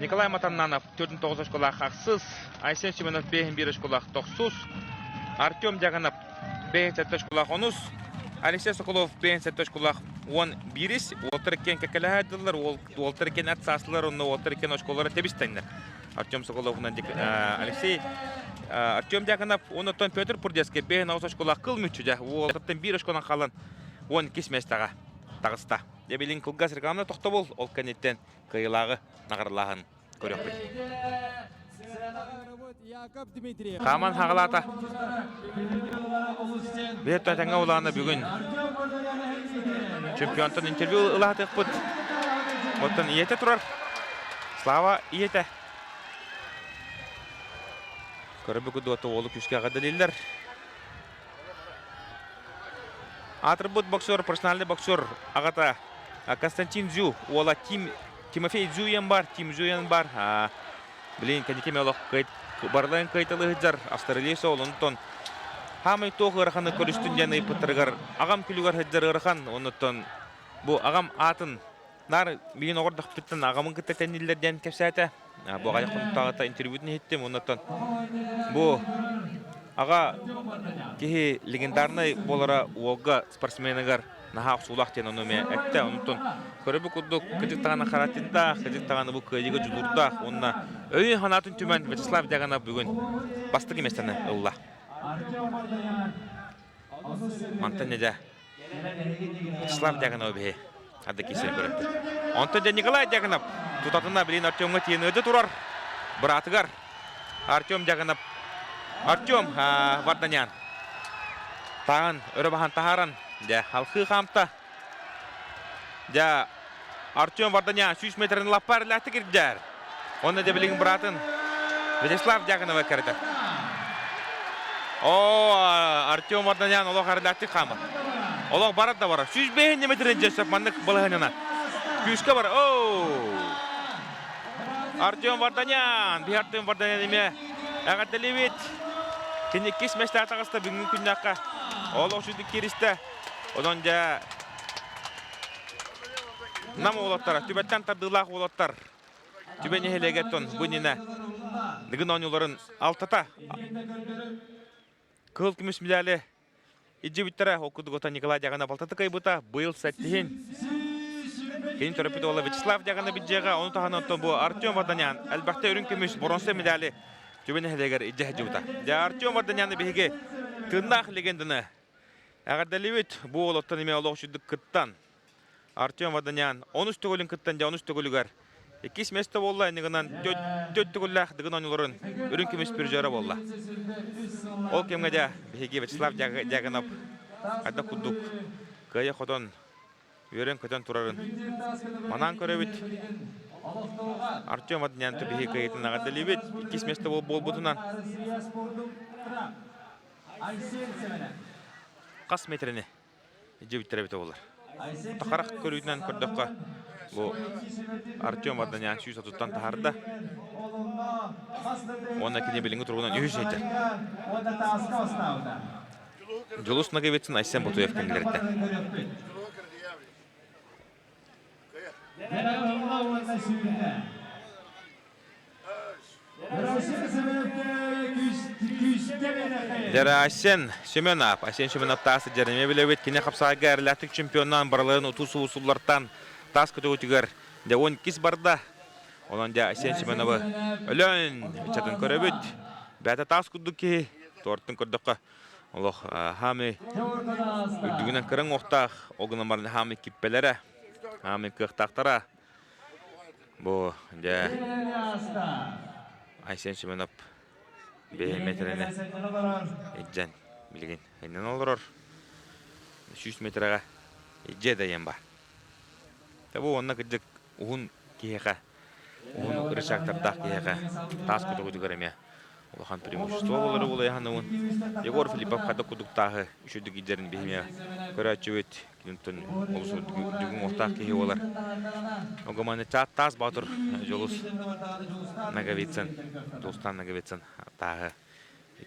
Николай Матаннанов төрдүн тоҕус очколаах ахсыс, Айсен Семенов бэһин биир очколаах тохсус, Артем Дьаганов бэйэн сэттэ очколаах онус, Алексей Соколов бэйэн сэттэ очколаах уон биирис, уолтар иккиэн кэккэлэһэ уолтар иккиэн ат саастылар, онно уолтар иккиэн очколара тэбис-тэҥнэр. Артем Соколовунан Алексей Артем Дьяконов, оннуттан Петр Пурдецкий бэйэн аҕыс очколаах кыл мүччү дьэ, уолтартан биир очконан хаалан 12 миэстэҕэ таҕыста. Дьэ билин кылгас рекламна тохтобул, ол кэнниттэн кыайыылааҕы наҕаралааһын көрүөхпүт. Хааман хаҕалаата. Биир тэҥҥэ улаана бүгүн чемпионтан интервью ылаатыахпыт. Оттон ийэтэ турар. Слава ийэтэ. Көрөбү дуота уолу күүскэ эҕэрдэлииллэр. Аатырбыт боксер, профессиональный боксер аҕата Константин Дзю уола Тим Тимофей Дзюен бар, Тим Дзюен бар. Билин кэнники олох барыларын кыайталыы сылдьар Австралия суол. Онтон хаамай туох ыараханы көрүстүн диэн ыйыппыттарыгар аҕам күлүгэр сылдьар ыарахан. Оннуттан бу аҕам аатын наар билин оҕордохпуттан аҕамын кытта тэнниллэр диэн кэпсээтэ. Бу аҕай хонуктааҕыта интервьютун иһиттим. Оннуттан бу аҕа киһи легендарнай буолара уолга спортсменыгар наһаа охсуулаах диэн ону эмиэ эттэ. Онтон көрөбү курдук кыдьык даҕаны характырдаах, кыдьык даҕаны бу кыайыыга дьулуурдаах уонна өйүн-санаатын түмэн Вячеслав Дьаганов бүгүн бастакы миэстэни ылла. Мантан дьэ Вячеслав Дьаганов биһи арды киирсэн көрөппүт. Онтон дьэ Николай Дьаганов тутатына билин Артемҥа тиийэн ыалдьа турар быраатыгар Артем Дьаганов Артем Варданян Таан өрө баһан таһааран, дьэ, халхыы хаамта. Дьэ, Артем Варданян 100 метрин лаппа эрэлээхтик ирдээр. Онно дьэ билигин быраатын Вячеслав Дьяконова кэрэтэ. О, Артем Варданян олох эрэлээхтик хаамар. Олох барар да барар. 105 метрин дьэ сөп маннык балаһынына. Күүскэ бар. О! Артем Варданян, биһи Артем Варданян эмиэ эҕэрдэлиибит. Кини иккис миэстэҕэ таҕыста бүгүҥҥү күннээххэ. Олох сүдүк кииристэ. Онон дьэ Нам уолаттара, түбэттэн тардыылаах уолаттар Түбэ нэһилиэгеттон бу иннинэ Дыгын оонньууларын алтата кыһыл көмүс медали Илдьибиттэрэ ол курдук Николай Дьаҕанов алтата кыайбыта, быйыл сэттиһин. Кини төрөппүт уола Вячеслав Дьаҕанов илдьиэҕэ, ону таһынан оттон бу Артем Варданян элбэхтэ үрүҥ көмүс боруонса медали Түбэ нэһилиэгэр илдьэ сылдьыбыта. Дьэ, Артем Варданяны биһиги тыыннаах легенданы эҕэрдэлиибит. Бу уолаттан эмиэ олох үчүгдүк кыттан Артем Варданян онус төгүлүн кыттан дьэ онус төгүлүгэр иккис миэстэ буолла иннигинэн төрт төгүллээх Дыгын оонньууларын үрүҥ көмүс призера буолла. Ол кэмҥэ дьэ биһиги Вячеслав Дьяконов хайдах курдук кыайа-хотон үөрэн-көтөн турарын манаан көрөбүт. Артем Варданян биһиги кыайыытын эҕэрдэлиибит. Иккис миэстэ буолбутунан хас метрини дьиэбиттэрэ эбитэ буолар. Харах көрүүтүнэн көрдөххө, бу Артем Варданян 130-тан таһаарда. Уонна кини билиҥҥи туругунан үһүс сылдьар. Дьулус Ноговицын Айсен Ботуев кэннилэриттэн. Дьэ, Семенов. Айсен Семенов таас дьэрэми билэбит. Кини хапсаайга эрэлээхтик чемпионнаан барыларын утуу суллартан таас көтөҕүтүгэр дьэ 12 барда. Онон дьэ Айсен Семеновы өлөн ычатын көрөбүт. Бэйэтэ таас курдук киһи. Туортун көрдөххө олох хаамы үрдүгүнэн кыраҥ уохтаах, ол гынан баран хаамы киппэлэрэ, хаамы кыахтаахтара. Бу дьэ Айсен Семенов бэйэ метрэни илдьэн билигин иннин олорор. 100 метрэҕэ илдьэ дайан бар. Бу уонна кырдьык уһун киһиэхэ, уһун рычагтардаах киһиэхэ таас көтөҕүтүгэр эмиэ улахан преимущество буолары булайаһаныбын. Егор Филиппов хата курдук тааһы үчүгдүк илдьэрин биһиме көрөөччүбүт. Киниттэн олус үрдүгүн уохтаах киһи буолар. Огоманы таас Баатыр Дьулус Ноговицын, Дьулустан Ноговицын тааһы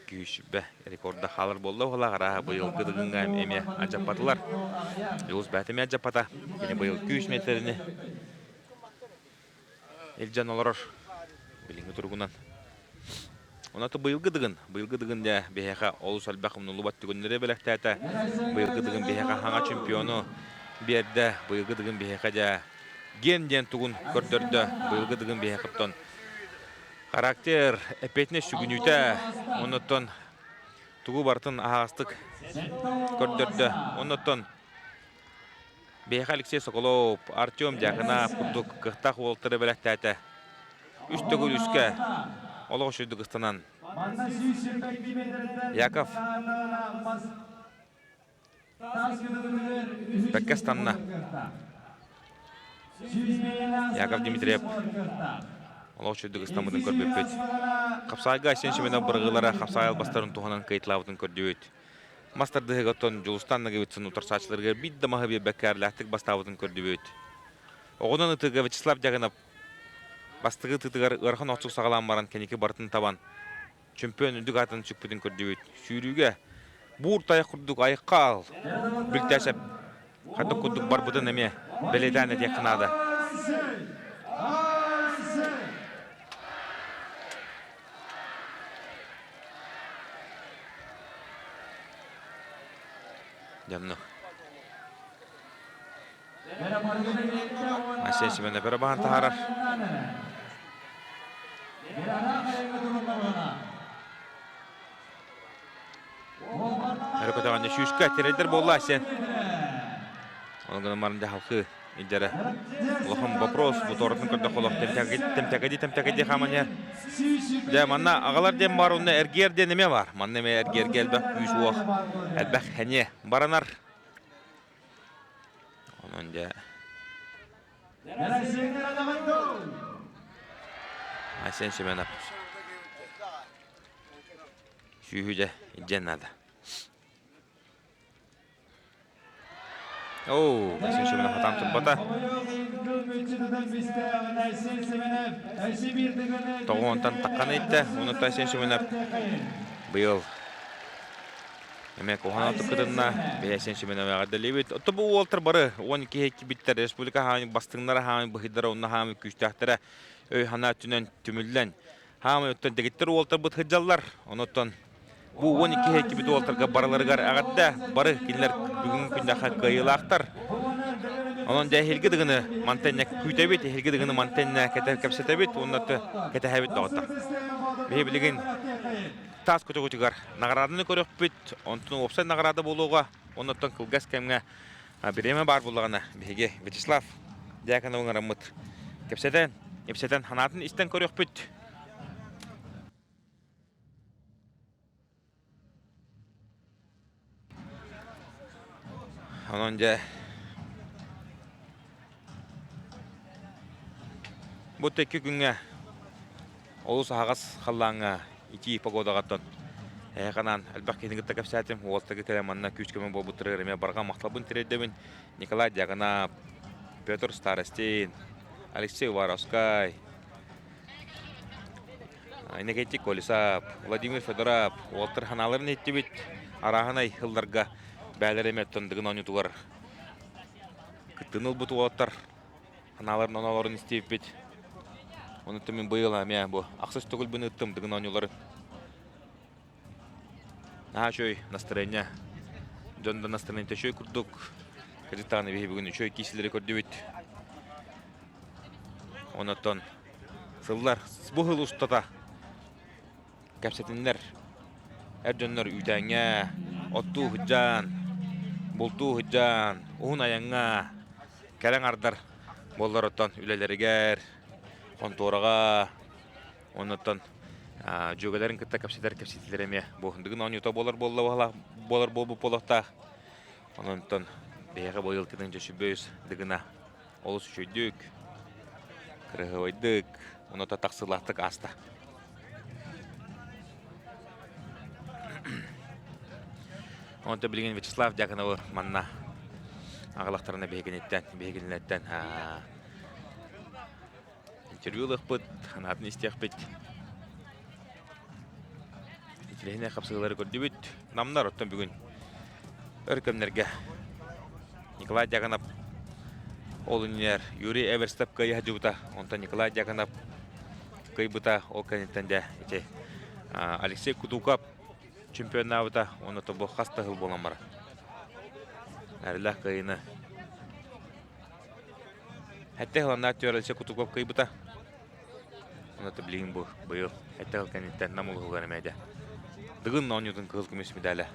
200 рекорда хаалар буолла уһалаах арааһа быйылгы дыгыҥҥа эмиэ адьаппатылар. Дьулус бэйэтэ эмиэ адьаппата. Кини быйыл күүс миэтэрини илдьэн олорор билиҥҥи туругунан. Онон быйылгы дыгын, быйылгы дыгын дьэ биһиэхэ олус элбэх умнуллубат түгэннэри бэлэхтээтэ. Быйылгы дыгын биһиэхэ хаҥа чемпиону биэрдэ. Быйылгы дыгын биһиэхэ дьэ ген диэн тугун көрдөрдө. Быйылгы дыгын биһиэхэ оттон характер, эппиэтинэс сүгүнүүтэ, оннуттан тугу барытын аһаҕастык көрдөрдө. Оннуттан биһиэхэ Алексей Соколов, Артем Дьяконов курдук кыахтаах уолаттары бэлэхтээтэ. Үс төгүл үскэ олох үчүгдүк ыстанан Яков бэккэ ыстанна. Яков Дмитриев олох үчүгдүк ыстаммытын көрбүппүт. Хапсаайга Айсен Семенов бырагыылара хапсаай албастарын туһанан кыайталаабытын көрдүбүт. Мас тардыһыыга оттон Дьулустан Ноговицын утарсааччыларыгар биир да маһы биэрбэккэ эрлээхтик бастаабытын көрдүбүт. Оҕунан ытыыга Вячеслав Дьагынов бастакы ытыытыгар ыарахан охсук саҕалаан баран кэнники барытын табан чөмпүйүөн үрдүк аатын сүкпүтүн көрдүбүт. Сүүрүүгэ буур тайах курдук айхал Бүлтээсэп хайдах курдук барбытын эмиэ бэлиэтээн этиэххэ наада. Дьонно. Айсен Семенов өрө баһан таһаарар. Өрө көтөҕөннө сүүскэ тирэйдэр буолла Айсен. Оны гынан баран дьаһалхыы илдьэрэ. Улахан вопрос бу торотун көрдөх олох тэмтэкэди тэмтэкэди хаманьар. Дьэ манна аҕалар диэн бар онно эргиэр диэн эмиэ бар. Манна эмиэ эргиэргэ элбэх күүс уох, элбэх хэниэ баранар. Онон дьэ Айсен Семенов сүүһү дьэ илдьэн наада. Оо, Айсен Семенов хатаан турбата. Тоҕуонтан таххан иттэ. Онуттан Айсен Семенов быйыл эмиэ куһаҕан оту кытынна. Бэйэ Семенов эҕэрдэлиибит. Отто бу уолтар бары 12 кибиттэр республика хаамай бастыҥнара хаамай быһыйдара онно хаамай күүстээхтэрэ өй-санаа өттүнэн түмүллэн хаамай оттон дэгиттэр уолтарбыт сылдьаллар. Онуттан Бу 12 эккибит уолтарга барыларыгар эҕэрдэ, бары кинилэр бүгүҥҥү күннэхэ кыайыылаахтар. Онон дьэ эһилги дыгыны мантан күүтэбит, эһилги дыгыны мантан кэпсэтэбит уонна кэтэһэбит доҕоттор. Биһи билигин таас көтөҕүтүгэр наҕарааданы көрөхпүт, онтон уопсай наҕараада буолуоҕа, оннуттан кылгас кэмҥэ бириэмэ баар буоллаҕына биһиги Вячеслав Дьяконов ыҥыраммыт кэпсэтэн, ипсэтэн санаатын истэн көрүөхпүт. Онон дьэ бу тэкки күҥҥэ олус аһаҕас халлааҥҥа итии погодаҕаттан эһэханаан элбэх киһини кытта кэпсээтим. Уолтага кэлэн манна күүс-көмө буолбуттарыгар эмиэ барҕа махталбын тириэрдэбин. Николай Дьяконов, Петр Старостин, Алексей Уваровскай, Иннокентий Колесов, Владимир Федоров уолаттар санааларын иһиттибит. Арааһынай сылларга бээлэр эмэ Дыгын оонньуутугар кыттыыны ылбыт уолаттар санааларын оноолорун истибиппит. Онуттан мин быйыл эмиэ бу ахсыс төгүлбүн ыыттым Дыгын оонньууларын. Наһаа үчүгэй настроение. Дьон да настроениета үчүгэй курдук. Кырдьык даҕаны биһи бүгүн үчүгэй киисилэри көрдүбүт. Онотон сыллар бу сыл устата кэпсэтиннэр. Эр дьоннор үүтээҥҥэ оттуу сылдьан, бултуу сылдьан, уһун айаҥҥа кэлэн ардар буоллар оттон үлэлэригэр, хонтуораҕа, оннуттан дьүөгэлэрин кытта кэпсэтэр кэпсэтиилэр эмиэ бу Дыгын оонньуута буолар буолла буолар буолбут буолуохтаах. Онон биһиэхэ быйыл тыһыынча сүбэ Дыгына олус үчүгэйдик, кыраһыабайдык, онуота тахсыылаахтык ааста. Онто билигин Вячеслав Дьяконовы манна аҕалахтарына биһигиниттэн, биһигинилэртэн интервью ылыахпыт, санаатын истиэхпит. Итилэһинэ хапсыһыылары көрдүбүт. Намнар оттон бүгүн өр кэмнэргэ Николай Дьяконов ол иннигэр Юрий Эверстов кыайа сылдьыбыта. Онтон Николай Дьяконов кыайбыта. Ол кэнниттэн дьэ ити Алексей Кутуков чемпионнаабыта. Уонна бу хас да сыл буолан барар. Эрэллээх кыайыыны Сэттэ сыланнаах түөр Алексей Кутуков кыайбыта. Онно билигин бу быйыл сэттэ сыл кэнниттэн Нам улууһугар эмиэ Дыгын оонньуутун кыһыл көмүс медаля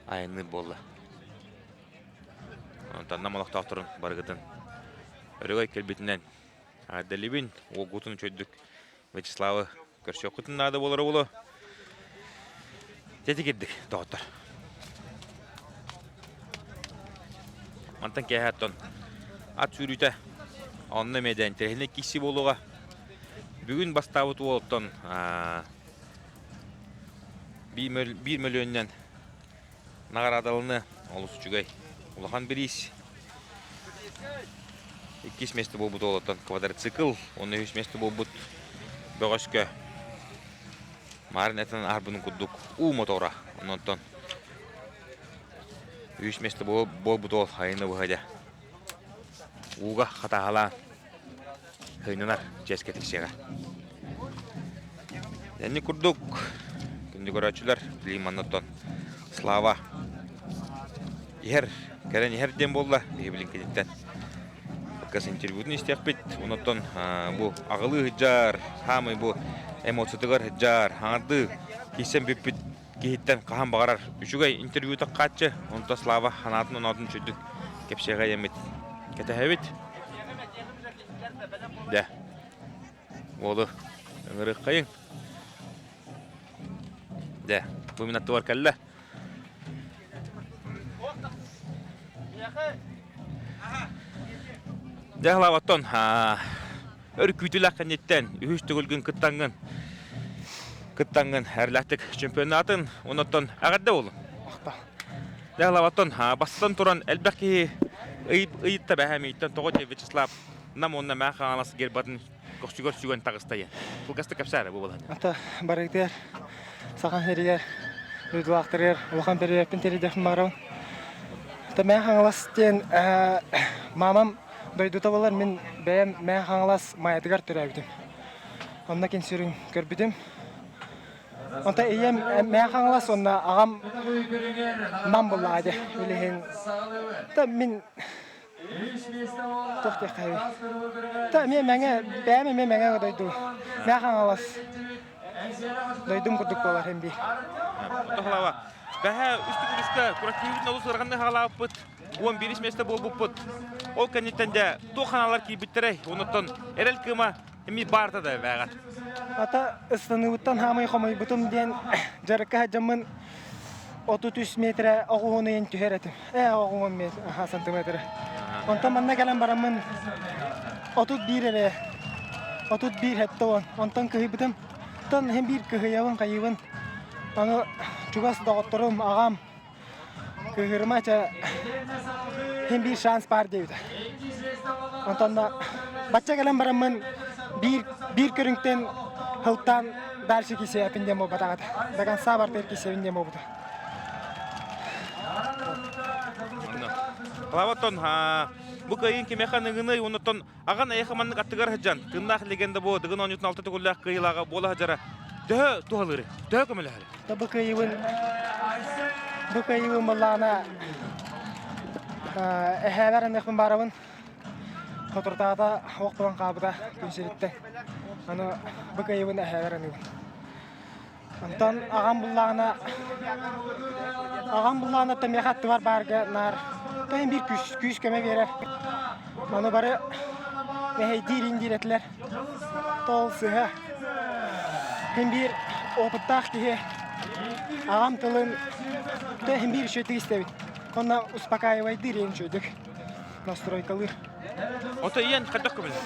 айанныыр буолла. Онтон Нам олохтоохторун барыгытын өрөгөй кэлбитинэн эҕэрдэлиибин. Уолгутун үчүгэйдик Вячеславы көрсүөххүтүн наада буолара буолуо. Дьэ кирдик, доҕоттор. Мантан киэһэ оттон ат сүүрүүтэ онно эмиэ да интэриэһинэй киирсии буолуоҕа. Бүгүн бастаабыт уолтан биир мөлүйүөнүнэн наҕараадаланы олус үчүгэй улахан бириис. Иккис миэстэ буолбут уолуттан квадроцикл, уонна үһүс миэстэ буолбут бөҕөскө Марын этэн аһарбытын курдук уу мотора. Онтон үһүс миэстэ буолбут уол айыны быһа дьэ ууга хатааһалаан Һыйнанар чиэскэ тиксиэҕэ. Инник курдук күндү көрөөччүлэр билигин манна Слава иһэр, кэлэн иһэр диэн буолла. Биһи билин киниттэн кылгас интервьютун истиэхпит. Онон бу аҕылыы сылдьар, хаамай бу эмоциятыгар сылдьар, хаҥардыы киирсэн бүппүт киһиттэн хаһан баҕарар үчүгэй интервью таххааччы. Онто Слава санаатын-оноотун үчүгдүк кэпсиэҕэ диэммит кэтэһэбит. Дьэ, уолу ыҥырыаххайыҥ. Дьэ, бу мин аттыбар кэллэ. Дьэ, Слава, өр күүтүүлээх кэнниттэн үһүс төгүлгүн кыттаҥҥын кыттаҥҥын эрлээхтик чемпионатын оннуттан эҕэрдэ буоллун. Дьэ, Слава, бастатан туран элбэх киһи ыйытта бэһэ мииттэн тоҕо диэ Вячеслав Нам уонна Мэҥэ Хаҥалас гербатын көхсүгэр сүгэн таҕыста диэн. Кылгастык кэпсээ эрэ бу балаһыанньа. Ата барыгытыгар Саха сиригэр дойдулаахтарыгар улахан бөрүөппүн тириэрдиэхпин баҕарабын. Ата Мэҥэ Хаҥалас диэн маамам дойдута буолар мин бэйэм Мэҥэ Хаҥалас Майатыгар төрөөбүтүм. Онно кин сүрүн көрбүтүм. Онтон ийэм Мэҥэ Хаҥалас уонна аҕам Нам буллаҕа дии. Билигин мин туох диэххэ Та эмиэ Мэҥэ бэйэм эмиэ Мэҥэ дойду Мэҥэ Хаҥалас дойдум курдук буолар һин биир. Тохлава. Бэһэ үс түгүлүскэ курактыыбытын олус ыараханнык хаалаабыппыт. 11 миэстэ буолбуппут. Ол кэнниттэн дьэ туох ханаалар киирбиттэрэй? Онуттан эрэл кыыма эмиэ баарта да бээҕэр. Ата ыстаныыбыттан хаамай хомойбутум диэн дьарыкка сылдьаммын 33 метрэ оҕуһун ыйан түһэр этим. Ээ, оҕуһун метр, аха, сантиметры. Онтон манна кэлэн бараммын 31 эрэ, 31 сэттэ уон. Онтон кыһыйбытым. Оттон иһин биир кыһыйабын, хайыыбын. Аны чугас доҕотторум, аҕам кыыһырыма чэ иһин биир шанс баар диэбитэ. Онтон да бачча кэлэн бараммын биир биир көрүҥтэн сылтаан дальше киисэпин диэн буолбатах этэ. До конца бартыгар киисэбин диэн буолбута. Клаватон, бу кыайын кимиэхэ аныгыный, оннуттан аҕан эйиэхэ маннык аттыгар сылдьан, тыыннаах легенда буо, Дыгын оонньуутун алта төгүллээх кыайыылааҕа буола сылдьара төһө туһалыырый, төһө көмөлөһөрүй? Бу кыайыыбын бу кыайыыбын буоллаҕына эһээбэр аныахпын баарабын. Соторутааҕыта ох булан хаалбыта күн сириттэн. Аны бу кыайыыбын эһээбэр аныыбын. Онтон аҕам буллаҕына аҕам буллаҕына оттон миэхэ аттыбар баарга наар тойон биир күүс, күүс көмө биэрэр. Ону бары мэһэйдиир индиир этилэр. Тол сыһа. Хин биир опыттаах киһи аҕам тылын хин биир үчүгэйдик истэбит. Онно успокаивайдыыр иһин үчүгэйдик настройкалыыр. Ото ийэн хайдах көмөлөһөр?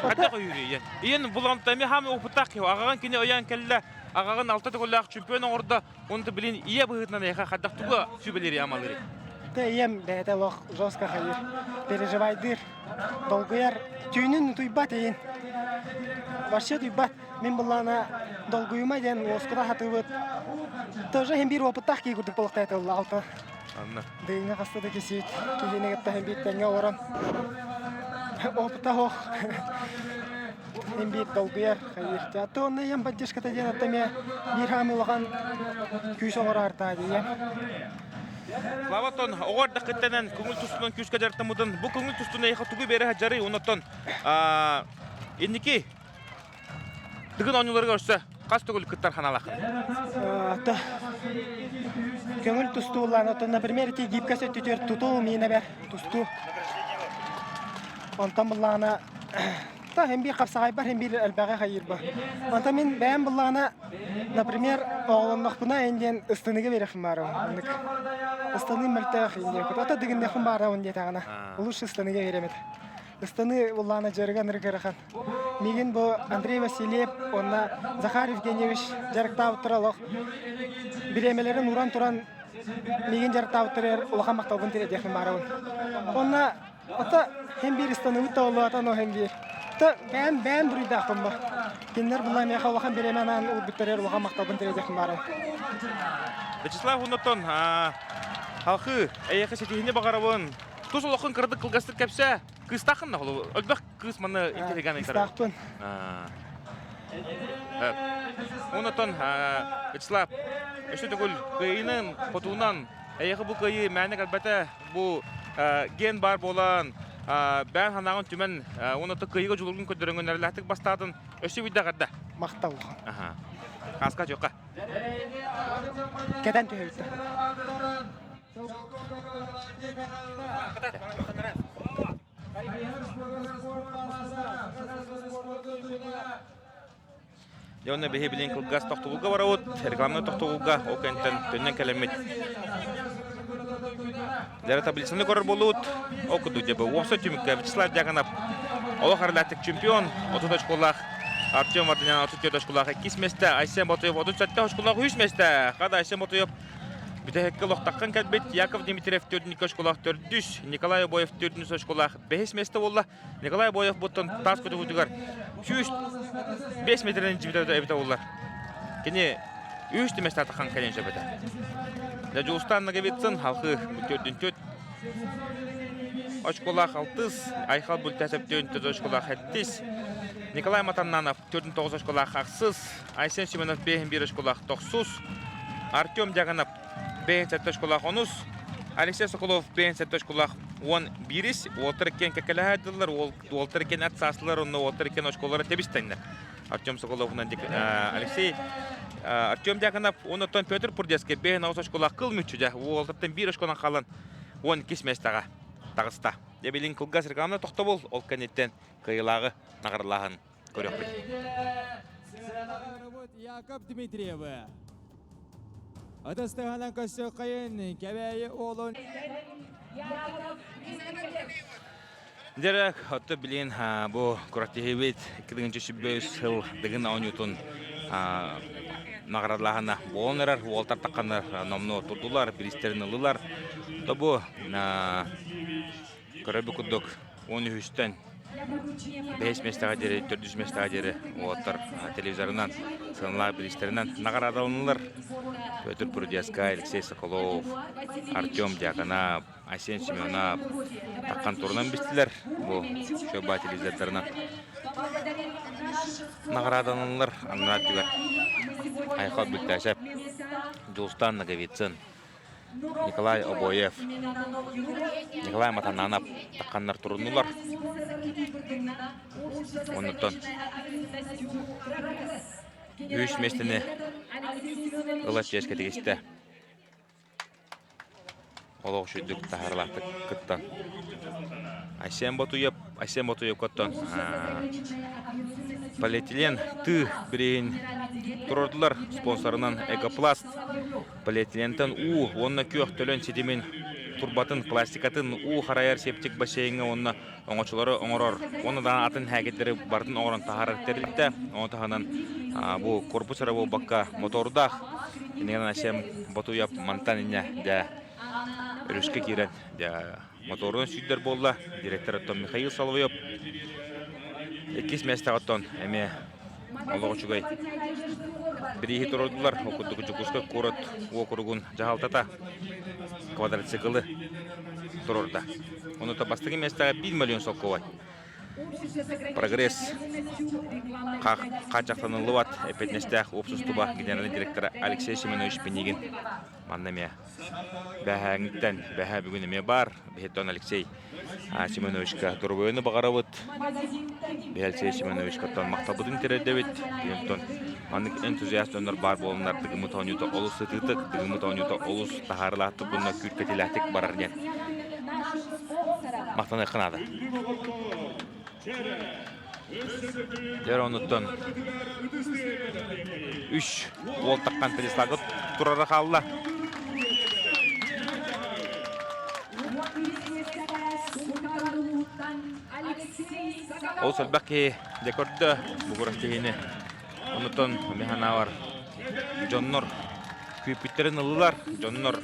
Хайдах өйүүр ийэн? Ийэн булан эми хаамы опыттаах киһи. Аҕаҕын кини ойоон кэллэ, аҕаҕын алта төгүллээх чемпион оҥордо. Онто билин ийэ быһыытынан эйиэхэ хайдах тугу сүбэлири амалыырый? Тэ ийэм бэйэтэ олох жестко хайыр, переживайдыыр, долгуйар, түүнүн утуйбат ийин. Вообще утуйбат. Мин былаана долгуйума диэн уоскута хатыбыт. Тоже хин биир опыттаах киһи курдук болуктаатылла алта. Анна. Дыйыңа хаста да кисиит киһини кытта хин биир тэҥҥэ олорон опыта ох хин биир долгуйар хайыр. Аты онно ийэм поддержката диэн атта эмиэ биир хаамыы улахан күүс оҥороортаа диэн. Слава оттон оҕо эрдэххиттэнэн көҥүл тустунан күүскэ дьарыктаммытын бу көҥүл тустууну эйиэхэ тугу биэрэ сылдьарый оннуттан инники Дыгын оонньууларыгар өссө хас төгүл кыттар ханалааххын? Көҥүл тустуулаан, оттон, например, ити гибкость өттүтүгэр тутуу миинэбэр тустуу. Онтон буллаҕына та хин биир хапсаҕайбар хин биир элбэҕи хайыырба. Онтон мин бэйэм буллаҕына, например, оҕолоннохпуна эн диэн ыстыныга биэрэхпин баарабын. Оннук. Ыстаныы мөлтөөх диэн. Ото дыгынныахпын баарабын диэтэҕинэ, лучше ыстаныга биэрэм этэ. Ыстаныы буллаҕына дьарыга ынырык ыарахан. Миигин бу Андрей Васильев уонна Захар Евгеньевич дьарыктаабыттара олох бириэмэлэрин ууран туран миигин дьарыктаабыттарыгар улахан махталбын тириэрдиэхпин баарабын. Уонна ото хин биир ыстаныбыт да буолуо но хин биир. То бэйэм бэйэм буруйдаахпын бу. Кинилэр булла миэхэ улахан бириэмэ анаан уурбуттарыгар улахан махталбын тириэрдиэхпин баарабын. Вячеслав оннуттан халхыы эйиэхэ ситиһини баҕарабын. Тус олоххун кыратык кылгастык кэпсээ. Кыыстааххын да холобур өлбөх кыыс манна интеллигент ыйтар. Кыыстаахпын. Онотон Вячеслав, өссө төгүл кыайыынан, хотуунан, эйиэхэ бу кыайыы мээнэ кэлбэтэ, бу ген баар буолан, бэйэн санааҕын түмэн, оното кыайыыга дьулургун көрдөрөҥҥүн эрэлээхтик бастаатын, өссө биирдэ эҕэрдэ. Махтал. Хаска чуохха. Кэтэн түһэбит. Дьэ онно биһи билин кылгас тохтобулга барабыт, рекламнай тохтобулга ол кэнниттэн төннөн кэлэммит. Дьэ таблицаны көрөр буолуут, ол курдук дьэ бу уопсай түмүккэ Вячеслав Дьяконов олох арылаатык чемпион, 30 очколаах Артем Варданян 34 очколаах иккис миэстэ, Айсен Ботуев 37 очколаах үһүс миэстэ. Хада Айсен Ботуев Бүтэһиккэ олохтоххун кэлбит Яков Дмитриев төрдүнүккэ очколаах төрдүс, Николай Обоев төрдүнүс очколаах бэһис миэстэ буолла. Николай Обоев буттан таас көтөҕүүтүгэр 105 метрден дьибитэ эбитэ буоллар. Кини үс миэстэ атахан кэлин сөп этэ. Дьэ Дьулустаан Ноговицын халхы төрдүн төрт очколаах алтыс, Айхал Бүлтәсов төрдүн төрт очколаах сэттис, Николай Матаннанов төрдүн тоҕус очколаах ахсыс, Айсен Семенов бэһин биир очколаах тохсус, Артем Дьаганов бэһин сэттэ очколаах онус, Алексей Соколов бэһин сэттэ очколаах уон биирис, уолтар иккиэн кэккэлэһэ сылдьаллар, уолтар иккиэн ат саастылар, онно уолтар иккиэн очколара тэбис-тэҥнэр. Артем Соколов уонна Алексей Артем Дьяконов уонна Петр Пурдецкий бэһин аҕыс очколаах кыл мүччү дьэ уолтартан биир очконан хаалан уон иккис миэстэҕэ таҕыста. Дьэ билин кылгас рекламна тохтобул, ол кэнниттэн кыайыылааҕы наҕаралааһын көрүөхпүт. Яков Дмитриевы. Ытыстыһынан көрсүөххэйин Кэбээйи уолун Дьэрэ, отто билин бу күрэхтэһиибит 2023 сыл Дыгын оонньуутун наҕараадалааһына буолан эрэр. Уолтар тахханнар номнуо турдулар, бириистэрин ыллылар. То бу көрөрбүт курдук уон үһүстэн бэһис миэстэҕэ диэри, төрдүс миэстэҕэ диэри уолаттар телевизорынан, сыаналаах бириистэринэн наҕараадаланнылар. Петр Прудецкай, Алексей Соколов, Артем Дьяконов, Айсен Семенов таххан турунан бистилэр. Бу шоба телевизордарынан наҕараадаланнылар. Аннараа өттүгэр Айхал Бүлтээсэп, Дьулустаан Ноговицын, Николай Обоев, Николай Матананов тахханнар туруннулар. Оннуттан үс миэстэни Ылар чиэскэ тигистэ. Олох үчүгдүк таһаарылаахтык кыттан. Айсен Ботуев, Айсен Ботуевкоттон полиэтилен тыы бирииһин туруордулар. Спонсорынан Экопласт полиэтилентэн уу уонна күөх төлөн ситимин турбатын, пластикатын уу харайар септик бассейҥҥа уонна оҥочолору оҥорор уонна даҕаны атын һээкэйдэри барытын оҥорон таһаарар тэрилтэ. Ону таһынан бу корпус эрэ буолбакка мотордаах иннигэн Асем Ботуев мантан инньэ дьэ өрүскэ киирэн дьэ моторунан сүүрдэр буолла. Директор оттон Михаил Соловьев иккис миэстэҕэ оттон эмиэ олох үчүгэй бирииһи туруордулар. Ол курдук Дьокуускай куорат уокуругун дьаһалтата квадроциклы туруорда. Онута бастакы миэстэҕэ 1 миллион солкуобай. Прогресс хааччахтаныллыбат эппиэтинэстээх уопсустуба генеральнай директора Алексей Семенович Пинигин манна эмиэ бэһээҥиттэн бэһээ бүгүн эмиэ баар. Биһиттэн Алексей Семеновичка доруобуйаны баҕарабыт. Биһи Алексей Семеновичкаттан махталбытын тириэрдэбит. Онтон маннык энтузиаст дьоннор баар буоланнар дыгыммыт оонньуута олус сытыытык, дыгыммыт оонньуута олус таһаарылаахтык уонна күүркэтиилээхтик барар диэн махтаныахха наада. Дьэр онуттан үс уол таххан Станиславга турара хаалла. Ол элбэх киһи дьэ көрдө бу күрэхтэһиини. Онутан мин санаабар дьоннор күүппүттэрин ыллылар, дьоннор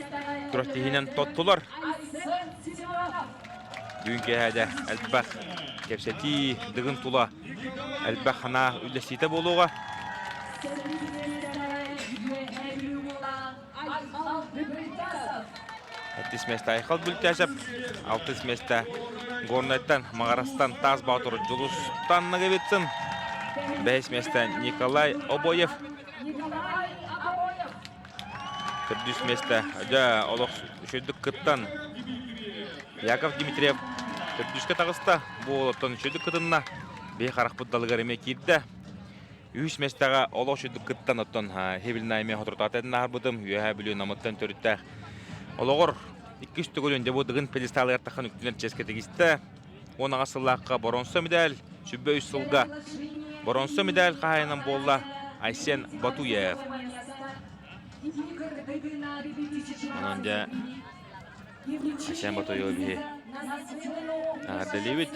күрэхтэһиинэн тоттулар. Бүгүн киэһээдэ элбэх кэпсэтии, дыгын тула элбэх санаа үллэстиитэ буолуоҕа. Аттис место Айхал Бүлтээсэп, алтыс место Горнайтан, Маҕарастан Таас Боотур Дьулустан Ноговицын, бэһис место Николай Обоев, төрдүс место дьэ олох үчүгдүк кыттан Яков Дмитриев төрдүскэ таҕыста, бу уолаттан үчүгдүк кытынна, биһи харахпыт далыгар эмиэ киирдэ. Үһүс миэстэҕэ олох үчүгдүк кыттан оттон Хевилнай эмиэ соторутааҕыта ааһарбытым, Үөһээ Бүлүү Намыттан төрүттээх олоҕор иккис төгүлүн дьэ бу Дыгын пьедесталыгар таххан үктэнэр чиэскэ тигистэ. 18 сыллаахха боронсо медаль, 23 сылга боронсо медаль хаһаайынан буолла Айсен Батуев. Онон дьэ Айсен Батуев биһи эҕэрдэлиибит.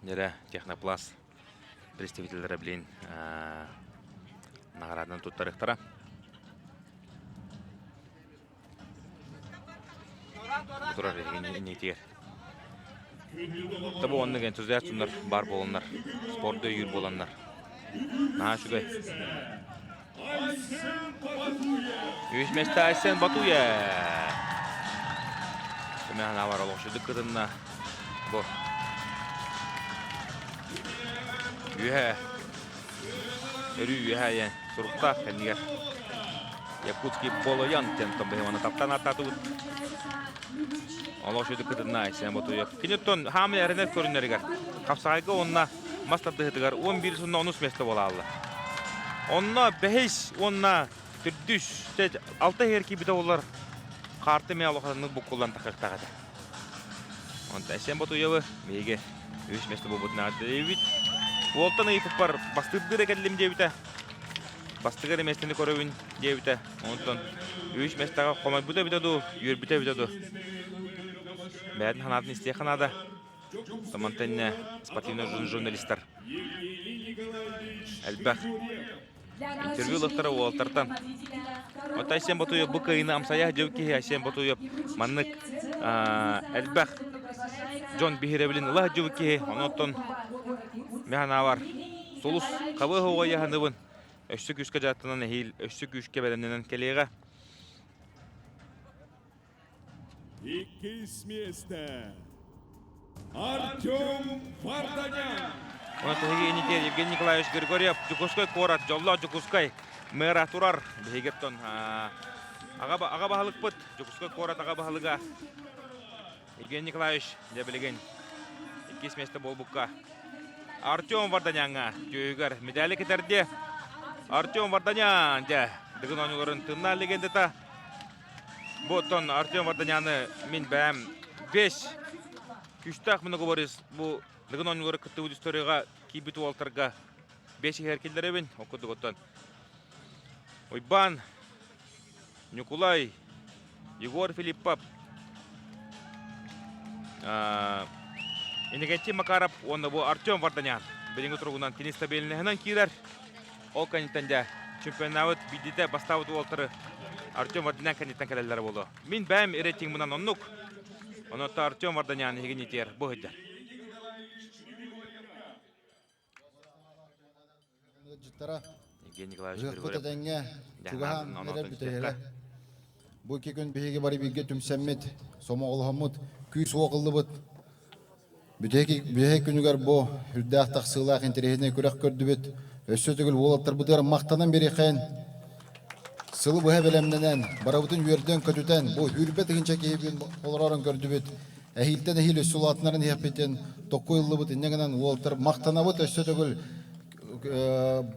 Нэрэ Технопласт представителлэрэ билин наҕараадан туттарыахтара. Турар иннитигэр. Табы оннук энтузиастуннар бар буоланнар, спорду өйүүр буоланнар. Наһаа үчүгэй. Үс миэстэ Айсен Батуев. Сэмэһэн авар олохсуйдук кытынна. Бу. Үөһэ. Өрүү үөһэ айан суруктаах кэннигэр. Якутский полуян диэн томбоһуона таптаан ааттаатыбыт. Олохсуйдук кытынна Айсен Батуев. Киниттэн хаамый эрэнэр көрүннэригэр хапсаҕайга уонна мас тардыһытыгар 11 сунна онус миэстэ буолаалла. Онно бэһис уонна төрдүс алта иһэр киирбитэ буоллар хаарты эмиэ улаханнык буккуллан тахыахтаах этэ. Онтон Эсен Ботуевы биһиги үс миэстэ буолбутун эбит. Уолтан ыйыппыппар бастыырдыы да кэллим диэбитэ. Бастыгы эрэ миэстэни көрөбүн диэбитэ. Онтон үс миэстэҕэ хомойбута эбитэ дуу, үөрбүтэ эбитэ дуу. Бэйэтин санаатын истиэххэ наада. Мантан спортивный журналистар элбэх интервью ылыахтара уолаттартан. Оттон Айсен Ботуев бу кыайыыны амсайа дьыл киһи Айсен Ботуев маннык элбэх дьон биһирэбилин ыла сылдьыбыт киһи. Онон мин санаабар сулус хабы оҕойаһаныбын өссө күүскэ дьааттанан эһиил өссө күүскэ бэлэмнэнэн кэлиэҕэ. Иккис миэстэ Артем Варданян. Онон биһиги инитиэр Евгений Николаевич Григорьев Дьокуускай куорат, дьоллоох Дьокуускай мэра турар. Биһиги оттон аҕа баһылыкпыт, Дьокуускай куорат аҕа баһылыга Евгений Николаевич дьэ билигин. Иккис миэстэ буолбукка Артем Варданяҥҥа түөһүгэр медали кэтэрди. Артем Варданян дьэ Дыгын оонньууларын тынна легендата. Бу оттон Артем Варданяны мин бэйэм весь күүстээх многоборец бу Дыгын оонньуулары кыттыбыт историяҕа киирбит уолтарга бэс иһэр киллэрэбин. Ол курдук оттон Уйбаан, Ньукулай, Егор Филиппов, Иннокентий Макаров уонна бу Артем Варданян билиҥҥи туругунан кини стабильноһынан киирэр. Ол кэнниттэн дьэ чемпионнаабыт биирдиитэ бастаабыт уолтары Артем Варданян кэнниттэн кэлэллэрэ буолуо. Мин бэйэм рейтингмынан оннук. Онон Артем Варданян иһигин итиэр бу сылдьар. Ыалдьыттара Евгений Николаевич ыһыахпыт Григорьев этэҥҥэ чугаһаан дьаһанаатын эрэр оноотун бүтэһигэ. истиэххэ. Бу икки күн биһиги бары бииргэ түмсэммит, сомоҕолоһоммут, күүс-уох ыллыбыт. Бүтэһик бүтэһик күнүгэр бу үрдээх тахсыылаах интэриэһинэй күрэх көрдүбүт. Өссө төгүл уолаттарбытыгар махтанан бириэххин. Сылы быһа бэлэмнэнэн, барыбытын үөрдэн-көтүтэн, бу сүүрбэ тыһыынча киһи олорорун көрдүбүт. Эһиилтэн эһиил өссө улаатыннаран иһиэхпитин токку ыллыбыт. Инньэ гынан уолаттар махтанабыт өссө төгүл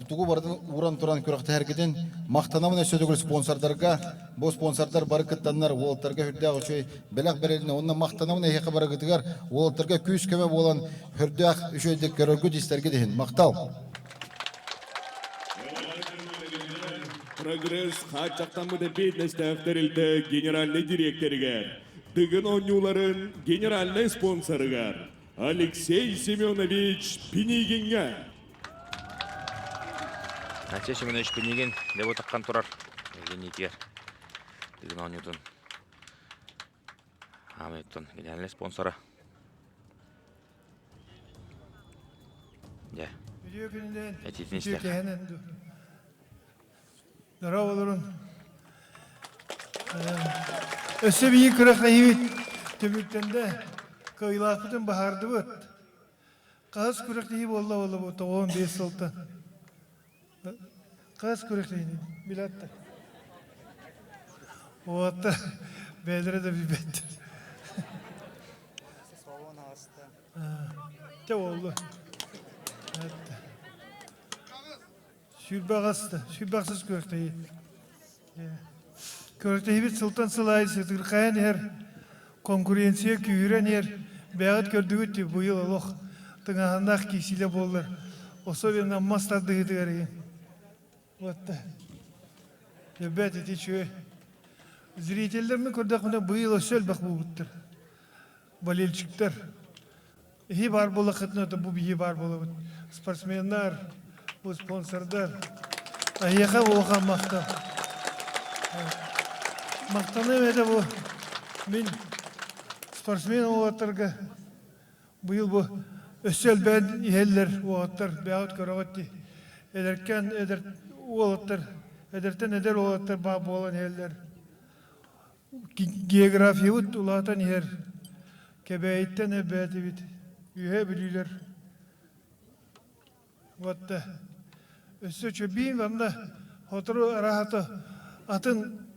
тугу барытын ууран туран күрэхтэһэргитин махтанабын өссө төгүл спонсордарга. Бу спонсордар бары кыттаннар уолаттарга үрдээх үчүгэй бэлэх бэрилинэ. Онно махтанабын эһиэхэ барыгытыгар уолаттарга күүс-көмө буолан үрдээх үчүгэйдик көрөргүт истэргит иһин. Махтал! Прогресс хааччахтаммыт эппиэтинэстээх тэрилтэ генеральнай дириэктэригэр, Дыгын оонньууларын генеральнай спонсорыгар Алексей Семенович Пинигиҥҥэ. Алексей Семенович Пинигин дебо таххан турар Евгений Дыгын оонньуутун Аамыттан генеральный спонсора. Дьэ. Үтүө күнүнэн, Этиитин үтүө истиэх. кэһэнэн Здорово олорун. Өссө биир күрэхтэһиибит түмүктэннэ. Кыайыылаахпытын баһаардыбыт. Хаһыс күрэхтэһии буолла буолла бу 95 сылтан. Хаһыс күрэхтэһиини билэт да. Уоттар бэйэлэрэ да билбэттэр. Те болду. Сүүрбэҕэс сүүрбэхсис күрэхтэһии. Күрэхтэһиибит сылтан сыл аайы сытырхайан иһэр, конкуренция күүһүрэн иһэр. Бэйэҕит көрдүгүт дии, быйыл олох тыҥааһыннаах киирсиилэр буоллар. Особенно мас тардыһыытыгар иһин. Вот Ребят, ити үчүгэй. Зрителлэрин көрдөхпүнэ быйыл өссө элбэх буолбуттар. Болельщиктар. Иһи баар буоллаххытына, то бу биһи баар буолабыт. Спортсменнар, бу спонсордар. Эһиэхэ улахан махтал. Махтаныам этэ бу мин спортсмен уолаттарга быйыл бу өссө элбээн иһэллэр уолаттар бэйэҕит көрөҕүт дии. Эдэркээн эдэр уолаттар, эдэртэн эдэр уолаттар баар буолан иһэллэр. Географиябыт улаатан иһэр. Кэбээйиттэн элбээтибит. Үөһээ Бүлүүлэр. Вот өссө чөбиин манна сотору арааһата атын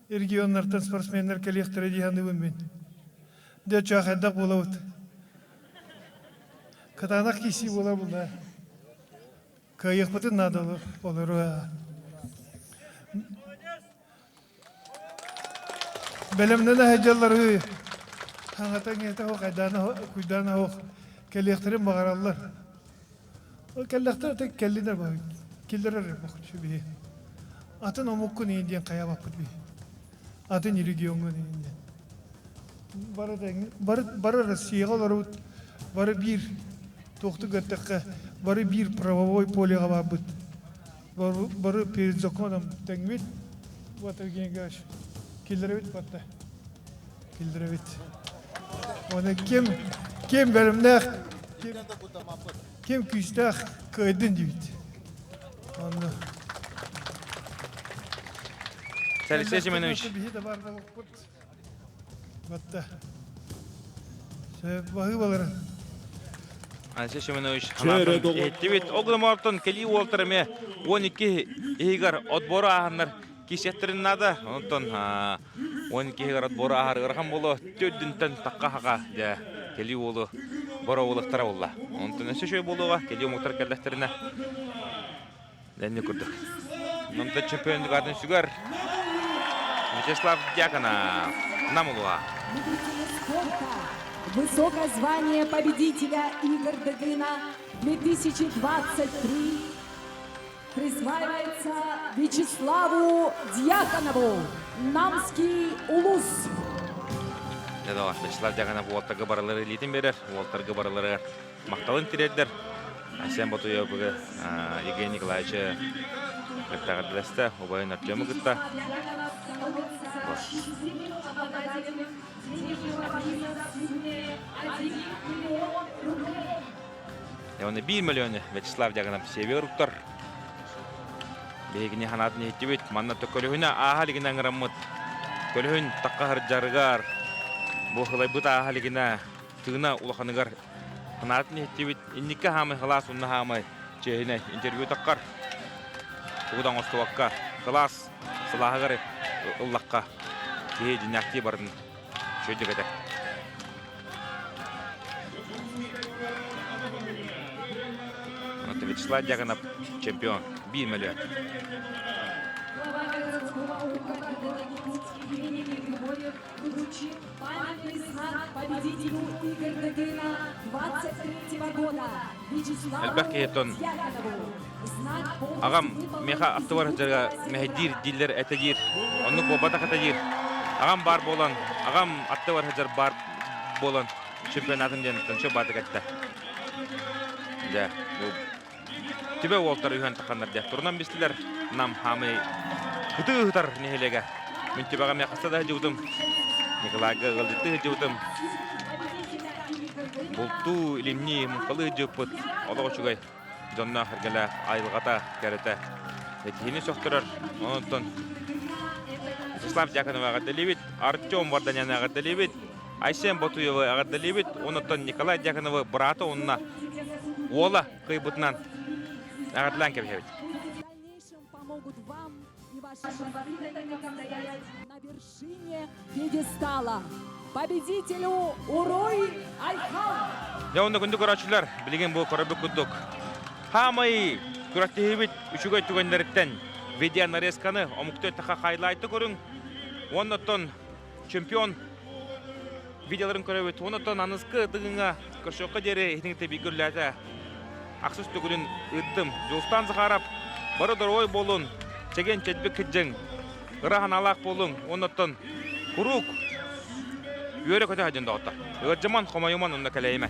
регионнартан спортсменнар кэлиэхтэрэ дии саныыбын мин. Дьэ чаахайдах буолабыт. Кытаанах киирсии буолар буолла. Кыайыахпытын наада олору. Бэлэмнэнэ сылдьаллар үһү. Хаҥата-иҥэтэ суох, айдаана куйдаана суох кэлиэхтэрин баҕараллар. Ол кэллэхтэрэ да кэллинэр баһы киллэрэр биһи. Атын омуккун иһин диэн хайаабаппыт биһи. Атын региоҥҥун иһин диэн. Бары тэҥ бары бары Россияҕа олоробут, бары биир туохтук эттэххэ, бары биир правовой полеҕа баарбыт. Бары перед законом тэҥмит. Вот Евгений Николаевич, киллэрэбит батта. Киллэрэбит. Оны ким ким бэлэмнээх, ким, ким күүстээх кыайдын диибит. Онно. Алексей Семенович. Биһи да бар Батта. Баһыыбаларын. Алексей Семенович ханаатын иһиттибит. Ол гынан кэлии уолтар эмиэ 12 иһигэр отбору ааһаннар кисиэттэрин наада. Онтон 12 иһигэр отбору ааһар ыарахан буолуо. Төрдүнтэн таққа хака дьэ кэлии уолу. Боровулуктара буолла. Онтон өссө үчүгэй буолуоҕа, кэлии омуктар кэллэхтэринэ. Дэнни курдук. Онтон чемпион атын сүгэр Вячеслав Дьяконов Намулуа. Высокое звание победителя Игр Дыгына 2023 присваивается Вячеславу Дьяконову, Намский улус. Да, Вячеслав Дьяконов уолтарга барылары илиитин берер, уолтарга барылары махталын тириэрдэр. Айсен Ботуевы Евгений Николаевич кытта убайын Артему кытта. Оны 1 миллионы Вячеслав Дьяконов север уктар. Биһигини ханаатын иһиттибит. Манна көлөһүнэ ааһа илигинэ ыҥыраммыт. Көлөһүн тахха сылдьарыгар бу хылайбыт ааһа илигинэ тыына улаханыгар ханаатын иһиттибит. Инникки хаамай халаас унна хаамай чиэһинэй интервью таххар. Тугу да оҥостубакка кылаас сылааһыгар ыллахха киһи дьиннээхтии барын үчүгэйдик этэр. Вячеслав Дьяконов чемпион, 1 мөлүөн. Победителю Игорь Дыгына 23 года Элбэх киһи аҕам миэхэ аттыбар сылдьарга мэһэйдиир дииллэр этэ диир. Оннук буолбатах этэ диир. Аҕам баар буолан, аҕам аттыбар сылдьар баар буолан чемпионатын диэн тончо баатык эттэ. Дьэ, бу түбэ уолтар үһүөн таханнар дьэ. Турунан бистилэр Нам хаамый кытыы ыһытар нэһилиэгэ. Мин түбэҕэ мэ хаста да сылдьыбытым. Николайга ыалдьыттыы сылдьыбытым. Бултуу, илимнии, муҥхалыы сылдьыбыппыт. Олох үчүгэй. Дьонноох эргэлээх, айылҕата, кэрэтэ. Киһини сөхтөрөр. Онтон Вячеслав Дьяконова эҕэрдэлиибит, Артем Варданяны эҕэрдэлиибит, Айсен Ботуевы эҕэрдэлиибит, онтон Николай Дьяконовы быраата уонна уола кыайбытынан эҕэрдэлээн кэбиһэбит. На вершине пьедестала. Победителю Уруй Айхал! Дьэ онно күндү көрөөччүлэр, билигин бу көрөрбүт курдук хаамай күрэхтэһиибит үчүгэй түгэннэриттэн видеонарезканы омуктуу эттэххэ хайлайты көрүҥ. Уонна чемпион видеоларын көрөбүт. Онтон аныскы тыгыҥа көрсүөххэ диэри иһитиҥ бииргэ үлэлээтэ. Ахсыс төгүлүн ыыттым. Дьулустаан Захаров бары доруобай буолун, чэгиэн чэдбик кыдьыҥ, ыра санаалаах буолуҥ. Оннуттан куруук үөрэ-көтө сылдьын доҕоттор. Ыалдьыман, хомойуман онно кэлэйимэ.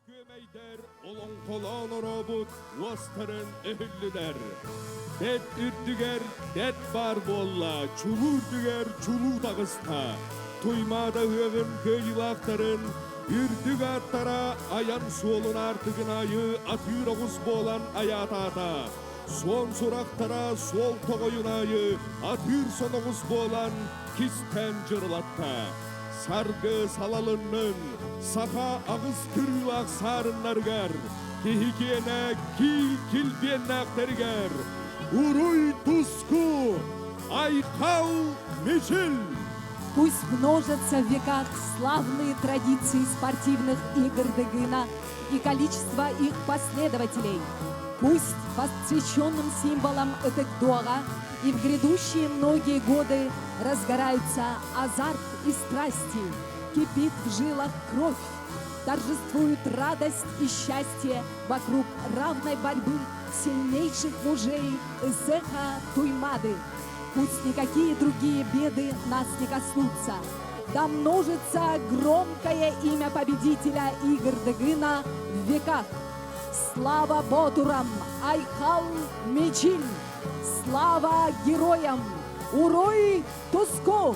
Күөмэйдэр олоҥхолоон орообут уостарын өһүллүлэр. Бэт үрдүгэр бэт баар буолла, чулуу үрдүгэр чулуу таҕыста. Туймаада ыһыаҕын кыайыылаахтарын үрдүк ааттара айан суолун аартыгын аайы атыыр оҕус буолан айаатаата. Суон сурахтара суол тоҕойун аайы атыыр соноҕус буолан кистээн дьырылатта. Саргы салалыннын саха аҕыс кырыылаах саарыннарыгар, киһи киэнэ киил килбиэннээхтэригэр Уруй туску! Айхал Мичил! Пусть множатся в веках славные традиции спортивных игр Дыгына и количество их последователей. Пусть посвященным символом Этекдора и в грядущие многие годы разгораются азарт и страсти, кипит в жилах кровь, торжествуют радость и счастье вокруг равной борьбы сильнейших мужей Эсеха Туймады. Пусть никакие другие беды нас не коснутся. Да множится громкое имя победителя Игр Дыгына в веках. Слава Ботурам! Айхал Мечиль! Слава героям! Уруй Туску!